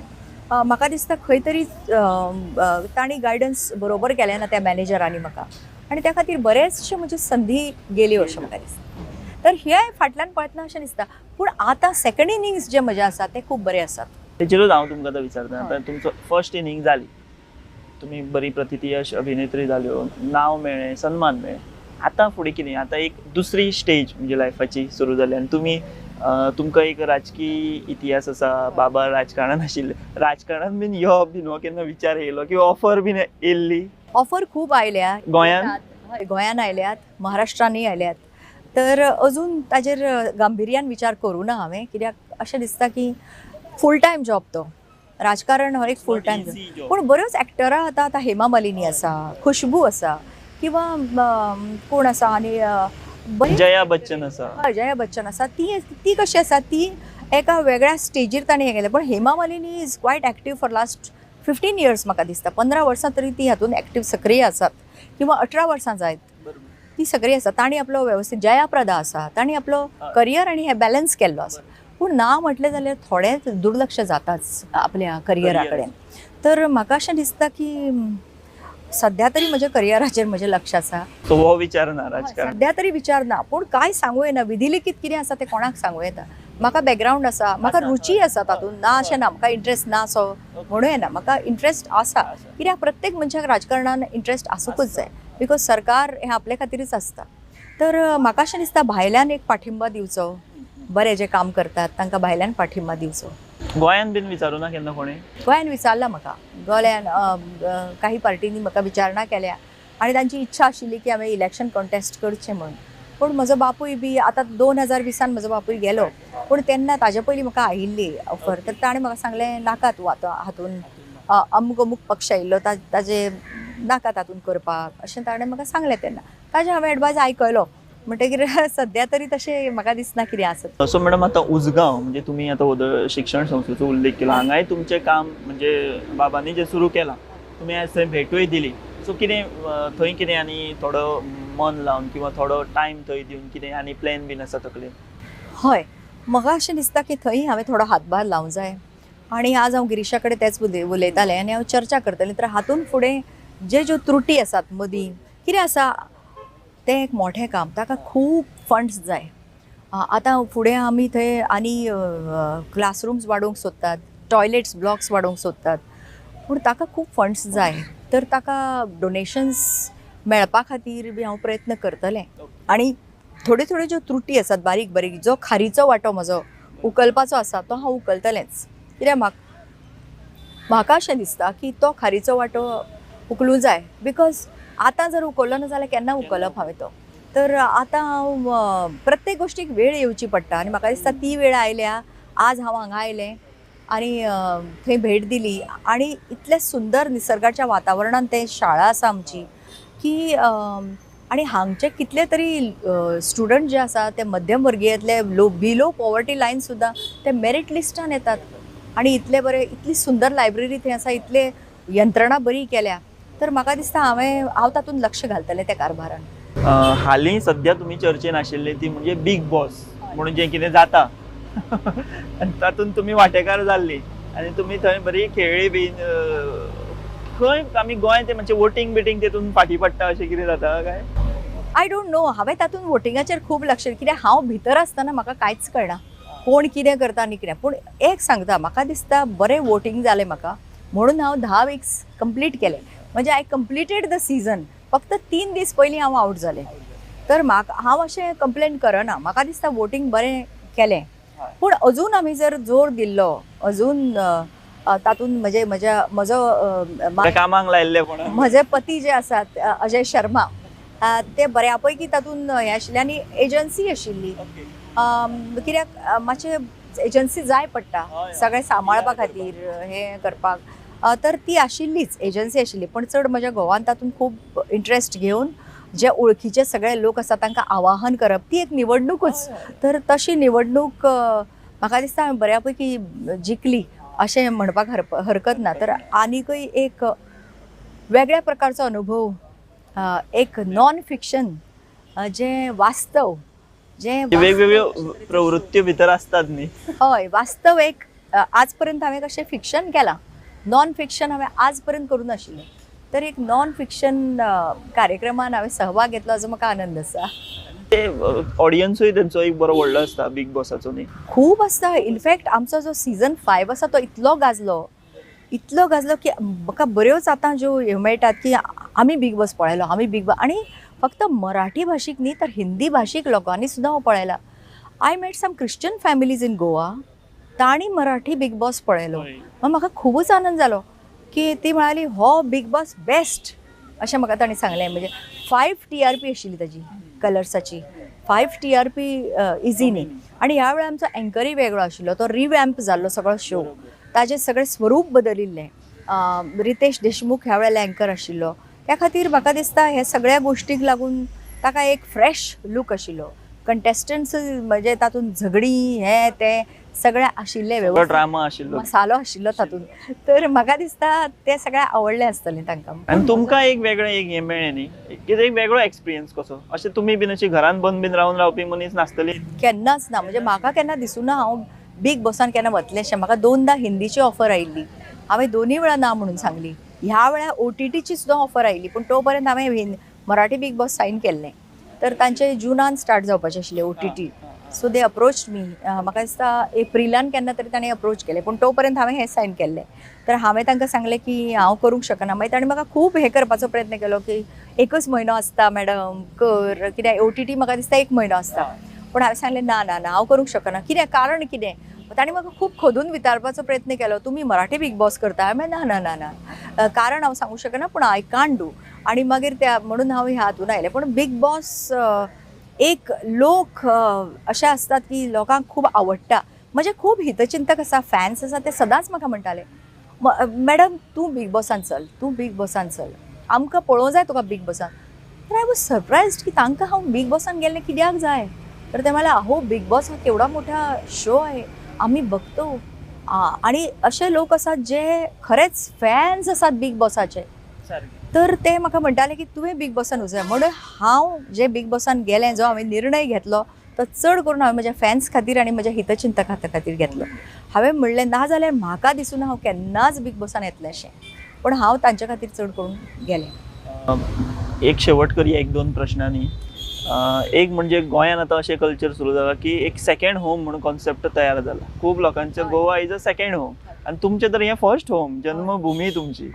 म्हाका दिसता खंय तरी तांणी गायडन्स बरोबर केलें ना त्या मॅनेजरांनी म्हाका, आनी त्या खातीर बरेचशे म्हजी संदी गेल्यो अशें म्हाका दिसता. तर हे फाटल्यान पळयतना अशें दिसता, पूण आतां सेकंड इनिंग्स जे म्हजे आसा ते खूब बरे आसात. तेचेरूच हांव तुमकां आतां विचारता, आतां तुमचो फर्स्ट इनिंग जाली, तुमी बरी प्रतियश अभिनेत्री जाल्यो, नांव मेळ्ळें, सन्मान मेळ्ळें, आतां फुडें कितें? आतां एक दुसरी स्टेज म्हणजे लायफाची सुरू जाली आनी तुमी तुमकां एक राजकीय इतिहास आसा, बाबा राजकारणान आशिल्ले, राजकारणान बीन यो बीन हो केन्ना विचार येयलो किंवा ऑफर बीन येयल्ली? ऑफर खूब आयल्या गोंयान, गोंयान आयल्यात, महाराष्ट्रानूय आयल्यात. तर अजून ताजेर गांभिर्यान विचार करूं ना हांवें, कित्याक अशें दिसता की फूल टायम जॉब तो राजकारण हो एक फूल टायम जॉब. पूण बऱ्योच एक्टरां आतां, आतां हेमा मालिनी आसा, खुशबू आसा, किंवा कोण आसा आनी जया बच्चन आसा, हय जया बच्चन आसा, ती ती कशी आसा, ती एका वेगळ्या स्टेजीर ताणें हें केलें. पूण Hema Malini is quite active for last 15 years म्हाका दिसता, 15 वर्सां तरी ती हातूंत एक्टीव सक्रीय आसात, किंवा 18 वर्सां जायत ती सक्रीय आसा. तांणी आपलो वेवस्थीत, जया प्रदा आसा, तांणी आपलो करियर आनी हें बॅलन्स केल्लो आसा. पूण ना म्हटलें जाल्यार थोडेंच दुर्लक्ष जाताच आपल्या करियरा कडेन. तर म्हाका अशें दिसता की सद्या तरी म्हज्या करियराचेर म्हजें लक्ष आसा, सो हो विचार ना राजकारण सद्या तरी विचार ना. पूण कांय सांगू येना, विधिलिखीत कितें आसा तें कोणाक सांगू येता. म्हाका बॅकग्रावंड आसा, म्हाका रुची आसा तातूंत, ना अशें ना म्हाका इंट्रस्ट ना असो म्हणूं येना, म्हाका इंट्रस्ट आसा. कित्याक प्रत्येक मनशाक राजकारणान इंट्रस्ट आसूंकच जाय, because सरकार हें आपले खातीरच आसता. तर म्हाका अशें दिसता भायल्यान एक पाठिंबा दिवचो, बरें जें काम करतात तांकां भायल्यान पाठिंबा दिवचो. गोंयान बीन विचारूं ना केन्ना कोणें? गोंयान विचारलां म्हाका, गोंयान काही पार्टींनी म्हाका विचारणा केल्या आनी तांची इच्छा आशिल्ली की हांवें इलेक्शन कॉन्टेस्ट करचें म्हणून. पूण म्हजो बापूय बी आतां 2020 म्हजो बापूय गेलो, पूण तेन्ना ताजे पयलीं म्हाका आयिल्ली ऑफर, तर ताणें म्हाका सांगलें नाका तूं आतां हातून, अमुक अमुक पक्ष आयिल्लो ताजे नाका तातूंत करपाक अशें ताणें म्हाका सांगलें. तेन्ना ताजें हांवें एडवायज आयकलो, म्हणटकीर सद्या तरी तशें म्हाका दिसना कितें आसत. सो मॅडम आतां उजगांव म्हणजे तुमी आतां शिक्षण संस्थेचो उल्लेख केला, हांगाय तुमचें काम म्हणजे बाबांनी जें सुरू केलां, तुमी आयज थंय भेटूय दिली, सो कितें थंय कितें आनी थोडो मन लावन किंवा थोडो टायम थंय दिवन कितें आनी प्लॅन बीन आसा तकलेन? हय, म्हाका अशें दिसता की थंय हांवें थोडो हातभार लावंक जाय. आनी आज हांव गिरीशा कडेन तेंच उलयतालें आनी हांव चर्चा करतलें. तर हातूंत फुडें जे ज्यो त्रुटी आसात मदीं कितें आसा, तें एक मोठें काम, ताका खूब फंड्स जाय. आतां फुडें आमी थंय आनी क्लासरूम्स वाडोवंक सोदतात, टॉयलेट्स ब्लॉक्स वाडोवंक सोदतात, पूण ताका खूब फंड्स जाय. तर ताका डोनेशन्स मेळपा खातीर बी हांव प्रयत्न करतलें. आनी थोड्यो थोड्यो ज्यो त्रुटी आसात बारीक बारीक, जो खारीचो वांटो म्हजो उखलपाचो आसा तो हांव उखलतलेंच. कित्याक म्हाका अशें दिसता की तो खारीचो वांटो उखलूं जाय, because आतां जर उखल्लो ना जाल्यार केन्ना उखलप हांवें तो. तर आतां हांव प्रत्येक गोश्टीक वेळ येवची पडटा आनी म्हाका दिसता ती वेळ आयल्या. आज हांव हांगा आयलें आनी थंय भेट दिली आनी इतलें सुंदर निसर्गाच्या वातावरणान तें शाळा आसा आमची की आनी हांगचे कितले तरी स्टुडंट जे आसा ते मध्यम वर्गीयांतले लो बिलो पॉवर्टी लायन सुद्दां ते मेरीट लिस्टान येतात आनी इतले बरे, इतली सुंदर लायब्ररी थंय आसा, इतले यंत्रणा बरी केल्या. तर म्हाका दिसता हांव तातूंत लक्ष घालतलें त्या कारभारान. हालीं सद्या तुमी चर्चेन आशिल्ली ती म्हणजे बीग बॉस म्हणून जें कितें जाता आनी तातूंत तुमी वांटेकार जाल्ली आनी तुमी थंय बरी खेळ्ळी बीन. खंय आमी गोंय ते म्हणजे वोटींग बिटींग तेतून फाटीं पडटा अशें कितें जाता काय? I don't know. हांवें तातूंत वोटिंगाचेर खूब लक्ष, कित्याक हांव भितर आसतना म्हाका कांयच कळना कोण कितें करता आनी कितें. पूण एक सांगता, म्हाका दिसता बरें वोटींग जालें म्हाका म्हणून हांव 10 विक्स कंप्लीट केलें. म्हणजे I completed the season. फक्त 3 दीस पयलीं हांव आवट जालें. तर म्हाका हांव अशें कंप्लेन करना, म्हाका दिसता वोटींग बरें केलें. पूण अजून आमी जर जोर दिल्लो, अजून तातूंत म्हणजे म्हजो कामाक लायिल्ले म्हजे पती जे आसात अजय शर्मा, ते बऱ्या पैकी तातूंत हें आशिल्ले आनी एजन्सी आशिल्ली. कित्याक मातशें एजन्सी जाय पडटा सगळें सांबाळपा खातीर, हें करपाक. तर ती आशिल्लीच एजन्सी आशिल्ली, पूण चड म्हज्या घोवान तातूंत खूब इंट्रस्ट घेवन जे ओळखीचे सगळे लोक आसा तांकां आवाहन करप, ती एक निवडणुकूच. तर तशी निवडणूक म्हाका दिसता हांवें बऱ्या पैकी जिखली अशें म्हणपाक हरकत ना. तर आनीकय एक वेगळ्या प्रकारचो अनुभव, एक नॉन फिक्शन जें वास्तव, जें वेगवेगळ्यो प्रवृत्ती भितर आसतात न्ही. हय, वास्तव एक आज पर्यंत हांवें कशें फिक्शन केलां, नॉन फिक्शन हांवें आज पर्यंत करूं नाशिल्लें. तर एक नॉन फिक्शन कार्यक्रमान हांवें सहभाग घेतलो हाजो म्हाका आनंद आसा. ते ऑडियन्सूय तेंचो एक बरो व्हडलो आसता बीग बॉसाचो न्ही? खूब आसता. इनफॅक्ट आमचो जो सीजन 5 आसा तो इतलो गाजलो, इतलो गाजलो की म्हाका बऱ्योच आतां ज्यो ह्यो मेळटात की आमी बीग बॉस पळयलो, आमी बीग बॉस. आनी फक्त मराठी भाशीक न्ही तर हिंदी भाशीक लोकांनी सुद्दां हो पळयला. I met some Christian families in Goa, तांणी मराठी बीग बॉस पळयलो. मागीर म्हाका खुबूच आनंद जालो की ती म्हणाली हो बीग बॉस बेस्ट अशें म्हाका तांणी सांगलें. म्हणजे 5 TRP आशिल्ली ताजी कलर्साची, 5 TRP easy न्ही. आनी ह्या वेळार आमचो एंकरूय वेगळो आशिल्लो, तो रिवॅम्प जाल्लो सगळो शो, ताजें सगळें स्वरूप बदलिल्लें. रितेश देशमुख ह्या वेळार एंकर आशिल्लो. त्या खातीर म्हाका दिसता हे सगळ्या गोश्टीक लागून ताका एक फ्रेश लूक आशिल्लो. कंटेस्टंट्स म्हणजे तातूंत झगडीं हें तें सगळें आशिल्लें, वेवस्थीत ड्रामा आशिल्लो, मसालो आशिल्लो तातूंत. तर म्हाका दिसता तें सगळें आवडलें आसतलें तांकां. आनी तुमकां एक वेगळें एक हें मेळ्ळें न्ही, कितें एक वेगळो एक्सपिरियन्स कसो? अशें तुमी बीन अशी घरान बंद बीन रावन रावपी मनीस नासतली केन्नाच ना. म्हणजे म्हाका केन्ना दिसूं ना हांव बीग बॉसान केन्ना वतलें अशें. म्हाका 2दा हिंदीची ऑफर आयिल्ली, हांवें 2 वेळा ना म्हणून सांगली. ह्या वेळार OTTची सुद्दां ऑफर आयिल्ली, पूण तो पर्यंत हांवें मराठी बीग बॉस सायन केल्लें. तर तांचे जुनान स्टार्ट जावपाचें आशिल्लें OTT. So they approach me, म्हाका दिसता एप्रिलान केन्ना तरी ताणें अप्रोच केलें, पूण तो पर्यंत हांवें हें सायन केल्लें. तर हांवें तांकां सांगलें की हांव करूंक शकना. मागीर ताणें म्हाका खूब हें करपाचो प्रयत्न केलो की एकच म्हयनो आसता मॅडम कर, कित्याक OTT म्हाका दिसता 1 म्हयनो आसता. पूण हांवें सांगलें ना ना ना हांव करूंक शकना. कितें कारण कितें? ताणें म्हाका खूब खोदून विचारपाचो प्रयत्न केलो, तुमी मराठी बीग बॉस करता? हांवें ना ना ना ना, कारण हांव सांगूंक शकना, पूण I can't do. आनी मागीर त्या म्हणून हांव ह्या हातून आयलें. पूण बीग बॉस एक लोक अशे आसतात की लोकांक खूब आवडटा. म्हजे खूब हितचिंतक आसा, फॅन्स आसा, ते सदांच म्हाका म्हणटाले मॅडम तूं बीग बॉसान चल, तूं बीग बॉसान चल, आमकां पळोवंक जाय तुका बीग बॉसान. तर I was surprised की तांकां हांव बीग बॉसान गेल्लें कित्याक जाय? तर ते म्हणले अहो बीग बॉस हा केवढा मोठा शो आहे, आम्ही बघतो. आणि अशे लोक आसात जे खरेंच फॅन्स आसात बीग बॉसाचे. तर ते म्हाका म्हणटाले की तुवें बीग बॉसान वचूंक जाय. म्हणून हांव जे बीग बॉसान गेलें, जो हांवें निर्णय घेतलो तो चड करून हांवें म्हज्या फॅन्स खातीर आनी म्हज्या हितचिंतका खातीर घेतलो. हांवें म्हणलें ना जाल्यार म्हाका दिसून हांव केन्नाच बीग बॉसान येतलें अशें, पूण हांव तांचे खातीर चड करून गेलें. एक शेवट करया 1-2 प्रश्नांनी. एक म्हणजे गोंयान आतां अशें कल्चर सुरू जाला की एक सेकंड होम म्हणून कॉन्सेप्ट तयार जाला. खूब लोकांचें Goa is a second home आनी तुमचें तर हें फर्स्ट होम, जन्मभूमी तुमची.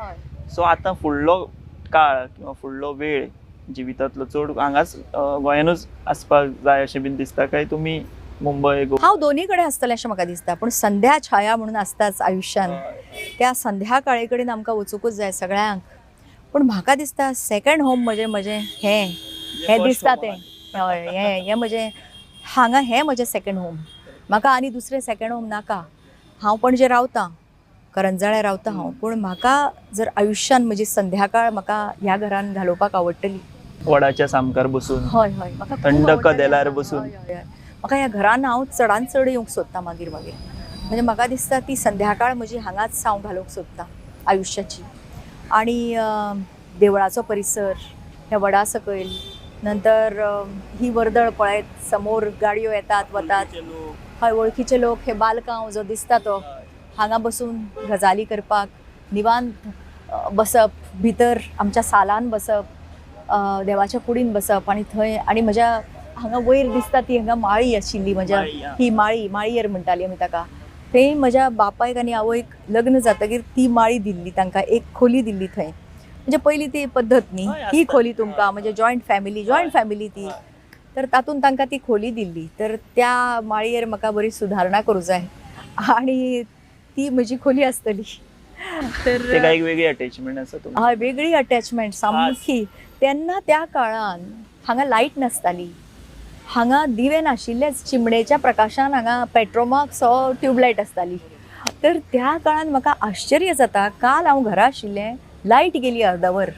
सो आतां फुडलो काळ किंवा फुडलो वेळ जिवितांतलो चड हांगाच गोंयानूच आसपाक जाय अशें बीन दिसता काय तुमी मुंबय? हांव दोन्ही कडेन आसतलें अशें म्हाका दिसता, पूण संध्या छाया म्हणून आसताच आयुश्यान, त्या संध्या काळे कडेन आमकां वचूंकूच जाय सगळ्यांक. पूण म्हाका दिसता सेकंड होम म्हजें म्हजें हें हें दिसता तें, हय, हें हें म्हजें हांगा हें म्हजें सेकंड होम. म्हाका आनी दुसरें सेकंड होम नाका. हांव पणजे रावतां, करंजाळे रावता हांव, पूण म्हाका जर आयुश्यान म्हजी संध्याकाळ म्हाका ह्या घरान घालोवपाक आवडटली, वडाच्या सामकार बसून, हय हय, म्हाका थंड कदेलार बसून, म्हाका ह्या घरान हांव चडान चड येवंक सोदता. मागीर मागीर म्हणजे म्हाका दिसता ती संध्याकाळ म्हजी हांगाच हांव घालोवंक सोदता आयुश्याची. आणि देवळाचो परिसर, ह्या वडा सकयल, नंतर ही वर्दळ पळयत समोर गाडयो येतात वतात, हय वळखीचे लोक, हे बालकांव जो दिसता तो हांगा बसून गजाली करपाक, निवांत बसप, भितर आमच्या सालान बसप, देवाच्या कुडीन बसप. आनी थंय आनी म्हज्या हांगा वयर दिसता ती हांगा माळी आशिल्ली म्हज्या, ही माळी, माळयेर म्हणटाली आमी ताका. थंय म्हज्या बापायक आनी आवयक लग्न जातकीर ती माळी दिल्ली तांकां, एक खोली दिल्ली थंय. म्हणजे पयलीं ती पद्दत न्ही, ही खोली तुमकां, म्हणजे जॉयंट फॅमिली, जॉयंट फॅमिली ती, तर तातूंत तांकां ती खोली दिल्ली. तर त्या माळयेर म्हाका बरी सुदारणा करूं जाय आनी ती म्हजी खोली आसतली. तर तेका एक वेगळी अटॅचमेंट आसा तुमची? हय, वेगळी अटॅचमेंट सामकी. तेन्ना त्या काळान हांगा लायट नासताली, हांगा दिवे नाशिल्लेच, चिमणेच्या प्रकाशान हांगा पेट्रोमाक्स हो ट्यूबलायट आसताली. तर त्या काळान म्हाका आश्चर्य जाता, काल हांव घरा आशिल्लें, लायट गेली अर्दवर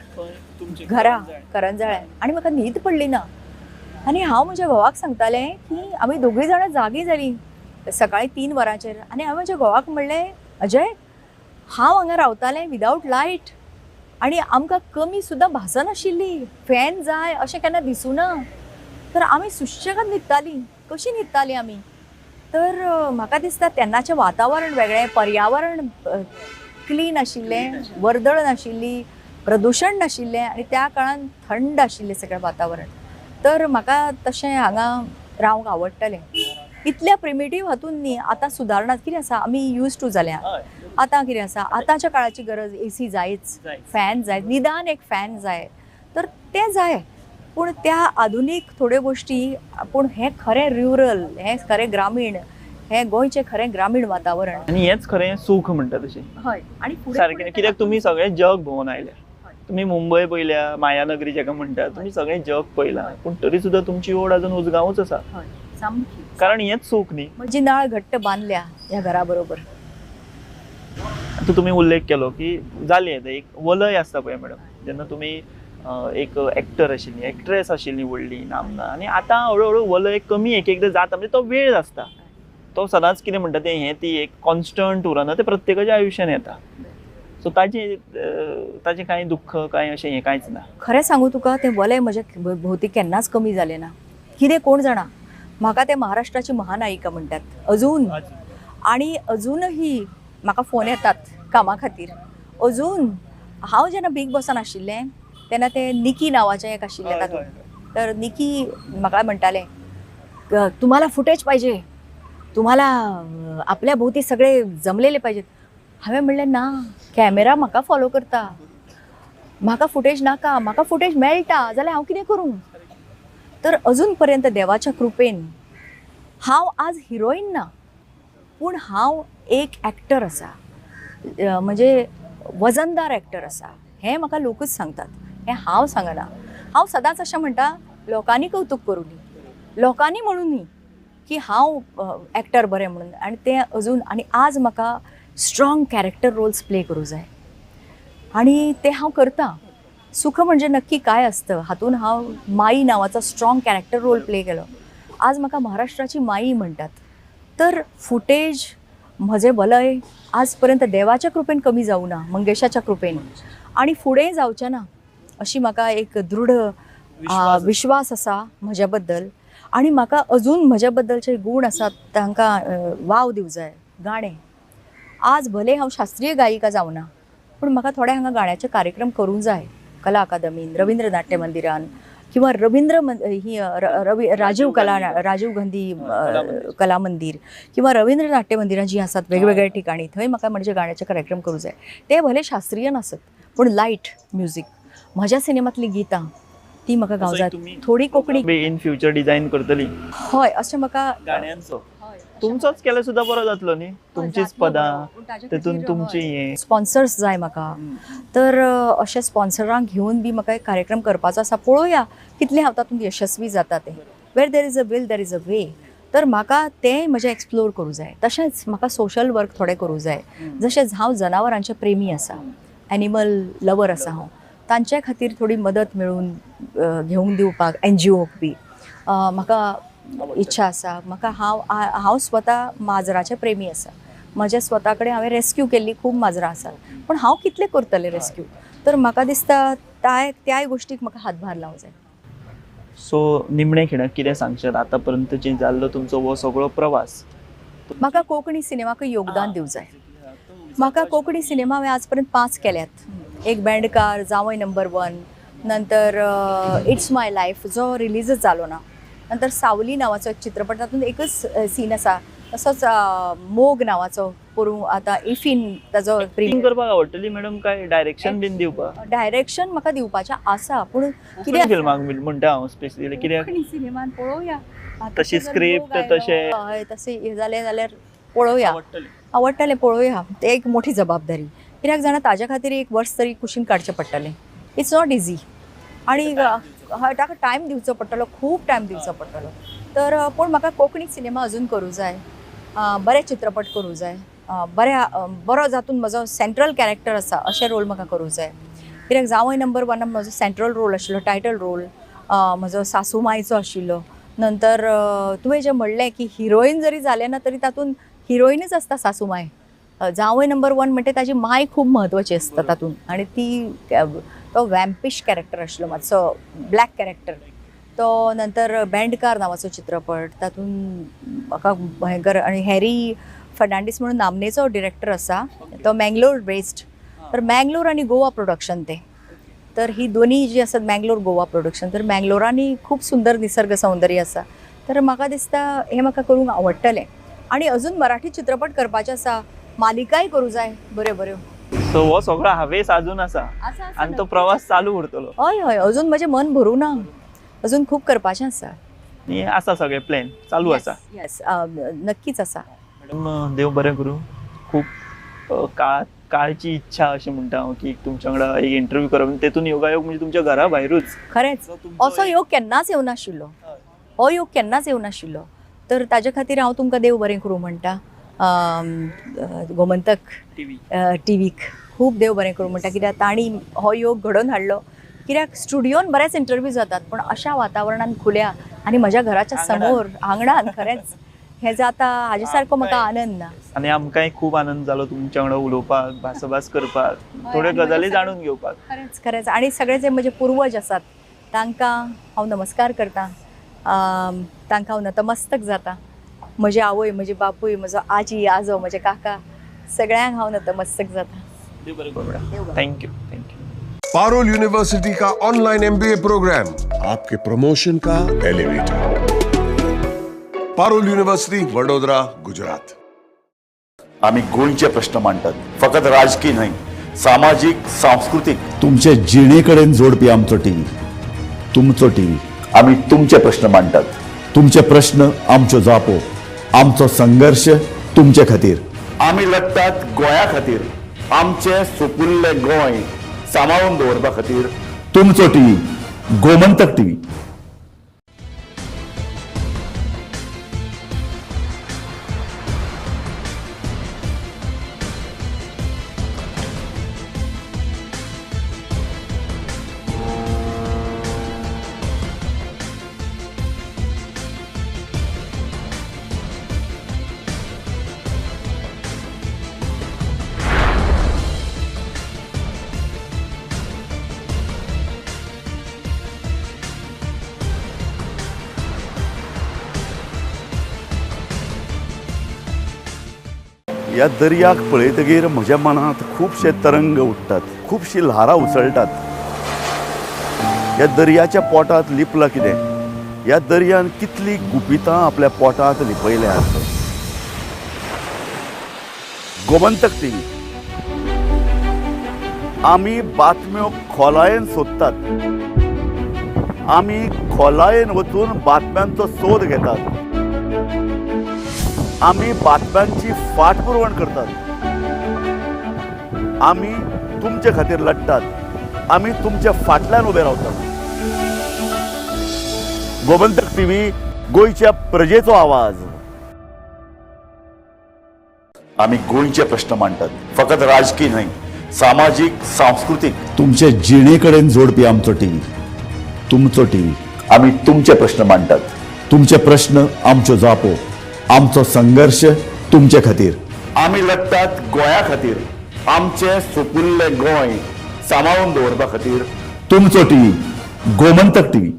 घरा करंजाळे, आनी म्हाका न्हीद पडली ना. आनी हांव म्हज्या घोवाक सांगतालें की आमी दोगूय जाणां जागीं जालीं सकाळीं 3 वरांचेर, आनी हांवें म्हज्या घोवाक म्हणलें, अजय हांव हांगा रावतालें विदावट लायट आनी आमकां कमी सुद्दां भासनाशिल्ली, फॅन जाय अशें केन्ना दिसूं ना, तर आमी सुशेगाद न्हिदतालीं. कशीं न्हिदतालीं आमी? तर म्हाका दिसता तेन्नाचें वातावरण वेगळें, पर्यावरण क्लीन आशिल्लें, वर्दळ नाशिल्ली, प्रदुशण नाशिल्लें, आनी त्या काळान थंड आशिल्लें सगळें वातावरण. तर म्हाका तशें हांगा रावंक आवडटलें. इतल्या प्रिमिटीव हातून न्ही, आतां सुदारणा कितें आसा, आमी यूज टू जाल्या. आतां कितें आसा, आतांच्या काळाची गरज एसी जायच, फॅन जाय, निदान एक फॅन जाय, तर तें जाय. पूण त्या आधुनीक थोड्यो गोश्टी, पूण हें खरें रुरल, हें खरें ग्रामीण, हें गोंयचें खरें ग्रामीण वातावरण आनी हेंच खरें सूख म्हणटा तशें. हय, आनी सारकें, कित्याक तुमी सगळें जग भोंवन आयल्या, तुमी मुंबय पळयल्या, मायानगरी जाका म्हणटा, तुमी सगळें जग पळयलां, पूण तरी सुद्दां तुमची ओड अजून उजगांवूच आसा. हय, सामकी. कारण हेंच सूख न्ही. म्हजी नाळ घट्ट बांदल्या ह्या घरा बरोबर. आतां तुमी उल्लेख केलो की जालें, एक वलय आसता पळय मॅडम, जेन्ना तुमी एक एक्टर आशिल्ली, एक्ट्रेस आशिल्ली व्हडली नामना, आनी आतां हळू हळू वलय कमी एक एकदां जाता, म्हणजे तो वेळ आसता, तो सदांच कितें म्हणटा तें, हें ती एक कॉन्स्टंट उरना, तें प्रत्येकाच्या आयुश्यान येता. सो ताजें ताजें कांय दुख्ख कांय अशें हें कांयच ना. खरें सांगू तुका, तें वलय म्हज्या भोवती केन्नाच कमी जालें ना. कितें कोण जाणा, म्हाका ते महाराष्ट्राची महानायिका म्हणटात अजून, आनी अजूनही म्हाका फोन येतात कामा खातीर. अजून हांव जेन्ना बीग बॉसान आशिल्लें तेन्ना ते निकी नांवाचें एक आशिल्लें तातूंत, तर निकी म्हाका म्हणटालें, तुम्हाला फुटेज पाहिजे, तुम्हाला आपल्या भोवती सगळे जमलेले पाहिजेत. हांवें म्हणलें ना, कॅमेरा म्हाका फॉलो करता, म्हाका फुटेज नाका, म्हाका फुटेज मेळटा जाल्यार हांव कितें करूं. तर अजून पर्यंत देवाच्या कृपेन हांव आज हिरोईन ना, पूण हांव एक एक्टर आसा, म्हणजे वजनदार एक्टर आसा, हें म्हाका लोकूच सांगतात, हें हांव सांगना. हांव सदांच अशें म्हणटा, लोकांनी कौतूक करूं न्ही, लोकांनी म्हणूं न्ही की हांव एक्टर बरें म्हणून. आनी तें अजून, आनी आज म्हाका स्ट्रॉंग कॅरेक्टर रोल्स प्ले करूं जाय आनी तें हांव करतां. सुख म्हणजे नक्की काय आसतं हातून हांव माई नांवाचो स्ट्रॉंग कॅरेक्टर रोल प्ले केलो. आज म्हाका महाराष्ट्राची माई म्हणटात. तर फुटेज म्हजें वलय आज पर्यंत देवाच्या कृपेन कमी जावं ना, मंगेशाच्या कृपेन, आनी फुडें जावचें ना अशी म्हाका एक दृढ विश्वास आसा म्हज्या बद्दल. आनी म्हाका अजून म्हज्या बद्दलचे गूण आसात तांकां वाव दिवं जाय. गाणें, आज भले हांव शास्त्रीय गायिका जावना, पूण म्हाका थोडे हांगा गाण्याचे कार्यक्रम करूंक जाय, कला अकादमीन, रवींद्र नाट्य मंदिरान, किंवा रवींद्र ही रवी राजीव कला राजीव गांधी कला मंदिर किंवा रवींद्र नाट्य मंदिरां जीं आसात वेगवेगळ्या ठिकाणी थंय म्हाका म्हणजे गाण्याचे कार्यक्रम करूं जाय. ते भले शास्त्रीय नासत पूण लायट म्युजीक म्हज्या सिनेमांतलीं गितां ती म्हाका गावंक जाय. थोडी कोंकणी इन फ्युचर डिझायन करतली. हय, अशें म्हाका गाण्यांचो तुमचोच केल्यार सुद्दां बरो जातलो न्ही, तुमचीच पदां तेतून तुमची हें स्पॉन्सर्स जाय म्हाका. तर अशें स्पॉन्सरांक घेवन बी म्हाका एक कार्यक्रम करपाचो आसा. पळोवया कितलें हांव तातूंत यशस्वी जाता तें. Where there is a will there is a way. तर म्हाका तें म्हजें एक्सप्लोर करूं जाय. तशेंच म्हाका सोशल वर्क थोडें करूं जाय. जशेंच हांव जनावरांचें प्रेमी आसा, एनिमल लवर आसा हांव, तांचे खातीर थोडी मदत मेळून घेवन दिवपाक एनजीओक बी म्हाका इच्छा आसा. म्हाका हांव हांव स्वता माजराचें प्रेमी आसा. म्हज्या स्वता कडेन हांवें रेस्क्यू केल्ली खूब माजरां आसात, पूण हांव कितलें करतलें रेस्क्यू. तर म्हाका दिसता त्याय गोश्टीक म्हाका हातभार लावंक जाय. सो निमणे खिणाक कितें सांगशात आतां पर्यंत जे जाल्लो तुमचो हो सगळो प्रवास? म्हाका कोंकणी सिनेमाक योगदान दिवंक जाय. म्हाका कोंकणी सिनेमा हांवें आज पर्यंत 5 केल्यात. एक बेंडकार, जावय नंबर 1, नंतर it's my life जो रिलीजच जालो ना, नंतर सावली नांवाचो एक चित्रपट तातूंत एकच सीन आसा, तसोच मोग नांवाचो पोरूं आतां इफीन ताजो एक्टिंग करपाक आवडटली मॅडम काय डायरेक्शन बीन दिवपाक? डायरेक्शन म्हाका दिवपाचें आसा, पूण कितें फिल्माक म्हणटा हांव स्पेशली कित्याक कोंकणी सिनेमान पळोवया तशी स्क्रिप्ट तशें हय तशें जालें जाल्यार पळोवया, आवडटलें पळोवया. तें एक मोठी जबाबदारी कित्याक जाणा, ताज्या खातीर एक वर्स तरी कुशीन काडचें पडटलें. It's not easy आनी हय ताका टायम दिवचो पडटलो, खूब टायम दिवचो पडटलो. तर पूण म्हाका कोंकणी सिनेमा अजून करूं जाय, बरे चित्रपट करूं जाय, बऱ्या बरो जातून म्हजो सेंट्रल कॅरेक्टर आसा अशे रोल म्हाका करूं जाय. कित्याक जावय नंबर 1 म्हजो सेंट्रल रोल आशिल्लो, टायटल रोल म्हजो सासू मायचो आशिल्लो. नंतर तुवें जें म्हणलें की हिरोईन जरी जालें ना तरी तातूंत हिरोईनच आसता सासू माय. जावय नंबर 1 म्हणटे ताजी माय खूब म्हत्वाची आसता तातूंत, आनी ती तो वॅम्पिश कॅरेक्टर आशिल्लो, मातसो ब्लॅक कॅरेक्टर तो. नंतर बेंडकार नांवाचो चित्रपट तातूंत म्हाका भयंकर, आनी हॅरी फर्नांडीस म्हणून नामनेचो डिरेक्टर आसा, तो मँगलोर बेस्ड. तर मँगलोर आनी गोवा प्रोडक्शन तें, तर ही दोनी जी आसात मँगलोर गोवा प्रोडक्शन, तर मँगलोरांनी खूब सुंदर निसर्ग सौंदर्य आसा. तर म्हाका दिसता हें म्हाका करूंक आवडटलें. आनी अजून मराठी चित्रपट करपाचे आसा, मालिकाय करूं जाय बऱ्यो बऱ्यो. सो हो सगळो हावेस अजून आसा आनी तो प्रवास चालू उरतलो. हय हय, अजून म्हजें मन भरूं ना, अजून खूब करपाचें आसा. आनी आसा सगळें प्लॅन चालू आसा. येस, नक्कीच आसा. मॅडम देव बरें करूं. खूब काळची इच्छा अशें म्हणटा हांव की तुमच्या वांगडा एक इंटरव्यू करप, तेतून योगायोग म्हणजे तुमच्या घरा भायरूच. खरेंच असो योग केन्नाच येवनाशिल्लो, हो योग केन्नाच येवनाशिल्लो. तर ताजे खातीर हांव तुमकां देव बरें करूं म्हणटा. गोमंतक टीव्हीक खूब देव बरें करूं म्हणटा, कित्याक तांणी हो योग घडोवन हाडलो. कित्याक स्टुडियोन बरेच इंटरव्यू जातात, पूण अशा वातावरणान खुल्या आनी म्हज्या घराच्या समोर आंगणान खरेंच हें जाता हाजे सारको म्हाका आनंद ना. आनी आमकांय खूब आनंद जालो तुमच्या वांगडा उलोवपाक, भासाभास करपाक, थोड्यो गजाली जाणून घेवपाक. खरेंच खरेंच. आनी सगळे जे म्हजे पुर्वज आसात तांकां हांव नमस्कार करता, तांकां हांव नतमस्तक जाता. म्हजी आवय, म्हजी बापूय, म्हजो आजी आजो, म्हजे काका, सगळ्यांक हांव नतमस्तक जाता. Thank you. Thank you. Parul university का ऑनलाइन एमबीए प्रोग्राम आपके प्रमोशन का एलिवेटर. पारुल युनिव्हर्सिटी, वडोदरा, गुजरात. आमी गोंयचे प्रश्न मांडटात, फकत राजकीय न्हय, सामाजीक, सांस्कृतीक, तुमचे जिणे कडेन जोडपी आमचो टीव्ही, तुमचो टीव्ही. आमी तुमचे प्रश्न मांडटात, तुमचे प्रश्न आमच्यो जापो, आमचो संघर्श तुमचे खातीर. आमी लढटात गोंया खातीर, आमचें सुपुल्लें गोंय सांबाळून दवरपा खातीर. तुमचो टीव्ही, गोमंतक टीव्ही. ह्या दर्याक पळयतगीर म्हज्या मनांत खुबशे तरंग उठ्ठात, खुबशी ल्हारां उसळटात. ह्या दर्याच्या पोटांत लिपलां कितें? ह्या दर्यान कितलीं गुपितां आपल्या पोटांत लिपयल्यांत? गोमंतक टीव्ही आमी बातम्यो खोलायेन सोदतात, आमी खोलायेन वचून बातम्यांचो सोद घेतात, आमी बातम्यांची फाटपुरवण करतात, आमी तुमचे खातीर लढतात, आमी तुमच्या फाटल्यान उबे रावतात. गोमंतक टीव्ही, गोंयच्या प्रजेचो आवाज. आमी गोंयचे प्रश्न मांडटात, फकत राजकीय न्हय, सामाजीक, सांस्कृतीक, तुमचे जिणे कडेन जोडपी आमचो टीव्ही, तुमचो टीव्ही. आमी तुमचे प्रश्न मांडटात, तुमचे प्रश्न आमच्यो जापो, आमचो संघर्श तुमचे खातीर. आमी लढटात गोंया खातीर, आमचें सुपुल्लें गोंय सांबाळून दवरपा खातीर. तुमचो टीव्ही, गोमंतक टीव्ही.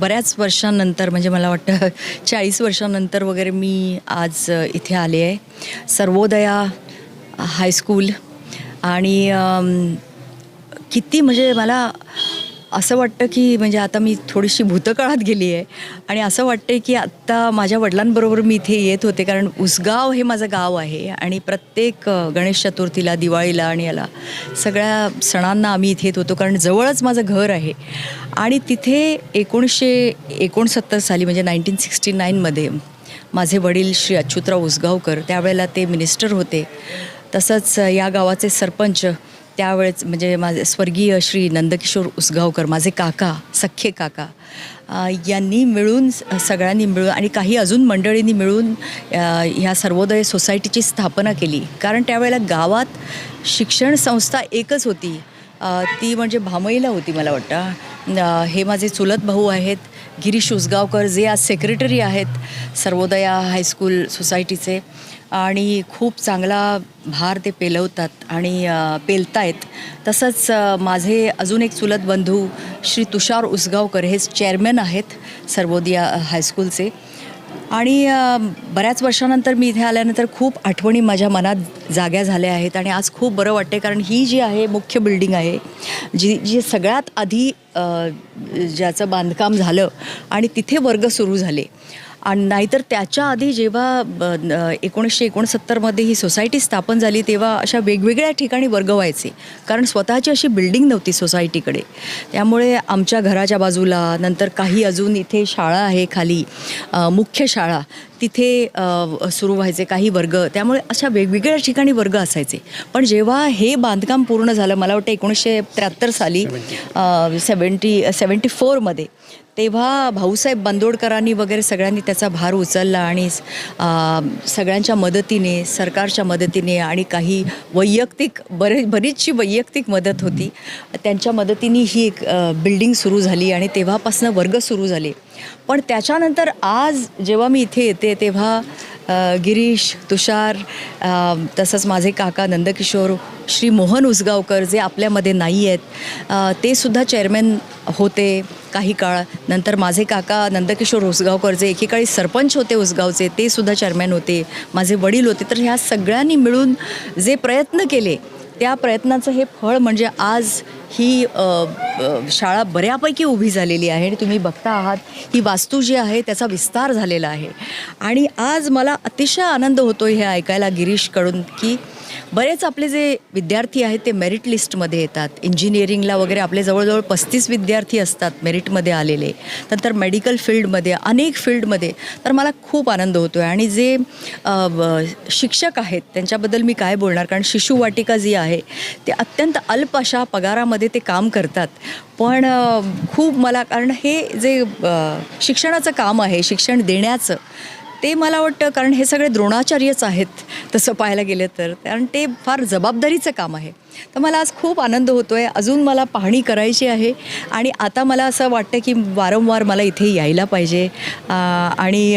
बऱ्याच वर्षांनंतर, म्हणजे मला वाटतं 40 वर्षांनंतर वगैरे मी आज इथे आले आहे, सर्वोदया हायस्कूल. आणि किती म्हणजे मला असं वाटतं की म्हणजे आता मी थोडीशी भूतकाळात गेली आहे आणि असं वाटतं की आत्ता माझ्या वडिलांबरोबर मी इथे येत होते, कारण उसगाव हे माझं गाव आहे आणि प्रत्येक गणेश चतुर्थीला, दिवाळीला आणि याला सगळ्या सणांना आम्ही इथे येत होतो, कारण जवळच माझं घर आहे. आणि तिथे 1969 साली म्हणजे 1969मध्ये माझे वडील श्री अच्युतराव उसगावकर, त्यावेळेला ते मिनिस्टर होते, तसंच या गावाचे सरपंच त्यावेळेस म्हणजे माझे स्वर्गीय श्री नंदकिशोर उसगावकर, माझे काका, सख्खे काका, यांनी मिळून, सगळ्यांनी मिळून आणि काही अजून मंडळींनी मिळून ह्या सर्वोदय सोसायटीची स्थापना केली. कारण त्यावेळेला गावात शिक्षण संस्था एकच होती, ती म्हणजे भामईला होती मला वाटतं. हे माझे चुलत भाऊ आहेत गिरीश उसगावकर, जे आज सेक्रेटरी आहेत सर्वोदया हायस्कूल सोसायटीचे, आणि खूप चांगला भार ते पेलवतात आणि पेलतायत. तसंच माझे अजून एक चुलत बंधू श्री तुषार उसगावकर हे चेअरमॅन आहेत सर्वोदया हायस्कूलचे. आणि बऱ्याच वर्षानंतर मी इथे आल्यानंतर खूप आठवणी माझ्या मनात जाग्या झाल्या आहेत आणि आज खूप बरं वाटते, कारण ही जी आहे मुख्य बिल्डिंग आहे जी जी सगळ्यात आधी ज्याचं बांधकाम झालं आणि तिथे वर्ग सुरू झाले. आणि नाहीतर त्याच्या आधी जेव्हा 1969मध्ये ही सोसायटी स्थापन झाली तेव्हा अशा वेगवेगळ्या ठिकाणी वर्ग व्हायचे, कारण स्वतःची अशी बिल्डिंग नव्हती सोसायटीकडे. त्यामुळे आमच्या घराच्या बाजूला, नंतर काही अजून इथे शाळा आहे खाली, मुख्य शाळा, तिथे सुरू व्हायचे काही वर्ग. त्यामुळे अशा वेगवेगळ्या ठिकाणी वर्ग असायचे. पण जेव्हा हे बांधकाम पूर्ण झालं, मला वाटतं 1973 साली 74मध्ये, तेव्हा भाऊसाहेब बांदोडकरांनी वगैरे सगळ्यांनी त्याचा भार उचलला आणि सगळ्यांच्या मदतीने, सरकारच्या मदतीने आणि काही वैयक्तिक बरीचशी वैयक्तिक मदत होती, त्यांच्या मदतीने ही एक बिल्डिंग सुरू झाली आणि तेव्हापासून वर्ग सुरू झाले. पण त्याच्यानंतर आज जेव्हा मी इथे येते तेव्हा गिरीश, तुषार, तसंच माझे काका नंदकिशोर, श्री मोहन उसगावकर जे आपल्यामध्ये नाही आहेत ते सुद्धा चेअरमॅन होते काही काळ. नंतर माझे काका नंदकिशोर उसगावकर जे एकेकाळी सरपंच होते उसगावचे, ते सुद्धा चेअरमॅन होते, माझे वडील होते. तर ह्या सगळ्यांनी मिळून जे प्रयत्न केले त्या प्रयत्नाचं हे फळ म्हणजे आज ही शाळा बऱ्यापैकी उभी झालेली आहे आणि तुम्ही बघता आहात ही वास्तू जी आहे त्याचा विस्तार झालेला आहे. आणि आज मला अतिशय आनंद होतो हे ऐकायला गिरीशकडून की बरेच आपले जे विद्यार्थी आहेत ते मेरिट लिस्टमध्ये येतात. इंजिनिअरिंगला वगैरे आपले जवळजवळ 35 विद्यार्थी असतात मेरिटमध्ये आलेले, नंतर मेडिकल फील्डमध्ये, अनेक फील्डमध्ये. तर मला खूप आनंद होतो आहे. आणि जे शिक्षक आहेत त्यांच्याबद्दल मी काय बोलणार, कारण शिशुवाटिका जी आहे ते अत्यंत अल्प अशा पगारामध्ये ते काम करतात. पण खूप मला, कारण हे जे शिक्षणाचं काम आहे, शिक्षण देण्याचं, ते मला वाटतं कारण हे सगळे द्रोणाचार्यच आहेत तसं पाहायला गेलं तर, कारण ते फार जबाबदारीचं काम आहे. तर मला आज खूप आनंद होतो आहे. अजून मला पाहणी करायची आहे आणि आता मला असं वाटतं की वारंवार मला इथे यायला पाहिजे आणि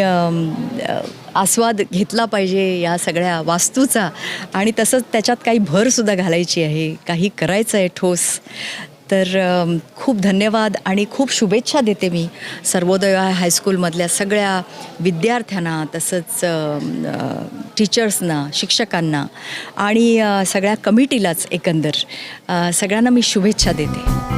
आस्वाद घेतला पाहिजे या सगळ्या वास्तूचा, आणि तसंच त्याच्यात काही भरसुद्धा घालायची आहे, काही करायचं आहे ठोस. तर खूप धन्यवाद आणि खूप शुभेच्छा देते मी सर्वोदय हायस्कूलमधल्या सगळ्या विद्यार्थ्यांना, तसंच टीचर्सना, शिक्षकांना आणि सगळ्या कमिटीलाच, एकंदर सगळ्यांना मी शुभेच्छा देते.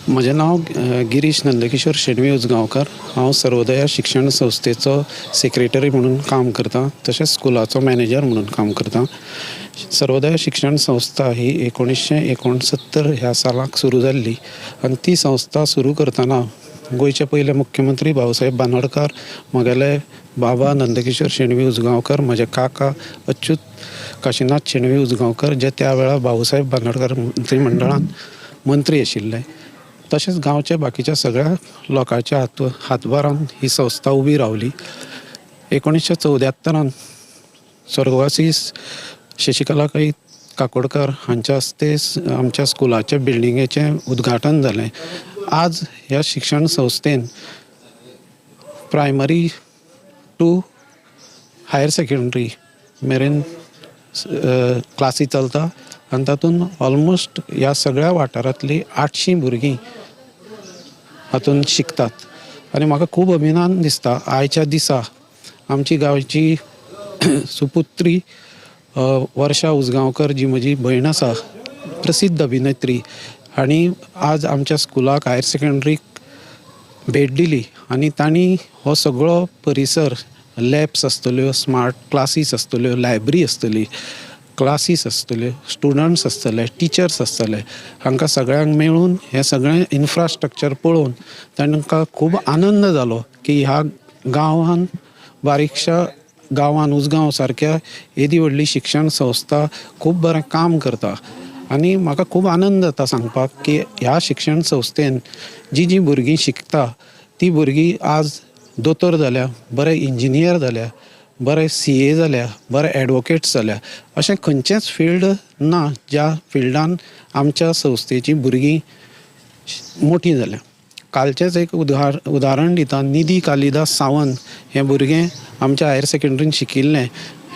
म्हजें नांव गिरीश नंदकिशोर शेणवी उजगांवकर. हांव सर्वोदया शिक्षण संस्थेचो सेक्रेटरी म्हणून काम करता, तशेंच स्कुलाचो मॅनेजर म्हणून काम करता. सर्वोदया शिक्षण संस्था ही 1969 ह्या सालाक सुरू जाल्ली आनी ती संस्था सुरू करतना गोंयचे पयले मुख्यमंत्री भाऊसाहेब बांदोडकर, म्हगेले बाबा नंदकिशोर शेणवी उजगांवकर, म्हजे काका अच्युत काशीनाथ शेणवी उजगांवकर जे त्या वेळार भाऊसाहेब बांदोडकर मंत्रिमंडळान मंत्री आशिल्ले, तशेंच गांवच्या बाकीच्या सगळ्या लोकांच्या हातभारान ही संस्था उबी रावली. 1974 स्वर्गवासी शशिकला कै काकोडकर हांच्या हस्ते आमच्या स्कुलाच्या बिल्डिंगेचें उद्घाटन जालें. आज ह्या शिक्षण संस्थेन प्रायमरी टू हायर सेकेंडरी मेरेन क्लासी चलता आनी तातूंत ऑलमोस्ट ह्या सगळ्या वाठारांतलीं 800 भुरगीं हातूंत शिकतात. आनी म्हाका खूब अभिमान दिसता आयच्या दिसा आमची गांवची सुपुत्री वर्षा उजगांवकर जी म्हजी भयण आसा, प्रसिद्ध अभिनेत्री, आनी आज आमच्या स्कुलाक हायर सेकेंडरीक भेट दिली आनी तांणी हो सगळो परिसर, लॅब्स आसतल्यो, स्मार्ट क्लासीस आसतल्यो, लायब्ररी आसतली, क्लासीस आसतल्यो, स्टुडंट्स आसतले, टिचर्स आसतले, हांकां सगळ्यांक मेळून हें सगळें इन्फ्रास्ट्रक्चर पळोवन तांकां खूब आनंद जालो की ह्या गांवान, बारीकशा गांवान उजगांव सारक्या येदी व्हडली शिक्षण संस्था खूब बरें काम करता. आनी म्हाका खूब आनंद जाता सांगपाक की ह्या शिक्षण संस्थेन जी जी भुरगीं शिकता ती भुरगीं आज दोतोर जाल्या, बरे इंजिनियर जाल्या, बरे CA जाल्या, बरे एडवोकेट्स जाल्या. अशें खंयचेंच फिल्ड ना ज्या फिल्डान आमच्या संस्थेची भुरगीं मोठी जाल्या. कालचेंच एक उदाहरण दिता, निधी कालिदास सावंत हें भुरगें आमच्या हायर सेकेंडरीन शिकिल्लें,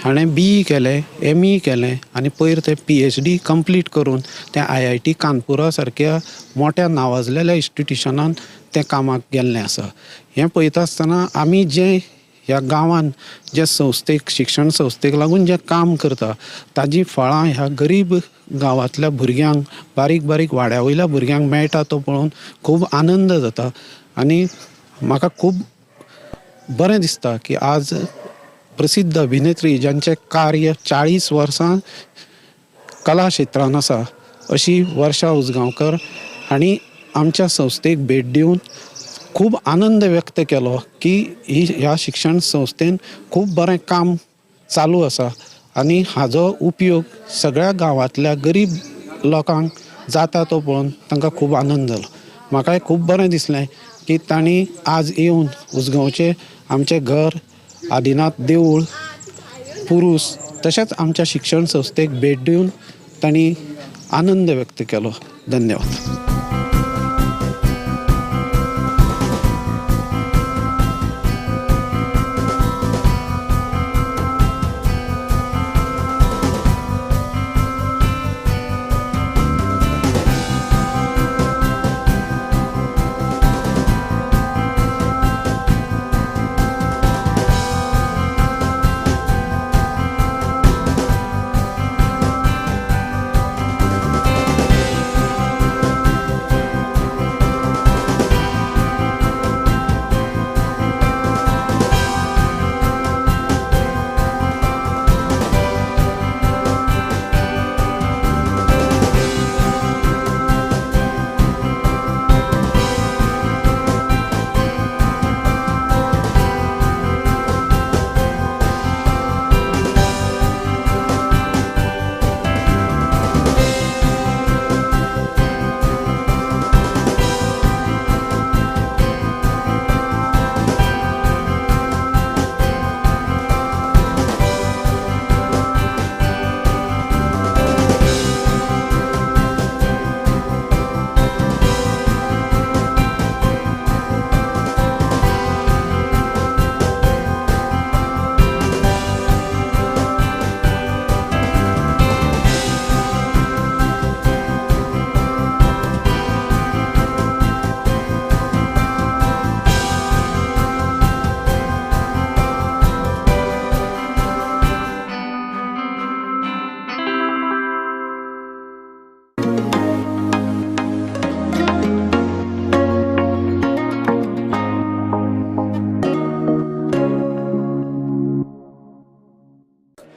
हाणें BE केलें, ME केलें आनी पयर तें PhD complete करून तें IIT कानपुरा सारक्या मोठ्या नावाजलेल्या इन्स्टिट्युशनान तें कामाक गेल्लें आसा. हें पळयता आसतना आमी जें ह्या गांवान जे संस्थेक, शिक्षण संस्थेक लागून जें काम करता ताजी फळां ह्या गरीब गांवांतल्या भुरग्यांक, बारीक बारीक वाड्या वयल्या भुरग्यांक मेळटा तो पळोवन खूब आनंद जाता. आनी म्हाका खूब बरें दिसता की आज प्रसिद्ध अभिनेत्री ज्यांचें कार्य 40 वर्सां कला क्षेत्रान आसा अशी वर्षा उजगांवकर हांणी आमच्या संस्थेक भेट दिवन खूब आनंद व्यक्त केलो की ही ह्या शिक्षण संस्थेन खूब बरें काम चालू आसा आनी हाजो उपयोग सगळ्या गांवांतल्या गरीब लोकांक जाता तो पळोवन तांकां खूब आनंद जालो. म्हाकाय खूब बरें दिसलें की तांणी आज येवन उजगांवचें आमचें घर, आदिनाथ देवूळ, पुरूस तशेंच आमच्या शिक्षण संस्थेक भेट दिवन तांणी आनंद व्यक्त केलो. धन्यवाद.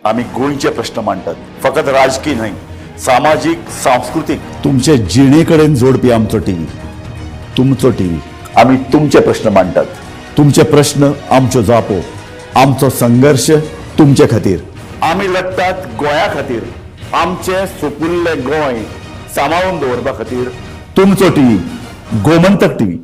आमी गोंयचे प्रश्न मांडटात, फकत राजकीय न्हय, सामाजीक, सांस्कृतीक, तुमचे जिणे कडेन जोडपी आमचो टीव्ही, तुमचो टीव्ही. आमी तुमचे प्रश्न मांडटात, तुमचे प्रश्न आमच्यो जापो, आमचो संघर्श तुमचे खातीर. आमी लढटात गोंया खातीर, आमचें सुपुल्लें गोंय सांबाळून दवरपा खातीर. तुमचो टीव्ही, गोमंतक टीव्ही.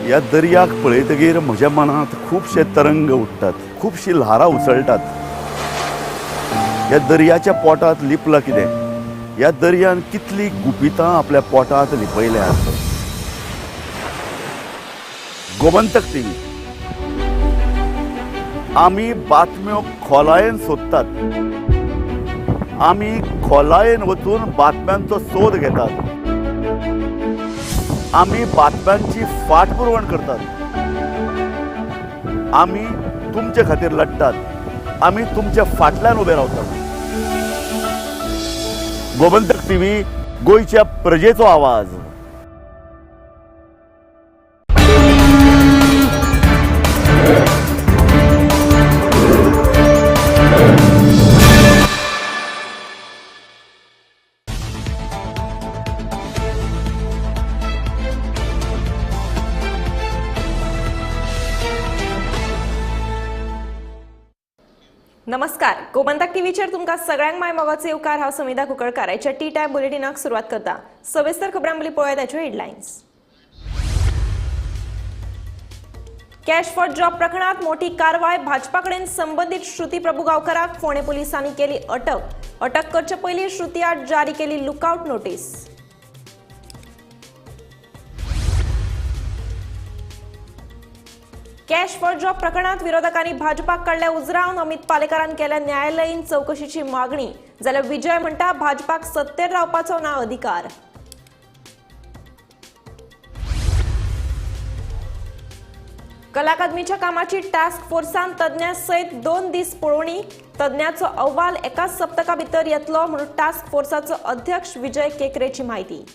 ह्या दर्याक पळयतगीर म्हज्या मनांत खुबशे तरंग उठ्ठात, खुबशी ल्हारां उसळटात. ह्या दर्याच्या पोटांत लिपलां कितें, ह्या दर्यान कितली गुपितां आपल्या पोटांत लिपयल्यात. गोमंतक टीव्ही आमी बातम्यो खोलायेन सोदतात, आमी खोलायेन वचून बातम्यांचो सोद घेतात, आमी बातम्यांची फाटपुरवण करतात, आमी तुमचे खातीर लढतात, आमी तुमच्या फाटल्यान उबे रावतात. गोमंतक टीव्ही, गोंयच्या प्रजेचो आवाज. नमस्कार, गोमंतक टीव्हीचेर तुमकां सगळ्यांक माय मोगाचो येवकार. हांव समिधा कुंकळकार. आयच्या टी टायम बुलेटिनाक सुरवात करता. सविस्तर खबरां पयलीं पळोवया ताच्यो हेडलायन्स. कॅश फॉर जॉब प्रकरणात मोठी कारवाय. भाजपा कडेन संबंदीत श्रुती प्रभुगांवकराक फोंडें पुलिसांनी केली अटक. अटक करचे पयलीं श्रुती आड जारी केली lookout notice. Cash for job प्रकरणात विरोधकांनी भाजपाक काडल्या उजरावन. अमित पालेकारान केल्या न्यायालयीन चवकशीची मागणी. जाल्यार विजय म्हणटा भाजपाक सत्तेर रावपाचो ना अधिकार. कला अकादमीच्या कामाची टास्क फोर्सान तज्ञां सयत 2 दीस पळोवणी. तज्ञाचो अहवाल एकाच सप्तका भितर येतलो म्हणून टास्क फोर्साचो अध्यक्ष विजय केकरेची म्हायती.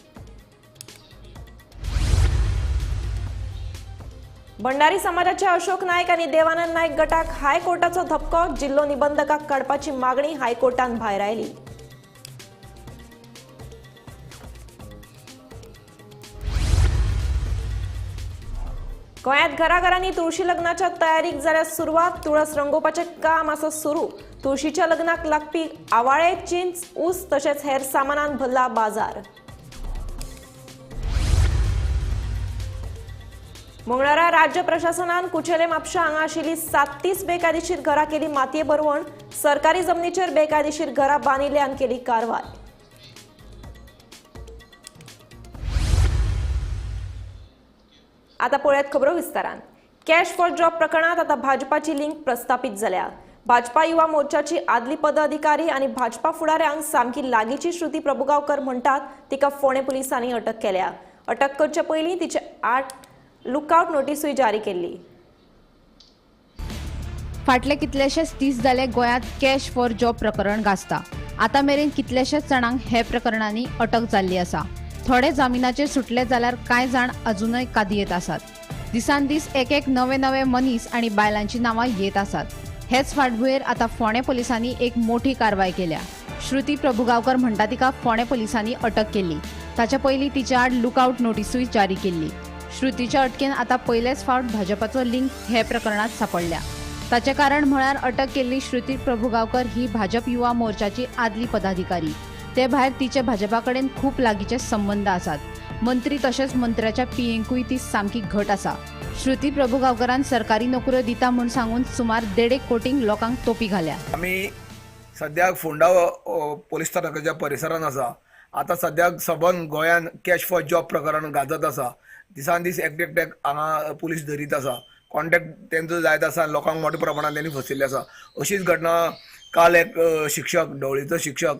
भंडारी समाजाचे अशोक नायक आनी देवानंद नायक गटाक हायकोर्टाचो धपको. जिल्लो निबंधकाक काडपाची मागणी हायकोर्टान भायर आयली. गोंयांत घराघरांनी तुळशी लग्नाच्या तयारीक जाल्या सुरवात. तुळस रंगोवपाचें काम आसा सुरू. तुळशीच्या लग्नाक लागपी आवाळे, चिंच, ऊस तशेंच हेर सामानान भरला बाजार. मंगळारा राज्य प्रशासनान कुचेले म्हापशा हांगा आशिल्ली 37 बेकायदेशीर घरां केली मातये भरवण. सरकारी जमनीचेर बेकायदेशीर घरां बांदिल्ल्यान केली कारवाय. आता पळयात खबरो विस्तारान. कॅश फॉर जॉब प्रकरणात आता भाजपाची लिंक प्रस्थापित जाल्या. भाजपा युवा मोर्चाची आदली पदाधिकारी आनी भाजपा फुडाऱ्यांक सामकी लागींची श्रुती प्रभुगांवकर म्हणटात तिका फोंडें पुलिसांनी अटक केल्या. अटक करचे पयलीं तिचे 8 लुकआउट नोटीसूय जारी केल्ली. फाटले कितलेशेच दीस जाले गोंयांत कॅश फॉर जॉब प्रकरण गाजता. आतां मेरेन कितलेशेच जाणांक हे प्रकरणांनी अटक जाल्ली आसा. थोडे जामिनाचेर सुटले जाल्यार कांय जाण अजूनय कादयेंत आसात. दिसान दीस एक एक नवे नवे मनीस आनी बायलांची नांवां येत आसात. हेच फाटभुंयेर आतां फोंडें पुलिसांनी एक मोठी कारवाय केल्या. श्रुती प्रभुगांवकर म्हणटा तिका फोंडें पुलिसांनी अटक केल्ली. ताच्या पयलीं तिच्या आड लुकआउट नोटीसूय जारी केल्ली. श्रुतीच्या अटकेन आतां पयलेच फावट भाजपाचो लिंक हे प्रकरणात सापडल्या. ताचें कारण म्हळ्यार अटक केल्ली श्रुती प्रभुगांवकर ही भाजप युवा मोर्चाची आदली पदाधिकारी. ते भायर तिचे भाजपा कडेन खूब लागींचे संबंद आसात. मंत्री तशेंच मंत्र्याच्या पीएंकूय ती सामकी घट आसा. श्रुती प्रभुगांवकरान सरकारी नोकऱ्यो दिता म्हूण सांगून सुमार 1.5 कोटींक लोकांक तोपी घाल्या. आमी सद्याक फोंडा पोलीस स्थानकाच्या परिसरांत आसा. आतां सद्याक सबंद गोंयांत कॅश फॉर जॉब प्रकरण गाजत आसा. दिसान दीस एकटेक हांगा पुलीस धरीत आसा. कॉन्टॅक्ट तेंचो जायत आसा. लोकांक मोठ्या प्रमाणात तेणी फसयल्ले आसा. अशीच घटना काल एक शिक्षक, ढवळीचो शिक्षक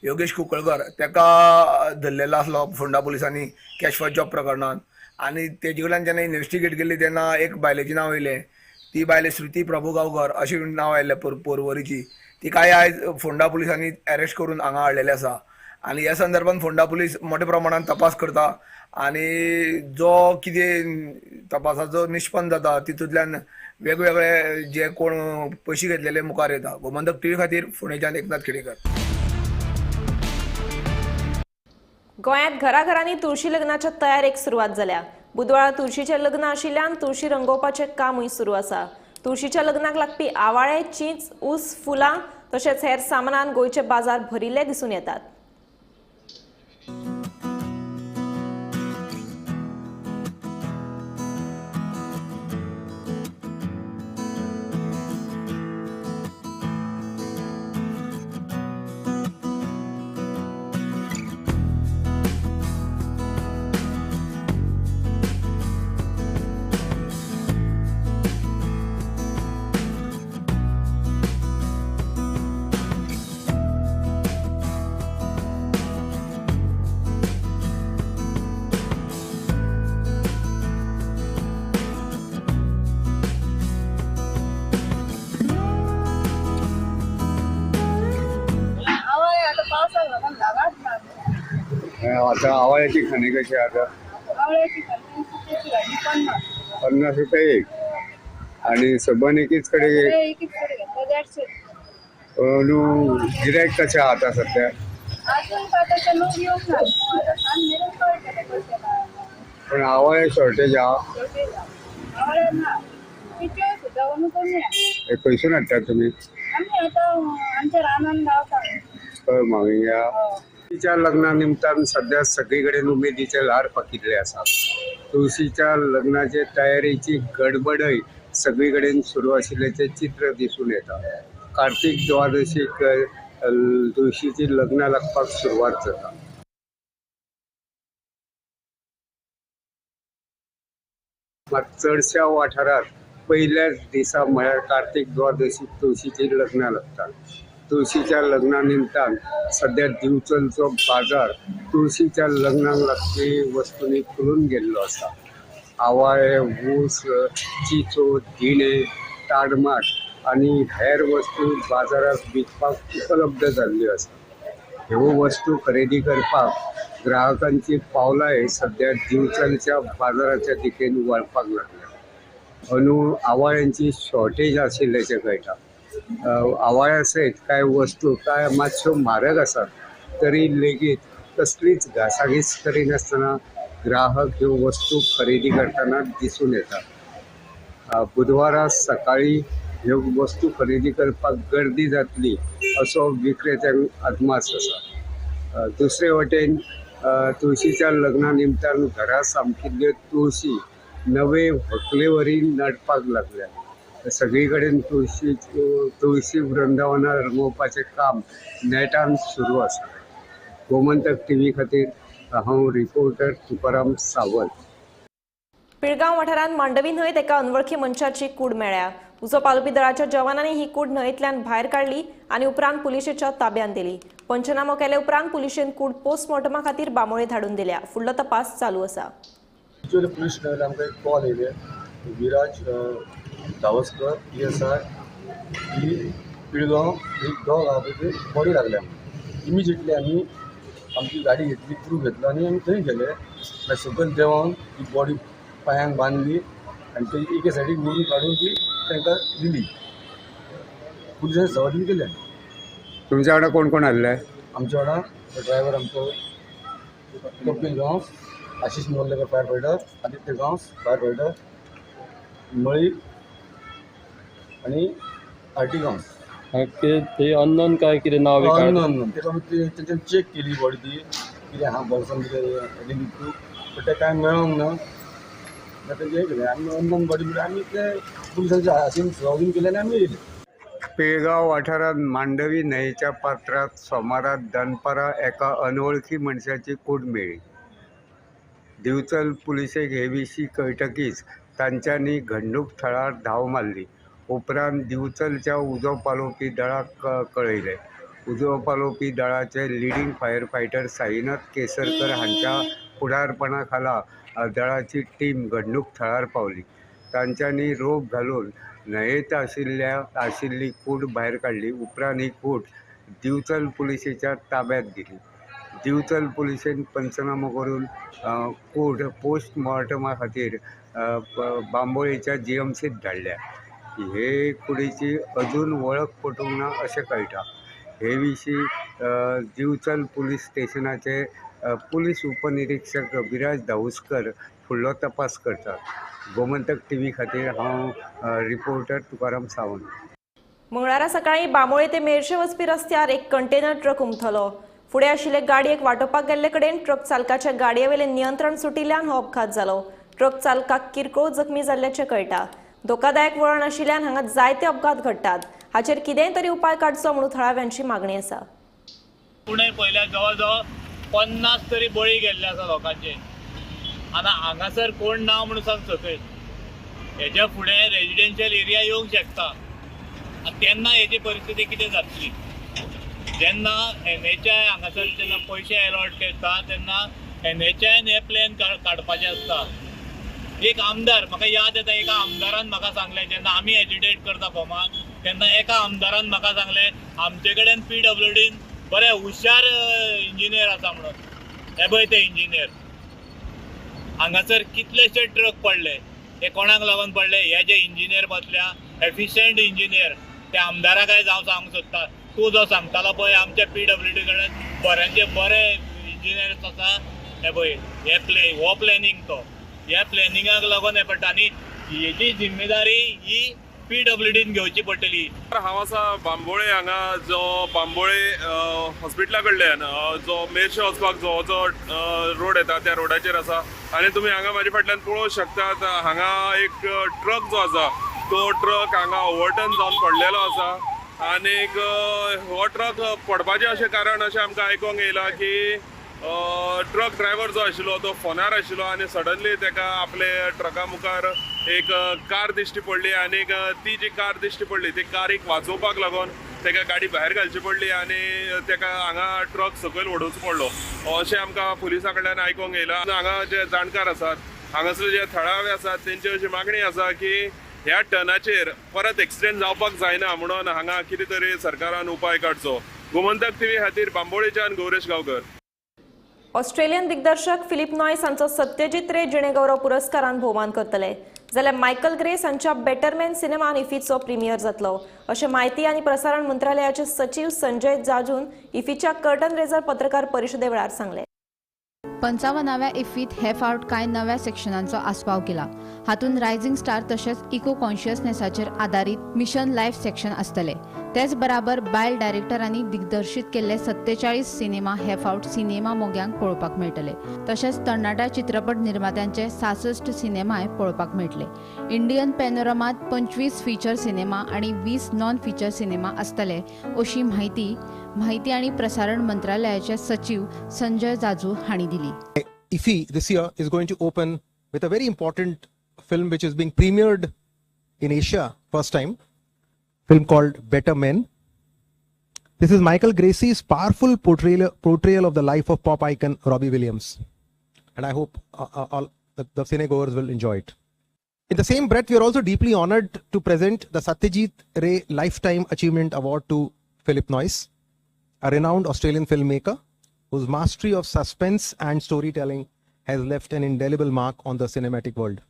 योगेश कुंकळकर तेका धरलेलो आसलो फोंडा पुलिसांनी कॅश फॉर जॉब प्रकरणान. आनी तेजे कडल्यान जेन्ना इन्वेस्टिगेट केली तेन्ना एक बायलेचें नांव येयलें. ती बायल श्रुती प्रभुगांवकर अशें नांव आयलें पोरवरीची. तिकाय आयज फोंडा पुलिसांनी अरेस्ट करून हांगा हाडलेलें आसा. आनी ह्या संदर्भात फोंडा पुलीस मोठ्या प्रमाणान तपास करता आनी जो कितें तपासाचो निष्पन्न जाता तितूंतल्यान वेगवेगळे जे कोण पयशे घेतलेले मुखार येता. गोमंतक टीव्ही खातीर फोंडेच्यान एकनाथ खेडेकर. गोंयांत घराघरांनी तुळशी लग्नाच्या तयारेक सुरवात जाल्या. बुधवारा तुळशीचें लग्न आशिल्ल्यान तुळशी रंगोवपाचें कामूय सुरू आसा. तुळशीच्या लग्नाक लागपी आवाळे, चिंच, ऊस, फुलां तशेंच हेर सामानान गोंयचे बाजार भरिल्ले दिसून येतात. आतां आवाळ्याची खाणी कशी आसा? आवळ्याची खाणी 50 रुपया एक. आनी सबंद एकीच कडेन एकीच कडेन घेतला 150. न्हू गिरायक कशें आहा आतां सद्या? अजून काय लोक येवंक ना, आतां सांज मेरेन कळटलें कशें काय. पूण आवाळे शॉर्टेज आहा. आवळे ना, चिच्यो सुद्दां अंदू कमी आहा. खंयसून हाडटात तुमी? आमी आतां आमच्या रानान गावता. हय मागीर तुळशीच्या लग्ना निमतान सद्या सगळी कडेन उमेदीचे ल्हार फाकिल्ले आसा. तुळशीच्या लग्नाचे तयारेची गडबडय सगळी कडेन सुरू आशिल्ल्याचें चित्र दिसून येता. कार्तीक द्वादशीक तुळशीची लग्नां लागपाक सुरवात जाता. मात चडश्या वाठारांत पयल्याच दिसा म्हळ्यार कार्तीक द्वादशीक तुळशीची लग्नां लागतात. तुळशीच्या लग्ना निमतान सद्या दिवचलचो बाजार तुळशीच्या लग्नाक लागपी वस्तूंनी फुलून गेल्लो आसा. आवाळे, ऊस, चिचो, दिणे, ताडमाट आनी हेर वस्तू बाजारांत विकपाक उपलब्ध जाल्ल्यो आसा. ह्यो वस्तू खरेदी करपाक ग्राहकांची पावलांय सद्या दिवचलच्या बाजाराच्या दिकेन वळपाक लागल्या. अंदू आवाळ्यांची शॉर्टेज आशिल्ल्याचें कळटा. आवाळ्या सयत कांय वस्तू कांय मातश्यो म्हारग आसात तरी लेगीत कसलीच घासाघीस करिनासतना ग्राहक ह्यो वस्तू खरेदी करतना दिसून येता. बुधवारा सकाळी ह्यो वस्तू खरेदी करपाक गर्दी जातली असो विक्रेत्यांक अदमास आसा. दुसरे वटेन तुळशीच्या लग्ना निमतान घरा सामकिल्ल्यो तुळशी नवे व्हंकलेवरी नडपाक लागल्या. सगळी कडेन तुळशी वृंदावनां रंगोवपाचें काम नेटान सुरू आसा. गोमंतक टीव्ही खातीर हांव रिपोर्टर तुकाराम सावंत. पिळगांव वाठारांत मांडवी न्हंयेत एका अनवळखी मनशाची कूड मेळ्ळ्या. उजो पालोवपी दळाच्या जवानांनी ही कूड न्हंयेंतल्यान भायर काडली आनी उपरांत पुलिशेच्या ताब्यांत दिली. पंचनामो केले उपरांत पुलिशेन कूड पोस्टमॉर्टमा खातीर बांबोळे धाडून दिल्या. फुडलो तपास चालू आसा. पुलीस स्टेशनार आमकां एक कॉल येयले, विराज धावस्कर PSI ही पिळगांव एक डॉग आहा पळय थंय बॉडी लागल्या. इमिजिएटली आमी आमची गाडी घेतली, क्रू घेतलो आनी आमी थंय गेले. मागीर सकयल देंवोन ती बॉडी पांयांक बांदली आनी ते एके सायडीक व्हरून काडून ती तांकां दिली. पुलिसांनी सवादीन केले. तुमच्या वांगडा कोण कोण आसले? आमच्या वांगडा ड्रायव्हर आमचो Kapil Gawas, Ashish Morlekar fire fighter, Aditya Gawas fire fighter, Malik आनी आर टी गांवस. ते अननोन काय कितें नाव? अननोन. तेका आमी तेंच्यान चॅक केली बॉडी ती कितें आहा बोल्सान कितें दितू, बट तें कांय मेळोंक ना. तेंचें हें केलें आमी अननोन बॉडी म्हणल्यार आमी ते पुलिसांच्या हातीन सुवादीन केलें आनी आमी येयले. पिळगांव वाठारांत मांडवी न्हंयेच्या पात्रांत सोमारा दनपारां एका अनवळखी मनशाची कूड मेळ्ळी. दिवचल पुलिशेक हे विशीं कळटकीच तांच्यांनी घडणूक थळार धांव मारली. उपरांत दिवचलच्या उजो पालोवपी दळाक कळयलें. उजो पालोवपी दळाचे leading fire fighter Sainath Kesarkar हांच्या फुडारपणा खाला दळाची टीम घडणूक थळार पावली. तांच्यांनी रोप घालून न्हंयेंत आशिल्ली कूड भायर काडली. उपरांत ही कूड दिवचल पुलिशेच्या ताब्यांत दिली. दिवचल पुलिशेन पंचनामो करून कूड पोस्टमॉर्टमा खातीर बांबोळेच्या GMCत धाडल्या. हे कुडीची अजून वळख पटूंक ना अशें कळटा. हे विशीं दिवचल पुलीस स्टेशनाचे पुलीस उपनिरीक्षक विराज धावुस्कर फुडलो तपास करतात. गोमंतक टीव्ही खातीर हांव रिपोर्टर तुकाराम सावंत. मंगळारा सकाळी बांबोळे ते मेरशे वचपी रस्त्यार एक कंटेनर ट्रक उमथलो. फुडें आशिल्ले गाडयेक वाटोवपाक गेल्ले कडेन ट्रक चालकाच्या गाडयेवेलें नियंत्रण सुटिल्ल्यान हो अपघात जालो. ट्रक चालकाक किरकोळ जखमी जाल्ल्याचें कळटा. धोकादायक वळण आशिल्ल्यान हांगा जायते अपघात घडटात. हाचेर कितेंय तरी उपाय काडचो म्हणून थळाव्यांची मागणी आसा. पुणे पयल्या जवळ जवळ 50 तरी बळी गेल्ले आसा लोकांचे. आतां हांगासर कोण ना म्हणून सांग सकयल. हेच्या फुडें रेजिडेन्शियल एरिया येवंक शकता आनी तेन्ना हेची परिस्थिती कितें जातली. जेन्ना NHI हांगासर जेन्ना पयशे एलॉट करता तेन्ना NHIन हे प्लॅन काडपाचे आसता. एक आमदार म्हाका याद येता, एका आमदारान म्हाका सांगलें, जेन्ना आमी एजिटेट करता फॉर्माक तेन्ना एका आमदारान म्हाका सांगलें आमचे कडेन PWDन बरे हुशार इंजिनियर आसा म्हणून. हे पळय ते इंजिनियर हांगासर कितलेशे ट्रक पडले, ते कोणाक लागून पडले? हे जे इंजिनियर बसल्या एफिशियंट इंजिनियर, ते आमदाराक आयज हांव सांगूंक सोदता, तूं जो सांगतालो पळय आमच्या PWD कडेन बऱ्यांचे बरे इंजिनियर्स आसा, हे पळय हे हो प्लॅनिंग तो ह्या प्लॅनिंगाक लागून हें पडटा आनी हेजी जिम्मेदारी ही PWDन घेवची पडटली. हांव आसा बांबोळे हांगा, जो बांबोळे हॉस्पिटला कडल्यान जो मेरशे वचपाक जो जो रोड येता त्या रोडाचेर आसा आनी तुमी हांगा म्हाजे फाटल्यान पळोवंक शकतात, हांगा एक ट्रक जो आसा तो ट्रक हांगा ओवरटर्न जावन पडलेलो आसा आनीक हो ट्रक पडपाचें अशें कारण अशें आमकां आयकोंक येयलां की ट्रक ड्रायव्हर जो आशिल्लो तो फोनार आशिल्लो आनी सडनली ताका आपले ट्रका मुखार एक कार दिश्टी पडली आनी ती जी कार दिश्टी पडली ती कारीक वाचोवपाक लागून ताका गाडी भायर घालची पडली आनी ताका हांगा ट्रक सकयल वडोवचो पडलो अशें आमकां पुलिसां कडल्यान आयकोंक येयलां. हांगा जे जाणकार आसात, हांगासर जे थळावे आसात तेंची अशी मागणी आसा की ह्या टर्नाचेर परत एक्सिडेंट जावपाक जायना म्हणून हांगा कितें तरी सरकारान उपाय काडचो. गोमंतक टीव्ही खातीर बांबोळेच्यान गौरेश गांवकर. ऑस्ट्रेलियन दिग्दर्शक फिलिप नॉयस हांचो सत्यजीत रे जिणेगौरव पुरस्कारान भोवमान करतले, जाल्यार मायकल ग्रेस हांच्या बेटरमॅन सिनेमान इफीचो प्रिमियर जातलो अशें म्हायती आनी प्रसारण मंत्रालयाचे सचीव संजय जाजून इफीच्या कर्टन रेजर पत्रकार परिशदे वेळार सांगलें. 55व्या इफ्फीत हे फावट कांय नव्या सेक्शनांचो आस्पाव केला. हातूंत रायझिंग स्टार तशेंच इको कॉन्शियसनेसाचेर आदारीत मिशन लायफ सेक्शन आसतले. तेच बराबर बायल डायरेक्टरांनी दिग्दर्शीत केल्ले 47 सिनेमा हे फावट सिनेमा मोग्यांक पळोवपाक मेळटले. तशेंच तरणाट्या चित्रपट निर्मात्यांचे 66 सिनेमाय पळोवपाक मेळटले. इंडियन पॅनोरमात 25 फीचर सिनेमा आनी 20 नॉन फीचर सिनेमा आसतले अशी म्हायती आनी प्रसारण मंत्रालयाचे सचीव संजय जाजू हांणी दिली. IFFI this year is going to open with a very important film which is being premiered in Asia first time, film called Better Men. This is Michael Gracey's powerful portrayal of the life of pop icon Robbie Williams, and I hope all the cinegoers will enjoy it. In the same breath, we are also deeply honored to present the Satyajit Ray Lifetime Achievement Award to Philip Noyce, a renowned Australian filmmaker whose mastery of suspense and storytelling has left an indelible mark on the cinematic world.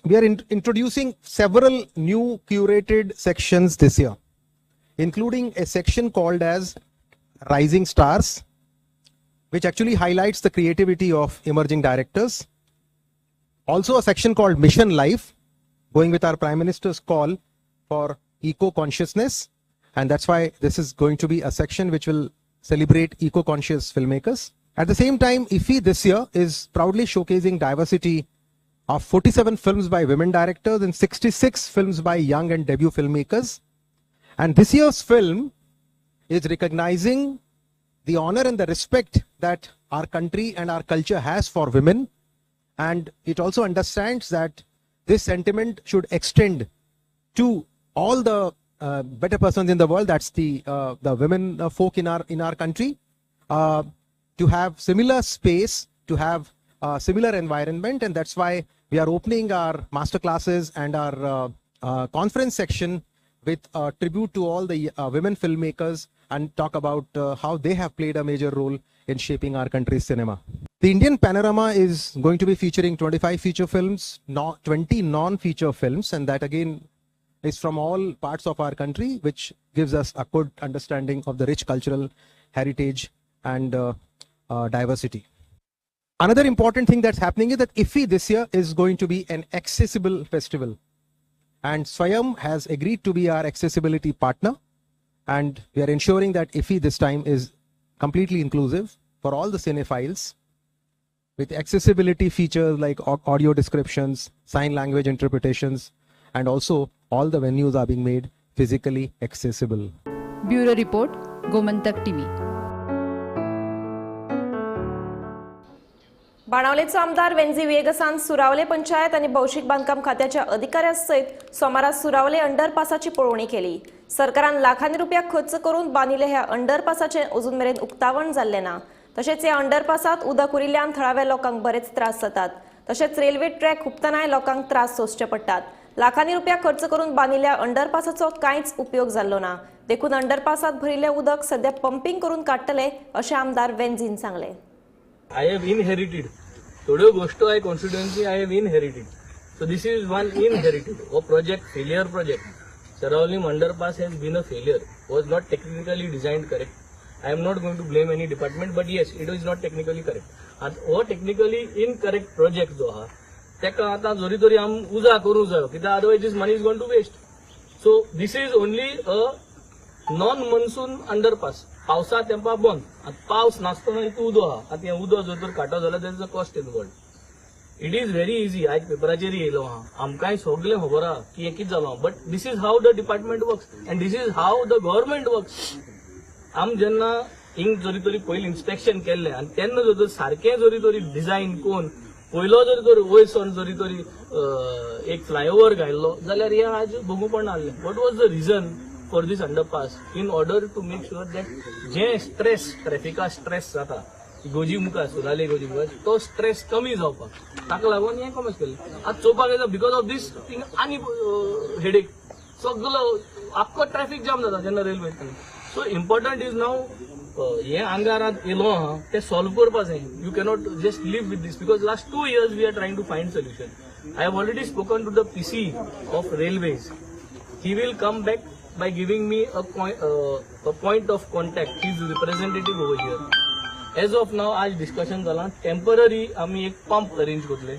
We are introducing several new curated sections this year, including a section called as Rising Stars, which actually highlights the creativity of emerging directors. Also a section called Mission Life, going with our Prime Minister's call for eco-consciousness. And that's why this is going to be a section which will celebrate eco-conscious filmmakers. At the same time, IFFI this year is proudly showcasing diversity of 47 films by women directors and 66 films by young and debut filmmakers. And this year's film is recognizing the honor and the respect that our country and our culture has for women. And it also understands that this sentiment should extend to all the better persons in the world, that's the women folk in our country, to have similar space, to have similar environment. And that's why we are opening our master classes and our conference section with a tribute to all the women filmmakers and talk about how they have played a major role in shaping our country's cinema. The Indian Panorama is going to be featuring 25 feature films, 20 non-feature films, and that again is from all parts of our country, which gives us a good understanding of the rich cultural heritage and diversity. Another important thing that's happening is that IFFI this year is going to be an accessible festival, and Swayam has agreed to be our accessibility partner, and we are ensuring that IFFI this time is completely inclusive for all the cinephiles, with accessibility features like audio descriptions, sign language interpretations, and also all the venues are being made physically accessible. Bureau Report, Gomantak TV. बाणावलेचो आमदार वेंझी व्हिएगसान सुरावले पंचायत आनी भौशीक बांदकाम खात्याच्या अधिकाऱ्यांसयत सोमारा सुरावले अंडरपासाची पळोवणी केली. सरकारान लाखांनी रुपया खर्च करून बांदिल्ल्या ह्या अंडरपासाचें अजून मेरेन उक्तावण जाल्लें ना. तशेंच ह्या अंडरपासांत उदक उरिल्ल्यान थळाव्या लोकांक बरेच त्रास जातात. तशेंच रेल्वे ट्रॅक हुपतनाय लोकांक त्रास सोंसचे पडटात. लाखांनी रुपया खर्च करून बांदिल्ल्या अंडरपासाचो कांयच उपयोग जाल्लो ना. देखून अंडरपासात भरिल्लें उदक सध्या पंपिंग करून काडटले अशें आमदार वेन्झीन सांगलें. I have inherited थोड्यो गोश्टो I constituency I have inherited. So this is one inherited हो project, failure project. Seraulim underpass has been a failure, was not technically designed correct. I am not going to blame any department, but yes, it is not technically correct. आतां हो technically incorrect project जो आहा तेका आतां जरी तरी आम उजा करूंक जायो, कित्याक otherwise this money is going to waste. So this is only a non monsoon underpass. पावसा तेंपा बंद, आतां पावस नासतना हितून उदो आहा. आतां हें उदो जर तर काडटो जाल्यार there is a cost involved. It is very easy, आयज पेपराचेर येयलो आहा, आमकांय सगळें खबर आहा की हें कितें जालां, but this is how the department works and this is how the government works. आम जेन्ना हिंग जरी तरी पयलीं इन्स्पेक्शन केल्लें आनी तेन्ना जर तर सारकें जरी तरी डिजायन करून पयलो जरी तर वयर सरून जरी तरी एक फ्लायओवर घायल्लो जाल्यार हें आज भोगूंक पडनासलें. What was the reason for this underpass? In order to make sure that जे स्ट्रेस ट्रॅफिका स्ट्रेस जाता गोजी मुखार सुराले गोजी मुखार तो स्ट्रेस कमी जावपाक ताका लागून हें कॉमर्स केलें. आतां चोवपाक येता because of these thing आनी हेडेक सगलो आख्खो ट्रॅफिक जाम जाता जेन्ना रेल्वे. सो इम्पॉर्टंट is नाव हे आंगार आतां येयलो आहा तें सॉल्व करपा जाय. You cannot just live with this because last 2 years we are trying to find solution. I have already spoken to the PC of railways. He will come back by giving me a point of contact, his representative over here. As of now, आज discussion जाला temporary आमी एक pump arrange करतले.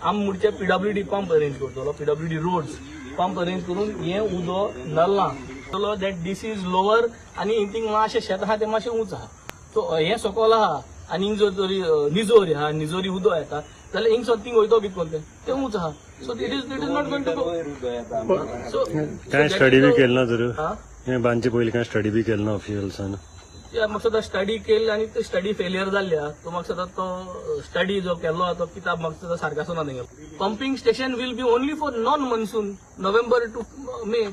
आम मुडचे PWD pump arrange करतलो, PWD roads pump arrange करून हें उदो नल्ला that this is lower आनी थिंग मातशें शेत आहा तें मातशें उंच आहा. सो हें सकयल आहा आनी हिंग जर तरी निजोरी आहा, निजोरी उदो येता जाल्यार हिंग सो थिंग वयतो कितें करून तें उंच आहा. So it is not going to go. So काय स्टडी बी केली ना जर हे बांदचे पयलीं काय स्टडी बी केली ना ऑफिशियल्सान? म्हाका सदां स्टडी केली आनी ते स्टडी फेलियर जाल्ली आहा. तो म्हाका सदां तो स्टडी जो केल्लो आहा तो किताब म्हाका सदां सारको आसना तेंगेलो. Pumping station will be only for non monsoon, November to May.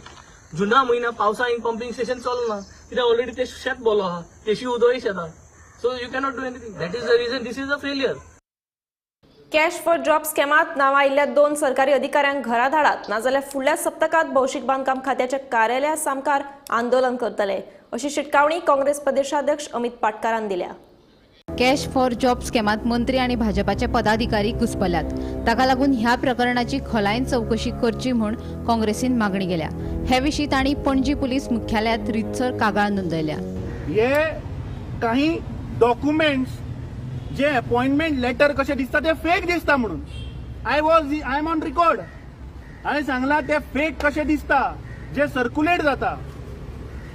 जुना म्हयन्या पावसा हिंग पंपिंग स्टेशन चलना कित्याक ऑलरेडी ते शेत बोलो आहा, तेशी उदोय शेत आहा. So you cannot do anything. That is the reason this is a failure. Cash for job स्कॅमात नांवां आयिल्ल्या 2 सरकारी अधिकाऱ्यांक घरा धाडात, नाजाल्यार फुडल्या सप्तकांत भौशीक बांदकाम खात्याच्या कार्यालया सामकार आंदोलन करतले अशी शिटकावणी काँग्रेस प्रदेशाध्यक्ष अमित पाटकारान दिल्या. कॅश फॉर जॉब स्कॅमात मंत्री आनी भाजपाचे पदाधिकारी घुसपल्यात. ताका लागून ह्या प्रकरणाची खोलायेन चवकशी करची म्हूण काँग्रेसीन मागणी केल्या. हे विशीं तांणी पणजी पुलीस मुख्यालयांत रितसर कागाळ नोंदयल्या. हे काही डॉक्युमेंट्स जे अपॉइंटमेंट लेटर कशें दिसता ते फेक दिसता म्हणून I am on record. हांवें सांगलां ते फेक कशें दिसता जे सर्क्युलेट जाता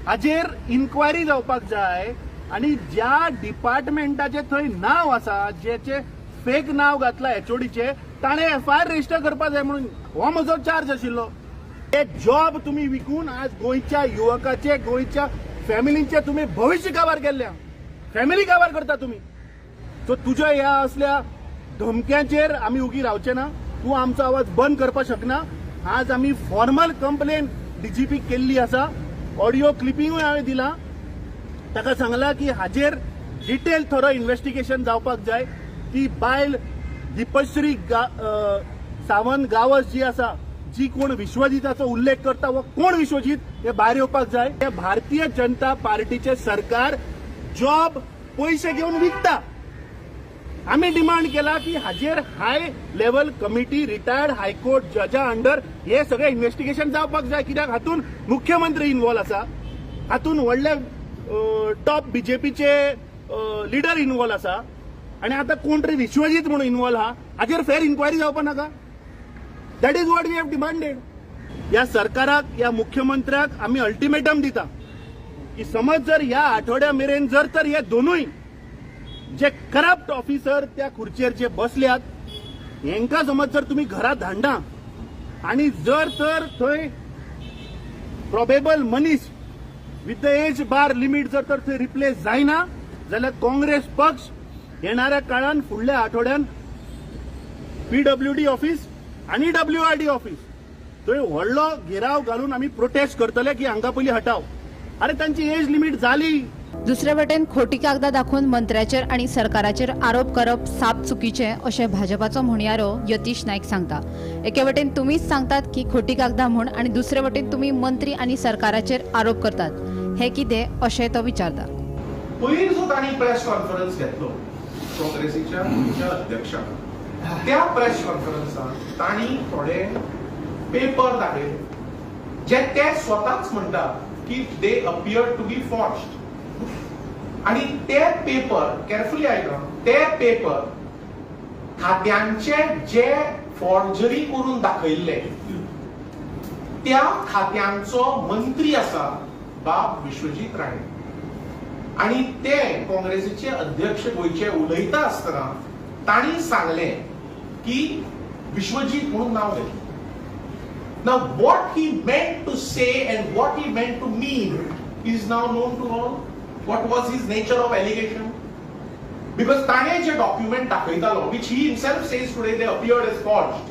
हाजेर इन्क्वायरी जावपाक जाय आनी ज्या डिपार्टमेंटाचें थंय नांव आसा जेचे फेक नांव घातलां एचओडीचें ताणें एफआयआर रजिस्टर करपाक जाय म्हणून हो म्हजो चार्ज आशिल्लो. हे जॉब तुमी विकून आज गोंयच्या युवकाचे गोंयच्या फॅमिलींचे तुमी भविश्य काबार केल्ल्या, फॅमिली काबार करता तुमी. सो तुज्या ह्या असल्या धमक्यांचेर आमी उगी रावचे ना. तूं आमचो आवाज बंद करपाक शकना. आज आमी फॉर्मल कंप्लेन डीजीपी केल्ली आसा, ऑडियो क्लिपिंगूय हांवें दिलां. ताका सांगलां की हाजेर डिटेल थोडो इन्वेस्टिगेशन जावपाक जाय. ती बायल दीपश्री सावंत गावस जी आसा, जी कोण विश्वजीताचो उल्लेख करता वो कोण विश्वजीत हे भायर येवपाक जाय. हे भारतीय जनता पार्टीचे सरकार जॉब पयशे घेवन विकता. आमी डिमांड केला की हाजेर high level committee retired high court जजा अंडर हे सगळे इन्वेस्टिगेशन जावपाक जाय. कित्याक हातून मुख्यमंत्री इन्वॉल्व आसा, हातून व्हडले टॉप बीजेपीचे लिडर इन्वॉल्व आसा आनी आतां कोण तरी विश्वजीत म्हणून इन्वॉल्व आहा. हाजेर फेर इन्क्वायरी जावपाक नाका? That is what we have demanded. ह्या सरकाराक ह्या मुख्यमंत्र्याक आमी अल्टिमेटम दिता की समज जर ह्या आठवड्या मेरेन जर तर हे दोनूय जे करप्ट ऑफिसर त्या खुर्चेर जे बसल्यात हेंकां समज जर तुमी घरा धाडना आनी जर तर थंय प्रोबेबल मनीस with the age bar limit जर तर थंय रिप्लेस जायना जाल्यार काँग्रेस पक्ष येणाऱ्या काळान फुडल्या आठवड्यान पीडब्ल्यूडी ऑफिस आनी डब्ल्यूआरडी ऑफिस थंय व्हडलो घेराव घालून आमी प्रोटेस्ट करतले की हांकां पयलीं हटाव. अरे तांची एज लिमीट जाली. दुसरे वटेन खोटी कागदां दाखोवन मंत्र्याचेर आनी सरकाराचेर आरोप करप साप चुकीचें अशें भाजपाचो म्हणयारो यतीश नायक सांगता. एके वटेन तुमीच सांगतात की खोटी कागदां म्हूण आनी दुसरे वटेन तुमी मंत्री आनी सरकाराचेर आरोप करतात, हें कितें अशें तो विचारता. पयर जो तांणी प्रेस कॉन्फरन्स घेतलो काँग्रेसीच्या गोंयच्या अध्यक्षान, त्या प्रेस कॉन्फरन्सात तांणी थोडे पेपर दाखयले जे ते स्वताच म्हणटा की they appear to be forged. आणि ते पेपर केअरफुली आयका, ते पेपर खात्यांचे जे फॉर्जरी करून दाखयल्ले त्या खात्यांचो मंत्री आसा बाब विश्वजीत राणे. आणि ते काँग्रेसीचे अध्यक्ष गोंयचे उलयता आसतना तांणी सांगले की विश्वजीत म्हणून नाव घेतलें. Now what he meant to say and what he meant to mean is now known to all. What was his nature of allegation? Because ताणे जे document दाखयतालो, which he himself says today they appeared as forged,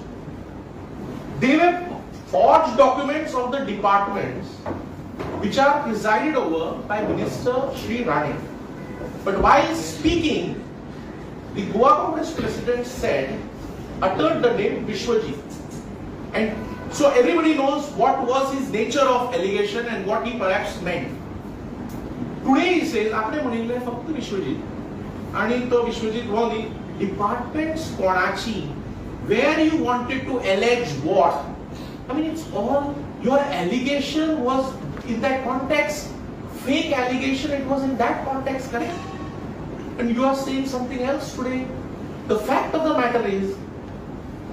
they were forged documents of the departments which are presided over by Minister Shri Rane. But while speaking, the Goa Congress president said, uttered the name Vishwajit. And so everybody knows what was his nature of allegation and what he perhaps meant. Today he says, आपणे म्हणिल्लें फक्त विश्वजीत, आणि तो विश्वजीत हो न्ही, departments कोणाची, where you wanted to allege what, I mean it's all your allegation was in that context, fake allegation, it was in that context, correct? And you are saying something else today. The fact of the matter is,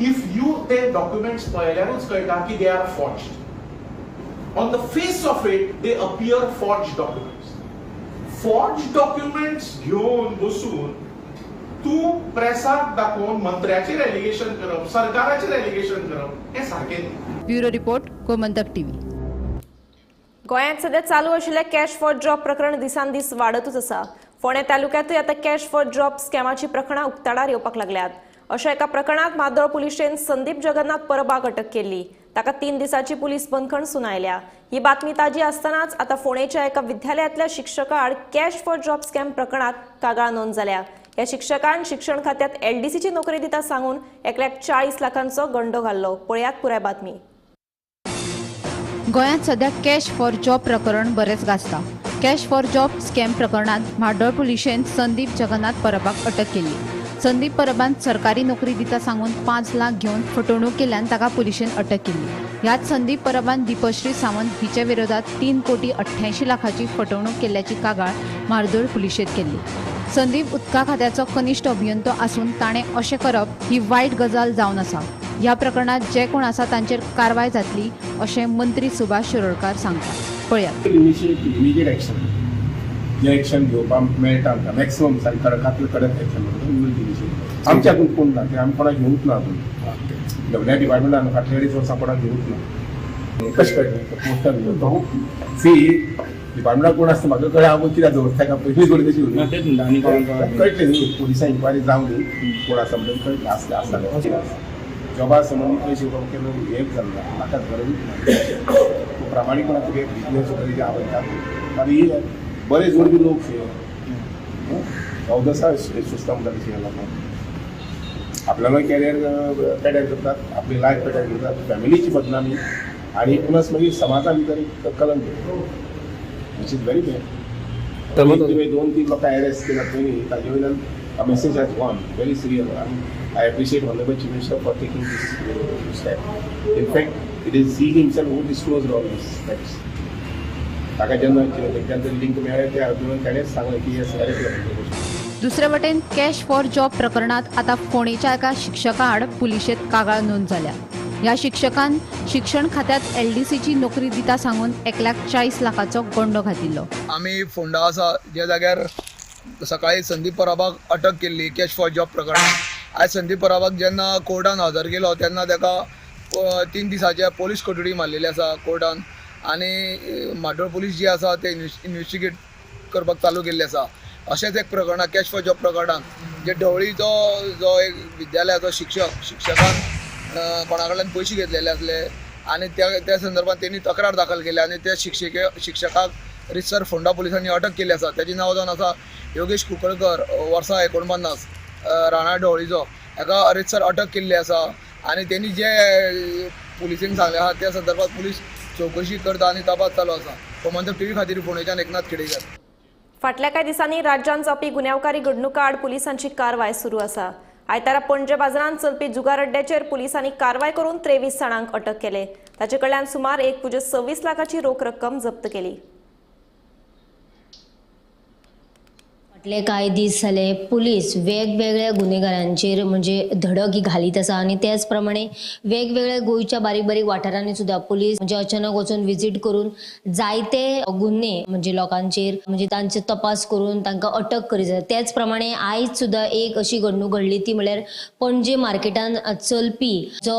if you ते documents पळयल्यारूच कळटा की they are forged. On the face of it they appear forged documents. Forged documents घेवन बसून तूं प्रेसाक दाखोवन मंत्र्याचेर allegation करप, सरकाराचेर allegation करप हें सारकें न्ही. Bureau report, Gomantak TV. गोंयांत सध्या चालू आशिल्ल्या कॅश फॉर जॉब प्रकरण दिसान दीस वाडतूच आसा. फोंडें तालुक्यांतूय आतां कॅश फॉर जॉब स्कॅमाची प्रकरणां उक्ताडार येवपाक लागल्यात. अशा एका प्रकरणांत मादोळ पुलिशेन संदीप जगन्नाथ परबाक अटक केल्ली. ताका 3 दिसांची पुलीस बंदखण सुनायल्या. ही बातमी ताजी आसतनाच आतां फोंडेच्या एका विद्यालयांतल्या शिक्षका आड कॅश फॉर जॉब स्कॅम प्रकरणांत कागाळ नोंद जाल्या. ह्या शिक्षकान शिक्षण खात्यात एलडीसीची नोकरी दिता सांगून 1,40 लाखांचो गंडो घाल्लो. पळयात पुराय बातमी. गोंयांत सध्या कॅश फॉर जॉब प्रकरण बरेंच गाजता. कॅश फॉर जॉब स्कॅम प्रकरणांत म्हाड्डोळ पुलिशेन संदीप जगन्नाथ परबाक अटक केल्ली. संदीप परबान सरकारी नोकरी दिता सांगून 5 लाख घेवन फटवणूक केल्ल्यान ताका पुलिशेन अटक केल्ली. ह्याच संदीप परबान दीपश्री सावंत हिच्या विरोधात 3,88 कोटी फटवणूक केल्ल्याची कागाळ म्हार्दोळ पुलिशेंत केल्ली. संदीप उदका खात्याचो कनिश्ठ अभियंतो आसून ताणें अशें करप ही वायट गजाल जावन आसा. ह्या प्रकरणांत जे कोण आसा तांचेर कारवाय जातली अशें मंत्री सुभाष शिरोडकार सांगतात. पळयात. इमिजिएट एक्शन, जे एक्शन घेवपाक मेळटा आमकां मॅक्सिमम कडकांतले कडक एक्शन घेवप. आमच्या हातून कोण ना, ते आमी कोणाक घेवूंक ना अजून. सगळ्या डिपार्टमेंटान फाटल्या 2.5 वर्सां कोणाक घेवूंक ना. कशें कळटलें पोस्टार सी डिपार्टमेंटाक कोण आसता म्हाका कळ्ळें हांव कित्याक दवरता काय पयलीं थोडी तशी कळटलें न्ही. पुलिसां इन्क्वायरी जावं न्ही कोण आसा म्हणून कळटलें. आसता आसता जॉबा संबंदीत पयशे केन्ना हें जालें ना, म्हाका गरजूच ना. प्रामाणीकपणान तुगे बिजनेस सुद्दां हांव वयता आनी बरे जोडपी लोक अवदसा सुस्ता म्हणटा तशें लोकांक आपल्यालो कॅरियर पेड्यार करतात, आपली लायफ पेड्यार करतात, फॅमिलीची बदनामी आनी प्लस मागीर समाजा भितर एक कलंक, which is very bad. तुवें 2-3 लोकांक एरेस्ट केला पयलीं, ताजे वयल्यान message has gone very serious. आनी I appreciate honourable chief minister for taking this step. In fact it is he himself who disclose all this facts. ताका जेन्ना तेंच्यांत लिंक मेळ्ळें त्या हातून ताणेंच सांगलें की हे सगळें. दुसरे वटेन कॅश फॉर जॉब प्रकरणांत आतां फोंडेच्या एका शिक्षका आड पुलिशेंत कागाळ नोंद जाल्या. ह्या शिक्षकान शिक्षण खात्यात एलडीसीची नोकरी दिता सांगून 1,40 लाखाचो गंडो घातिल्लो. आमी फोंडा आसा ज्या जाग्यार सकाळी संदीप परबाक अटक केल्ली कॅश फॉर जॉब प्रकरणांत. आयज संदीप परबाक जेन्ना कोर्टान हजर केलो तेन्ना ताका 3 दिसांचे पोलीस कोठडी मारलेली आसा कोर्टान आनी म्हाड्डोळ पुलीस जी आसा ते इन्वेस्टिगेट करपाक चालू केल्ली आसा. अशेंच एक प्रकरणां कॅश फॉर जॉब प्रकरणान जे ढवळीचो जो एक विद्यालयाचो शिक्षकान कोणा कडल्यान पयशे घेतलेले आसले आनी त्या संदर्भात तेणी तक्रार दाखल केली आनी त्या शिक्षकाक रितसर फोंडा पुलिसांनी अटक केल्ली आसा. ताचें नांव जावन आसा योगेश कुंकळकर, वर्सां 49, राणा ढवळीचो. हाका रितसर अटक केल्ली आसा आनी तेणी जे पुलिसेन सांगलें आसा त्या संदर्भात पुलीस चवकशी करता आनी तपास चालू आसा. गोमंतक टीव्ही खातीर फोंडेच्यान एकनाथ खेडेकर. फाटल्या कांय दिसांनी राज्यांत जावपी गुन्यांवकारी घडणुकां आड पुलिसांची कारवाय सुरू आसा. आयतारा पणजे बाजारांत चलपी जुगार अड्ड्याचेर पुलिसांनी कारवाय करून 23 जाणांक अटक केले. ताचे कडल्यान सुमार 1.26 लाखाची रोख रक्कम जप्त केली. फाटले कांय दीस जाले पुलीस वेगवेगळ्या गुन्हेगारांचेर म्हणजे धडक ही घालीत आसा आनी त्याच प्रमाणे वेगवेगळ्या गोंयच्या बारीक बारीक वाठारांनी सुद्दां पुलीस म्हणजे अचानक वचून विजीट करून जायते गुन्हे म्हणजे लोकांचेर म्हणजे तांचे तपास करून तांकां अटक करीत आसा. त्याच प्रमाणे आयज सुद्दां एक अशी घडणूक घडली ती म्हळ्यार पणजे मार्केटान चलपी जो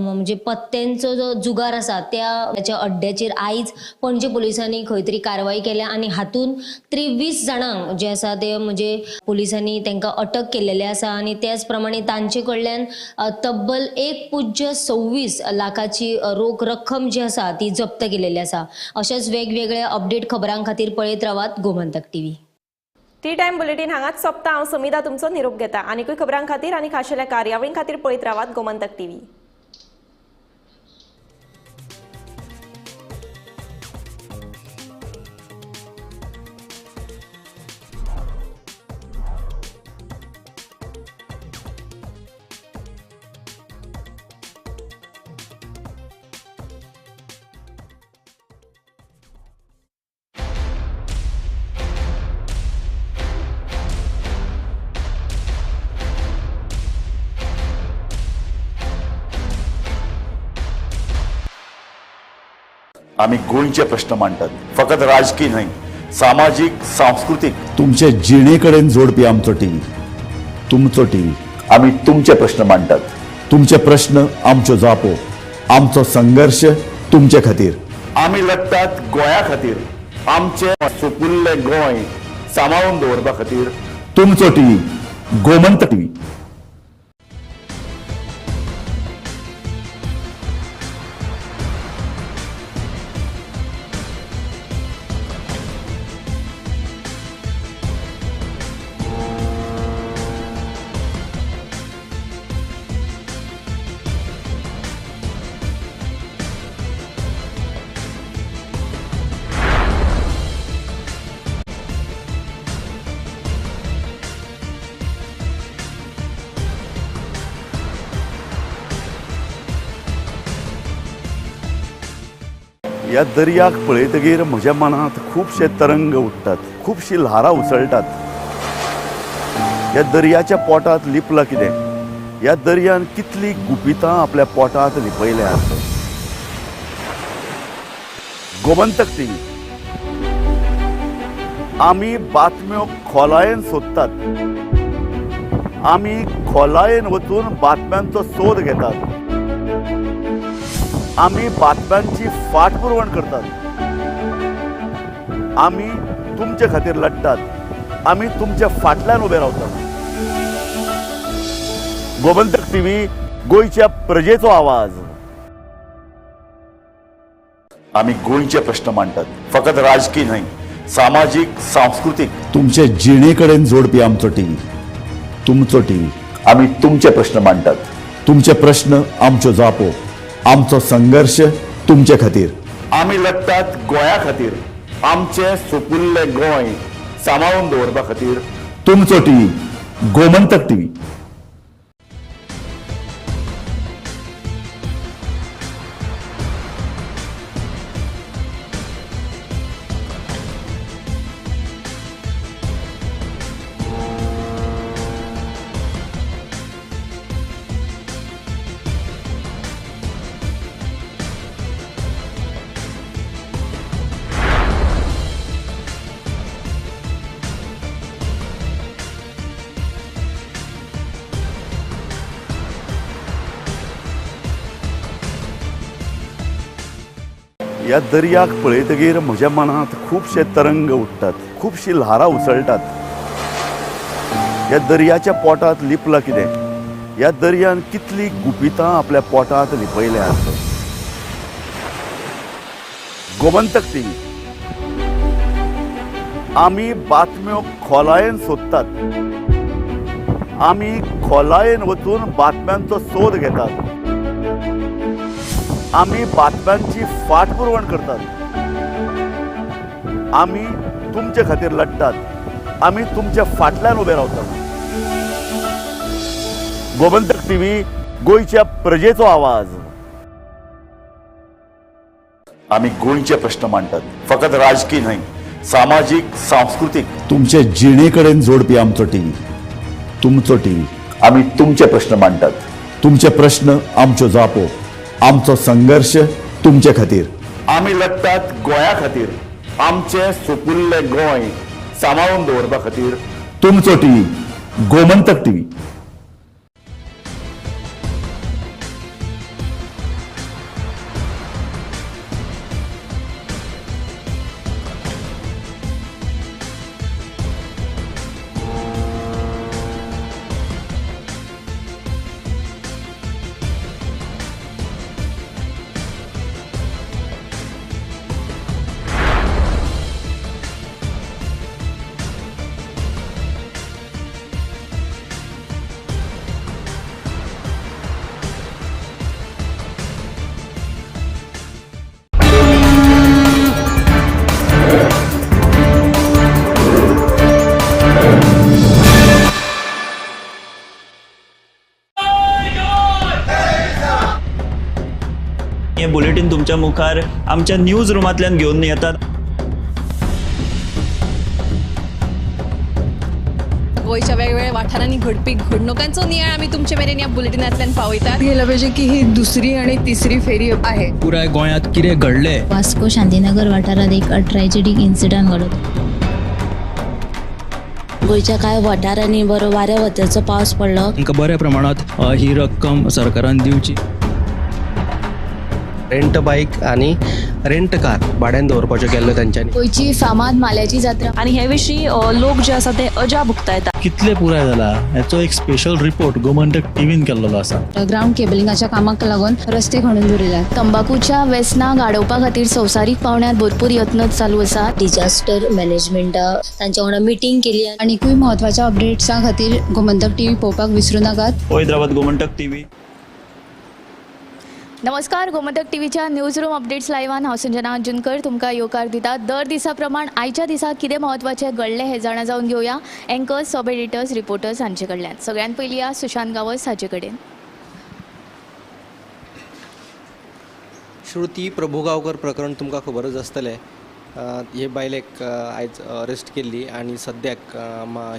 म्हणजे पत्त्यांचो जो जुगार आसा त्या अड्ड्याचेर आयज पणजे पुलिसांनी खंय तरी कारवाय केल्या आनी हातून 23 जाणांक जे आसा ते म्हणजे पुलिसांनी तांकां अटक केलेले आसा आनी त्याच प्रमाणे तांचे कडल्यान तब्बल 1.26 लाखाची रोख रक्कम जी आसा ती जप्त केलेली आसा. अशाच वेगवेगळ्या अपडेट खबरां खातीर पळयत रावात Gomantak TV. Tea time bulletin हांगाच सोंपता. हांव समिधा तुमचो निरोप घेता. आनीकूय खबरां खातीर आनी खाशेल्या कार्यावळीं खातीर पळयत रावात गोमंतक टीव्ही. आमी गोंयचे प्रश्न मांडटात, फकत राजकीय न्हय, सामाजीक, सांस्कृतीक, तुमचे जिणे कडेन जोडपी आमचो टीव्ही, तुमचो टीव्ही. आमी तुमचे प्रश्न मांडटात, तुमचे प्रश्न आमच्यो जापो, आमचो संघर्श तुमचे खातीर. आमी लढटात गोंया खातीर, आमचे सुपुल्ले गोंय सांबाळून दवरपा खातीर. तुमचो टीव्ही, गोमंतक टीव्ही. ह्या दर्याक पळयतगीर म्हज्या मनांत खुबशे तरंग उठ्ठात, खुबशी ल्हारां उसळटात. ह्या दर्याच्या पोटांत लिपलां कितें? ह्या दर्यान कितली गुपितां आपल्या पोटांत लिपयल्यात. गोमंतक टीव्ही. आमी बातम्यो खोलायेन सोदतात, आमी खोलायेन वचून बातम्यांचो सोद घेतात, आमी बातम्यांची फाटपुरवण करतात, आमी तुमचे खातीर लढटात, आमी तुमच्या फाटल्यान उबे रावतात. गोमंतक टीव्ही, गोंयच्या प्रजेचो आवाज. आमी गोंयचे प्रश्न मांडटात, फकत राजकीय न्हय, सामाजीक, सांस्कृतीक, तुमचे जिणे कडेन जोडपी आमचो टीव्ही, तुमचो टीव्ही. आमी तुमचे प्रश्न मांडटात, तुमचे प्रश्न आमच्यो जापो, आमचो संघर्श तुमचे खातीर. आमी लढटात गोंया खातीर, आमचे सुपुल्ले गोंय सांबाळून दवरपा खातीर. तुमचो टीव्ही, गोमंतक टीव्ही. ह्या दर्याक पळयतगीर म्हज्या मनांत खुबशे तरंग उठ्ठात, खुबशी ल्हारां उसळटात. ह्या दर्याच्या पोटांत लिपलां कितें? ह्या दर्यान कितली गुपितां आपल्या पोटांत लिपयल्यात. गोमंतक टीव्ही. आमी बातम्यो खोलायेन सोदतात, आमी खोलायेन वचून बातम्यांचो सोद घेतात, आमी बातम्यांची फाटपुरवण करतात, आमी तुमचे खातीर लढतात, आमी तुमच्या फाटल्यान उबे रावतात। गोमंतक टीव्ही, गोंयच्या प्रजेचो आवाज। आमी गोंयचे प्रश्न मांडटात, फकत राजकीय न्हय, सामाजीक, सांस्कृतीक, तुमचे जिणे कडेन जोडपी आमचो टीव्ही, तुमचो टीव्ही। आमी तुमचे प्रश्न मांडटात, तुमचे प्रश्न आमच्यो जापो, आमचो संघर्ष तुमचे खातीर। आमी लढटात गोंया खातीर, आमचें सुपुल्लें गोंय सांबाळून दवरपा खातीर। तुमचो टीव्ही, गोमंतक टीव्ही। बुलेटीन तुमच्या मुखार आमच्या न्यूज रुमांतल्यान घेवन येतात। गोंयच्या वेगवेगळ्या वाठारांनी घडपी घडणुकांचो नियाळ आमी तुमचे मेरेन ह्या बुलेटिनांतल्यान पावयतात। गेलं पाहिजे की ही दुसरी आणि तिसरी फेरी आहे। पुराय गोंयांत कितें घडलें? वास्को शांतीनगर वाठारांत एक ट्रॅजेडीक इन्सिडंट घडलो। गोंयच्या कांय वाठारांनी बरो वाऱ्या वताचो पावस पडलो। तांकां बऱ्या प्रमाणांत ही रक्कम सरकारान दिवची। रेंट बाईक आणि रेंट कार भाड्यान दवरपाच्यो केल्लो तांच्यांनी। गोंयची फामाद माल्याची जात्रा आनी हे विशीं लोक जे आसा ते अजाप उक्तायता। कितले पुराय जाला हेचो एक स्पेशल रिपोर्ट गोमंतक टीव्हीन केल्लो आसा। ग्राउंड केबलिंगाच्या कामाक लागून रस्ते खणून दवरिल्यात। तंबाकूच्या वेसनाक आडोवपा खातीर संवसारीक पावंड्यार भरपूर यत्न चालू आसा। डिजास्टर मॅनेजमेंटा तांच्या वांगडा मिटींग केली। आनीकूय म्हत्वाच्या अपडेट्सां खातीर गोमंतक टीव्ही पळोवपाक विसरूं नाकात। पळयत रावात गोमंतक टीव्ही। नमस्कार, गोमंतक टीव्हीच्या न्यूज रूम अपडेट्स लायव्हान हांव संजना अंजुनकर तुमकां येवकार दिता। दर दिसा प्रमाण आयच्या दिसा कितें म्हत्वाचें घडलें हें जाणा जावन घेवया एंकर्स, सब एडिटर्स, रिपोर्टर्स हांचे कडल्यान। सगळ्यात पयलीं या सुशांत गांवस हाचे कडेन। श्रुती प्रभुगांवकर प्रकरण तुमकां खबरच आसतलें। हे बायलेक आयज अरेस्ट केल्ली आनी सद्याक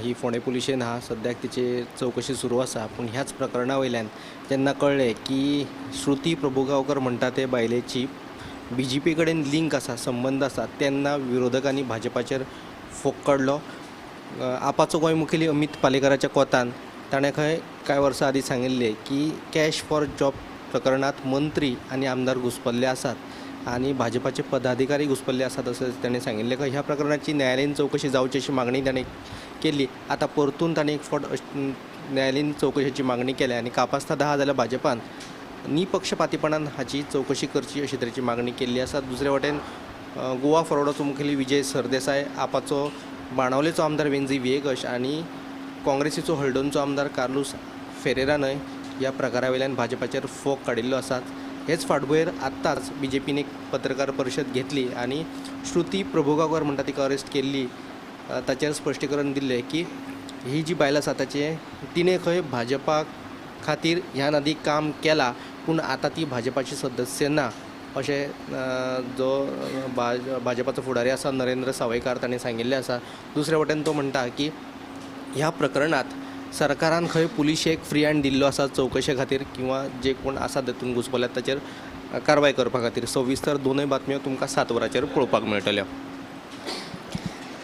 ही फोंडें पुलिशेन आहा। सद्याक तिची चवकशी सुरू आसा। पूण ह्याच प्रकरणा वयल्यान जेन्ना कळ्ळें की श्रुती प्रभुगांवकर म्हणटा ते बायलेची बी जे पी कडेन लिंक आसा, संबंद आसा, तेन्ना विरोधकांनी भाजपाचेर फोग काडलो। आपाचो गोंय मुखेली अमीत पालेकराच्या कोतान ताणें खंय कांय वर्सां आदीं सांगिल्लें की कॅश फॉर जॉब प्रकरणांत मंत्री आनी आमदार घुस्पल्ले आसात आनी भाजपाचे पदाधिकारी घुसपल्ले आसात अशें ताणें सांगिल्लें। ह्या प्रकरणाची न्यायालयीन चवकशी जावची अशी मागणी ताणें केल्ली। आतां परतून ताणें एक फावट न्यायालयीन चवकशेची मागणी केल्या आनी कापास्ता 10 जाल्यार भाजपान निपक्षपातीपणान हाची चवकशी करची अशे तरेची मागणी केल्ली आसा। दुसरे वटेन गोवा फॉरवर्डाचो मुखेली विजय सरदेसाय, आपाचो बाणावलेचो आमदार वेंजी व्हिएगश आनी काँग्रेसीचो हळदोणचो आमदार कार्लूस फेरेरानय ह्या प्रकारा वयल्यान भाजपाचेर फोग काडिल्लो आसा। हेच फाटभुंयेर आत्ताच बी जे पीन एक पत्रकार परिशद घेतली आनी श्रुती प्रभुगांवकर म्हणटा तिका अरेस्ट केल्ली ताचेर स्पश्टीकरण दिल्लें की ही जी बायल आसा ताचें तिणें खंय भाजपा खातीर ह्यान आदीं काम केलां, पूण आतां ती भाजपाची सदस्य ना अशें जो भाजपाचो फुडारी आसा नरेंद्र सावयकार ताणें सांगिल्लें आसा। दुसरे वटेन तो म्हणटा की ह्या प्रकरणांत सरकारान खंय पुलिशेक फ्री हँड दिल्लो आसा चवकशे खातीर किंवा जे कोण आसा तातूंत घुसपल्यात ताचेर कारवाय करपा खातीर। सविस्तर दोनूय बातम्यो तुमकां 7 वरांचेर पळोवपाक मेळटल्यो।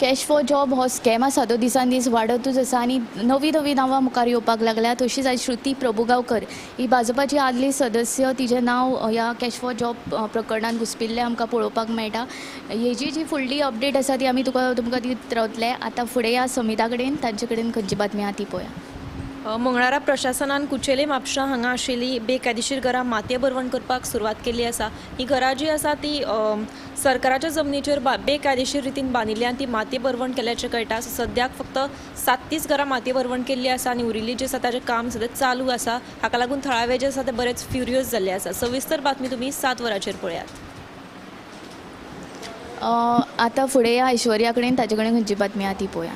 कॅश फॉर जॉब हो स्कॅम आसा तो दिसान दीस वाडतूच आसा आनी नवी नवी नांवां मुखार येवपाक लागल्या। तशीच आयज श्रुती प्रभुगांवकर ही भाजपाची आदली सदस्य, तिजें नांव ह्या कॅश फॉर जॉब प्रकरणान घुसपिल्लें आमकां पळोवपाक मेळटा। हेजी जी फुडली अपडेट आसा ती आमी तुमकां दित रावतले। आतां फुडें ह्या समिता कडेन, तांचे कडेन खंयची बातमी आहा ती पळोवया। मंगळारा प्रशासनान कुचेले म्हापशा हांगा आशिल्ली बेकायदेशीर घरां मातये भरवण करपाक सुरवात केल्ली आसा। ही घरां जी आसा ती सरकाराच्या जमनीचेर बेकायदेशीर रितीन बांदिल्ली आनी ती माती भरवण केल्याचें कळटा. सो सद्याक फक्त 37 घरां माती भरवण केल्ली आसा आनी उरिल्ली जी आसा ताचें काम सद्या चालू आसा. हाका लागून थळावे जे आसा ते बरेच फ्युरियस जाल्ले आसा. सविस्तर बातमी तुमी 7 वरांचेर पळयात. आतां फुडें ऐश्वर्या कडेन ताचे कडेन खंयची बातमी आहा ती पळोवया.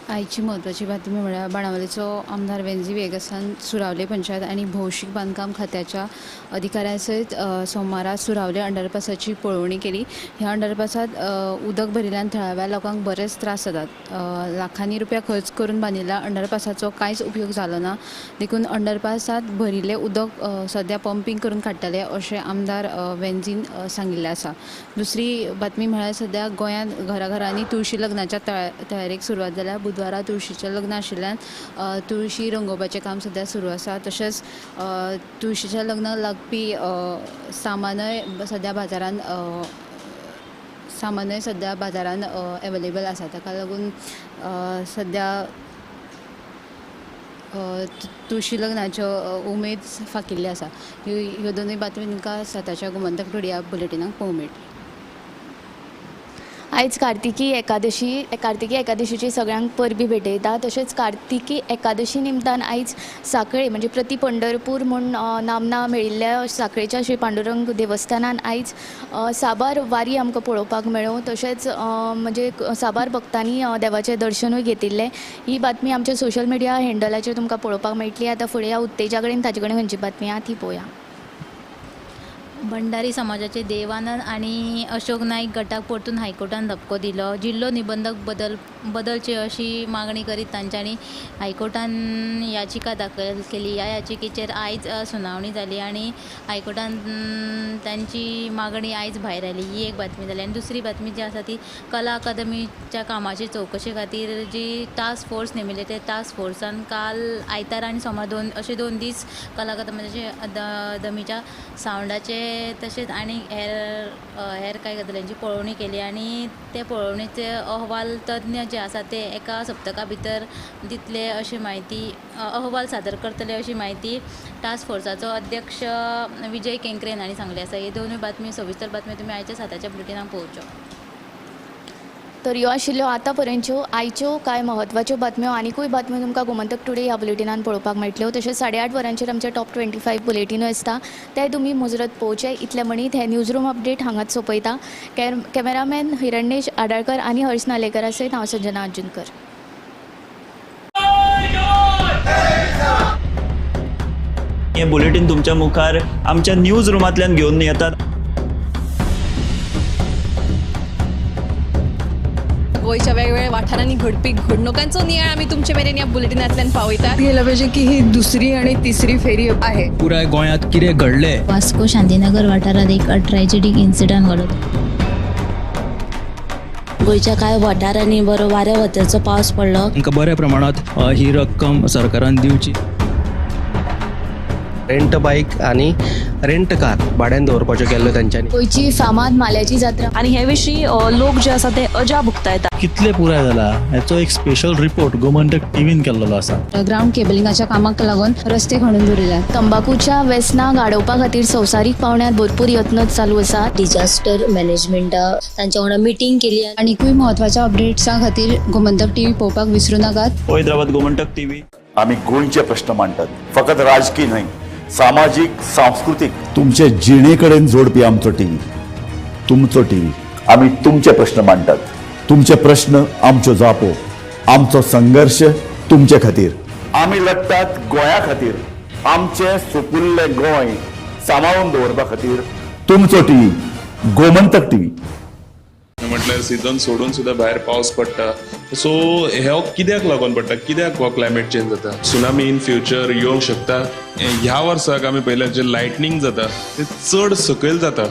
आयची म्हत्वाची बातमी म्हळ्यार बाणावलेचो आमदार वेन्झी व्हिएगसान सुरावले पंचायत आनी भौशीक बांदकाम खात्याच्या अधिकाऱ्यां सयत सोमारा सुरावले अंडरपासाची पळोवणी केली. ह्या अंडरपासात उदक भरिल्ल्यान थळाव्या लोकांक बरेच त्रास जातात. लाखांनी रुपया खर्च करून बांदिल्ल्या अंडरपासाचो कांयच उपयोग जालो ना, देखून अंडरपासात भरिल्लें उदक सद्या पंपींग करून काडटले अशें आमदार वेन्झीन सांगिल्लें आसा. दुसरी बातमी म्हळ्यार सद्या गोंयांत घराघरांनी तुळशी लग्नाच्या तयारेक सुरवात जाल्या. बुधवारा तुळशीचें लग्न आशिल्ल्यान तुळशी रंगोवपाचें काम सद्या सुरू आसा. तशेंच तुळशीच्या लग्नाक लागपी सामानय सद्या बाजारांत एवेलेबल आसा. ताका लागून सद्या तुळशी लग्नाच्यो उमेद फाकिल्ली आसा. ह्यो दोनूय बातमी तुमकां 7च्या गोमंतक टुडे ह्या बुलेटिनाक पळोवंक मेळटली. आयज कार्तिकी एकादशी, कार्तिकी एकादशीची सगळ्यांक परबी भेटयता. तशेंच कार्तिकी एकादशी निमतान आयज साखळे म्हणजे प्रति पंढरपूर म्हूण नामना मेळिल्ल्या साखळेच्या श्री पांडुरंग देवस्थानान आयज साबार वारी आमकां पळोवपाक मेळ्ळ्यो. तशेंच म्हणजे साबार भक्तांनी देवाचें दर्शनूय घेतिल्लें. ही बातमी आमच्या सोशल मिडिया हँडलाचेर तुमकां पळोवपाक मेळटली. आतां फुडें उत्तेजा कडेन ताचे कडेन खंयची बातमी आहा ती पळोवया. भंडारी समाजाचे देवानंद आनी अशोक नाईक गटाक परतून हायकोर्टान धपको दिलो. जिल्लो निबंधक बदलचे अशी मागणी करीत तांच्यांनी हायकोर्टान याचिका दाखल केली. ह्या याचिकेचेर आयज सुनावणी जाली आनी हायकोर्टान तांची मागणी आयज भायर आयली. ही एक बातमी जाली. आनी दुसरी बातमी जी आसा ती कला अकादमीच्या कामाचे चवकशे खातीर जी टास्क फोर्स नेमिल्ली ते टास्क फोर्सान काल आयतार आनी सोमार अशे दोन दीस कला अकादमीच्या सावंडाचे तशेंच आनी हेर कांय गजालींची पळोवणी केली आनी ते पळोवणेचे अहवाल तज्ञ जे आसा ते एका सप्तका भितर दितले अशी म्हायती अहवाल सादर करतले अशी म्हायती टास्क फोर्साचो अध्यक्ष विजय केंकरेन हांणी सांगलें आसा. ही दोनूय बातमी सविस्तर बातमी तुमी आयच्या 7च्या बुलेटिनाक पळोवच्यो. तर ह्यो आशिल्ल्यो आतां पर्यंतच्यो आयच्यो कांय म्हत्वाच्यो बातम्यो. आनिकूय बातम्यो तुमकां गोमंतक टुडे ह्या बुलेटिनान पळोवपाक मेळटल्यो. तशेंच 8:30 वरांचेर आमचे टॉप 25 बुलेटिनूय आसता, ते तुमी मुजरत पळोवचे. इतले म्हणीत हे न्यूज रूम अपडेट हांगाच सोंपयता. कॅमेरामॅन हिरण्येश आडाळकर आनी हर्ष नालेकरा सयत हांव संजना अर्जुनकर. हे बुलेटीन तुमच्या मुखार आमच्या न्यूज रुमांतल्यान घेवन येतात. गोंयच्या वेगवेगळ्या वाठारांनी घडपी घडणुकांचो नियाळ आमी तुमचे मेरेन ह्या बुलेटिनांतल्यान पावयतात. गेलं पाहिजे की ही दुसरी आणि तिसरी फेरी आहे. पुराय गोंयांत कितें घडलें. वास्को शांतीनगर वाठारांत एक ट्रॅजेडीक इन्सिडंट घडलो. गोंयच्या कांय वाठारांनी बरो वाऱ्या वताचो पावस पडलो. तांकां बऱ्या प्रमाणांत ही रक्कम सरकारान दिवची. रेंट बायक आनी रेंट कार भाड्यान दवरपाच्यो केल्ल्यो तांच्यांनी. गोंयची फामाद माल्याची जात्रा आनी हे विशीं लोक जे आसा ते अजाप उक्तायता. कितले पुराय जाला हेचो एक स्पेशल रिपोर्ट गोमंतक टीव्हीन केल्लो आसा. ग्रावंड केबलिंगाच्या कामाक लागून रस्ते खणून दवरिल्ले. तंबाकूच्या वेसनाक आडोवपा खातीर संवसारीक पावंड्यार भरपूर यत्न चालू आसा. डिजास्टर मॅनेजमेंटा तांच्या वांगडा मिटींग केली. आनिकूय म्हत्वाच्या अपडेट्सां खातीर गोमंतक टीव्ही पळोवपाक विसरू नाकात. पळयत रावात गोमंतक टीव्ही. आमी गोंयचे प्रश्न मांडटात, फकत राजकी न्हय, सामाजीक, सांस्कृतीक, तुमचे जिणे कडेन जोडपी आमचो टीव्ही, तुमचो टीव्ही. आमी तुमचे प्रश्न मांडटात, तुमचे प्रश्न आमच्यो जापो, आमचो संघर्श तुमचे खातीर. आमी लढटात गोंया खातीर, आमचें सुपुल्लें गोंय सांबाळून दवरपा खातीर तुमचो टीव्ही, गोमंतक टीव्ही. म्हटल्यार सिजन सोडून सुद्दां भायर पावस पडटा. सो हे कित्याक लागून पडटा, कित्याक हो क्लायमेट चेंज जाता, सुनामी इन फ्युचर येवंक शकता. ह्या वर्साक आमी पळयल्यार जे लायटनींग जाता ते चड सकयल जाता.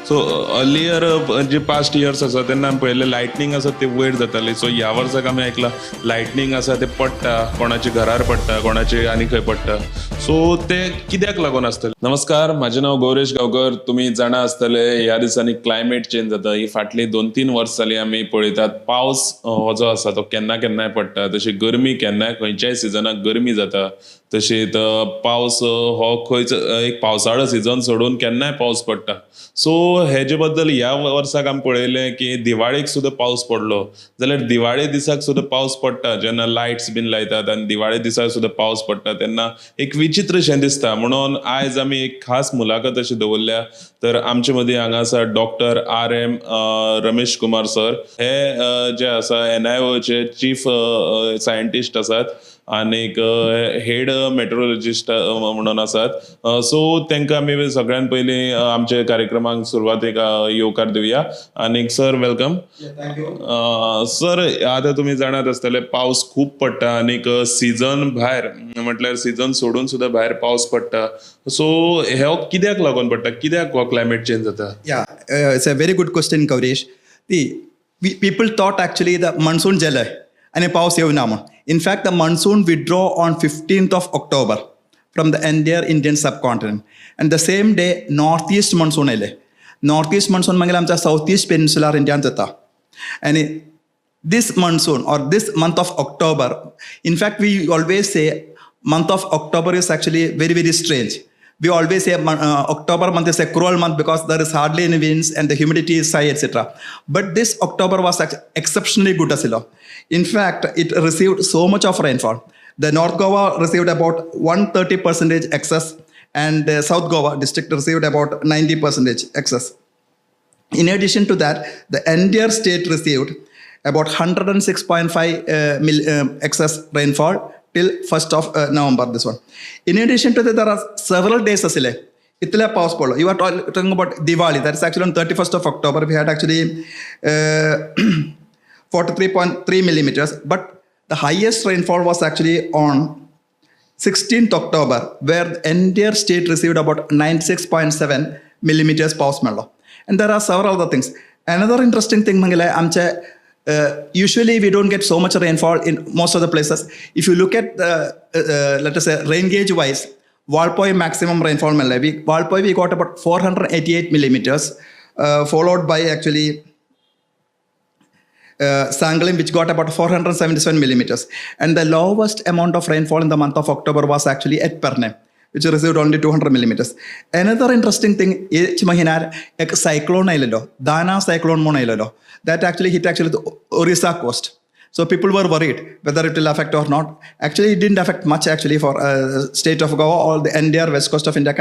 सो अर्लियर जे पास्ट इयर्स आसा तेन्ना आमी पळयलें लायटनींग आसा ते वयर जाताले. सो ह्या वर्साक आमी आयकलां लायटनींग आसा ते पडटा, कोणाच्या घरार पडटा, कोणाचे आनी खंय पडटा. सो ते कित्याक लागून आसतले. नमस्कार, म्हाजें नांव गौरेश गांवकर. तुमी जाणा आसतले ह्या दिसांनी क्लायमेट चेंज जाता. ही फाटली 2-3 वर्सां जाली आमी पळयतात पावस हो जो आसा तो केन्ना केन्नाय पडटा, तशी गरमी केन्नाय खंयच्याय सिजनाक गरमी जाता. तशीच पावस हो खंयच एक पावसाळो सिजन सोडून केन्नाय पावस पडटा. सो हेजे बद्दल ह्या वर्साक आमी पळयलें की दिवाळेक सुद्दां पावस पडलो जाल्यार दिवाळे दिसाक सुद्दां पावस पडटा, जेन्ना लायट्स बीन लायतात आनी दिवाळे दिसाक सुद्दां पावस पडटा तेन्ना एक विचित्रशें दिसता. म्हणून आयज आमी एक खास मुलाखत अशी दवरल्या. तर आमचे मदीं हांगा आसा doctor R M. Ramesh Kumar sir. हे जे आसा NIOचे चीफ सायंटिस्ट आसात आनीक हेड मेट्रोलॉजिस्ट म्हणून आसात. सो तांकां आमी सगळ्यान पयलीं आमच्या कार्यक्रमाक सुरवातेक येवकार दिवया. आनीक सर welcome. Sir, आतां तुमी जाणात आसतले पावस खूब पडटा आनीक सिजन भायर म्हटल्यार सिजन सोडून सुद्दां भायर पावस पडटा. सो हे कित्याक लागून पडटा, कित्याक हो क्लायमेट चेंज जाता? Yeah, it's a very good question, Kavresh. The people thought actually the monsoon जेले आनी पावस येवना म्हूण. In fact, the monsoon withdraw on 15th of October from the entire Indian subcontinent. And the same day, northeast monsoon आयले. Northeast monsoon मागीर आमच्या south east peninsular Indian जाता. And this monsoon or this month of October, in fact, we always say month of October is actually very, very strange. We always say October month is a cruel month because there is hardly any winds and the humidity is high, etc. But this October was exceptionally good asilo. In fact, it received so much of rainfall. The North Goa received about 130% excess and the South Goa district received about 90% excess. In addition to that, the entire state received about 106.5 excess rainfall till 1st of November, this one. In addition to that, there are several days asile. Itla paus padlo. You are talking about Diwali. That is actually on 31st of October. We had actually 43.3 millimeters. But the highest rainfall was actually on 16th October, where the entire state received about 96.7 millimeters paus mello. And there are several other things. Another interesting thing, Mangila, amche usually we don't get so much rainfall in most of the places. If you look at the, let us say, rain gauge wise, Valpoi maximum rainfall, Valpoi we got about 488 millimeters, followed by actually Sanglim, which got about 477 millimeters. And the lowest amount of rainfall in the month of October was actually at Pernem, which received only 200 millimeters. Another interesting thing is mahinar ek cyclone aayillo, Dana cyclone mon aayillo, that actually hit actually the Orissa coast. So people were worried whether it will affect or not. Actually, it didn't affect much actually for state of Goa or the entire west coast of India.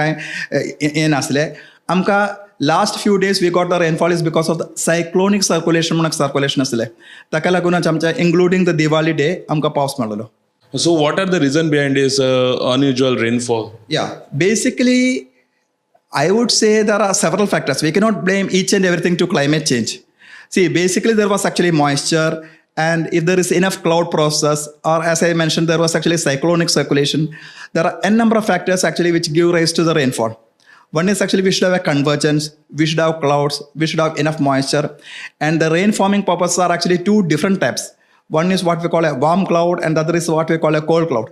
In asle amka last few days we got the rainfall is because of the cyclonic circulation mon circulation asle. Taka laguna amcha including the Diwali day amka paus mello. So what are the reason behind this unusual rainfall? Yeah, basically, I would say there are several factors. We cannot blame each and everything to climate change. See, basically there was actually moisture, and if there is enough cloud process, or as I mentioned, there was actually cyclonic circulation. There are n number of factors actually which give rise to the rainfall. One is actually we should have a convergence, we should have clouds, we should have enough moisture. And the rain forming purposes are actually two different types. One is what we call a warm cloud and the other is what we call a cold cloud.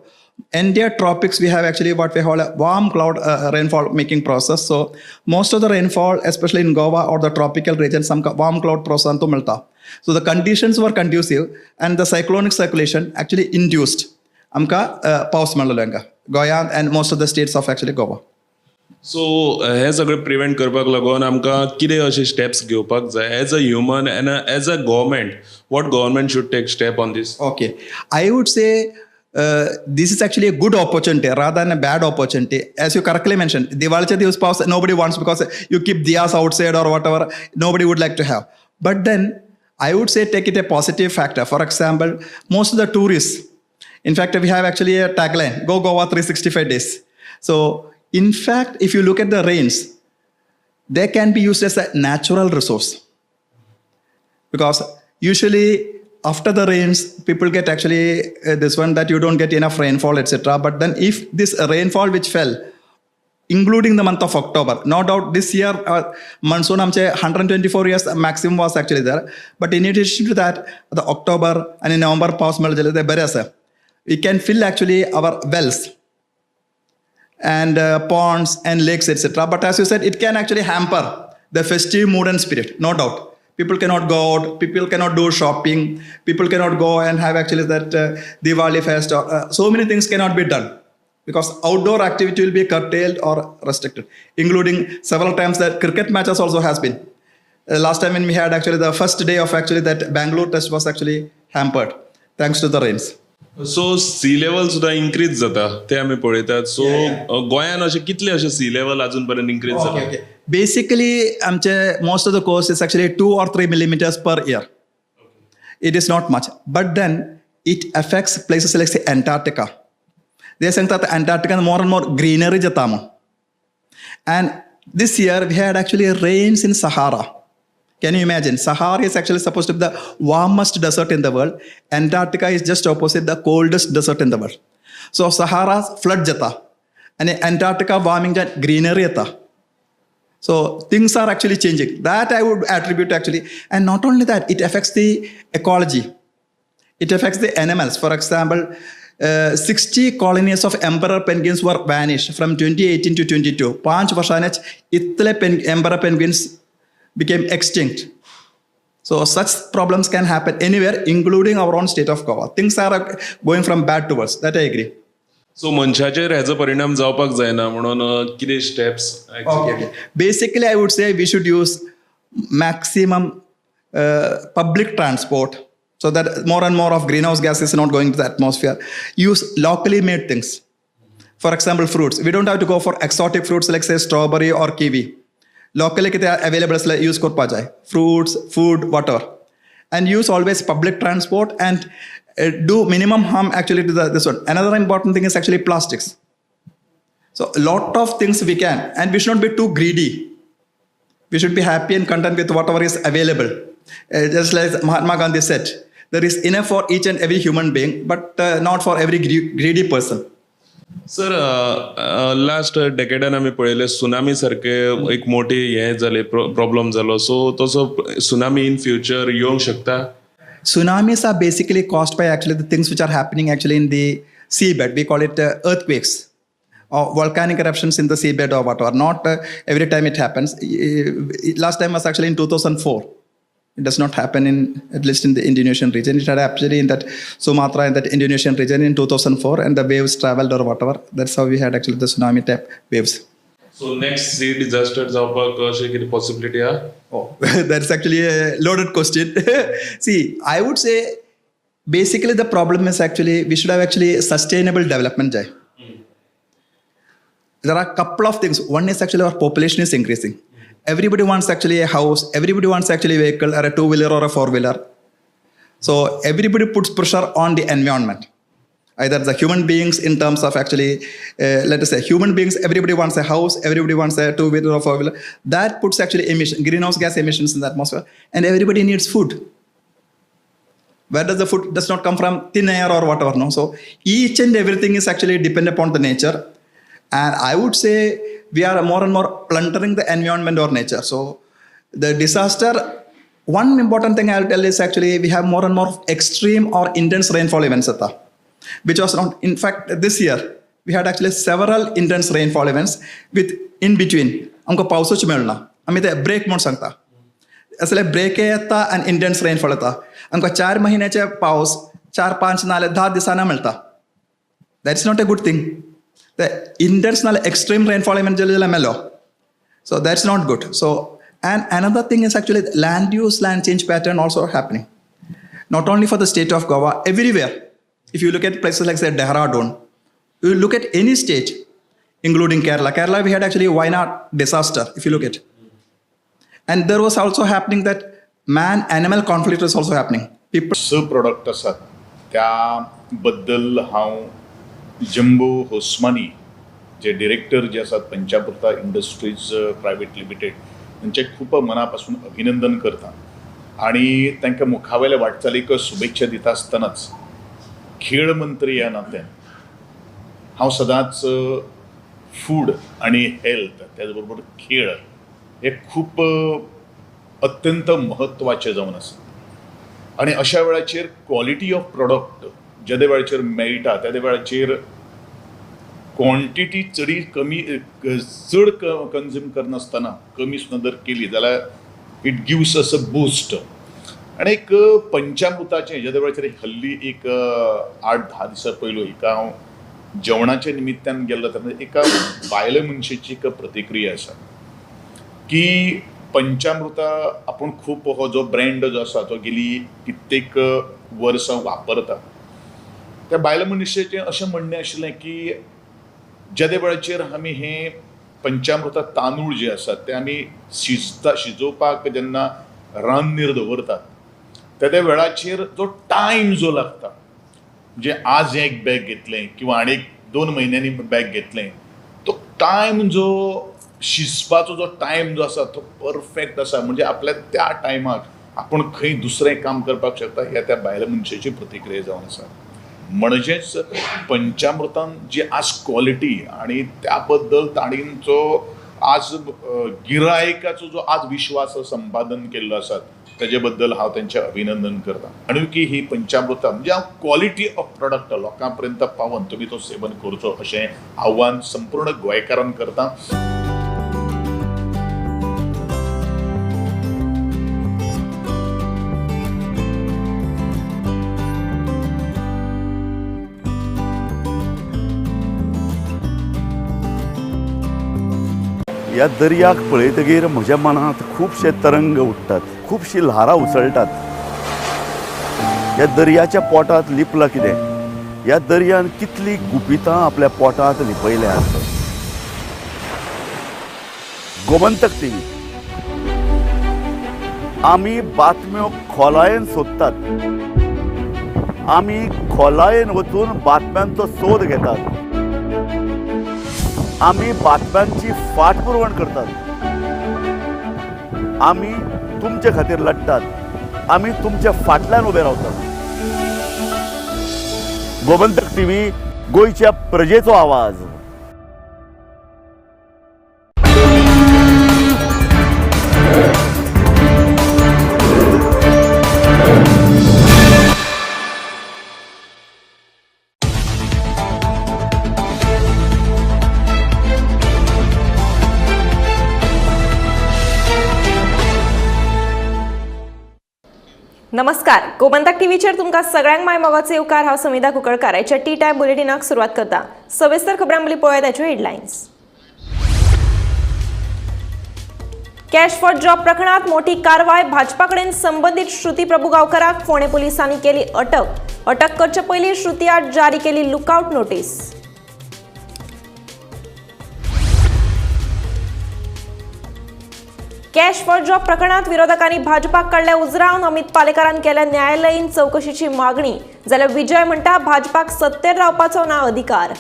Entire tropics, we have actually what we call a warm cloud rainfall making process. So most of the rainfall, especially in Goa or the tropical region, some warm cloud process to milta. So the conditions were conducive and the cyclonic circulation actually induced amka paus mello Goa and most of the states of actually Goa. So हे सगळे prevent करपाक लागून आमकां कितें अशे steps घेवपाक जाय as a human and as a government? What government should take step on this? Okay, I would say this is actually a good opportunity rather than a bad opportunity. As you correctly mentioned, Diwalicha divas paus nobody wants because you keep diyas outside or whatever, nobody would like to have. But then I would say take it a positive factor. For example, most of the tourists, in fact, we have actually a tagline, Go Goa 365 days. So in fact, if you look at the rains, they can be used as a natural resource. Because usually after the rains, people get actually this one that you don't get enough rainfall, etc. But then if this rainfall which fell, including the month of October, no doubt this year, monsoon 124 years maximum was actually there. But in addition to that, the October and in November, we can fill actually our wells and ponds and lakes, etc. But as you said, it can actually hamper the festive mood and spirit, no doubt. People cannot go out, people cannot do shopping, people cannot go and have actually that Diwali fest, or, so many things cannot be done. Because outdoor activity will be curtailed or restricted, including several times that cricket matches also has been. Last time when we had actually the first day of actually that Bangalore test was actually hampered thanks to the rains. So sea level सुद्दां increase जाता ते आमी पळयतात. So गोंयान अशे कितले अशे C level अजून पर्यंत इन्क्रीज जाला? Okay. Basically, आमचे most of the coast is actually 2 or 3 millimeters per year. It is not much, but then it affects places like say Antarctica. They are saying that Antarctica more and more greenery jata म्हूण. And this year we had actually rains in Sahara. Can you imagine? Sahara is actually supposed to be the warmest desert in the world. Antarctica is just opposite, the coldest desert in the world. So Sahara flood jata and Antarctica warming that greenery jata. So things are actually changing. That I would attribute actually. And not only that, it affects the ecology. It affects the animals. For example, 60 colonies of emperor penguins were vanished from 2018 to 22. 5 वर्षांच इतले emperor penguins became extinct. So such problems can happen anywhere, including our own state of Goa. Things are going from bad to worse. That I agree. So मनशाचेर हेजो परिणाम जावपाक जायना म्हणून कितें steps? Okay. Basically, I would say we should use maximum public transport so that more and more of greenhouse gas is not going to the atmosphere. Use locally made things. For example, fruits. We don't have to go for exotic fruits like say strawberry or kiwi. Locally कितें available आसल्यार use करपा जाय. Fruits, food, whatever. And use always public transport and do minimum harm actually to this one. Another important thing is actually plastics. So a lot of things we can, and we should not be too greedy. We should be happy and content with whatever is available. Just like Mahatma Gandhi said, there is enough for each and every human being, but not for every greedy person. Sir, last डेकेडान आमी पळयलें tsunami सारके एक मोठी हें जालें, problem जालो. So तसो tsunami in future येवंक शकता? Tsunamis are basically caused by actually the things which are happening actually in the seabed. We call it earthquakes or volcanic eruptions in the seabed or whatever. Not every time it happens. Last time was actually in 2004. It does not happen in, at least in the Indonesian region. It had actually in that Sumatra, in that Indonesian region in 2004, and the waves traveled or whatever. That's how we had actually the tsunami type waves. So next sea disaster जावपाक अशें कितें possibility आहा? Oh, that's actually a loaded question. See, I would say basically the problem is actually we should have actually sustainable development. Jai. There are a couple of things. One is actually our population is increasing. Everybody wants actually a house. Everybody wants actually a vehicle or a two-wheeler or a four-wheeler. So everybody puts pressure on the environment. Either the human beings in terms of actually, let us say human beings, everybody wants a house, everybody wants a two-wheeler or four-wheeler. That puts actually emission, greenhouse gas emissions in the atmosphere. And everybody needs food. Where does the food does not come from? Thin air or whatever, no? So each and everything is actually dependent upon the nature. And I would say we are more and more plundering the environment or nature. So the disaster, one important thing I'll tell is actually we have more and more extreme or intense rainfall events, which was not, in fact, this year, we had actually several intense rainfall events with in between. आमकां पावसूच मेळना, आमी ते break म्हूण सांगता. असले break येता आनी intense rainfall येता. आमकां 4 महिन्याचे पावस 4-5 नाल्यार 10 दिसांनी मेळटा. That is not a good thing. The intense नाल्यार एक्स्ट्रीम रेनफॉल इव्हेंट जाल्यार मेलो. So that's not good. So and another thing is actually land use, land change pattern also happening. Not only for the state of Goa, everywhere. If you look at places like say Dehradun, you look at any state, including Kerala. Kerala, we had actually Wayanad disaster, if you look at. And there was also happening that man-animal conflict was also happening. People. स product आसात त्या बद्दल हांव जम्बो होस्मानी जे director जे आसात पंचामृता industries private limited तांचें खूब मना पासून अभिनंदन करता आनी तांकां मुखावेल्या वाटचालीक शुभेच्छा दिता आसतनाच खेळ मंत्री ह्या नात्यान हांव सदांच फूड आनी हेल्थ त्याच बरोबर खेळ हे खूब अत्यंत म्हत्वाचें जावन आसा आनी अशा वेळाचेर क्वॉलिटी ऑफ प्रोडक्ट जेदे वेळाचेर मेळटा तेदे वेळाचेर क्वॉन्टिटी चडी कमी चड कंज्यूम करनासतना कमी सुद्दां जर केली जाल्यार it gives us a boost. आनी एक पंचामृताचें जेदे वेळाचेर हल्ली एक 8-10 दिसां पयलू एका हांव जेवणाच्या निमित्तान गेल्लो तेन्ना एका बायल मनशेची एक प्रतिक्रिया आसा की पंचामृता आपूण खूब हो जो ब्रँड जो आसा तो गेली कित्येक वर्सां वापरता. त्या बायल मनशेचें अशें म्हणणें आशिल्लें की जेदे वेळाचेर आमी हे पंचामृता तांदूळ जे आसात ते आमी शिजोवपाक जेन्ना रान्नीर दवरतात तेदे वेळाचेर जो टायम जो लागता, म्हणजे आज एक बॅग घेतलें किंवा आनी एक 2 म्हयन्यांनी बॅग घेतलें, तो टायम जो शिजपाचो जो टायम जो आसा तो परफेक्ट आसा. म्हणजे आपल्या त्या टायमाक आपूण खंय दुसरें काम करपाक शकता ह्या त्या बायल मनशेची प्रतिक्रिया जावन आसा. म्हणजेच पंचामृतान जी आज क्वॉलिटी आणि त्या बद्दल ताणींचो आज गिरायकाचो जो आज विश्वास संपादन केल्लो आसा ताजे बद्दल हांव तेंचें अभिनंदन करता. आनी की ही पंचामृता म्हणजे हांव क्वॉलिटी ऑफ प्रोडक्ट लोकां पर्यंत पावोवन तुमी तो सेवन करचो अशें आव्हान संपूर्ण गोंयकारांक करता. ह्या दर्याक पळयतगीर म्हज्या मनांत खुबशे तरंग उठ्ठात, खुबशी ल्हारां उसळटात. ह्या दर्याच्या पोटांत लिपलां कितें, ह्या दर्यान कितलीं गुपितां आपल्या पोटांत लिपयल्यांत. गोमंतक टीव्ही आमी बातम्यो खोलायेन सोदतात, आमी खोलायेन वचून बातम्यांचो सोद घेतात, आमी बातम्यांची फाटपुरवण करतात, आमी तुमचे खातीर लढतात, आमी तुमच्या फाटल्यान उबे रावतात. गोमंतक टीव्ही, गोंयच्या प्रजेचो आवाज. नमस्कार, गोमंतक टीव्हीचेर तुमकां सगळ्यांक माय मोगाचो येवकार. हांव समिधा कुंकळकार. आयच्या टी टायम बुलेटिनाक सुरवात करता. सविस्तर खबरां पयलीं पळोवया ताच्यो हेडलायन्स. कॅश फॉर जॉब प्रकरणात मोठी कारवाय. भाजपा कडेन संबंदीत श्रुती प्रभुगांवकराक फोंडें पुलिसांनी केली अटक. अटक करचे पयलीं श्रुती आड जारी केली lookout notice. Cash for job प्रकरणात विरोधकांनी भाजपाक काडल्या उजरावन. अमित पालेकारान केल्या न्यायालयीन चवकशीची मागणी. जाल्यार विजय म्हणटा भाजपाक सत्तेर रावपाचो ना अधिकार.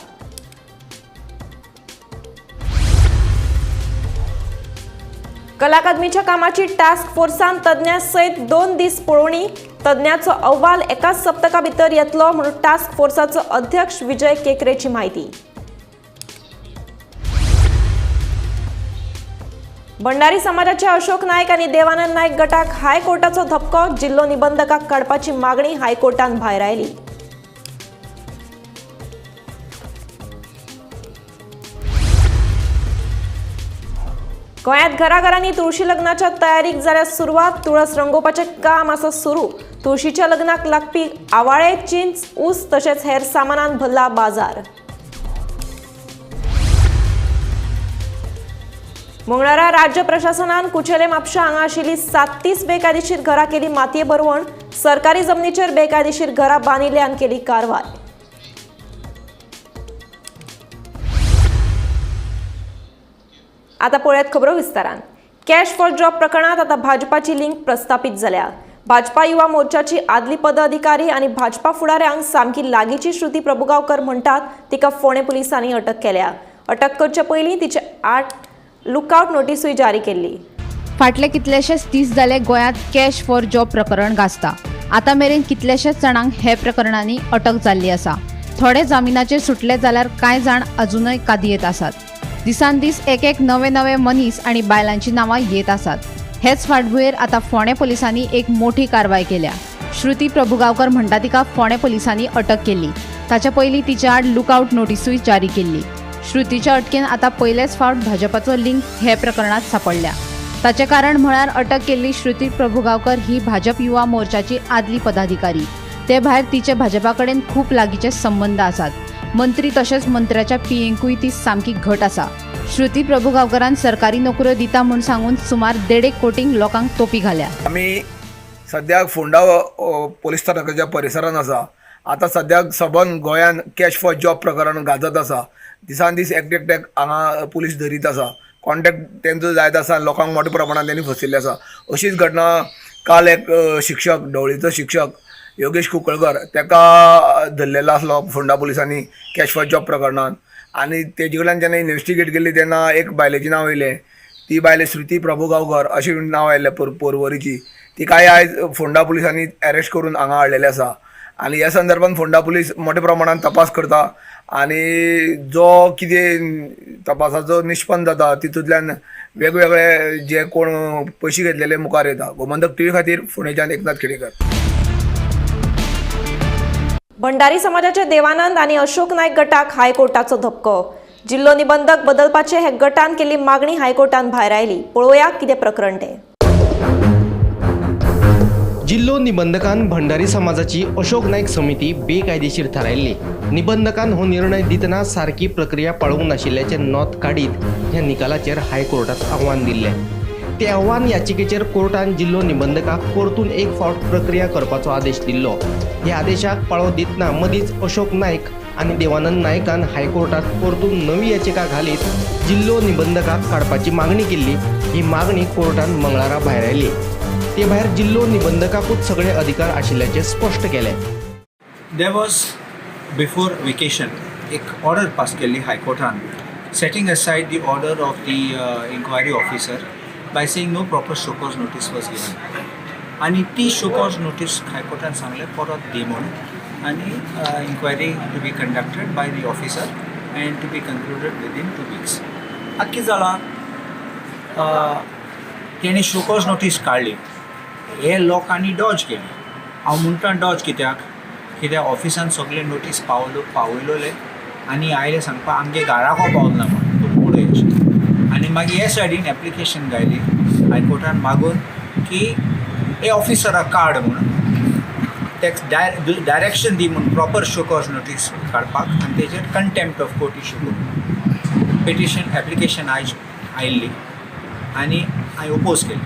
कला अकादमीच्या कामाची टास्क फोर्सान तज्ञां सयत 2 दीस पळोवणी. तज्ञाचो अहवाल एकाच सप्तका भितर येतलो म्हणून टास्क फोर्साचो अध्यक्ष विजय केकरेची म्हायती. भंडारी समाजाचे अशोक नायक आनी देवानंद नायक गटाक हायकोर्टाचो धपको. जिल्लो निबंधकाक काडपाची मागणी हायकोर्टान भायर आयली. गोंयांत घराघरांनी तुळशी लग्नाच्या तयारीक जाल्या सुरवात. तुळस रंगोवपाचें काम आसा सुरू. तुळशीच्या लग्नाक लागपी आवाळे, चिंच, ऊस तशेंच हेर सामानान भरला बाजार. मंगळारा राज्य प्रशासनान कुचेले म्हापशा हांगा आशिल्ली 37 बेकायदेशीर घरां केली मातये भरवण. सरकारी जमनीचेर बेकायदेशीर घरां बांदिल्ल्यान केली कारवाय. आता पळयात खबरो विस्तारान. कॅश फॉर जॉब प्रकरणात आता भाजपाची लिंक प्रस्थापित जाल्या. भाजपा युवा मोर्चाची आदली पदाधिकारी आनी भाजपा फुडाऱ्यांक सामकी लागींची श्रुती प्रभुगांवकर म्हणटात तिका फोंडें पुलिसांनी अटक केल्या. अटक करचे पयलीं तिचे 8 लुकआउट नोटीसूय जारी केल्ली. फाटले कितलेशेच दीस जाले गोंयांत कॅश फॉर जॉब प्रकरण गाजता. आतां मेरेन कितलेशेच जाणांक हे प्रकरणांनी अटक जाल्ली आसा. थोडे जामिनाचेर सुटले जाल्यार कांय जाण अजुनय कादयेंत आसात. दिसान दीस एक एक नवे नवे मनीस आनी बायलांची नांवां येत आसात. हेच फाटभुंयेर आतां फोंडें पुलिसांनी एक मोठी कारवाय केल्या. श्रुती प्रभुगांवकर म्हणटा तिका फोंडें पुलिसांनी अटक केल्ली. ताच्या पयलीं तिच्या आड लुकआउट नोटीसूय जारी केल्ली. श्रुतीच्या अटकेन आतां पयलेच फावट भाजपाचो लिंक हे प्रकरणात सापडल्या. ताचें कारण म्हळ्यार अटक केल्ली श्रुती प्रभुगांवकर ही भाजप युवा मोर्चाची आदली पदाधिकारी. ते भायर तिचे भाजपा कडेन खूब लागींचे संबंद आसात. मंत्री तशेंच मंत्र्याच्या पीएंकूय ती सामकी घट आसा. श्रुती प्रभुगांवकरान सरकारी नोकऱ्यो दिता म्हूण सांगून सुमार 1.5 कोटींक लोकांक तोपी घाल्या. आमी सद्याक फोंडा पोलीस स्थानकाच्या परिसरान आसा. आतां सद्याक सबंद गोंयान कॅश फॉर जॉब प्रकरण गाजत आसा. दिसान दीस एकटेक हांगा पुलीस धरीत आसा. कॉन्टॅक्ट तेंचो जायत आसा, लोकांक मोठ्या प्रमाणान तेणी फसयल्ले आसा. अशीच घटना काल एक शिक्षक, ढवळीचो शिक्षक योगेश कुंकळकर, तेका धरलेलो आसलो फोंडा पुलिसांनी कॅश फॉर जॉब प्रकरणान. आनी तेजे कडल्यान जेन्ना इन्वेस्टिगेट केली तेन्ना एक बायलेचें नांव येयलें. ती बायल श्रुती प्रभुगांवकर अशें नांव आयलें पोरवरीची. तिकाय आयज फोंडा पुलिसांनी अरेस्ट करून हांगा हाडलेलें आसा. आनी ह्या संदर्भान फोंडा पुलीस मोठ्या प्रमाणान तपास करता आनी जो कितें तपासाचो निष्पन्न जाता तितूंतल्यान वेगवेगळे जे कोण पयशे घेतलेले मुखार येता. गोमंतक टीव्ही खातीर फोंडेच्यान एकनाथ खेडेकर. भंडारी समाजाचे देवानंद आनी अशोक नायक गटाक हायकोर्टाचो धपको. जिल्लो निबंधक बदलपाचे हे गटान केल्ली मागणी हायकोर्टान भायर आयली. पळोवया कितें प्रकरण तें. जिल्लो निबंधकान भंडारी समाजाची अशोक नायक समिती बेकायदेशीर थारायल्ली. निबंधकान हो निर्णय दितना सारकी प्रक्रिया पाळूंक नाशिल्ल्याचें नोंद काडीत ह्या निकालाचेर हायकोर्टात आव्हान दिल्लें. ते आव्हान याचिकेचेर कोर्टान जिल्लो निबंधकाक परतून एक फावट प्रक्रिया करपाचो आदेश दिल्लो. ह्या आदेशाक पाळो दितना मदींच अशोक नायक आनी देवानंद नायकान हायकोर्टात परतून नवी याचिका घालीत जिल्लो निबंधकाक काडपाची मागणी केल्ली. ही मागणी कोर्टान मंगळारा भायरायली. ते भायर जिल्लो निबंधकाकूच सगळे अधिकार आशिल्ल्याचें स्पश्ट केलें. There was before vacation एक ऑर्डर पास केल्ली हायकोर्टान setting aside the order of the inquiry officer by saying no proper show cause notice was given. आनी ती शोकॉज नोटीस हायकोर्टान सांगलें परत दी म्हूण आनी inquiry to be conducted by the officer and to be concluded within 2 weeks. आतां कितें जालां, तेणें शोकॉज नोटीस काडली, हे लोकांनी डॉज केली. हांव म्हणटा डॉज कित्याक, कित्याक ऑफिसान सगळे नोटीस पावयलोले आनी आयले सांगपा आमगे घराको पावल ना म्हण तूं उडय अशें. आनी मागीर हे सायडीन एप्लिकेशन घायली हायकोर्टान मागून की हे ऑफिसराक काड म्हणून, तेका डायरेक्शन दी म्हूण प्रॉपर शोकॉज नोटीस काडपाक आनी तेजेर कंटेम्प्ट ऑफ कोर्ट इशू करून पिटिशन एप्लिकेशन आयज आयिल्ली आनी हांवें ओपोज केली.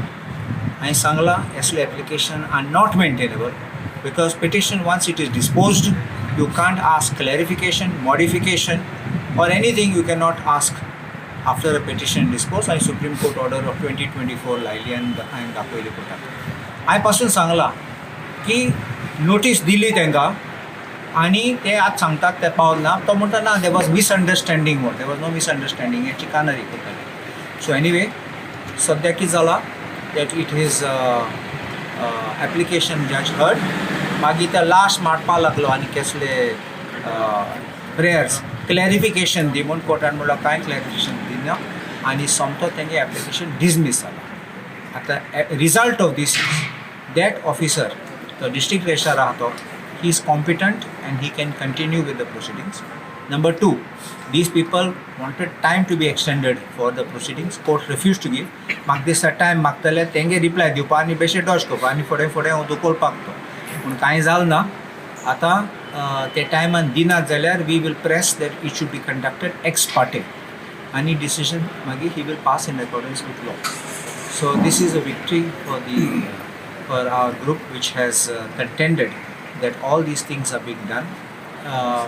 हांवें सांगलां असले application are not maintainable because petition once it is disposed you can't ask clarification, modification or anything. You can not ask after a petition dispose. हांवें सुप्रीम कोर्ट ऑर्डर ऑफ 2024 लायली आनी हांवें दाखयली कोर्टाक. हांवें पासून सांगलां की नोटीस दिली तांकां आनी ते आतां सांगतात ते पावल ना. तो म्हणटा ना, there was misunderstanding म्हूण. There was no misunderstanding. हें चिकानरी करताले. सो एनिवे सद्याक कितें जालां that it is application जज हर्ड. मागीर ते लास्ट मारपाक लागलो आनी कसले प्रेयर्स क्लॅरिफिकेशन दी म्हूण. कोर्टान म्हणल्यार कांय क्लॅरिफिकेशन दिना आनी सोमतो तेंगे एप्लिकेशन डिसमीस जाला. आतां result of this is that officer, तो डिस्ट्रिक्ट रजिस्ट्रार आहा तो, he is competent and he can continue with the proceedings. Number 2, these people wanted time to be extended for the proceedings. Court refused to give. म्हाका दिसता time मागतले तेंगे reply दिवपा आनी बेशे Dodge करपा आनी फुडें फुडें हांव दुकोलपाक तो, पूण कांय जालें ना. आतां ते टायमान दिनात जाल्यार we will press that it should be conducted ex parte आनी डिसिजन मागीर he will pass in accordance with law. So this is a victory for our group which has contended that all these things are being done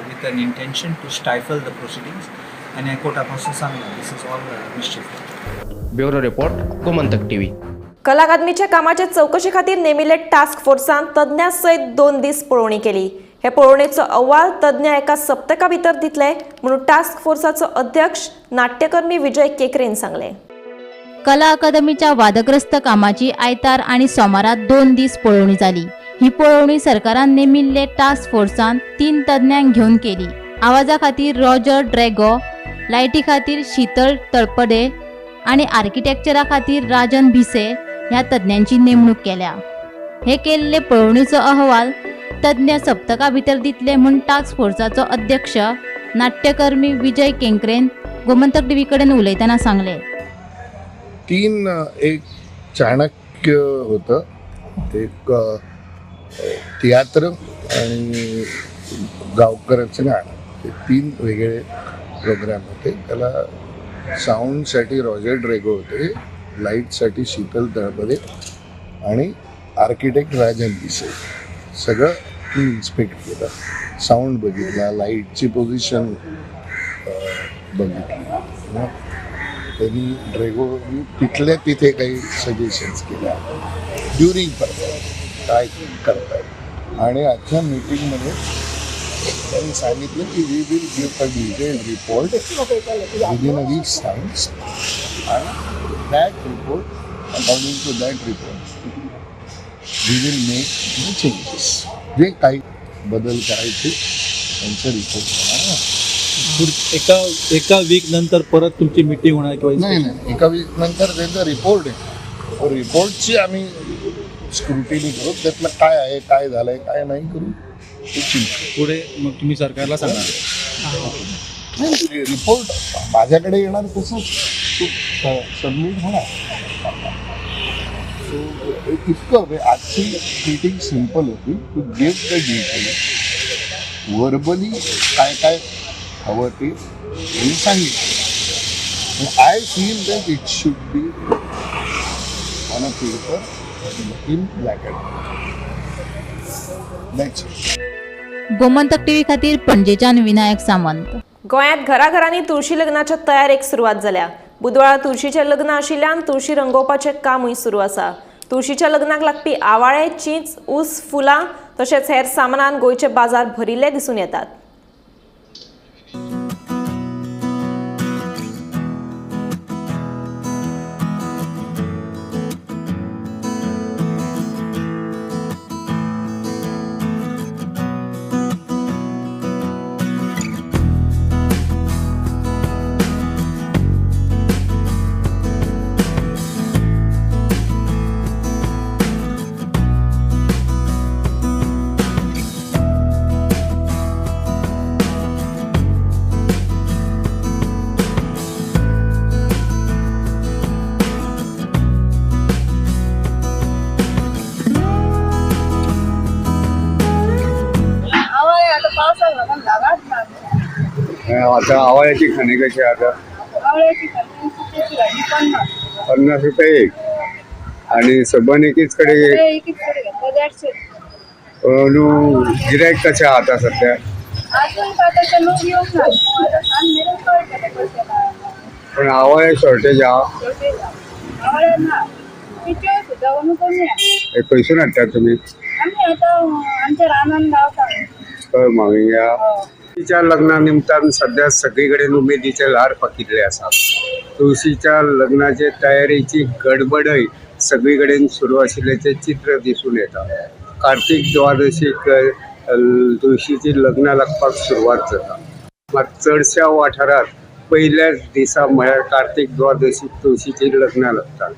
with an intention to stifle the proceedings. And I quote Apostle Sangla, this is all mischief. Bureau Report, Gomantak TV. कला अकादमीच्या कामाचे चौकशी खातीर नेमिल्ले task फोर्सान तज्ञां सयत 2 दीस पळोवणी केली. हे पळोवणेचो अहवाल तज्ञ एका सप्तका भितर दितले म्हणून टास्क फोर्साचो अध्यक्ष नाट्यकर्मी विजय केकरेन सांगले. कला अकादमीच्या वादग्रस्त कामाची आयतार आनी सोमारा 2 दीस पळोवणी जाली. ही पळोवणी सरकारान नेमिल्ले टास्क फोर्सान 3 तज्ञांक घेवन केली. आवाजा खातीर रॉजर ड्रेगो, लायटी खातीर शीतल तळपडे आनी आर्किटेक्चरा खातीर राजन भिसे ह्या तज्ञांची नेमणूक केल्या. हे केल्ले पळोवणीचो अहवाल तज्ञ सप्तका भितर दितले म्हूण टास्क फोर्साचो अध्यक्ष नाट्यकर्मी विजय केंकरेन गोमंतक टीव्ही कडेन उलयतना सांगले. 3 एक चाणक्य होतं, एक तियात्र आणि गावकऱ्याचं गाणं. ते 3 वेगळे प्रोग्राम होते. त्याला साऊंडसाठी रॉजर ड्रेगो होते, लाईटसाठी शीतल तळपदे आणि आर्किटेक्ट राजन पिसे. सगळं मी इन्स्पेक्ट केलं, साऊंड बघितला, लाईटची पोझिशन बघितली. त्यांनी ड्रेगोनी तिथल्या तिथे काही सजेशन्स केल्या ड्युरिंग परफॉर्मन्स काय करतायत. आणि आजच्या मीटिंगमध्ये त्यांनी सांगितलं की we will give a detailed report within a week's times आणि that report, according to that report we will make the changes. जे काही बदल करायचे त्यांच्या रिपोर्ट प्रमाणे. एका एका वीक नंतर परत तुमची मिटिंग होणार किंवा? नाही नाही, एका वीक नंतर त्यांचा रिपोर्ट आहे, रिपोर्टची आम्ही स्क्रुटिनी करू, त्यातलं काय आहे, काय झालंय, काय नाही करू, पुढे मग तुम्ही सरकारला सांगा. नाही, रिपोर्ट माझ्याकडे येणार तसंच सबमिट होणार. सो इतकं आजची मीटिंग सिम्पल होती, to give the detail verbally काय काय हवं ते मी सांगितलं. I feel that it should be on a paper in black and white. Gomantak TV खातीर पणजेच्यान विनायक सामंत. गोंयांत घराघरांनी तुळशी लग्नाच्या तयारेक सुरवात जाल्या. बुधवारा तुळशीचें लग्न आशिल्ल्यान तुळशी रंगोवपाचें कामूय सुरू आसा. तुळशीच्या लग्नाक लागपी आवाळे, चींच, ऊस, फुलां तशेंच हेर सामानान गोंयचे बाजार भरिल्ले दिसून येतात. आता आवाळ्याची खाणे कशी? आता 50 रुपये एक. आणि सबन एकीच कडे गिरायक कशें आता सध्या? पण आवाळे शॉर्टेज आहा. खंयसून हाडटात तुमी? हय, मागीर तुळशीच्या लग्ना निमतान सध्या सगळी कडेन उमेदीचे ल्हार फाकिल्ले आसा. तुळशीच्या लग्नाचे तयारेची गडबडय सगळी कडेन सुरू आशिल्ल्याचें चित्र दिसून येता. कार्तीक द्वादशीक तुळशीची लग्नां लागपाक सुरवात जाता. मात चडश्या वाठारांत पयल्याच दिसा म्हळ्यार कार्तीक द्वादशीक तुळशीची लग्नां लागतात.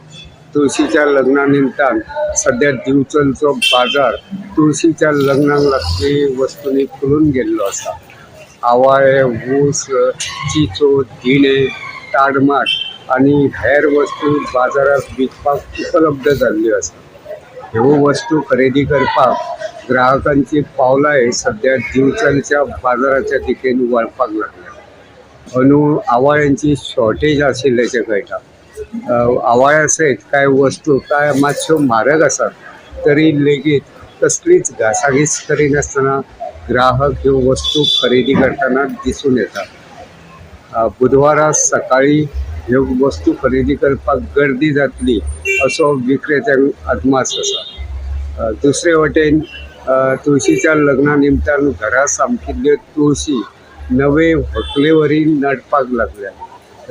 तुळशीच्या लग्ना निमतान सध्या दिवचलचो बाजार तुळशीच्या लग्नाक लागपी वस्तूंनी फुलून गेल्लो आसा. आवाळे, ऊस, चिचो, दिणे, ताडमाट आनी हेर वस्तू बाजारांत विकपाक उपलब्ध जाल्ल्यो आसा. ह्यो वस्तू खरेदी करपाक ग्राहकांची पावलांय सध्या दिवचलच्या बाजाराच्या दिकेन वळपाक लागल्या. अंदू आवाळ्यांची शॉर्टेज आशिल्ल्याचें कळटा. आवाळ्या सयत कांय वस्तू कांय मातश्यो म्हारग आसात तरी लेगीत कसलीच घासाघीस करिनासतना ग्राहक ह्यो वस्तू खरेदी करतना दिसून येता. बुधवारा सकाळी ह्यो वस्तू खरेदी करपाक गर्दी जातली असो विक्रेत्यांक अदमास आसा. दुसरे वटेन तुळशीच्या लग्ना निमतान घरा सामकिल्ल्यो तुळशी नवे व्हंकलेवरी नडपाक लागल्या.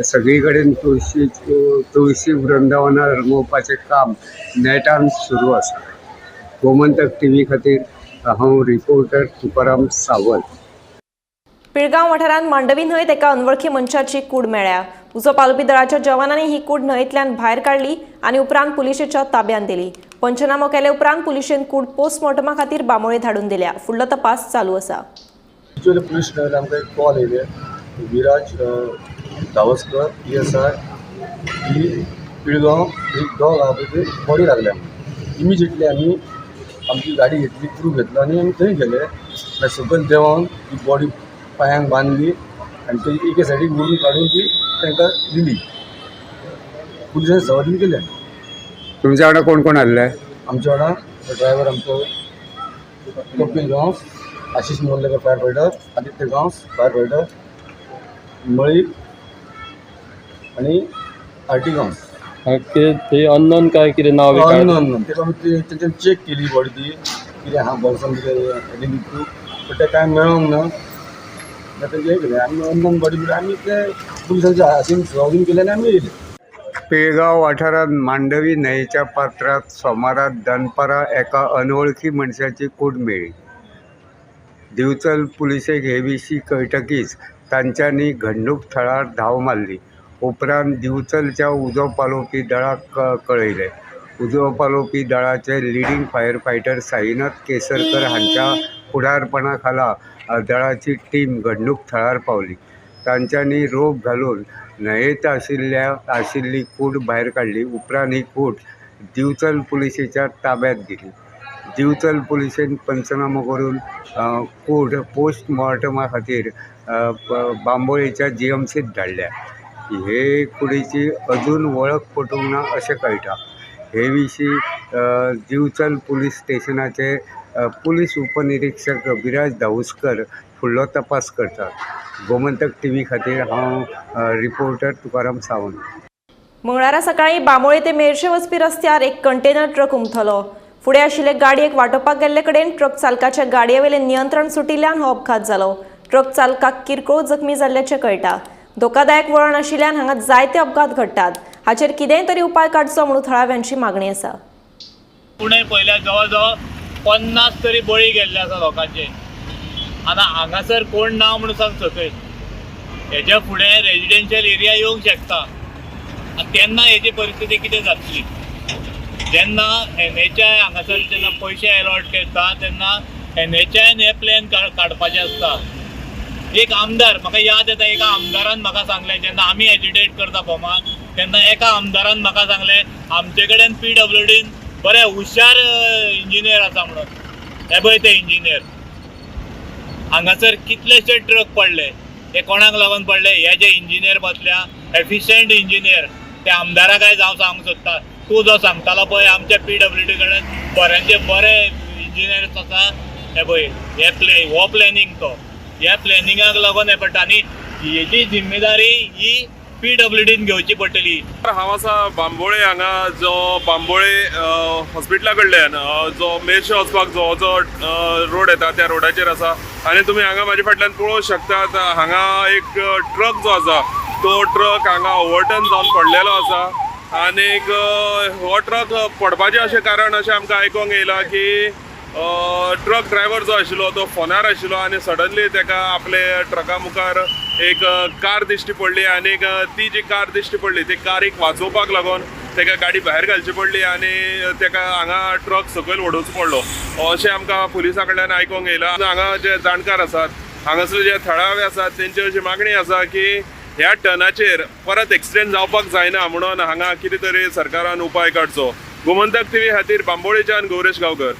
सगळी कडेन तुळशी वृंदावनां रंगोवपाचें काम नेटान सुरू आसा. गोमंतक टीव्ही खातीर हांव रिपोर्टर तुकाराम सावंत. पिळगांव वाठारांत मांडवी न्हंयत एका अनवळखी मनशाची कूड मेळ्ळ्या. उजो पालोवपी दळाच्या जवानांनी ही कूड न्हंयेंतल्यान भायर काडली आनी उपरांत पुलिशेच्या ताब्यांत दिली. पंचनामो केले उपरांत पुलिशेन कूड पोस्टमॉर्टमा खातीर बांबोळे धाडून दिल्या. फुडलो तपास चालू आसा. पुलीस आमकां एक कॉल येयले, विराज धावस्कर PSI ही पिळगांव एक डॉग आहा पळय थंय बॉडी लागल्या. इमिजिएटली आमी आमची गाडी घेतली, क्रू घेतलो आनी आमी थंय गेले. मागीर सकयल देंवोन ही बॉडी पांयांक बांदली आनी ते एके सायडीक व्हरून काडून ती तांकां दिली. पुलिसांनी सवादीन केले. तुमच्या वांगडा कोण कोण आसले? आमच्या वांगडा ड्रायव्हर आमचो Kapil Gawas, Ashish Morlekar fire fighter, Aditya Gawas fire fighter, Malik आनी आर टी गांवस. कितें ते अननोन काय कितें नांव बी काय? अननोन. तेका आमी तेंच्यान चॅक केली बॉडी ती कितें आहा बोल्सान कितें प्रूफ, बट तें कांय मेळोंक ना. तेंचें हें केलें आमी अननोन बॉडी म्हणल्यार आमी ते पुलिसांच्या हातीन सुवादीन केलें आनी आमी येयले. पिळगांव वाठारांत मांडवी न्हंयेच्या पात्रांत सोमारा दनपारां एका अनवळखी मनशाची कूड मेळ्ळी. दिवचल पुलिसेक हे विशीं कळटकीच तांच्यांनी घडणूक थळार धांव मारली. उपरांत दिवचलच्या उजो पालोवपी दळाक कळयलें. उजो पालोवपी दळाचे leading fire fighter Sainath Kesarkar हांच्या फुडारपणा खाला दळाची टीम घडणूक थळार पावली. तांच्यांनी रोप घालून न्हंयेंत आशिल्ली कूड भायर काडली. उपरांत ही कूड दिवचल पुलिसेच्या ताब्यात दिली. दिवचल पुलिसेन पंचनामो करून कूड पोस्टमॉर्टमा खातीर बांबोळेच्या जीएमसीत धाडल्या. हे कुडीची अजून वळख पटूंक ना अशें कळटा. हे विशीं दिवचल पुलीस स्टेशनाचे पुलीस उपनिरीक्षक विराज धाऊस्कर फुडलो तपास करतात. गोमंतक टीव्ही खातीर हांव रिपोर्टर तुकाराम सावंत. मंगळारा सकाळीं बांबोळे ते मेरशे वचपी रस्त्यार एक कंटेनर ट्रक उमथलो. फुडें आशिल्ले गाडयेक वाटोवपाक गेल्ले कडेन ट्रक चालकाच्या गाडयेवेलें नियंत्रण सुटिल्ल्यान हो अपघात जालो. ट्रक चालकाक किरकोळ जखमी जाल्ल्याचें कळटा. धोकादायक वळण आशिल्ल्यान हांगा जायते अपघात घडटात. हाचेर कितेंय तरी उपाय काडचो म्हणून थळाव्यांची मागणी आसा. पुणे पयल्या जवळ जवळ 50 तरी बळी गेल्ले आसा लोकांचे. आतां हांगासर कोण ना म्हणून सांग सकयल. हेच्या फुडें रेजिडेन्शियल एरिया येवंक शकता आनी तेन्ना हेची परिस्थिती कितें जातली? जेन्ना एनएचआय हांगासर जेन्ना पयशे एलॉट करता तेन्ना एनएचआयन हे प्लॅन काडपाचें आसता. एक आमदार म्हाका याद येता, एका आमदारान म्हाका सांगलें, जेन्ना आमी एजिटेट करता भोमान तेन्ना एका आमदारान म्हाका सांगलें आमचे कडेन पीडब्ल्यूडीन बरे हुशार इंजिनियर आसा म्हणून. हे पळय ते इंजिनियर हांगासर कितलेशे ट्रक पडले, हे कोणाक लागून पडले? हे जे इंजिनियर बसल्या एफिशियंट इंजिनियर, ते आमदाराक आयज हांव सांगूंक सोदता, तूं जो सांगतालो पळय आमच्या पीडब्ल्यूडी कडेन बऱ्यांचे बरे इंजिनियर्स आसा, हे पळय हे हो प्लॅनिंग तो ह्या प्लॅनिंगाक लागून हें पडटा आनी हेजी जिम्मेदारी ही पीडब्ल्यूडीन घेवची पडटली. हांव आसा बांबोळे हांगा, जो बांबोळे हॉस्पिटला कडल्यान जो मेरशे वचपाक जो जो रोड येता त्या रोडाचेर आसा आनी तुमी हांगा म्हाजे फाटल्यान पळोवंक शकतात. हांगा एक ट्रक जो आसा तो ट्रक हांगा ओवरटर्न जावन पडलेलो आसा आनीक हो ट्रक पडपाचें अशें कारण अशें आमकां आयकोंक येयलां की ट्रक ड्रायव्हर जो आशिल्लो तो फोनार आशिल्लो आनी सडनली ताका आपले ट्रका मुखार एक कार दिश्टी पडली आनी ती जी कार दिश्टी पडली ती कारीक वाचोवपाक लागून ताका गाडी भायर घालची पडली आनी ताका हांगा ट्रक सकयल वडोवचो पडलो अशें आमकां पुलिसां कडल्यान आयकोंक येयलां. हांगा जे जाणकार आसात, हांगासर जे थळावे आसात तेंची अशी मागणी आसा की ह्या टर्नाचेर परत एक्सिडेंट जावपाक जायना म्हणून हांगा कितें तरी सरकारान उपाय काडचो. गोमंतक टीव्ही खातीर बांबोळेच्यान गौरेश गांवकर.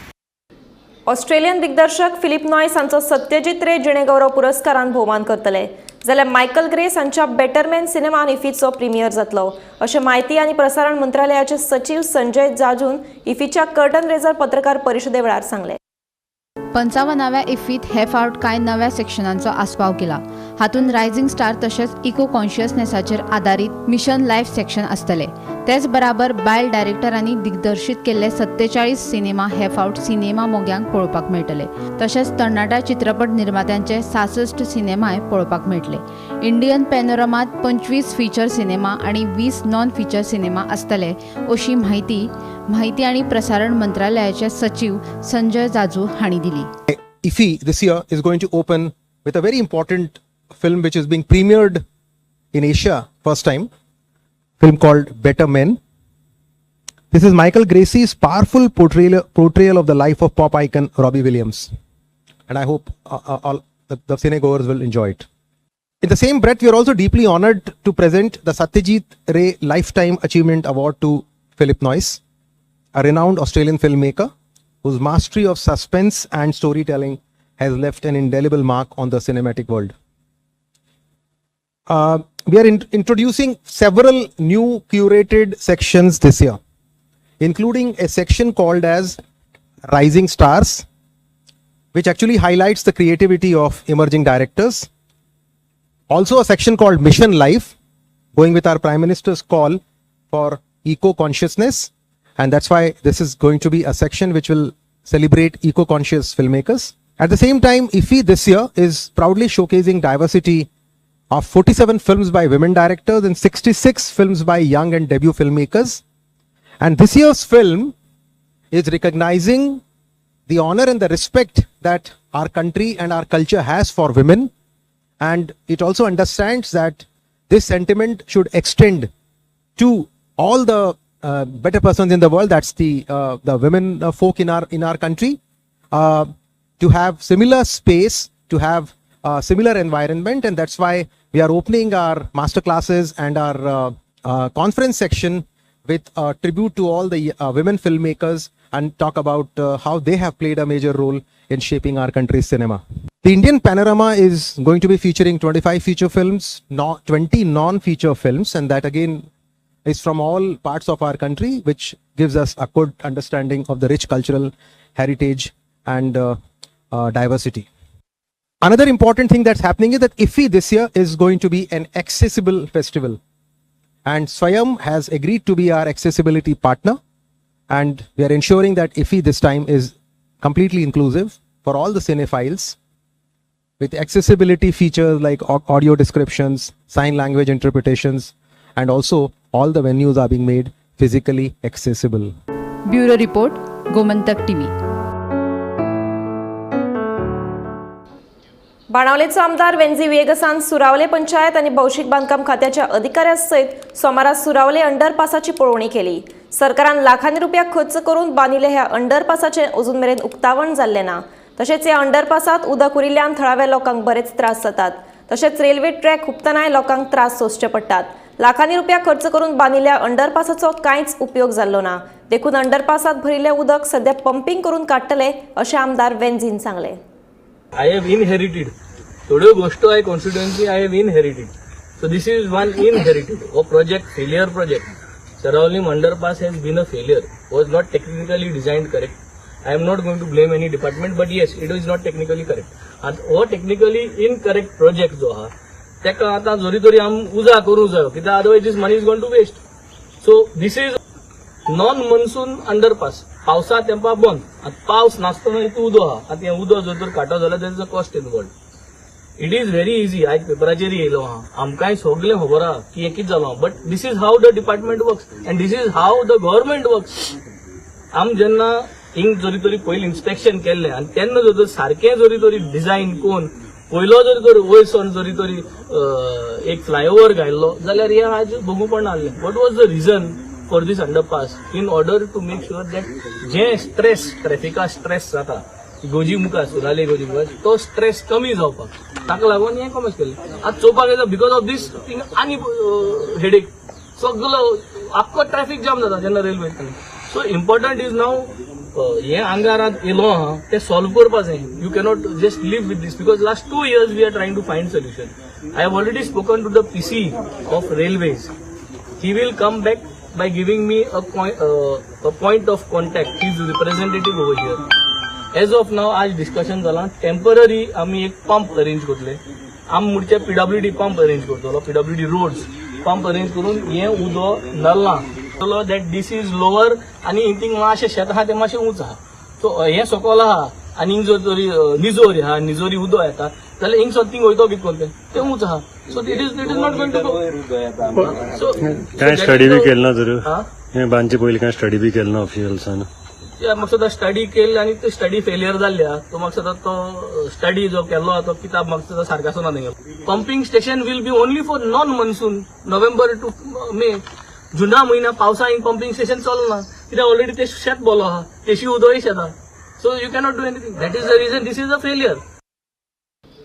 ऑस्ट्रेलियन दिग्दर्शक फिलिप नॉयस हांचो सत्यजीत रे जिणेगौरव पुरस्कारान भोवमान करतले, जाल्यार मायकल ग्रेस हांच्या बेटरमॅन सिनेमान इफीचो प्रिमियर जातलो अशें माहिती आनी प्रसारण मंत्रालयाचे सचीव संजय जाजून इफीच्या कर्टन रेजर पत्रकार परिशदे वेळार सांगलें. 55व्या इफ्फीत हे फावट कांय नव्या सेक्शनांचो आस्पाव केला. हातूंत रायझिंग स्टार तशेंच इको कॉन्शियसनेसाचेर आदारीत मिशन लायफ सेक्शन आसतले. तेच बराबर बायल डायरेक्टरांनी दिग्दर्शीत केल्ले 47 सिनेमा हे फावट सिनेमा मोग्यांक पळोवपाक मेळटले. तशेंच तरणाट्या चित्रपट निर्मात्यांचे 66 सिनेमाय पळोवपाक मेळटले. इंडियन पॅनोरमात 25 फीचर सिनेमा आनी 20 नॉन फीचर सिनेमा आसतले अशी म्हायती आनी प्रसारण मंत्रालयाचे सचीव संजय जाजू हांणी दिली. IFFI this year is going to open with a very important film which is being premiered in Asia first time, film called Better Men. This is Michael Gracey's powerful portrayal of the life of pop icon Robbie Williams, and I hope all the cinegoers will enjoy it. In the same breath, we are also deeply honored to present the Satyajit Ray Lifetime Achievement Award to Philip Noyce, a renowned Australian filmmaker whose mastery of suspense and storytelling has left an indelible mark on the cinematic world. We are introducing several new curated sections this year, including a section called as Rising Stars, which actually highlights the creativity of emerging directors. Also a section called Mission Life, going with our Prime Minister's call for eco-consciousness. And that's why this is going to be a section which will celebrate eco-conscious filmmakers. At the same time, IFFI this year is proudly showcasing diversity of 47 films by women directors and 66 films by young and debut filmmakers. And this year's film is recognizing the honor and the respect that our country and our culture has for women. And it also understands that this sentiment should extend to all the better persons in the world, that's the women folk in our country, to have similar space, to have similar environment. And that's why we are opening our masterclasses and our conference section with a tribute to all the women filmmakers and talk about how they have played a major role in shaping our country's cinema. The Indian Panorama is going to be featuring 25 feature films, 20 non-feature films, and that again is from all parts of our country, which gives us a good understanding of the rich cultural heritage and diversity. Another important thing that's happening is that IFFI this year is going to be an accessible festival. And Swayam has agreed to be our accessibility partner. And we are ensuring that IFFI this time is completely inclusive for all the cinephiles, with accessibility features like audio descriptions, sign language interpretations, and also all the venues are being made physically accessible. Bureau Report, Gomantak TV. बाणावलेचो आमदार वेन्झी व्हिएगसान सुरावले पंचायत आनी भौशीक बांदकाम खात्याच्या अधिकाऱ्यां सयत सोमारा सुरावले अंडरपासाची पळोवणी केली. सरकारान लाखांनी रुपया खर्च करून बांदिल्ले ह्या अंडरपासाचें अजून मेरेन उक्तावण जाल्लें ना. तशेंच ह्या अंडरपासांत उदक उरिल्ल्यान थळाव्या लोकांक बरेच त्रास जातात. तशेंच रेल्वे ट्रॅक हुपतनाय लोकांक त्रास सोंसचे पडटात. लाखांनी रुपया खर्च करून बांदिल्ल्या अंडरपासाचो कांयच उपयोग जाल्लो ना. देखून अंडरपासांत भरिल्लें उदक सध्या पंपींग करून काडटले अशें आमदार वेन्झीन सांगलें. I have inherited. थोड्यो गोश्टो I constituency I have inherited. So this is one inherited. हो project failure project. Seraulim underpass has been a failure. Was not technically designed correct. I am not going to blame any department, but yes, it is not technically correct. आतां हो technically incorrect project जो आहा तेका आतां जरी तरी आम उजा करूंक जायो, कित्याक otherwise this money is going to waste. So this is non monsoon underpass. पावसा तेंपा बंद. आतां पावस नासतना हितून उदक आहा. आतां हें उदक जर तर काडटो जाल्यार there is a cost involved. It is very easy. आयज पेपराचेर येयलो आहा, आमकांय सगळें खबर आहा की हें कितें जालां, but this is how the department works and this is how the government works. आम जेन्ना हिंग जरी तरी पयलीं इन्स्पेक्शन केल्लें आनी तेन्ना जर सारकें जरी तरी डिजायन करून पयलो जरी तर वयरसून जरी तरी एक फ्लायओवर घायल्लो जाल्यार हें आज भोगूंक पडनासलें. What was the reason for this underpass? In order to make sure that J stress ट्रॅफिका stress जाता गोजी मुखार सुराले गोजी मुखार तो स्ट्रेस कमी जावपाक ताका लागून हें कॉमर्स केलें. आतां चोवपाक गेल्यार because of these thing आनी हेडेक सगलो आख्खो ट्रॅफिक जाम जाता जेन्ना रेल्वे वयता. सो इम्पॉर्टंट is नाव हें आंगार आतां येयलो आहा तें सॉल्व करपा जाय. You cannot just live with this because last 2 years we are trying to find solution. I have already spoken to the PC of railways. He will come back by giving me a point of contact, his representative over here. As of now, आज discussion जाला temporary आमी एक pump arrange करतले. आम मुडचे PWD pump arrange करतलो, PWD roads pump arrange करून हें उदक नल्ला that this is lower आनी हिंग मातशें शेत आहा तें मातशें उंच आहा. सो हें सकयल आहा आनी हिंग जर तरी निजोरी आहा, निजोरी उदक येता जाल्यार हिंग थिंग वयतो कितें करून तें उंच आहा. So it is not going to go. So काय स्टडी बी केली ना तर हे बांदचे पयलीं काय स्टडी बी केली ना ऑफिशियल्सान? म्हाका स्टडी केली आनी ते स्टडी फेलियर जाल्ली आहा. तो म्हाका तो स्टडी जो केल्लो आहा तो किताब म्हाका सारको आसना तेंगेलो. Pumping station will be only for non monsoon November to May. जुना म्हयन्या पावसा हिंग पंपिंग स्टेशन चलना कित्याक ऑलरेडी ते शेत बोलो आहा, तेशी उदकय शेत आहा. So you cannot do anything. That is the reason this is a failure.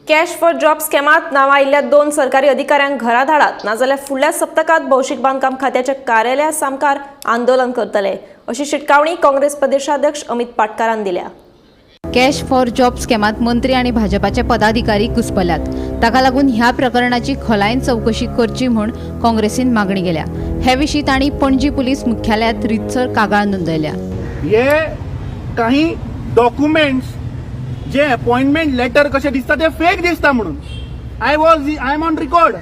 Cash for job स्कॅमात नांवां आयिल्ल्या 2 सरकारी अधिकाऱ्यांक घरा धाडात, नाजाल्यार फुडल्या सप्तकांत भौशीक बांदकाम खात्याच्या कार्यालया सामकार आंदोलन करतले अशी शिटकावणी काँग्रेस प्रदेशाध्यक्ष अमित पाटकारान दिल्या. कॅश फॉर जॉब स्कॅमात मंत्री आनी भाजपाचे पदाधिकारी घुस्पल्यात. ताका लागून ह्या प्रकरणाची खोलायेन चवकशी करची म्हूण काँग्रेसीन मागणी केल्या. हे विशीं तांणी पणजी पुलीस मुख्यालयांत रितसर कागाळ नोंदयल्या. हे काही डॉक्युमेंट्स जे अपॉइंटमेंट लेटर कशें दिसता ते फेक दिसता म्हणून I am on record.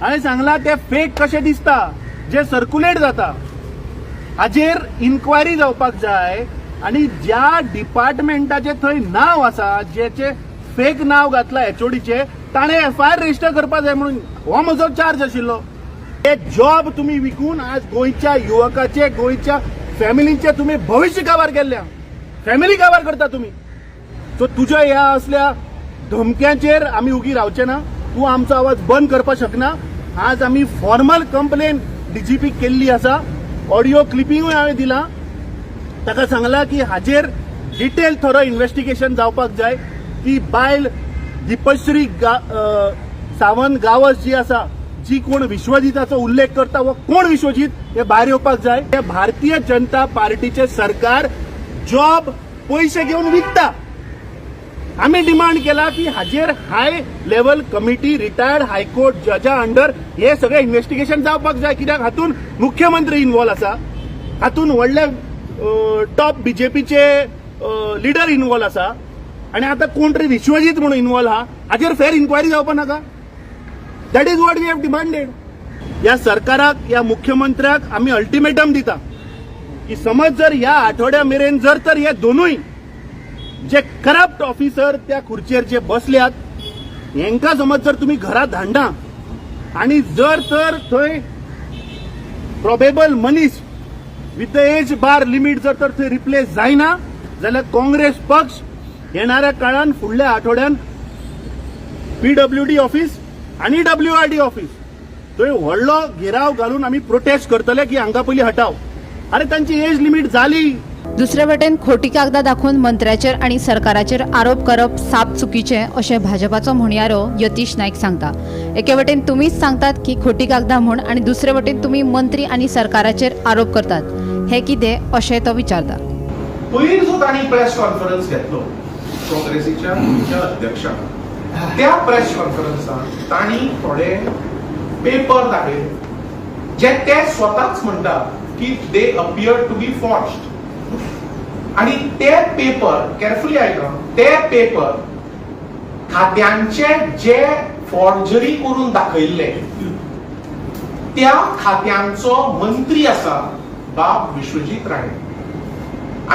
हांवें सांगलां ते फेक कशें दिसता जे सर्क्युलेट जाता हाजेर इन्क्वायरी जावपाक जाय आनी ज्या डिपार्टमेंटाचें थंय नांव आसा जेचे फेक नांव घातलां एचओडीचें ताणें एफआयआर रजिस्टर करपाक जाय म्हणून हो म्हजो चार्ज आशिल्लो. हे जॉब तुमी विकून आज गोंयच्या युवकाचे गोंयच्या फॅमिलींचे तुमी भविश्य काबार केल्ल्या, फॅमिली काबार करता तुमी. सो तुज्या ह्या असल्या धमक्यांचेर आमी उगी रावचे ना. तूं आमचो आवाज बंद करपाक शकना. आज आमी फॉर्मल कंप्लेन डीजीपी केल्ली आसा. ऑडियो क्लिपिंगूय हांवें दिलां. ताका सांगलां की हाजेर डिटेल थरो इन्वेस्टिगेशन जावपाक जाय. ती बायल दीपश्री सावंत गावस जी आसा, जी कोण विश्वजीताचो उल्लेख करता वो कोण विश्वजीत हे भायर येवपाक जाय. हे भारतीय जनता पार्टीचे सरकार जॉब पयशे घेवन विकता. आमी डिमांड केला की हाजेर high level committee retired high court जजा अंडर हे सगळे इन्वेस्टिगेशन जावपाक जाय. कित्याक हातून मुख्यमंत्री इन्वॉल्व आसा, हातून व्हडले टॉप बीजेपीचे लिडर इन्वॉल्व आसा आनी आतां कोण तरी विश्वजीत म्हणून इन्वॉल्व आहा. हाजेर फेर इन्क्वायरी जावपाक नाका. That is what we have demanded. ह्या सरकाराक ह्या मुख्यमंत्र्याक आमी अल्टिमेटम दिता की समज जर ह्या आठवड्या मेरेन जर तर हे दोनूय जे करप्ट ऑफिसर त्या खुर्चेर जे बसल्यात हेंकां समज जर तुमी घरा धाडना आनी जर तर थंय प्रोबेबल मनीस with the age bar limit जर तर थंय रिप्लेस जायना जाल्यार काँग्रेस पक्ष येणाऱ्या काळान फुडल्या आठवड्यान पीडब्ल्यूडी ऑफिस आनी डब्ल्यूआरडी ऑफिस थंय व्हडलो घेराव घालून आमी प्रोटेस्ट करतले की हांकां पयलीं हटाव. अरे तांची एज लिमीट जाली. दुसरे वटेन खोटी कागदां दाखोवन मंत्र्याचेर आनी सरकाराचेर आरोप करप साप चुकीचें अशें भाजपाचो म्हणयारो यतीश नायक सांगता. एके वटेन तुमीच सांगतात की खोटी कागदां म्हूण आनी दुसरे वटेन तुमी मंत्री आनी सरकाराचेर आरोप करतात, हें कितें अशें तो विचारता. पयर जो तांणी प्रेस कॉन्फरन्स घेतलो काँग्रेसीच्या गोंयच्या अध्यक्षान, त्या प्रेस कॉन्फरन्सान तांणी थोडे पेपर दाखयले जे ते स्वताच म्हणटा की they appear to be forged. आणि ते पेपर केअरफुली आयका, ते पेपर खात्यांचे जे फॉर्जरी करून दाखयल्ले त्या खात्यांचो मंत्री आसा बाब विश्वजीत राणे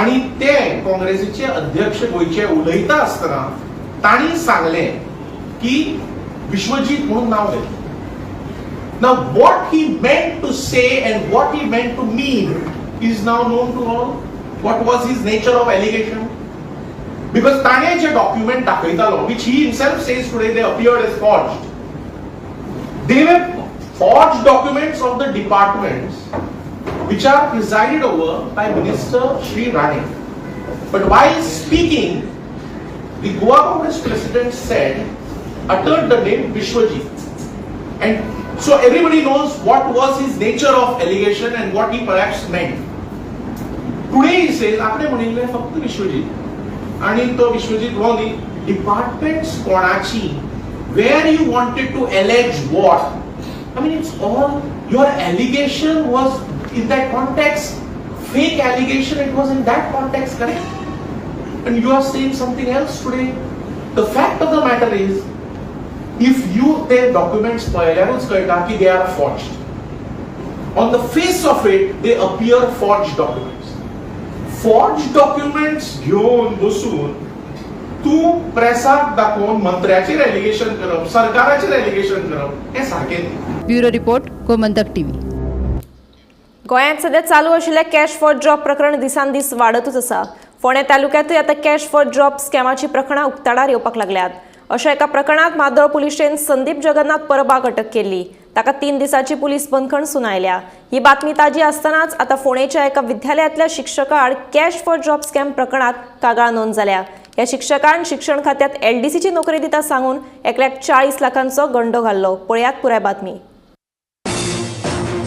आणि ते काँग्रेसीचे अध्यक्ष गोंयचे उलयता आसतना तांणी सांगले की विश्वजीत म्हणून नांव घेतलें. Now what he meant to say and what he meant to mean is now known to all. What was his nature of allegation? Because ताणे जे document दाखयतालो, which he himself says today they appeared as forged, they were forged documents of the departments which are presided over by Minister Shri Rane. But while speaking, the Goa Congress president said, uttered the name Vishwajit. And so everybody knows what was his nature of allegation and what he perhaps meant. Today he says, आपणे म्हणिल्लें फक्त विश्वजीत आनी तो विश्वजीत हो न्ही, departments कोणाची, where you wanted to allege what. I mean it's all your allegation was in that context, fake allegation, it was in that context, correct? And you are saying something else today. The fact of the matter is, if you ते documents पळयल्यारूच कळटा की they are forged. On the face of it they appear forged documents. Forge documents घेवन बसून तूं प्रेसाक दाखोवन मंत्र्याचेर allegation करप, सरकाराचेर allegation करप हें सारकें न्ही. Bureau report, Gomantak TV. गोंयांत सध्या चालू आशिल्ल्या कॅश फॉर जॉब प्रकरण दिसान दीस वाडतूच आसा. फोंडें तालुक्यांतूय आतां कॅश फॉर जॉब स्कॅमाची प्रकरणां उक्ताडार येवपाक लागल्यात. अशा एका प्रकरणांत मादोळ पुलिशेन संदीप जगन्नाथ परबाक अटक केल्ली. ताका 3 दिसांची पुलीस बंदखण सुनायल्या. ही बातमी ताजी आसतनाच आतां फोंडेच्या एका विद्यालयांतल्या शिक्षका आड कॅश फॉर जॉब स्कॅम प्रकरणांत कागाळ नोंद जाल्या. ह्या शिक्षकान शिक्षण खात्यात एलडीसीची नोकरी दिता सांगून एकल्याक 40 लाखांचो गंडो घाल्लो. पळयात पुराय बातमी.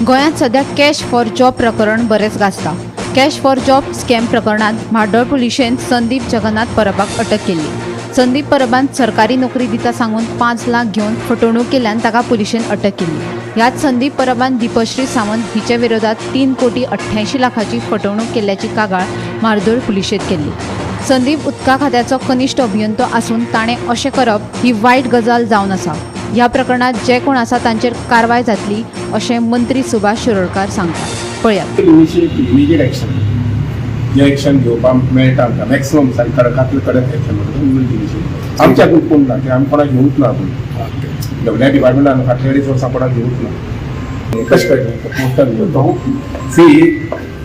गोंयांत सध्या कॅश फॉर जॉब प्रकरण बरेंच गाजता. कॅश फॉर जॉब स्कॅम प्रकरणात म्हाड्डोळ पुलिशेन संदीप जगन्नाथ परबाक अटक केल्ली. संदीप परबान सरकारी नोकरी दिता सांगून 5 लाख घेवन फटवणूक केल्ल्यान ताका पुलिशेन अटक केल्ली. ह्याच संदीप परबान दीपश्री सावंत हिचे विरोधात 3,88 कोटी फटवणूक केल्ल्याची कागाळ म्हार्दोळ पुलिशेंत केल्ली. संदीप उदका खात्याचो कनिश्ठ अभियंतो आसून ताणें अशें करप ही वायट गजाल जावन आसा. ह्या प्रकरणात जे कोण आसा तांचेर कारवाय जातली अशें मंत्री सुभाष शिरोडकार सांगतात. पळयात. इमिजिएट एक्शन, जे एक्शन घेवपाक मेळटा आमकां मॅक्सिमम कडकांतले कडक एक्शन म्हणटा. आमच्या हातूंत कोण ना, आमी कोणाक घेवूच ना. आपूण सगळ्या डिपार्टमेंटान फाटल्या 2.5 वर्सां कोणाक घेवूच ना. कशें कळटलें पोस्टार सी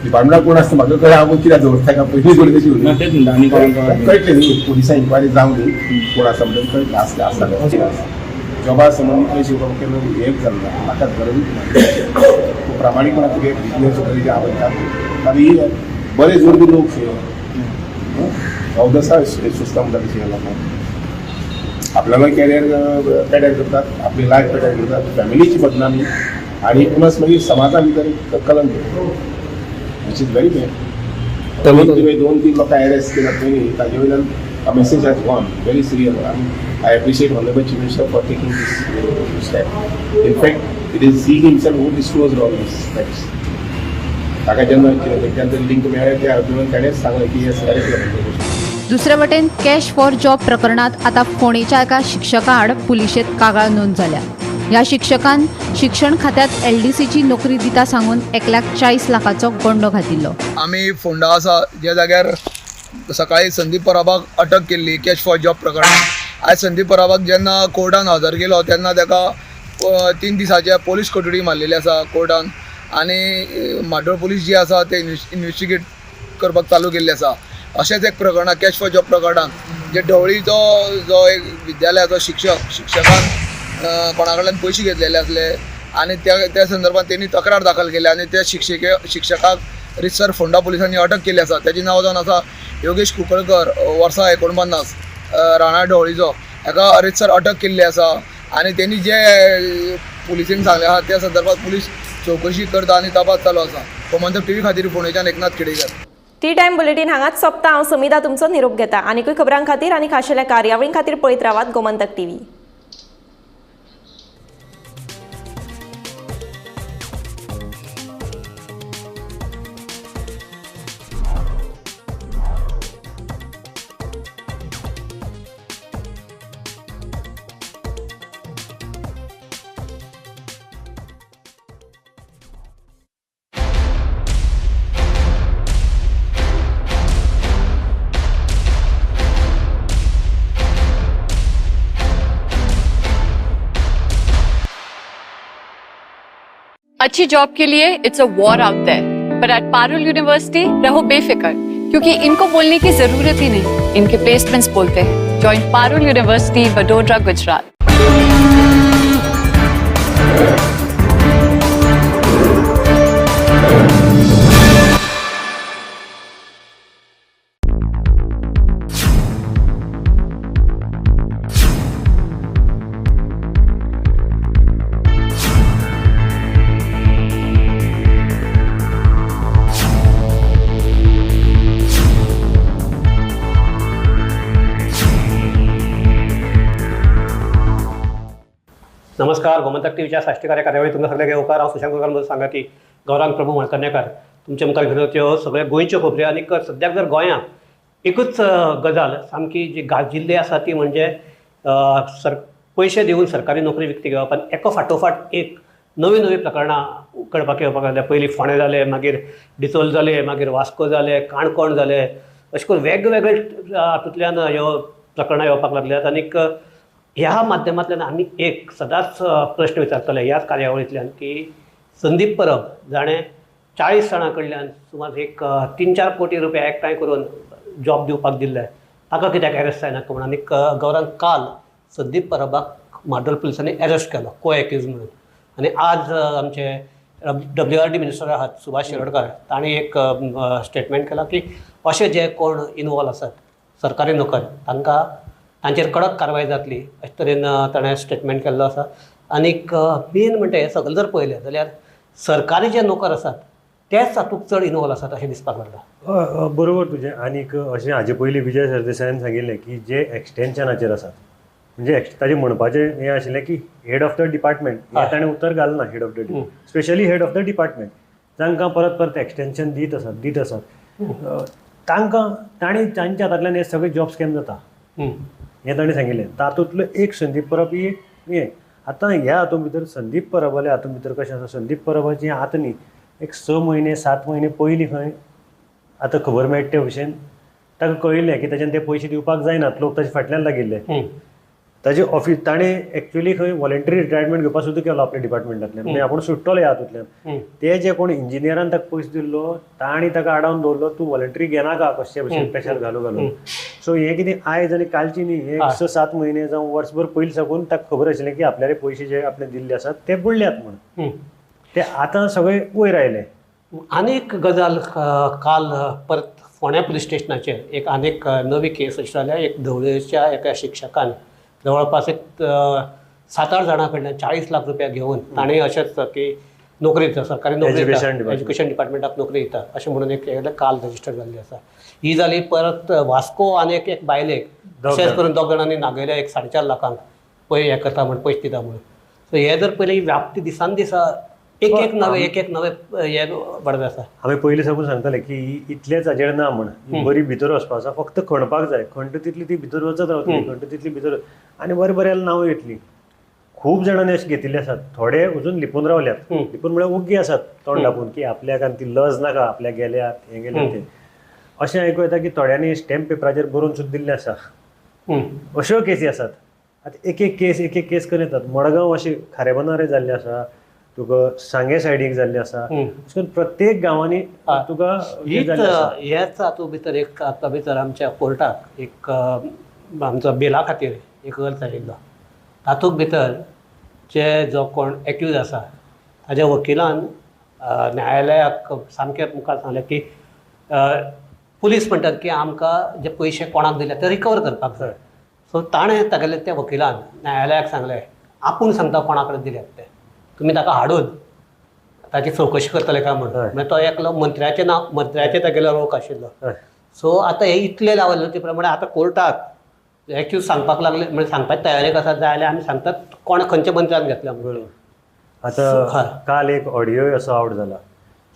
डिपार्टमेंटाक कोण आसता म्हाका कळ्ळें. हांव कित्याक दवरता काय पयलीं जोडी तशी कळटलें न्ही. पुलिसां इन्क्वायरी जावं न्ही कोण आसा म्हणून कळटलें. आसलें आसता जॉबा संबंदीत पयशे घेवपाक केन्ना हेंच जालें ना, म्हाका गरजूच ना. प्रामाणीकपणान तुगे बिजनेस सुद्दां हांव वयता आनी बरे जोडपी लोक अवदसा सुस्ता म्हणटा तशी लोकांक आपल्याला कॅरियर पेड्यार करतात, आपली लायफ पेड्यार करतात, फॅमिलीची बदनामी आनी प्लस मागीर समाजा भितर कलंक, which is very bad. 2-3 लोकांक अरेस्ट केल्यात पयलीं, ताजे वयल्यान message has gone very serious. I appreciate honourable chief minister for taking this step. In fact it is he himself who disclose all this facts. ताका जेन्ना खंयच्यान तरी लिंक मेळ्ळें त्या हातून ताणेंच सांगलें की हे सगळें. दुसरे वटेन कॅश फॉर जॉब प्रकरणात आतां फोंडेच्या एका शिक्षका आड पुलिशेंत कागाळ नोंद जाल्या. ह्या शिक्षकान शिक्षण खात्यात एलडीसीची नोकरी दिता सांगून 1,40,00,000 गोंडो घातिल्लो. आमी फोंडा आसा ज्या जाग्यार सकाळी संदीप परबाक अटक केल्ली कॅश फॉर जॉब प्रकरणात. आयज संदीप परबाक जेन्ना कोर्टान हजर केलो तेन्ना ताका 3 दिसांचे पोलीस कोठडी मारलेली आसा कोर्टान आनी म्हाड्डोळ पुलीस जी आसा ते इन्वेस्टिगेट करपाक चालू केल्ली आसा. अशेंच एक प्रकरणां कॅश फॉर जॉब प्रकरणान जे ढवळीचो जो एक विद्यालयाचो शिक्षकान कोणा कडल्यान पयशे घेतलेले आसले आनी त्या संदर्भात तेणी तक्रार दाखल केली आनी त्या शिक्षकाक रितसर फोंडा पुलिसांनी अटक केल्ली आसा. ताचें नांव जावन आसा योगेश कुंकळकर, वर्सां 49, राणा ढवळीचो. हाका रितसर अटक केल्ली आसा आनी तेणी जे पुलिसेन सांगलें आसा त्या संदर्भात पुलीस चवकशी करता आनी तपास चालू आसा. गोमंतक टीव्ही खातीर फोंडेच्यान Eknath Khedekar. T time bulletin हांगाच सोंपता. हांव समिता तुमचो निरोप घेता. आनीकूय खबरां खातीर आनी खाशेल्या कार्यावळीं खातीर पळयत रावात गोमंतक टीव्ही. अच्छी जॉब के लिए it's a war out there, पर एट पारुल यूनिवर्सिटी रहो बेफिक्र, क्योंकि इनको बोलने की जरूरत ही नहीं, इनके प्लेसमेंट्स बोलते हैं। Join Parul university, Vadodara, Gujarat. नमस्कार, गोमंतक टीव्हीच्या साश्टीकार्य कार्यावळी तुमकां सगळ्यांक येवकार. हांव सुशांत कुलकर्णी सांगाती गौरांग प्रभू मळकर्णेकर तुमच्या मुखार घेवन त्यो सगळे गोंयच्यो खबऱ्यो. आनीक सद्याक जर गोंयांत एकूच गजाल सामकी जी गाजिल्ली आसा ती म्हणजे पयशे दिवन सरकारी नोकरी विकती घेवप आनी एका फाटोफाट एक नवी नवी प्रकरणां कळपाक येवपाक लागल्या. पयलीं फोंडें जालें, मागीर डिचोल जालें, मागीर वास्को जालें, काणकोण जालें, अशें करून वेगवेगळे हातूंतल्यान ह्यो प्रकरणां येवपाक लागल्यात. आनीक ह्या माध्यमांतल्यान आमी एक सदांच प्रश्न विचारतले ह्याच कार्यावळींतल्यान की संदीप परब जाणें 40 जाणां कडल्यान सुमार एक 3-4 कोटी रुपया एकठांय करून जॉब दिवपाक दिल्ले ताका कित्याक एरेस्ट जायना म्हणून. आनीक गौरांग काल संदीप परबाक म्हाड्डोळ पुलिसांनी एरेस्ट केलो को एक्यूज म्हणून. आनी आज आमचे WRD minister आहात सुभाष शिरोडकर तांणी एक स्टेटमेंट केलां की अशे जे कोण इनवॉल्व आसात सरकारी नोकर तांकां तांचेर कडक कारवाय जातली अशे तरेन ताणें स्टेटमेंट केल्लो आसा. आनीक मेन म्हणटा हें सगळें जर पळयलें जाल्यार सरकारी जे नोकर आसात तेच तातूंत चड इनवॉल्व आसात अशें दिसपाक लागलां. बरोबर तुजें. आनीक अशें हाजे पयलीं विजय सरदेसायान सांगिल्लें की जे एक्सटेन्शनाचेर आसात, म्हणजे ताजें म्हणपाचें हें आशिल्लें की हेड ऑफ the department, हें ताणें उतर घालना, head of the specially head of the department जांकां परत परत एक्सटेन्शन दीत आसात तांकां तांणी तांच्या हातांतल्यान हे सगळे जॉब स्कॅम जाता हें ताणें सांगिल्लें. तातूंतलो एक संदीप परब ही हें आतां ह्या हातूंत भितर संदीप परबाल्या हातूंत भितर कशें आसा, संदीप परबाची आतां न्ही एक 6 म्हयने 7 म्हयने पयलीं खंय आतां खबर मेळटा ते भशेन ताका कळिल्लें की ताच्यान ते पयशे दिवपाक जायनात, लोक ताचे फाटल्यान लागिल्ले. ताजे ऑफिस ताणें एक्चुअली खंय वॉलंटरी रिटायरमेंट घेवपाक सुद्दां केलो आपल्या डिपार्टमेंटांतल्यान, म्हणजे आपूण सुट्टलो ह्या हातूंतल्यान. ते जे कोण इंजिनियरान ताका पयशे दिल्लो तांणी ताका आडावन दवरलो, तूं वॉलंटरी घेनाका कशे भशेन प्रेशर घालू घालून. सो हें कितें आयज आनी कालची न्ही, हें 6-7 म्हयने जावं वर्सभर पयलीं साकून ताका खबर आशिल्लें की आपल्याले पयशे जे आपणे दिल्ले आसात ते बुडल्यात म्हणून, ते आतां सगळे वयर आयले. आनीक गजाल काल परत फोंड्या पुलीस स्टेशनाचेर एक आनीक नवी केस अशी जाल्या. एक धवळेच्या एका शिक्षकान जवळपास एक 7-8 जाणां कडल्यान 40 लाख रुपया घेवन ताणें अशेंच की नोकरी दिता, सरकारी नोकरी दिता, एज्युकेशन डिपार्टमेंटाक नोकरी दिता अशें म्हणून एक काल रजिस्टर जाल्ली आसा. ही जाली. परत वास्को आनी एक बायलेक अशेंच करून 2 जाणांनी नागयल्या एक 4.5 लाखांक पय हें करता म्हण पयशे दिता म्हणून. सो हे जर पयलीं व्याप्ती दिसान दिसा एक एक नवे एक एक नवे हे वाडत आसा. हांवें पयलीं साकून सांगतालें की इतलेच हाजेर ना म्हण, बरी भितर वचपा आसा, फक्त खणपाक जाय, खणटा तितली ती भितर वचत रावतली, खणटा तितली भितर आनी बरें बऱ्याला नांव येतली. खूब जाणांनी अशें घेतिल्ले आसात, थोडे अजून लिपून रावल्यात, लिपून म्हळ्यार ओग्गी आसात तोंड धापून की आपल्याक आनी ती लज नाका, आपल्याक गेल्यात हें गेल्यात तें. अशें आयकूं येता की थोड्यांनी स्टॅम्प पेपराचेर बरोवन सुद्दां दिल्लें आसा, अश्यो केसी आसात. आतां एक एक केस एक एक केस करून येतात. मडगांव अशें खारेबनारे जाल्लें आसा, तुका सांगे सायडीक जाल्लें आसा, अशें करून प्रत्येक गांवांनी तुका हेच हातूंत भितर एक आतां भितर आमच्या कोर्टाक एक आमचो बेला खातीर एक अर्ज आयिल्लो, तातूंत भितर जे जो कोण एक्यूज आसा ताज्या वकिलान न्यायालयाक सामकें मुखार सांगलें की पुलीस म्हणटात की आमकां जे पयशे कोणाक दिले ते रिकवर करपाक जाय. सो ताणें तागेले त्या वकिलान न्यायालयाक सांगलें आपूण सांगता कोणा कडेन दिल्यात ते, तुमी ताका हाडून ताची चवकशी करतले काय म्हणून. म्हणजे तो एकलो मंत्र्याचें नांव मंत्र्याचें तागेलो रोख आशिल्लो. सो आतां हे इतले लावले ते प्रमाणे आतां कोर्टाक एक्यूज सांगपाक लागले, म्हणजे सांगपाची तयारेक आसा जाल्यार आमी सांगतात कोण खंयच्या मंत्र्यान घेतल्या म्हणून. आतां काल एक ऑडियो असो आवट जाला,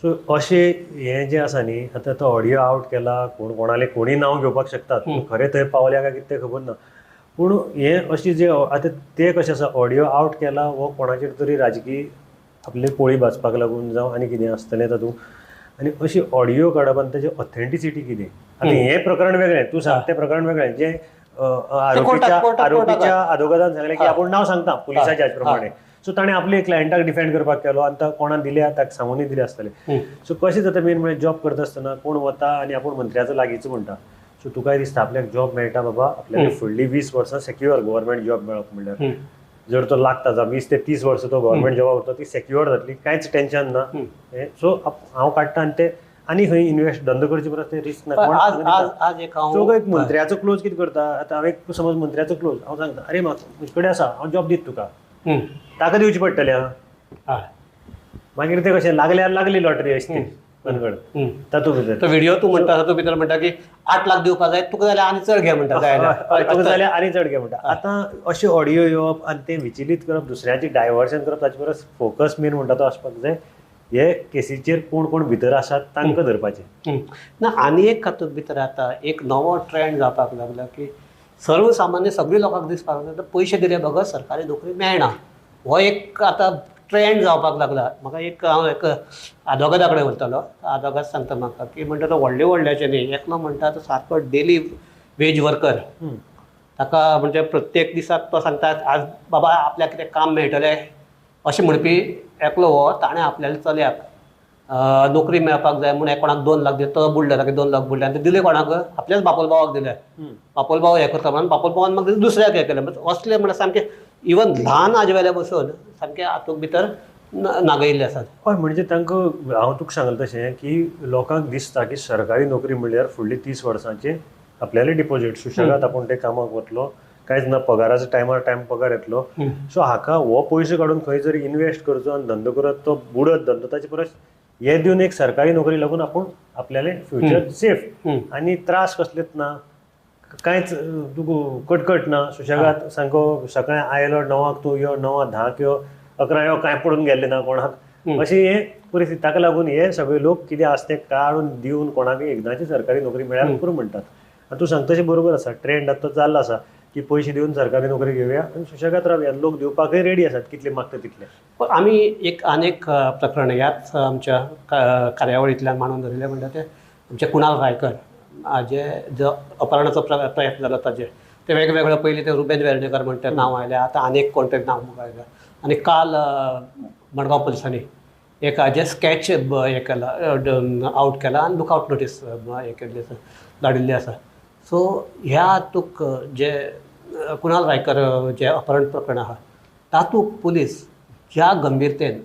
सो अशें हें जें आसा न्ही, आतां तो ऑडियो आवट केला, कोण कोणाले कोणी नांव घेवपाक शकतात, खरें थंय पावल्या काय कितें तें खबर ना. पूण हें अशें जें आतां तें कशें आसा, ऑडियो आवट केला हो कोणाचेर तरी राजकीय आपली पोळी भाजपाक लागून जावं आनी कितें आसतलें तातूंत, आनी अशी ऑडियो काडप आनी ताची ऑथेंटिसिटी कितें. आतां हें प्रकरण वेगळें, तूं सांग तें प्रकरण वेगळें, जें आरोपीच्या आदोगादान सांगलें की आपूण नांव सांगता पुलिसाच्या हाजे प्रमाणे, सो ताणें आपले क्लायंटाक डिफेंड करपाक केलो आनी कोणाक दिल्या ताका सांगूनय दिले आसतले. सो कशें जाता मेन म्हळ्यार जॉब करता आसतना कोण वता आनी आपूण मंत्र्याचो लागींचो म्हणटा, सो तुकाय दिसता आपल्याक जॉब मेळटा बाबा, आपल्याक फुडली 20 वर्सां सेक्युअर गव्हर्मेंट जॉब मेळप म्हणल्यार जर तो लागता जावं 20 ते 30 वर्सां तो गव्हर्मेंट जॉबा उरता, ती सेक्युअर जातली, कांयच टेंशन ना. सो हांव काडटा आनी ते आनी खंय इन्वेस्ट धंदो करचे परस ते रिस्क ना. सो एक मंत्र्याचो क्लोज कितें करता, आतां हांव एक समज मंत्र्याचो क्लोज हांव सांगता अरे म्हाका म्हजे कडेन आसा हांव जॉब दित तुका, ताका दिवची पडटलें. आं मागीर तें कशें लागल्यार लागली लॉटरी अशी ती बनगड तातूंत भितर तो व्हिडिओ तूं म्हणटा तातूंत भितर म्हणटा की 8 लाख दिवपाक जाय तुका जाल्यार आनी चड घे म्हणटा, तुका जाल्यार आनी चड घे म्हणटा. आतां अशे ऑडियो येवप आनी ते विचलित करप, दुसऱ्याची डायवर्शन करप, ताचे परस फोकस मेन म्हणटा तो आसपाक जाय हे केसीचेर कोण कोण भितर आसात तांकां धरपाचें ना. आनी एक तातूंत भितर आतां एक नवो ट्रेंड जावपाक लागला की सर्वसामान्य सगळी लोकांक दिसपाक लागला पयशे दिले बगर सरकारी नोकरी मेळना, हो एक आतां ट्रेंड जावपाक लागला. म्हाका एक हांव एक आदोगादा कडेन उलयतालो, आदोगाद सांगता म्हाका की म्हणटा तो व्हडले व्हडल्याचे न्ही, एकलो म्हणटा तो सारको डेली वेज वर्कर, ताका म्हणजे प्रत्येक दिसाक तो सांगता आज बाबा आपल्याक कितें काम मेळटलें अशें म्हणपी एकलो हो, ताणें आपल्याल्या चल्याक नोकरी मेळपाक जाय म्हूण कोणाक 2 लाख दिले, तो बुडले ताका 2 लाख बुडले आनी ते दिले कोणाक आपल्याच बापोल भावाक दिले, बापोल भाव हें करता म्हणून बापोल भावान मागीर दुसऱ्याक हें केलें. असले म्हणल्यार सामकें इवन ल्हान आजवेल्या बसून सामकें हातूंत भितर नागयिल्ले आसात. हय, म्हणजे तांकां हांव तुका सांगलें तशें की लोकांक दिसता की सरकारी नोकरी म्हणल्यार फुडली 30 वर्सांचे आपल्याले डिपोजीट सुशेगाद आपूण ते कामाक वतलो, कांयच ना, पगाराचो टायमार टायम पगार येतलो. सो हाका हो पयसो काडून खंय जर इन्वेस्ट करचो आनी धंदो करत तो बुडत धंदो, ताचे परस हे दिवन एक सरकारी नोकरी लागून आपूण आपल्याले फ्युचर सेफ आनी त्रास कसलेच ना, कांयच तुका कटकट ना, सुशेगाद सामको सकाळी आयलो 9 तूं यो, 9 10 यो, 11 यो, कांय पडून गेल्लें ना कोणाक, अशी हे परिस्थिती. ताका लागून हे सगळे लोक कितें आसा तें काडून दिवन कोणाक एकदांची सरकारी नोकरी मेळ्ळ्यार पुरो म्हणटात. आनी तूं सांगता तशें बरोबर आसा, ट्रेंड आतां तो जाल्लो आसा की पयशे दिवन सरकारी नोकरी घेवया आनी सुशेगाद रावया, लोक दिवपाकय रेडी आसात कितले मागता तितले. पण आमी एक आनेक प्रकरण ह्याच आमच्या कार्यावळींतल्यान मांडून धरिल्लें म्हणटा तें आमचे कुणाल रायकर हाजे जो अपहरणाचो प्रयत्न जालो ताजे ते वेगवेगळे पयलीं ते रुबेन वेर्णेकर म्हणटा नांव आयलें, आतां आनेक कोण तरी नांव मुखार आयलें. आनी काल मडगांव पुलिसांनी एक हाजे स्कॅच हें केला, आवट केला आनी लुकआवट नोटीस हें केल्ली आसा, धाडिल्ली आसा. सो ह्या तुक जे कुणाल रायकर जे अपहरण प्रकरण आहा तातूंत पुलीस ज्या गंभीरतेन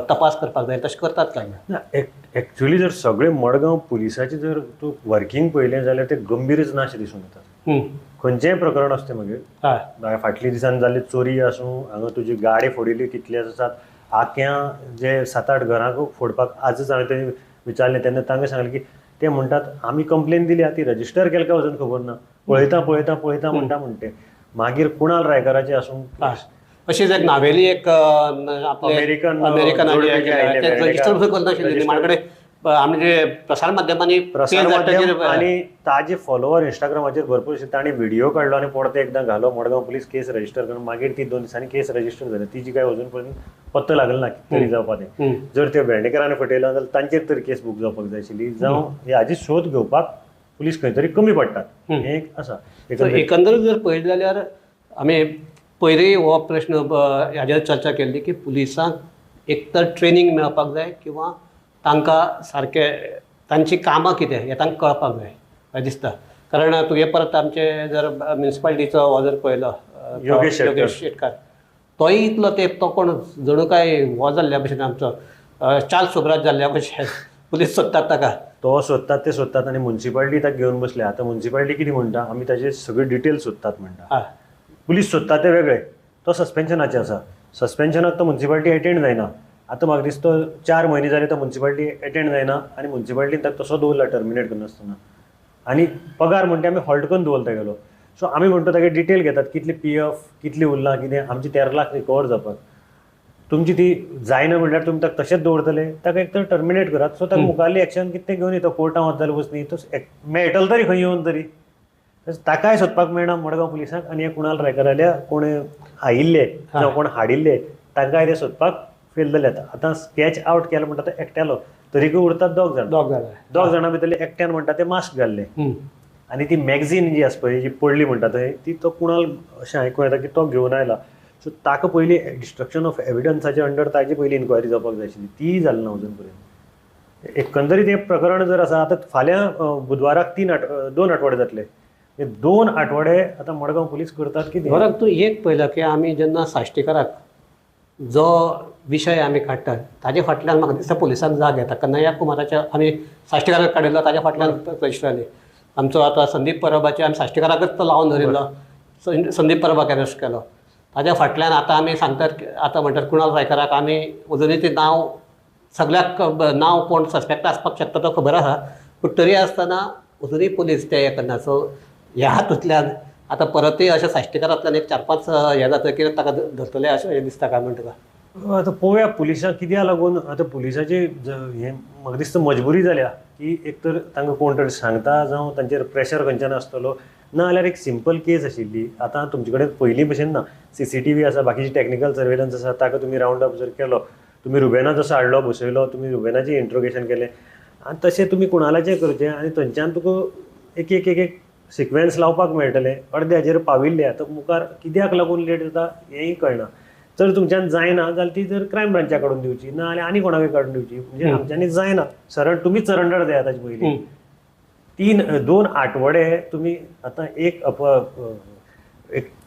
तपास करपाक जाय तशें करतात काय ना? एक्चुअली जर सगळे मडगांव पुलिसाचे जर तूं वर्किंग पळयलें जाल्यार ते गंभीरच ना अशें दिसून येता. खंयचेंय प्रकरण आसता मागीर, फाटल्या दिसान जाल्ली चोरी आसूं, हांगा तुजी गाडी फोडिल्ली कितले आसात, आख्या जे 7-8 घरांक फोडपाक आजच हांवें तें विचारलें तेन्ना तांकां सांगलें की ते म्हणटात आमी कंप्लेन दिल्या ती रजिस्टर केल्या काय अजून खबर ना, पळयता पळयता पळयता म्हणटा म्हणटे. मागीर कुणाल रायकराचे आसूं, अशीच एक नावेली एक अमेरिकन रजिस्टर करनाशिल्ली निमाणे आमचे प्रसार माध्यमांनी आनी ताजे फॉलोवर इंस्टाग्रामाचेर भरपूर आशिल्ले, तांणी व्हिडिओ काडलो आनी परते एकदां घालो मडगांव पुलीस केस रजिस्टर करून. मागीर ती 2 दिसांनी केस रजिस्टर जाली, तिजी काय अजून पर्यंत पत्तो लागलो ना कितें तरी जावपा तें. जर ते भेंडेकरांनी फटयला जाल्यार तांचेर तरी केस बूक जावपाक जाय आशिल्ली, जावं हाजी शोध घेवपाक पुलीस खंय तरी कमी पडटात, हें एक आसा. एकंदर जर पळयलें जाल्यार आमी पयरूय हो प्रश्न हाजेर चर्चा केल्ली की पुलिसांक एक तर ट्रेनींग मेळपाक जाय किंवा तांकां सारकें तांची कामां कितें हें तांकां कळपाक जाय अशें दिसता. कारण तुवें परत आमचे जर म्युनिसिपालिटीचो हो जर पळयलो योगेश शेटकार, तोय इतलो तेंप तो कोण जणू काय हो जाल्ल्या भशेन आमचो चार्ल्स सोबराज जाल्ल्या भशेन पुलीस सोदतात ताका, तो सोदतात ते सोदतात आनी म्युनिसिपालिटी ताका घेवन बसल्या. आतां म्युनिसिपालिटी कितें म्हणटा, आमी ताजे सगळे डिटेल्स सोदतात म्हणटा, पुलीस सोदतात ते वेगळे, तो सस्पेन्शनाचे आसा, सस्पेन्शनाक तो म्युनिसिपालिटी एटेंड जायना. आतां म्हाका दिसता 4 म्हयने जाले तो म्युनिसिपालिटी एटेंड जायना आनी म्युनिसिपालिटीन ताका तसो दवरला टर्मिनेट करनासतना, आनी पगार म्हणटा आमी हॉल्ट करून दवरता गेलो. सो आमी म्हणटा तागे डिटेल घेतात कितले पी एफ कितली उरला कितें, आमची 13 लाख रिकवर जावपाक तुमची ती जायना म्हणल्यार तुमी ताका तशेंच दवरतले, ताका एक तर टर्मिनेट करात. सो ताका मुखारली एक्शन कितें घेवन येता, कोर्टान वता जाल्यार वचनी, तो मेळटलो तरी खंय येवन तरी ताकाय सोदपाक मेळना मडगांव पुलिसांक. आनी हे कुणाल रायकराल्या कोण आयिल्ले जावं कोण हाडिल्ले तांकांय ते सोदपाक फेल जाले. आतां स्कॅच आवट केलो म्हणटा तो एकट्यालो, तरीकूय उरतात 2 जाण, 2 जाणां भितरले एकट्यान म्हणटा ते मास्क घाल्ले आनी ती मॅगझीन जी आसा पळय जी पडली म्हणटा थंय ती तो कुणाल अशें आयकूं येता की तो घेवन आयला. सो ताका पयलीं डिस्ट्रक्शन ऑफ एविडन्साचे अंडर ताजी पयलीं इन्क्वायरी जावपाक जाय आशिल्ली, ती जाली ना अजून पर्यंत. एकंदरीत हें प्रकरण जर आसा आतां फाल्यां बुधवाराक 2 आठवडे जातले, 2 आठवडे आतां मडगांव पुलीस करतात कितें. बरं तूं एक पळयला की आमी जेन्ना साश्टीकाराक जो विशय आमी काडटात ताजे फाटल्यान म्हाका दिसता पुलिसांक जाग येता. कन्हैया कुमाराच्या आमी साश्टीकाराक काडिल्लो ताज्या फाटल्यान रजिस्टर जाली. आमचो आतां संदीप परबाचे आमी साश्टीकाराकच तो लावन धरिल्लो, संदीप परबाक अरेस्ट केलो ताज्या फाटल्यान. आतां आमी सांगतात आतां म्हणटात कुणाल रायकराक आमी अजुनूय तें नांव सगळ्याक नांव कोण सस्पेक्ट आसपाक शकता तो खबर आसा, पूण तरी आसतना अजुनूय पुलीस ते हें करना. सो ह्या हातूंतल्यान आतां परतूय अशें साश्टीकारांतल्यान एक 4-5 हें जाता की ताका धरतले अशें हें दिसता काय म्हणटा तुका? आतां पळोवया पुलिसांक कित्याक लागून आतां पुलिसाची हें म्हाका दिसता मजबुरी जाल्या की एक तर तांकां कोण तरी सांगता जावं तांचेर प्रेशर खंयच्यान आसतलो, ना जाल्यार एक सिंपल केस आशिल्ली. आतां तुमचे कडेन पयलीं भशेन ना, CCTV आसा, बाकीची टॅक्निकल सर्वेलन्स आसा, ताका तुमी रावंड अप जर केलो, तुमी रुबेना जसो हाडलो बसयलो, तुमी रुबेनाचें इंट्रोगेशन केलें आनी तशें तुमी कुणालाचें करचें आनी थंयच्यान तुका एक एक एक एक सिक्वेन्स लावपाक मेळटलें. अर्दे हाजेर पाविल्ले आतां मुखार कित्याक लागून लेट जाता हेंय कळना. जर तुमच्यान जायना जाल्यार ती जर क्रायम ब्रांचा काडून दिवची, ना जाल्यार आनी कोणाकय काडून दिवची, म्हणजे आमच्यांनी जायना सरळ तुमीच सरंडर जायात. ताचे पयलीं 2 आठवडे तुमी आतां एक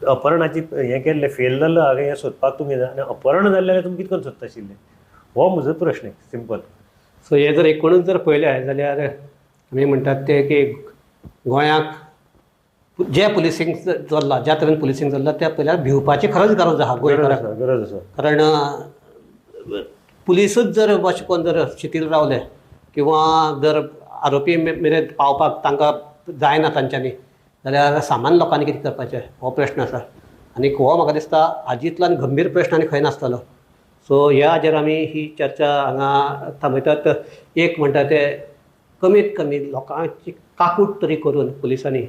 अपहरणाची हें केल्लें फेल जाल्लो हांवें हें सोदपाक तुमी जाय आनी अपहरण जाल्लें जाल्यार तुमी कितें करून सोदता आशिल्लें, हो म्हजो प्रश्न सिंपल. सो हें जर एकूणच जर पळयलें जाल्यार आमी म्हणटात ते की गोंयाक जे पुलिसींग चल्लां, ज्या तरेन पुलिसींग चल्लां त्या पयल्यार भिवपाची खरंच गरज आसा, गोंयकारांक गरज आसा. कारण पुलिसूच जर अशें करून जर शिथील रावले किंवा जर आरोपी मेरेन पावपाक तांकां जायना तांच्यांनी जाल्यार सामान्य लोकांनी कितें करपाचें हो प्रश्न आसा. आनी हो म्हाका दिसता हाजे इतलो आनी गंभीर प्रश्न आनी खंय नासतलो. सो ह्या हाजेर आमी ही चर्चा हांगा थांबयतात. एक म्हणटा ते कमीत कमी लोकांची काकूट तरी करून पुलिसांनी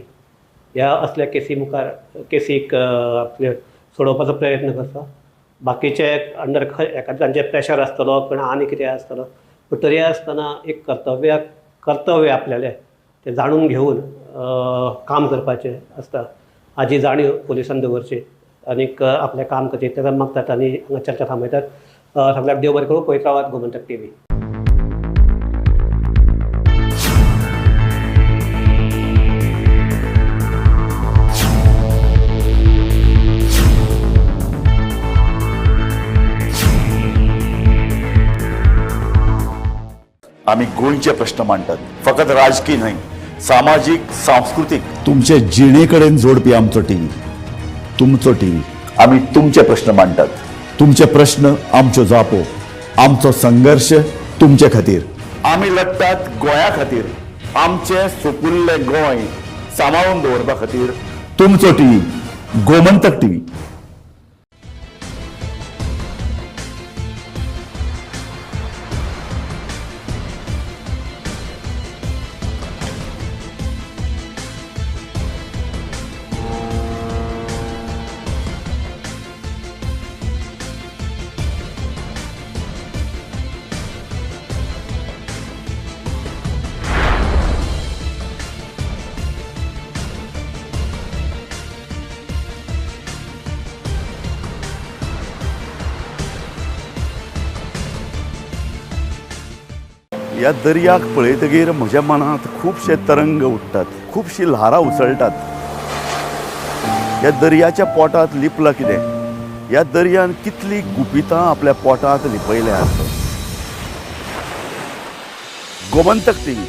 ह्या असल्या केसी मुखार केसीक आपले सोडोवपाचो प्रयत्न करचो. बाकीचे अंडर एखादें तांचेर प्रेशर आसतलो पण आनी कितें आसतलो, पूण तरी आसतना एक कर्तव्य आपल्यालें तें जाणून घेवन काम करपाचें आसता. हाजी जाणीव पुलिसान दवरची आनीक आपलें काम करचें इतलें मागतात आनी हांगा चर्चा थांबयतात. सगळ्याक देव बरें करूं. पळयत रावात गोमंतक टीव्ही. आमी गोंयचे प्रश्न मांडटात, फकत राजकीय न्हय, सामाजीक, सांस्कृतीक, तुमचे जिणे कडेन जोडपी आमचो टीव्ही, तुमचो टीव्ही. आमी तुमचे प्रश्न मांडटात, तुमचे प्रश्न आमच्यो जापो, आमचो संघर्श तुमचे खातीर. आमी लढटात गोंया खातीर, आमचें सुपुल्लें गोंय सांबाळून दवरपा खातीर. तुमचो टीव्ही, गोमंतक टीव्ही. ह्या दर्याक पळयतगीर म्हज्या मनांत खुबशे तरंग उठ्ठात, खुबशी ल्हारां उसळटात. ह्या दर्याच्या पोटांत लिपलां कितें? ह्या दर्यान कितलीं गुपितां आपल्या पोटांत लिपयल्यांत. गोमंतक टीव्ही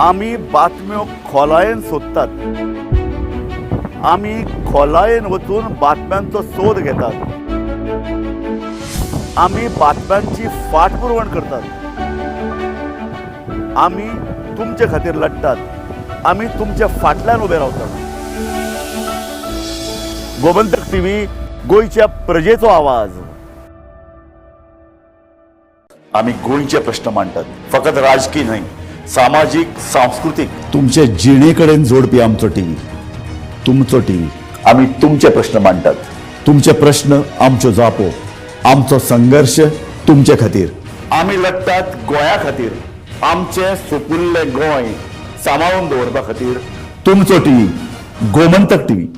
आमी बातम्यो खोलायेन सोदतात, आमी खोलायेन वचून बातम्यांचो सोद घेतात, आमी बातम्यांची फाटपुरवण करतात, आमी तुमचे खातीर लढटात, आमी तुमच्या फाटल्यान उबे रावतात. गोमंतक टीव्ही, गोंयच्या प्रजेचो आवाज. आमी गोंयचे प्रश्न मांडटात, फकत राजकीय न्हय, सामाजीक, सांस्कृतीक, तुमचे जिणे कडेन जोडपी आमचो टीव्ही, तुमचो टीव्ही. आमी तुमचे प्रश्न मांडटात, तुमचे प्रश्न आमच्यो जापो, आमचो संघर्श तुमचे खातीर. आमी लढटात गोंया खातीर, आमचें सुपुल्लें गोंय सांबाळून दवरपा खातीर. तुमचो टीव्ही, गोमंतक टीव्ही.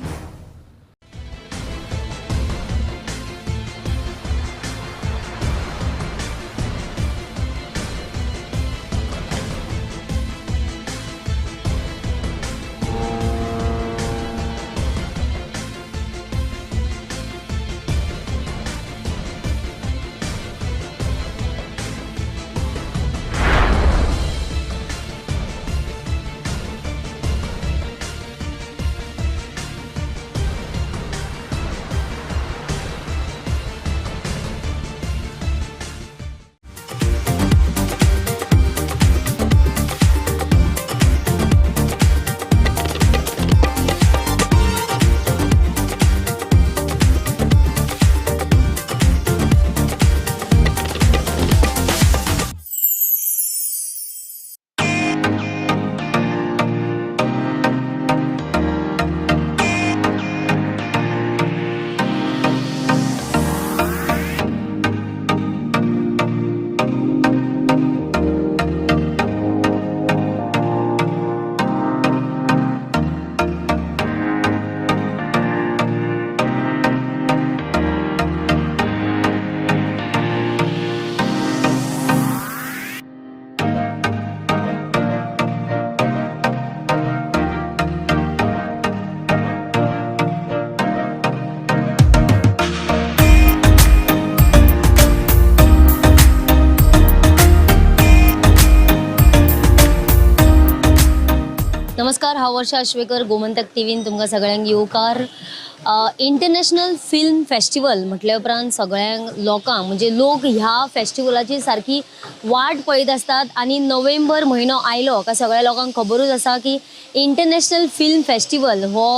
नमस्कार, हांव वर्षा आश्वेकर, गोमंतक टीव्हीन तुमकां सगळ्यांक येवकार. इंटरनॅशनल फिल्म फेस्टिवल म्हटल्या उपरांत सगळ्यांक लोकांक म्हणजे लोक ह्या फेस्टिवलाची सारकी वाट पळयत आसतात आनी नोव्हेंबर म्हयनो आयलो काय सगळ्या लोकांक खबरूच आसा की इंटरनॅशनल फिल्म फेस्टिवल हो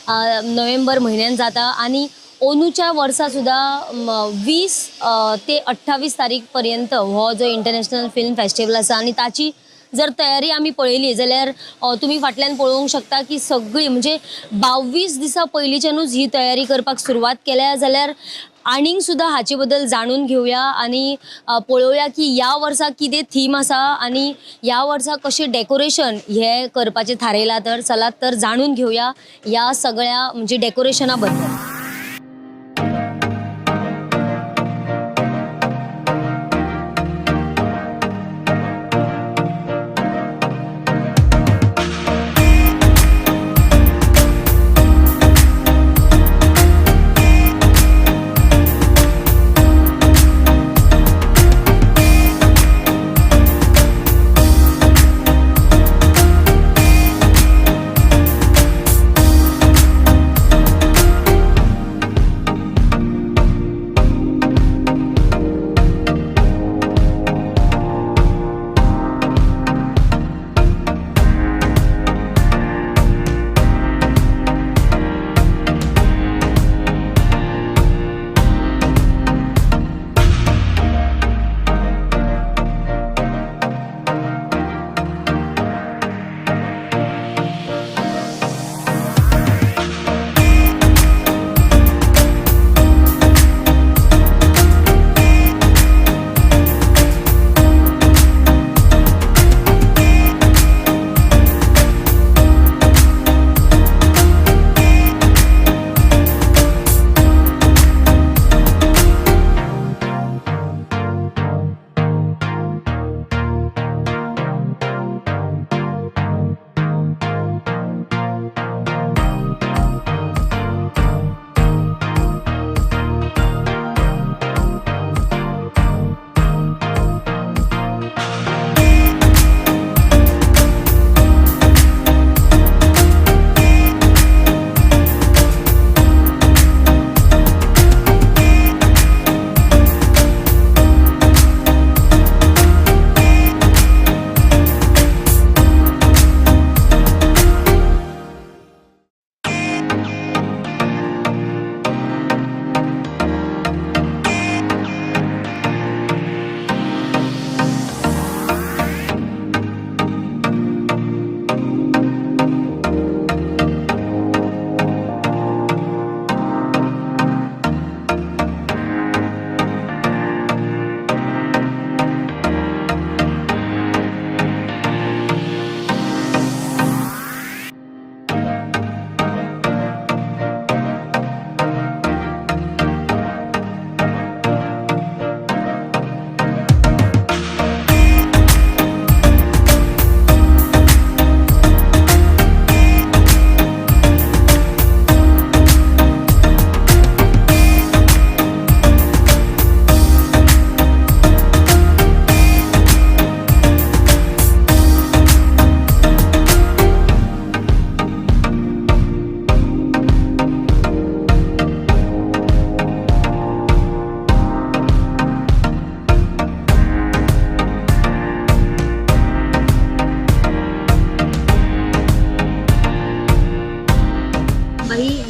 नोव्हेंबर म्हयन्यान जाता आनी अंदूच्या वर्सा सुद्दां 20 ते 28 तारीख पर्यंत हो जो इंटरनॅशनल फिल्म फेस्टिवल आसा आनी ताची जर तयारी आमी पळयली जाल्यार तुमी फाटल्यान पळोवंक शकता की सगळी म्हणजे 22 दिसां पयलींच्यानूच ही तयारी करपाक सुरवात केल्या. जाल्यार आनीक सुद्दां हाचे बद्दल जाणून घेवया आनी पळोवया की ह्या वर्सा कितें थीम आसा आनी ह्या वर्सा कशें डेकोरेशन हें करपाचें थारयलां. तर चलात तर जाणून घेवया ह्या सगळ्या म्हणजे डेकोरेशना बद्दल.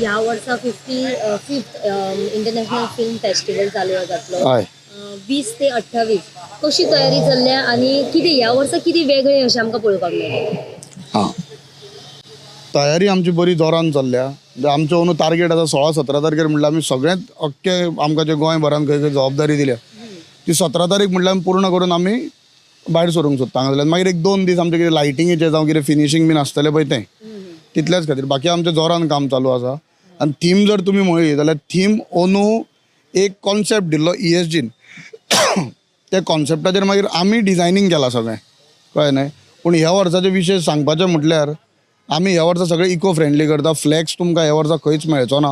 ह्या वर्सा 55th international film festival चालू जातलो 20 ते 28 कशी तयारी चल्ल्या आनी कितें ह्या वर्सा कितें वेगळें अशें आमकां पळोवपाक मेळटा? हां, तयारी आमची बरी जोरान चल्ल्या. आमचो अंदू टार्गेट आसा 16-17 तारखेर म्हणल्यार आमी सगळेंच अख्खे आमकां जे गोंयभरान खंय खंय जबाबदारी दिल्या ती 17 तारीख म्हणल्यार पूर्ण करून आमी भायर सरूंक सोदता हांगासरल्यान. मागीर एक 2 दीस आमचें कितें लायटिंगेचें जावं कितें फिनिशींग बीन आसतलें पळय तें तितल्याच खातीर. बाकी आमचें जोरान काम चालू आसा. आनी थीम जर तुमी म्हळी जाल्यार थीम अंदू एक कॉन्सेप्ट दिल्लो ESGन त्या कॉन्सेप्टाचेर मागीर आमी डिजायनींग केलां सगळें, कळ्ळें न्हय. पूण ह्या वर्साचें विशेश सांगपाचें म्हटल्यार आमी ह्या वर्सा सगळें इको फ्रेंडली करता. फ्लॅक्स तुमकां ह्या वर्सा खंयच मेळचो ना,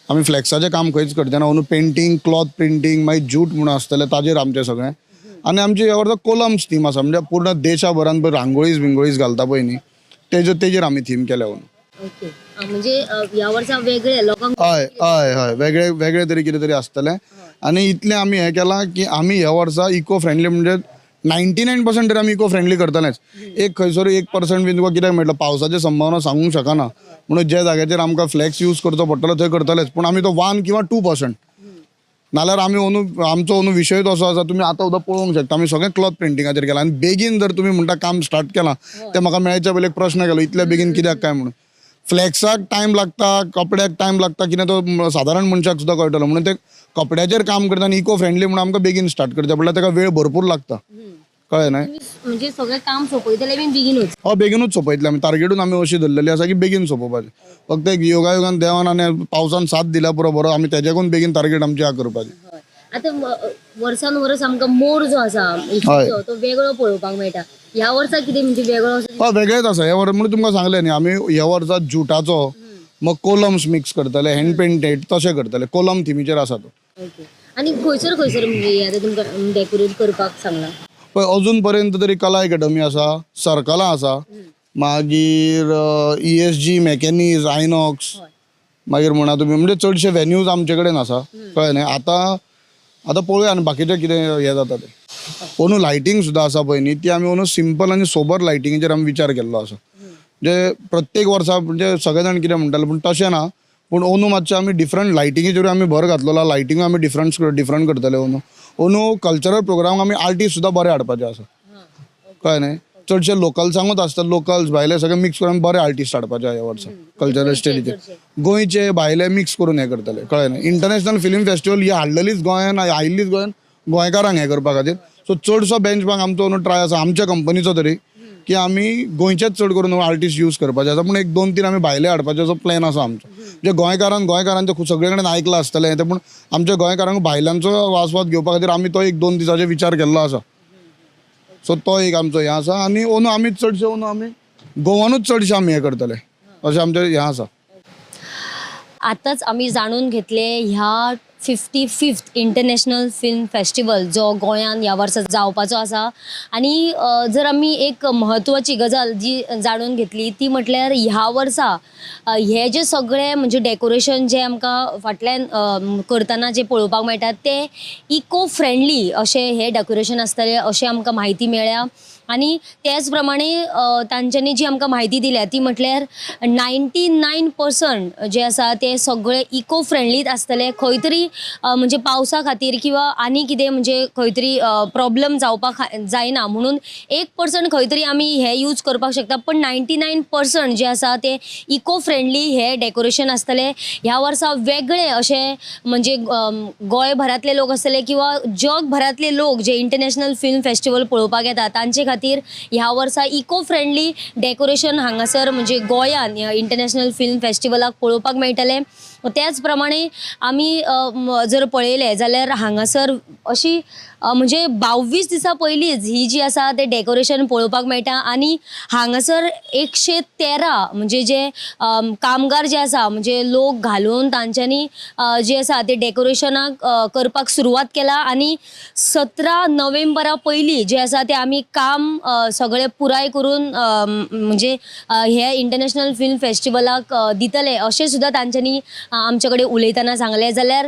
आमी फ्लॅक्साचें काम खंयच करचे ना. अंदू पेंटींग, क्लॉथ प्रिंटींग, मागीर जूट म्हणून आसतलें ताजेर आमचें सगळें. आनी आमची ह्या वर्सा कोलम्स थीम आसा, म्हणजे पूर्ण देशाभरान पळय रांगोळीज बिंगोळीज घालता पळय न्ही तेजेर आमी थीम केल्या अंदू. ओके, म्हणजे ह्या वर्सा वेगळे लोकांक हय हय हय, वेगळे वेगळे तरी कितें तरी आसतलें. आनी इतलें आमी हें केलां की आमी ह्या वर्सा इको फ्रेंडली म्हणजे 99% तरी आमी इको फ्रेंडली करतलेच. एक खंयसर 1% बीन तुका कित्याक मेळटलो, पावसाची संभावना सांगूंक शकना, म्हणून ज्या जाग्याचेर आमकां फ्लॅक्स यूज करचो पडटलो थंय करतलेच, पूण आमी तो 1 किंवा 2%. नाल्यार आमी अंदू आमचो अंदू विशयूच असो आसा, तुमी आतां सुद्दां पळोवंक शकता आमी सगळें क्लॉथ प्रिंटिंगाचेर केलां. आनी बेगीन जर तुमी म्हणटा काम स्टार्ट केलां, तें म्हाका मेळच्या पयलीं एक प्रश्न केलो इतल्या बेगीन कित्याक काय म्हणून. फ्लॅक्साक टायम लागता, कपड्याक टायम लागता, कितें तो सादारण मनशाक सुद्दां कळटलो, म्हणून ते कपड्याचेर काम करता आनी इको फ्रेंडली म्हणून आमकां बेगीन स्टार्ट करचें पडलें, ताका वेळ भरपूर लागता, कळ्ळें न्हय. म्हणजे सगळें काम सोंपयतले बीन बेगीनूच? हय, बेगीनूच सोंपयतले आमी, टार्गेटूच आमी अशी धरलेली आसा की बेगीन सोंपोवपाची. फक्त एक योगायोगान देवान आनी पावसान साथ दिल्या पुरो बरो, आमी तेज्याकून बेगीन टार्गेट आमची करपाची. आतां वर्सान वर्स आमकां मोर जो आसा तो वेगळो पळोवपाक मेळटा, ह्या वर्सा कितें म्हणजे वेगळो? हय, वेगळेच आसा ह्या वर्सा. म्हणून तुमकां सांगलें न्ही, आमी ह्या वर्सा जुटाचो मग कोलम्स मिक्स करतले, हँड पेंटेड तशें करतले, कोलम थिमीचेर आसा तो. आनी खंयसर खंयसर म्हणजे आतां तुमकां डेकोरेट करपाक सांगलां? पळय अजून पर्यंत तरी कला एकेडमी आसा, सर्कलां आसा, मागीर ESG मेकॅनिज, आयनॉक्स, मागीर म्हणा तुमी म्हणजे चडशे व्हेन्यूज आमचे कडेन आसा, कळ्ळें न्ही. आतां आतां पळोवया आनी बाकीचें कितें हें जाता तें. अंदू लायटींग सुद्दां आसा पळय न्ही, ती आमी अंदू सिंपल आनी सोबर लायटिंगेचेर आमी विचार केल्लो आसा. म्हणजे प्रत्येक वर्सा म्हणजे सगळे जाण कितें म्हणटाले पूण तशें ना, पूण अंदू मातशें आमी डिफरंट लायटिंगेचेरूय आमी भर घातलेलो, लायटिंग आमी डिफरंट डिफरंट करतले अंदू. अंदू कल्चरल प्रोग्राम आमी आर्टिस्ट सुद्दां बरे हाडपाचे आसा, कळ्ळें न्ही. चडशे लोकल्सांकूच आसता, लोकल्स भायले सगळे मिक्स करून बरे आर्टिस्ट हाडपाचे ह्या वर्सा कल्चरल स्टेजीचेर, गोंयचे भायले मिक्स करून हें करतले, कळ्ळें न्ही. इंटरनॅशनल फिल्म फेस्टिवल ही हाडलेलीच गोंयान, आयिल्लीच गोंयान गोंयकारांक हें करपा खातीर. सो चडसो बेंचमार्क आमचो अंदू ट्राय आसा आमच्या कंपनीचो तरी की आमी गोंयचेच चड करून आर्टिस्ट यूज करपाचे आसा, पूण 1-2-3 आमी भायले हाडपाचे असो प्लॅन आसा आमचो. म्हणजे गोंयकारान गोंयकारांचें सगळे कडेन आयकलां आसतलें तें, पूण आमच्या गोंयकारांक भायल्यांचो आस्वाद घेवपा खातीर आमी तो 1-2 दिसाचेर विचार केल्लो आसा. सो तो एक आमचो हें आसा. आनी अंदू आमी चडशे अंदू आमी गोवानूच चडशे आमी हें करतले अशें आमचें हें आसा. आतांच आमी जाणून घेतले ह्या 55th international film festival जो गोंयांत ह्या वर्सा जावपाचो आसा. आनी जर आमी एक म्हत्वाची गजाल जी जाणून घेतली ती म्हटल्यार ह्या वर्सा हे जे सगळे म्हणजे डेकोरेशन जे आमकां फाटल्यान करतना जे पळोवपाक मेळटा ते इको फ्रेंडली अशें हे डेकोरेशन आसतलें अशें आमकां म्हायती मेळ्ळ्या. आनी त्याच प्रमाणे तांच्यांनी जी आमकां म्हायती दिल्या ती म्हटल्यार 99% जे आसा ते सगळे इको फ्रेंडलीच आसतले. खंय तरी म्हणजे पावसा खातीर किंवा आनी कितें म्हणजे खंय तरी प्रॉब्लम जावपाक जायना म्हणून 1% खंय तरी आमी हे यूज करपाक शकता, पण 99% जे आसा ते इको फ्रेंडली हे डेकोरेशन आसतले. ह्या वर्सा वेगळे अशे म्हणजे गोंयभरांतले लोक आसतले किंवा जगभरांतले लोक जे इंटरनॅशनल फिल्म फेस्टिवल पळोवपाक येता तांचे खातीर ह्या वर्सा इको फ्रेंडली डेकोरेशन हांगासर म्हणजे गोंयान इंटरनॅशनल फिल्म फेस्टिवलाक पळोवपाक मेळटलें. त्याच प्रमाणे आमी जर पळयलें जाल्यार हांगासर अशी म्हणजे 22 दिसां पयलींच ही जी आसा ते डेकोरेशन पळोवपाक मेळटा. आनी हांगासर 113 म्हणजे जे कामगार जे आसा म्हणजे लोक घालून तांच्यांनी जे आसा ते डेकोरेशनाक करपाक सुरवात केला. आनी 17 नोव्हेंबरा पयलीं जे आसा ते आमी काम सगळें पुराय करून म्हणजे हे इंटरनॅशनल फिल्म फेस्टिवलाक दितले अशें सुद्दां तांच्यांनी आमचे कडेन उलयतना सांगलें. जाल्यार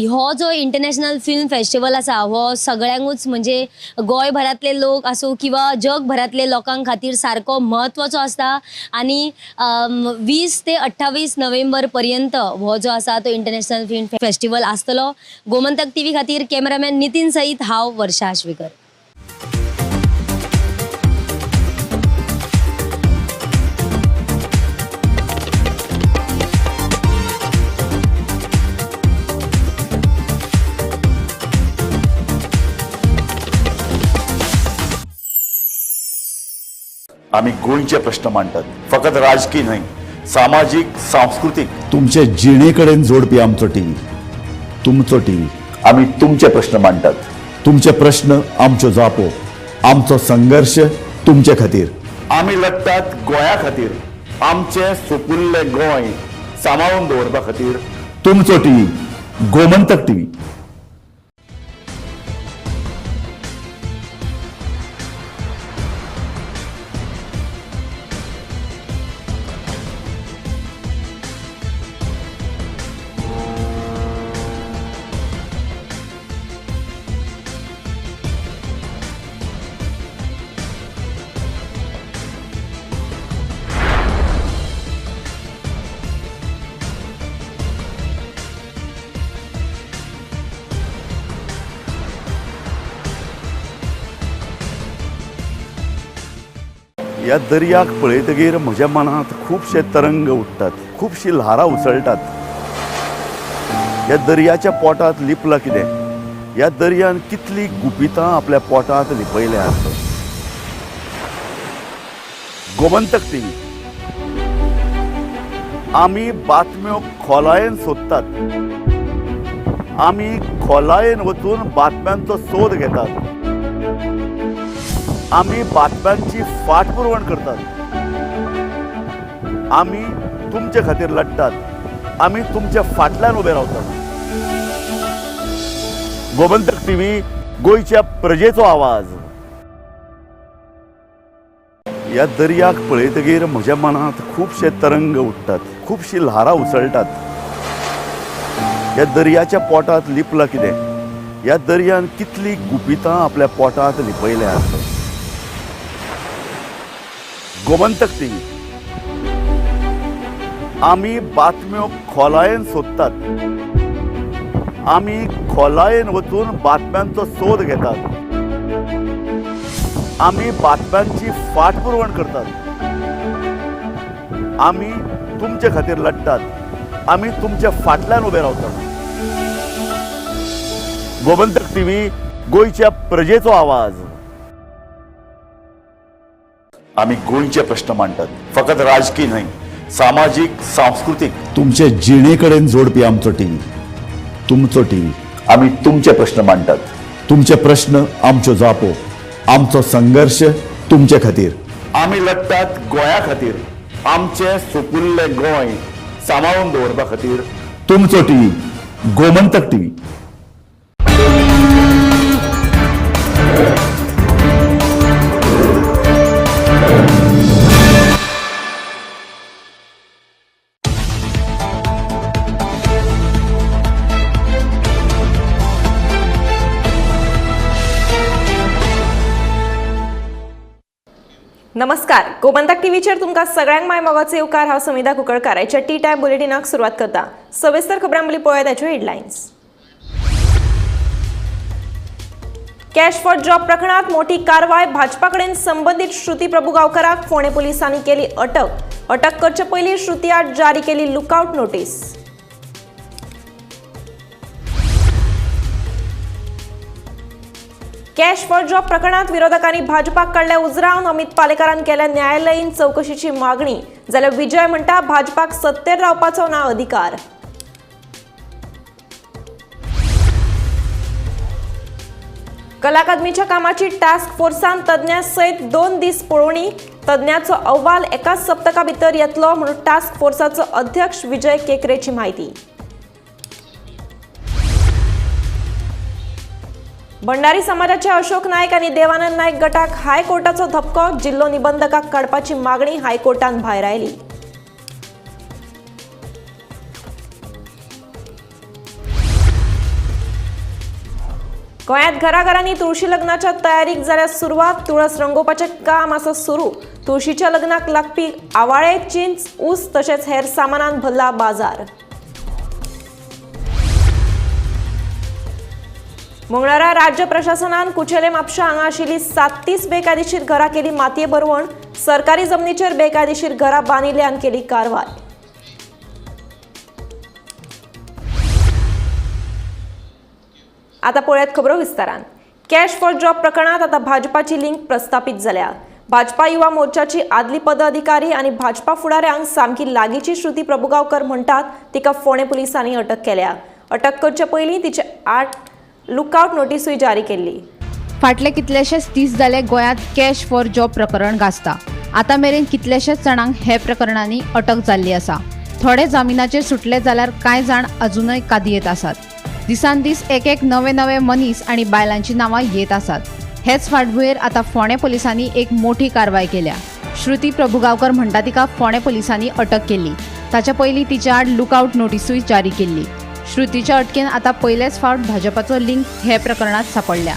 हो जो इंटरनॅशनल फिल्म फेस्टिवल आसा हो सगळ्यांकूच म्हणजे गोंयभरांतले लोक आसूं किंवा जगभरांतले लोकां खातीर सारको म्हत्वाचो आसता. आनी 20 ते 28 नोव्हेंबर पर्यंत हो जो आसा तो इंटरनॅशनल फिल्म फेस्टिवल आसतलो. गोमंतक टीव्ही खातीर कॅमेरामॅन नितीन सहित हांव वर्षा आश्वेकर. आमी गोंयचे प्रश्न मांडटात, फकत राजकीय न्हय, सामाजीक, सांस्कृतीक, तुमचे जिणे कडेन जोडपी आमचो टीव्ही, तुमचो टीव्ही. आमी तुमचे प्रश्न मांडटात, तुमचे प्रश्न आमच्यो जापो, आमचो संघर्श तुमचे खातीर. आमी लढटात गोंया खातीर, आमचें सुपुल्लें गोंय सांबाळून दवरपा खातीर. तुमचो टीव्ही, गोमंतक टीव्ही. ह्या दर्याक पळयतगीर म्हज्या मनांत खुबशे तरंग उठ्ठात, खुबशी ल्हारां उसळटात. ह्या दर्याच्या पोटांत लिपलां कितें? ह्या दर्यान कितलीं गुपितां आपल्या पोटांत लिपयल्यांत. गोमंतक टीव्ही, आमी बातम्यो खोलायेन सोदतात, आमी खोलायेन वचून बातम्यांचो सोद घेतात, आमी बातम्यांची फाटपुरवण करतात, आमी तुमचे खातीर लढटात, आमी तुमच्या फाटल्यान उबे रावतात. गोमंतक टीव्ही, गोंयच्या प्रजेचो आवाज. ह्या दर्याक पळयतगीर म्हज्या मनांत खुबशे तरंग उठ्ठात, खुबशी ल्हारां उसळटात. ह्या दर्याच्या पोटांत लिपलां कितें? ह्या दर्यान कितलीं गुपितां आपल्या पोटांत लिपयल्यांत. गोमंतक टीव्ही, आमी बातम्यो खोलायेन सोदतात, आमी खोलायेन वचून बातम्यांचो सोद घेतात, आमी बातम्यांची फाटपुरवण करतात, आमी तुमचे खातीर लढटात, आमी तुमच्या फाटल्यान उबे रावतात. गोमंतक टीव्ही, गोंयच्या प्रजेचो आवाज. आमी गोंयचे प्रश्न मांडटात, फकत राजकी न्हय, सामाजीक, सांस्कृतीक, तुमचे जिणे कडेन जोडपी आमचो टीव्ही, तुमचो टीव्ही. आमी तुमचे प्रश्न मांडटात, तुमचे प्रश्न आमच्यो जापो, आमचो संघर्श तुमचे खातीर. आमी लढटात गोंया खातीर, आमचें सुपुल्लें गोंय सांबाळून दवरपा खातीर. तुमचो टीव्ही, गोमंतक टीव्ही. नमस्कार, गोमंतक टीव्हीचेर तुमकां सगळ्यांक माय मोगाचो येवकार. हांव समिधा कुंकळकार. आयच्या टी टायम बुलेटिनाक सुरवात करता. सविस्तर खबरां पयलीं पळोवया ताच्यो हेडलायन्स. कॅश फॉर जॉब प्रकरणात मोठी कारवाय. भाजपा कडेन संबंदीत श्रुती प्रभुगांवकराक फोंडें पुलिसांनी केली अटक. अटक करचे पयलीं श्रुती आड जारी केली lookout notice. Cash for job प्रकरणात विरोधकांनी भाजपाक काडल्या उजरावन. अमित पालेकारान केल्या न्यायालयीन चवकशीची मागणी. जाल्यार विजय म्हणटा भाजपाक सत्तेर रावपाचो ना अधिकार. कला अकादमीच्या कामाची टास्क फोर्सान तज्ञां सयत 2 दीस पळोवणी. तज्ञाचो अहवाल एकाच सप्तका भितर येतलो म्हणून टास्क फोर्साचो अध्यक्ष विजय केकरेची म्हायती. भंडारी समाजाचे अशोक नायक आनी देवानंद नायक गटाक हायकोर्टाचो धपको. जिल्लो निबंधकाक काडपाची मागणी हायकोर्टान भायर आयली. गोंयांत घराघरांनी तुळशी लग्नाच्या तयारीक जाल्या सुरवात. तुळस रंगोवपाचें काम आसा सुरू. तुळशीच्या लग्नाक लागपी आवाळे, चिंच, ऊस तशेंच हेर सामानान भरला बाजार. मंगळारा राज्य प्रशासनान कुचेले म्हापशा हांगा आशिल्ली 37 बेकायदेशीर घरां केली मातये भरवण. सरकारी जमनीचेर बेकायदेशीर घरां बांदिल्ल्यान केली कारवाय. आता पळयात खबरो विस्तारान. कॅश फॉर जॉब प्रकरणात आता भाजपाची लिंक प्रस्थापित जाल्या. भाजपा युवा मोर्चाची आदली पदाधिकारी आनी भाजपा फुडाऱ्यांक सामकी लागींची श्रुती प्रभुगांवकर म्हणटात तिका फोंडें पुलिसांनी अटक केल्या. अटक करचे पयलीं तिचे 8 लुकआउट नोटीसूय जारी केल्ली. फाटले कितलेशेच दीस जाले गोंयांत कॅश फॉर जॉब प्रकरण गाजता. आतां मेरेन कितलेशेच जाणांक हे प्रकरणांनी अटक जाल्ली आसा. थोडे जामिनाचेर सुटले जाल्यार कांय जाण अजुनय कादयेंत आसात. दिसान दीस एक एक नवे नवे मनीस आनी बायलांची नांवां येत आसात. हेच फाटभुंयेर आतां फोंडें पुलिसांनी एक मोठी कारवाय केल्या. श्रुती प्रभुगांवकर म्हणटा तिका फोंडें पुलिसांनी अटक केल्ली. ताच्या पयलीं तिच्या आड लुकआउट नोटीसूय जारी केल्ली. श्रुतीच्या अटकेन आतां पयलेच फावट भाजपाचो लिंक हे प्रकरणात सापडल्या.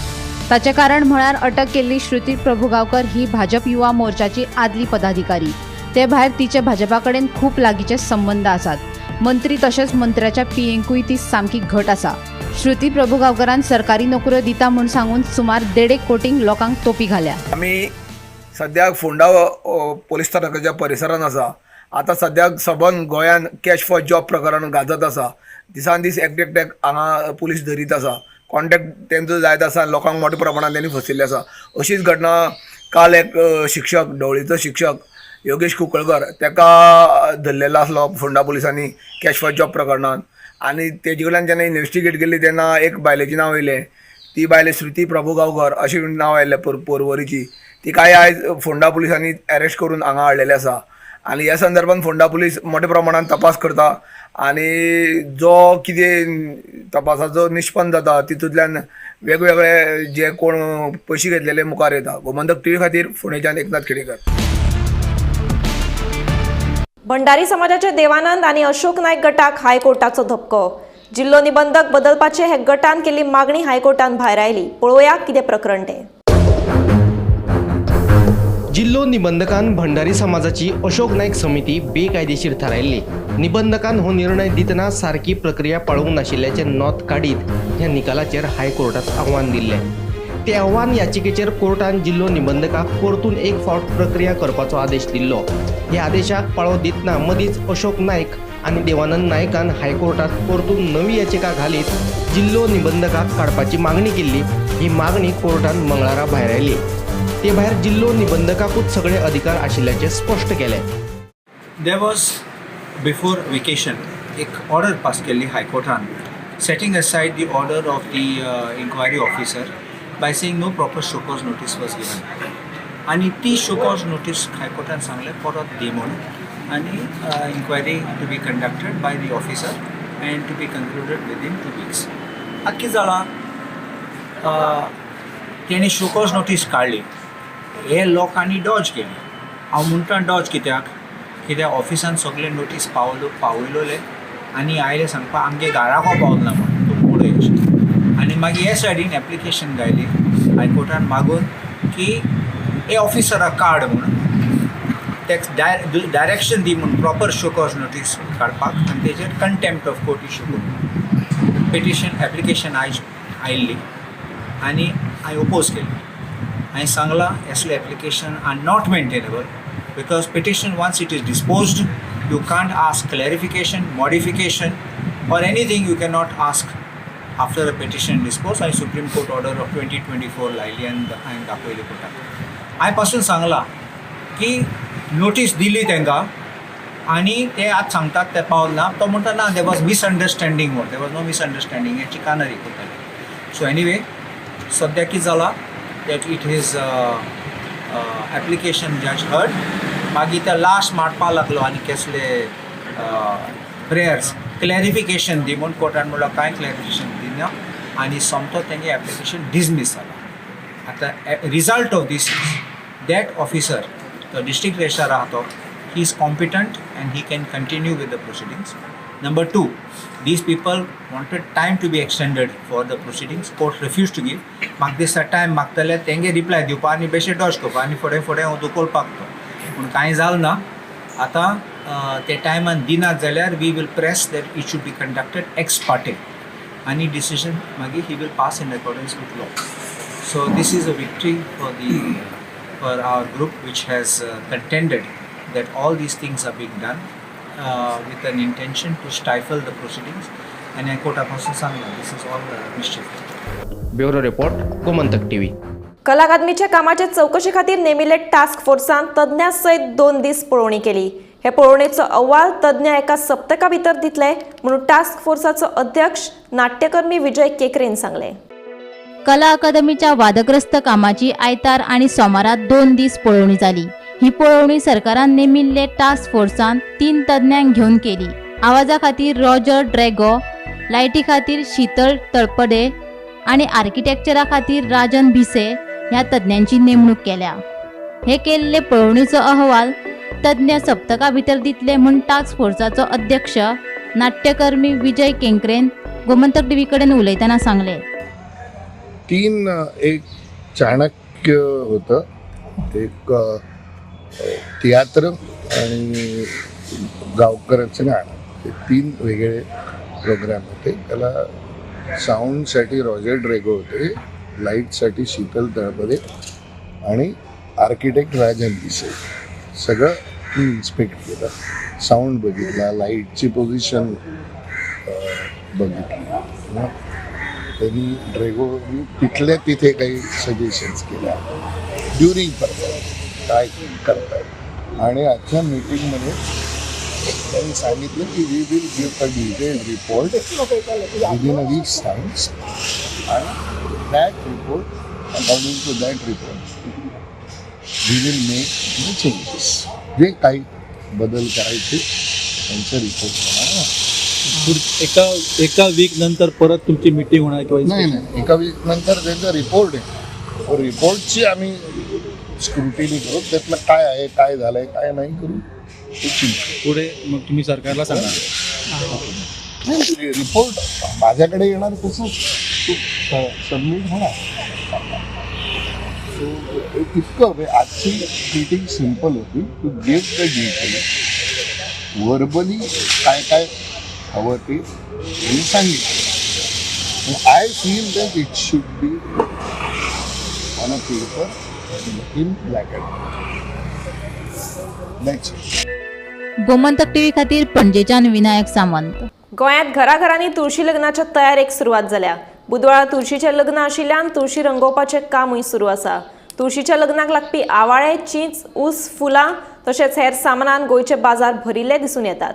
ताचें कारण म्हळ्यार अटक केल्ली श्रुती प्रभुगांवकर ही भाजप युवा मोर्चाची आदली पदाधिकारी. ते भायर तिचे भाजपा कडेन खूब लागींचे संबंद आसात. मंत्री तशेंच मंत्र्याच्या पियेंकूय ती सामकी घट आसा. श्रुती प्रभुगांवकरान सरकारी नोकऱ्यो दिता म्हूण सांगून सुमार 1.5 कोटींक लोकांक तोपी घाल्या. आमी सद्याक फोंडा पोलीस स्थानकाच्या परिसरान आसा. आतां सद्याक सबंद गोंयान कॅश फॉर जॉब प्रकरण गाजत आसा. दिसान दीस एकटेक हांगा पुलीस धरीत आसा, कॉन्टॅक्ट तेंचो जायत आसा, लोकांक मोठ्या प्रमाणान तेणी फसयल्ले आसा. अशीच घटना काल एक शिक्षक, ढवळीचो शिक्षक योगेश कुंकळकर, तेका धरलेलो आसलो फोंडा पुलिसांनी कॅश फॉर जॉब प्रकरणान. आनी तेजे कडल्यान जेन्ना इन्वेस्टिगेट केली तेन्ना एक बायलेचें नांव येयलें, ती बायल श्रुती प्रभू गांवकर अशें नांव आयलें पोरवरीची. तिकाय आयज फोंडा पुलिसांनी अरेस्ट करून हांगा हाडलेलें आसा. आनी ह्या संदर्भान फोंडा पुलीस मोठ्या प्रमाणान तपास करता आनी जो कितें तपासाचो निष्पन्न जाता तितूंतल्यान वेगवेगळे जे कोण पयशे घेतलेले मुखार येता. गोमंतक टीव्ही खातीर फोंडेच्यान एकनाथ खेडेकर. भंडारी समाजाचे देवानंद आनी अशोक नायक गटाक हायकोर्टाचो धपको. जिल्लो निबंधक बदलपाचे हे गटान केल्ली मागणी हायकोर्टान भायर आयली. पळोवया कितें प्रकरण तें. जिल्लो निबंधकान भंडारी समाजाची अशोक नायक समिती बेकायदेशीर थारायल्ली. निबंधकान हो निर्णय दितना सारकी प्रक्रिया पाळूंक नाशिल्ल्याचें नोंद काडीत ह्या निकालाचेर हायकोर्टात आव्हान दिल्लें. ते आव्हान याचिकेचेर कोर्टान जिल्लो निबंधकाक परतून एक फावट प्रक्रिया करपाचो आदेश दिल्लो. ह्या आदेशाक पाळो दितना मदींच अशोक नायक आनी देवानंद नायकान हायकोर्टात परतून नवी याचिका घालीत जिल्लो निबंधकाक काडपाची मागणी केल्ली. ही मागणी कोर्टान मंगळारा भायर आयली. ते भायर जिल्लो निबंधकाकूच सगळे अधिकार आशिल्ल्याचें स्पश्ट केलें. There was before vacation एक ऑर्डर पास केल्ली हायकोर्टान setting aside the order of the inquiry officer by saying no proper show cause notice was given. आनी ती शोकॉज नोटीस हायकोर्टान सांगलें परत दी म्हणून आनी inquiry to be conducted by the officer and to be concluded within 2 weeks. आतां कितें जालां, तेणी शोकॉज नोटीस काडली, हे लोकांनी डॉज केली. हांव म्हणटा डॉज कित्याक, कित्याक ऑफिसान सगळे नोटीस पावयलोले आनी आयले सांगपा आमगे घराको पावना म्हण तूं पळय अशें. आनी मागीर हे सायडीन एप्लिकेशन घायली हायकोर्टान मागून की हे ऑफिसराक काड म्हणून, तेका डायरेक्शन दी म्हूण प्रॉपर शोकॉज नोटीस काडपाक आनी तेजेर कंटेम्प्ट ऑफ कोर्ट इशू करून पिटिशन एप्लिकेशन आयज आयिल्ली आनी हांवें ओपोज केली. हांवें सांगलां असले application are not maintainable because petition once it is disposed you can't ask clarification, modification or anything. You cannot ask after a petition dispose. हांवें सुप्रीम कोर्ट ऑर्डर ऑफ 2024 लायली आनी हांवें दाखयली कोर्टाक. हांवें पासून सांगलां की नोटीस दिली तांकां आनी ते आतां सांगतात ते पावल ना. तो म्हणटा ना, there was misunderstanding म्हूण. There was no misunderstanding, हें चिकानरी करताले. सो एनिवे सद्याक कितें जालां that it is application जज हर्ड. मागीर ते लास्ट मांडपा लागलो आनी कसले प्रेयर्स क्लॅरिफिकेशन दी म्हूण. कोर्टान म्हणल्यार कांय क्लॅरिफिकेशन दिना आनी सोमतो तेंगे एप्लिकेशन डिसमीस जाला. आतां result of this is that officer, तो डिस्ट्रिक्ट रजिस्ट्रार आहा तो, he is competent and he can continue with the proceedings. Number 2, these people wanted time to be extended for the proceedings. Court refused to give. म्हाका दिसता time मागतले तेंगे reply दिवपा आनी बेशे Dodge करपा आनी फुडें फुडें हांव दुकोलपाक तो, पूण कांय जालें ना. आतां ते टायमान दिनात जाल्यार we will press that it should be conducted ex parte आनी डिसिजन मागीर he will pass in accordance with law. So this is a victory for our group which has contended that all these things are being done with an intention to stifle the proceedings. And I quote पासून सांगला, this is all mischief. Bureau report, Gomantak TV. कला अकादमीच्या कामाचे चवकशे खातीर नेमिल्ले task फोर्सान तज्ञां सयत 2 दीस पळोवणी केली. हे पळोवणेचो अहवाल तज्ञ एका सप्तका भितर दितले म्हणून टास्क फोर्साचो अध्यक्ष नाट्यकर्मी विजय केकरेन सांगले. कला अकादमीच्या वादग्रस्त कामाची आयतार आनी सोमारा 2 दीस पळोवणी जाली. ही पळोवणी सरकारान नेमिल्ले टास्क फोर्सान 3 तज्ञांक घेवन केली. आवाजा खातीर रॉजर ड्रेगो, लायटी खातीर शीतल तळपडे आनी आर्किटेक्चरा खातीर राजन भिसे ह्या तज्ञांची नेमणूक केल्या. हे केल्ले पळोवणीचो अहवाल तज्ञ सप्तका भितर दितले म्हूण टास्क फोर्साचो अध्यक्ष नाट्यकर्मी विजय केंकरेन गोमंतक टीव्ही कडेन उलयतना सांगले. 3 एक चाणक्य होतं, एक तियात्र आणि गावकऱ्याचं गाणं, हे 3 वेगळे प्रोग्राम होते. त्याला साऊंडसाठी रॉजर ड्रेगो होते, लाईटसाठी शीतल तळपदे आणि आर्किटेक्ट राजन पिसे सगळं मी इन्स्पेक्ट केलं, साऊंड बघितला, लाईटची पोझिशन बघितली. त्यांनी ड्रेगो तिथल्या तिथे काही सजेशन्स केल्या ड्युरिंग परफॉर्मन्स काय करताय. आणि आजच्या मीटिंगमध्ये त्यांनी सांगितलं की we will give a detailed report within a week's times आणि that report, according to that report we will make the changes. जे काही बदल करायचे त्यांच्या रिपोर्टप्रमाणे. एका एका वीक नंतर परत तुमची मिटिंग होणार किंवा? नाही नाही, एका वीक नंतर त्यांचा रिपोर्ट आहे, रिपोर्टची आम्ही स्क्रुटिनी करू, त्यातलं काय आहे, काय झालंय, काय नाही करू. पुढे मग तुम्ही सरकारला सांगा. नाही, रिपोर्ट माझ्याकडे येणार, तसंच सबमिट होणार. सो इतकं आजची मीटिंग सिम्पल होती, to give the detail verbally काय काय हवं ते मी सांगितलं. I feel that it should be on a paper in black and white. Gomantak TV खातीर पणजेच्यान विनायक सामंत. गोंयांत घराघरांनी तुळशी लग्नाच्या तयारेक सुरवात जाल्या. बुधवारा तुळशीचें लग्न आशिल्ल्यान तुळशी रंगोवपाचें कामूय सुरू आसा. तुळशीच्या लग्नाक लागपी आवाळे, चींच, ऊस, फुलां तशेंच हेर सामानान गोंयचे बाजार भरिल्ले दिसून येतात.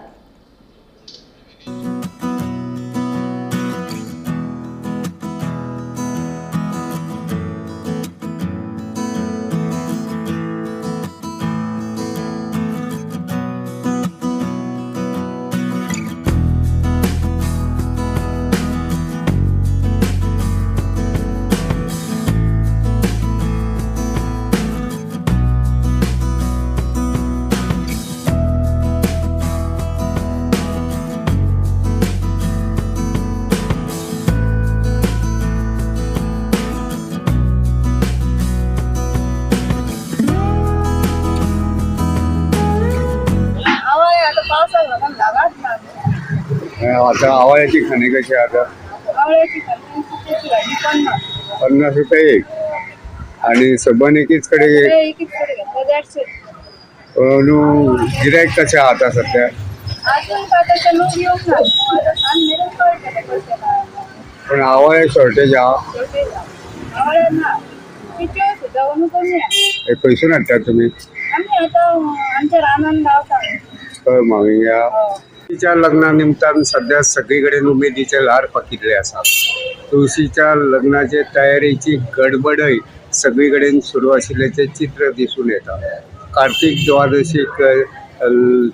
आता आवाळ्याची खाणे कशी आता? 50 रुपये एक. आणि सबन एकीच कडे गिरायक कशें आता सध्या? पण आवाळे शॉर्टेज आहा. खंयसून हाडटा तुमी? हय, माविंग्या. तुळशीच्या लग्ना निमतान सध्या सगळी कडेन उमेदीचे ल्हार फाकिल्ले आसा. तुळशीच्या लग्नाचे तयारेची गडबडय सगळी कडेन सुरू आशिल्ल्याचें चित्र दिसून येता. कार्तीक द्वादशीक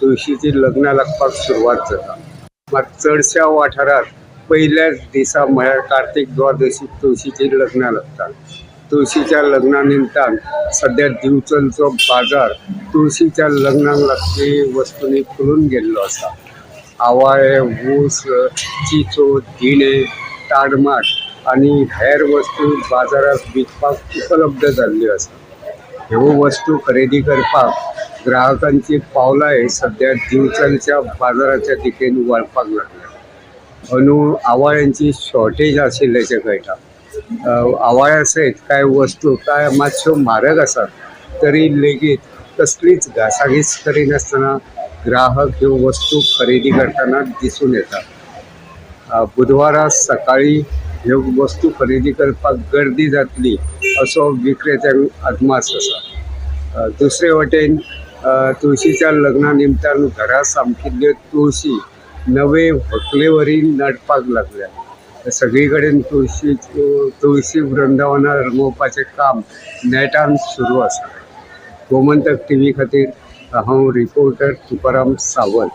तुळशीची लग्नां लागपाक सुरवात जाता. मात चडश्या वाठारांत पयल्याच दिसा म्हळ्यार कार्तीक द्वादशीक तुळशीची लग्नां लागतात. तुळशीच्या लग्ना निमतान सध्या दिवचलचो बाजार तुळशीच्या लग्नाक लागपी वस्तूंनी फुलून गेल्लो आसा. आवाळे, ऊस, चिचो, दिणे, ताडमाट आनी हेर वस्तू बाजारांत विकपाक उपलब्ध जाल्ल्यो आसा. ह्यो वस्तू खरेदी करपाक ग्राहकांची पावलांय सध्या दिवचलच्या बाजाराच्या दिकेन वळपाक लागल्या. अंदू आवाळ्यांची शॉर्टेज आशिल्ल्याचें कळटा. आवाळ्या सयत कांय वस्तू कांय मातश्यो म्हारग आसात तरी लेगीत कसलीच घासाघीस करिनासतना ग्राहक ह्यो वस्तू खरेदी करतना दिसून येता. बुधवारा सकाळी ह्यो वस्तू खरेदी करपाक गर्दी जातली असो विक्रेत्यांक अदमास आसा. दुसरे वटेन तुळशीच्या लग्ना निमतान घरा सामकिल्ल्यो तुळशी नवे व्हंकलेवरी नडपाक लागल्या. सगळी कडेन तुळशी वृंदावनां रंगोवपाचें काम नेटान सुरू आसा. गोमंतक टीव्ही खातीर हांव रिपोर्टर तुकाराम सावंत.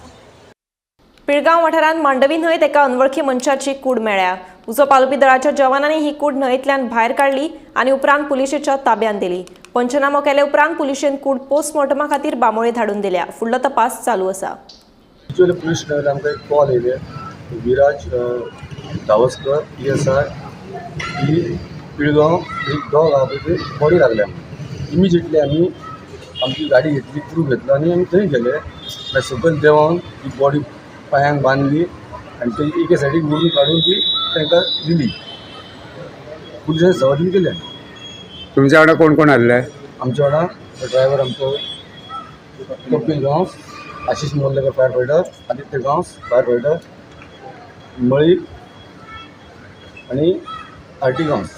पिळगांव वाठारांत मांडवी न्हंयत एका अनवळखी मनशाची कूड मेळ्ळ्या. उजो पालोवपी दळाच्या जवानांनी ही कूड न्हंयेंतल्यान भायर काडली आनी उपरांत पुलिशेच्या ताब्यांत दिली. पंचनामो केले उपरांत पुलिशेन कूड पोस्टमॉर्टमा खातीर बांबोळे धाडून दिल्या. फुडलो तपास चालू आसा. एक्चुअली पुलीस स्टेशनार आमकां एक कॉल येयले, विराज धावस्कर PSI ही पिळगांव एक डॉग आहा पळय थंय बॉडी लागल्या. इमिजिएटली आमी आमची गाडी घेतली, क्रू घेतलो आनी आमी थंय गेले. मागीर सकयल देंवोन ती बॉडी पांयांक बांदली आनी ते एके सायडीक व्हरून काडून ती तांकां दिली. पुलिसांनी सवादीन केले. तुमच्या वांगडा कोण कोण आसले? आमच्या वांगडा ड्रायव्हर आमचो Kapil Gawas, Ashish Mollekar fire fighter, Aditya Gawas fire fighter, Malik आनी आर टी गांवस.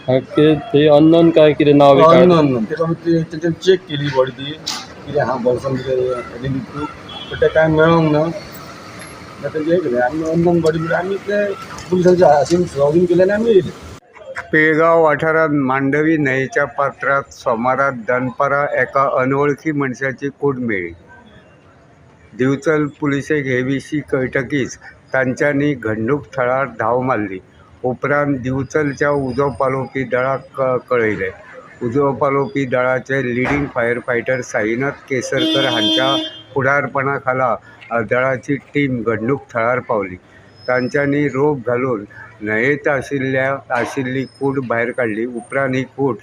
कितें थंय अननोन काय कितें नांव बी काड अननोन. तेका आमी तेंच्यान चॅक केली बॉडी ती कितें आहा बोल्सान कितें आयडेंटिटी, बट तें कांय मेळोंक ना. तेंचें हें केलें आमी, अननोन बॉडी म्हणल्यार आमी ते पुलिसांच्या हातीन सुवादीन केलें आनी आमी येयले. पिळगांव वाठारांत मांडवी न्हंयेच्या पात्रांत सोमारा दनपारां एका अनवळखी मनशाची कूड मेळ्ळी. दिवचल पुलिशेक हे विशीं कळटकीच तांच्यांनी घडणूक थळार धांव मारली. उपरांत दिवचलच्या उजो पालोवपी दळाक कळयलें. उजो पालोवपी दळाचे leading fire fighter Sainath Kesarkar हांच्या फुडारपणा खाला दळाची टीम घडणूक थळार पावली. तांच्यांनी रोप घालून न्हंयेंत आशिल्ली कूड भायर काडली. उपरांत ही कूड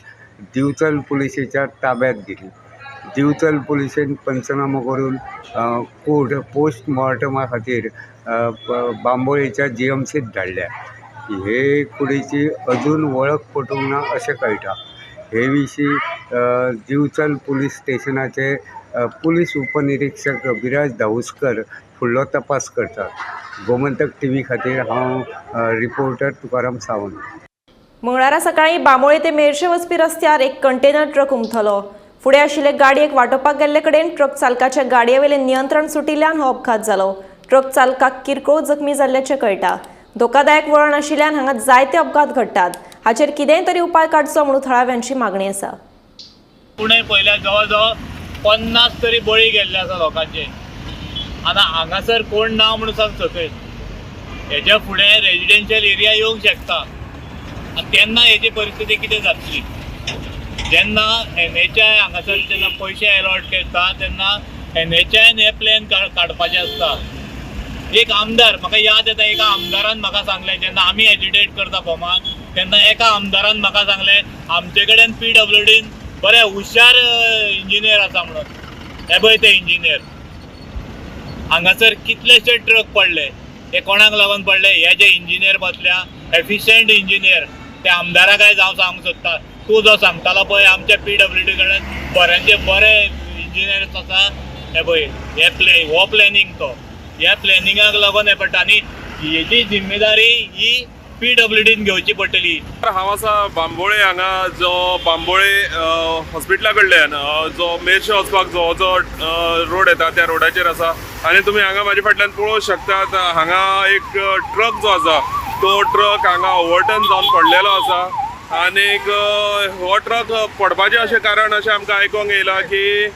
दिवचल पुलिशेच्या ताब्यांत दिली. दिवचल पुलिशेन पंचनामो करून कूड पोस्टमॉर्टमा खातीर बांबोळेच्या जीएमसीत धाडल्या. हे कुडीची अजून वळख पटूंक ना अशें कळटा. हे विशीं दिवचल पुलीस स्टेशनाचे पुलीस उपनिरीक्षक विराज धाऊस्कर फुडलो तपास करतात. गोमंतक टीव्ही खातीर हांव रिपोर्टर तुकाराम सावंत. मंगळारा सकाळीं बांबोळे ते मेरशे वचपी रस्त्यार एक कंटेनर ट्रक उमथलो. फुडें आशिल्ले गाडयेक वाटोवपाक गेल्ले कडेन ट्रक चालकाच्या गाडयेवेलें नियंत्रण सुटिल्ल्यान हो अपघात जालो. ट्रक चालकाक किरकोळ जखमी जाल्ल्याचें कळटा. धोकादायक वळण आशिल्ल्यान हांगा जायते अपघात घडटात. हाचेर कितेंय तरी उपाय काडचो म्हणून थळाव्यांची मागणी आसा. पुणे पयल्या जवळ जवळ 50 तरी बळी गेल्ले आसा लोकांचे. आतां हांगासर कोण ना म्हणून सांग सकयल. हेच्या फुडें रेजिडेन्शियल एरिया येवंक शकता आनी तेन्ना हेची परिस्थिती कितें जातली. जेन्ना एनएचआय हांगासर जेन्ना पयशे एलॉट करता तेन्ना एनएचआयन हे प्लॅन काडपाचे आसता. एक आमदार म्हाका याद येता, एका आमदारान म्हाका सांगलें, जेन्ना आमी एजिटेट करता भोमान तेन्ना एका आमदारान म्हाका सांगलें आमचे कडेन पीडब्ल्यूडीन बरे हुशार इंजिनियर आसा म्हणून. हे पळय ते इंजिनियर हांगासर कितलेशे ट्रक पडले, हे कोणाक लागून पडले? हे जे इंजिनियर बसल्या एफिशियंट इंजिनियर, ते आमदाराक आयज हांव सांगूंक सोदता, तूं जो सांगतालो पळय आमच्या पीडब्ल्यूडी कडेन बऱ्यांचे बरे इंजिनियर्स आसा, हे पळय हे हो प्लॅनिंग तो ह्या प्लॅनिंगाक लागून हें पडटा आनी हेजी जिम्मेदारी ही पीडब्ल्यूडीन घेवची पडटली. हांव आसा बांबोळे हांगा, जो बांबोळे हॉस्पिटला कडल्यान जो मेरशे वचपाक जो जो रोड येता त्या रोडाचेर आसा आनी तुमी हांगा म्हाजे फाटल्यान पळोवंक शकतात, हांगा एक ट्रक जो आसा तो ट्रक हांगा ओवरटर्न जावन पडलेलो आसा आनीक हो ट्रक पडपाचें अशें कारण अशें आमकां आयकोंक येयलां की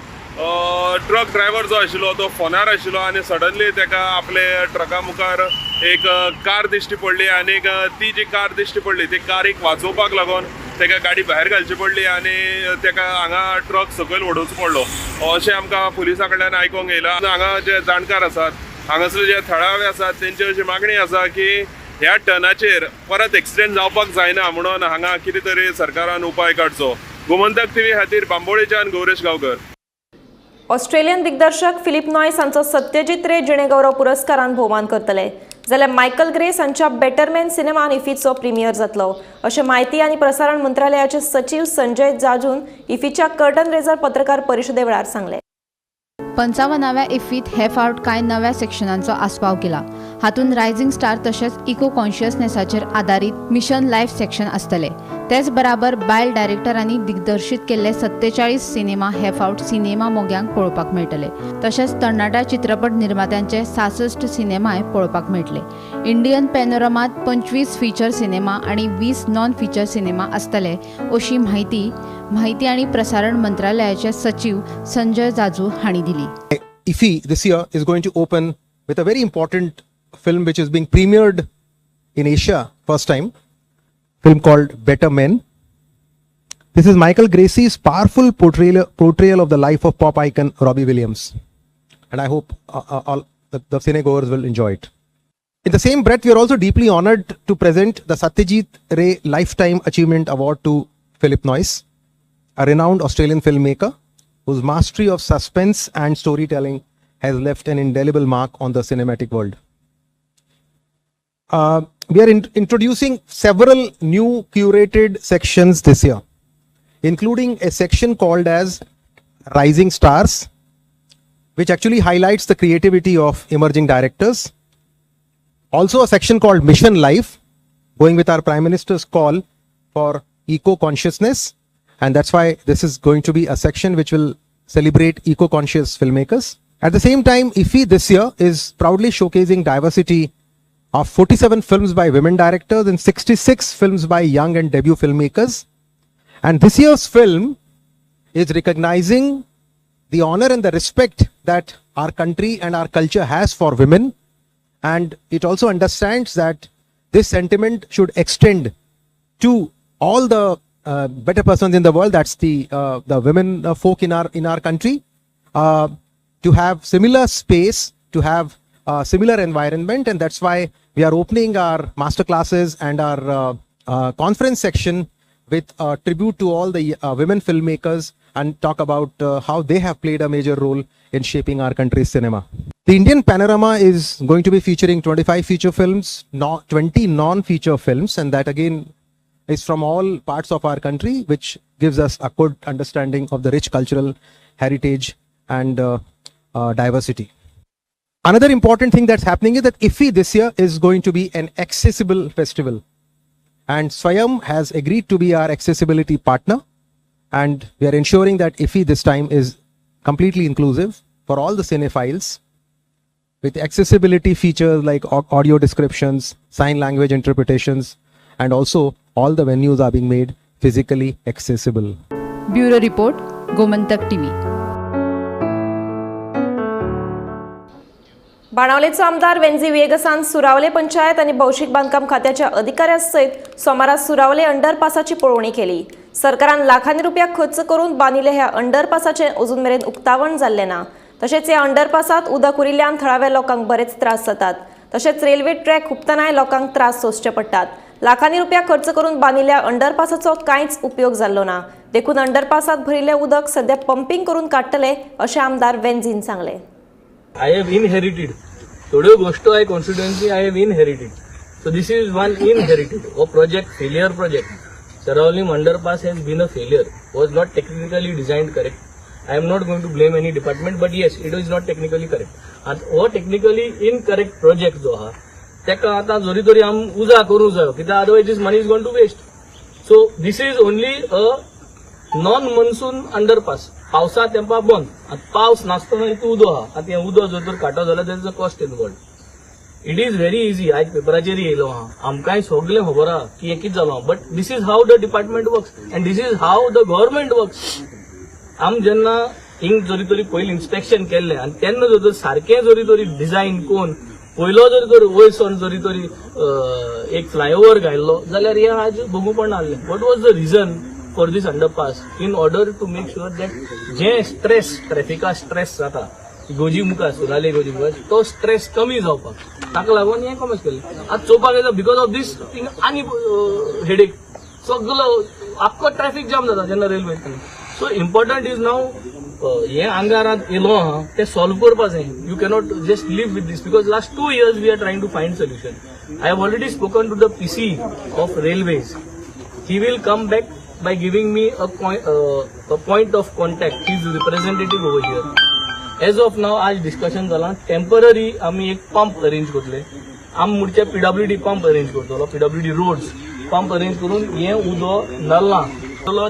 ट्रक ड्रायव्हर जो आशिल्लो तो फोनार आशिल्लो आनी सडनली ताका आपले ट्रका मुखार एक कार दिश्टी पडली आनी ती जी कार दिश्टी पडली ती कारीक वाचोवपाक लागून ताका गाडी भायर घालची पडली आनी ताका हांगा ट्रक सकयल वडोवचो पडलो अशें आमकां पुलिसां कडल्यान आयकोंक येयलां. हांगा जे जाणकार आसात, हांगासर जे थळावे आसात तेंची अशी मागणी आसा की ह्या टर्नाचेर परत एक्सिडेंट जावपाक जायना म्हणून हांगा कितें तरी सरकारान उपाय काडचो. गोमंतक टीव्ही खातीर बांबोळेच्यान गौरेश गांवकर. ऑस्ट्रेलियन दिग्दर्शक फिलिप नॉयस हांचो सत्यजीत रे जिणेगौरव पुरस्कारान भोवमान करतले, जाल्यार मायकल ग्रेस हांच्या बेटरमॅन सिनेमान इफीचो प्रिमियर जातलो अशें म्हायती आनी प्रसारण मंत्रालयाचे सचीव संजय जाजून इफीच्या कर्टन रेजर पत्रकार परिशदे वेळार सांगलें. 55व्या इफ्फीत हे फावट कांय नव्या सेक्शनांचो आस्पाव केला. हातूंत रायझिंग स्टार तशेंच इको कॉन्शियसनेसाचेर आदारीत मिशन लायफ सेक्शन आसतले. तेच बराबर बायल डायरेक्टरांनी दिग्दर्शीत केल्ले 47 सिनेमा हे फावट सिनेमा मोग्यांक पळोवपाक मेळटले. तशेंच तरणाट्या चित्रपट निर्मात्यांचे 66 सिनेमाय पळोवपाक मेळटले. इंडियन पॅनोरमात 25 फीचर सिनेमा आनी 20 नॉन फीचर सिनेमा आसतले अशी म्हायती आनी प्रसारण मंत्रालयाचे सचीव संजय जाजू हांणी दिली. IFFI this year is going to open with a very important film which is being premiered in Asia first time, film called Better Men. This is Michael Gracey's powerful portrayal of the life of pop icon Robbie Williams, and I hope all the cinegoers will enjoy it. In the same breath, we are also deeply honored to present the Satyajit Ray Lifetime Achievement Award to Philip Noyce, a renowned Australian filmmaker whose mastery of suspense and storytelling has left an indelible mark on the cinematic world. We are introducing several new curated sections this year. including a section called as Rising Stars, which actually highlights the creativity of emerging directors. Also a section called Mission Life, going with our Prime Minister's call for eco-consciousness. And that's why this is going to be a section which will celebrate eco-conscious filmmakers. At the same time, IFFI this year is proudly showcasing diversity of 47 films by women directors and 66 films by young and debut filmmakers. And this year's film is recognizing the honor and the respect that our country and our culture has for women. And it also understands that this sentiment should extend to all the better persons in the world, that's the women folk in our country, to have similar space, to have similar environment. And that's why we are opening our master classes and our conference section with a tribute to all the women filmmakers and talk about how they have played a major role in shaping our country's cinema. The Indian Panorama is going to be featuring 25 feature films, 20 non-feature films, and that again is from all parts of our country, which gives us a good understanding of the rich cultural heritage and diversity. Another important thing that's happening is that IFFI this year is going to be an accessible festival. And Swayam has agreed to be our accessibility partner. And we are ensuring that IFFI this time is completely inclusive for all the cinephiles, with accessibility features like audio descriptions, sign language interpretations, and also all the venues are being made physically accessible. Bureau Report, Gomantak TV. बाणावलेचो आमदार वेंझी व्हिएगसान सुरावले पंचायत आनी भौशीक बांदकाम खात्याच्या अधिकाऱ्यांसयत सोमारा सुरावले अंडरपासाची पळोवणी केली. सरकारान लाखांनी रुपया खर्च करून बांदिल्ल्या ह्या अंडरपासाचें अजून मेरेन उक्तावण जाल्लें ना. तशेंच ह्या अंडरपासांत उदक उरिल्ल्यान थळाव्या लोकांक बरेच त्रास जातात. तशेंच रेल्वे ट्रॅक हुपतनाय लोकांक त्रास सोंसचे पडटात. लाखांनी रुपया खर्च करून बांदिल्ल्या अंडरपासाचो कांयच उपयोग जाल्लो ना. देखून अंडरपासांत भरिल्लें उदक सध्या पंपींग करून काडटले अशें आमदार वेंझीन सांगलें. I have inherited थोड्यो गोश्टो I constituency I have inherited. So this is one inherited हो project, failure project. Seraulim underpass has been a failure, was not technically designed correct. I am not going to blame any department, but yes, it is not technically correct. आतां हो technically incorrect project जो आहा तेका आतां जरी तरी आम उजा करूंक जायो, कित्याक otherwise this money is going to waste. So this is only a non monsoon underpass. पावसा तेंपा बंद, आतां पावस नासतना हितून उदक आहा, आतां हें उदक जर तर काडटो जाल्यार there is a cost involved. It is very easy, आयज पेपराचेर येयलो आहा, आमकांय सगळें खबर आहा की हें कितें जालो, but this is how the department works and this is how the government works. आम जेन्ना हिंग जरी तरी पयलीं इन्स्पेक्शन केल्लें आनी तेन्ना जर तर सारकें जरी तरी डिजायन करून पयलो जरी तर वयर सरून जरी तरी एक फ्लायओवर घायल्लो जाल्यार हें आज भोगूं पडना आहलें. What was the reason for this underpass? In order to make sure that J stress ट्रॅफिका stress जाता गोजी मुखार सुराले गोजी मुखार तो स्ट्रेस कमी जावपाक ताका लागून हें कॉमर्स केलें. आतां चोवपाक गेल्यार because of these thing आनी हेडेक सगलो आख्खो ट्रॅफिक जाम जाता जेन्ना रेल्वे. सो इम्पॉर्टंट is नाव हें आंगार आतां येयलो आहा तें सॉल्व करपा जाय. You cannot just live with this because last 2 years we are trying to find solution. I have already spoken to the PC of railways. He will come back by giving me a point of contact, his representative over here. As of now, आज discussion जाला, temporary आमी एक pump arrange करतले. आम मुडचे PWD pump arrange करतलो, PWD roads pump arrange करून हें उदक नल्ला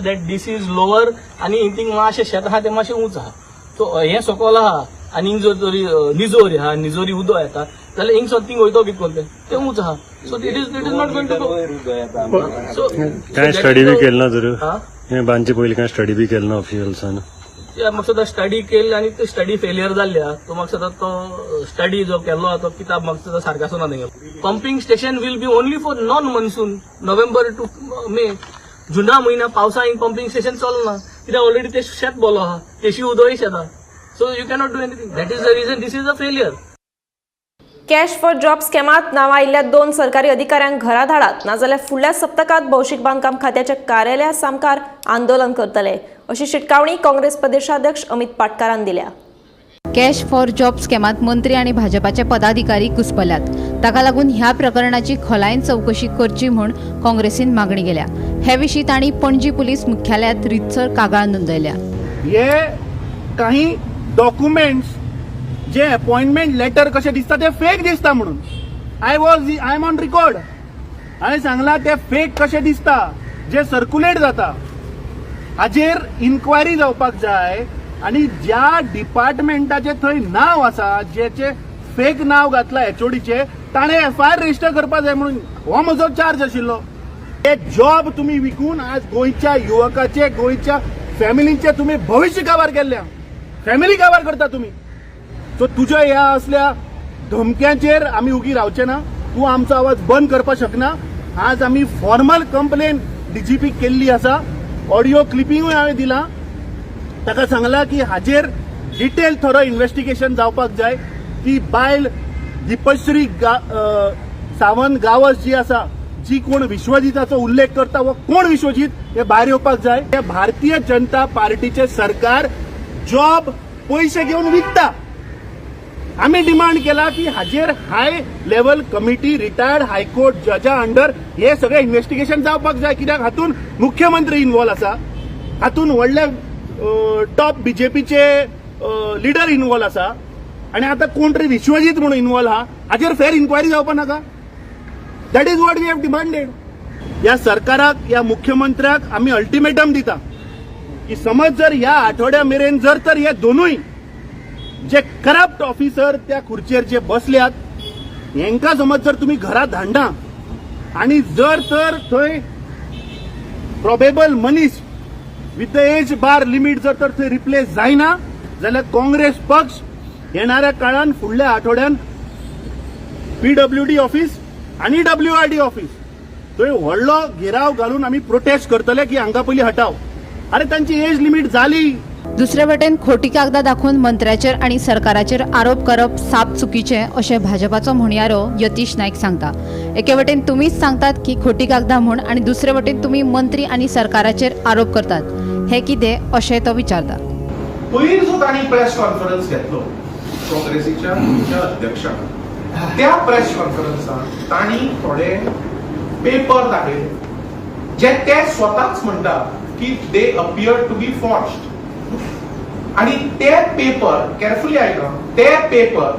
that this is lower आनी हिंग मातशें शेत आहा तें मातशें उंच आहा. सो हें सकयल आहा आनी हिंग जर तरी निजोरी आहा, निजोरी उदक येता जाल्यार हिंग सावन थिंग वयतो कितें करून तें उंच आहा. So it is not going to go. So काय स्टडी बी केलं ना जर हे बांदचे पयलीं काय स्टडी बी केलं ना ऑफिशियल्सान? म्हाका सुद्दां स्टडी केली आनी ते स्टडी फेलियर जाल्ली आहा. तो म्हाका सुद्दां तो स्टडी जो केल्लो आहा तो किताब म्हाका सुद्दां सारको आसना तेंगेलो. Pumping station will be only for non monsoon, November to May. जुना म्हयन्या पावसा हिंग पंपिंग स्टेशन चलना कित्याक ऑलरेडी ते शेत बोलो आहा, तेशी उदकय शेत आहा. So you cannot do anything. That is the reason this is a failure. Cash for job स्कॅमात नांवां आयिल्ल्या 2 सरकारी अधिकाऱ्यांक घरा धाडात, नाजाल्यार फुडल्या सप्तकांत भौशीक बांदकाम खात्याच्या कार्यालया सामकार आंदोलन करतले अशी शिटकावणी काँग्रेस प्रदेशाध्यक्ष अमित पाटकारान दिल्या. कॅश फॉर जॉब स्कॅमात मंत्री आनी भाजपाचे पदाधिकारी घुस्पल्यात. ताका लागून ह्या प्रकरणाची खोलायेन चवकशी करची म्हूण काँग्रेसीन मागणी केल्या. हे विशीं तांणी पणजी पुलीस मुख्यालयांत रितसर कागाळ नोंदयल्या. हे काही डॉक्युमेंट्स जे अपॉइंटमेंट लेटर कशें दिसता ते फेक दिसता म्हणून I am on record. हांवें सांगलां ते फेक कशें दिसता जे सर्क्युलेट जाता हाजेर इन्क्वायरी जावपाक जाय आनी ज्या डिपार्टमेंटाचें थंय नांव आसा जेचे फेक नांव घातलां एचओडीचें ताणें एफआयआर रजिस्टर करपाक जाय म्हणून हो म्हजो चार्ज आशिल्लो. हे जॉब तुमी विकून आज गोंयच्या युवकाचे गोंयच्या फॅमिलींचे तुमी भविश्य काबार केल्ल्या, फॅमिली काबार करता तुमी. सो तुज्या ह्या असल्या धमक्यांचेर आमी उगी रावचे ना. तूं आमचो आवाज बंद करपाक शकना. आज आमी फॉर्मल कंप्लेन डीजीपी केल्ली आसा, ऑडियो क्लिपिंगूय हांवें दिलां. ताका सांगलां की हाजेर डिटेल थरो इन्वेस्टिगेशन जावपाक जाय. ती बायल दीपश्री सावंत गावस जी आसा, जी कोण विश्वजीताचो उल्लेख करता वो कोण विश्वजीत हे भायर येवपाक जाय. हे भारतीय जनता पार्टीचे सरकार जॉब पयशे घेवन विकता. आमी डिमांड केला की हाजेर high level committee retired high court जजा अंडर हे सगळे इन्वेस्टिगेशन जावपाक जाय. कित्याक हातून मुख्यमंत्री इन्वॉल्व आसा, हातून व्हडले टॉप बीजेपीचे लिडर इन्वॉल्व आसा आनी आतां कोण तरी विश्वजीत म्हणून इन्वॉल्व आहा. हाजेर फेर इन्क्वायरी जावपाक नाका? That is what we have demanded. ह्या सरकाराक ह्या मुख्यमंत्र्याक आमी अल्टिमेटम दिता की समज जर ह्या आठवड्या मेरेन जर तर हे दोनूय जे करप्ट ऑफिसर त्या खुर्चेर जे बसल्यात हेंकां समज जर तुमी घरा धाडना आनी जर तर थंय प्रोबेबल मनीस with the age bar limit जर तर थंय रिप्लेस जायना जाल्यार काँग्रेस पक्ष येणाऱ्या काळान फुडल्या आठवड्यान पीडब्ल्यूडी ऑफिस आनी डब्ल्यूआरडी ऑफिस थंय व्हडलो घेराव घालून आमी प्रोटेस्ट करतले की हांकां पयलीं हटाव. अरे तांची एज लिमीट जाली. दुसरे वटेन खोटी कागदां दाखोवन मंत्र्याचेर आनी सरकाराचेर आरोप करप साप चुकीचें अशें भाजपाचो म्हणयारो यतीश नायक सांगता. एके वटेन तुमीच सांगतात की खोटी कागदां म्हूण आनी दुसरे वटेन तुमी मंत्री आनी सरकाराचेर आरोप करतात, हें कितें अशें तो विचारता. पयर जो तांणी प्रेस कॉन्फरन्स घेतलो काँग्रेसीच्या गोंयच्या अध्यक्षान, त्या प्रेस कॉन्फरन्सात तांणी थोडे पेपर दाखयले जे ते स्वताच म्हणटा की they appear to be forged. आणि ते पेपर केअरफुली आयका, ते पेपर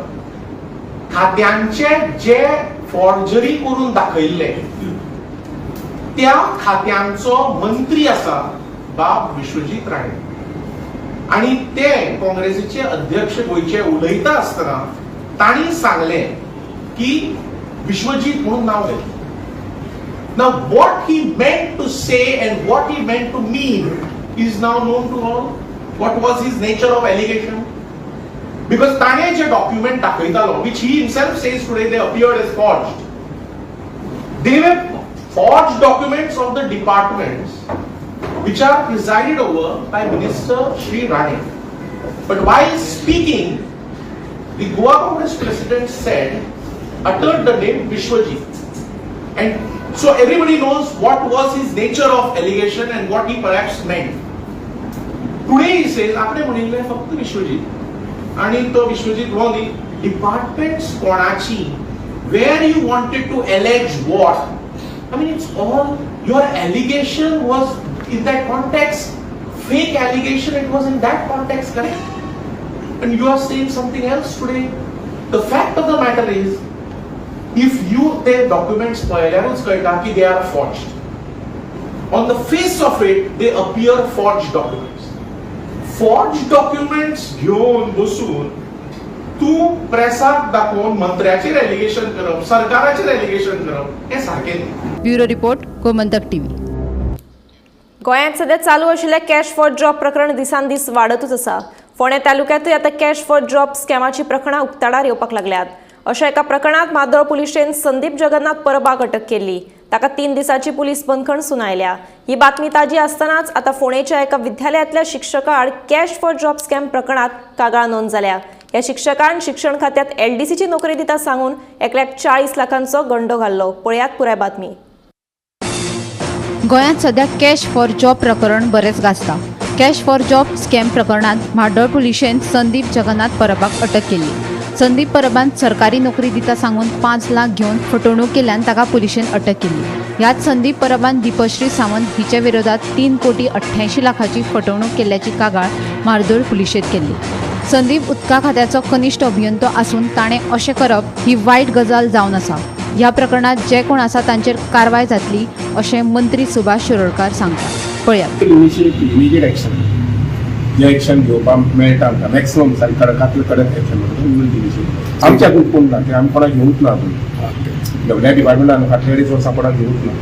खात्यांचे जे फॉर्जरी करून दाखयल्ले त्या खात्यांचो मंत्री आसा बाब विश्वजीत राणे आणि ते काँग्रेसीचे अध्यक्ष गोंयचे उलयता आसतना तांणी सांगले की विश्वजीत म्हणून नांव घेतलें. Now what he meant to say and what he meant to mean is now known to all. What was his nature of allegation? Because ताणे जे document दाखयतालो, which he himself says today they appeared as forged, they were forged documents of the departments which are presided over by Minister Shri Rane. But while speaking, the Goa Congress president said, uttered the name Vishwajit. And so everybody knows what was his nature of allegation and what he perhaps meant. Today he says, आपणे म्हणिल्लें फक्त विश्वजीत आणि तो विश्वजीत हो न्ही, departments कोणाची, where you wanted to allege what. I mean it's all your allegation was in that context, fake allegation, it was in that context, correct? And you are saying something else today. The fact of the matter is, if you ते documents पळयल्यारूच कळटा की they are forged. On the face of it they appear forged documents. Forged documents घेवन बसून तूं प्रेसाक दाखोवन मंत्र्याचेर allegation करप, सरकाराचेर allegation करप हें सारकें न्ही. Bureau report, Gomantak TV. गोंयांत सध्या चालू आशिल्ल्या कॅश फॉर जॉब प्रकरण दिसान दीस वाडतूच आसा. फोंडें तालुक्यांतूय आतां कॅश फॉर जॉब स्कॅमाची प्रकरणां उक्ताडार येवपाक लागल्यात. अशा एका प्रकरणांत मादोळ पुलिशेन संदीप जगन्नाथ परबाक अटक केल्ली. ताका 3 दिसांची पुलीस बंदखण सुनायल्या. ही बातमी ताजी आसतनाच आतां फोंडेच्या एका विद्यालयांतल्या शिक्षका आड कॅश फॉर जॉब स्कॅम प्रकरणांत कागाळ नोंद जाल्या. ह्या शिक्षकान शिक्षण खात्यात एलडीसीची नोकरी दिता सांगून 1,40 लाखांचो गंडो घाल्लो. पळयात पुराय बातमी. गोंयांत सध्या कॅश फॉर जॉब प्रकरण बरेंच गाजता. कॅश फॉर जॉब स्कॅम प्रकरणांत म्हाड्डोळ पुलिशेन संदीप जगन्नाथ परबाक अटक केली. संदीप परबान सरकारी नोकरी दिता सांगून 5 लाख घेवन फटवणूक केल्ल्यान ताका पुलिशेन अटक केली. ह्याच संदीप परबान दीपश्री सावंत हिच्या विरोधात 3,88 कोटींची फटवणूक केल्ल्याची कागाळ म्हार्दोळ पुलिशेंत केल्ली. संदीप उदका खात्याचो कनिश्ठ अभियंतो आसून ताणें अशें करप ही वायट गजाल जावन आसा. ह्या प्रकरणात जे कोण आसा तांचेर कारवाय जातली अशें मंत्री सुभाष शिरोडकार सांगतात. पळयात. इमिजिएट एक्शन, जे एक्शन घेवपाक मेळटा आमकां मॅक्सिमम सारकें कडकांतलें कडक एक्शन घेवपाक. आमच्या हातूंत कोण ना, ते आमी कोणाक घेवूंक ना अजून. सगळ्या डिपार्टमेंटान फाटल्या 2.5 वर्सां कोणाक घेवूंक ना.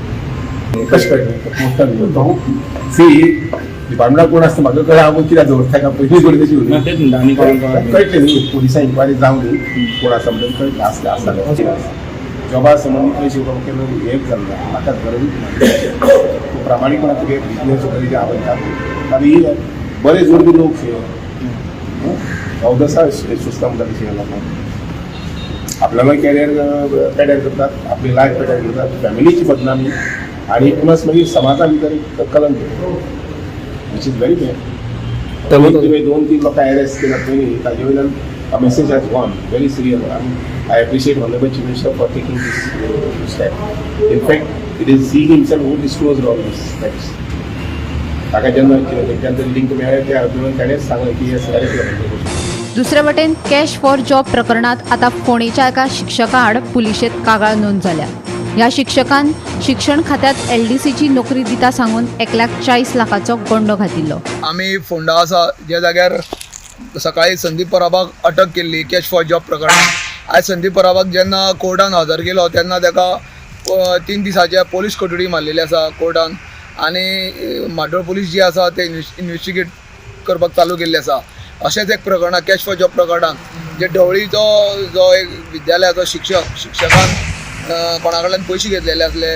कशें कळटलें पोस्टार सी डिपार्टमेंटाक कोण आसता म्हाका कळ्ळें. हांव कित्याक दवरता काय पयलीं थोडी तशी कळटलें न्ही. पुलिसां इन्क्वायरी जावं न्ही कोण आसा म्हणून कळटलें. आसलें आसा जॉबा संबंदीत पयशे घेवपाक केन्ना हेच जालें ना, म्हाका गरजूच ना. तूं प्रामाणीकपणान तुगे बिजनेस वगैरे जे हांव आनी बरे जोडपी लोक अवदसा सुस्ता म्हणटा तशें लोकांक आपल्यालो कॅरियर पेड्यार करतात, आपली लायफ पेड्यार करतात, फॅमिलीची बदनामी आनी प्लस मागीर समाजा भितर एक कलंक, which is very bad. तुवें 2-3 लोकांक अरेस्ट केला पयलीं, ताजे वयल्यान message has gone very serious. I appreciate honourable chief minister for taking this step. In fact it is he himself who disclose all this facts. ताका जेन्ना तेंच्यान लिंक मेळ्ळें त्या हातून ताणेंच सांगलें की हे सगळें केलें. दुसरे वटेन कॅश फॉर जॉब प्रकरणात आतां फोंडेच्या एका शिक्षका आड पुलिशेंत कागाळ नोंद जाल्या. ह्या शिक्षकान शिक्षण खात्यात एलडीसीची नोकरी दिता सांगून 1,40,00,000चो गोंडो घातिल्लो. आमी फोंडा आसा ज्या जाग्यार सकाळी संदीप परबाक अटक केल्ली कॅश फॉर जॉब प्रकरणात. आयज संदीप परबाक जेन्ना कोर्टान हजर केलो तेन्ना ताका 3 दिसांच्या पोलीस कोठडी मारलेली आसा कोर्टान आनी म्हाड्डोळ पुलीस जी आसा ते इन्वेस्टिगेट करपाक चालू केल्ली आसा. अशेंच एक प्रकरणां कॅश फॉर जॉब प्रकरणान जे ढवळीचो जो एक विद्यालयाचो शिक्षकान कोणा कडल्यान पयशे घेतलेले आसले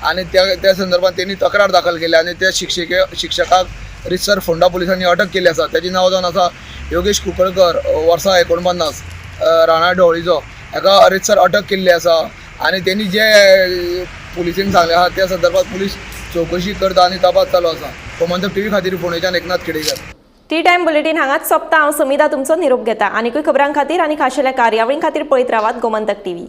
आनी त्या संदर्भात तेणी तक्रार दाखल केली आनी त्या शिक्षकाक रितसर फोंडा पुलिसांनी अटक केल्ली आसा. ताचें नांव जावन आसा योगेश कुंकळकर, वर्सां 49, राणा ढवळीचो. हाका रितसर अटक केल्ली आसा आनी तेणी जे पुलिसेन सांगलें आसा त्या संदर्भात पुलीस चवकशी करता आनी तपास चालू आसा. गोमंतक टीव्ही खातीर फोंडेच्यान Eknath Khedekar. T time bulletin हांगाच सोंपता. हांव समिता तुमचो निरोप घेता. आनीकूय खबरां खातीर आनी खाशेल्या कार्यावळीं खातीर पळयत रावात गोमंतक टीव्ही.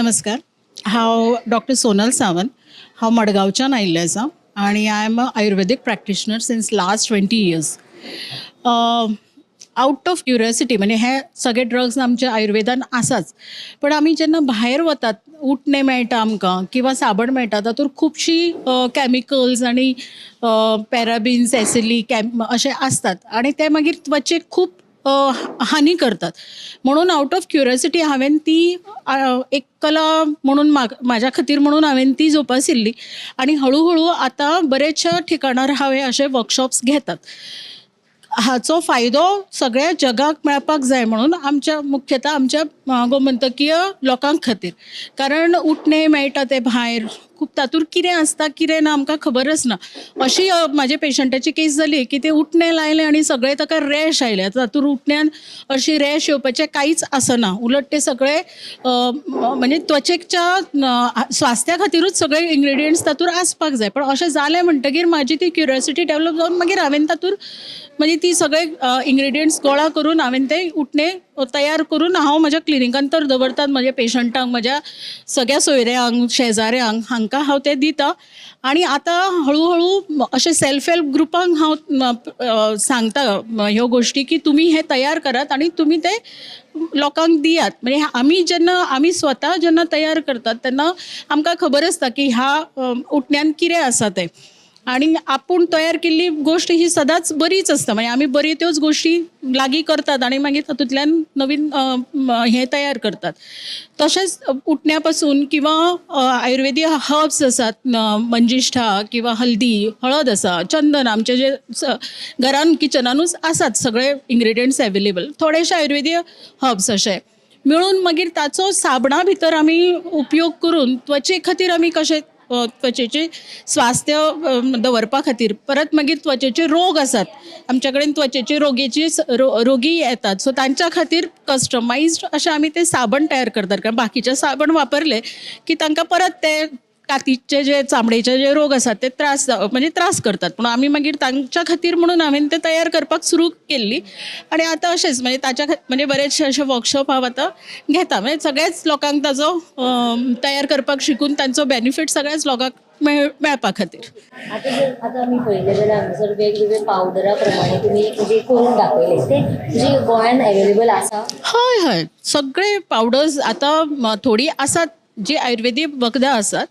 नमस्कार, हांव डॉक्टर सोनल सावंत. हांव मडगांवच्यान आयिल्लें आसा आनी I am a Ayurvedic practitioner since last 20 years. Out of curiosity, म्हणजे हे सगळे ड्रग्स आमच्या आयुर्वेदान आसाच, पण आमी जेन्ना भायर वतात उटणें मेळटा आमकां किंवा साबण मेळटा, तातूंत खुबशीं कॅमिकल्स आनी पॅराबीन्स, एसिली कॅम अशें आसतात आनी ते मागीर त्वचेक खूब हानी करतात. म्हणून आउट ऑफ क्युरियोसिटी हांवें ती एक कला म्हणून म्हाज्या खातीर म्हणून हांवें ती जोपासिल्ली आनी हळू हळू आतां बरेचशा ठिकाणार हांवें अशे वर्कशॉप्स घेतात. हाचो फायदो सगळ्या जगाक मेळपाक जाय म्हणून आमच्या मुख्यतः आमच्या गोमंतकीय लोकांक खातीर, कारण उटणें मेळटा तें भायर खूब, तातूंत कितें आसता कितें ना आमकां खबरच ना. अशी म्हाजे पेशंटाची केस जाली की ते उटणें लायलें आनी सगळें ताका रॅश आयले. तातूंत उटण्यान अशी रॅश येवपाचें कांयच आसना, उलट ते सगळे म्हणजे त्वचेच्या स्वास्थ्या खातीरूच सगळे इन्ग्रिडियंट्स तातूंत आसपाक जाय. पण अशें जालें म्हणटगीर म्हाजी ती क्युरियोसिटी डेवलप जावन मागीर हांवें तातूंत म्हणजे ती सगळे इन्ग्रिडियंट्स गोळा करून हांवें ते उटणें तयार करून हांव म्हज्या क्लिनिकान तर दवरतात. म्हज्या पेशंटांक, म्हज्या सगळ्या सोयऱ्यांक, शेजाऱ्यांक हांकां हांव तें दिता. आनी आतां हळू हळू अशें सेल्फ हेल्प ग्रुपांक हांव सांगता ह्यो गोश्टी की तुमी हें तयार करात आनी तुमी ते लोकांक दियात. म्हणजे आमी जेन्ना आमी स्वता जेन्ना तयार करतात तेन्ना आमकां खबर आसता की ह्या उटण्यान कितें आसा तें, आनी आपूण तयार केल्ली गोश्ट ही सदांच बरीच आसता. म्हणजे आमी बरी त्योच गोश्टी लागीं करतात आनी मागीर तातूंतल्यान नवीन हें तयार करतात. तशेंच उटण्या पासून किंवा आयुर्वेदीक हर्ब्स आसात, मंजिष्ठा किंवा हल्दी, हळद आसा, चंदन, आमचे जे घरान किचनानूच आसात सगळे इन्ग्रिडियंट्स एवेलेबल, थोडेशे आयुर्वेदीक हर्ब्स अशे मेळून मागीर ताचो साबणा भितर आमी उपयोग करून त्वचे खातीर आमी कशें त्वचेचे स्वास्थ्य दवरपा खातीर, परत मागीर त्वचेचे रोग आसात आमच्या कडेन, त्वचेचे रोगेची रोगी येतात, सो तांच्या खातीर कस्टमायज्ड अशें आमी ते साबण तयार करतात. कारण बाकीचे साबण वापरले की तांकां परत ते कातीचे जे चामडेचे जे रोग आसात ते त्रास म्हणजे त्रास करतात. पूण आमी मागीर तांच्या खातीर म्हणून हांवें ते तयार करपाक सुरू केल्ली आनी आतां अशेंच म्हणजे ताच्या म्हणजे बरेचशे अशे वर्कशॉप हांव आतां घेता. म्हणजे सगळ्याच लोकांक ताजो तयार करपाक शिकून तांचो बेनिफीट सगळ्याच लोकांक मेळपा खातीर. आतां जर आतां आमी पळयलें जाल्यार हांगासर वेगवेगळे पावडरा प्रमाणे तुमी म्हणजे करून दाखयले, ते म्हणजे गोंयान एवेलेबल आसा? हय हय, सगळे पावडर्स आतां थोडी आसात जी आयुर्वेदीक वखदां आसात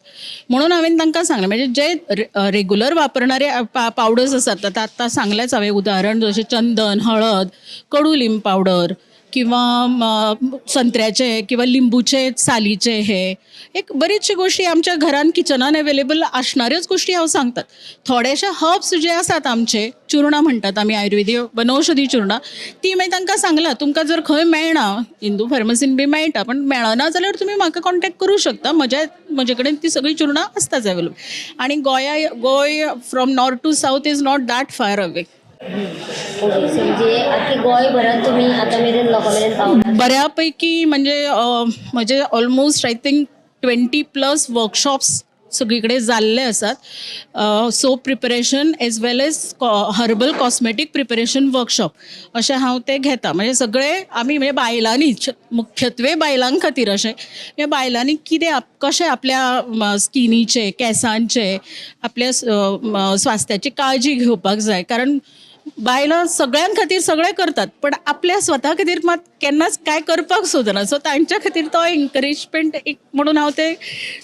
म्हणून हांवें तांकां सांगलें. म्हणजे जे रेगुलर वापरणारे पावडर्स आसात, आतां आत्तां सांगलेंच हांवें उदाहरण, जशें चंदन, हळद, कडू लिंब पावडर किंवा संत्र्याचे किंवा लिंबूचे सालीचे, हे एक बरीचशी गोश्टी आमच्या घरान किचनान अवेलेबल आसणाऱ्योच गोश्टी हांव सांगतात. थोडेशे हर्ब्स जे आसात आमचे चुर्णां म्हणटात आमी, आयुर्वेदीक वनौषधी चुर्णां, ती मागीर तांकां सांगलां तुमकां जर खंय मेळना, हिंदू फार्मसीन बी मेळटा, पण मेळना जाल्यार तुमी म्हाका कॉन्टेक्ट करूं शकता, म्हजे कडेन ती सगळीं चुर्णां आसताच अवेलेबल. आनी Goa from north to south is not that far away. Okay, so म्हणजे आख्खे गोंयभरान तुमी आतां मेरेन लोकां मेरेन पावला? बऱ्यापैकी, म्हणजे म्हजे ऑलमोस्ट I think 20+ workshops सगळी कडेन जाल्ले आसात. Soap preparation as well as herbal cosmetic preparation workshop अशें हांव ते घेता. म्हणजे सगळे आमी म्हणजे बायलांनी, मुख्यत्वे बायलां खातीर अशें, म्हणजे बायलांनी कितें कशें आपल्या स्किनीचे, केंसांचे, आपल्या स्वास्थ्याची काळजी घेवपाक जाय. कारण बायलां सगळ्यां खातीर सगळें करतात, पण आपल्या स्वता खातीर मात केन्नाच कांय करपाक सोदना. सो तांच्या खातीर तो एनकरेजमेंट एक म्हणून हांव ते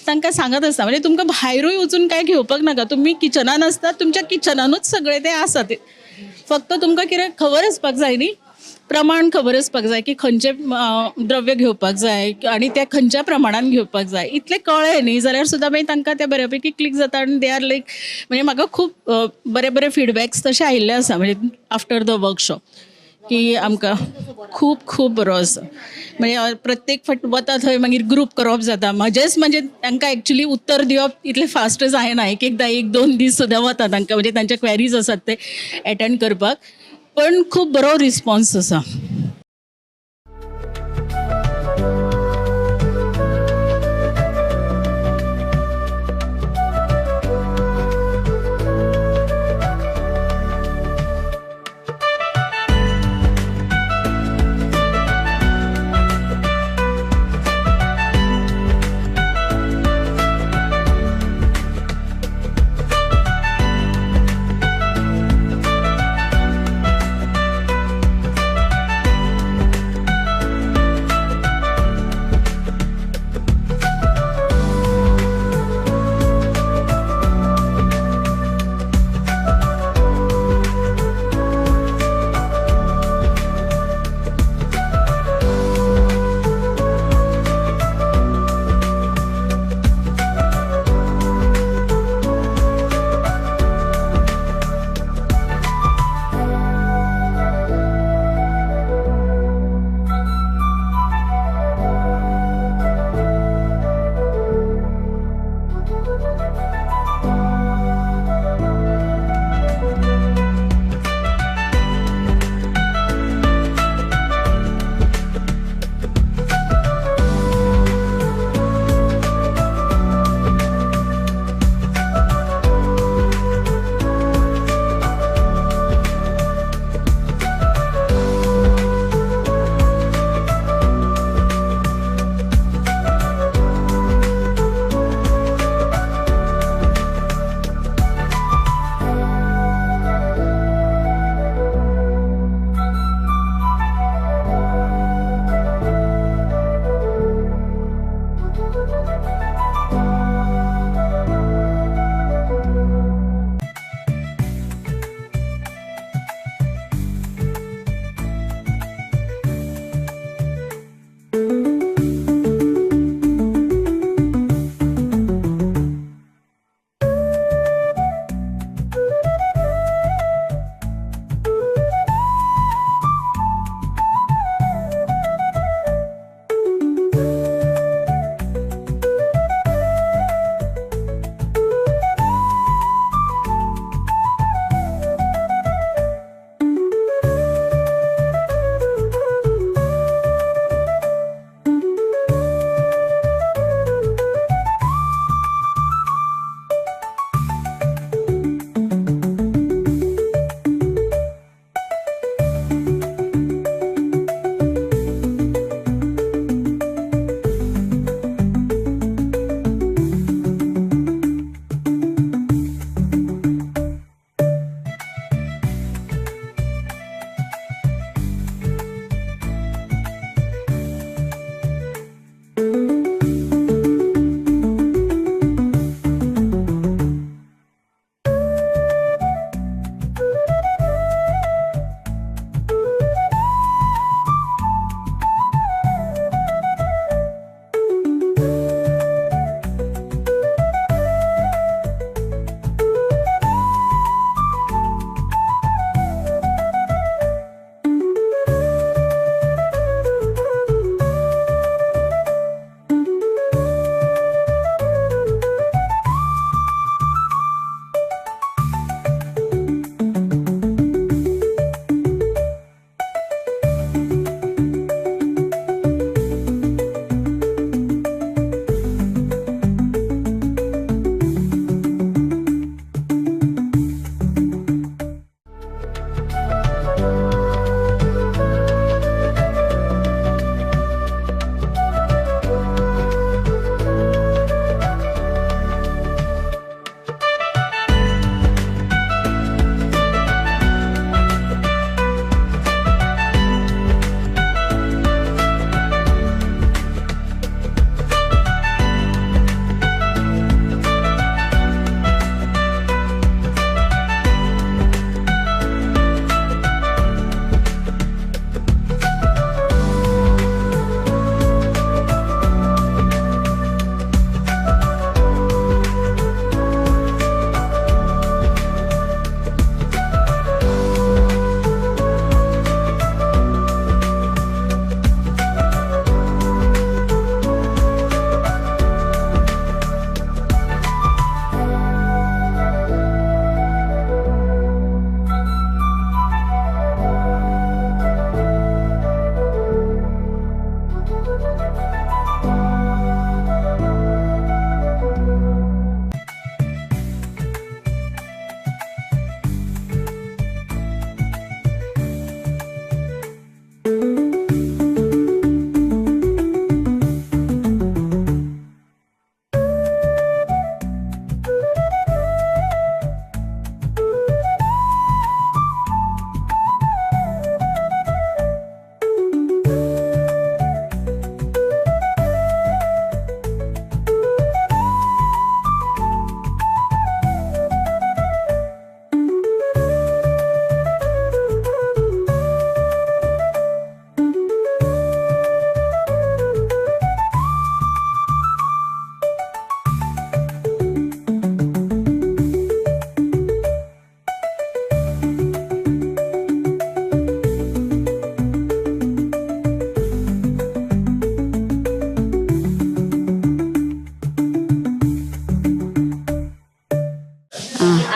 तांकां सांगत आसता. म्हणजे तुमकां भायरूय वचून कांय घेवपाक नाका, तुमी किचनान आसतात, तुमच्या किचनानूच सगळें तें आसा, तें फक्त तुमकां कितें खबर आसपाक जाय न्ही, प्रमाण खबर आसपाक जाय की खंयचें द्रव्य घेवपाक जाय आनी तें खंयच्या प्रमाणान घेवपाक जाय, इतलें कळ्ळें न्ही जाल्यार सुद्दां मागीर तांकां तें बऱ्यापैकी क्लिक जाता आनी they are लायक, म्हणजे म्हाका खूब बरे बरे फिडबॅक्स तशे आयिल्ले आसा, म्हणजे आफ्टर the workshop की आमकां खूब खूब बरो आसा. म्हणजे प्रत्येक फावट वता थंय मागीर ग्रूप करप जाता, म्हजेच म्हणजे तांकां एक्चुली उत्तर दिवप इतलें फास्ट जायना, एक एकदां 1-2 दीस सुद्दां वता तांकां, म्हणजे तांचे क्वेरीज आसात ते एटेंड करपाक, पण खूब बरो रिस्पॉन्स आसा.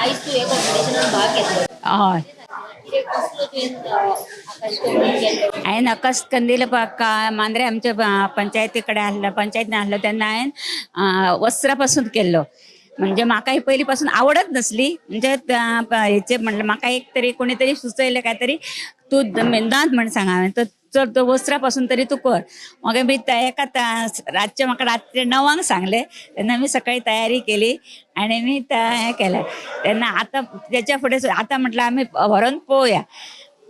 आयज तूं ह्या कॉम्पिटिशनान भाग घेतलो. हय, हांवें आकाश कंदील मांद्रे आमच्या पंचायती कडेन आसलो, पंचायतीन आसलो तेन्ना हांवें वस्त्रा पासून केल्लो. म्हणजे म्हाका ही पयलीं पासून आवडच नसली. म्हणजे हेचे म्हणलें म्हाका एक तरी कोणी तरी सुचयलें काय तरी तूं दांत म्हण सांग हांवें तर चड तो वस्त्रा पासून तरी तूं कर. मागीर मी एका रातचें म्हाका रातचें 9 सांगलें तेन्ना मी सकाळी तयारी केली आनी मी हें केलें. तेन्ना आतां तेच्या फुडें आतां म्हटल्यार आमी व्हरोन पळोवया.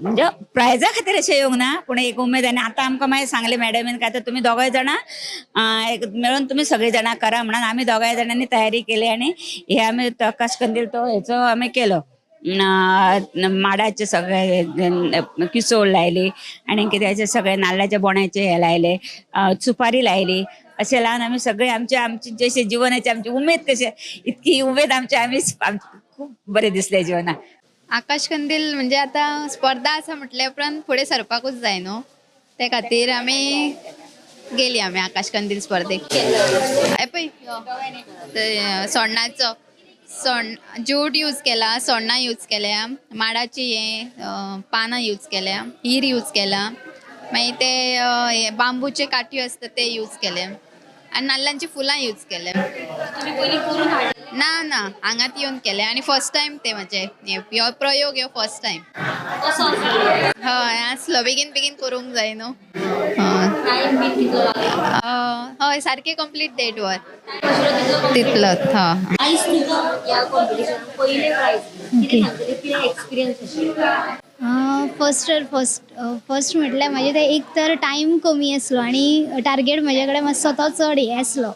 म्हणजे प्रायजा खातीर अशें येवंक ना, पूण एक उमेद. आनी आतां आमकां मागीर सांगलें मॅडमीन काय तर तुमी दोगांय जाणां एक मेळून तुमी सगळीं जाणां करा म्हणून आमी दोगांय जाणांनी तयारी केली आनी हे आमी आकाश कंदील तो हेचो आमी केलो. माडाचे सगळे किसोळ लायली आनी कित्याचे सगळे नाल्लाच्या बोण्याचे हे लायले, सुपारी लायली. अशें लावन आमी सगळे आमचे आमची जशे जिवनाची आमची उमेद कशी इतकी उमेद आमची आमी खूब बरें दिसलें जिवनाक. आकाश कंदील म्हणजे आतां स्पर्धा आसा म्हटल्या उपरांत फुडें सरपाकूच जाय न्हू, ते खातीर आमी गेली आमी आकाश कंदील स्पर्धेक. हे पळय सोण्णाचो जूट यूज केला, सोण्णां यूज केल्या, माडाची हे पानां यूज केल्या, हीर यूज केला, मागीर ते बांबूचे काट्यो आसता ते यूज केले आनी नाल्लांची फुलां यूज केले. ना ना हांगात येवन केले आनी फर्स्ट टायम ते म्हजे हो प्रयोग, हो फर्स्ट टायम. हय आसलो बेगीन बेगीन करूंक जाय न्हू. हय सारकें कंप्लीट 1.5 वर तितलोच. हय फर्स्ट फर्स्ट म्हटल्यार म्हाजें तें एक तर टायम कमी आसलो आनी टार्गेट म्हजे कडेन मातसो तो चड हें आसलो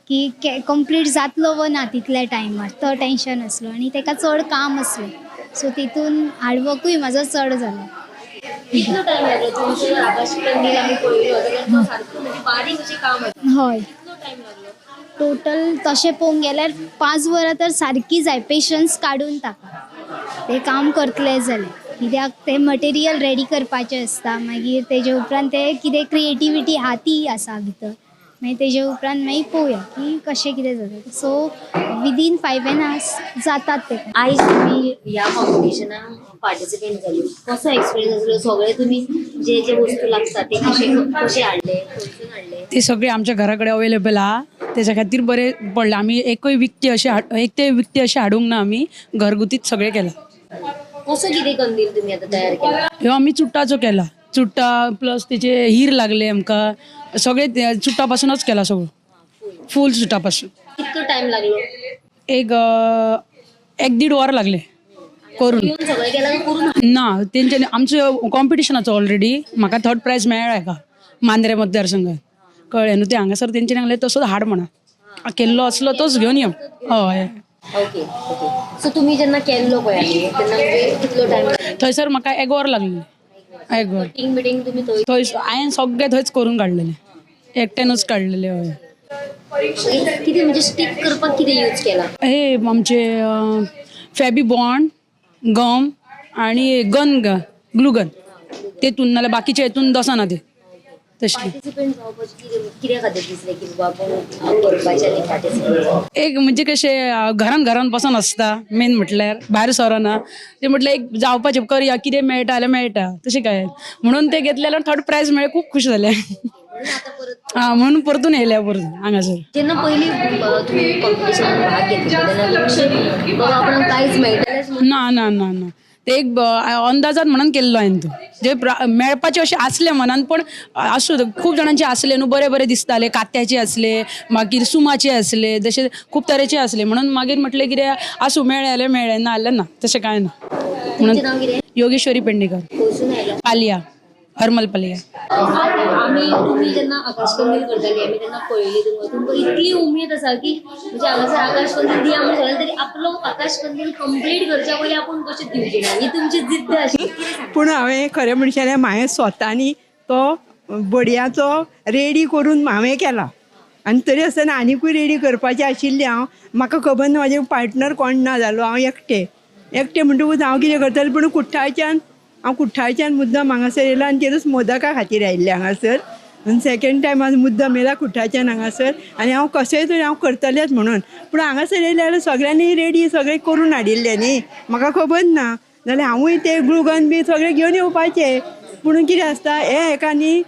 की कंप्लीट जातलो वो ना तितल्या टायमार, तो टेंशन आसलो आनी तेका चड काम आसलें, सो तितून हार्डवर्कूय म्हाजो चड जालो. कितलो टायम लागलो तुमचो आकाश कंदील आमी पळयलो जाल्यार तो सारको म्हणजे बारीक अशें काम आसा. हय टोटल तशें पळोवंक गेल्यार 5 वरां तर सारकी जाय पेशन्स काडून ताका तें काम करतलें जाल्यार, कित्याक तें मटेरियल रेडी करपाचें आसता, मागीर तेजे उपरांत तें कितें क्रिएटिविटी आहा ती आसा भितर, मागीर तेजे उपरांत मागीर पळोवया की कशें कितें जाता. सो विदीन 5 hours जातात ते. आयज तुमी ह्या कॉम्पिटिशनाक पार्टिसिपेंट जाली, कसो एक्सपिरियन्स आसलो? सगळे तुमी जे जे वस्तू लागता ते कशे कशे हाडले, खंयसून हाडले? ते सगळे आमच्या घरा कडेन अवेलेबल आहा, तेच्या खातीर बरें पडलें. आमी एकूय विकती अशें एक ते विकती अशें हाडूंक ना, आमी घरगुतीच सगळें केलां. कसो कितें कंदील तुमी आतां तयार केला? ह्यो आमी चुट्टाचो केला, चुट्टा प्लस तेचे हीर लागले आमकां, सगळे चुट्टा पासूनच केला सगळो, फूल चुट्टा पासून. कितको टायम लागलो? एक 1-1.5 वर लागले करून. ना तेंच्यानी आमचो कॉम्पिटिशनाचो ऑलरेडी म्हाका 3rd prize मेळ्ळा एका मांद्रे मतदारसंघात, कळ्ळें न्हू. ते हांगासर तेंच्यानी सांगलें तसोच हाड म्हणा, केल्लो आसलो तोच घेवन यो. हय ओके ओके. सो तुमी जेन्ना केल्लो पळय तेन्ना म्हणजे कितलो टायम? थंयसर म्हाका 1 वर लागलें. 1 वर मिटींग तुमी थंय हांवें सगळें थंयच करून काडलेलें, एकट्यानूच काडलेलें. हय कितें म्हणजे स्टीक करपाक कितें यूज केला? हे आमचे फेबी बॉन्ड, गम आनी गन, ग्लू गन तेतून, नाल्यार बाकीचे हेतून दसना ते. तशें पार्टिसिपेंट जावपाचें कित्या खातीर दिसलें की बाबा आपूण करपाचें आनी पार्टिसिपेंट? एक म्हणजे कशें घरान घरान बसून आसता मेन म्हटल्यार भायर सरना, तें म्हटल्यार एक जावपाचें करया, कितें मेळटा जाल्यार मेळटा तशें काय म्हणून तें घेतलें जाल्यार 3rd prize मेळ्ळें, खूब खूश जालें. आं म्हणून परतून येयल्या परतून हांगासर. जेन्ना पयलीं तुमी कॉम्पिटिशनान भाग घेतिल्लो तेन्ना बाबा आपणाक कांयच मेळटलेंच? ना ना ना ना, ते एक अंदाजान म्हणून केल्लो हांवें तो, जे मेळपाचें अशें आसलें मनान, पूण आसूं खूब जाणांचे आसले न्हू, बरे बरे दिसताले, कात्याचे आसले, मागीर सुमाचे आसले, जशे खूब तरेचे आसले, म्हणून मागीर म्हटलें कितें आसूं, मेळ्ळें जाल्यार मेळ्ळें, ना जाल्यार ना, तशें कांय ना. म्हणून योगेश्वरी पेडणेकर, पालया, हरमल पालया. आमी तुमी जेन्ना आकाश कंदील करताली आमी तेन्ना पळयली तुमकां, तुमकां इतली उमेद आसा की म्हणजे हांगासर आकाश कंदील दिया म्हणून सांगलें तरी आपलो आकाश कंदील कंप्लीट करच्या पयलीं आपूण कशें दिवचें ना ही तुमची जिद्द आशिल्ली. पूण हांवें खरें म्हणशां जाल्यार हांवें स्वतानी तो बडयाचो रेडी करून हांवें केला आनी तरी आसतना आनिकूय रेडी करपाचें आशिल्लें. हांव म्हाका खबर ना म्हाजे पार्टनर कोण ना जालो, हांव एकटें एकटें म्हणटकूच हांव कितें करतलें, पूण कुठ्ठाळच्यान हांव कुठ्ठाळच्यान मुद्दम हांगासर येयलां आनी तेरूच मोदका खातीर आयिल्लें हांगासर. आनी सेकेंड टायम आज मुद्दम येयला कुट्टाच्यान हांगासर आनी हांव कशेंय तरी हांव करतलेंच म्हणून. पूण हांगासर येयलें जाल्यार सगळ्यांनी रेडी सगळें करून हाडिल्लें न्ही, म्हाका खबर ना, जाल्यार हांवूय ते ग्लुगन बी सगळें घेवन येवपाचें. पूण कितें आसता हें हेका न्ही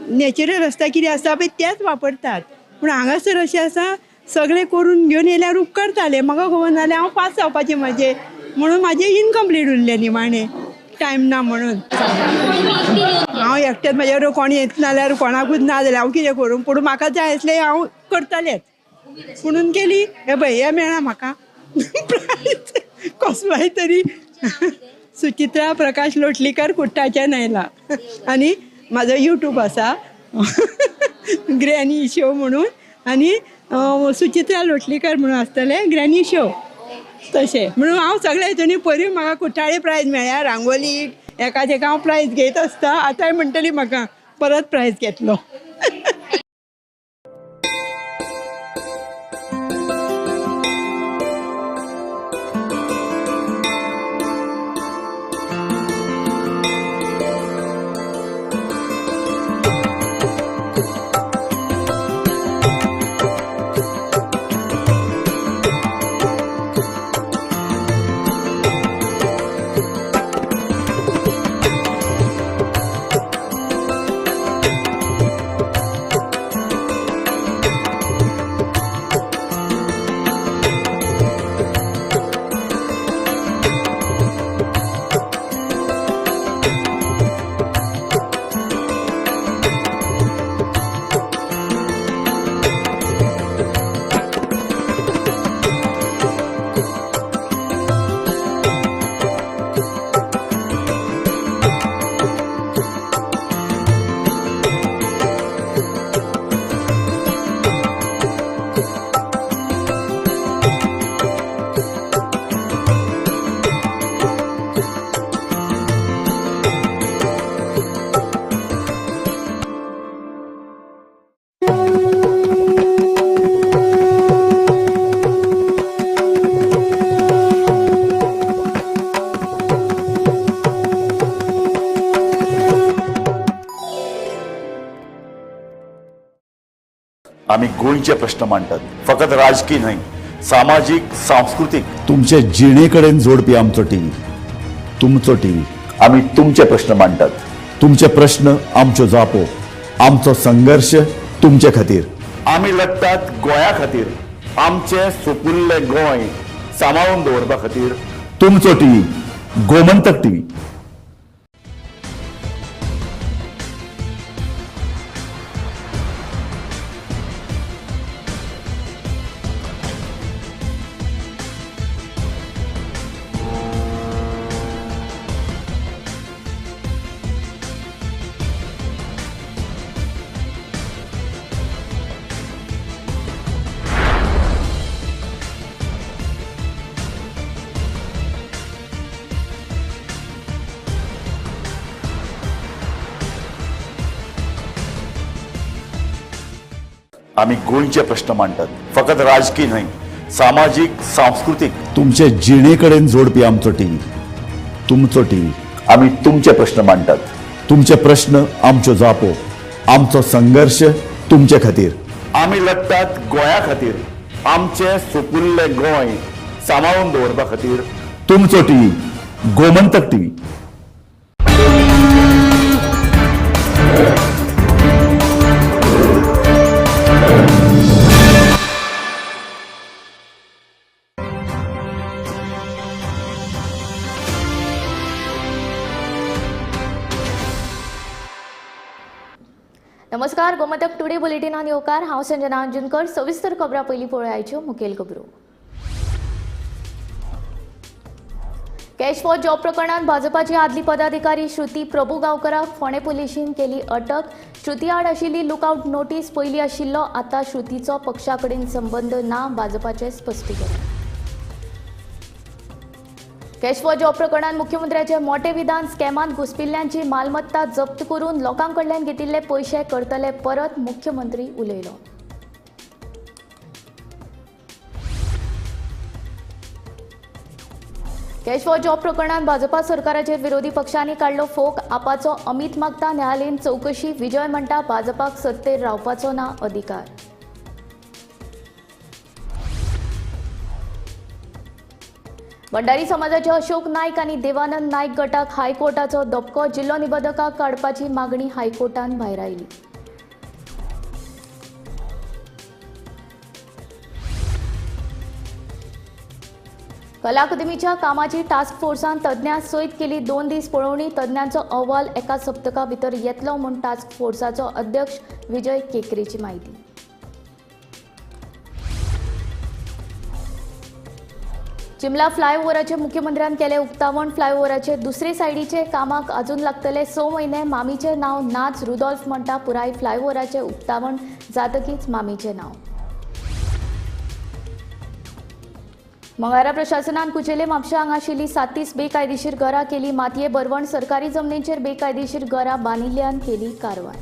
नॅचरल आसता कितें आसता पळय तेंच वापरतात. पूण हांगासर अशें आसा सगळें करून घेवन येयल्यार उपकारतालें, म्हाका खबर ना जाल्यार हांव पास जावपाचें म्हाजें, म्हणून म्हाजें इनकम्प्लीट उरलें निमाणें, टायम ना म्हणून. हांव एकटेंच म्हाज्या बरोबर कोण येत ना जाल्यार कोणाकूच ना जाल्यार हांव कितें करूं, पूण म्हाका जाय आसलें हांव करतलेंच म्हणून केली. हें पळय हें मेळ्ळा म्हाका प्रायज कसलोय तरी. सुचित्रा प्रकाश लोटलीकर कुट्टाच्यान आयला आनी म्हाजो यूट्यूब आसा ग्रॅनी शो म्हणून, आनी सुचित्रा लोटलीकर म्हणून आसतलें ग्रॅनी शो तशें म्हणून हांव सगळ्या हितून परी म्हाका कुट्टाळे प्रायज मेळ्ळ्या, रांगोलीक एका तेका हांव प्रायज घेत आसता. आतांय म्हणटली म्हाका परत प्रायज घेतलो. आमी गोंयचे प्रश्न मांडटात, फकत राजकीय न्हय, सामाजीक, सांस्कृतीक, तुमचे जिणे कडेन जोडपी आमचो टीव्ही, तुमचो टीव्ही. आमी तुमचे प्रश्न मांडटात, तुमचे प्रश्न आमच्यो जापो, आमचो संघर्श तुमचे खातीर. आमी लढटात गोंया खातीर, आमचें सोपुल्लें गोंय सांबाळून दवरपा खातीर. तुमचो टीव्ही, गोमंतक टीव्ही. आमी गोंयचे प्रश्न मांडटात, फकत राजकीय न्हय, सामाजीक, सांस्कृतीक, तुमचे जिणे कडेन जोडपी आमचो टीव्ही, तुमचो टीव्ही. आमी तुमचे प्रश्न मांडटात, तुमचे प्रश्न आमच्यो जापो, आमचो संघर्श तुमचे खातीर. आमी लढटात गोंया खातीर, आमचें सोपुल्लें गोंय सांबाळून दवरपा खातीर. तुमचो टीव्ही, गोमंतक टीव्ही. नमस्कार, गोमंतक टुडे बुलेटिनान येवकार. हांव संजना अंजुनकर. सविस्तर खबरां पयलीं पळोवयाच्यो मुखेल खबरो. कॅश फॉर जॉब प्रकरणांत भाजपाची आदली पदाधिकारी श्रुती प्रभू गांवकराक फोंडें पुलिशेन केली अटक. श्रुती आड आशिल्ली लुकआउट नोटीस पयलीं आशिल्लो, आतां श्रुतीचो पक्षा कडेन संबंद ना, भाजपाचें स्पश्टीकरण. कॅश फॉर जॉब प्रकरणांत मुख्यमंत्र्याचे मोठे विधान, स्कॅमांत घुसपिल्ल्यांची मालमत्ता जप्त करून लोकां कडल्यान घेतिल्ले पयशे करतले परत, मुख्यमंत्री उलयलो. कॅश फॉर जॉब प्रकरणात भाजपा सरकाराचेर विरोधी पक्षांनी काडलो फोग. आपाचो अमित मागता न्यायालयीन चवकशी. विजय म्हणटा भाजपाक सत्तेर रावपाचो ना अधिकार. भंडारी समाजाचे अशोक नायक आनी देवानंद नायक गटाक हायकोर्टाचो धपको. जिल्लो निबंधकाक काडपाची मागणी हायकोर्टान भायरायली. कला अकादमीच्या कामाची टास्क फोर्सान तज्ञां सयत केली 2 दीस पळोवणी. तज्ञांचो अहवाल एका सप्तका भितर येतलो म्हूण टास्क फोर्साचो अध्यक्ष विजय केकरेची म्हायती. चिमला फ्लायओव्हराचे मुख्यमंत्र्यान केले उक्तावण. फ्लायओव्हराचे दुसरे सायडीचे कामाक अजून लागतले 6 म्हयने. मामीचे नांव नाच. रुदोल्फ म्हणटा पुराय फ्लायओव्हराचे उक्तावण जातकीच मामीचे नांव. मंगळारा प्रशासनान कुचेले म्हापशा हांगा आशिल्ली 37 बेकायदेशीर घरां केली मातये भरवण. सरकारी जमनीचेर बेकायदेशीर घरां बांदिल्ल्यान केली कारवाय.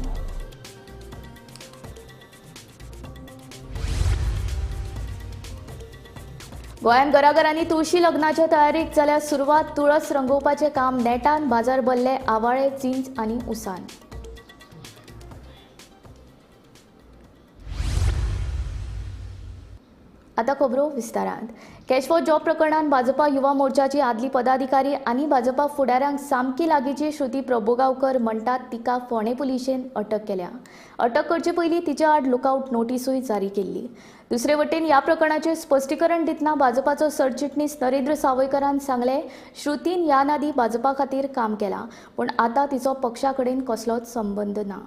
गोंयांत घराघरांनी तुळशी लग्नाच्या तयारीक जाल्यार सुरवात. तुळस रंगोवपाचें काम नेटान. बाजार भरले आवाळे, चिंच आनी उसान. आता खबरो विस्तारांत. कॅश फॉर जॉब प्रकरणात भाजपा युवा मोर्चाची आदली पदाधिकारी आनी भाजपा फुडाऱ्यांक सामकी लागींची श्रुती प्रभुगांवकर म्हणटात तिका फोंडें पुलिशेन अटक केल्या. अटक करचे पयलीं तिच्या आड लुकआउट नोटीसूय जारी केल्ली. दुसरे वटेन ह्या प्रकरणाचें स्पश्टीकरण दितना भाजपाचो सरचिटणीस नरेंद्र सावयकरान सांगलें, श्रुतीन ह्या आदीं भाजपा खातीर काम केलां, पूण आतां तिचो पक्षा कडेन कसलोच संबंद ना.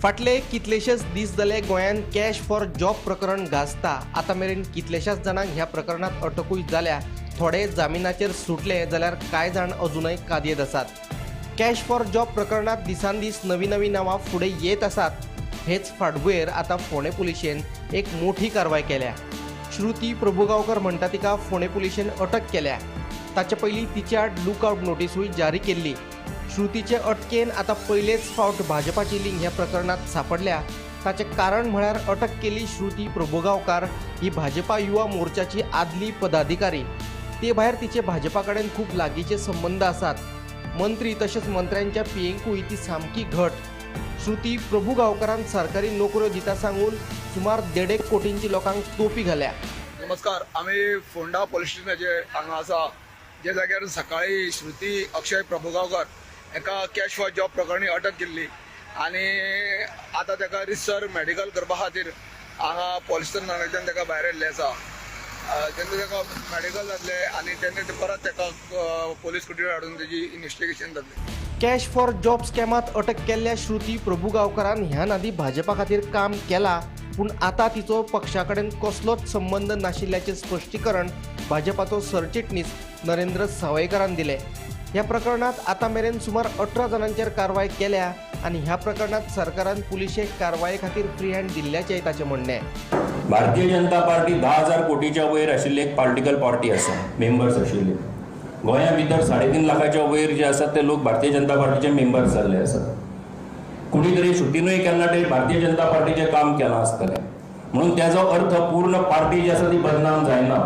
फाटले कितलेशेच दीस जाले गोंयांत कॅश फॉर जॉब प्रकरण गाजता. आतां मेरेन कितलेशाच जाणांक ह्या प्रकरणांत अटकूय जाल्या. थोडे जामिनाचेर सुटले जाल्यार कांय जाण अजूनय कादयेंत आसात. कॅश फॉर जॉब प्रकरणांत दिसान दीस नवीं नवीं नांवां फुडें येत आसात. हेच फाटभुंयेर आतां फोंडें पुलिशेन एक मोठी कारवाय केल्या. श्रुती प्रभुगांवकर म्हणटा तिका फोंडें पुलिशेन अटक केल्या. ताचे पयलीं तिचे आड लुकआउट नोटीसूय जारी केल्ली. श्रुतीचे अटकेन आतां पयलेच फावट भाजपाची लिंक ह्या प्रकरणांत सांपडल्या. ताचें कारण म्हळ्यार अटक केल्ली श्रुती प्रभुगांवकार ही भाजपा युवा मोर्चाची आदली पदाधिकारी. ते भायर तिचे भाजपा कडेन खूब लागींचे संबंद आसात. मंत्री तशेंच मंत्र्यांच्या पियेंकूय ती सामकी घट. श्रुती प्रभुगांवकारान सरकारी नोकऱ्यो दिता सांगून सुमार 1.5 कोटींची लोकांक तोपी घाल्या. नमस्कार, आमी फोंडा पोलीस स्टेशनाचे हांगा आसा, जे जाग्यार सकाळी श्रुती अक्षय प्रभुगांवकर एका कॅश फॉर जॉब प्रकरणी अटक केल्ली आनी आतां ताका रिसर मेडिकल करपा खातीर हांगा पोलीस स्टेशनाच्यान ताका भायर येयल्लें आसा. तेन्ना ताका मेडिकल जातलें आनी तेन्ना परत ताका पोलीस कुटीर हाडून तेजी इन्वेस्टिगेशन जातलें. कॅश फॉर जॉब स्कॅमात अटक केल्ल्या श्रुती प्रभुगांवकारान ह्यान आदीं भाजपा खातीर काम केलां, पूण आतां तिचो पक्षा कडेन कसलोच संबंद नाशिल्ल्याचें स्पश्टीकरण भाजपाचो सरचिटणीस नरेंद्र सावयकरान दिलें. ह्या प्रकरणात आतां मेरेन सुमार 18 जाणांचेर कारवाय केल्या आनी ह्या प्रकरणात सरकारान पुलिशेक कारवाये खातीर फ्री हँड दिल्ल्याचें ताचें म्हणणें. भारतीय जनता पार्टी 10,000 कोटीच्या वयर आशिल्ली एक पॉलिटिकल पार्टी आसा, मेंबर्स आशिल्ली. गोंया भितर 3.5 लाखाच्या वयर जे आसात ते लोक भारतीय जनता पार्टीचे मेंबर्स जाल्ले आसात. कोणी तरी श्रुतीनूय केन्ना तरी भारतीय जनता पार्टीचें काम केलां आसतलें, म्हणून त्याचो अर्थ पूर्ण पार्टी जी आसा ती बदनाम जायना.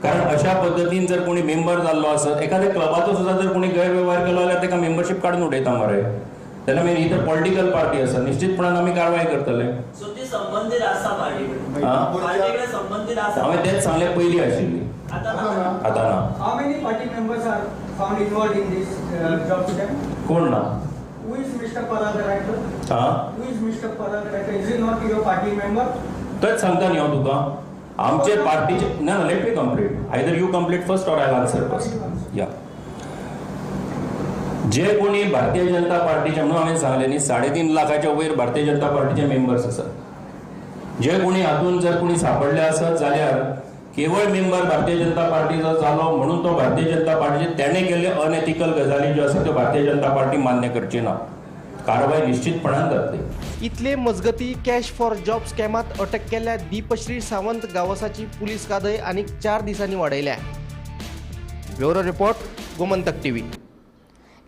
कारण अशा पद्दतीन जर कोणी मेंबर जाल्लो आसत, एखाद्या क्लबाचो सुद्दां जर कोणी गैरवेव्हार केलो जाल्यार ताका मेंबरशीप काडून उडयता मरे. तेन्ना मागीर ही तर पॉलिटिकल पार्टी आसा, निश्चितपणान आमी कारवाय करतले. हांवें तेच सांगलें, पयलीं आशिल्ली, आतां ना. कोण ना? तेच सांगता न्ही हांव तुका, आमचे पार्टीचे ना. Let me complete, either you complete first or I answer first. या जे कोणी भारतीय जनता पार्टीचे, म्हणून हांवें सांगलें न्ही, 3.5 लाखाच्या वयर भारतीय जनता पार्टीचे मेंबर्स आसात. जे कोणी हातून जर कोणी सांपडले आसत जाल्यार केवळ मेंबर भारतीय जनता पार्टीचो जालो म्हणून तो भारतीय जनता पार्टीचे तेणें केल्ले अनएथिकल गजाली ज्यो आसा त्यो भारतीय जनता पार्टी मान्य करची ना. कारवाय निश्चितपणान जातली. इतले मजगती कॅश फॉर जॉब स्कॅमात अटक केल्ल्या दीपश्री सावंत गावसाची पुलीस कादय आनीक 4 दिसांनी वाडयल्या. Bureau report, Gomantak TV.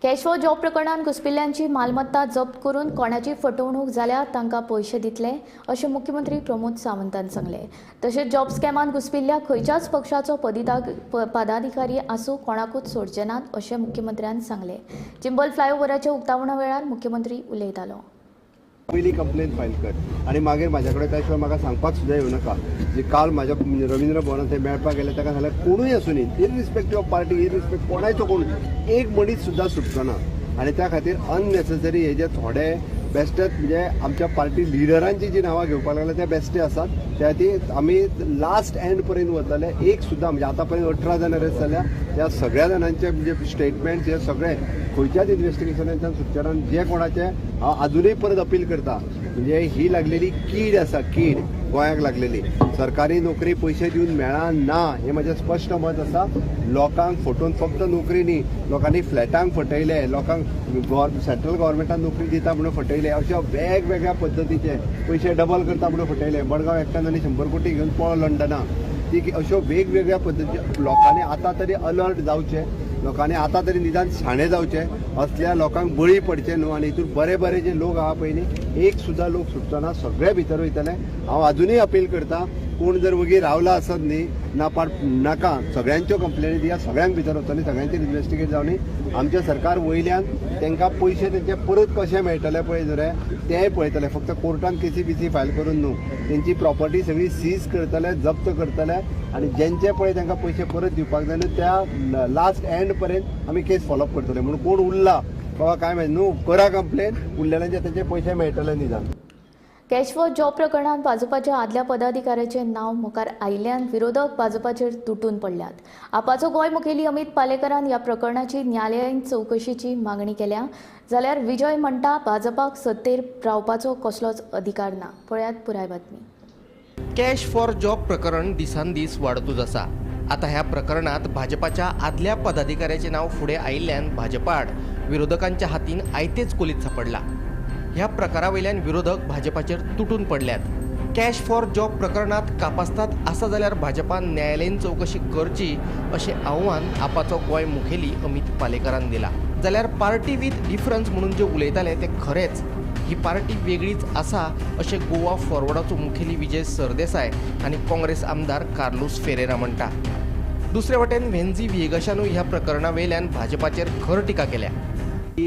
Cash for job प्रकरणांत घुसपिल्ल्यांची मालमत्ता जप्त करून कोणाची फटवणूक जाल्यार तांकां पयशे दितले अशें मुख्यमंत्री प्रमोद सावंतान सांगलें. तशेंच जॉब स्कॅमांत घुसपिल्ल्या खंयच्याच पक्षाचो पदाधिकारी आसूं कोणाकूच सोडचे नात अशें मुख्यमंत्र्यान सांगलें. चिंबल फ्लायओव्हराच्या उक्तावणा वेळार मुख्यमंत्री उलयतालो. पयली कंप्लेन फायल कर आनी मागीर म्हाज्या कडेन त्या शिवाय म्हाका सांगपाक सुद्दां येवं नाका. जे काल म्हाज्या रवींद्र भवनात थंय मेळपाक गेले ताका सांगलें कोणूय आसूं न्ही, इरिस्पेक्टीव ऑफ पार्टी, इरिस्पेक्ट कोणायचो कोण, एक मनीस सुद्दां सुटचो ना. आनी त्या खातीर अननेसेसरी हे जे थोडे बेस्टेच म्हणजे आमच्या पार्टी लिडरांची जी नांवां घेवपाक लागल्या ते बेस्टे आसात. त्या खातीर आमी लास्ट एंड पर्यंत वतले. एक सुद्दां म्हणजे आतां पर्यंत 18 जाण अरेस्ट जाल्या, त्या सगळ्या जाणांचे म्हणजे स्टेटमेंट्स हे सगळे खंयच्याच इन्वेस्टिगेशनाच्यान सुटचे ना. जे कोणाचे हांव आजुनूय परत अपील करता, म्हणजे ही लागलेली कीड आसा, कीड गोंयाक लागलेली, सरकारी नोकरी पयशे दिवन मेळना हें म्हाजें स्पश्ट मत आसा. लोकांक फटोवन फक्त नोकरी न्ही, लोकांनी फ्लॅटांक फटयले, लोकांक सेंट्रल गव्हर्मेंटान नोकरी दिता म्हणून फटयले, अशा वेगवेगळ्या पद्दतीचे पयशे डबल करता म्हणून फटयले. मडगांव एकट्यान आनी 100 कोटी घेवन पळो लंडनाक. ती अश्यो वेगवेगळ्या पद्दतीचे लोकांनी आतां तरी अलर्ट जावचें, लोकांनी आतां तरी निदान शाणे जावचें, असल्या लोकांक बळी पडचें न्हू. आनी हितून बरे बरे जे लोक आहा पळय न्ही, एक सुद्दां लोक सुटचो ना, सगळे भितर वयतले. हांव आजुनूय अपील करता, कोण जर वगी रावला आसत न्ही ना पाट नाका, सगळ्यांच्यो कंप्लेनी दिया, सगळ्यांक भितर वतली, सगळ्यांचेर इन्वेस्टिगेट जावनी. आमच्या सरकार वयल्यान तांकां पयशे तेंचे परत कशे मेळटले पळय न्हू रे तेंय पळयतले. फक्त कोर्टान केसी बिसी फायल करून न्हू, तेंची प्रॉपर्टी सगळी सीज करतले, जप्त करतले आनी जेंचे पळय तांकां पयशे परत दिवपाक जाय न्हू त्या लास्ट एंड पर्यंत आमी केस फॉलोअप करतले. म्हणून कोण उरला बाबा काय माहिती न्हू, करा कंप्लेन, उरलेल्यांचे तेंचे पयशे मेळटले निदान. कॅश फॉर जॉब प्रकरणांत भाजपाच्या आदल्या पदाधिकाऱ्याचें नांव मुखार आयिल्ल्यान विरोधक भाजपाचेर तुटून पडल्यात. आपाचो गोंय मुखेली अमित पालेकरान ह्या प्रकरणाची न्यायालयीन चवकशीची मागणी केल्या, जाल्यार विजय म्हणटा भाजपाक सत्तेर रावपाचो कसलोच अधिकार ना. पळयात पुराय बातमी. कॅश फॉर जॉब प्रकरण दिसान दीस वाडतूच आसा. आतां ह्या प्रकरणांत भाजपाच्या आदल्या पदाधिकाऱ्याचें नांव फुडें आयिल्ल्यान भाजपा आड विरोधकांच्या हातीन आयतेच कोलीत सापडला. ह्या प्रकारा वयल्यान विरोधक भाजपाचेर तुटून पडल्यात. कॅश फॉर जॉब प्रकरणांत कापास्तात आसा जाल्यार भाजपान न्यायालयीन चवकशी करची अशें आव्हान आपाचो गोंय मुखेली अमित पालेकरान दिला. जाल्यार पार्टी विथ डिफरन्स म्हणून जे उलयताले ते खरेंच, ही पार्टी वेगळीच आसा अशें गोवा फॉरवर्डाचो मुखेली विजय सरदेसाय आनी काँग्रेस आमदार कार्लूस फेरेरा म्हणटा. दुसरे वटेन व्हेंझी व्हिएगशानूय ह्या प्रकरणा वयल्यान भाजपाचेर खर टिका केल्या.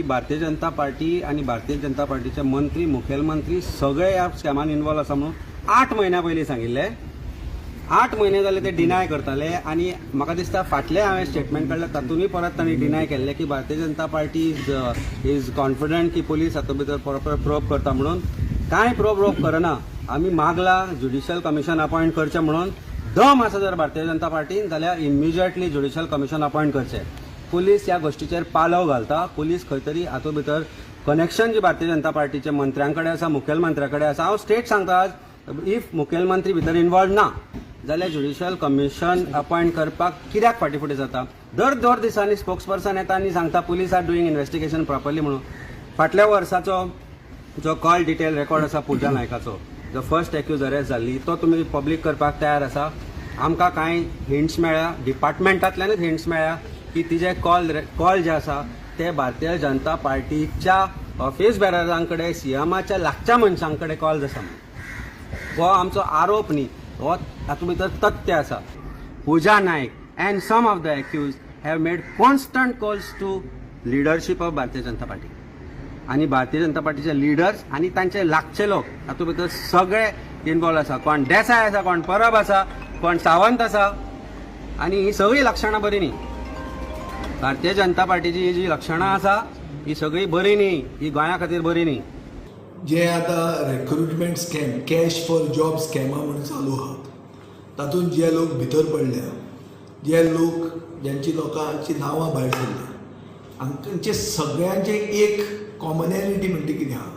भारतीय जनता पार्टी आनी भारतीय जनता पार्टीचे मंत्री, मुखेलमंत्री सगळे ह्या स्कॅमान इन्वॉल्व आसा म्हणून 8 म्हयन्या पयलीं सांगिल्लें. 8 म्हयने जाले ते डिनाय करताले आनी म्हाका दिसता फाटले हांवें स्टेटमेंट काडलें तातूंतय परत तांणी डिनाय केल्लें की Bharatiya Janata party is confident की पुलीस हातूंत भितर प्रॉपर प्रोब करता म्हणून. कांय प्रोब करना. आमी मागला ज्युडिशियल कमिशन अपॉयंट करचें म्हणून. दम आसा जर भारतीय जनता पार्टीन जाल्यार इमिजिएटली ज्युडिशियल कमिशन अपॉयंट करचें. पुलीस ह्या गोश्टीचेर पालव घालता. पुलीस खंय तरी हातूंत भितर कनेक्शन जी भारतीय जनता पार्टीचे मंत्र्यां कडेन आसा, मुखेलमंत्र्या कडेन आसा. हांव स्ट्रेट सांगता, आज if मुखेलमंत्री भितर इन्वॉल्व ना जाल्यार ज्युडिशियल कमिशन अपॉयंट करपाक कित्याक फाटीं फुडें जाता? दर 2 दिसांनी स्पोक्स पर्सन येता आनी सांगता police are doing investigation properly म्हणून. फाटल्या वर्साचो जो कॉल डिटेल रेकॉर्ड आसा पुजा नायकाचो, जो फर्स्ट एक्यूज अरेस्ट जाल्ली, तो तुमी पब्लीक करपाक तयार आसा? आमकां कांय हिंट्स मेळ्ळ्या, डिपार्टमेंटांतल्यानूच हिंट्स मेळ्ळ्या की तिजे कॉल जे आसा ते भारतीय जनता पार्टीच्या ऑफिस बेररां कडेन, सीएमाच्या लागच्या मनशां कडेन कॉल आसा म्हणून. हो आमचो आरोप न्ही, हो तातूंत भितर तथ्य आसा. Puja Naik and some of the accused have made constant calls to leadership of Bharatiya Janata party आनी भारतीय जनता पार्टीचे लिडर्स आनी तांचे लागचे लोक तातूंत भितर सगळे इन्वॉल्व आसा. कोण देसाय आसा, कोण परब आसा, कोण सावंत आसा. आनी ही सगळीं लक्षणां बरी न्ही. भारतीय जनता पार्टीची ही जी लक्षणां आसा ही सगळीं बरी न्ही, ही गोंया खातीर बरी न्ही. जे आतां recruitment scam, cash for job स्कॅमा म्हणून चालू आहा, तातूंत जे लोक भितर पडल्या, जे लोक ज्यांची लोकांची नांवां भायर सरल्या, हांचे सगळ्यांचे एक कॉमनॅलिटी म्हणटा कितें आहा,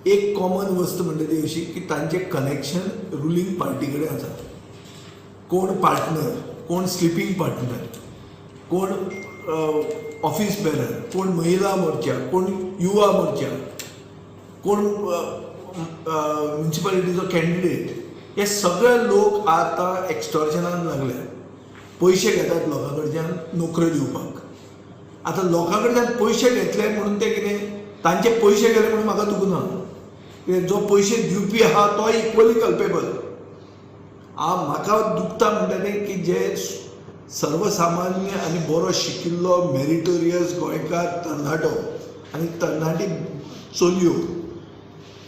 एक कॉमन वस्त म्हणटा ती अशी की तांचें कनेक्शन रुलींग पार्टी कडेन आसा. कोण पार्टनर, कोण स्लिपींग पार्टनर, कोण ऑफिस बेरर, कोण महिला मोर्चा, कोण युवा मोर्चा, कोण म्युनिसिपालिटीचो कॅन्डिडेट, हे सगळे लोक आतां एक्स्टॉर्शनान लागले. पयशे घेतात लोकां कडच्यान नोकऱ्यो दिवपाक. आतां लोकां कडल्यान पयशे घेतले म्हणून ते कितें तांचे पयशे गेले म्हणून म्हाका दुखना, कित्याक जो पयशे दिवपी आहा तो इक्वली कल्पेबल. म्हाका दुखता म्हणटा तें की जे सर्वसामान्य आनी बरो शिकिल्लो मेरिटोरियस गोंयकार तरणाटो आनी तरणाटी चलयो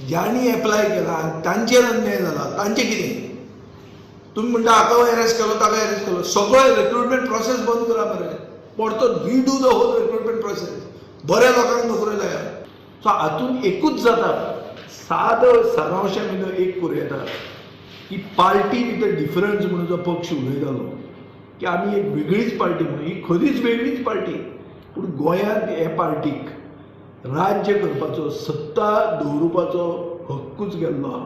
ज्यांनी एप्लाय केला आनी तांचेर अन्याय जाला तांचें कितें? तुमी म्हणटा हाका एरेस्ट केलो ताका एरेस्ट केलो, सगळो रिक्रुटमेंट प्रोसेस बंद करा मरे, परतो redo the whole recruitment process, बऱ्या लोकांक नोकऱ्यो लाया. सो हातूंत एकूच जाता, सादो सारांशा भितर एक करूं येता की पार्टी विथ अ डिफरन्स म्हणून जो पक्ष उलयतालो की आमी एक वेगळीच पार्टी म्हणून, ही खरीच वेगळीच पार्टी, पूण गोंयांत हे पार्टीक राज्य करपाचो सत्ता दवरुपाचो हक्कूच गेल्लो आहा.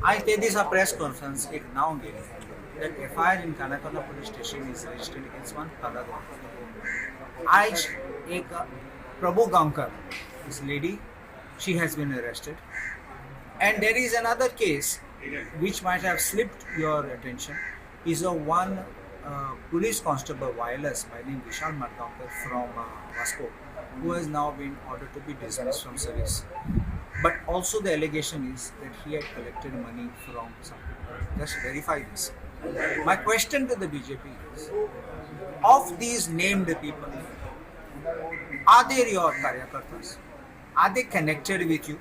आयज ते दिसा प्रेस कॉन्फरन्स एक नांव गेलें that FIR in Canacona police station is registered against one Prahlad. आयज एक Prabhu Gaonkar, this lady, she has been arrested. And there is another case which might have slipped your attention, is a one police constable wireless by name Vishal Madgaonkar from Vasco, who has now been ordered to be dismissed from service. But also the allegation is that he had collected money from some people. Just verify this. My question to the BJP is, of these named people, are they your karyakartas? Are they connected with you?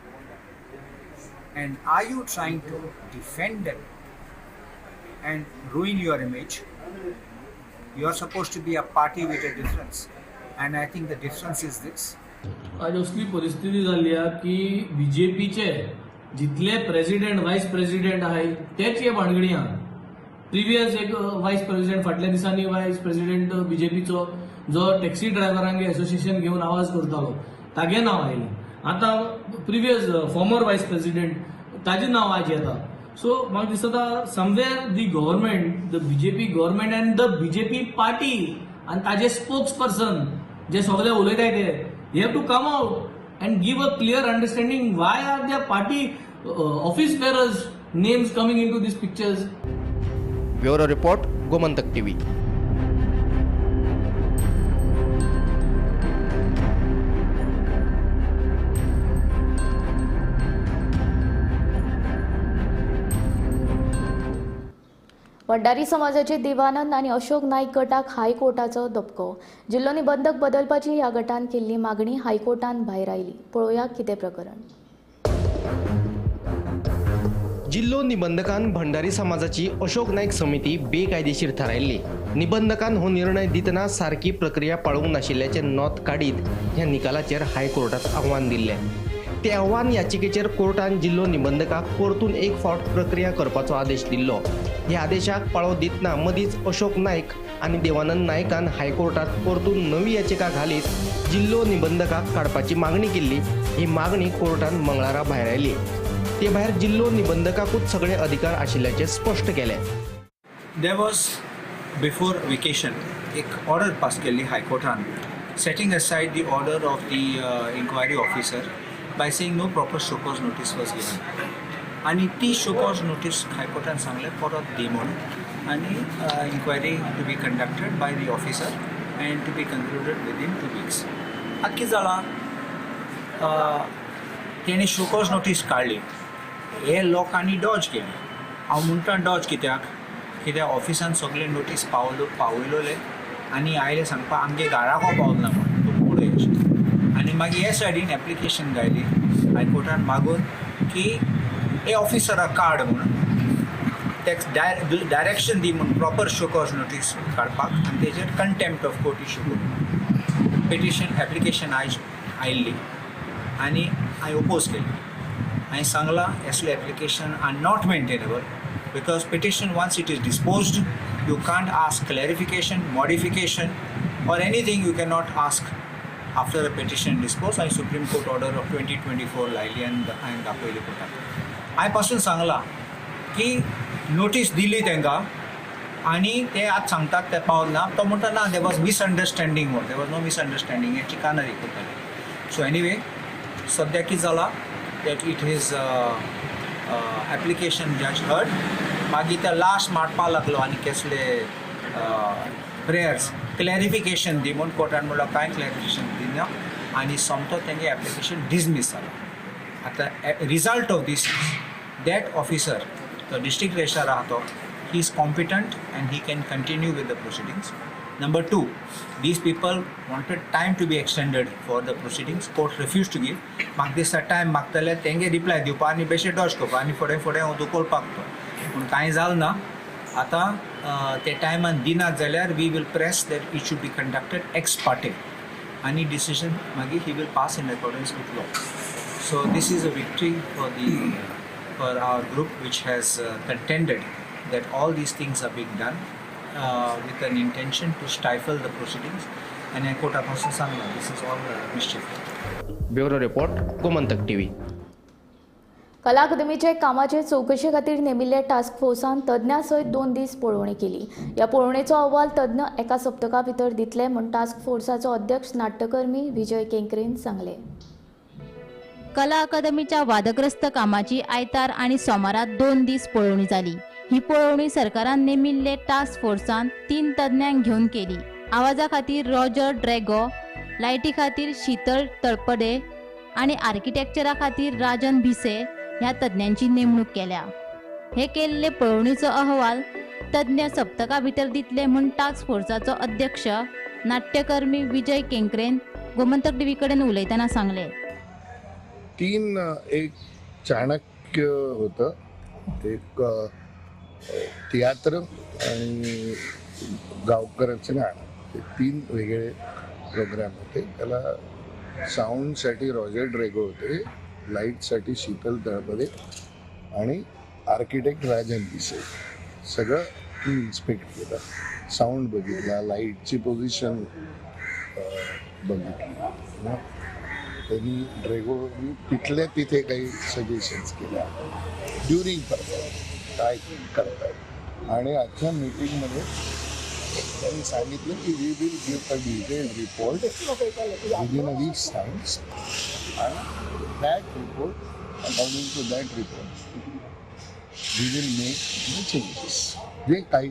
And are you trying to defend them and ruin your image? You are supposed to be a party with a difference. And I think the difference is this. आज असली परिस्थिती जाल्ली आहा की बीजेपीचे जितले president voice president आहाय तेच हे भानगडी आहा. प्रिवियस एक वायस प्रेसिडेंट फाटल्या दिसांनी वायस प्रेसिडेंट बीजेपीचो जो टॅक्सी ड्रायव्हरांगे एसोसिएशन घेवन आवाज करतालो तागे नांव आयलें. आतां प्रिवियस फॉर्मर वायस प्रेसिडेंट ताजें नांव आज येता. सो म्हाका दिसता somewhere the government, the BJP government and the BJP party आनी ताजे स्पोक्स पर्सन जे सगळे उलयताय ते they have to come out and give a clear understanding why are their party office bearers names coming into these pictures. Bureau report, Gomantak TV. Bhandari समाजाचे देवानंद आनी अशोक नाईक गटाक हायकोर्टाचो धपको. जिल्लो निबंधक बदलपाची ह्या गटान केल्ली मागणी हायकोर्टान भायर आयली. पळोवया कितें प्रकरण. जिल्लो निबंधकान भंडारी समाजाची अशोक नाईक समिती बेकायदेशीर थारायल्ली. निबंधकान हो निर्णय दितना सारकी प्रक्रिया पाळूंक नाशिल्ल्याचें नोंद काडीत ह्या निकालाचेर हायकोर्टात आव्हान दिल्लें. ते आव्हान याचिकेचेर कोर्टान जिल्लो निबंधकाक परतून एक फावट प्रक्रिया करपाचो आदेश दिल्लो. ह्या आदेशाक पाळो दितना मदींच अशोक नाईक आनी देवानंद नायकान हायकोर्टात परतून नवी याचिका घालीत जिल्लो निबंधकाक काडपाची मागणी केल्ली. ही मागणी कोर्टान मंगळारा भायर आयली. ते भायर जिल्लो निबंधकाकूच सगळे अधिकार आशिल्ल्याचें स्पश्ट केलें. There was before vacation एक ऑर्डर पास केल्ली हायकोर्टान setting aside the order of the inquiry officer by saying no proper show cause notice was given. आनी ती शोकॉज नोटीस हायकोर्टान सांगलें परत दी म्हणून आनी inquiry to be conducted by the officer and to be concluded within 2 weeks. आतां कितें जालां, तेणी शोकॉज नोटीस काडली, हे लोकांनी डॉज केली. हांव म्हणटा डॉज कित्याक, कित्याक ऑफिसान सगळे नोटीस पावयलोले आनी आयले सांगपाक आमगे घराको पावल ना म्हण तूं पळय अशें. आनी मागीर हे सायडीन एप्लिकेशन घायली हायकोर्टान मागून की हे ऑफिसराक काड म्हणून, तेका डायरेक्शन दी म्हूण प्रॉपर शोकॉज नोटीस काडपाक आनी तेजेर कंटेम्प्ट ऑफ कोर्ट इशू करून पिटिशन एप्लिकेशन आयज आयिल्ली आनी हांवें ओपोज केली. हांवें सांगलां असले application are not maintainable because petition once it is disposed you can't ask clarification, modification or anything. You cannot ask after a petition dispose. हांवें सुप्रीम कोर्ट ऑर्डर ऑफ 2024 लायली आनी हांवें दाखयली कोर्टाक. हांवें पासून सांगलां की नोटीस दिली तांकां आनी ते आज सांगतात ते पावल ना. तो म्हणटा ना, there was misunderstanding म्हूण. There was no misunderstanding, हें चिकानरी करताले. सो एनिवे सद्या कितें जालां that it is application जज हर्ड. मागीर ते लास्ट मारपाक लागलो आनी कसले prayers clarification दी म्हूण. कोर्टान म्हणलो कांय क्लॅरिफिकेशन दिना आनी सोमतो तेंगे एप्लिकेशन डिसमीस जाला. आतां result of this, that officer, तो डिस्ट्रिक्ट रजिस्ट्रार आहा तो, he is competent and he can continue with the proceedings. Number two, these people wanted time to be extended for the proceedings. Court refused to give. म्हाका दिसता time मागतले तेंगे reply दिवपा आनी बेश्टे Dodge करपा आनी फुडें फुडें धुकोलपाक तो, पूण कांय जालें ना. आतां ते टायमान दिनात जाल्यार we will press that it should be conducted ex parte आनी डिसिजन मागीर he will pass in accordance with law. So this is a victory for our group, which has contended that all these things are being done with an intention to stifle the proceedings. And I quote पासून सांगला, this is all mischief. Bureau report, Gomantak TV. कला अकादमीचे कामाचे चवकशे खातीर नेमिल्ले task फोर्सान तज्ञां सयत 2 दीस पळोवणी केली. ह्या पळोवणेचो अहवाल तज्ञ एका सप्तका भितर दितले म्हूण टास्क फोर्साचो अध्यक्ष नाट्यकर्मी विजय केंकरेन सांगलें. कला अकादमीच्या वादग्रस्त कामाची आयतार आनी सोमारा 2 दीस पळोवणी जाली. ही पळोवणी सरकारान नेमिल्ले टास्क फोर्सान 3 तज्ञांक घेवन केली. आवाजा खातीर रॉजर ड्रॅगो, लायटी खातीर शीतल तळपडे आनी आर्किटेक्चरा खातीर राजन भिसे ह्या तज्ञांची नेमणूक केल्या. हे केल्ले पळोवणीचो अहवाल तज्ञ सप्तका भितर दितले म्हूण टास्क फोर्साचो अध्यक्ष नाट्यकर्मी विजय केंकरेन गोमंतक टीव्ही कडेन उलयतना सांगले. 3 एक चाणक्य होतं, एक तियात्र आणि गावकऱ्याचं गाणं, हे 3 वेगळे प्रोग्राम होते. त्याला साऊंडसाठी रॉजर ड्रेगो होते, लाईटसाठी शीतल तळपदे आणि आर्किटेक्ट राजन भिसे. सगळं मी इन्स्पेक्ट केलं, साऊंड बघितला, लाईटची पोझिशन बघितली. त्यांनी ड्रेगोनी तिथल्या तिथे काही सजेशन्स केल्या ड्युरिंग परफॉर्मन्स काय करतायत. आणि आजच्या मीटिंगमध्ये त्यांनी सांगितलं की we will give a detailed report within a week's times आणि that report, according to that report we will make the changes. जे काही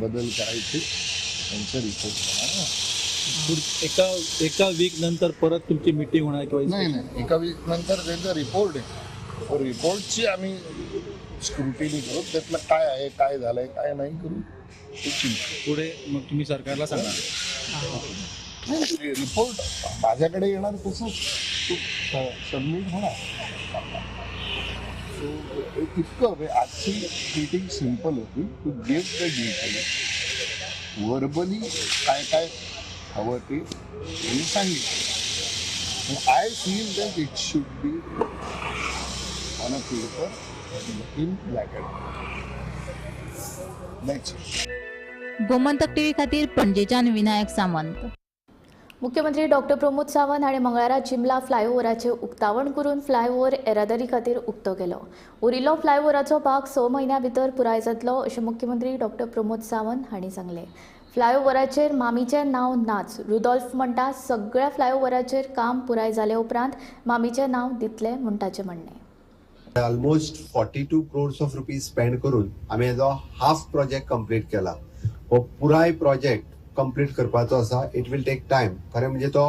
बदल करायचे त्यांच्या रिपोर्ट प्रमाणे. एका एका वीक नंतर परत तुमची मिटिंग होणार किंवा? नाही नाही, एका वीक नंतर त्यांचा रिपोर्ट आहे, रिपोर्टची आम्ही स्क्रुटिनी करू, त्यातलं काय आहे, काय झालंय, काय नाही करू. पुढे मग तुम्ही सरकारला सांगा. रिपोर्ट माझ्याकडे येणार, तसंच सबमिट होणार. सो इतकं आजची मीटिंग सिम्पल होती, to give the detail verbally काय काय हवं ते मी सांगितलं. I feel that it should be on a paper in black and white. Gomantak TV खातीर पणजेच्यान विनायक सामंत. मुख्यमंत्री डॉक्टर प्रमोद सावंत हाणें मंगळारा चिमला फ्लायओव्हराचें उक्तावण करून फ्लायओव्हर येरादारी खातीर उक्तो केलो. उरिल्लो फ्लायओव्हराचो भाग 6 म्हयन्यां भितर पुराय जातलो अशें मुख्यमंत्री डॉक्टर प्रमोद सावंत हांणी सांगलें. फ्लायओव्हराचेर मामीचें नांव नाच, रुदोल्फ म्हणटा सगळ्या फ्लायओव्हराचेर काम पुराय जाले उपरांत मामीचें नांव दितले म्हूण ताचें म्हणणें. Almost 42 crores of rupees spend करून आमी हेजो हाफ प्रोजेक्ट कंप्लीट केला. हो पुराय प्रोजेक्ट कंप्लीट करपाचो आसा. It will take time. खरें म्हणजे तो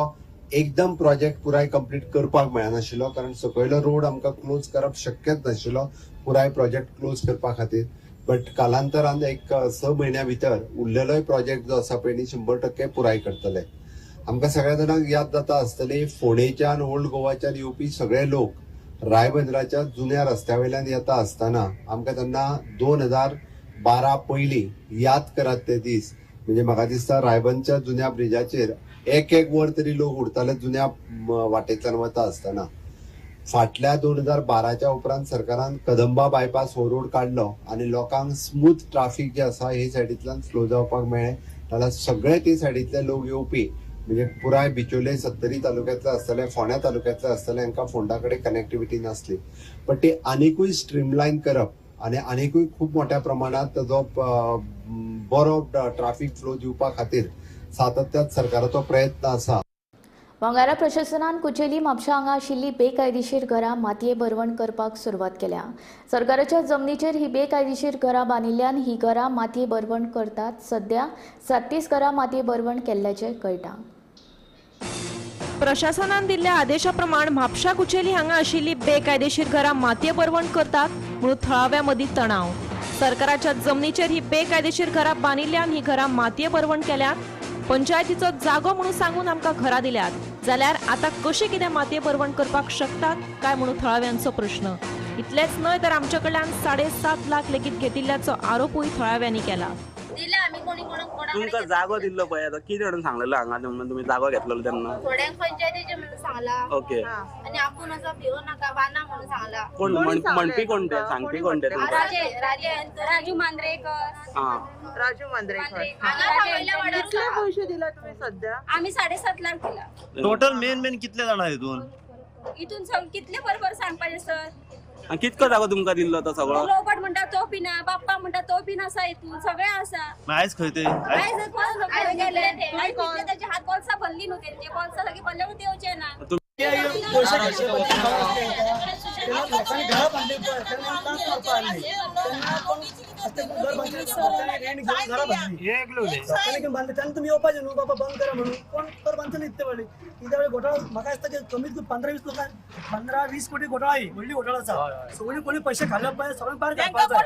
एकदम प्रोजेक्ट पुराय कंप्लीट करपाक मेळनाशिल्लो, कारण सकयलो रोड आमकां क्लोज करप शक्यच नाशिल्लो पुराय प्रोजेक्ट क्लोज करपा खातीर. बट कालांतरान एक 6 म्हयन्या भितर उरलेलोय प्रोजेक्ट जो आसा पळय न्ही 100% पुराय करतले. आमकां सगळ्या जाणांक याद जाता आसतली, फोंडेच्यान ओल्ड गोवाच्यान येवपी सगळे लोक रायबंदराच्या जुन्या रस्त्या वयल्यान येता आसतना आमकां तेन्ना 2012 पयलीं याद करात ते दीस. म्हणजे म्हाका दिसता रायबंदच्या जुन्या ब्रिजाचेर एक एक वर तरी लोक उरताले जुन्या वाटेंतल्यान वता आसतना. फाटल्या 2012च्या उपरांत सरकारान कदंबा बायपास हो रोड काडलो आनी लोकांक स्मूथ ट्राफीक जे आसा हे सायडींतल्यान फ्लो जावपाक मेळ्ळें. नाल्यार सगळे ते सायडींतले लोक येवपी म्हणजे पुराय बिचोले सत्तरी तालुक्यांतले आसतले, फोंड्या तालुक्यांतले आसतले, हांकां फोंडा कडेन कनेक्टिविटी नासली. बट ती आनिकूय स्ट्रीमलायन करप आनी आनिकूय खूब मोठ्या प्रमाणात ताजो बरो ट्राफीक फ्लो दिवपा खातीर सातत्यात सरकाराचो प्रयत्न आसा. वांगारा प्रशासनान कुचेली म्हापशा हांगा आशिल्ली बेकायदेशीर घरां मातये भरवण करपाक सुरवात केल्या. सरकाराच्या जमनीचेर ही बेकायदेशीर घरां बांदिल्ल्यान ही घरां मातये भरवण करतात. सध्या 37 घरां मातये भरवण केल्ल्याचें कळटा. प्रशासनान दिल्ल्या आदेशा प्रमाण म्हापशा कुचेली हांगा आशिल्ली बेकायदेशीर घरां मातये भरवण करतात म्हणून थळाव्या मदीं तणाव. सरकाराच्या जमनीचेर ही बेकायदेशीर घरां बांदिल्ल्यान ही घरां मातये भरवण केल्यात. पंचायतीचो जागो म्हणून सांगून आमकां घरां दिल्यात जाल्यार आतां कशें कितें मातये भरवण करपाक शकतात काय म्हणून थळाव्यांचो प्रश्न. इतलेंच न्हय तर आमच्या कडल्यान 7.5 लाख लेगीत घेतिल्ल्याचो आरोपूय थळाव्यांनी केला. तुमकां जागो दिल्लो पळय तो कितें म्हणून सांगलेलो हांगा तुमी जागो घेतलेलो तेन्ना? थोड्यांक पंचायतीचे म्हणून सांगला. ओके. आनी आपूण असो भिवू नाका बाना म्हणून सांगला. कोण म्हणपी कोण ते सांगपी कोण ते तुमकां? राजू मांद्रेकर. राजू मांद्रेकर. कितले पैसे दिला तुम्ही सध्या? आम्ही 7.5 लाख दिला. टोटल मेन मेन कितले जाणां हितून? इतून कितले बरोबर सांगपाचें सर? कितको जागो तुमकां दिल्लो तो सगळो? रोबट म्हणटा तो पिना, बाप्पा म्हणटा तो पिना आसा, हितून सगळे आसा. आयज खंय ते? आयज गेले तेजे हात बोल्सां भरली न्हू, तेंचे बोल्सां सगळीं भरले म्हणून देवचे ना. लोकांनी घरां बांदली पळय तेन्ना लांच मारपा आसली तेन्ना कोण घर बांदले रेंट घेवन घरां बांदली लोकांनी बांदले तेन्ना तुमी येवपाचें न्हू बाबा बंद करा म्हणून. कोण घर बांदतले इतले व्हडले इतले व्हडले घोटाळो म्हाका दिसता की कमीत कमी 15-20 लोकांक 15-20 कोटी घोटाळो ही व्हडली घोटाळो आसा. सगळीं कोणी पयशे खाल्ले पळय सगळ्यांक भायर काडपाक जाय.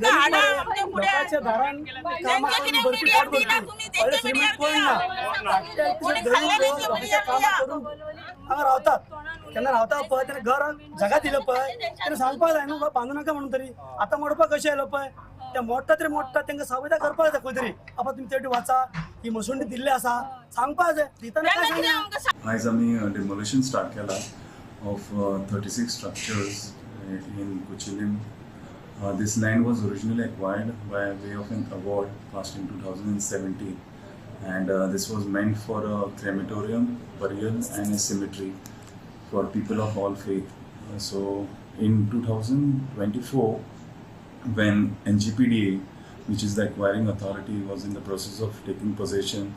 गरीब लोकांच्या दारान कामां करून भरती पोट भरतली व्हडले श्रीमंत कोण ना. गरीब लोक लोकांच्या कामां करून हांगा रावतात. केन्ना रावता पळय तेन्ना घर जगा दिलं पळय तेन्ना सांगपाक जाय न्हू बांदू नाका म्हणून तरी. आतां मोडपाक कशें आयलो पळय ते मोडटा तरी मोडटा तेंकां सावयता करपाक जाय खंय तरी. बाबा तुमी तेटी वाचा ही मसुंडी दिल्ली आसा सांगपाक जाय दितना काय सांगना. आयज आमी डिमोलिशन स्टार्ट केला of 36 structures in Cuchilem. This land was originally acquired by way of an award passed in 2017, and this was meant for a crematorium, burial and a cemetery for people of all faith. So in 2024, when NGPDA, which is the acquiring authority, was in the process of taking possession,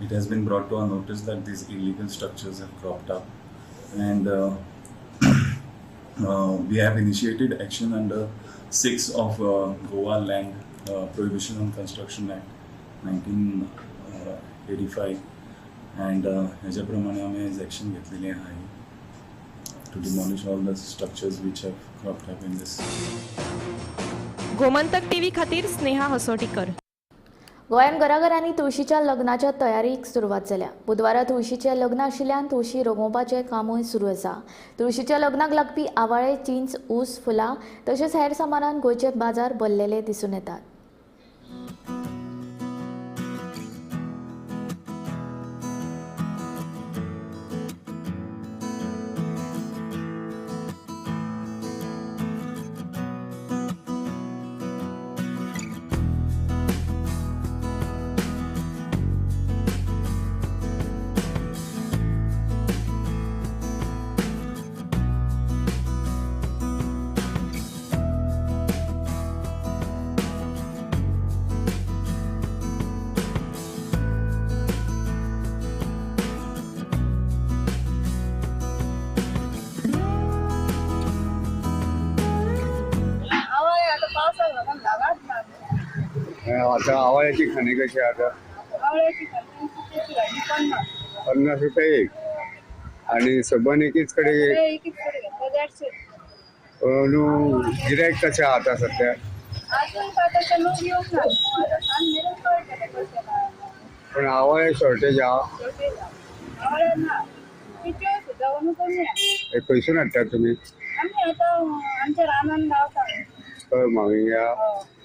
it has been brought to our notice that these illegal structures have cropped up, and we have initiated action under 6 of Goa Land Prohibition on Construction Act 1985, and ह्याच्या प्रमाणे आमी आयज action घेतलेली आहे to demolish all the structures which have cropped up in this. Gomantak TV खातीर स्नेहा हसोटीकर. गोंयांत घराघरांनी तुळशीच्या लग्नाच्या तयारीक सुरवात जाल्या. बुधवारा तुळशीचें लग्न आशिल्ल्यान तुळशी रंगोवपाचें कामूय सुरू आसा. तुळशीच्या लग्नाक लागपी आवाळे, चिंच, ऊस, फुलां तशेंच हेर सामानान गोंयचे बाजार भरलेले दिसून येतात. आता आवाळ्याची खाणी कशी आता? 50 रुपये एक. आणि सबन एकीच कडे गिरायक कशें आता सध्या? पण आवाळे शॉर्टेज आहा. खंयसून हाडटा तुमी? हय माविंग्या.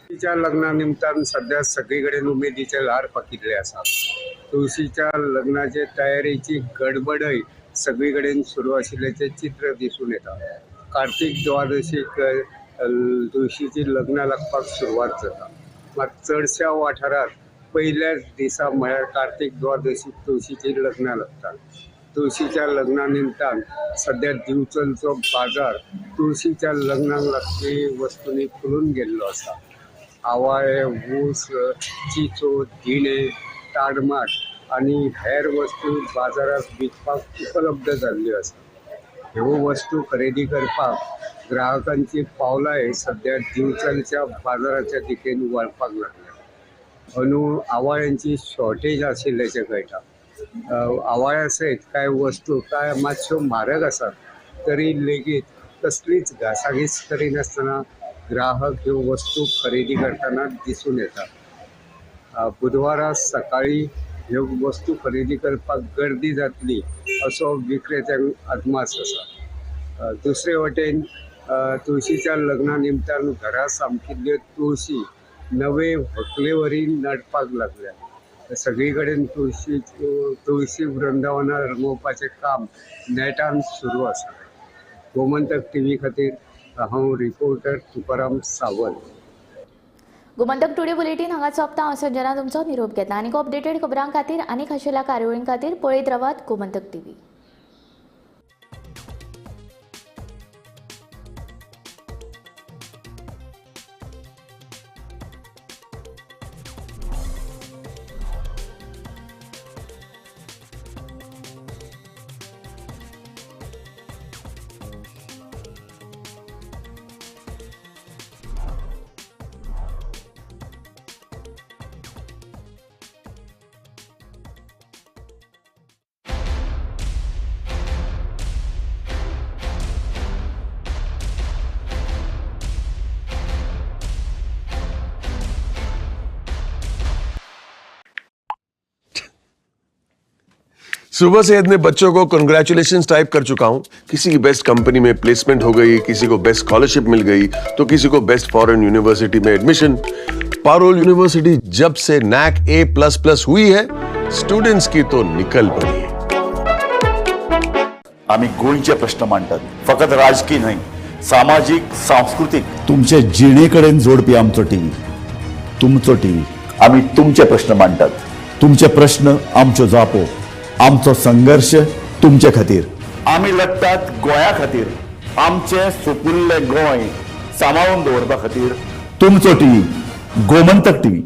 तुळशीच्या लग्ना निमतान सध्या सगळी कडेन उमेदीचे ल्हार फाकिल्ले आसा. तुळशीच्या लग्नाचे तयारेची गडबडय सगळी कडेन सुरू आशिल्ल्याचें चित्र दिसून येता. कार्तीक द्वादशीक तुळशीची लग्नां लागपाक सुरवात जाता. मात चडश्या वाठारांत पयल्याच दिसा म्हळ्यार कार्तीक द्वादशीक तुळशीची लग्नां लागतात. तुळशीच्या लग्ना निमतान सध्या दिवचलचो बाजार तुळशीच्या लग्नाक लागपी वस्तूंनी फुलून गेल्लो आसा. आवाळे, ऊस, चिचो, दिणे, ताडमाट आनी हेर वस्तू बाजारात विकपाक उपलब्ध जाल्ल्यो आसा. ह्यो वस्तू खरेदी करपाक ग्राहकांची पावलां हे सद्या दिवचलच्या बाजाराच्या दिकेन वळपाक लागल्या. अंदू आवाळ्यांची शॉर्टेज आशिल्ल्याचें कळटा. आवाळ्या सयत कांय वस्तू कांय मातश्यो म्हारग आसात तरी लेगीत कसलीच घासाघीस करिनासतना ग्राहक ह्यो वस्तू खरेदी करतना दिसून येता. बुधवारा सकाळी ह्यो वस्तू खरेदी करपाक गर्दी जातली असो विक्रेत्यांक अदमास आसा. दुसरे वटेन तुळशीच्या लग्ना निमतान घरा सामकिल्ल्यो तुळशी नवे व्हंकलेवरी नडपाक लागल्या. सगळी कडेन तुळशी वृंदावनां रंगोवपाचें काम नेटान सुरू आसा. गोमंतक टीव्ही खातीर हांव reporter Tukaram Sawant. Gomantak today bulletin हांगा सोंपता. हांव संजना तुमचो निरोप घेता. आनीक अपडेटेड खबरां खातीर आनी खाशेल्या कार्यावळीं खातीर पळयत रावात गोमंतक टीव्ही. सुबह से इतने बच्चों को कंग्रेचुलेशंस टाइप कर चुका हूं. किसी की बेस्ट कंपनी में प्लेसमेंट हो गई, किसी को बेस्ट स्कॉलरशिप मिल गई, तो किसी को बेस्ट फॉरेन यूनिवर्सिटी में एडमिशन. पारोल यूनिवर्सिटी जब से नैक A++ हुई है, स्टूडेंट्स की तो निकल पड़ी है. आम्ही गोंयचे प्रश्न मांडतात, फकत राजकीय न्हय, सामाजीक, सांस्कृतीक. तुमचे जिणेकडेन जोडपी आमचो टीव्ही, तुमचो टीव्ही. आम्ही तुमचे प्रश्न मांडतात, तुमचे प्रश्न आमच्यो जापो, आमचो संघर्ष तुमचे खातीर. आमी लढतात गोंया खातीर, आमचें सुपुल्लें गोंय सांबाळून दवरपा खातीर. तुमचो टीव्ही, गोमंतक टीव्ही.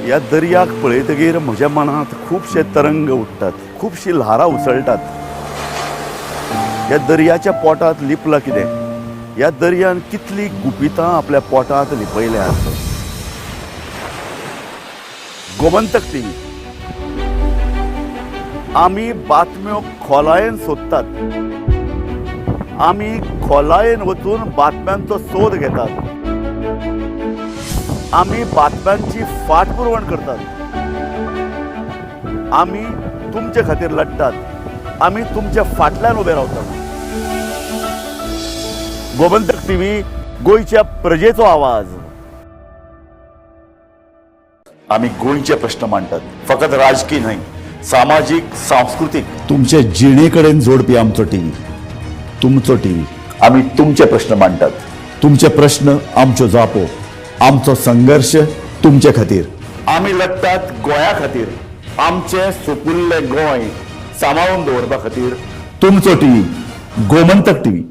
ह्या दर्याक पळयतगीर म्हज्या मनांत खुबशे तरंग उठ्ठात, खुबशीं ल्हारां उसळटात. ह्या दर्याच्या पोटांत लिपलां कितें? ह्या दर्यान कितलीं गुपितां आपल्या पोटांत लिपयल्यांत. गोमंतक टीव्ही, आमी बातम्यो खोलायेन सोदतात, आमी खोलायेन वचून बातम्यांचो सोद घेतात, आमी बातम्यांची फाटपुरवण करतात, आमी तुमचे खातीर लढतात, आमी तुमच्या फाटल्यान उबे रावतात. गोमंतक टीव्ही, गोंयच्या प्रजेचो आवाज. आमी गोंयचे प्रश्न मांडटात, फकत राजकीय न्हय, सामाजीक, सांस्कृतीक. तुमचे जिणेकडेन जोडपी आमचो टीव्ही, तुमचो टीव्ही. आमी तुमचे प्रश्न मांडटात, तुमचे प्रश्न आमच्यो जापो, आमचो संघर्ष तुमचे खातीर. आमी लढतात गोंया खातीर, आमचें सुपुल्लें गोंय सांबाळून दवरपा खातीर. तुमचो टीव्ही, गोमंतक टीव्ही.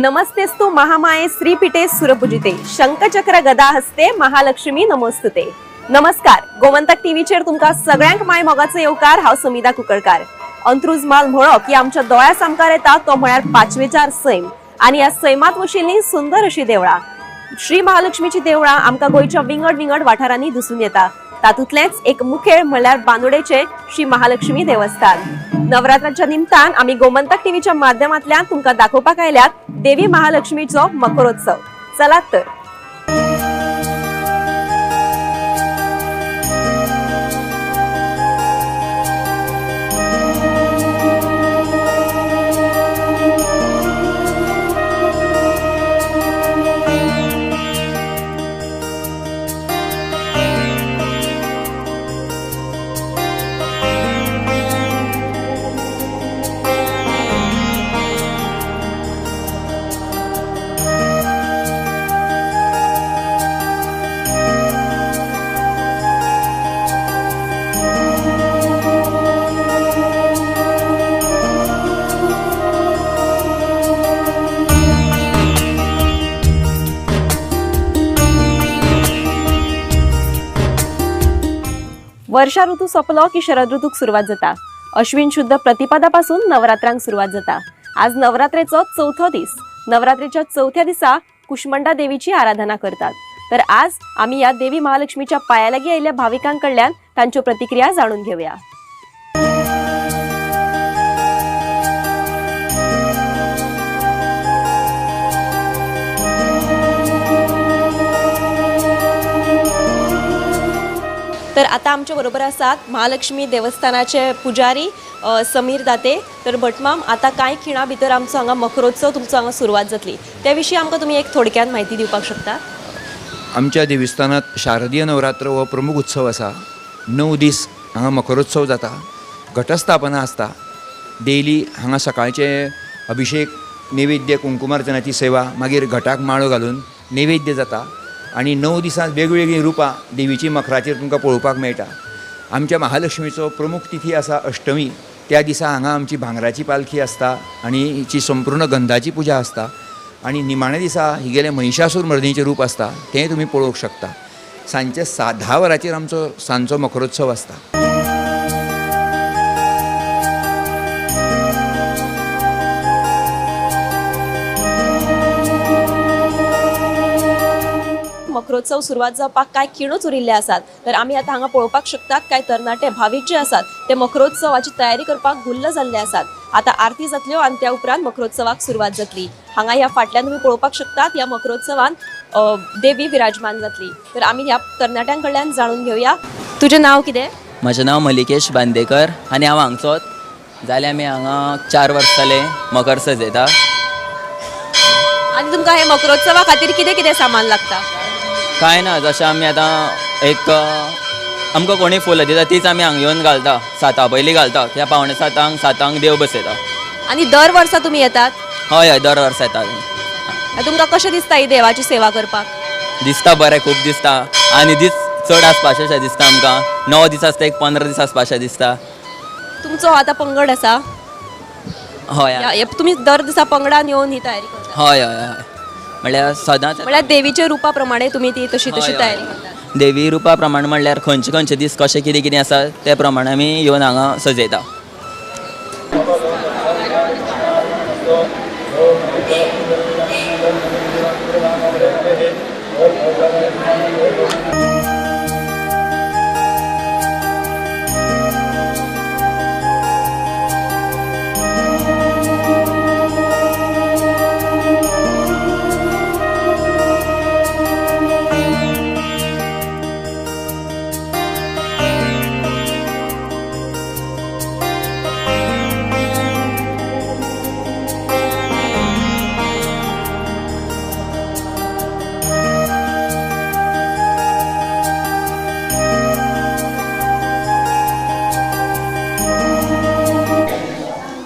नमस्तेस्तु महामाये श्रीपीठे सुरपूजिते शंखचक्र गदा हस्ते महालक्ष्मी नमोस्तुते। नमस्कार, गोमंतक टीव्हीचेर तुमकां सगळ्यांक माय मोगाचो येवकार। हांव सुमिता कुकळकार। अंत्रुज माल म्हणो की आमच्या दोळ्या सामकार येता तो म्हळ्यार पाचवेचार सैम आनी ह्या सैमात वशिल्लीं सुंदर अशी देवळां। श्री महालक्ष्मीची देवळां आमकां गोंयच्या विंगड विंगड वाठारांनी दिसून येता। तातूंतलेंच एक मुखेल म्हळ्यार बांदोडेचे श्री महालक्ष्मी देवस्थान। नवरात्राच्या निमतान आमी गोमंतक टीव्हीच्या माध्यमांतल्यान तुमकां दाखोवपाक आयल्यात देवी महालक्ष्मीचो मकरोत्सव। चलात तर। वर्षा ऋतू सोंपलो की शरद ऋतूक सुरवात जाता। अश्विन शुद्ध प्रतिपदापासून नवरात्रांक सुरवात जाता। आज नवरात्रेचो चवथो दीस। नवरात्रेच्या चवथ्या दिसा कुष्मंडा देवीची आराधना करतात। तर आज आमी ह्या देवी महालक्ष्मीच्या पाया लागीं आयिल्ल्या भाविकां कडल्यान तांच्यो प्रतिक्रिया जाणून घेवया। तर आता आमच्या बरोबर आसात महालक्ष्मी देवस्थानाचे पुजारी समीर दाते। तर भटमाम, आता कांय खिणा भितर आमचो हांगा मकरोत्सव तुमचो हांगा सुरवात जातली, त्या विशीं आमकां तुमी एक थोडक्यान म्हायती दिवपाक शकता? आमच्या देवस्थानात शारदीय नवरात्र हो प्रमुख उत्सव आसा। 9 दीस हांगा मकरोत्सव जाता, घटस्थापना आसता। डेली हांगा सकाळचे अभिषेक, नैवेद्य, कुंकुमार्चनाची सेवा, मागीर घटाक माळो घालून नैवेद्य जाता आनी 9 दिसांत वेगवेगळीं रुपां देवीची मखराचेर तुमकां पळोवपाक मेळटा। आमच्या महालक्ष्मीचो प्रमुख तिथी आसा अष्टमी। त्या दिसा हांगा आमची भांगराची पालखी आसता आनी हिची संपूर्ण गंधाची पुजा आसता आनी निमाण्या दिसा हिगेलें महिषासूर मर्दीचें रूप आसता, तें तुमी पळोवंक शकता। सांजचे 10 वरांचेर आमचो सांजचो मखरोत्सव आसता। मकरोत्सव सुरवात जावपाक कांय खिणूच उरिल्ले आसात। तर आमी आतां हांगा पळोवपाक शकतात कांय तरणाटे भावीक जे आसात ते मकरोत्सवाची तयारी करपाक गुल्ल जाल्ले आसात। आतां आरती जातल्यो आनी त्या उपरांत मकरोत्सवाक सुरवात जातली। हांगा ह्या फाटल्यान तुमी पळोवपाक शकतात ह्या मकरोत्सवान देवी विराजमान जातली। तर आमी ह्या तरणाट्यां कडल्यान जाणून घेवया। तुजें नांव कितें? म्हजें नांव मलिकेश बांदेकर आनी हांव हांगचोच। जाल्यार आमी हांगा 4 वर्स जाले मकर सजयता। आनी तुमकां हे मकरोत्सवा खातीर कितें कितें सामान लागता? कांय ना, जशें आमी आतां एक आमकां कोणी फुलां दिता तीच आमी हांगा येवन घालता। 7 पयलीं घालता, त्या 6:45 7 देव बसयता। आनी दर वर्सा तुमी येतात? हय हय, दर वर्सा येतात। तुमकां कशें दिसता ही देवाची सेवा करपाक? दिसता बरें, खूब दिसता आनी दीस चड आसपाचें अशें दिसता आमकां। 9 दीस आसता, एक 15 दीस आसपाचें दिसता। तुमचो आतां पंगड आसा? हय। तुमी दर दिसा पंगडान येवन ही तयारी करता? हय हय हय, म्हणल्यार सदांच, म्हणल्यार देवीच्या रुपा प्रमाणे तुमी ती तशी तशी तयारी करता? देवी रुपा प्रमाणे म्हणल्यार खंयचे खंयचे दीस कशें कितें कितें आसा ते प्रमाणे आमी येवन हांगा सजयता।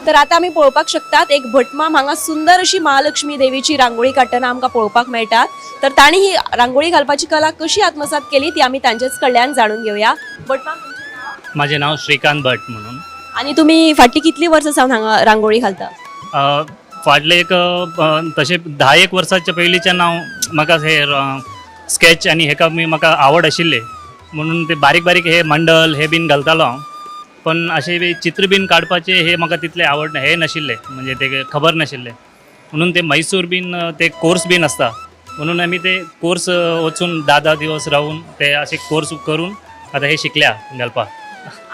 तर आता आमी पळोवपाक शकतात एक भटमाम हांगा सुंदर अशी महालक्ष्मी देवीची रांगोळी काडटना आमकां पळोवपाक मेळटात। तर तांणी ही रांगोळी घालपाची कला कशी आत्मसात केली ती आमी तांचेच कडल्यान जाणून घेवया। भटमाम, माझे नाव श्रीकांत भट म्हणून। आनी तुमी फाटली कितली वर्सां सावन हांगा रांगोळी घालता? फाटले एक तशें 10 वर्साच्या पयलींच्यान हांव म्हाका हे स्केच आनी हेका म्हाका आवड आशिल्ली म्हणून ते बारीक बारीक हे मंडल हे बीन घालतालो हांव. पण अशें चित्र बीन काडपाचें हे म्हाका तितलें आवड हे नाशिल्लें, म्हणजे ते खबर नाशिल्लें. म्हणून ते मैसूर बीन ते कोर्स बीन आसता म्हणून आमी ते कोर्स वचून 10-10 दिवस रावून ते अशे कोर्स करून आतां हे शिकल्या घालपाक.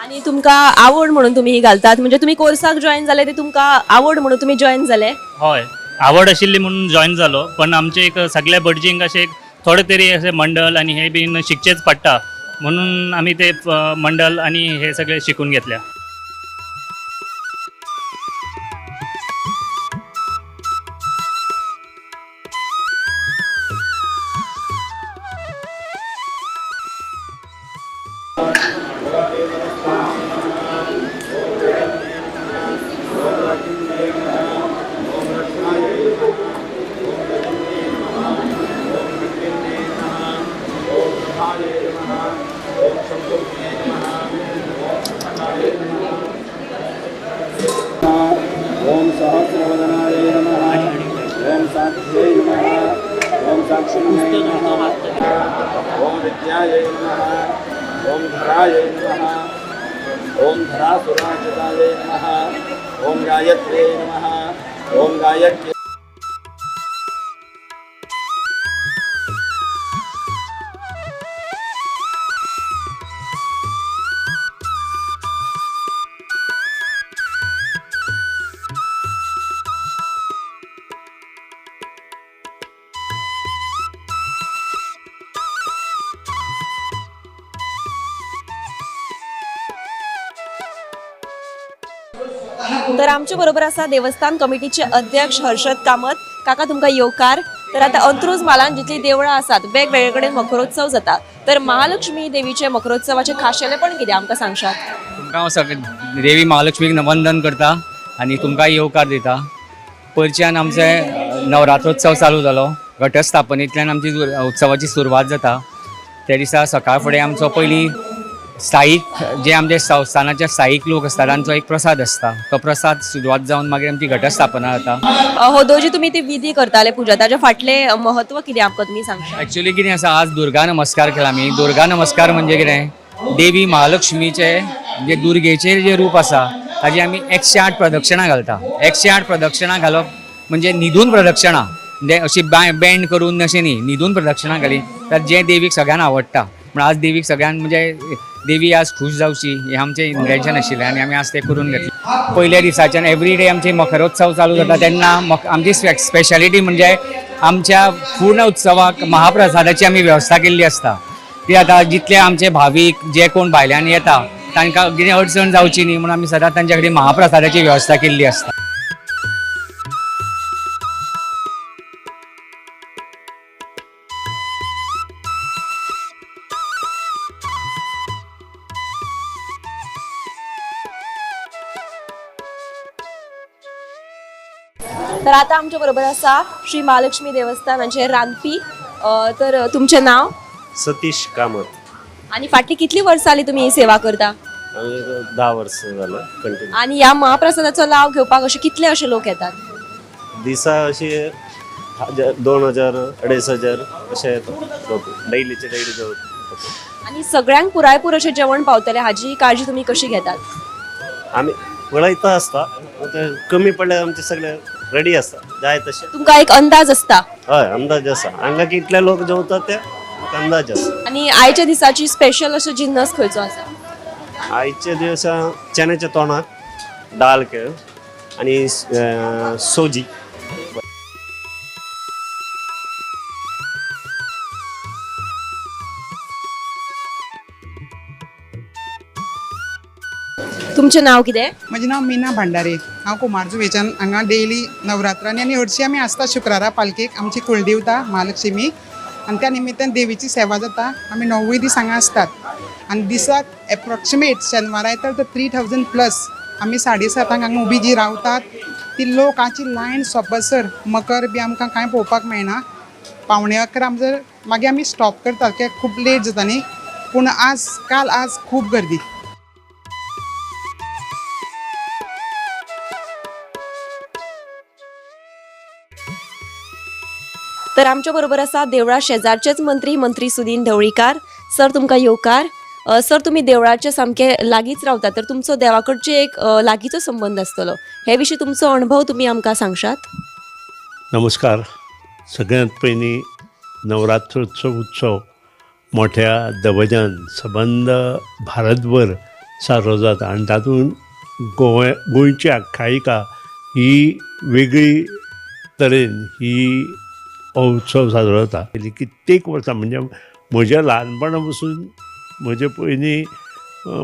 आनी तुमकां आवड म्हणून तुमी ही घालतात, म्हणजे तुमी कोर्साक जॉयन जाले ते तुमकां आवड म्हणून तुमी जॉयन जाले? हय, आवड आशिल्ली म्हणून जॉयन जालो. पण आमचे एक सगळ्या भटजींक अशें थोडे तरी अशें मंडल आनी हे बीन शिकचेच पडटा म्हणून आमी ते मंडल आनी हे सगळे शिकून घेतल्या. ओम सहस्रवदनाय नमः, ओम साक्षे नमः, ओम साक्षिणे नमः, ओम विद्याय नमः, ओम धराय नमः, ओम धरासुराजिताय नमः, ओम गायत्र्यै नमः, ओम गायत्री. तर आमचे बरोबर आसा देवस्थान कमिटीचे अध्यक्ष हर्षद कामत. काका, तुमकां येवकार. तर आतां अंत्रुज म्हालान जितली देवळां आसात वेगवेगळे कडेन मखरोत्सव जाता, तर महालक्ष्मी देवीचे मखरोत्सवाचे खाशेलेपण कितें आमकां सांगशात? तुमकां हांव सगळें देवी महालक्ष्मीक वंदन करता आनी तुमकां येवकार दिता. पयरच्यान आमचे नवरात्रोत्सव चालू जालो. घटस्थापनेंतल्यान आमची उत्सवाची सुरवात जाता. त्या दिसा सकाळ फुडें आमचो पयलीं स्थायीक जे आमचे संस्थानाचे स्थायीक लोक आसता तांचो एक प्रसाद आसता, तो प्रसाद सुरवात जावन मागीर आमची घटस्थापना जाता. हो जी तुमी ती विधी करताले पुजा, ताच्या फाटलें महत्व कितें आमकां तुमी सांगता? एक्चुअली कितें आसा, आज दुर्गा नमस्कार केला आमी. दुर्गा नमस्कार म्हणजे कितें, देवी महालक्ष्मीचे म्हणजे दुर्गेचेर जे रूप आसा ताजी आमी 108 प्रदक्षिणा घालता. 108 प्रदक्षिणा घालप म्हणजे न्हिदून प्रदक्षिणा, म्हणजे अशी बँड करून अशें न्ही, न्हिदून प्रदक्षिणा घाली तर जें देवीक सगळ्यांक आवडटा. म्हण आज देवीक सगळ्यांक म्हणजे देवी आज खूश जावची हें आमचें इंटेन्शन आशिल्लें आनी आमी आज तें करून घेतलें. पयल्या दिसाच्यान एवरी डे आमचे मखरोत्सव चालू जाता तेन्ना आमची स्पेशालिटी म्हणजे आमच्या पूर्ण उत्सवाक महाप्रसादाची आमी वेवस्था केल्ली आसता. ती आतां जितले आमचे भावीक जे कोण भायल्यान येता तांकां कितें अडचण जावची न्ही म्हणून आमी सदांच तांच्या कडेन महाप्रसादाची वेवस्था केल्ली आसता. तर आता आमच्या बरोबर आसा श्री महालक्ष्मी देवस्थानाचे रांदपी. तर तुमचें नाव? सतीश कामत. आनी फाटली कितली वर्सां जाली तुमी ही सेवा करता? 10 वर्सां जालां कंटिन्यू. आनी ह्या महाप्रसादाचो लाव घेवपाक अशे कितले अशे लोक येतात दिसा? अशे 2000 2500 अशे येतात लोक डेलीचे डेली जेवतात. आनी सगळ्यांक पुरायपूर अशें जेवण पावतलें हाजी काळजी तुमी कशी घेतात? आमी पळयता आसता, कमी पडल्यार आमचे सगळे रेडी आसता जाय तशें. तुमकां एक अंदाज आसता? हय, अंदाज आसा. हांगा कितले लोक जेवतात ते अंदाज आसा. आनी आयच्या दिसाची स्पेशल असो जिन्नस खंयचो आसा? आयच्या दिसा चण्याच्या तोंडाक दाल आनी सोजी. तुमचें नाव कितें? म्हजें नांव मीना भांडारी. हांव कुमारजुवेच्यान हांगा डेली नवरात्रांनी आनी हरशीं आमी आसता शुक्रारा पालखेक. आमची कुळदेवता महालक्ष्मी आनी त्या निमित्तान देवीची सेवा जाता. आमी 9 दीस हांगा आसतात आनी दिसाक एप्रोक्सिमेट शेनवारा येता तर 3000 प्लस आमी 7:30 हांगा उबी जी रावतात ती लोकांची लायन सोंपसर मकर बी आमकां कांय पळोवपाक मेळना. 10:45 आमचो मागीर आमी स्टॉप करतात कित्याक खूब लेट जाता न्ही. पूण आज काल आज खूब गर्दी. तर आमच्या बरोबर आसा देवळा शेजारचेच मंत्री मंत्री सुदीन ढवळीकार. सर, तुमकां येवकार. सर, तुमी देवळाच्या सामके लागींच रावता, तर तुमचो देवा कडचे एक लागींचो संबंद आसतलो, हे विशीं तुमचो अणभव तुमी आमकां सांगशात? नमस्कार. सगळ्यांत पयलीं नवरात्रोत्सव उत्सव मोठ्या दबजान सबंद भारतभर साजरो जाता आनी तातूंत गोंयची आख्यायिका ही वेगळी तरेन ही हो उत्सव साजरो जाता. कित्येक वर्सां म्हणजे म्हज्या ल्हानपणा पसून म्हजे पयलीं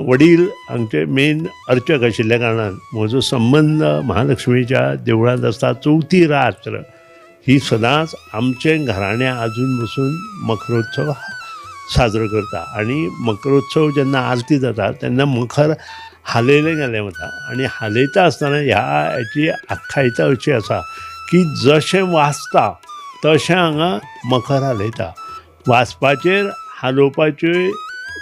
वडील हांगचे मेन अर्चक आशिल्ल्या कारणान म्हजो संबंद महालक्ष्मीच्या देवळांत आसता. चवथी रात्र ही सदांच आमचें घराणें आजून पसून मखरोत्सव साजरो करता आनी मखरोत्सव जेन्ना आरती जाता तेन्ना मखर हालयलें गेलें वता आनी हालयता आसतना ह्या हेची आख्यायिका अशी आसा की जशें वाचता तशें हांगा मखर हालयता. वाचपाचेर हालोवपाचें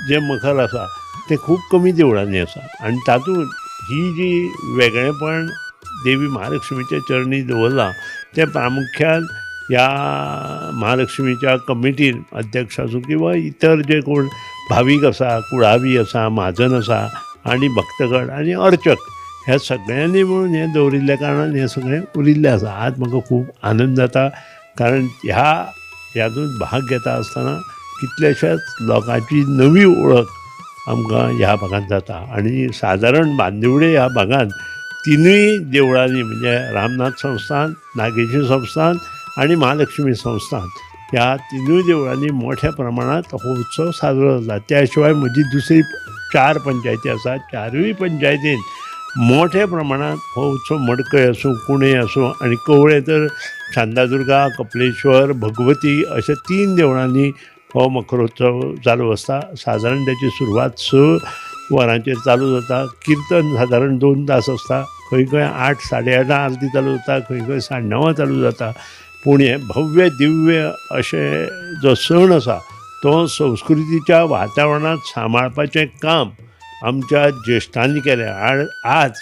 जें मखर आसा तें खूब कमी देवळांनी आसा आनी तातूंत ही जी वेगळेपण देवी महालक्ष्मीच्या चरणी दवरलां तें प्रामुख्यान ह्या महालक्ष्मीच्या कमिटीन अध्यक्ष आसूं किंवा इतर जे कोण भावीक आसा, कुळावी आसा, म्हाजन आसा आनी भक्तगण आनी अर्चक ह्या सगळ्यांनी म्हणून हें दवरिल्ल्या कारणान हें सगळें उरिल्लें आसा. आज म्हाका खूब आनंद जाता कारण ह्या हातूंत भाग घेता आसतना कितल्याशाच लोकांची नवी वळख आमकां ह्या भागांत जाता आनी सादारण बांदिवडे ह्या भागांत तिनूय देवळांनी म्हणजे रामनाथ संस्थान, नागेशी संस्थान आनी महालक्ष्मी संस्थान ह्या तिनूय देवळांनी मोठ्या प्रमाणांत हो उत्सव साजरो जाता. त्या शिवाय म्हजी दुसरी 4 पंचायती आसा, चारूय पंचायतीन मोठ्या प्रमाणांत हो उत्सव मडकय आसूं, कुणे आसूं आनी कवळे तर शांतादुर्गा, कपलेश्वर, भगवती अशे 3 देवळांनी हो मखरोत्सव चालू आसता. सादारण त्याची सुरवात 6 वरांचेर चालू जाता. किर्तन सादारण 2 तास आसता. खंय खंय 8, 8:30 आरती चालू जाता, खंय खंय 9:30 चालू जाता. पूण हें भव्य दिव्य अशें जो सण आसा तो संस्कृतीच्या वातावरणांत सांबाळपाचें काम आमच्या ज्येश्ठांनी केलें. आज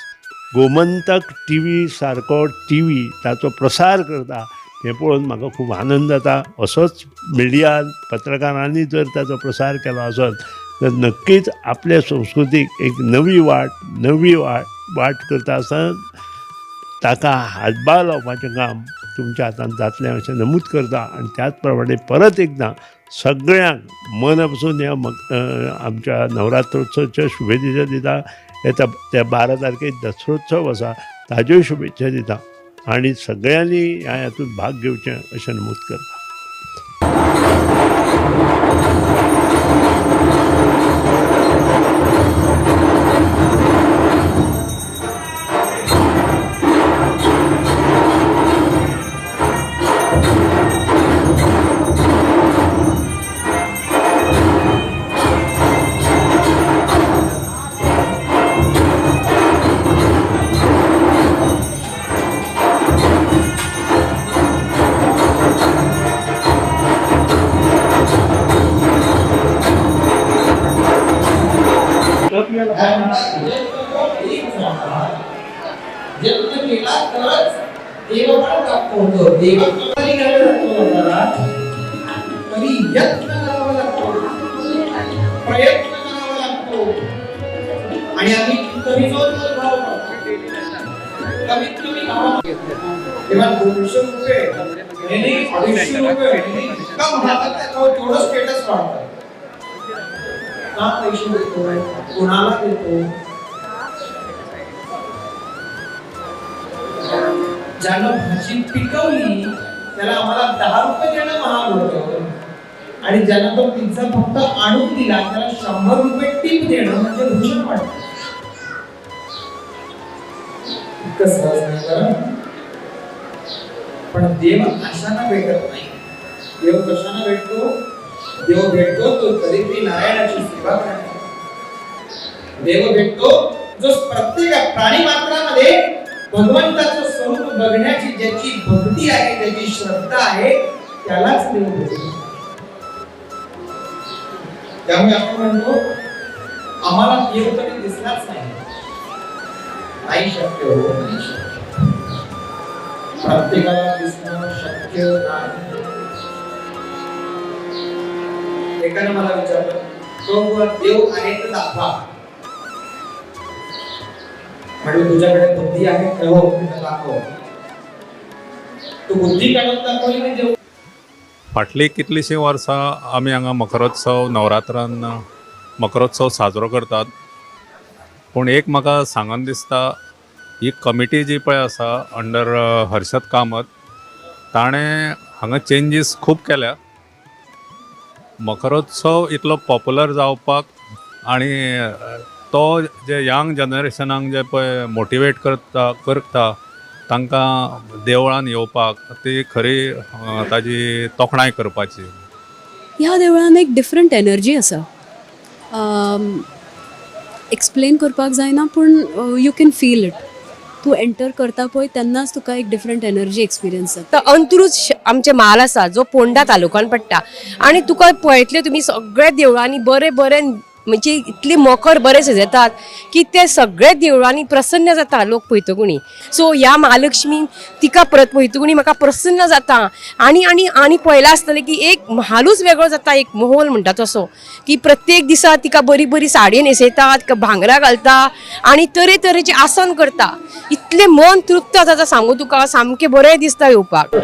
गोमंतक टी व्ही सारको टी व्ही ताचो प्रसार करता हें पळोवन म्हाका खूब आनंद जाता. असोच मिडियान पत्रकारांनी जर ताचो प्रसार केलो आसत तर नक्कीच आपल्या संस्कृतीक एक नवी वाट करता आसतना ताका हातभार लावपाचें काम तुमच्या हातान जातलें अशें नमूद करता. आनी त्याच प्रमाणे परत एकदां सगळ्यांक मना पसून ह्या आमच्या नवरात्रोत्सवाच्यो शुभेच्छा दिता. येता त्या 12 तारखेक दसरोत्सव आसा ताज्योय शुभेच्छा दिता आनी सगळ्यांनी ह्या हातूंत भाग घेवचें अशें नमूद करता. यत्न केला तरच देवपण प्राप्त होतो. देवत्व तरी यत्न करावा लागतो, प्रयत्न करावा लागतो आणि आम्ही कमी भाव कमीत कमी भाव तेव्हा 200 रुपये 250 रुपये इतका महागात तेवढं स्टेटस वाढतं. का पैसे देतो, कोणाला देतो? ज्यानं भाजी पिकवली त्याला आम्हाला 10 रुपये देणं महाग होतं आणि ज्यानं तो पिझ्झा फक्त आणून दिला त्याला 100 रुपये टिप देणं म्हणजे भूषण वाटतं. इतकं सहज नाही बरं. पण देव आशाना भेटत नाही. देव कशाना भेटतो? देव भेटतो तो दरिद्री नारायणाची सेवा करण्याचा. देव भेटतो जो प्रत्येक प्राणी मात्रामध्ये भगवंताचं स्वरूप बघण्याची ज्याची भक्ती आहे, ज्याची श्रद्धा आहे, त्यालाच देव भेटतो. त्यामुळे आपण म्हणतो आम्हाला देव कधी दिसलाच नाही. नाही शक्य हो, नाही शक्य. प्रत्येकाला दिसणं शक्य नाही. एकानं मला विचारलं, तो देव आहे तर दाखवा. म्हटलं तुझ्याकडे बुद्धी आहे का? हो. दाखव. तू बुद्धी काढून दाखवली नाही देव. फाटलीं कितलींशीं वर्सां आमी हांगा मखरोत्सव नवरात्रान मखरोत्सव साजरो करतात. पूण एक म्हाका सांगन दिसता, ही कमिटी जी पळय आसा अंडर हर्षद कामत, ताणें हांगा चेंजीस खूब केल्या. मखरोत्सव इतलो पॉप्युलर जावपाक आनी तो जे यंग जनरेशनाक जे पळय मोटिवेट करता तांकां देवळान येवपाक, ती खरी ताजी तोखणाय करपाची. ह्या देवळान एक डिफरंट एनर्जी आसा, एक्सप्लेन करपाक जायना, पूण you can feel it. तूं एंटर करता पळय तेन्नाच तुका एक डिफरंट एनर्जी एक्सपिरियन्स जाता. तर अंत्रुज आमचे म्हाल आसा जो पोंडा तालुक्यान पडटा आनी तुका पळयतले तुमी सगळ्या देवळांनी बरे बरे म्हणजे इतली मखर बरें सजयतात की ते सगळे देवळांनी प्रसन्न जाता लोक पळयतकुणी. सो ह्या महालक्ष्मी तिका परत पळयतकुणी म्हाका प्रसन्न जाता आनी आनी आनी पळयलां आसतलें की एक म्हालूच वेगळो जाता, एक माहोल म्हणटा तसो की प्रत्येक दिसा तिका बरी बरी साडी न्हेसयतात, भांगरां घालता आनी तरेतरेचे आसन करता. इतलें मन तृप्त जाता सांगू तुका, सामकें बरें दिसता येवपाक.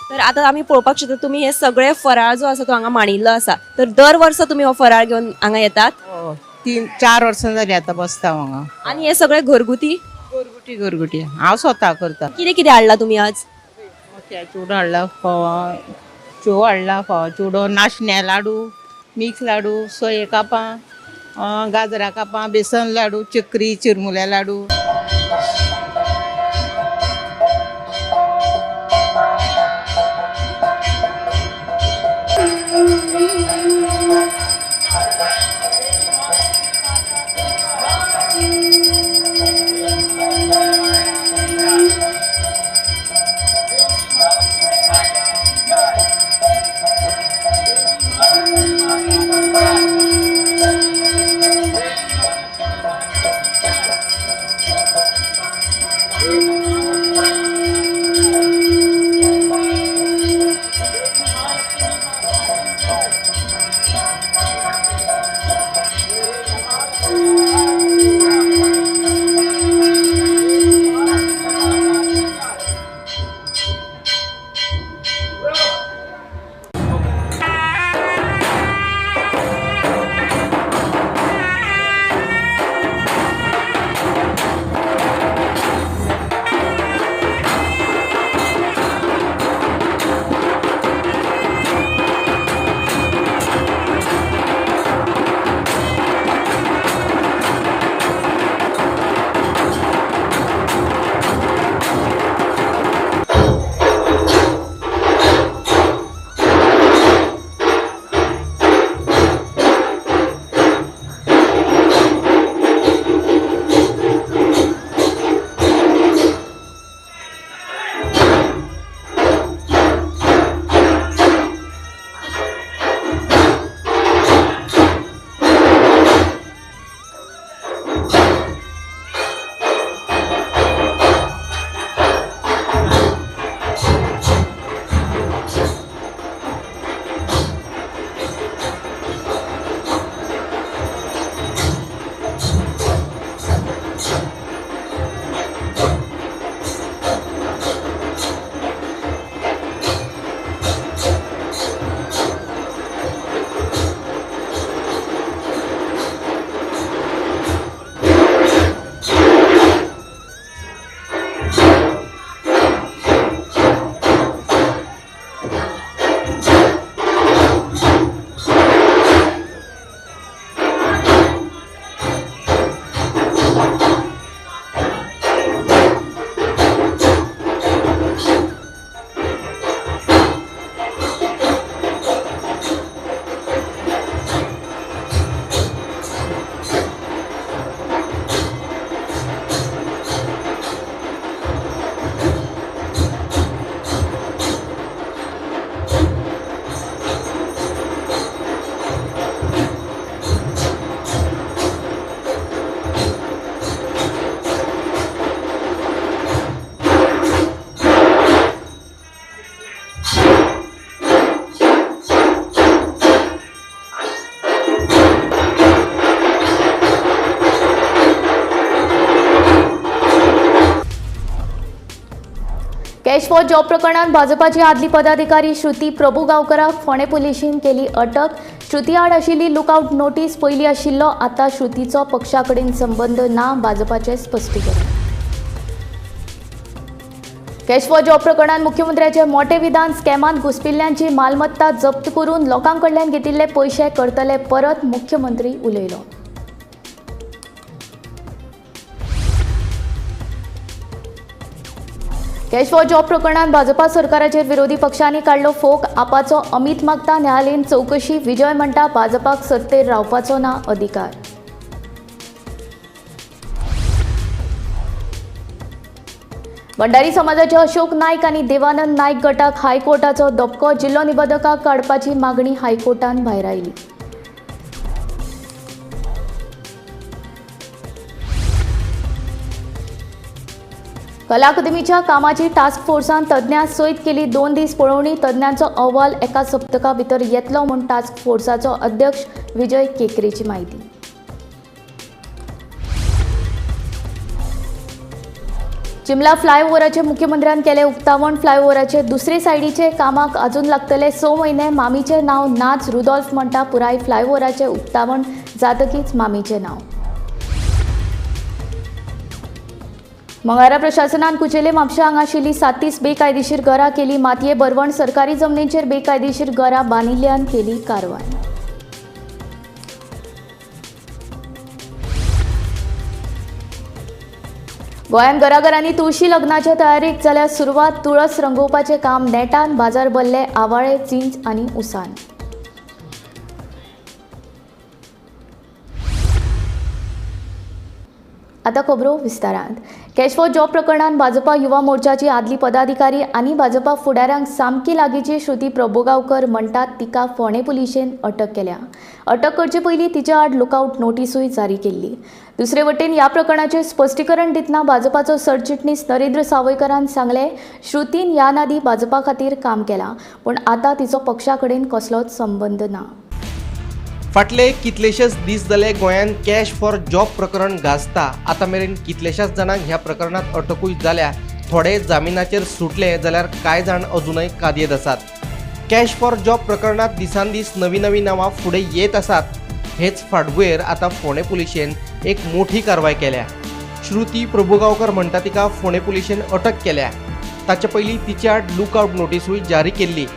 तर आता आमी पळोवपाक शकता तुमी हे सगळे फराळ जो आसा तो हांगा मांडिल्लो आसा. तर दर वर्सा तुमी हो फराळ घेवन हांगा येतात? 3-4 वर्सां जाली आतां बसता हांगा. आनी हे सगळे घरगुती? घरगुती घरगुती हांव स्वता करता. कितें कितें हाडला तुमी आज? मोतया चिवडो हाडला, फोवा शेव हाडला, फोवा चिवडो, नाशण्या लाडू, मिक्स लाडू, सोये कापां, गाजरा कापां, बेसन लाडू, चक्री, चिरमुल्या लाडू. कॅश फॉर जॉब प्रकरणात भाजपाची आदली पदाधिकारी श्रुती प्रभुगांवकराक फोंडें पुलिशेन केली अटक. श्रुती आड आशिल्ली लुकआउट नोटीस पयली आशिल्लो, आतां श्रुतीचो पक्षा कडेन संबंद ना, भाजपाचें स्पश्टीकरण. कॅश फॉर जॉब प्रकरणात मुख्यमंत्र्याचे मोठे विधान, स्कॅमांत घुसपिल्ल्यांची मालमत्ता जप्त करून लोकां कडल्यान घेतिल्ले पयशे करतले परत, मुख्यमंत्री उलयलो. कॅश फॉर जॉब प्रकरणात भाजपा सरकाराचेर विरोधी पक्षांनी काडलो फोग, आपाचो अमित मागता न्यायालयीन चवकशी, विजय म्हणटा भाजपाक सत्तेर रावपाचो ना अधिकार. भंडारी समाजाचे अशोक नायक आनी देवानंद नायक गटाक हायकोर्टाचो धपको, जिल्लो निबंधकाक काडपाची मागणी हायकोर्टान भायरायली. कला अकादमीच्या कामाची टास्क फोर्सान तज्ञां सयत केली 2 दीस पळोवणी, तज्ञांचो अहवाल एका सप्तका भितर येतलो म्हूण टास्क फोर्साचो अध्यक्ष विजय केकरेची म्हायती. चिमला फ्लायओव्हराचे मुख्यमंत्र्यान केले उक्तावण, फ्लायओव्हराचे दुसरे सायडीचे कामाक अजून लागतले 6 म्हयने, मामीचें नांव नाच, रुदोल्फ म्हणटा पुराय फ्लायओव्हराचे उक्तावण जातकीच मामीचें नांव. मंगळारा प्रशासनान कुचेले म्हापशा हांगा आशिल्ली 37 बेकायदेशीर घरां केली मातये भरवण, सरकारी जमनीचेर बेकायदेशीर घरां बांदिल्ल्यान केली कारवाय. गोंयांत घराघरांनी तुळशी लग्नाच्या तयारेक जाल्यार सुरवात, तुळस रंगोवपाचें काम नेटान, बाजार भरले आवाळे, चिंच आनी उसान. आतां खबरो विस्तारांत. कॅश फॉर जॉब प्रकरणांत भाजपा युवा मोर्चाची आदली पदाधिकारी आनी भाजपा फुडाऱ्यांक सामकी लागींची श्रुती प्रभुगांवकर म्हणटात तिका फोंडें पुलिशेन अटक केल्या. अटक करचे पयलीं तिच्या आड लुकआउट नोटिसूय जारी केल्ली. दुसरे वटेन ह्या प्रकरणाचें स्पश्टीकरण दितना भाजपाचो सरचिटणीस नरेंद्र सावयकरान सांगलें, श्रुतीन ह्या आदीं भाजपा खातीर काम केलां, पूण आतां तिचो पक्षा कडेन कसलोच संबंद ना. फाटले कितलेशेच दीस जाले गोंयांत कॅश फॉर जॉब प्रकरण गाजता. आतां मेरेन कितलेशाच जाणांक ह्या प्रकरणांत अटकूय जाल्या, थोडे जामिनाचेर सुटले जाल्यार कांय जाण अजूनय कादयेंत आसात. कॅश फॉर जॉब प्रकरणांत दिसान दीस नवीं नवीं नांवां फुडें येत आसात. हेच फाटभुंयेर आतां फोंडें पुलिशेन एक मोठी कारवाय केल्या. श्रुती प्रभुगांवकर म्हणटा तिका फोंडें पुलिशेन अटक केल्या. ताचे पयलीं तिचे आड लुकआउट नोटिसूय जारी केल्ली.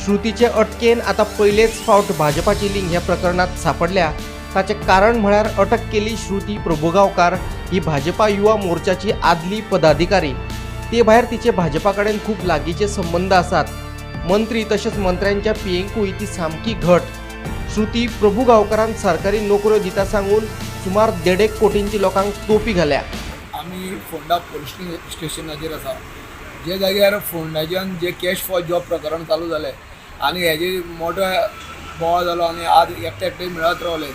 श्रुतीचे अटकेन आतां पयलेच फावट भाजपाची लिंक ह्या प्रकरणांत सांपडल्या. ताचें कारण म्हळ्यार अटक केल्ली श्रुती प्रभुगांवकार ही भाजपा युवा मोर्चाची आदली पदाधिकारी. ते भायर तिचे भाजपा कडेन खूब लागींचे संबंद आसात. मंत्री तशेंच मंत्र्यांच्या पियेंकूय ती सामकी घट. श्रुती प्रभुगांवकारान सरकारी नोकऱ्यो दिता सांगून सुमार 1.5 कोटींची लोकांक तोपी घाल्या. आमी फोंडा पोलीस स्टेशनाचेर आसा, जे जाग्यार फोंडाच्यान जे कॅश फॉर जॉब प्रकरण चालू जालें आनी हेजे मोठो बोवाळ जालो आनी आज एकटे एकटे मेळत रावले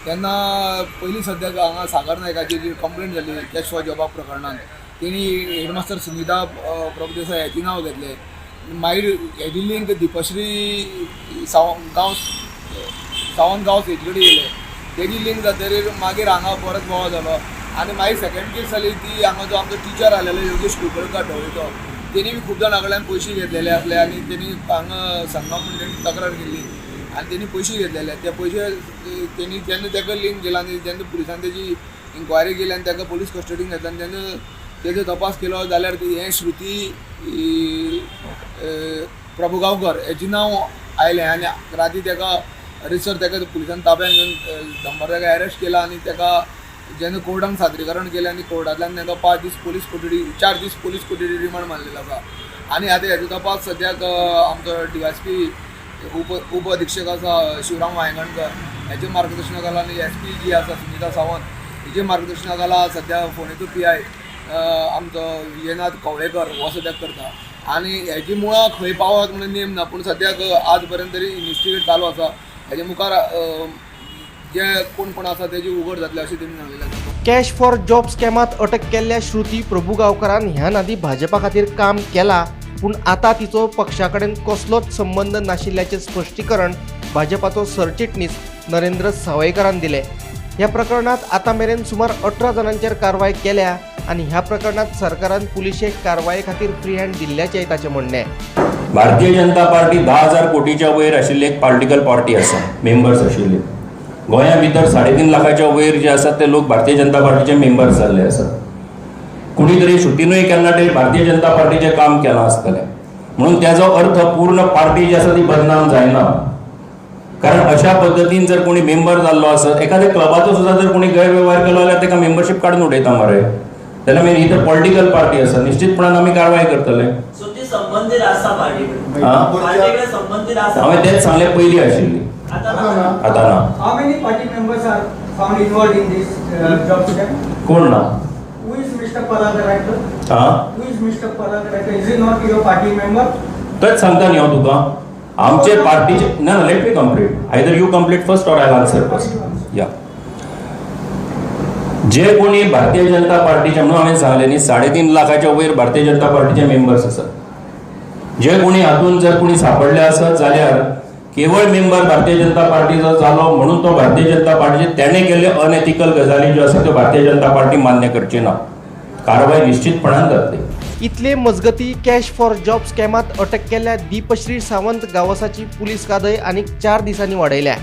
तेन्ना पयलीं सद्याक हांगा सागर नायकाची जी कंप्लेंट जाली कॅश फॉर जॉबा प्रकरणान, तेणी हेडमास्टर सुनीता प्रभुदेसाय हेची नांव घेतलें. मागीर हेजी लिंक दीपश्री सावंत गांवस हेजे कडेन येयलें, तेजी लिंक जातकीर मागीर हांगा परत बोवाळ जालो. आनी मागीर सेकेंड केस जाली ती हांगा जो आमचो टिचर आसलेलो योगेश कुंकळकर ढवळीचो, तेणी बी खूब जाणां कडल्यान पयशे घेतलेले आसले आनी तेणी हांगा संगम म्हूण तेणी तक्रार केल्ली आनी तेणी पयशे घेतलेले. ते पयशे तेणी जेन्ना ताका लिंक केला आनी जेन्ना पुलिसान तेजी इन्क्वायरी केली आनी ताका पोलीस कस्टडीन घेतला आनी तेन्ना तेजो तपास केलो जाल्यार हें श्रुती प्रभुगांवकर हेचें नांव आयलें आनी राती ताका रिसर ताका पुलिसान ताब्यान घेवन दंबर ताका एरेस्ट केला आनी ताका जेन्ना कोर्टान सादरीकरण केलें आनी कोर्टांतल्यान ताका 5 दीस पोलीस कोठडी, 4 दीस पोलीस कोठडी रिमांड मारलेलो आसा. आनी आतां हेजो तपास सद्याक आमचो DYSP उप अधिक्षक आसा शिवराम वायंगणकर हेच्या मार्गदर्शना खाला आनी SP जी आसा सुनीता सावंत हेच्या मार्गदर्शना खाला सद्या फोंडेचो PI आमचो विजयनाथ कवळेकर हो सद्याक करता. आनी हेजी मुळां खंय पावत म्हणून नेम ना, पूण सद्याक आज पर्यंत तरी इन्वेस्टिगेट चालू आसा. हेजे मुखार जे कोण कोण आसा तेजी उगड जातले अशें तेणी सांगलेलें आसा. कॅश फॉर जॉब स्कॅमांत अटक केल्ल्या श्रुती प्रभुगांवकरान ह्यान आदीं भाजपा खातीर काम केलां, पूण आतां तिचो पक्षा कडेन कसलोच संबंद नाशिल्ल्याचें स्पश्टीकरण भाजपाचो सरचिटणीस नरेंद्र सावयकरान दिलें. ह्या प्रकरणांत आतां मेरेन सुमार 18 जाणांचेर कारवाय केल्या. आनी ह्या प्रकरणात सरकारान पुलिशेक कारवाये खातीर फ्री हँड दिल्ल्याचेंय ताचें म्हणणें. भारतीय जनता पार्टी 10,000 कोटीच्या वयर आशिल्ली एक पॉलिटिकल पार्टी आसा, मेंबर्स आशिल्ली. गोंया भितर 3.5 लाखाच्या वयर जे आसात ते लोक भारतीय जनता पार्टीचे मेंबर्स जाल्ले आसात. कोणी तरी श्रुतीनूय केन्ना तरी भारतीय जनता पार्टीचें काम केलां आसतलें, म्हणून त्याचो अर्थ पूर्ण पार्टी जी आसा ती बदनाम जायना. कारण अशा पद्दतीन जर कोणी मेंबर जाल्लो आसत, एखाद्या क्लबाचो सुद्दां जर कोणी गैरवेव्हार केलो जाल्यार ताका मेंबरशीप काडून उडयता मरे, जाल्यार मागीर ही तर पॉलिटिकल पार्टी आसा, निश्चितपणान आमी कारवाय करतले. हांवें तेच सांगलें, पयलीं आशिल्ली, आतां ना. How many party members are found involved in this job scam? कोण ना? Who is Mr. Parag Raikar? हां, Who is Mr. Parag Raikar? Is he not your party member? तेच सांगता न्ही हांव तुका, आमचे पार्टीचे ना. Let me complete, either you complete first or I answer first. या जे कोणी भारतीय जनता पार्टीचे, म्हणून हांवें सांगलें न्ही, 3.5 लाखाच्या वयर भारतीय जनता पार्टीचे मेंबर्स आसात. जे कोणी हातून जर कोणी सापडले आसत जाल्यार केवळ मेंबर भारतीय जनता पार्टीचो जालो म्हणून तो भारतीय जनता पार्टीचे तेणें केल्ले अनएथिकल गजाली ज्यो आसा त्यो भारतीय जनता पार्टी मान्य करची ना. कारवाय निश्चितपणान जातली. इतले मजगती कॅश फॉर जॉब स्कॅमात अटक केल्ल्या दीपश्री सावंत गावसाची पुलीस कादय आनीक 4 दिसांनी वाडयल्या.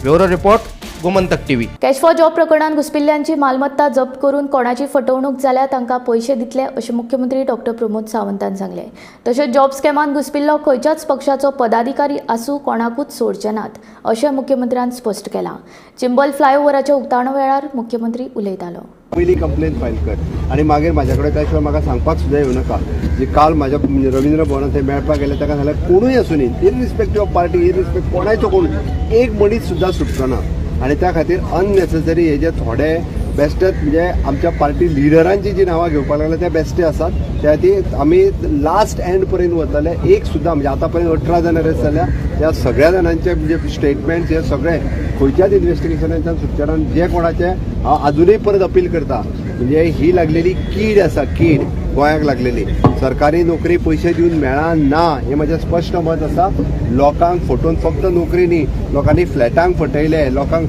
Bureau report, Gomantak TV. Cash for job प्रकरणात घुसपिल्ल्यांची मालमत्ता जप्त करून कोणाची फटवणूक जाल्यार तांकां पयशे दितले अशें मुख्यमंत्री डॉक्टर प्रमोद सावंतान सांगलें. तशेंच जॉब स्कॅमांत घुसपिल्लो खंयच्याच पक्षाचो पदाधिकारी आसूं कोणाकूच सोडचे नात अशें मुख्यमंत्र्यान स्पश्ट केलां. चिंबल फ्लायओव्हराच्या उक्तावणा वेळार मुख्यमंत्री उलयतालो. पयली कंप्लेन फायल कर आनी मागीर म्हाज्या कडेन त्या शिवाय म्हाका सांगपाक सुद्दां येवं नाका. जे काल म्हाज्या रवींद्र भवनात थंय मेळपाक गेले ताका सांगलें कोणूय आसूं न्ही, इरिस्पेक्टीव ऑफ पार्टी, इरिस्पेक्ट कोणायचो कोण, एक मनीस सुद्दां सुटचो ना. आनी त्या खातीर अननेसेसरी हे जे थोडे बेस्टेच म्हणजे आमच्या पार्टी लिडरांची जी नांवां घेवपाक लागल्या ते बेस्टे आसात. त्या खातीर आमी लास्ट एंड पर्यंत वतले. एक सुद्दां म्हणजे आतां पर्यंत 18 जाण अरेस्ट जाल्या, ह्या सगळ्या जाणांचे म्हणजे स्टेटमेंट्स हे सगळे खंयच्याच इन्वेस्टिगेशनाच्यान सुटचे ना. जे कोणाचे हांव आजुनूय परत अपील करता, म्हणजे ही लागलेली कीड आसा, कीड गोंयाक लागलेली, सरकारी नोकरी पयशे दिवन मेळना हें म्हजें स्पश्ट मत आसा. लोकांक फटोवन फक्त नोकरी न्ही, लोकांनी फ्लॅटांक फटयले, लोकांक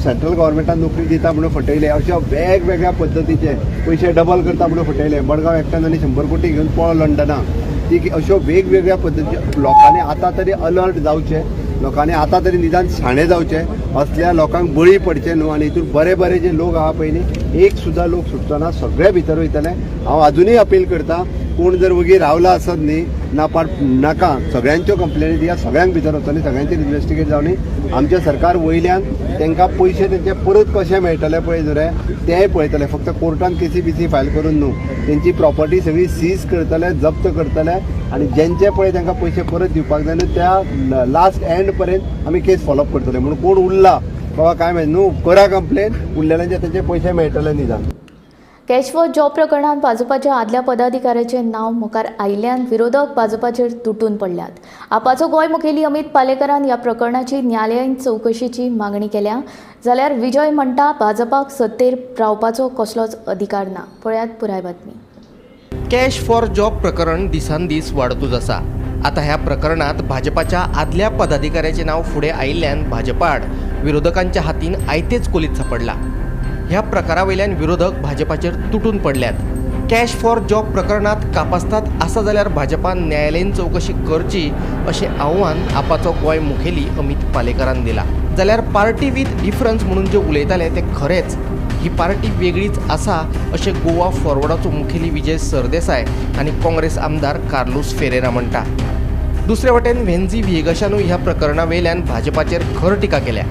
सेंट्रल गव्हर्मेंटान नोकरी दिता म्हणून फटयले, अशा वेगवेगळ्या पद्दतीचे पयशे डबल करता म्हणून फटयले. मडगांव एकट्यान आनी 100 कोटी घेवन पळो लंडनाक. ती अश्यो वेगवेगळ्या पद्दतीचे लोकांनी आतां तरी अलर्ट जावचें, लोकांनी आतां तरी निदान शाणे जावचें, असल्या लोकांक बळी पडचें न्हू. आनी हितून बरे बरे जे लोक आहा पळय न्ही, एक सुद्दां लोक सुटचो ना, सगळे भितर वयतले. हांव आजुनूय अपील करता, कोण जर वगी रावला आसत न्ही ना पाट नाका, सगळ्यांच्यो कंप्लेनी दिया, सगळ्यांक भितर वचोनी, सगळ्यांचेर इन्वेस्टिगेट जावनी. आमचें सरकार वयल्यान तांकां पयशे तेंचे परत कशे मेळटले पळय न्हू तेंय पळयतले. फक्त कोर्टान केसी बिसी फायल करून न्हू, तेंची प्रॉपर्टी सगळी सीज करतले, जप्त करतले आनी जेंचे पळय तांकां पयशे परत दिवपाक जाय न्हू त्या लास्ट एंड पर्यंत आमी केस फॉलोअप करतले. म्हणून कोण उरला बाबा काय माहिती न्हू, करा कंप्लेन, उरलेल्यांचे तेंचे पयशे मेळटले निदान. कॅश फॉर जॉब प्रकरणात भाजपाच्या आदल्या पदाधिकाऱ्याचें नांव मुखार आयिल्ल्यान विरोधक भाजपाचेर तुटून पडल्यात. आपाचो गोंय मुखेली अमित पालेकरान ह्या प्रकरणाची न्यायालयीन चवकशेची मागणी केल्या, जाल्यार विजय म्हणटा भाजपाक सत्तेर रावपाचो कसलोच अधिकार ना. पळयात पुराय बातमी. कॅश फॉर जॉब प्रकरण दिसान दीस वाडतूच आसा. आतां ह्या प्रकरणात भाजपाच्या आदल्या पदाधिकाऱ्याचें नांव फुडें आयिल्ल्यान भाजपा आड विरोधकांच्या हातीन आयतेच कोलीत सापडला. ह्या प्रकारा वयल्यान विरोधक भाजपाचेर तुटून पडल्यात. कॅश फॉर जॉब प्रकरणात कापास्तात आसा जाल्यार भाजपान न्यायालयीन चवकशी करची अशें आव्हान आपाचो गोंय मुखेली अमित पालेकरान दिला. जाल्यार पार्टी विथ डिफरन्स म्हणून जे उलयताले ते खरेंच, ही पार्टी वेगळीच आसा अशें गोवा फॉरवर्डाचो मुखेली विजय सरदेसाय आनी काँग्रेस आमदार कार्लूस फेरेरा म्हणटा. दुसरे वटेन व्हेन्झी व्हिएगशानूय ह्या प्रकरणा वयल्यान भाजपाचेर खर टिका केल्या.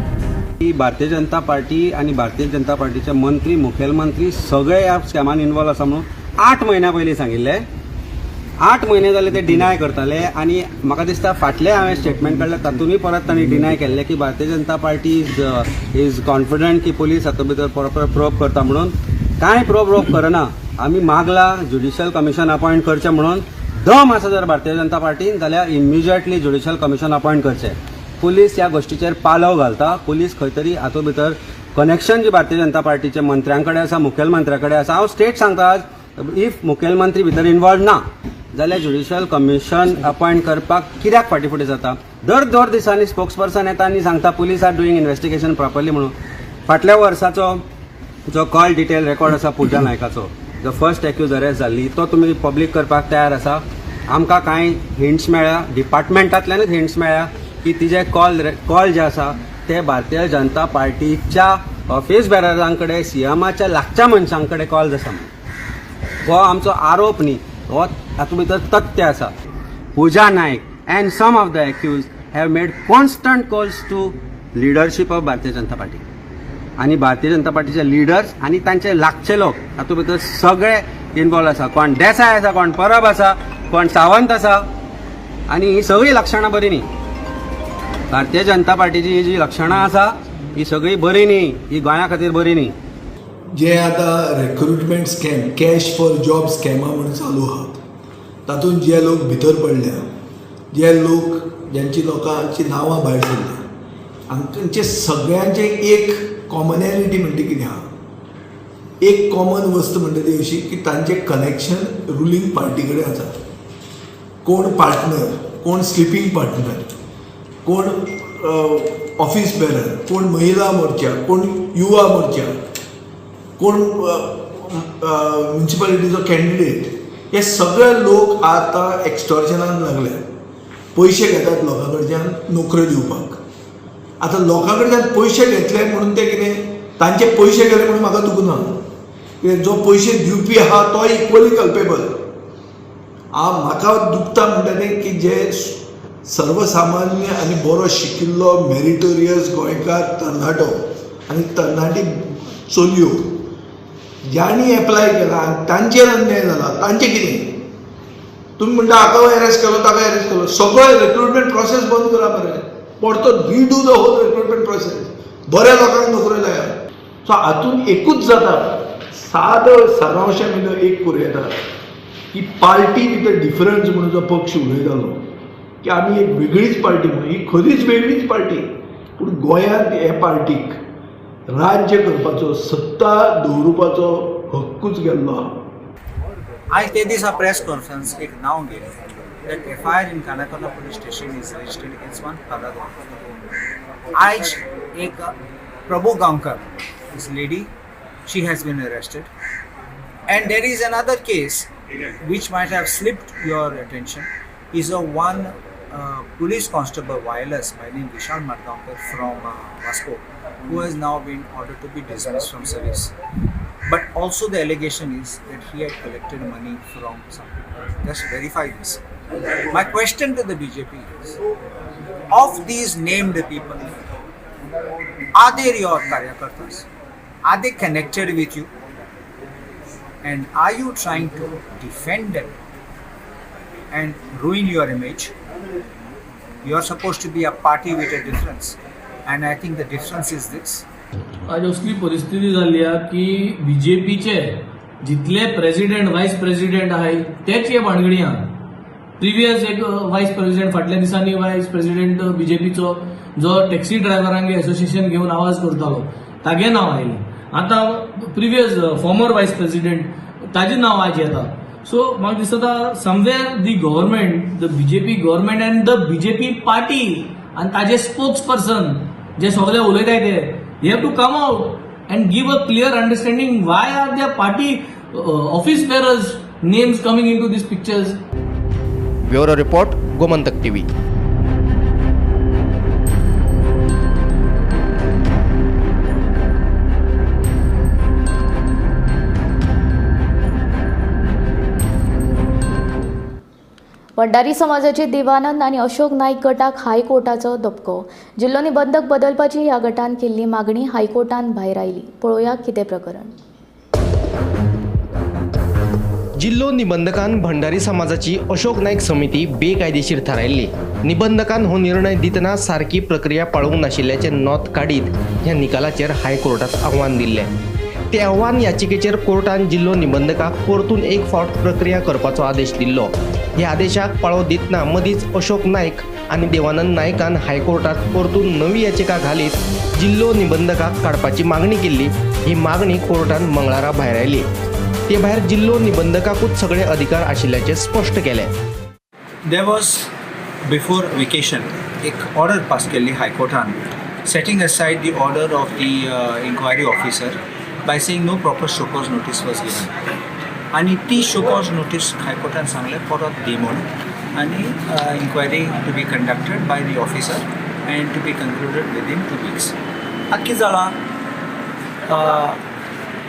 भारतीय जनता पार्टी आनी भारतीय जनता पार्टीचे मंत्री, मुखेलमंत्री सगळे ह्या स्कॅमान इन्वॉल्व आसा म्हणून 8 म्हयन्या पयलीं सांगिल्लें. 8 म्हयने जाले ते डिनाय करताले आनी म्हाका दिसता फाटले हांवें स्टेटमेंट काडलें तातूंतय परत तांणी डिनाय केल्लें की Bharatiya Janata party is confident की पुलीस हातूंत भितर प्रॉपर प्रोब करता म्हणून. कांय प्रोब करना. आमी मागला ज्युडिशियल कमिशन अपॉयंट करचें म्हणून. दम आसा जर भारतीय जनता पार्टीन जाल्यार इमिजिएटली ज्युडिशियल कमिशन अपॉयंट करचें. पुलीस ह्या गोश्टीचेर पालव घालता. पुलीस खंय तरी हातूंत भितर कनेक्शन जी भारतीय जनता पार्टीचे मंत्र्यां कडेन आसा, मुखेलमंत्र्या कडेन आसा. हांव स्टेट सांगता आज, if मुखेलमंत्री भितर इन्वॉल्व ना जाल्यार ज्युडिशियल कमिशन अपॉयंट करपाक कित्याक फाटीं फुडें जाता? दर 2 दिसांनी स्पोक्स पर्सन येता आनी सांगता police are doing investigation properly म्हणून. फाटल्या वर्साचो जो कॉल डिटेल रेकॉर्ड आसा पुजा नायकाचो, जो फर्स्ट एक्यूज अरेस्ट जाल्ली, तो तुमी पब्लीक करपाक तयार आसा? आमकां कांय हिंट्स मेळ्ळ्या, डिपार्टमेंटांतल्यानूच हिंट्स मेळ्ळ्या की तिजे कॉल जे आसा ते भारतीय जनता पार्टीच्या ऑफिस बेररां कडेन, सीएमाच्या लागच्या मनशां कडेन कॉल्स आसा म्हणून. हो आमचो आरोप न्ही, हो तातूंत भितर तथ्य आसा. Pooja Naik and some of the accused have made constant calls to leadership of Bharatiya Janata Party आनी भारतीय जनता पार्टीचे लिडर्स आनी तांचे लागचे लोक तातूंत भितर सगळे इनवॉल्व आसा. कोण देसाय आसा, कोण परब आसा, कोण सावंत आसा, आनी ही सगळीं लक्षणां बरी न्ही. भारतीय जनता पार्टीची ही जी लक्षणां आसा ही सगळीं बरी न्ही, ही गोंया खातीर बरी न्ही. जे आतां recruitment scam, cash for job स्कॅमां म्हणून चालू आहात, तातूंत जे लोक भितर पडल्या, जे लोक ज्यांची लोकांची नांवां भायर सरल्या, आनी तांचे सगळ्यांचे एक कॉमनॅलिटी म्हणटा कितें आहा, एक कॉमन वस्त म्हणटा ती अशी की तांचें कनेक्शन रुलींग पार्टी कडेन आसा. कोण पार्टनर, कोण स्लिपींग पार्टनर, कोण ऑफिस बेरर, कोण महिला मोर्चा, कोण युवा मोर्चा, कोण म्युनिसिपालिटीचो कॅन्डिडेट, हे सगळे लोक आतां एक्स्टॉर्शनान लागले. पयशे घेतात लोकां कडच्यान नोकऱ्यो दिवपाक. आतां लोकां कडच्यान पयशे घेतले म्हणून ते कितें तांचे पयशे गेले म्हणून म्हाका दुखना, कित्याक जो पयशे दिवपी आहा तो इक्वली कल्पेबल. म्हाका दुखता म्हणटा तें की जे सर्वसामान्य आनी बरो शिकिल्लो मेरिटोरियस गोंयकार तरणाटो आनी तरणाटी चलयो ज्यांनी एप्लाय केला आनी तांचेर अन्याय जाला तांचें कितें? तुमी म्हणटा हाका एरेस्ट केलो, ताका एरेस्ट केलो, सगळो रिक्रुटमेंट प्रोसेस बंद करा मरे, परतो redo the whole recruitment process, बऱ्या लोकांक नोकऱ्यो लाया. सो हातूंत एकूच जाता, सादो सारांश आमी एक करूं येता की पार्टी विथ अ डिफरन्स म्हणून जो पक्ष उलयतालो की आमी एक वेगळीच पार्टी म्हणून, ही खरीच वेगळीच पार्टी, पूण गोंयांत हे पार्टीक राज्य करपाचो, सत्ता दवरुपाचो हक्कूच गेल्लो आहा. आयज ते दिसा प्रेस कॉन्फरन्स एक नांव गेलें that FIR in Canacona police station is registered against one Prahlad. आयज एक Prabhu Gaonkar, this lady, she has been arrested. And there is another case which might have slipped your attention, is a one police constable wireless by name Vishal Madgaonkar from Vasco, who has now been ordered to be dismissed from service. But also the allegation is that he had collected money from some people. Just verify this. My question to the BJP is, of these named people, are they your karyakartas? Are they connected with you? And are you trying to defend them and ruin your image? You are supposed to be a party with a difference. And I think the difference is this. आज असली परिस्थिती जाल्ली आहा की बीजेपीचे जितले president voice president आहाय तेच हे भानगडी आहा. प्रिवियस एक वायस प्रेसिडेंट फाटल्या दिसांनी वायस प्रेसिडेंट बीजेपीचो जो टॅक्सी ड्रायव्हरांगे एसोसिएशन घेवन आवाज करतालो तागे नांव आयलें. आतां प्रिवियस फॉर्मर वायस प्रेसिडेंट ताजें नांव आज येता. सो म्हाका दिसता somewhere the government, the BJP government and the BJP party आनी ताजे स्पोक्स पर्सन जे सगळे उलयताय ते they have to come out and give a clear understanding why are their party office bearers names coming into these pictures. Bureau report, Gomantak TV. Bhandari समाजाचे देवानंद आनी अशोक नाईक गटाक हायकोर्टाचो धपको. जिल्लो निबंधक बदलपाची ह्या गटान केल्ली मागणी हायकोर्टान भायर आयली. पळोवया कितें प्रकरण. जिल्लो निबंधकान भंडारी समाजाची अशोक नाईक समिती बेकायदेशीर थारायल्ली. निबंधकान हो निर्णय दितना सारकी प्रक्रिया पाळूंक नाशिल्ल्याचें नोंद काडीत ह्या निकालाचेर हायकोर्टात आव्हान दिल्लें. ते आव्हान याचिकेचेर कोर्टान जिल्लो निबंधकाक परतून एक फावट प्रक्रिया करपाचो आदेश दिल्लो. ह्या आदेशाक पाळो दितना मदींच अशोक नाईक आनी देवानंद नायकान हायकोर्टात परतून नवी याचिका घालीत जिल्लो निबंधकाक काडपाची मागणी केल्ली. ही मागणी कोर्टान मंगळारा भायर आयली. ते भायर जिल्लो निबंधकाकूच सगळे अधिकार आशिल्ल्याचें स्पश्ट केलें. There was before vacation एक ऑर्डर पास केल्ली हायकोर्टान setting aside the order of the inquiry officer by saying no proper show cause notice was given. आनी ती शोकॉज नोटीस हायकोर्टान सांगलें परत दी म्हूण आनी inquiry to be conducted by the officer and to be concluded within 2 weeks. आतां कितें जालां,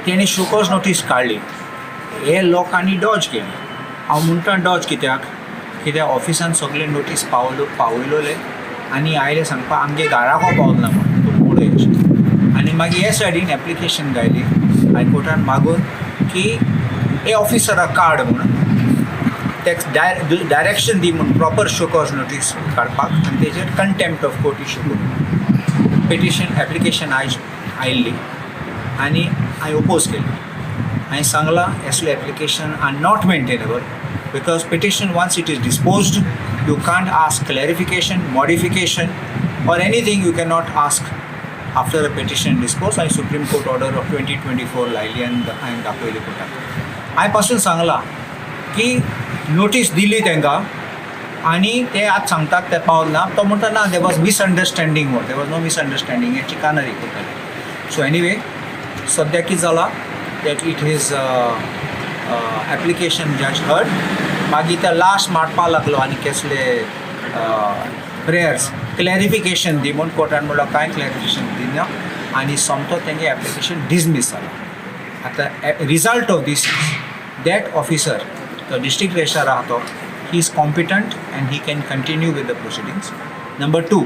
तेणी शोकॉज नोटीस काडली, हे लोकांनी डॉज केली. हांव म्हणटा डॉज कित्याक, कित्याक ऑफिसान सगळे नोटीस पावयलोले आनी आयले सांगपाक आमगे घराको पावल ना म्हूण तूं पळय अशें. आनी मागीर हे सायडीन एप्लिकेशन घायली हायकोर्टान मागून की हे ऑफिसराक काड म्हणून, तेका डायरेक्शन दी म्हूण प्रॉपर शोकॉज नोटीस काडपाक आनी तेजेर कंटेम्प्ट ऑफ कोर्ट इशू करून पिटिशन एप्लिकेशन आयज आयिल्ली आनी हांवें ओपोज केली. हांवें सांगलां असले application are not maintainable because petition once it is disposed you can't ask clarification, modification or anything. You cannot ask after a petition dispose. हांवें सुप्रीम कोर्ट ऑर्डर ऑफ 2024 लायली आनी हांवें दाखयली कोर्टाक. हांवें पासून सांगलां की नोटीस दिली तांकां आनी ते आतां सांगतात ते पावल ना. तो म्हणटा ना, there was misunderstanding म्हूण. There was no misunderstanding, हें चिकानरी करताले. सो एनिवे सद्या कितें जालां that it is application judge heard. मागीर ते लास्ट मारपाक लागलो आनी कसले प्रेयर्स क्लॅरिफिकेशन दी म्हूण. कोर्टान म्हणल्यार कांय क्लॅरिफिकेशन दिना आनी सोमतो तेंगे एप्लिकेशन डिसमीस जाला. आतां result of this that officer, तो डिस्ट्रिक्ट रजिस्ट्रार आहा तो, he is competent and he can continue with the proceedings. Number 2,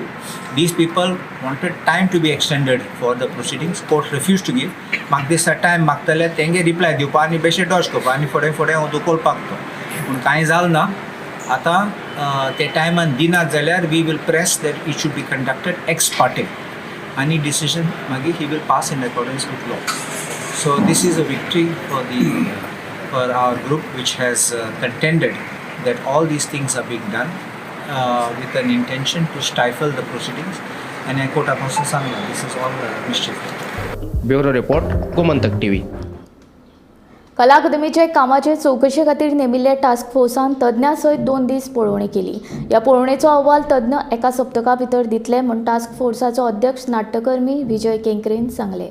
these people wanted time to be extended for the proceedings. Court refuse to give. म्हाका दिसता time मागतले तेंगे reply दिवपा आनी बेश्टे Dodge करपा आनी फुडें फुडें हांव दुखोवपाक तो, पूण कांय जालें ना. आतां ते टायमान दिनात जाल्यार we will press that it should be conducted ex parte आनी डिसिजन मागीर he will pass in accordance with law. So this is a victory for our group which has contended that all these things are being done with an intention to stifle the proceedings. And I quote पासून सांगला this is all mischief. Bureau report, Gomantak TV. कला अकादमीचे कामाचे चवकशे खातीर नेमिल्ले task फोर्सान तज्ञां सयत 2 दीस पळोवणी केली. ह्या पळोवणेचो अहवाल तज्ञ एका सप्तका भितर दितले म्हूण टास्क फोर्साचो अध्यक्ष नाट्यकर्मी विजय केंकरेन सांगलें.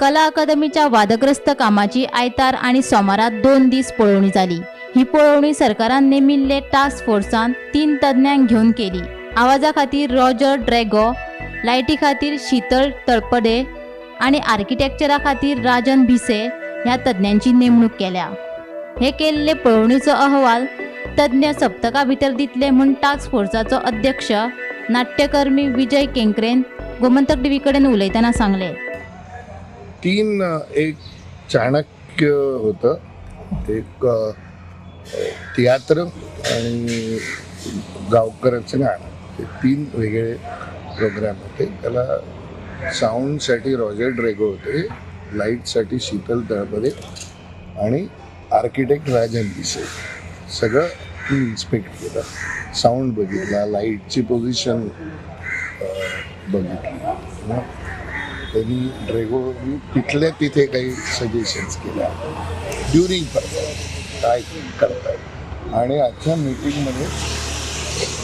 कला अकादमीच्या वादग्रस्त कामाची आयतार आनी सोमारा 2 दीस पळोवणी जाली. ही पळोवणी सरकारान नेमिल्ले टास्क फोर्सान 3 तज्ञांक घेवन केली. आवाजा खातीर रॉजर ड्रॅगो, लायटी खातीर शीतल तळपडे आनी आर्किटेक्चरा खातीर राजन भिसे ह्या तज्ञांची नेमणूक केल्या. हे केल्ले पळोवणीचो अहवाल तज्ञ सप्तका भितर दितले म्हूण टास्क फोर्साचो अध्यक्ष नाट्यकर्मी विजय केंकरेन गोमंतक टीव्ही कडेन उलयतना सांगले. 3 एक चाणक्य होतं, एक तियात्र आणि गावकऱ्याचं गाणं, हे 3 वेगळे प्रोग्राम होते. त्याला साऊंडसाठी रॉजर ड्रेगो होते, लाईटसाठी शीतल तळपदे आणि आर्किटेक्ट राजन भिसे. सगळं मी इन्स्पेक्ट केलं, साऊंड बघितला, लाईटची पोझिशन बघितली. त्यांनी ड्रेगोनी तिथल्या तिथे काही सजेशन्स केल्या ड्युरिंग परफॉर्मन्स काय करताय. आणि आजच्या मीटिंगमध्ये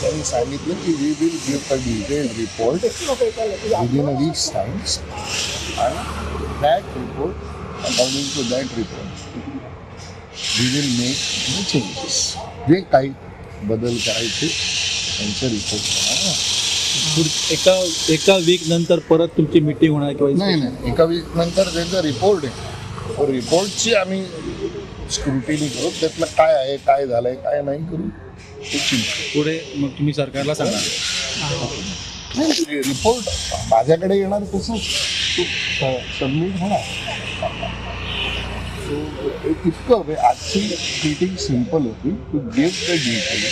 त्यांनी सांगितलं की we will give a detailed report within a weeks times आणि that report, according to that report we will make the changes. जे काही बदल करायचे त्यांचा रिपोर्ट प्रमाणे. एका वीक नंतर परत तुमची मीटिंग होणार किंवा? नाही नाही, एका वीक नंतर त्यांचा रिपोर्ट आहे, रिपोर्टची आम्ही स्क्रुटिनी करू, त्यातलं काय आहे, काय झालंय, काय नाही करू पुढे मग तुम्ही सरकारला सांगा. नाही, रिपोर्ट माझ्याकडे येणार तसंच सबमिट होणार. सो इतकं आजची मीटिंग सिम्पल होती, to give the detail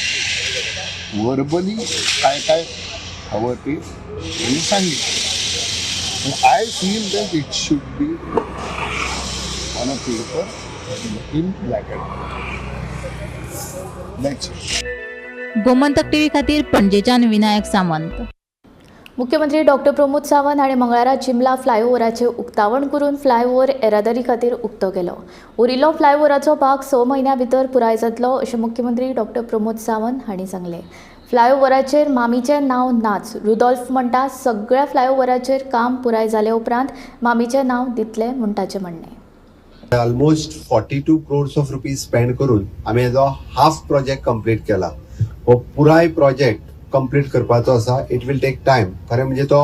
verbally काय काय हवं ते मी सांगितलं. I feel that it should be on a paper in black and white. Gomantak TV खातीर पणजेच्यान विनायक सामंत. मुख्यमंत्री डॉक्टर प्रमोद सावंत हांणी मंगळारा चिंबला फ्लायओव्हराचें उक्तावण करून फ्लायओव्हर येरादारी खातीर उक्तो केलो. उरिल्लो फ्लायओव्हराचो भाग 6 म्हयन्यां भितर पुराय जातलो अशें मुख्यमंत्री डॉक्टर प्रमोद सावंत हांणी सांगलें. फ्लायओव्हराचेर मामीचें नांव नाच. रुदोल्फ म्हणटा सगळ्या फ्लायओव्हराचेर काम पुराय जाले उपरांत मामीचें नांव दितले म्हूण ताचें म्हणणें. Almost 42 crores of rupees spend करून आमी हेजो हाफ प्रोजेक्ट कंप्लीट केला. हो पुराय प्रोजेक्ट कंप्लीट करपाचो आसा. It will take time. खरें म्हणजे तो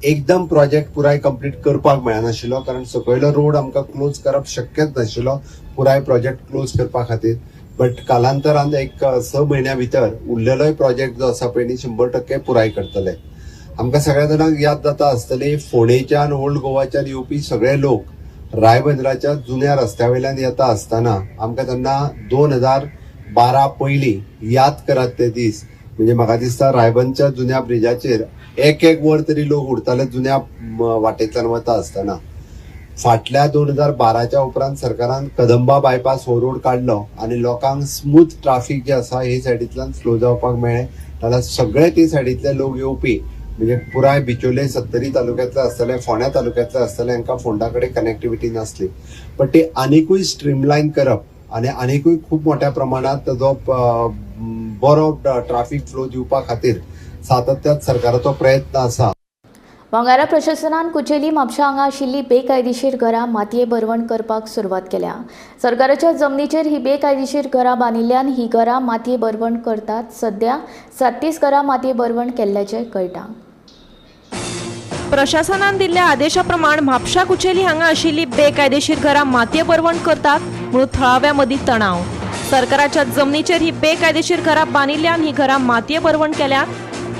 एकदम प्रोजेक्ट पुराय कंप्लीट करपाक मेळनाशिल्लो, कारण सकयलो रोड आमकां क्लोज करप शक्यच नाशिल्लो पुराय प्रोजेक्ट क्लोज करपा खातीर. बट कालांतरान एक 6 म्हयन्या भितर उरलेलोय प्रोजेक्ट जो आसा पळय न्ही 100% पुराय करतले. आमकां सगळ्या जाणांक याद जाता आसतली, फोंडेच्यान ओल्ड गोवाच्यान येवपी सगळे लोक रायबंदराच्या जुन्या रस्त्या वयल्यान येता आसतना आमकां तेन्ना 2012 पयलीं याद करात ते दीस. म्हणजे म्हाका दिसता रायबंदच्या जुन्या ब्रिजाचेर एक एक वर तरी लोक उरताले जुन्या वाटेंतल्यान वता आसतना. फाटल्या 2012च्या उपरांत सरकारान कदंबा बायपास हो रोड काडलो आनी लोकांक स्मूथ ट्राफीक जे आसा हे सायडींतल्यान फ्लो जावपाक मेळ्ळें. नाल्यार सगळे ते सायडींतले लोक येवपी म्हणजे पुराय बिचोले सत्तरी तालुक्यांतले आसतले, फोंड्या तालुक्यांतले आसतले, हांकां फोंडा कडेन कनेक्टिविटी नासली. बट ती आनिकूय स्ट्रीमलायन करप आनी आनिकूय खूब मोठ्या प्रमाणांत ताजो बरो ट्राफीक फ्लो दिवपा खातीर सातत्यात सरकाराचो प्रयत्न आसा. वांगारा प्रशासनान कुचेली म्हापशा हांगा आशिल्ली बेकायदेशीर घरां मातये भरवण करपाक सुरवात केल्या. सरकाराच्या जमनीचेर ही बेकायदेशीर घरां बांदिल्ल्यान ही घरां मातये भरवण करतात. सध्या 37 घरां मातये भरवण केल्ल्याचें कळटा. प्रशासनान दिल्ल्या आदेशा प्रमाण म्हापशा कुचेली हांगा आशिल्ली बेकायदेशीर घरां मातये भरवण करतात म्हणून थळाव्या मदीं तणाव. सरकाराच्या जमनीचेर ही बेकायदेशीर घरां बांदिल्ल्यान ही घरां मातये भरवण केल्यात.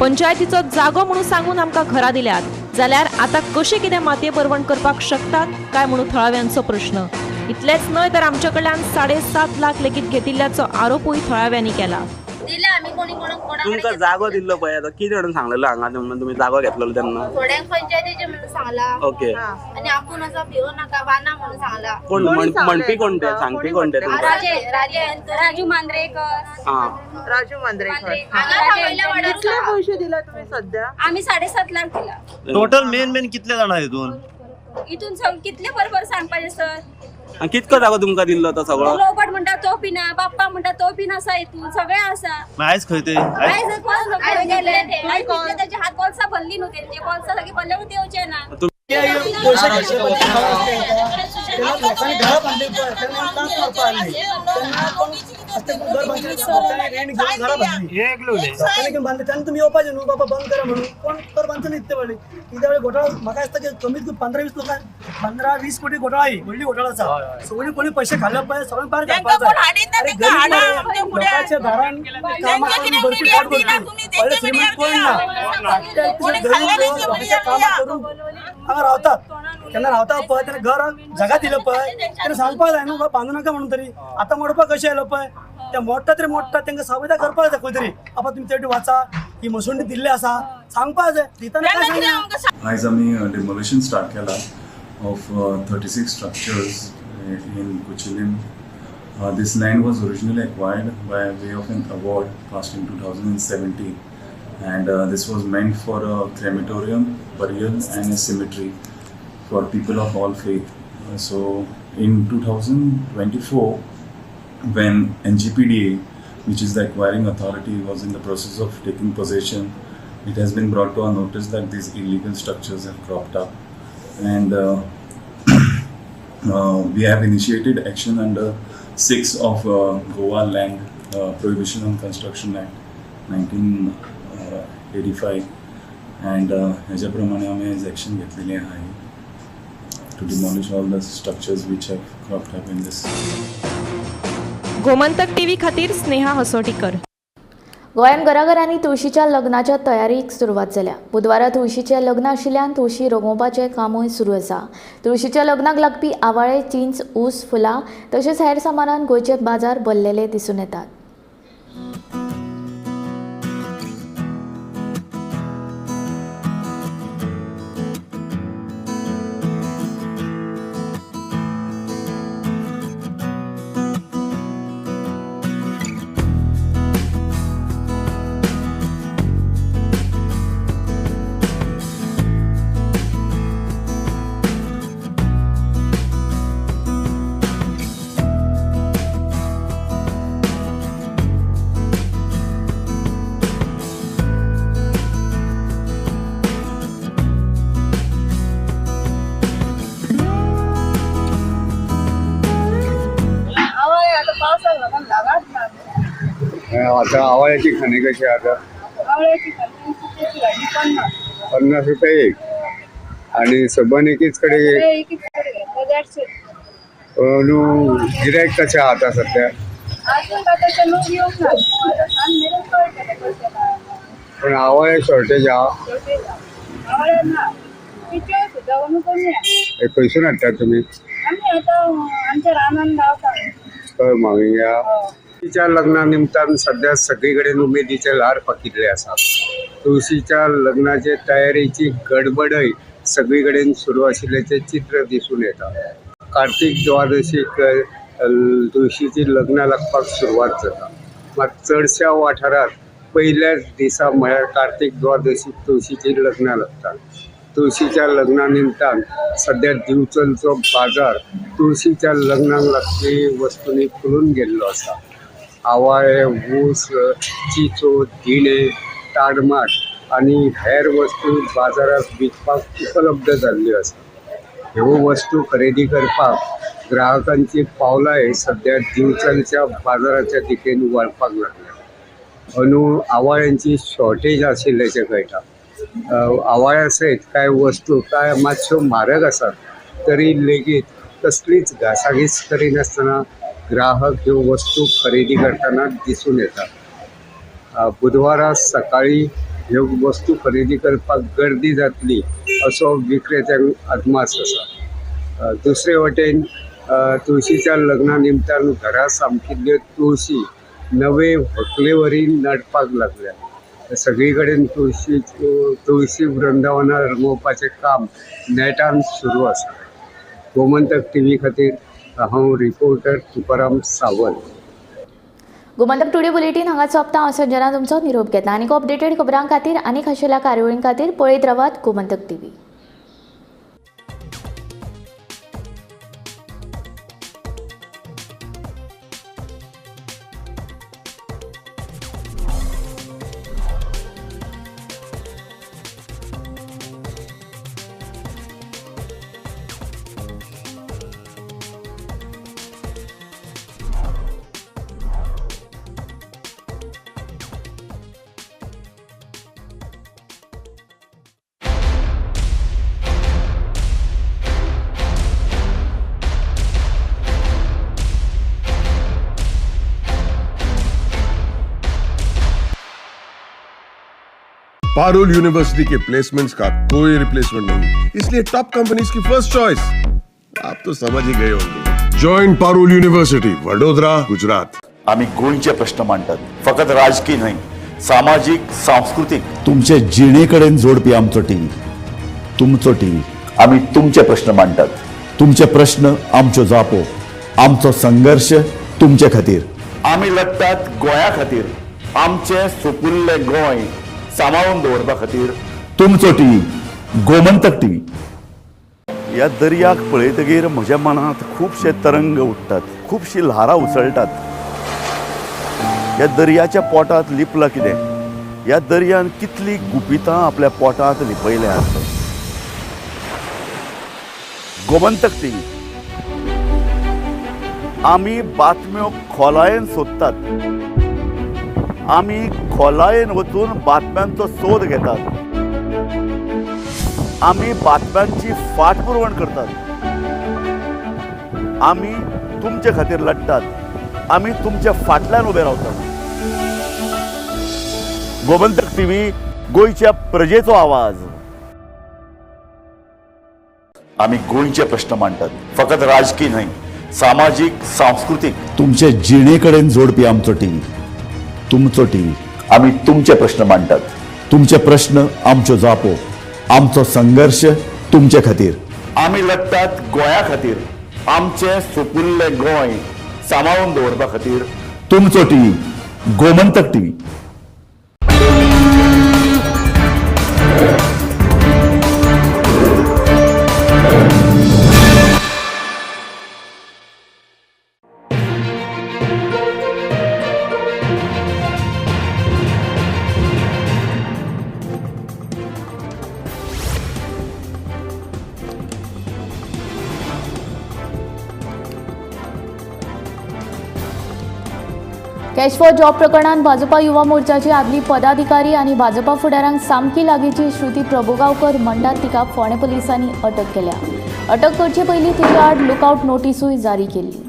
पंचायतीचो जागो म्हणून सांगून आमकां घरां दिल्यात जाल्यार आतां कशें कितें मातये भरवण करपाक शकतात काय म्हणून थळाव्यांचो प्रश्न. इतलेंच न्हय तर आमच्या कडल्यान 7.5 लाख लेगीत घेतिल्ल्याचो आरोपूय थळाव्यांनी केला. तुमकां जागो दिल्लो पळय तो कितें म्हणून सांगलेलो हांगा तुमी जागो घेतलेलो तेन्ना? थोड्यांक पंचायतीचे म्हणून सांगला. ओके. आनी आपूण असो भिवो नाका बाना म्हणून सांगला. कोण म्हणपी कोण ते सांगपी कोण ते? राजू मांद्रेकर. राजू मांद्रेकर. कितले पैसे दिला तुम्ही सध्या? आम्ही 7.5 लाख दिला. टोटल मेन मेन कितले जाणां हितून? इतून कितले बरोबर सांगपाचें सर? कितको जागो तुमकां दिल्लो तो सगळो? लोबट म्हणटा तो पिना, बाप्पा म्हणटा तो पिन आसा, हितून सगळे आसा. आयज खंय ते? आयज गेले तेजे हात बोल्सां भरली न्हू, तेंचे बोल्सां सगळीं भरले न्हू, येवचे ना. पैसे घेतले लोकांनी घरां बांदली पळय तेन्ना तांक मारपा आसली तेन्ना कोण घर बांदले रेंट घेवन घरां बांदली लोकांनी घेवन बांदली तेन्ना तुमी येवपाचें न्हू बाबा बंद करा म्हणून. कोण घर बांदचो न्ही इतले व्हडली कित्या वेळी घोटाळो म्हाका दिसता की कमीत कमी 15-20 लोकांक 15-20 कोटी घोटाळो ही व्हडली घोटाळो आसा. सगळीं कोणी पयशे खाल्ले पळय सगळ्यांक भायर काडपाक जाय. अरे गरीब लोकांच्या दारान कामां करून बरपी पोट भरपी व्हडले श्रीमंत कोण ना. गरीब लोक लोकांच्या कामां करून हांगा रावतात. केन्ना रावता पळय तेन्ना घर जगा दिलं पळय तेन्ना सांगपाक जाय न्हू बांदू नाका म्हणून तरी. आतां मोडपाक कशें आयलो पळय ते मोडटा तरी मोडटा तांकां सावयता करपाक जाय खंय तरी. बाबा तुमी तें वाचा ही मसुंडी दिल्ली आसा सांगपाक जाय दितना काय सांगना. आयज आमी डिमोलिशन स्टार्ट केला of 36 structures in Cuchilin. This land was originally acquired by way of an award passed in 2017, and this was meant for a crematorium, burial and a cemetery for people of all faith. So in 2024, when NGPDA, which is the acquiring authority, was in the process of taking possession, it has been brought to our notice that these illegal structures have cropped up, and we have initiated action under 6 of Goa Land Prohibition on Construction Act 1985, and ह्याच्या प्रमाणे आमी आयज action घेतलेली आहे to demolish all the structures which have cropped up in this. Gomantak TV खातीर स्नेहा हसोटीकर. गोंयांत घराघरांनी तुळशीच्या लग्नाच्या तयारीक सुरवात जाल्या. बुधवारा तुळशीचें लग्न आशिल्ल्यान तुळशी रंगोवपाचें कामूय सुरू आसा. तुळशीच्या लग्नाक लागपी आवाळे, चिंच, ऊस, फुलां तशेंच हेर सामानान गोंयचे बाजार भरलेले दिसून येतात. आता आवाळ्याची खाणी कशी आता? आवळ्याची खाणी 50 50 रुपये एक. आणि सबन एकीच कडे एकीच कडे घेतलं 150. न्हू गिरायक कशें आहा आतां सद्या? अजून तशें लोक येवंक ना, आतां सांज मेरेन कळटलें कशें काय. पूण आवाळे शॉर्टेज आहा. शॉर्टेज आवाळे ना, पिच्यो सुद्दां अंदू कमी आहा. खंयसून हाडटात तुमी? आमी आतां आमच्या रानान गावता. हय मागीर तुळशीच्या लग्ना निमतान सद्या सगळी कडेन उमेदीचे ल्हार पाकिल्ले आसा. तुळशीच्या लग्नाचे तयारेची गडबडय सगळी कडेन सुरू आशिल्ल्याचें चित्र दिसून येता. कार्तीक द्वादशीक तुळशीची लग्नां लागपाक सुरवात जाता. मात चडश्या वाठारांत पयल्याच दिसा म्हळ्यार कार्तीक द्वादशीक तुळशीची लग्नां लागतात. तुळशीच्या लग्ना निमतान सद्या दिवचलचो बाजार तुळशीच्या लग्नाक लागपी वस्तूंनी फुलून गेल्लो आसा. आवाळे, ऊस, चिचो, दिणे, ताडमाट आनी हेर वस्तू बाजारांत विकपाक उपलब्ध जाल्ल्यो आसा. ह्यो वस्तू खरेदी करपाक ग्राहकांची पावलांय सद्या दिवचलच्या बाजाराच्या दिकेन वळपाक लागल्या. अंदू आवाळ्यांची शॉर्टेज आशिल्ल्याचें कळटा. आवाळ्या सयत कांय वस्तू कांय मातश्यो म्हारग आसात तरी लेगीत कसलीच घासाघीस करिनासतना ग्राहक ह्यो वस्तू खरेदी करतना दिसून येता. बुधवारा सकाळी ह्यो वस्तू खरेदी करपाक गर्दी जातली असो विक्रेत्यांक अदमास आसा. दुसरे वटेन तुळशीच्या लग्ना निमतान घरा सामकिल्ल्यो तुळशी नवे व्हंकलेवरी नडपाक लागल्या. सगळी कडेन तुळशी वृंदावनां रंगोवपाचें काम नेटान सुरू आसा. गोमंतक टीव्ही खातीर हांव reporter Tukaram Sawant. Gomantak today bulletin हांगा सोंपता. हांव संजना तुमचो निरोप घेता. आनीक अपडेटेड खबरां खातीर आनी खाशेल्या कार्यावळीं खातीर पळयत रावात Gomantak TV. Parul university K placements का कोई रिप्लेसमेंट नहीं, इसलिए टॉप कंपनीज की फर्स्ट चॉइस। आप तो समझ ही गए होंगे। Join Parul university, Vadodara, Gujarat. आम्ही गोंयचे प्रश्न मांडटात, फकत राजकीय न्हय, सामाजीक, सांस्कृतीक। तुमचे जिणेकडेन जोडपी आमचो टीव्ही, तुमचो टीव्ही। आम्ही तुमचे प्रश्न मांडटात, तुमचे प्रश्न आमच्यो जापो, आमचो संघर्ष तुमचे खातीर। आमी लढटात गोंया खातीर, आमचें सुपुल्लें गोंय सांबाळून दवरपा खातीर। तुमचो टीव्ही, गोमंतक टीव्ही। ह्या दर्याक पळयतगीर म्हज्या मनांत खुबशे तरंग उठ्ठात, खुबशीं ल्हारां उसळटात. ह्या दर्याच्या पोटांत लिपलां कितें? ह्या दर्यान कितलीं गुपितां आपल्या पोटांत लिपयल्यांत. गोमंतक टीव्ही, आमी बातम्यो खोलायेन सोदतात, आमी खोलायेन वचून बातम्यांचो सोद घेतात, आमी बातम्यांची फाटपुरवण करतात, आमी तुमचे खातीर लढटात, आमी तुमच्या फाटल्यान उबे रावतात. गोमंतक टीव्ही, गोंयच्या प्रजेचो आवाज. आमी गोंयचे प्रश्न मांडटात, फकत राजकीय न्हय, सामाजीक, सांस्कृतीक। तुमचे जिणेकडेन जोडपी आमचो टीव्ही, तुमचो टीव्ही. आमी तुमचे प्रश्न मांडटात, तुमचे प्रश्न आमच्यो जापो, आमचो संघर्ष तुमचे खातीर। आमी लढटात गोंया खातीर, आमचें सुपुल्लें गोंय सांबाळून दवरपा खातीर। तुमचो TV, Gomantak TV. Cash for job प्रकरणांत भाजपा युवा मोर्चाची आदली पदाधिकारी आनी भाजपा फुडारांक सामकी लागींची श्रुती प्रभुगांवकर म्हणटात तिका फोंडें पुलिसांनी अटक केल्या. अटक करचे पयलीं तिच्या आड लुकआउट नोटिसूय जारी केल्ली.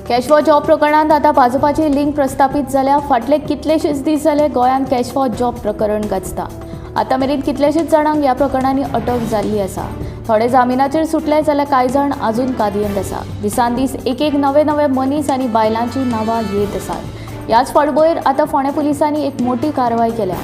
कॅश फॉर जॉब प्रकरणांत आतां भाजपाची लिंक प्रस्थापीत जाल्या. फाटले कितलेशेच दीस जाले गोंयांत कॅश फॉर जॉब प्रकरण गाजता. आतां मेरेन कितलेशेच जाणांक ह्या प्रकरणांनी अटक जाल्ली आसा. थोडे जामिनाचेर सुटले जाल्यार कांय जाण अजून कादयेंत आसा. दिसान दीस एक एक नवे नवे मनीस आनी बायलांची नांवां येत आसात. ह्याच फाटभुंयेर आतां फोंडें पुलिसांनी एक मोटी कारवाय केल्या.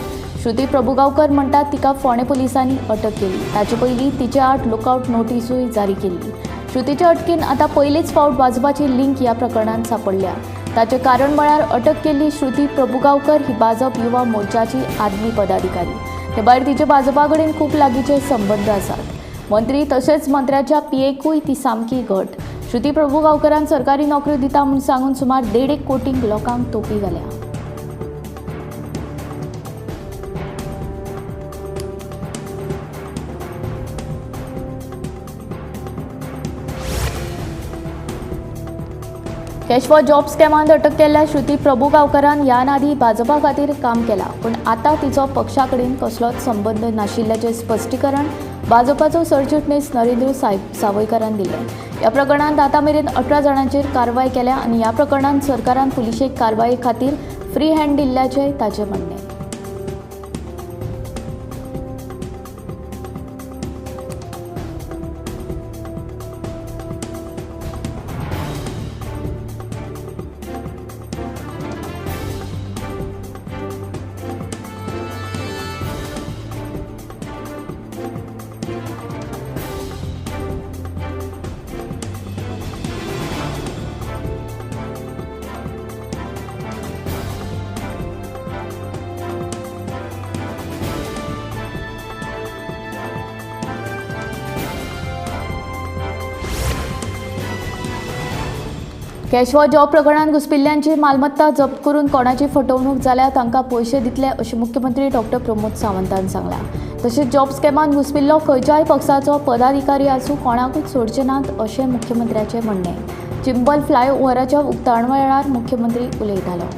श्रुती प्रभुगांवकर म्हणटात तिका फोंडें पुलिसांनी अटक केली. ताचे पयलीं तिचे आड लुकआउट नोटिसूय जारी केल्ली. श्रुतीच्या अटकेन आतां पयलीच फावट भाजपाची लिंक ह्या प्रकरणांत सांपडल्या. ताचें कारण म्हळ्यार अटक केल्ली श्रुती प्रभुगांवकर ही भाजप युवा मोर्चाची आदली पदाधिकारी. ते भायर तिचे भाजपा कडेन खूब लागींचे संबंद आसात. मंत्री तशेंच मंत्र्याच्या पीएकूय ती सामकी घट. श्रुती प्रभुगांवकरान सरकारी नोकऱ्यो दिता म्हूण सांगून सुमार 1.5 कोटी लोकांक तोपी घाल्या. कॅश फॉर जॉब स्कॅमांत अटक केल्ल्या श्रुती प्रभुगांवकरान ह्यान आदीं भाजपा खातीर काम केलां, पूण आतां तिचो पक्षा कडेन कसलोच संबंद नाशिल्ल्याचें स्पश्टीकरण भाजपाचो सरचिटणीस नरेंद्र सावयकारान दिलें. ह्या प्रकरणांत आतां मेरेन 18 जाणांचेर कारवाय केल्या आनी ह्या प्रकरणांत सरकारान पुलिशेक कारवाये खातीर फ्री हँड दिल्ल्याचें ताचें म्हणणें. कॅश फॉर जॉब प्रकरणांत घुसपिल्ल्यांची मालमत्ता जप्त करून कोणाची फटवणूक जाल्यार तांकां पयशे दितले अशें मुख्यमंत्री डॉक्टर प्रमोद सावंतान सांगलां. तशेंच जॉब स्कॅमांत घुसपिल्लो खंयच्याय पक्षाचो पदाधिकारी आसूं कोणाकूच सोडचे नात अशें मुख्यमंत्र्याचें म्हणणें. चिंबल फ्लायओव्हराच्या उक्तावण वेळार मुख्यमंत्री उलयतालो.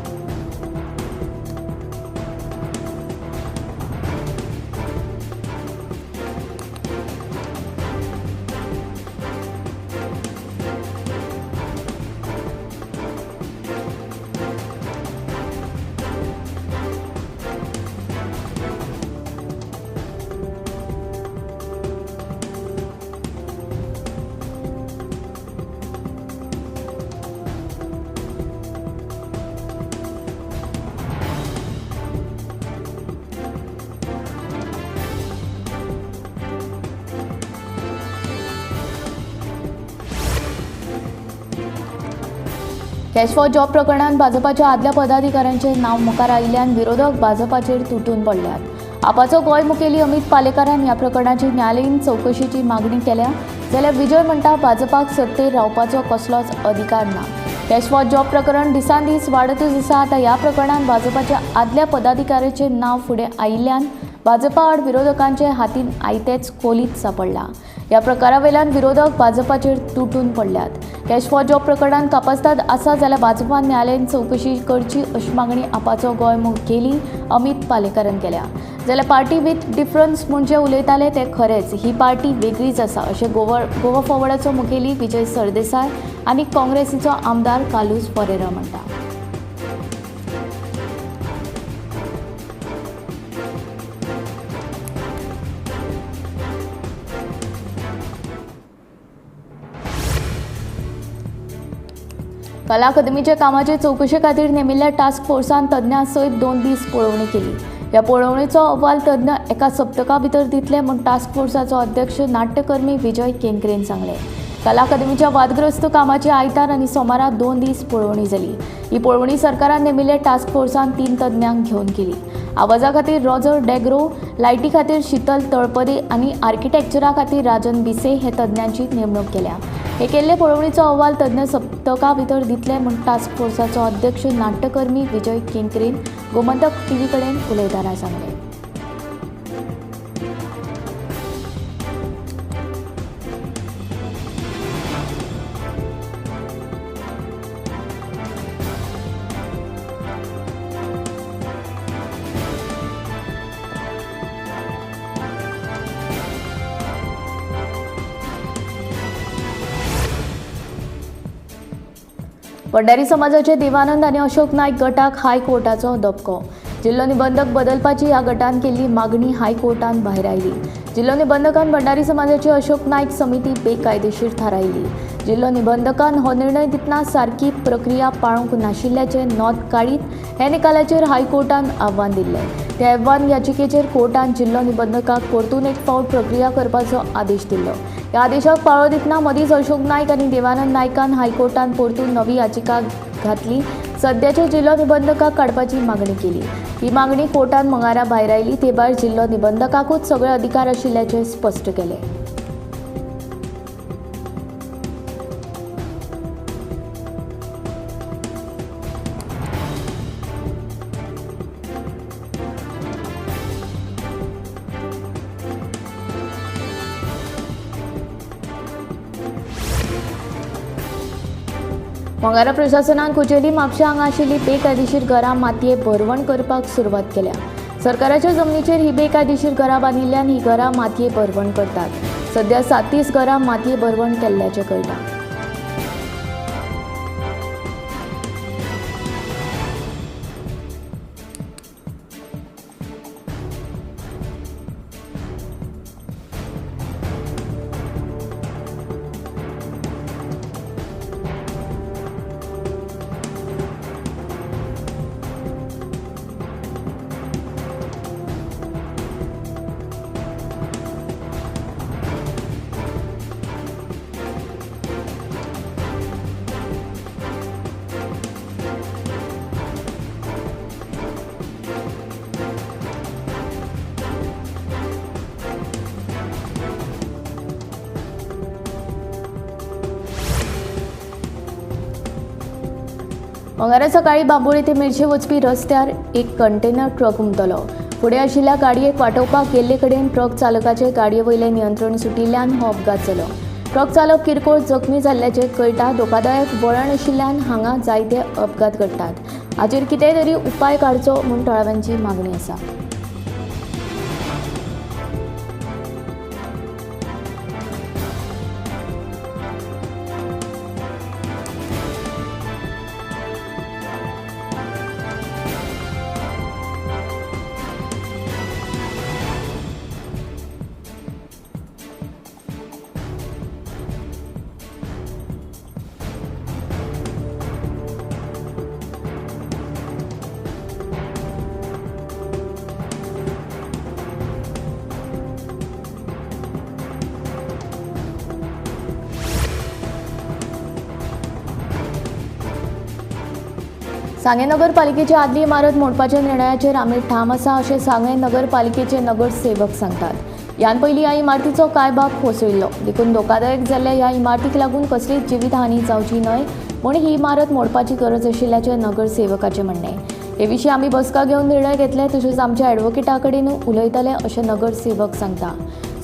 कॅश फॉर जॉब प्रकरणांत भाजपाच्या आदल्या पदाधिकाऱ्यांचें नांव मुखार आयिल्ल्यान विरोधक भाजपाचेर तुटून पडल्यात. आपाचो गोंय मुखेली अमित पालेकारान ह्या प्रकरणाची न्यायालयीन चवकशेची मागणी केल्या, जाल्यार विजय म्हणटा भाजपाक सत्तेर रावपाचो कसलोच अधिकार ना. कॅश फॉर जॉब प्रकरण दिसान दीस वाडतूच आसा. आतां ह्या प्रकरणांत भाजपाच्या आदल्या पदाधिकाऱ्याचें नांव फुडें आयिल्ल्यान भाजपा आड विरोधकांचे हातीन आयतेच कोलीत सांपडलां. ह्या प्रकारावेल्यान विरोधक भाजपाचेर तुटून पडल्यात. कॅश फॉर जॉब प्रकरणांत कापास्ताद आसा जाल्यार भाजपान न्यायालयीन चवकशी करची अशी मागणी आपाचो गोंय मुखेली अमित पालेकारान केल्या. जाल्यार पार्टी विथ डिफरन्स म्हूण जे उलयताले ते खरेंच, ही पार्टी वेगळीच आसा अशें गोवा फॉवर्डाचो मुखेली विजय सरदेसाय आनी काँग्रेसीचो आमदार कार्लुस फेरेरा म्हणटा. कला अकादमीच्या कामाचे चवकशे खातीर नेमिल्ल्या टास्क फोर्सान तज्ञां सयत 2 दीस पळोवणी केली. ह्या पळोवणेचो अहवाल तज्ञ एका सप्तका भितर दितले म्हूण टास्क फोर्साचो अध्यक्ष नाट्यकर्मी विजय केंकरेन सांगलें. कला अकादमीच्या वादग्रस्त कामाची आयतार आनी सोमारा 2 दीस पळोवणी जाली. ही पळोवणी सरकारान नेमिल्ले टास्क फोर्सान 3 तज्ञांक घेवन केली. आवाजा खातीर रॉजर डेग्रो, लायटी खातीर शीतल तळपदे आनी आर्किटेक्चरा खातीर राजन बिसे हे तज्ञांची नेमणूक केल्या. हे केल्ले पळोवणीचो अहवाल तज्ञ सप्तका भितर दितले म्हूण टास्क फोर्साचो अध्यक्ष नाट्यकर्मी विजय केंकरेन गोमंतक टीव्ही कडेन उलयतना सांगलें. भंडारी समाजाचे देवानंद आनी अशोक नायक गटाक हायकोर्टाचो धपको. जिल्लो निबंधक बदलपाची ह्या गटान केल्ली मागणी हायकोर्टान भायर आयली. जिल्लो निबंधकान भंडारी समाजाची अशोक नायक समिती बेकायदेशीर थारायली. जिल्लो निबंधकान हो निर्णय दितना सारकी प्रक्रिया पाळूंक नाशिल्ल्याचें नोंद काडीत हे निकालाचेर हायकोर्टान आव्हान दिल्लें. त्या आव्हान याचिकेचेर कोर्टान जिल्लो निबंधकाक परतून एक फावट प्रक्रिया करपाचो आदेश दिल्लो. ह्या आदेशाक पाळो दितना मदींच अशोक नायक आनी देवानंद नायकान हायकोर्टान परतून नवी याचिका घातली. सद्याच्या जिल्लो निबंधकाक काडपाची मागणी केली. ही मागणी कोर्टान मंगळारा भायर आयली. ते भायर जिल्लो निबंधकाकूच सगळे अधिकार आशिल्ल्याचें स्पश्ट केलें. मंगळारा प्रशासनान कुचेली म्हापशें हांगा आशिल्ली बेकायदेशीर घरां मातये भरवण करपाक सुरवात केल्या. सरकाराच्या जमनीचेर ही बेकायदेशीर घरां बांदिल्ल्यान ही घरां मातये भरवण करतात. सध्या 37 घरां मातये भरवण केल्ल्याचें कळटा. मंगळारा सकाळी बांबोळे ते मिरचे वचपी रस्त्यार एक कंटेनर ट्रक उमटलो. फुडें आशिल्ल्या गाडयेक वाटोवपाक गेल्ले कडेन ट्रक चालकाचे गाडये वयलें नियंत्रण सुटिल्ल्यान हो अपघात जालो. ट्रक चालक किरकोळ जखमी जाल्ल्याचें कळटा. धोकादायक वळण आशिल्ल्यान हांगा जायते अपघात घडटात. हाचेर कितेंय तरी उपाय काडचो म्हूण थळाव्यांची मागणी आसा. सांगें नगरपालिकेची आदली इमारत मोडपाच्या निर्णयाचेर आमी ठाम आसा अशें सांगें नगरपालिकेचे नगरसेवक सांगतात. ह्यान पयलीं ह्या इमारतीचो कांय भाग कोसळिल्लो, देखून धोकादायक जाल्ल्या ह्या इमारतीक लागून कसलीच जिवीतहानी जावची न्हय म्हूण ही इमारत मोडपाची गरज आशिल्ल्याचें नगरसेवकाचें म्हणणें. हे विशीं आमी बसका घेवन निर्णय घेतले, तशेंच आमच्या ॲडव्होकेटा कडेन उलयतले अशें नगरसेवक सांगता.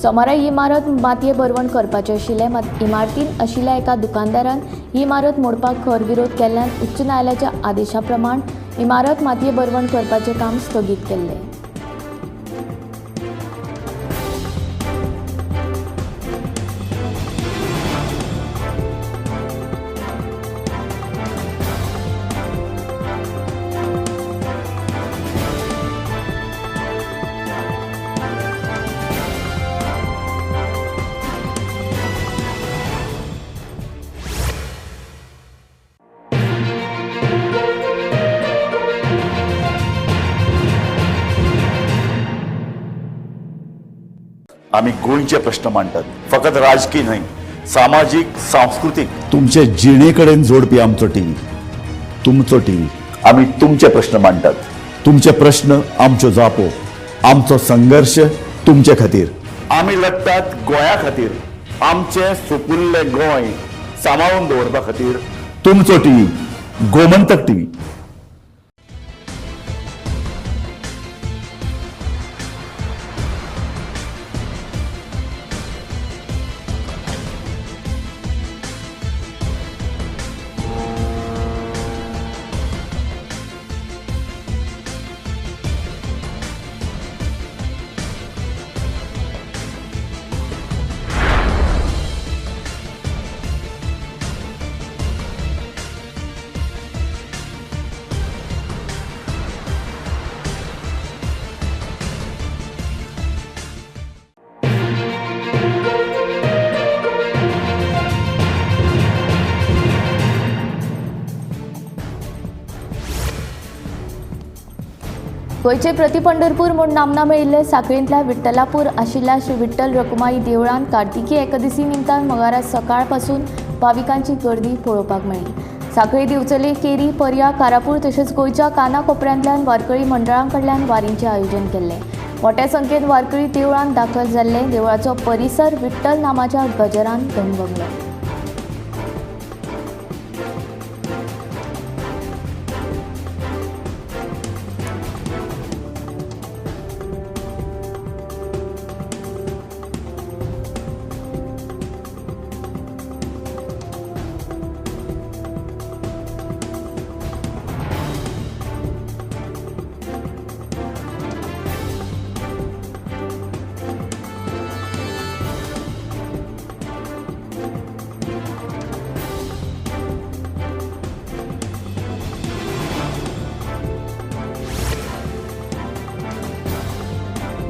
सोमारा ही इमारत मातये भरवण करपाचें आशिल्लें, मात इमारतीन आशिल्ल्या एका दुकानदारान ही इमारत मोडपाक खर विरोध केल्ल्यान उच्च न्यायालयाच्या आदेशा प्रमाण इमारत मातये भरवण करपाचें काम स्थगीत केल्लें. आमी गोंयचे प्रश्न मांडटात, फकत राजकीय न्हय, सामाजीक, सांस्कृतीक, तुमचे जिणे कडेन जोडपी आमचो टीव्ही, तुमचो टीव्ही। आमी तुमचे प्रश्न मांडटात, तुमचे प्रश्न आमच्यो जापो, आमचो संघर्श तुमचे खातीर। आमी लढटात गोंया खातीर, आमचें सुपुल्लें गोंय सांबाळून दवरपा खातीर। तुमचो टीव्ही, गोमंतक टीव्ही। गोंयचे प्रति पंढरपूर म्हूण नामना मेळिल्ले साखळींतल्या विठ्ठलापूर आशिल्ल्या श्री विठ्ठल रखुमाई देवळांत कार्तिकी एकादशी निमतान मंगळारा सकाळपासून भाविकांची गर्दी पळोवपाक मेळ्ळी। साखळी, दिवचले, केरी, पर्या, कारापूर तशेंच गोंयच्या कानाकोपऱ्यांतल्यान वारकरी मंडळां कडल्यान वारींचें आयोजन केल्लें। मोट्या संख्येन वारकरी देवळांत दाखल जाल्ले। देवळाचो परिसर विठ्ठल नामाच्या गजरान घमघमलो।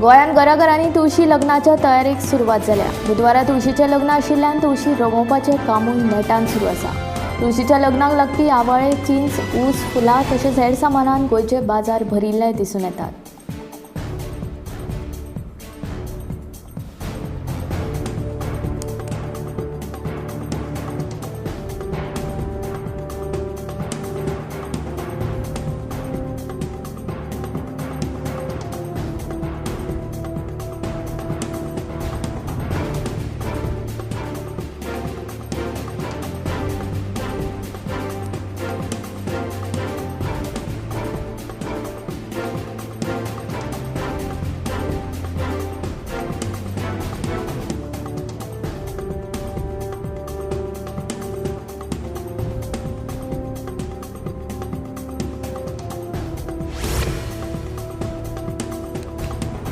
गोंयांत घराघरांनी तुळशी लग्नाच्या तयारेक सुरवात जाल्या। बुधवारा तुळशीचें लग्न आशिल्ल्यान तुळशी रंगोवपाचें कामूय नेटान सुरू आसा। तुळशीच्या लग्नाक लागपी आवाळे, चिंच, ऊस, फुलां तशेंच हेर सामानान गोंयचे बाजार भरिल्ले दिसून येतात।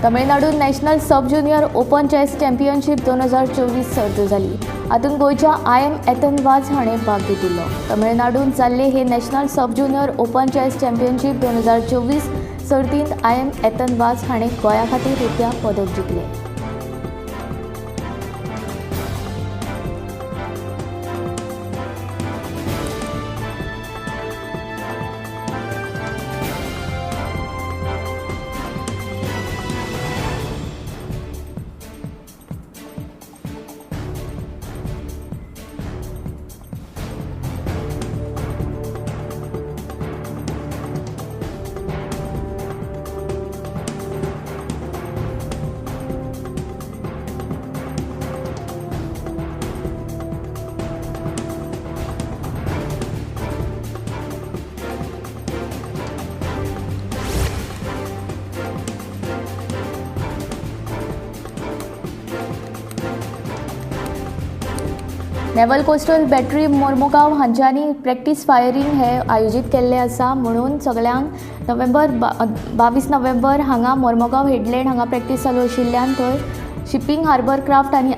तमिळनाडूत national sub junior open chess championship 2024 सर्त जाली। हातूंत गोंयच्या I am एथन वाज हाणें भाग घेतिल्लो। तमिळनाडूंत जाल्ले हे national sub junior open chess championship 2024 सर्तींत I am एथन वाज हाणें गोंया खातीर रुप्या पदक जिखलें। नेव्हल कोस्टल बॅटरी मोर्मुगांव हांच्यांनी प्रॅक्टीस फायरींग हे आयोजीत केल्लें आसा म्हणून सगळ्यांक नोव्हेंबर 22 नोव्हेंबर हांगा मोर्मुगांव हेडलँड हांगा प्रॅक्टीस चालू आशिल्ल्यान थंय शिपींग हार्बर क्राफ्ट आनी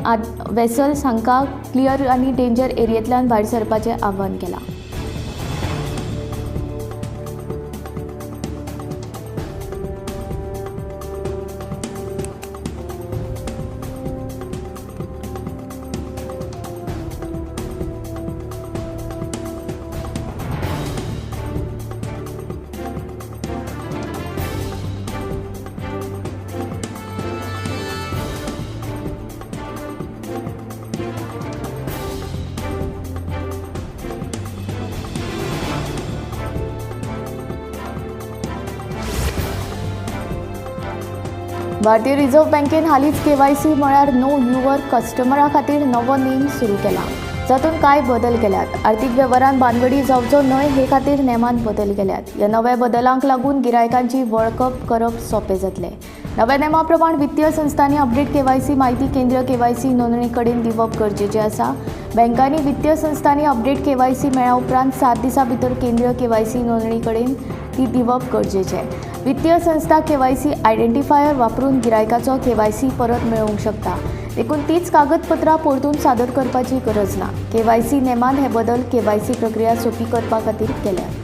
वेसल्स हांकां क्लियर आनी डेंजर एरियेंतल्यान भायर सरपाचें आव्हान केलां। भारतीय रिझर्व्ह बँकेन हालींच केवायसी म्हळ्यार नो your कस्टमरा खातीर नवो नेम सुरू केला, जातूंत कांय बदल केल्यात. आर्थीक वेव्हारांत बानगडी जावचो न्हय हे खातीर नेमांत बदल केल्यात. ह्या नव्या बदलांक लागून गिरायकांची वळखप करप सोंपें जातलें. नव्या नेमा प्रमाण वित्तीय संस्थांनी अपडेट केवायसी माहिती केंद्रीय केवायसी नोंदणी कडेन दिवप गरजेचें आसा. बँकांनी वित्तीय संस्थांनी अपडेट केवायसी मेळ्ळ्या उपरांत 7 दिसां भितर केंद्रीय केवायसी नोंदणी कडेन ती दिवप गरजेचें. वित्तीय संस्था केवायसी आयडेंटिफायर वापरून गिरायकाचो केवायसी परत मेळोवंक शकता, देखून तीच कागदपत्रां परतून सादर करपाची गरज ना. केवायसी नेमान हे बदल केवायसी प्रक्रिया सोंपी करपा खातीर केल्यात.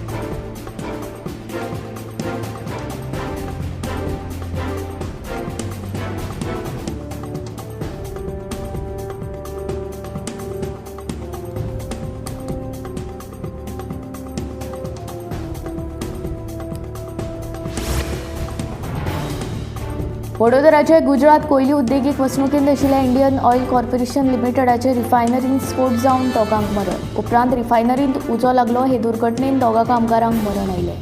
वडोदराचे गुजरात कोयली उद्देगीक वसणुकेंत आशिल्ल्या इंडियन ऑयल कॉर्पोरेशन लिमिटेडाचे रिफायनरींत स्फोट जावन दोगांक मरण. उपरांत रिफायनरींत उजो लागलो. हे दुर्घटनेन दोगां कामगारांक मरण आयलें.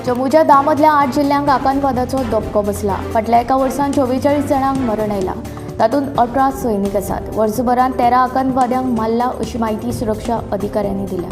जम्मूच्या 10 मदल्या 8 जिल्ल्यांक आकांतवादाचो धपको बसला. फाटल्या एका वर्सान 44 जाणांक मरण आयलां, तातूंत 18 सैनीक आसात. वर्सभरांत 13 आकांतवाद्यांक मारला अशी म्हायती सुरक्षा अधिकाऱ्यांनी दिल्या.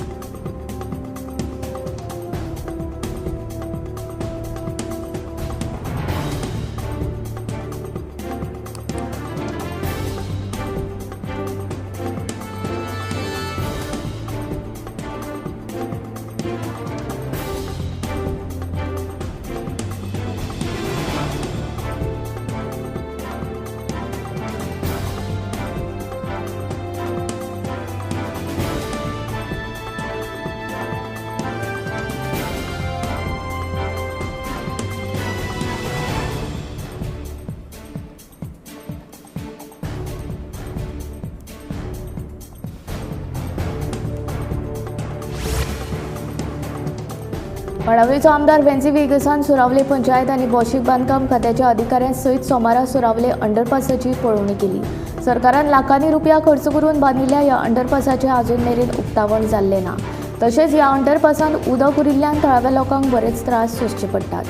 बाणावलेचो आमदार वेन्झी व्हिएगसान सुरावले पंचायत आनी भौशीक बांदकाम खात्याच्या अधिकाऱ्यां सयत सोमारा सुरावले अंडरपासाची पळोवणी केली. सरकारान लाखांनी रुपया खर्च करून बांदिल्ल्या ह्या अंडरपासाचें आजून मेरेन उक्तावण जाल्लें ना. तशेंच ह्या अंडरपासांत उदक उरिल्ल्यान थळाव्या लोकांक बरेच त्रास सोंसचे पडटात.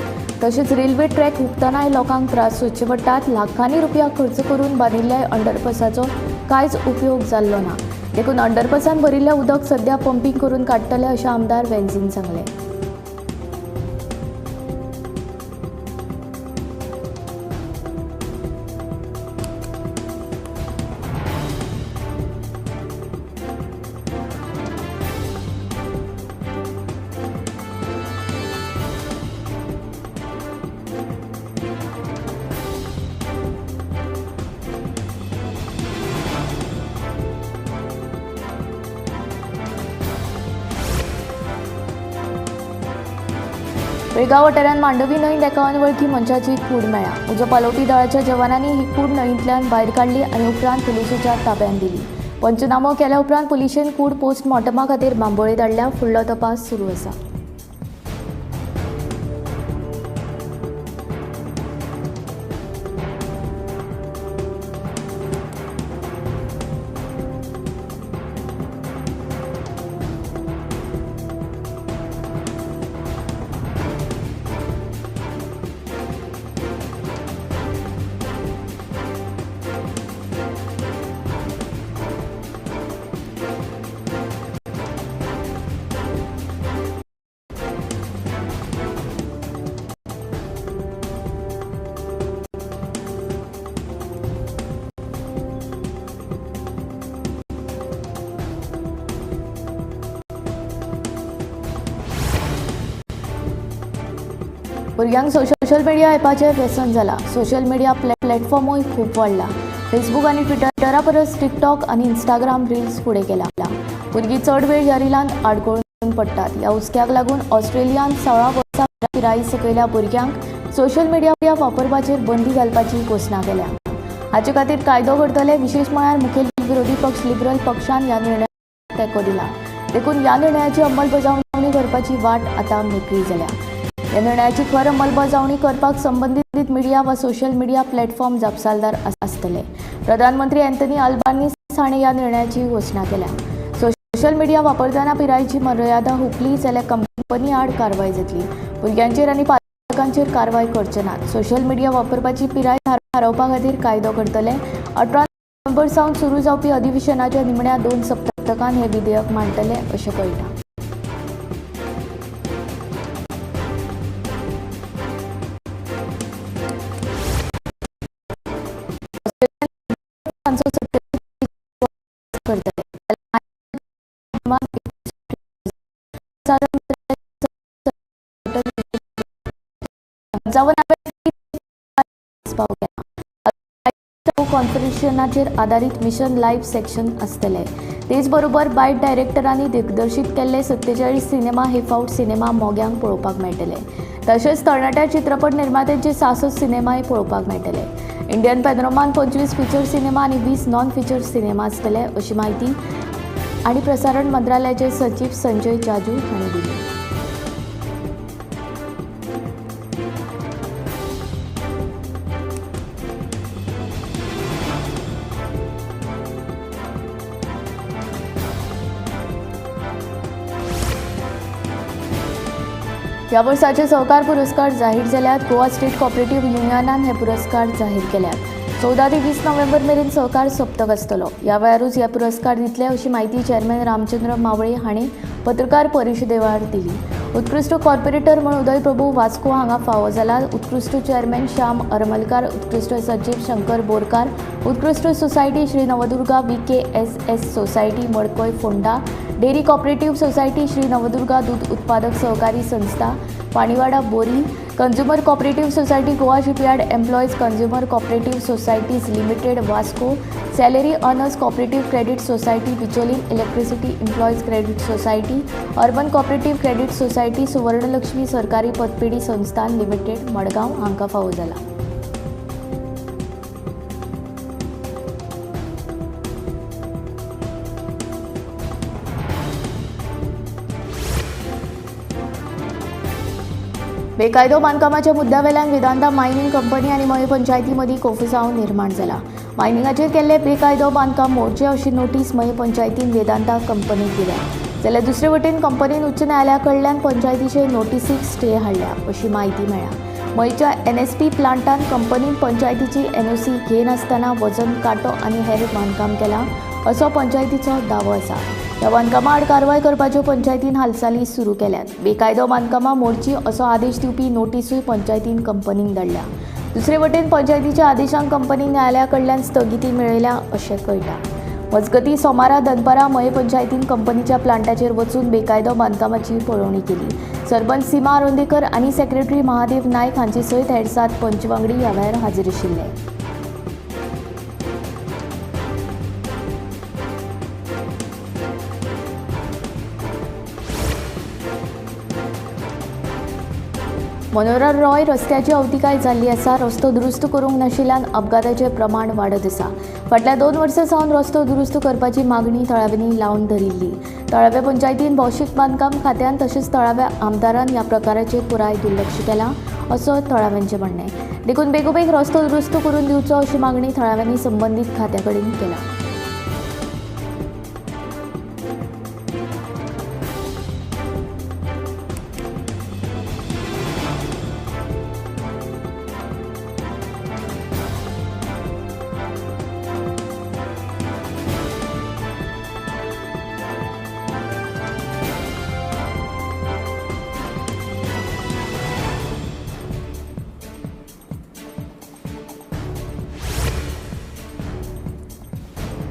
तशेंच रेल्वे ट्रॅक हुपतनाय लोकांक त्रास सोंसचे पडटात. लाखांनी रुपया खर्च करून बांदिल्ल्या अंडरपासाचो कांयच उपयोग जाल्लो ना, देखून अंडरपासांत भरिल्लें उदक सध्या पंपींग करून काडटले अशें आमदार वेन्झीन सांगलें. बेळगांव वाठारांत मांडवी न्हंयेंत एका अनवळखी मनशाची कूड मेळ्ळ्या. उजो पालोवपी दळाच्या जवानांनी ही कूड न्हंयेंतल्यान भायर काडली आनी उपरांत पुलिशेच्या ताब्यांत दिली. पंचनामो केल्या उपरांत पुलिशेन कूड पोस्टमॉर्टमा खातीर बांबोळे धाडल्या. फुडलो तपास सुरू आसा. भुरग्यांक सोशल मिडिया ॲपाचें व्यसन जालां. सोशल मिडिया प्लॅटफॉर्मूय खूब वाडला. फेसबूक आनी ट्विटरा परस टिकटॉक आनी इंस्टाग्राम रिल्स फुडें गेला. भुरगीं चड वेळ ह्या रिलांत आडकोळून पडटात. ह्या हुस्क्याक लागून ऑस्ट्रेलियान 16 वर्सां पिराये सकयल्या भुरग्यांक सोशल मिडिया वापरपाचेर बंदी घालपाची घोशणा केल्या. हाचे खातीर कायदो करतले. विशेश म्हळ्यार मुखेल विरोधी पक्ष लिबरल पक्षान ह्या निर्णयाक तेंको दिला. देखून ह्या निर्णयाची अंमलबजावणी करपाची वाट आतां मेकळी जाल्या. ह्या निर्णयाची खर अंमलबजावणी करपाक संबंदीत मिडिया वा सोशल मिडिया प्लॅटफॉर्म जापसालदार आसतले. प्रधानमंत्री अँथनी अल्बानीस हाणें ह्या निर्णयाची घोशणा केल्या. सोशल मिडिया वापरतना पिरायेची मर्यादा हुपली जाल्यार कंपनी आड कारवाय जातली. भुरग्यांचेर आनी पालकांचेर कारवाय करचे नात. सोशल मिडिया वापरपाची पिराय थारावपा खातीर कायदो करतले. 18 नोव्हेंबर सावन सुरू जावपी अधिवेशनाच्या निमण्या 2 सप्तकांत हें विधेयक मांडटले अशें कळटा. कॉन्फरन्साचेर आदारीत मिशन लायव्ह सेक्शन आसतले. तेच बरोबर बायट डायरेक्टरांनी दिग्दर्शीत केल्ले 47 सिनेमा हे फावट सिनेमा मोग्यांक पळोवपाक मेळटले. तशेंच तरणाट्या चित्रपट निर्मात्यांचे 66 सिनेमाय पळोवपाक मेळटले. इंडियन पॅनोरमान 25 फिचर सिनेमा आनी 20 नॉन फिचर सिनेमा आसतले अशी म्हायती आनी प्रसारण मंत्रालयाचे सचीव संजय जाजू हांणी दिली. ह्या वर्साचे सहकार पुरस्कार जाहीर जाल्यात. गोवा स्टेट कॉपरेटिव्ह युनियनान हे पुरस्कार जाहीर केल्यात. 14 ते 20 नोव्हेंबर मेरेन सहकार सप्तक आसतलो. ह्या वेळारूच हे पुरस्कार दितले अशी म्हायती चेअरमॅन रामचंद्र मावळे हांणी पत्रकार परिशदे वेळार दिली. उत्कृश्ट कॉर्पोरेटर म्हूण उदय प्रभू वास्को हांगा फावो जाला. उत्कृश्ट चेअरमॅन श्याम अरमलकार, उत्कृश्ट सचीव शंकर बोरकार, उत्कृश्ट society Shri Navdurga VKSS society Madkai Ponda, dairy cooperative society Shri Navdurga दूध उत्पादक सहकारी संस्था Paniwada Bori, consumer cooperative society Goa shipyard employees consumer cooperative societies limited Vasco, salary earners cooperative credit society Bicholim, electricity employees credit society, urban cooperative credit society Suvarnalakshmi सरकारी पतपेढी संस्थान limited Madgaon हांकां फावो जाला. बेकायदो बांदकामाच्या मुद्द्यावेल्यान वेदांता मायनिंग कंपनी आनी मये पंचायती मदीं कोफुसांव निर्माण जाला. मायनिंगाचेर केल्ले बेकायदो बांदकाम मोडचे अशी नोटीस मये पंचायतीन वेदांता कंपनीक दिल्या. जाल्यार दुसरे वटेन कंपनीन उच्च न्यायालया कडल्यान पंचायतीचे नोटीसीक स्टे हाडल्या अशी म्हायती मेळ्ळ्या. मयेच्या एनएसपी प्लांटान कंपनीन पंचायतीची एनओसी घेनासतना वजन कांटो आनी हेर बांदकाम केलां असो पंचायतीचो दावो आसा. ह्या बांदकामा आड कारवाय करपाच्यो पंचायतीन हालचाली सुरू केल्यात. बेकायदो बांदकामां मोडची असो आदेश दिवपी नोटीसूय पंचायतीन कंपनीक धाडल्या. दुसरे वटेन पंचायतीच्या आदेशांक कंपनी न्यायालया कडल्यान स्थगिती मेळयल्या अशें कळटा. मजगतीं सोमारा दनपारां मये पंचायतीन कंपनीच्या प्लांटाचेर वचून बेकायदो बांदकामाची पळोवणी केली. सरपंच सीमा आरोंदेकर आनी सेक्रेटरी महादेव नायक हांचे सयत हेर 7 पंच वांगडी ह्या वेळार हाजीर आशिल्ले. मनोहर रॉय रस्त्याची अवतिकाय जाल्ली आसा. रस्तो दुरुस्त करूंक नाशिल्ल्यान अपघाताचें प्रमाण वाडत आसा. फाटल्या 2 वर्सां सावन रस्तो दुरुस्त करपाची मागणी थळाव्यांनी लावन धरिल्ली. थळाव्या पंचायतीन भौशीक बांदकाम खात्यान तशेंच थळाव्या आमदारान ह्या प्रकाराचेर पुराय दुर्लक्ष केलां असो थळाव्यांचें म्हणणें. देखून बेगोबेग रस्तो दुरुस्त करून दिवचो अशी मागणी थळाव्यांनी संबंदीत खात्या कडेन केल्या.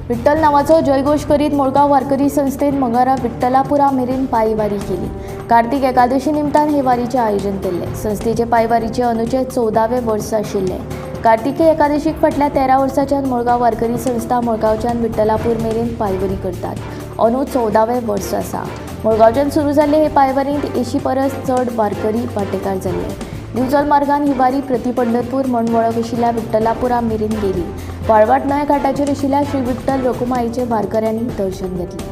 विठ्ठल नावाचो जयघोष करीत मुळगांव वारकरी संस्थेन मंगळारा विठ्ठलापुरा मेरेन पायवारी केली. कार्तिक एकादशी निमतान हे वारीचें आयोजन केल्लें. संस्थेचे पांयवारीचें अंदूचें 14वें वर्स आशिल्लें. कार्तिकी एकादशीक फाटल्या 13 वर्सांच्यान मुळगांव वारकरी संस्था मुळगांवच्यान विठ्ठलापूर मेरेन पांयवारी करतात. अंदू 14वें वर्स आसा. मुळगांवच्यान सुरू जाल्ले हे पांयवारींत 80 परस चड वारकरी वांटेकार जाल्ले. दिवचल मार्गान ही वारी प्रति पंढरपूर म्हूण वळख आशिल्ल्या विठ्ठलापुरा मेरेन गेली. वाळवाट न्हंय घाटाचेर आशिल्ल्या श्री विठ्ठल रखुमाईचें वारकऱ्यांनी दर्शन घेतलें.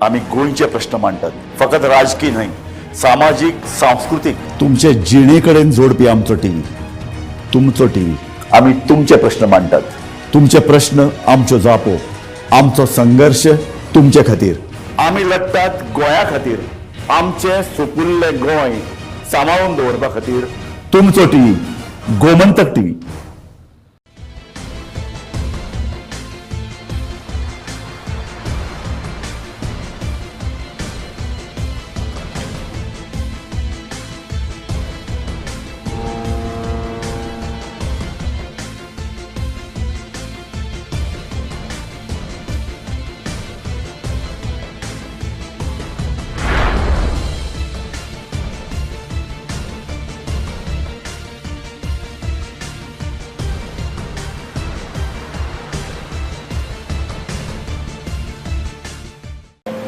आमी गोंयचे प्रश्न मांडटात, फकत राजकीय न्हय, सामाजीक, सांस्कृतीक. तुमचे जिणे कडेन जोडपी आमचो टीव्ही, तुमचो टीव्ही. आमी तुमचे प्रश्न मांडटात, तुमचे प्रश्न आमच्यो जापो, आमचो संघर्श तुमचे खातीर. आमी लढटात गोंया खातीर, आमचें सुपुल्लें गोंय सांबाळून दवरपा खातीर. तुमचो टीव्ही, गोमंतक टीव्ही.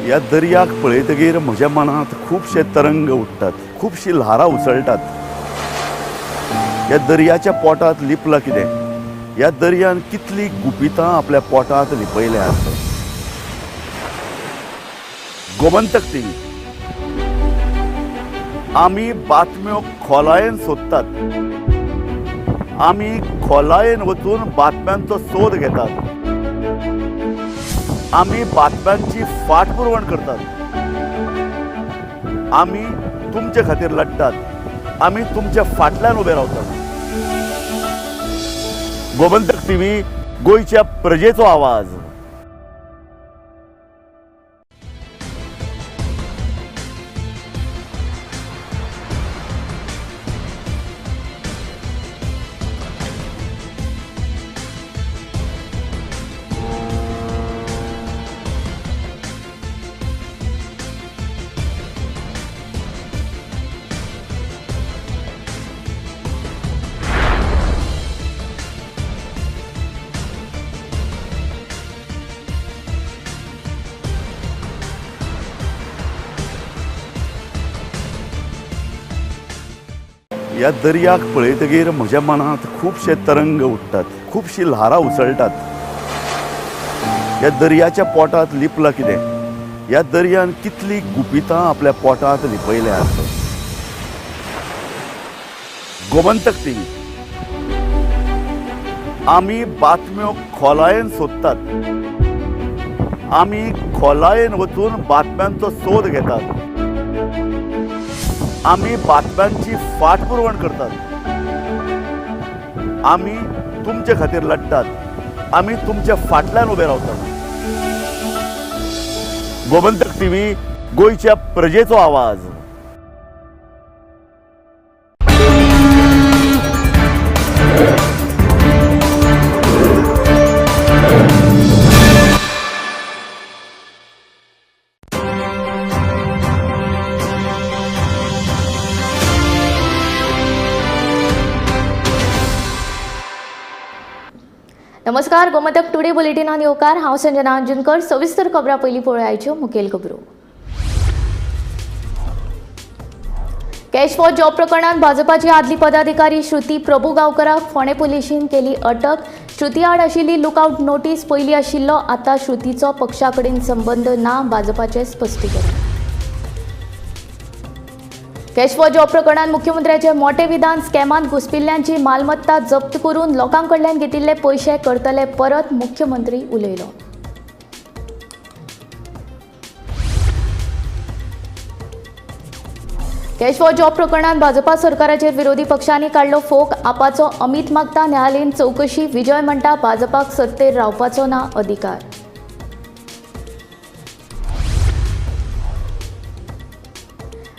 ह्या दर्याक पळयतगीर म्हज्या मनांत खुबशे तरंग उठ्ठात, खुबशी ल्हारां उसळटात. ह्या दर्याच्या पोटांत लिपलां कितें? ह्या दर्यान कितलीं गुपितां आपल्या पोटांत लिपयल्यांत. गोमंतक टीव्ही. आमी बातम्यो खोलायेन सोदतात, आमी खोलायेन वचून बातम्यांचो सोद घेतात, आमी बातम्यांची फाटपुरवण करतात, आमी तुमचे खातीर लढटात, आमी तुमच्या फाटल्यान उबे रावतात. गोमंतक टीव्ही, गोंयच्या प्रजेचो आवाज. ह्या दर्याक पळयतगीर म्हज्या मनांत खुबशे तरंग उठ्ठात, खुबशी ल्हारां उसळटात. ह्या दर्याच्या पोटांत लिपलां कितें? ह्या दर्यान कितलीं गुपितां आपल्या पोटांत लिपयल्यांत. गोमंतक टीव्ही. आमी बातम्यो खोलायेन सोदतात, आमी खोलायेन वचून बातम्यांचो सोद घेतात, आमी बातम्यांची फाटपुरवण करतात, आमी तुमचे खातीर लढटात, आमी तुमच्या फाटल्यान उबे रावतात. गोमंतक टीव्ही, गोंयच्या प्रजेचो आवाज. नमस्कार, गोमंतक टुडे बुलेटिनान येवकार. हांव संजना अंजुनकर. सविस्तर खबरां पयलीं पळोवयाच्यो मुखेल खबरो. कॅश फॉर जॉब प्रकरणात भाजपाची आदली पदाधिकारी श्रुती प्रभुगांवकराक फोंडें पुलिशेन केली अटक. श्रुती आड आशिल्ली लुकआउट नोटीस पयली आशिल्लो, आतां श्रुतीचो पक्षा कडेन संबंद ना, भाजपाचें स्पश्टीकरण. कॅश फॉर जॉब प्रकरणात मुख्यमंत्र्याचे मोठे विधान, स्कॅमांत घुसपिल्ल्यांची मालमत्ता जप्त करून लोकां कडल्यान घेतिल्ले पयशे करतले परत, मुख्यमंत्री उलयलो. कॅश फॉर जॉब प्रकरणात भाजपा सरकाराचेर विरोधी पक्षांनी काडलो फोक. आपाचो अमित मागता न्यायालयीन चवकशी, विजय म्हणटा भाजपाक सत्तेर रावपाचो ना अधिकार.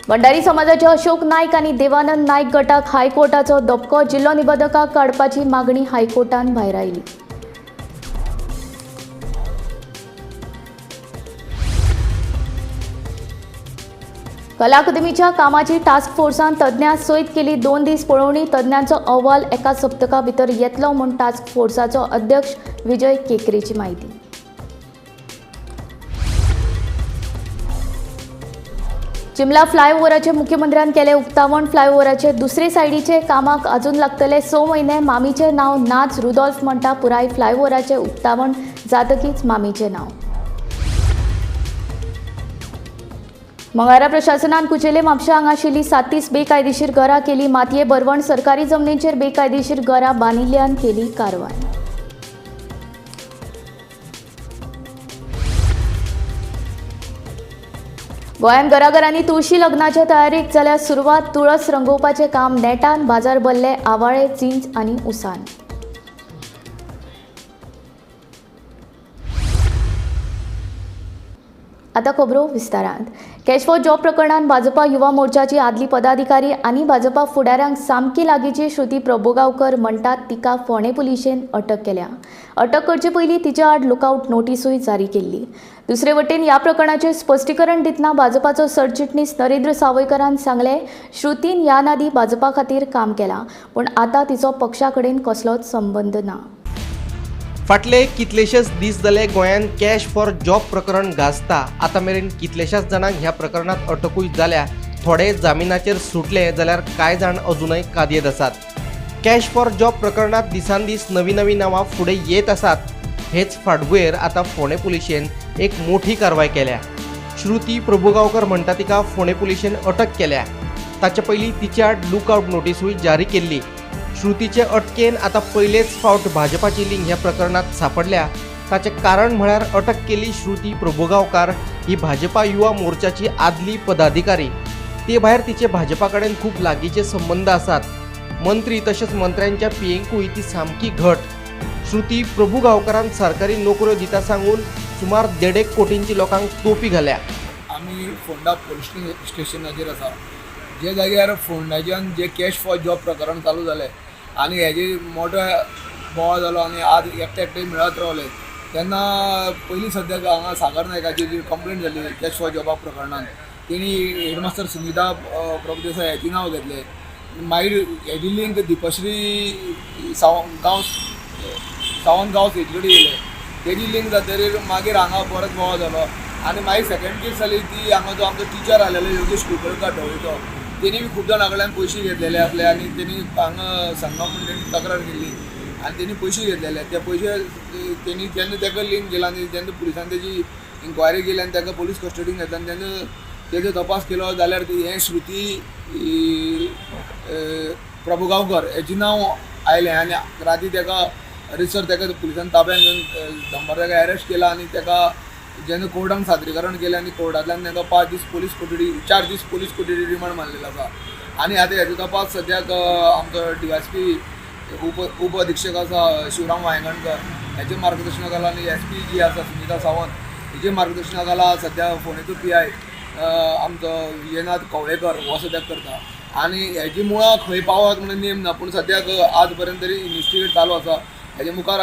भंडारी समाजाचे अशोक नायक आनी देवानंद नायक गटाक हायकोर्टाचो धपको, जिल्लो निबंधकाक काडपाची मागणी हायकोर्टान भायरायली. कला अकादमीच्या कामाची टास्क फोर्सान तज्ञां सयत केली 2 दीस पळोवणी. तज्ञांचो अहवाल एका सप्तका भितर येतलो म्हूण टास्क फोर्साचो अध्यक्ष विजय केकरेची म्हायती. चिमला फ्लायओव्हराचे मुख्यमंत्र्यान केले उक्तावण. फ्लायओव्हराचे दुसरे सायडीचे कामाक अजून लागतले 6 म्हयने. मामीचे नांव नाच, रुदोल्फ म्हणटा पुराय फ्लायओव्हराचे उक्तावण जातकीच मामीचे नांव. मंगारा प्रशासनान कुचेले म्हापशा हांगा आशिल्ली 37 बेकायदेशीर घरां केली मातये भरवण. सरकारी जमनीचेर बेकायदेशीर घरां बांदिल्ल्यान केली कारवाय. गोंयांत घराघरांनी तुळशी लग्नाच्या तयारीक जाल्यार सुरवात. तुळस रंगोवपाचें काम नेटान, बाजार भरले आवाळे, चिंच आनी उसान. आतां खबरो विस्तारांत. कॅश फॉर जॉब प्रकरणांत भाजपा युवा मोर्चाची आदली पदाधिकारी आनी भाजपा फुडाऱ्यांक सामकी लागींची श्रुती प्रभुगांवकर म्हणटात तिका फोंडें पुलिशेन अटक केल्या. अटक करचे पयलीं तिच्या आड लुकआउट नोटिसूय जारी केल्ली. दुसरे वटेन ह्या प्रकरणाचें स्पश्टीकरण दितना भाजपाचो सरचिटणीस नरेंद्र सावयकरान सांगलें, श्रुतीन ह्या आदीं भाजपा खातीर काम केलां, पूण आतां तिचो पक्षा कडेन कसलोच संबंद ना. फाटले कितलेशेच दीस जाले गोंयांत कॅश फॉर जॉब प्रकरण गाजता. आतां मेरेन कितलेशाच जाणांक ह्या प्रकरणांत अटकूय जाल्या. थोडे जामिनाचेर सुटले जाल्यार कांय जाण अजूनय कादयेंत आसात. कॅश फॉर जॉब प्रकरणांत दिसान दीस नवीं नवीं नांवां फुडें येत आसात. हेच फाटभुंयेर आतां फोंडें पुलिशेन एक मोठी कारवाय केल्या. श्रुती प्रभुगांवकर म्हणटा तिका फोंडें पुलिशेन अटक केल्या. ताचे पयलीं तिच्या आड लुकआउट नोटिसूय जारी केल्ली. श्रुतीचे अटकेन आतां पयलेच फावट भाजपाची लिंक ह्या प्रकरणांत सांपडल्या. ताचें कारण म्हळ्यार अटक केल्ली श्रुती प्रभुगांवकार ही भाजपा युवा मोर्चाची आदली पदाधिकारी. ते भायर तिचे भाजपा कडेन खूब लागींचे संबंद आसात. मंत्री तशेंच मंत्र्यांच्या पियेंकूय ती सामकी घट. श्रुती प्रभुगांवकारान सरकारी नोकऱ्यो दिता सांगून सुमार 1.5 कोटींची लोकांक तोपी घाल्या. आमी फोंडा पोलीस स्टेशनाचेर आसा, जे जाग्यार फोंडाच्यान जे कॅश फॉर जॉब प्रकरण चालू जालें आनी हेजे मोठो बोवाळ जालो आनी आज एकटे एकटे मेळत रावले तेन्ना पयलीं सद्याक हांगा सागर नायकाची जी कंप्लेन जाली कॅश फॉर जॉबा प्रकरणान, तेणी हेडमास्टर सुनीता प्रभुदेसाय हेचें नांव घेतलें. मागीर हेजी लिंक दीपश्री सावंत गांवस हेजे कडेन येयलें, तेजी लिंक जातकीर मागीर हांगा परत बोवाळ जालो. आनी मागीर सेकेंड केस जाली ती हांगा जो आमचो टिचर आसलेलो योगेश कुलकर्णकार ढवळीचो, तेणी बी खूब जाणां कडल्यान पयशे घेतलेले आसले आनी तेणी हांगा संगम म्हूण तेणी तक्रार केल्ली आनी तेणी पयशे घेतलेले. ते पयशे तेणी जेन्ना ताका लिंक केला आनी जेन्ना पुलिसान तेजी इन्क्वायरी केली आनी ताका पोलीस कस्टडीन घेतला आनी तेन्ना तेजो तपास केलो जाल्यार हें श्रुती प्रभुगांवकर हेजें नांव आयलें आनी राती ताका रिसर ताका पुलिसान ताब्यान घेवन दंबर ताका एरेस्ट केला आनी ताका जेन्ना कोर्टान सादरीकरण केलें आनी कोर्टांतल्यान ताका 5 दीस पोलीस कोठडी 4 दीस पोलीस कोठडी रिमांड मारलेलो आसा. आनी आतां हेजो तपास सद्याक आमचो DYSP उप अधीक्षक आसा शिवराम वायंगणकर हेच्या मार्गदर्शना खाला आनी SP जी आसा सुनीता सावंत हेच्या मार्गदर्शना खाला सद्या फोंडेचो PI आमचो विजयनाथ कवळेकर हो सद्याक करता. आनी हेजी मुळां खंय पावत म्हणून नेम ना, पूण सद्याक आज पर्यंत तरी इन्वेस्टिगेट चालू आसा. हेजे मुखार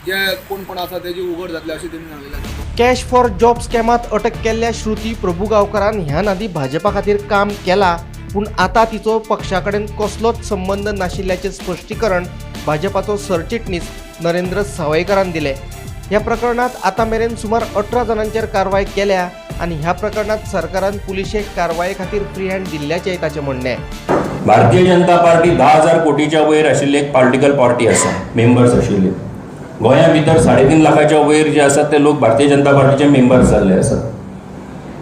जे कोण कोण आसा तेजी उगड जातले अशें तेणी सांगलेलें आसा. कॅश फॉर जॉब स्कॅमांत अटक केल्ल्या श्रुती प्रभुगांवकरान ह्यान आदीं भाजपा खातीर काम केलां, पूण आतां तिचो पक्षा कडेन कसलोच संबंद नाशिल्ल्याचें स्पश्टीकरण भाजपाचो सरचिटणीस नरेंद्र सावयकरान दिलें. ह्या प्रकरणांत आतां मेरेन सुमार 18 जाणांचेर कारवाय केल्या. आनी ह्या प्रकरणात सरकारान पुलिशेक कारवाये खातीर फ्री हँड दिल्ल्याचेंय ताचें म्हणणें. भारतीय जनता पार्टी 10,000 कोटीच्या वयर आशिल्ली एक पॉलिटिकल पार्टी आसा, मेंबर्स आशिल्ली. गोंया भितर 3.5 लाखाच्या वयर जे आसात ते लोक भारतीय जनता पार्टीचे मेंबर्स जाल्ले आसात.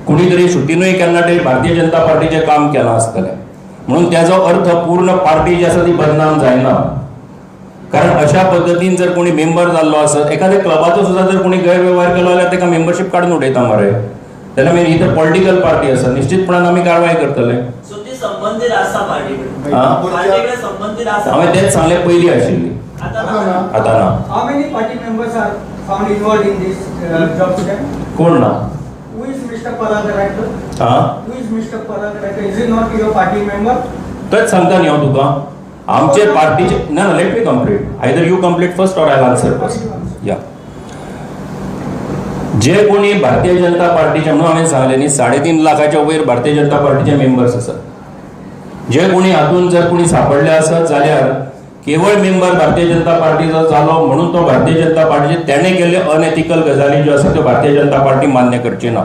कोणी तरी श्रुतीनूय केन्ना तरी भारतीय जनता पार्टीचें काम केलां आसतलें, म्हणून त्याचो अर्थ पूर्ण पार्टी जी आसा ती बदनाम जायना. कारण अशा पद्दतीन जर कोणी मेंबर जाल्लो आसत, एखाद्या क्लबाचो सुद्दां जर कोणी गैरवेव्हार केलो जाल्यार ताका मेंबरशीप काडून उडयता मरे. जाल्यार मागीर ही तर पॉलिटिकल पार्टी आसा, निश्चितपणान आमी कारवाय करतले. हांवें तेच सांगलें, पयलीं आशिल्ली, आतां ना. How many party members are found involved in this job scam? कोण ना? Who is Mr. Parag Raikar? हां, Who is Mr. Parag Raikar? Is he not your party member? तेच सांगता न्ही हांव तुका. आमचे पार्टीचे ना, let me complete, either you complete first or I answer first. या जे कोणी भारतीय जनता पार्टीचे, म्हणून हांवें सांगलें न्ही, 3.5 लाखाच्या वयर भारतीय जनता पार्टीचे मेंबर्स आसात. जे कोणी हातून जर कोणी सापडले आसत जाल्यार केवळ मेंबर भारतीय जनता पार्टीचो जालो म्हणून तो भारतीय जनता पार्टीचे तेणें केल्ले अनएथिकल गजाली ज्यो आसा त्यो भारतीय जनता पार्टी मान्य करची ना.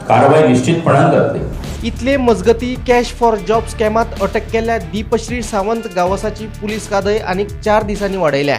कारवाय निश्चितपणान जातली. इतले मजगती कॅश फॉर जॉब स्कॅमात अटक केल्ल्या दीपश्री सावंत गावसाची पुलीस कादय आनीक 4 दिसांनी वाडयल्या.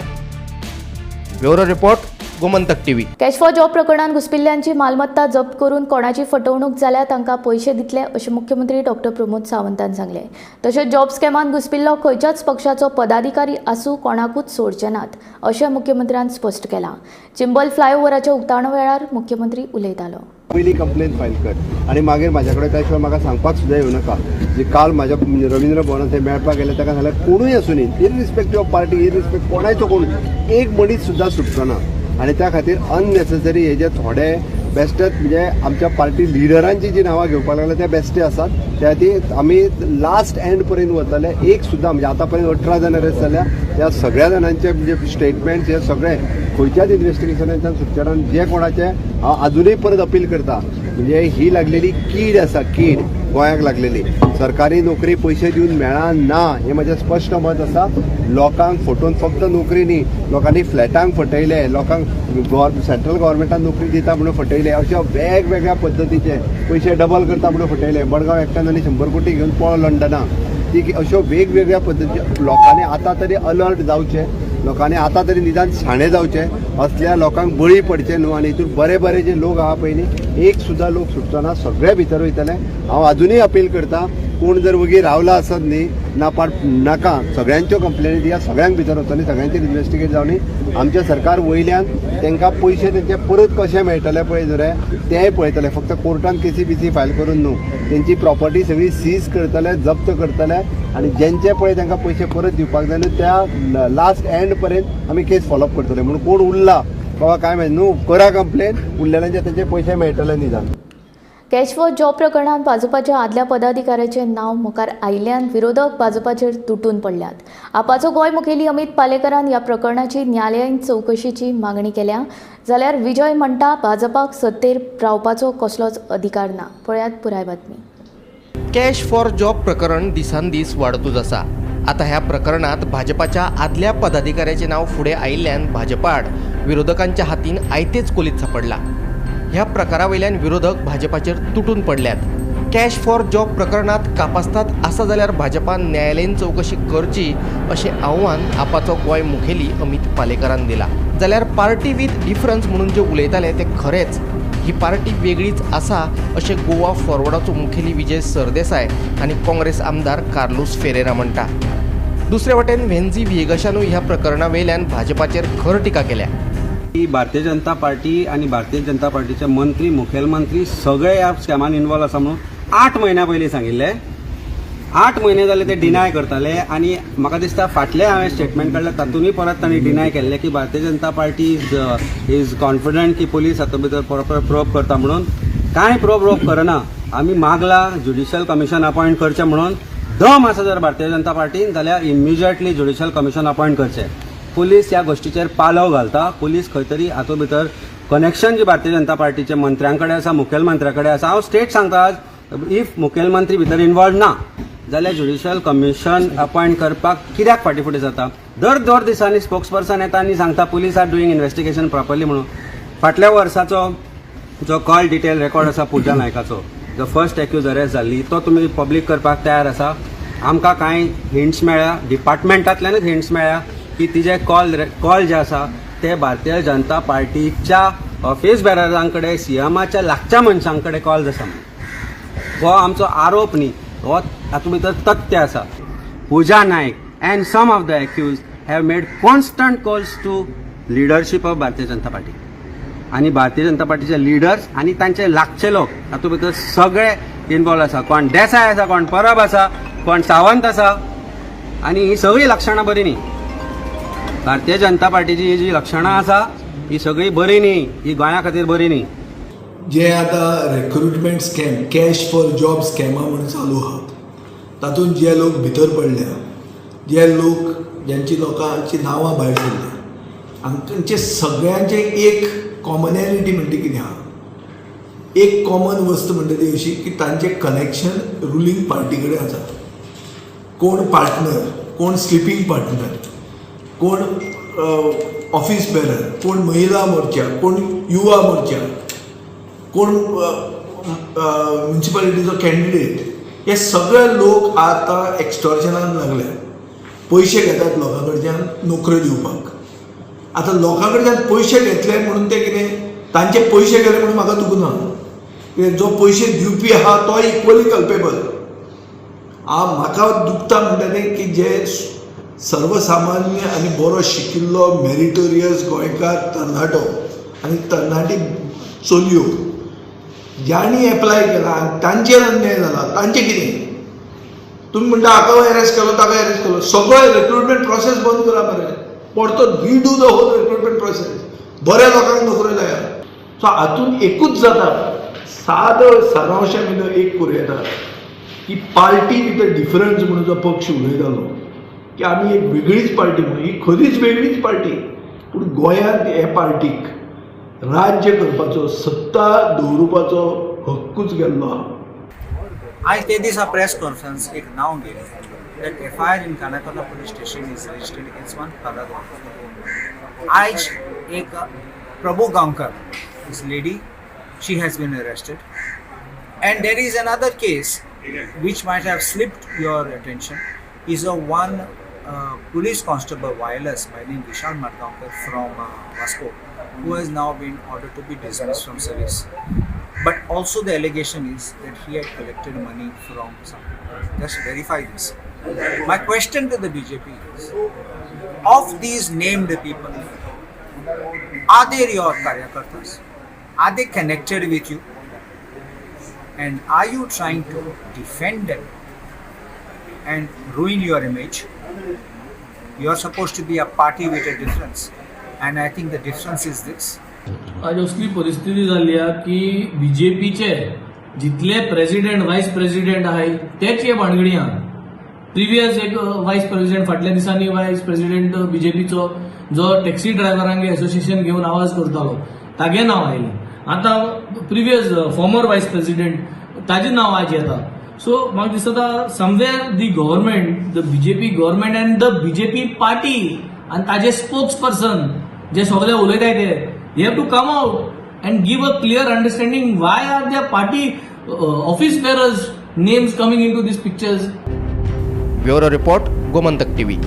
Bureau report, Gomantak TV. Cash for job प्रकरणात घुसपिल्ल्यांची मालमत्ता जप्त करून कोणाची फटवणूक जाल्यार तांकां पयशे दितले अशें मुख्यमंत्री डॉक्टर प्रमोद सावंतान सांगलें. तशेंच जॉब स्कॅमांत घुसपिल्लो खंयच्याच पक्षाचो पदाधिकारी आसूं कोणाकूच सोडचे नात अशें मुख्यमंत्र्यान स्पश्ट केलां. चिंबल फ्लायओव्हराच्या उक्तावणा वेळार मुख्यमंत्री उलयतालो. पयली कंप्लेन फायल कर आनी मागीर म्हाज्या कडेन त्या शिवाय म्हाका सांगपाक सुद्दां येवं नाका. जे काल म्हाज्या रवींद्र भवनात थंय मेळपाक गेले ताका सांगलें कोणूय आसूं न्ही, इरिस्पेक्टीव ऑफ पार्टी, इरिस्पेक्ट कोणायचो कोण, एक मनीस सुद्दां सुटचो ना. आनी त्या खातीर अननेसेसरी हे जे थोडे बेस्टेच म्हणजे आमच्या पार्टी लिडरांची जी नांवां घेवपाक लागल्या ते बेस्टे आसात. त्या खातीर आमी लास्ट एंड पर्यंत वतले. एक सुद्दां म्हणजे आतां पर्यंत 18 जाण अरेस्ट जाल्या, त्या सगळ्या जाणांचे म्हणजे स्टेटमेंट्स हे सगळे खंयच्याच इन्वेस्टिगेशनाच्यान सुटचे ना. जे कोणाचे हांव आजुनूय परत अपील करता, म्हणजे ही लागलेली कीड आसा, कीड गोंयाक लागलेली, सरकारी नोकरी पयशे दिवन मेळना हें म्हजें स्पश्ट मत आसा. लोकांक फटोवन फक्त नोकरी न्ही, लोकांनी फ्लॅटांक फटयले, लोकांक सेंट्रल गव्हर्मेंटान नोकरी दिता म्हणून फटयले, अशा वेगवेगळ्या पद्दतीचे पयशे डबल करता म्हणून फटयले. मडगांव एकट्यान आनी 100 कोटी घेवन पळो लंडनाक. ती अश्यो वेगवेगळ्या पद्दतीचे लोकांनी आतां तरी अलर्ट जावचें, लोकांनी आतां तरी निदान शाणे जावचें, असल्या लोकांक बळी पडचें न्हू. आनी हितून बरे बरे जे लोक आहा पळय न्ही, एक सुद्दां लोक सुटचो ना, सगळे भितर वयतले. हांव आजुनूय अपील करता, कोण जर वगी रावला आसत न्ही ना पाट नाका, सगळ्यांच्यो कंप्लेनी दिया, सगळ्यांक भितर वचोनी, सगळ्यांचेर इन्वेस्टिगेट जावनी. आमचें सरकार वयल्यान तांकां पयशे तेंचे परत कशे मेळटले पळय न्हू तेंय पळयतले. फक्त कोर्टान केसी बिसी फायल करून न्हू, तेंची प्रॉपर्टी सगळी सीज करतले, जप्त करतले आनी जेंचे पळय तांकां पयशे परत दिवपाक जाय न्हू त्या लास्ट एंड पर्यंत आमी केस फॉलोअप करतले. म्हणून कोण उरला बाबा काय माहिती न्हू, करा कंप्लेन, उरलेल्यांचे तेंचे पयशे मेळटले निदान. कॅश फॉर जॉब प्रकरणात भाजपाच्या आदल्या पदाधिकाऱ्याचें नांव मुखार आयिल्ल्यान विरोधक भाजपाचेर तुटून पडल्यात. आपाचो गोंय मुखेली अमित पालेकरान ह्या प्रकरणाची न्यायालयीन चवकशेची मागणी केल्या, जाल्यार विजय म्हणटा भाजपाक सत्तेर रावपाचो कसलोच अधिकार ना. पळयात पुराय बातमी. कॅश फॉर जॉब प्रकरण दिसान दीस वाडतूच आसा. आतां ह्या प्रकरणात भाजपाच्या आदल्या पदाधिकाऱ्याचें नांव फुडें आयिल्ल्यान भाजपा आड विरोधकांच्या हातीन आयतेच कोलीत सापडला. ह्या प्रकारा वयल्यान विरोधक भाजपाचेर तुटून पडल्यात. कॅश फॉर जॉब प्रकरणात कापास्तात आसा जाल्यार भाजपान न्यायालयीन चवकशी करची अशें आव्हान आपाचो गोंय मुखेली अमित पालेकरान दिला. जाल्यार पार्टी विथ डिफरन्स म्हणून जे उलयताले ते खरेंच, ही पार्टी वेगळीच आसा अशें गोवा फॉरवर्डाचो मुखेली विजय सरदेसाय आनी काँग्रेस आमदार कार्लूस फेरेरा म्हणटा. दुसरे वटेन व्हेन्झी व्हिएगशानूय ह्या प्रकरणा वयल्यान भाजपाचेर खर टिका केल्या. भारतीय जनता पार्टी आनी भारतीय जनता पार्टीचे मंत्री, मुखेलमंत्री सगळे ह्या स्कॅमान इन्वॉल्व आसा म्हणून 8 म्हयन्या पयलीं सांगिल्लें. 8 म्हयने जाले ते डिनाय करताले आनी म्हाका दिसता फाटले हांवें स्टेटमेंट काडलें तातूंतय परत तांणी डिनाय केल्लें की Bharatiya Janata party is confident की पुलीस हातूंत भितर प्रॉपर प्रोब करता म्हणून. कांय प्रोब रोब करना. आमी मागला ज्युडिशियल कमिशन अपॉयंट करचें म्हणून. दम आसा जर भारतीय जनता पार्टीन जाल्यार इमिजिएटली ज्युडिशियल कमिशन अपॉयंट करचें. पुलीस ह्या गोश्टीचेर पालव घालता. पुलीस खंय तरी हातूंत भितर कनेक्शन जी भारतीय जनता पार्टीचे मंत्र्यां कडेन आसा, मुखेलमंत्र्या कडेन आसा. हांव स्टेट सांगता, if मुखेलमंत्री भितर इन्वॉल्व ना जाल्यार ज्युडिशियल कमिशन अपॉयंट करपाक कित्याक फाटीं फुडें जाता? दर 2 दिसांनी स्पोक्स पर्सन येता आनी सांगता police are doing investigation properly म्हणून. फाटल्या वर्साचो जो कॉल डिटेल रेकॉर्ड आसा पुजा नायकाचो, जो फर्स्ट एक्यूज अरेस्ट जाल्ली, तो तुमी पब्लीक करपाक तयार आसा? आमकां कांय हिंट्स मेळ्ळ्या, डिपार्टमेंटांतल्यानूच हिंट्स मेळ्ळ्या की तिजे कॉल जे आसा ते भारतीय जनता पार्टीच्या ऑफिस बेररां कडेन, सीएमाच्या लागच्या मनशां कडेन कॉल्स आसा म्हणून. हो आमचो आरोप न्ही, हो हातूंत भितर तथ्य आसा. Pooja Naik and some of the accused have made constant calls to leadership of Bharatiya Janata Party. आनी भारतीय जनता पार्टीचे लिडर्स आनी तांचे लागचे लोक हातूंत भितर सगळे इनवॉल्व आसा. कोण देसाय आसा, कोण परब आसा, कोण सावंत आसा, आनी ही सगळीं लक्षणां बरी न्ही. भारतीय जनता पार्टीची ही जी लक्षणां आसा ही सगळीं बरी न्ही, ही गोंया खातीर बरी न्ही. जे आतां recruitment scam, cash for job स्कॅमां म्हूण चालू आहात, तातूंत जे लोक भितर पडल्या, जे लोक ज्यांची लोकांची नांवां भायर सरल्या, हांचे सगळ्यांचे एक कॉमनॅलिटी म्हणटा कितें आहा, एक कॉमन वस्त म्हणटा ती अशी की तांचें कनेक्शन रुलींग पार्टी कडेन आसा. कोण पार्टनर, कोण स्लिपींग पार्टनर, कोण ऑफिस बेरर, कोण महिला मोर्चा, कोण युवा मोर्चा, कोण म्युनिसिपालिटीचो कॅन्डिडेट, हे सगळे लोक आतां एक्स्टॉर्शनान लागले. पयशे घेतात लोकां कडच्यान नोकऱ्यो दिवपाक. आतां लोकां कडच्यान पयशे घेतले म्हणून ते कितें तांचे पयशे गेले म्हणून म्हाका दुखना, कित्याक जो पयशे दिवपी आहा तो इक्वली कल्पेबल. म्हाका दुखता म्हणटा तें की जे सर्वसामान्य आनी बरो शिकिल्लो मेरिटोरियस गोंयकार तरणाटो आनी तरणाटी चलयो ज्यांनी एप्लाय केला आनी तांचेर अन्याय जाला, तांचें कितें? तुमी म्हणटा हाका एरेस्ट केलो, ताका एरेस्ट केलो, सगळो रिक्रुटमेंट प्रोसेस बंद करा मरे, परतो redo the whole recruitment process, बऱ्या लोकांक नोकऱ्यो लाया. सो हातूंत एकूच जाता, सादो सारांशा भितर एक करूं येता की पार्टी विथ अ डिफरन्स म्हणून जो पक्ष उलयतालो की आमी एक वेगळीच पार्टी म्हणून, ही खरीच वेगळीच पार्टी, पूण गोंयांत हे पार्टीक राज्य करपाचो, सत्ता दवरुपाचो हक्कूच गेल्लो आहा. आयज ते दिसा प्रेस कॉन्फरन्स एक नांव गेलें that FIR in Canacona police station is registered against one Prahlad. आयज एक Prabhu Gaonkar, this lady, she has been arrested. And there is another case which might have slipped your attention, is a one police constable wireless by name Vishal Madgaonkar from Vasco, who has now been ordered to be dismissed from service. But also the allegation is that he had collected money from some people. Just verify this. My question to the BJP is, of these named people, are they your karyakartas? Are they connected with you? And are you trying to defend them and ruin your image? You are supposed to be a party with a difference. And I think the difference is this. आज असली परिस्थिती जाल्ली आहा की बीजेपीचे जितले president voice president आहाय तेच हे भानगडी आहा. प्रिवियस एक वायस प्रेसिडेंट फाटल्या दिसांनी वायस प्रेसिडेंट बीजेपीचो जो टॅक्सी ड्रायव्हरांगे एसोसिएशन घेवन आवाज करतालो तागे नांव आयलें. आतां प्रिवियस फॉर्मर वायस प्रेसिडेंट ताजें नांव आज येता. सो म्हाका दिसता somewhere the government, the BJP government and the BJP party आनी ताजे स्पोक्स पर्सन जे सगळे उलयताय ते they have to come out and give a clear understanding why are their party office bearers names coming into these pictures. Bureau report, Gomantak TV.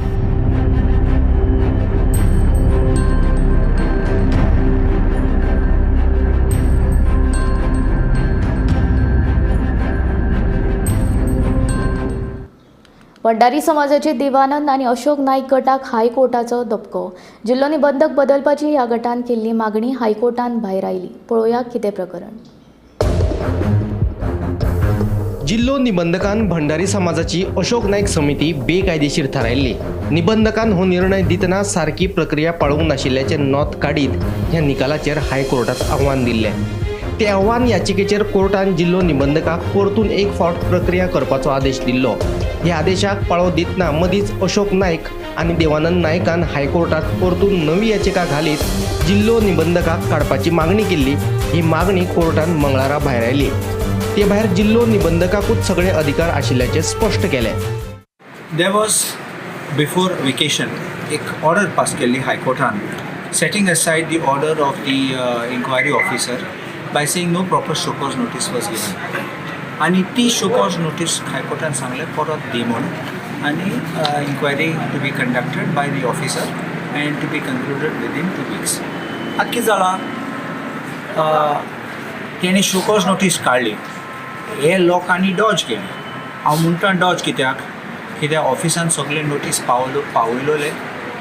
Bhandari समाजाचे देवानंद आनी अशोक नाईक गटाक हायकोर्टाचो धपको. जिल्लो निबंधक बदलपाची ह्या गटान केल्ली मागणी हायकोर्टान भायर आयली. पळोवया कितें प्रकरण. जिल्लो निबंधकान भंडारी समाजाची अशोक नाईक समिती बेकायदेशीर थारायल्ली. निबंधकान हो निर्णय दितना सारकी प्रक्रिया पाळूंक नाशिल्ल्याचें नोंद काडीत ह्या निकालाचेर हायकोर्टात आव्हान दिल्लें. ते आव्हान याचिकेचेर कोर्टान जिल्लो निबंधकाक परतून एक फावट प्रक्रिया करपाचो आदेश दिल्लो. ह्या आदेशाक पाळो दितना मदींच अशोक नाईक आनी देवानंद नायकान हायकोर्टात परतून नवी याचिका घालीत जिल्लो निबंधकाक काडपाची मागणी केल्ली. ही मागणी कोर्टान मंगळारा भायर आयली. ते भायर जिल्लो निबंधकाकूच सगळे अधिकार आशिल्ल्याचें स्पश्ट केलें. There was before vacation एक ऑर्डर पास केल्ली हायकोर्टान setting aside the order of the inquiry officer by saying no proper show cause notice was given. आनी ती शोकॉज नोटीस हायकोर्टान सांगलें परत दी म्हूण आनी inquiry to be conducted by the officer and to be concluded within 2 weeks. आतां कितें जालां, तेणी शोकॉज नोटीस काडली, हे लोकांनी डॉज केली. हांव म्हणटा डॉज कित्याक, कित्याक ऑफिसान सगळे नोटीस पावयलोले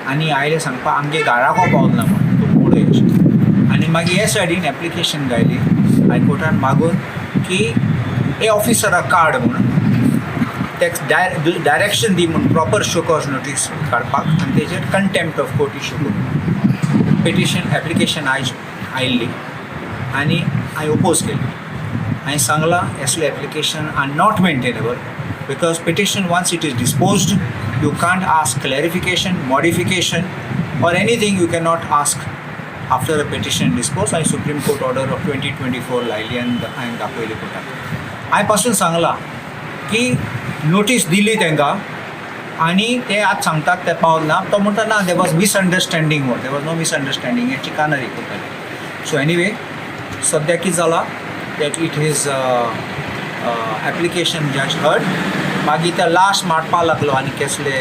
आनी आयले सांगपाक आमगे घराको पावल ना म्हूण तूं पळय अशें. आनी मागीर हे सायडीन एप्लिकेशन घायली हायकोर्टान मागून की हे ऑफिसराक काड म्हणून, तेका डायरेक्शन दी म्हूण प्रॉपर शोकॉज नोटीस काडपाक आनी तेजेर कंटेम्प्ट ऑफ कोर्ट इशू करून पिटिशन एप्लिकेशन आयज आयिल्ली आनी हांवें ओपोज केली. हांवें सांगलां असले application are not maintainable because petition once it is disposed you can't ask clarification, modification or anything. You cannot ask after a petition dispose. हांवें सुप्रीम कोर्ट ऑर्डर ऑफ 2024 लायली आनी हांवें दाखयली कोर्टाक. हांवें पासून सांगलां की नोटीस दिली तांकां आनी ते आतां सांगतात ते पावल ना. तो म्हणटा ना, there was misunderstanding म्हूण. There was no misunderstanding. हें चिकानरी करताले. सो एनिवे सद्या कितें जालां that it is application जज हर्ड. मागीर ते लास्ट मांडपाक लागलो आनी कसले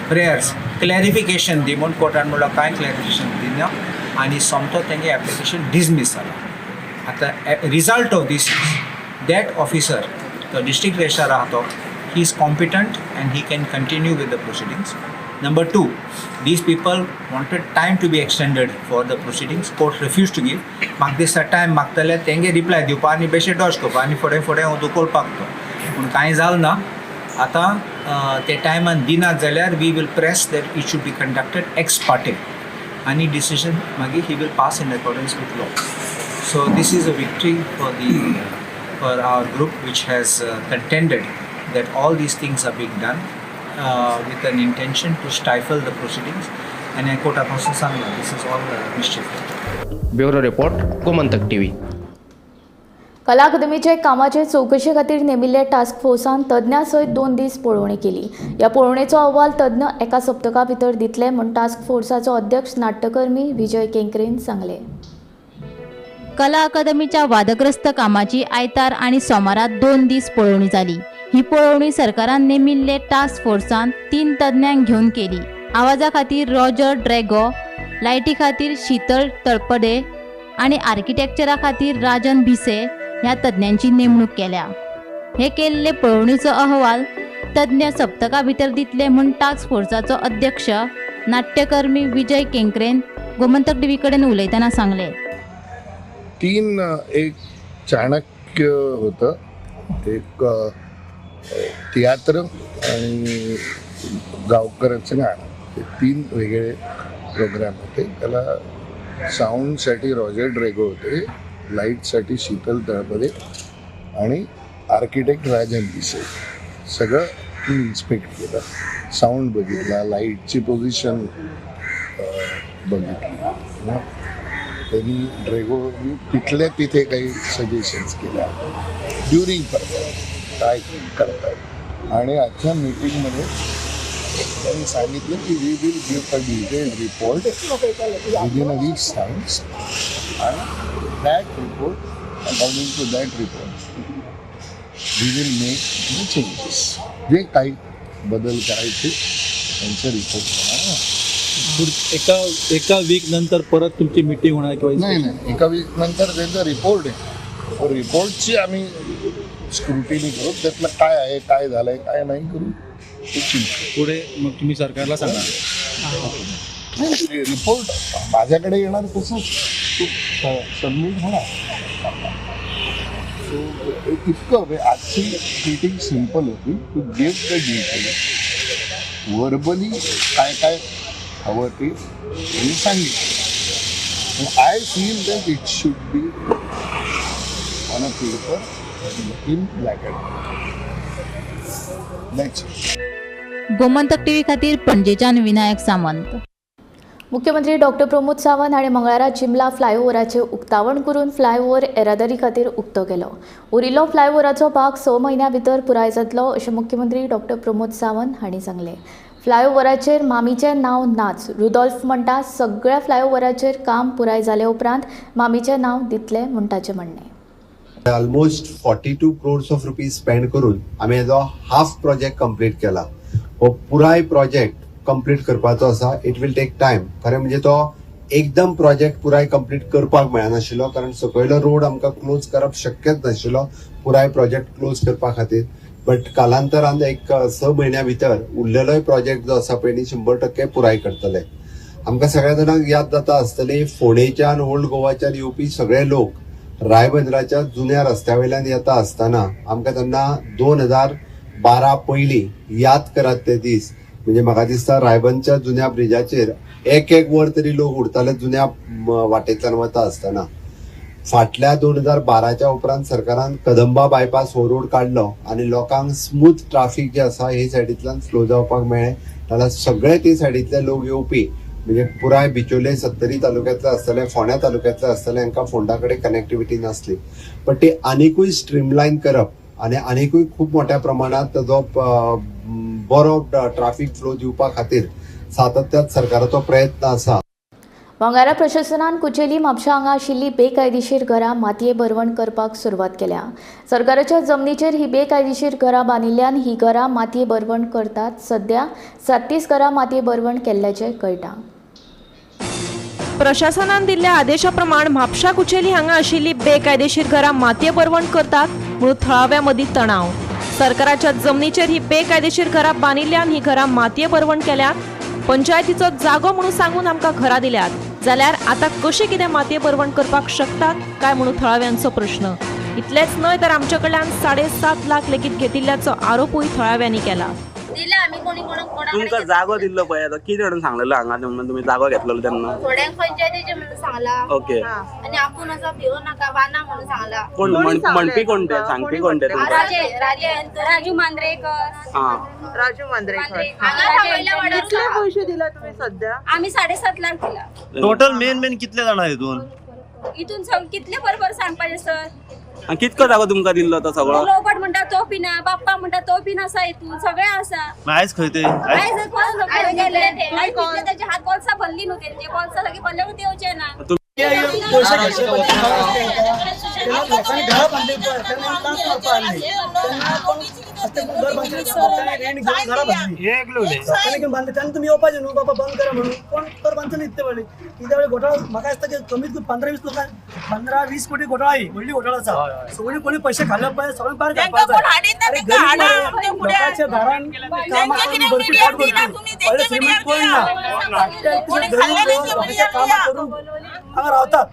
प्रेयर्स क्लॅरिफिकेशन दी म्हूण. कोर्टान म्हणल्यार कांय क्लॅरिफिकेशन दिना आनी सोमतो तेंगे एप्लिकेशन डिसमीस जाला. आतां result of this is that officer, तो डिस्ट्रिक्ट रजिस्ट्रार आहा तो, he is competent and he can continue with the proceedings. Number 2, these people wanted time to be extended for the proceedings. Court refused to give. म्हाका दिसता time मागतले तेंगे reply दिवपा आनी बेशे Dodge करपा आनी फुडें फुडें दुखोवपाक तो, पूण कांय जालें ना. आतां ते टायमान दिनात जाल्यार we will press that it should be conducted ex parte आनी डिसिजन मागीर he will pass in accordance with law. So this is a victory for our group which has contended that all these things are being done with an intention to stifle the proceedings, and I quote पासून सांगला this is all mischief. Bureau report, Gomantak TV. कला अकादमीचे कामाचे चवकशे खातीर नेमिल्ले task फोर्सान तज्ञां सयत 2 दीस पळोवणी केली. ह्या पळोवणेचो अहवाल तज्ञ एका सप्तका भितर दितले म्हूण टास्क फोर्साचो अध्यक्ष नाट्यकर्मी विजय केंकरेन सांगलें. कला अकादमीच्या वादग्रस्त कामाची आयतार आनी सोमारा 2 दीस पळोवणी जाली. ही पळोवणी सरकारान नेमिल्ले टास्क फोर्सान 3 तज्ञांक घेवन केली. आवाजा खातीर रॉजर ड्रेगो, लायटी खातीर शीतल तळपडे आनी आर्किटेक्चरा खातीर राजन भिसे ह्या तज्ञांची नेमणूक केल्या. हे केल्ले पळोवणीचो अहवाल तज्ञ सप्तका भितर दितले म्हूण टास्क फोर्साचो अध्यक्ष नाट्यकर्मी विजय केंकरेन गोमंतक टीव्ही कडेन उलयतना सांगले. 3 एक चाणक्य होतं, एक तियात्र आणि गावकऱ्याचं गाणं, हे 3 वेगळे प्रोग्राम होते. त्याला साऊंडसाठी रॉजर ड्रेगो होते, लाईटसाठी शीतल तळपदे आणि आर्किटेक्ट राजन भिसे. सगळं मी इन्स्पेक्ट केलं, साऊंड बघितला, लाईटची पोझिशन बघितली. त्यांनी ड्रेगोनी तिथल्या तिथे काही सजेशन्स केल्या ड्युरिंग परफॉर्मन्स काय करतात. आणि आजच्या मीटिंगमध्ये त्यांनी सांगितलं की we will give a detailed report within a week's times आणि that report, according to that report we will make the changes. जे काही बदल करायचे त्यांच्या रिपोर्ट. एका वीक नंतर परत तुमची मीटिंग होणार किंवा नाही नाही, एका वीक नंतर त्यांचा रिपोर्ट आहे, रिपोर्टची आम्ही स्क्रुटिनी करू, त्यातलं काय आहे, काय झालंय, काय नाही करू पुढे मग तुम्ही सरकारला सांगा. रिपोर्ट माझ्याकडे येणार तसंच सबमिट होणार. सो इतकं आजची मीटिंग सिम्पल होती, to give the detail verbally काय काय हवं ते मी सांगितलं. I feel that it should be on a paper in black and white. Gomantak TV खातीर पणजेच्यान विनायक सामंत. मुख्यमंत्री डॉक्टर प्रमोद सावंत हांणी मंगळारा चिंबला फ्लायओव्हराचें उक्तावण करून फ्लायओव्हर येरादारी खातीर उक्तो केलो. उरिल्लो फ्लायओव्हराचो भाग 6 म्हयन्यां भितर पुराय जातलो अशें मुख्यमंत्री डॉक्टर प्रमोद सावंत हांणी सांगलें. फ्लायओव्हराचेर मामीचें नांव नाच. रुदोल्फ म्हणटा सगळ्या फ्लायओव्हराचेर काम पुराय जाले उपरांत मामीचें नांव दितले म्हूण ताचें म्हणणें. Almost 42 crores of rupees spend करून आमी हेजो हाफ प्रोजेक्ट कंप्लीट केला. हो पुराय प्रोजेक्ट कंप्लीट करपाचो आसा. It will take time. खरें म्हणजे तो एकदम प्रोजेक्ट पुराय कंप्लीट करपाक मेळनाशिल्लो, कारण सकयलो रोड आमकां क्लोज करप शक्यच नाशिल्लो पुराय प्रोजेक्ट क्लोज करपा खातीर. बट कालांतरान एक 6 म्हयन्या भितर उरलेलोय प्रोजेक्ट जो आसा पळय 100% पुराय करतले. आमकां सगळ्या जाणांक याद जाता आसतली, फोंडेच्यान ओल्ड गोवाच्यान येवपी सगळे लोक रायबंदराच्या जुन्या रस्त्या वयल्यान येता आसतना आमकां तेन्ना 2012 पयलीं याद करात ते दीस. म्हणजे म्हाका दिसता रायबंदच्या जुन्या ब्रिजाचेर एक एक वर तरी लोक उरताले जुन्या वाटेंतल्यान वता आसतना. फाटल्या 2012च्या उपरांत सरकारान कदंबा बायपास हो रोड काडलो आनी लोकांक स्मूथ ट्राफीक जे आसा हे सायडींतल्यान फ्लो जावपाक मेळ्ळें. नाल्यार सगळे ते सायडींतले लोक येवपी म्हणजे पुराय बिचोले सत्तरी तालुक्यांतले आसतले, फोंड्या तालुक्यांतले आसतले, हांकां फोंडा कडेन कनेक्टिविटी नासली. बट ते आनिकूय स्ट्रीमलायन करप आनी आनिकूय खूब मोठ्या प्रमाणांत ताजो बरो ट्राफीक फ्लो दिवपा खातीर सातत्यान सरकाराचो प्रयत्न आसा. वांगारा प्रशासनान कुचेली म्हापशा हांगा आशिल्ली बेकायदेशीर घरां मातये भरवण करपाक सुरवात केल्या. सरकाराच्या जमनीचेर ही बेकायदेशीर घरां बांदिल्ल्यान ही घरां मातये भरवण करतात. सध्या 37 घरां मातये भरवण केल्ल्याचें कळटा. प्रशासनान दिल्ल्या आदेशा प्रमाण म्हापशा कुचेली हांगा आशिल्ली बेकायदेशीर घरां मातये भरवण करतात म्हणून थळाव्या मदीं तणाव. सरकाराच्या जमनीचेर ही बेकायदेशीर घरां बांदिल्ल्यान ही घरां मातये भरवण केल्यात. पंचायतीचो जागो म्हणून सांगून आमकां घरां दिल्यात जाल्यार आतां कशें कितें मातये भरवण करपाक शकतात काय म्हणून थळाव्यांचो प्रश्न. इतलेंच न्हय तर आमचे कडल्यान 7.5 लाख लेगीत घेतिल्ल्याचो आरोपूय थळाव्यांनी केला. तुमकां जागो दिल्लो पळय आतां कितें म्हणून सांगलेलो हांगा म्हणून तुमी जागो घेतलेलो तेन्ना थोड्यांक पंचायतीचे म्हणून सांगला. ओके. आनी आपूण असो भिवू नाका वाना म्हणून सांगला. कोण म्हणपी कोण ते सांगपी कोण ते तुमकां? राजू मांद्रेकर. राजू मांद्रेकर. कितले पयशे दिला तुम्ही सध्या? आमी 7.5 लाख दिला. टोटल मेन मेन कितले जाणां हितून? हितून कितले बरोबर सांगपाचें सर? कितको जागो तुमकां दिल्लो तो सगळो? लोबट म्हणटा तो पिना, बाप्पा म्हणटा तो पिना आसा, हितून सगळे आसा. आयज खंय ते? आयज कोण गेले? आयज तितले ताचे हात बोल्सां भरली न्हू, तेंचे बोल्सां सगळीं भरले न्हू, येवचे ना. पैसे लोकांनी घरां बांदली पळय तेन्ना तांक मारपा आसली तेन्ना कोण घर बांदले रेंट घेवन घरां बांदली लोकांनी घेवन बांदली तेन्ना तुमी येवपाचें न्हू बाबा बंद करा म्हणून. कोण तर बांदचो न्ही इतले व्हडली कित्या वेळ घोटाळो म्हाका दिसता की कमीत कमी 15-20 लोकांक 15-20 कोटी घोटाळो ही व्हडली घोटाळो आसा. सगळीं कोणी पयशे खाल्ले पळय सगळें भायर काडपाक जाय. अरे गरीब लोकांच्या दारान कामां करून भरपूर पोट भरपी व्हडले श्रीमंत कोण ना. गरीब लोकांच्या कामां करून हांगा रावतात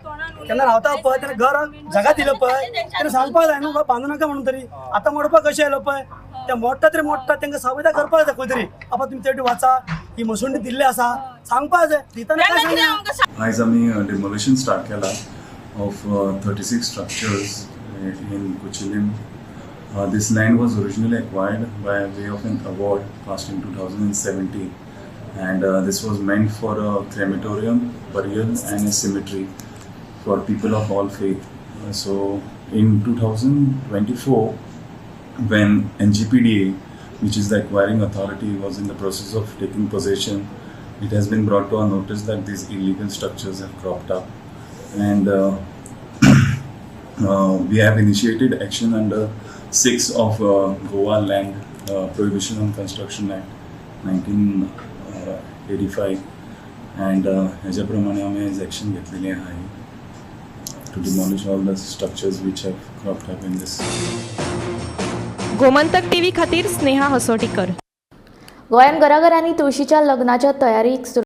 केन्ना रावता पळय तेन्ना घर जगा दिलं पळय तेन्ना सांगपाक जाय न्हू बांदू नाका म्हणून तरी. आतां मोडपाक कशें आयलो पळय ते मोडटा तरी मोडटा तेंकां सावयता करपाक जाय खंय तरी बाबा तुमी तेटी वाचा ही मसुंडी दिल्ली आसा सांगपाक जाय दितना काय सांगना. आयज आमी डिमोलिशन स्टार्ट केला of 36 structures in Cuchilem. This land was originally acquired by way of an award passed in 2017, and this was meant for a crematorium, burial and a cemetery for people of all faith. So in 2024, when NGPDA, which is the acquiring authority, was in the process of taking possession, it has been brought to our notice that these illegal structures have cropped up, and we have initiated action under 6 of Goa Land Prohibition on Construction Act 1985, and ह्याच्या प्रमाणे आमी आयज action घेतलेली आहे to demolish all the structures which have cropped up in this. Gomantak TV खातीर स्नेहा हसोटीकर. गोंयांत घराघरांनी तुळशीच्या लग्नाच्या तयारीक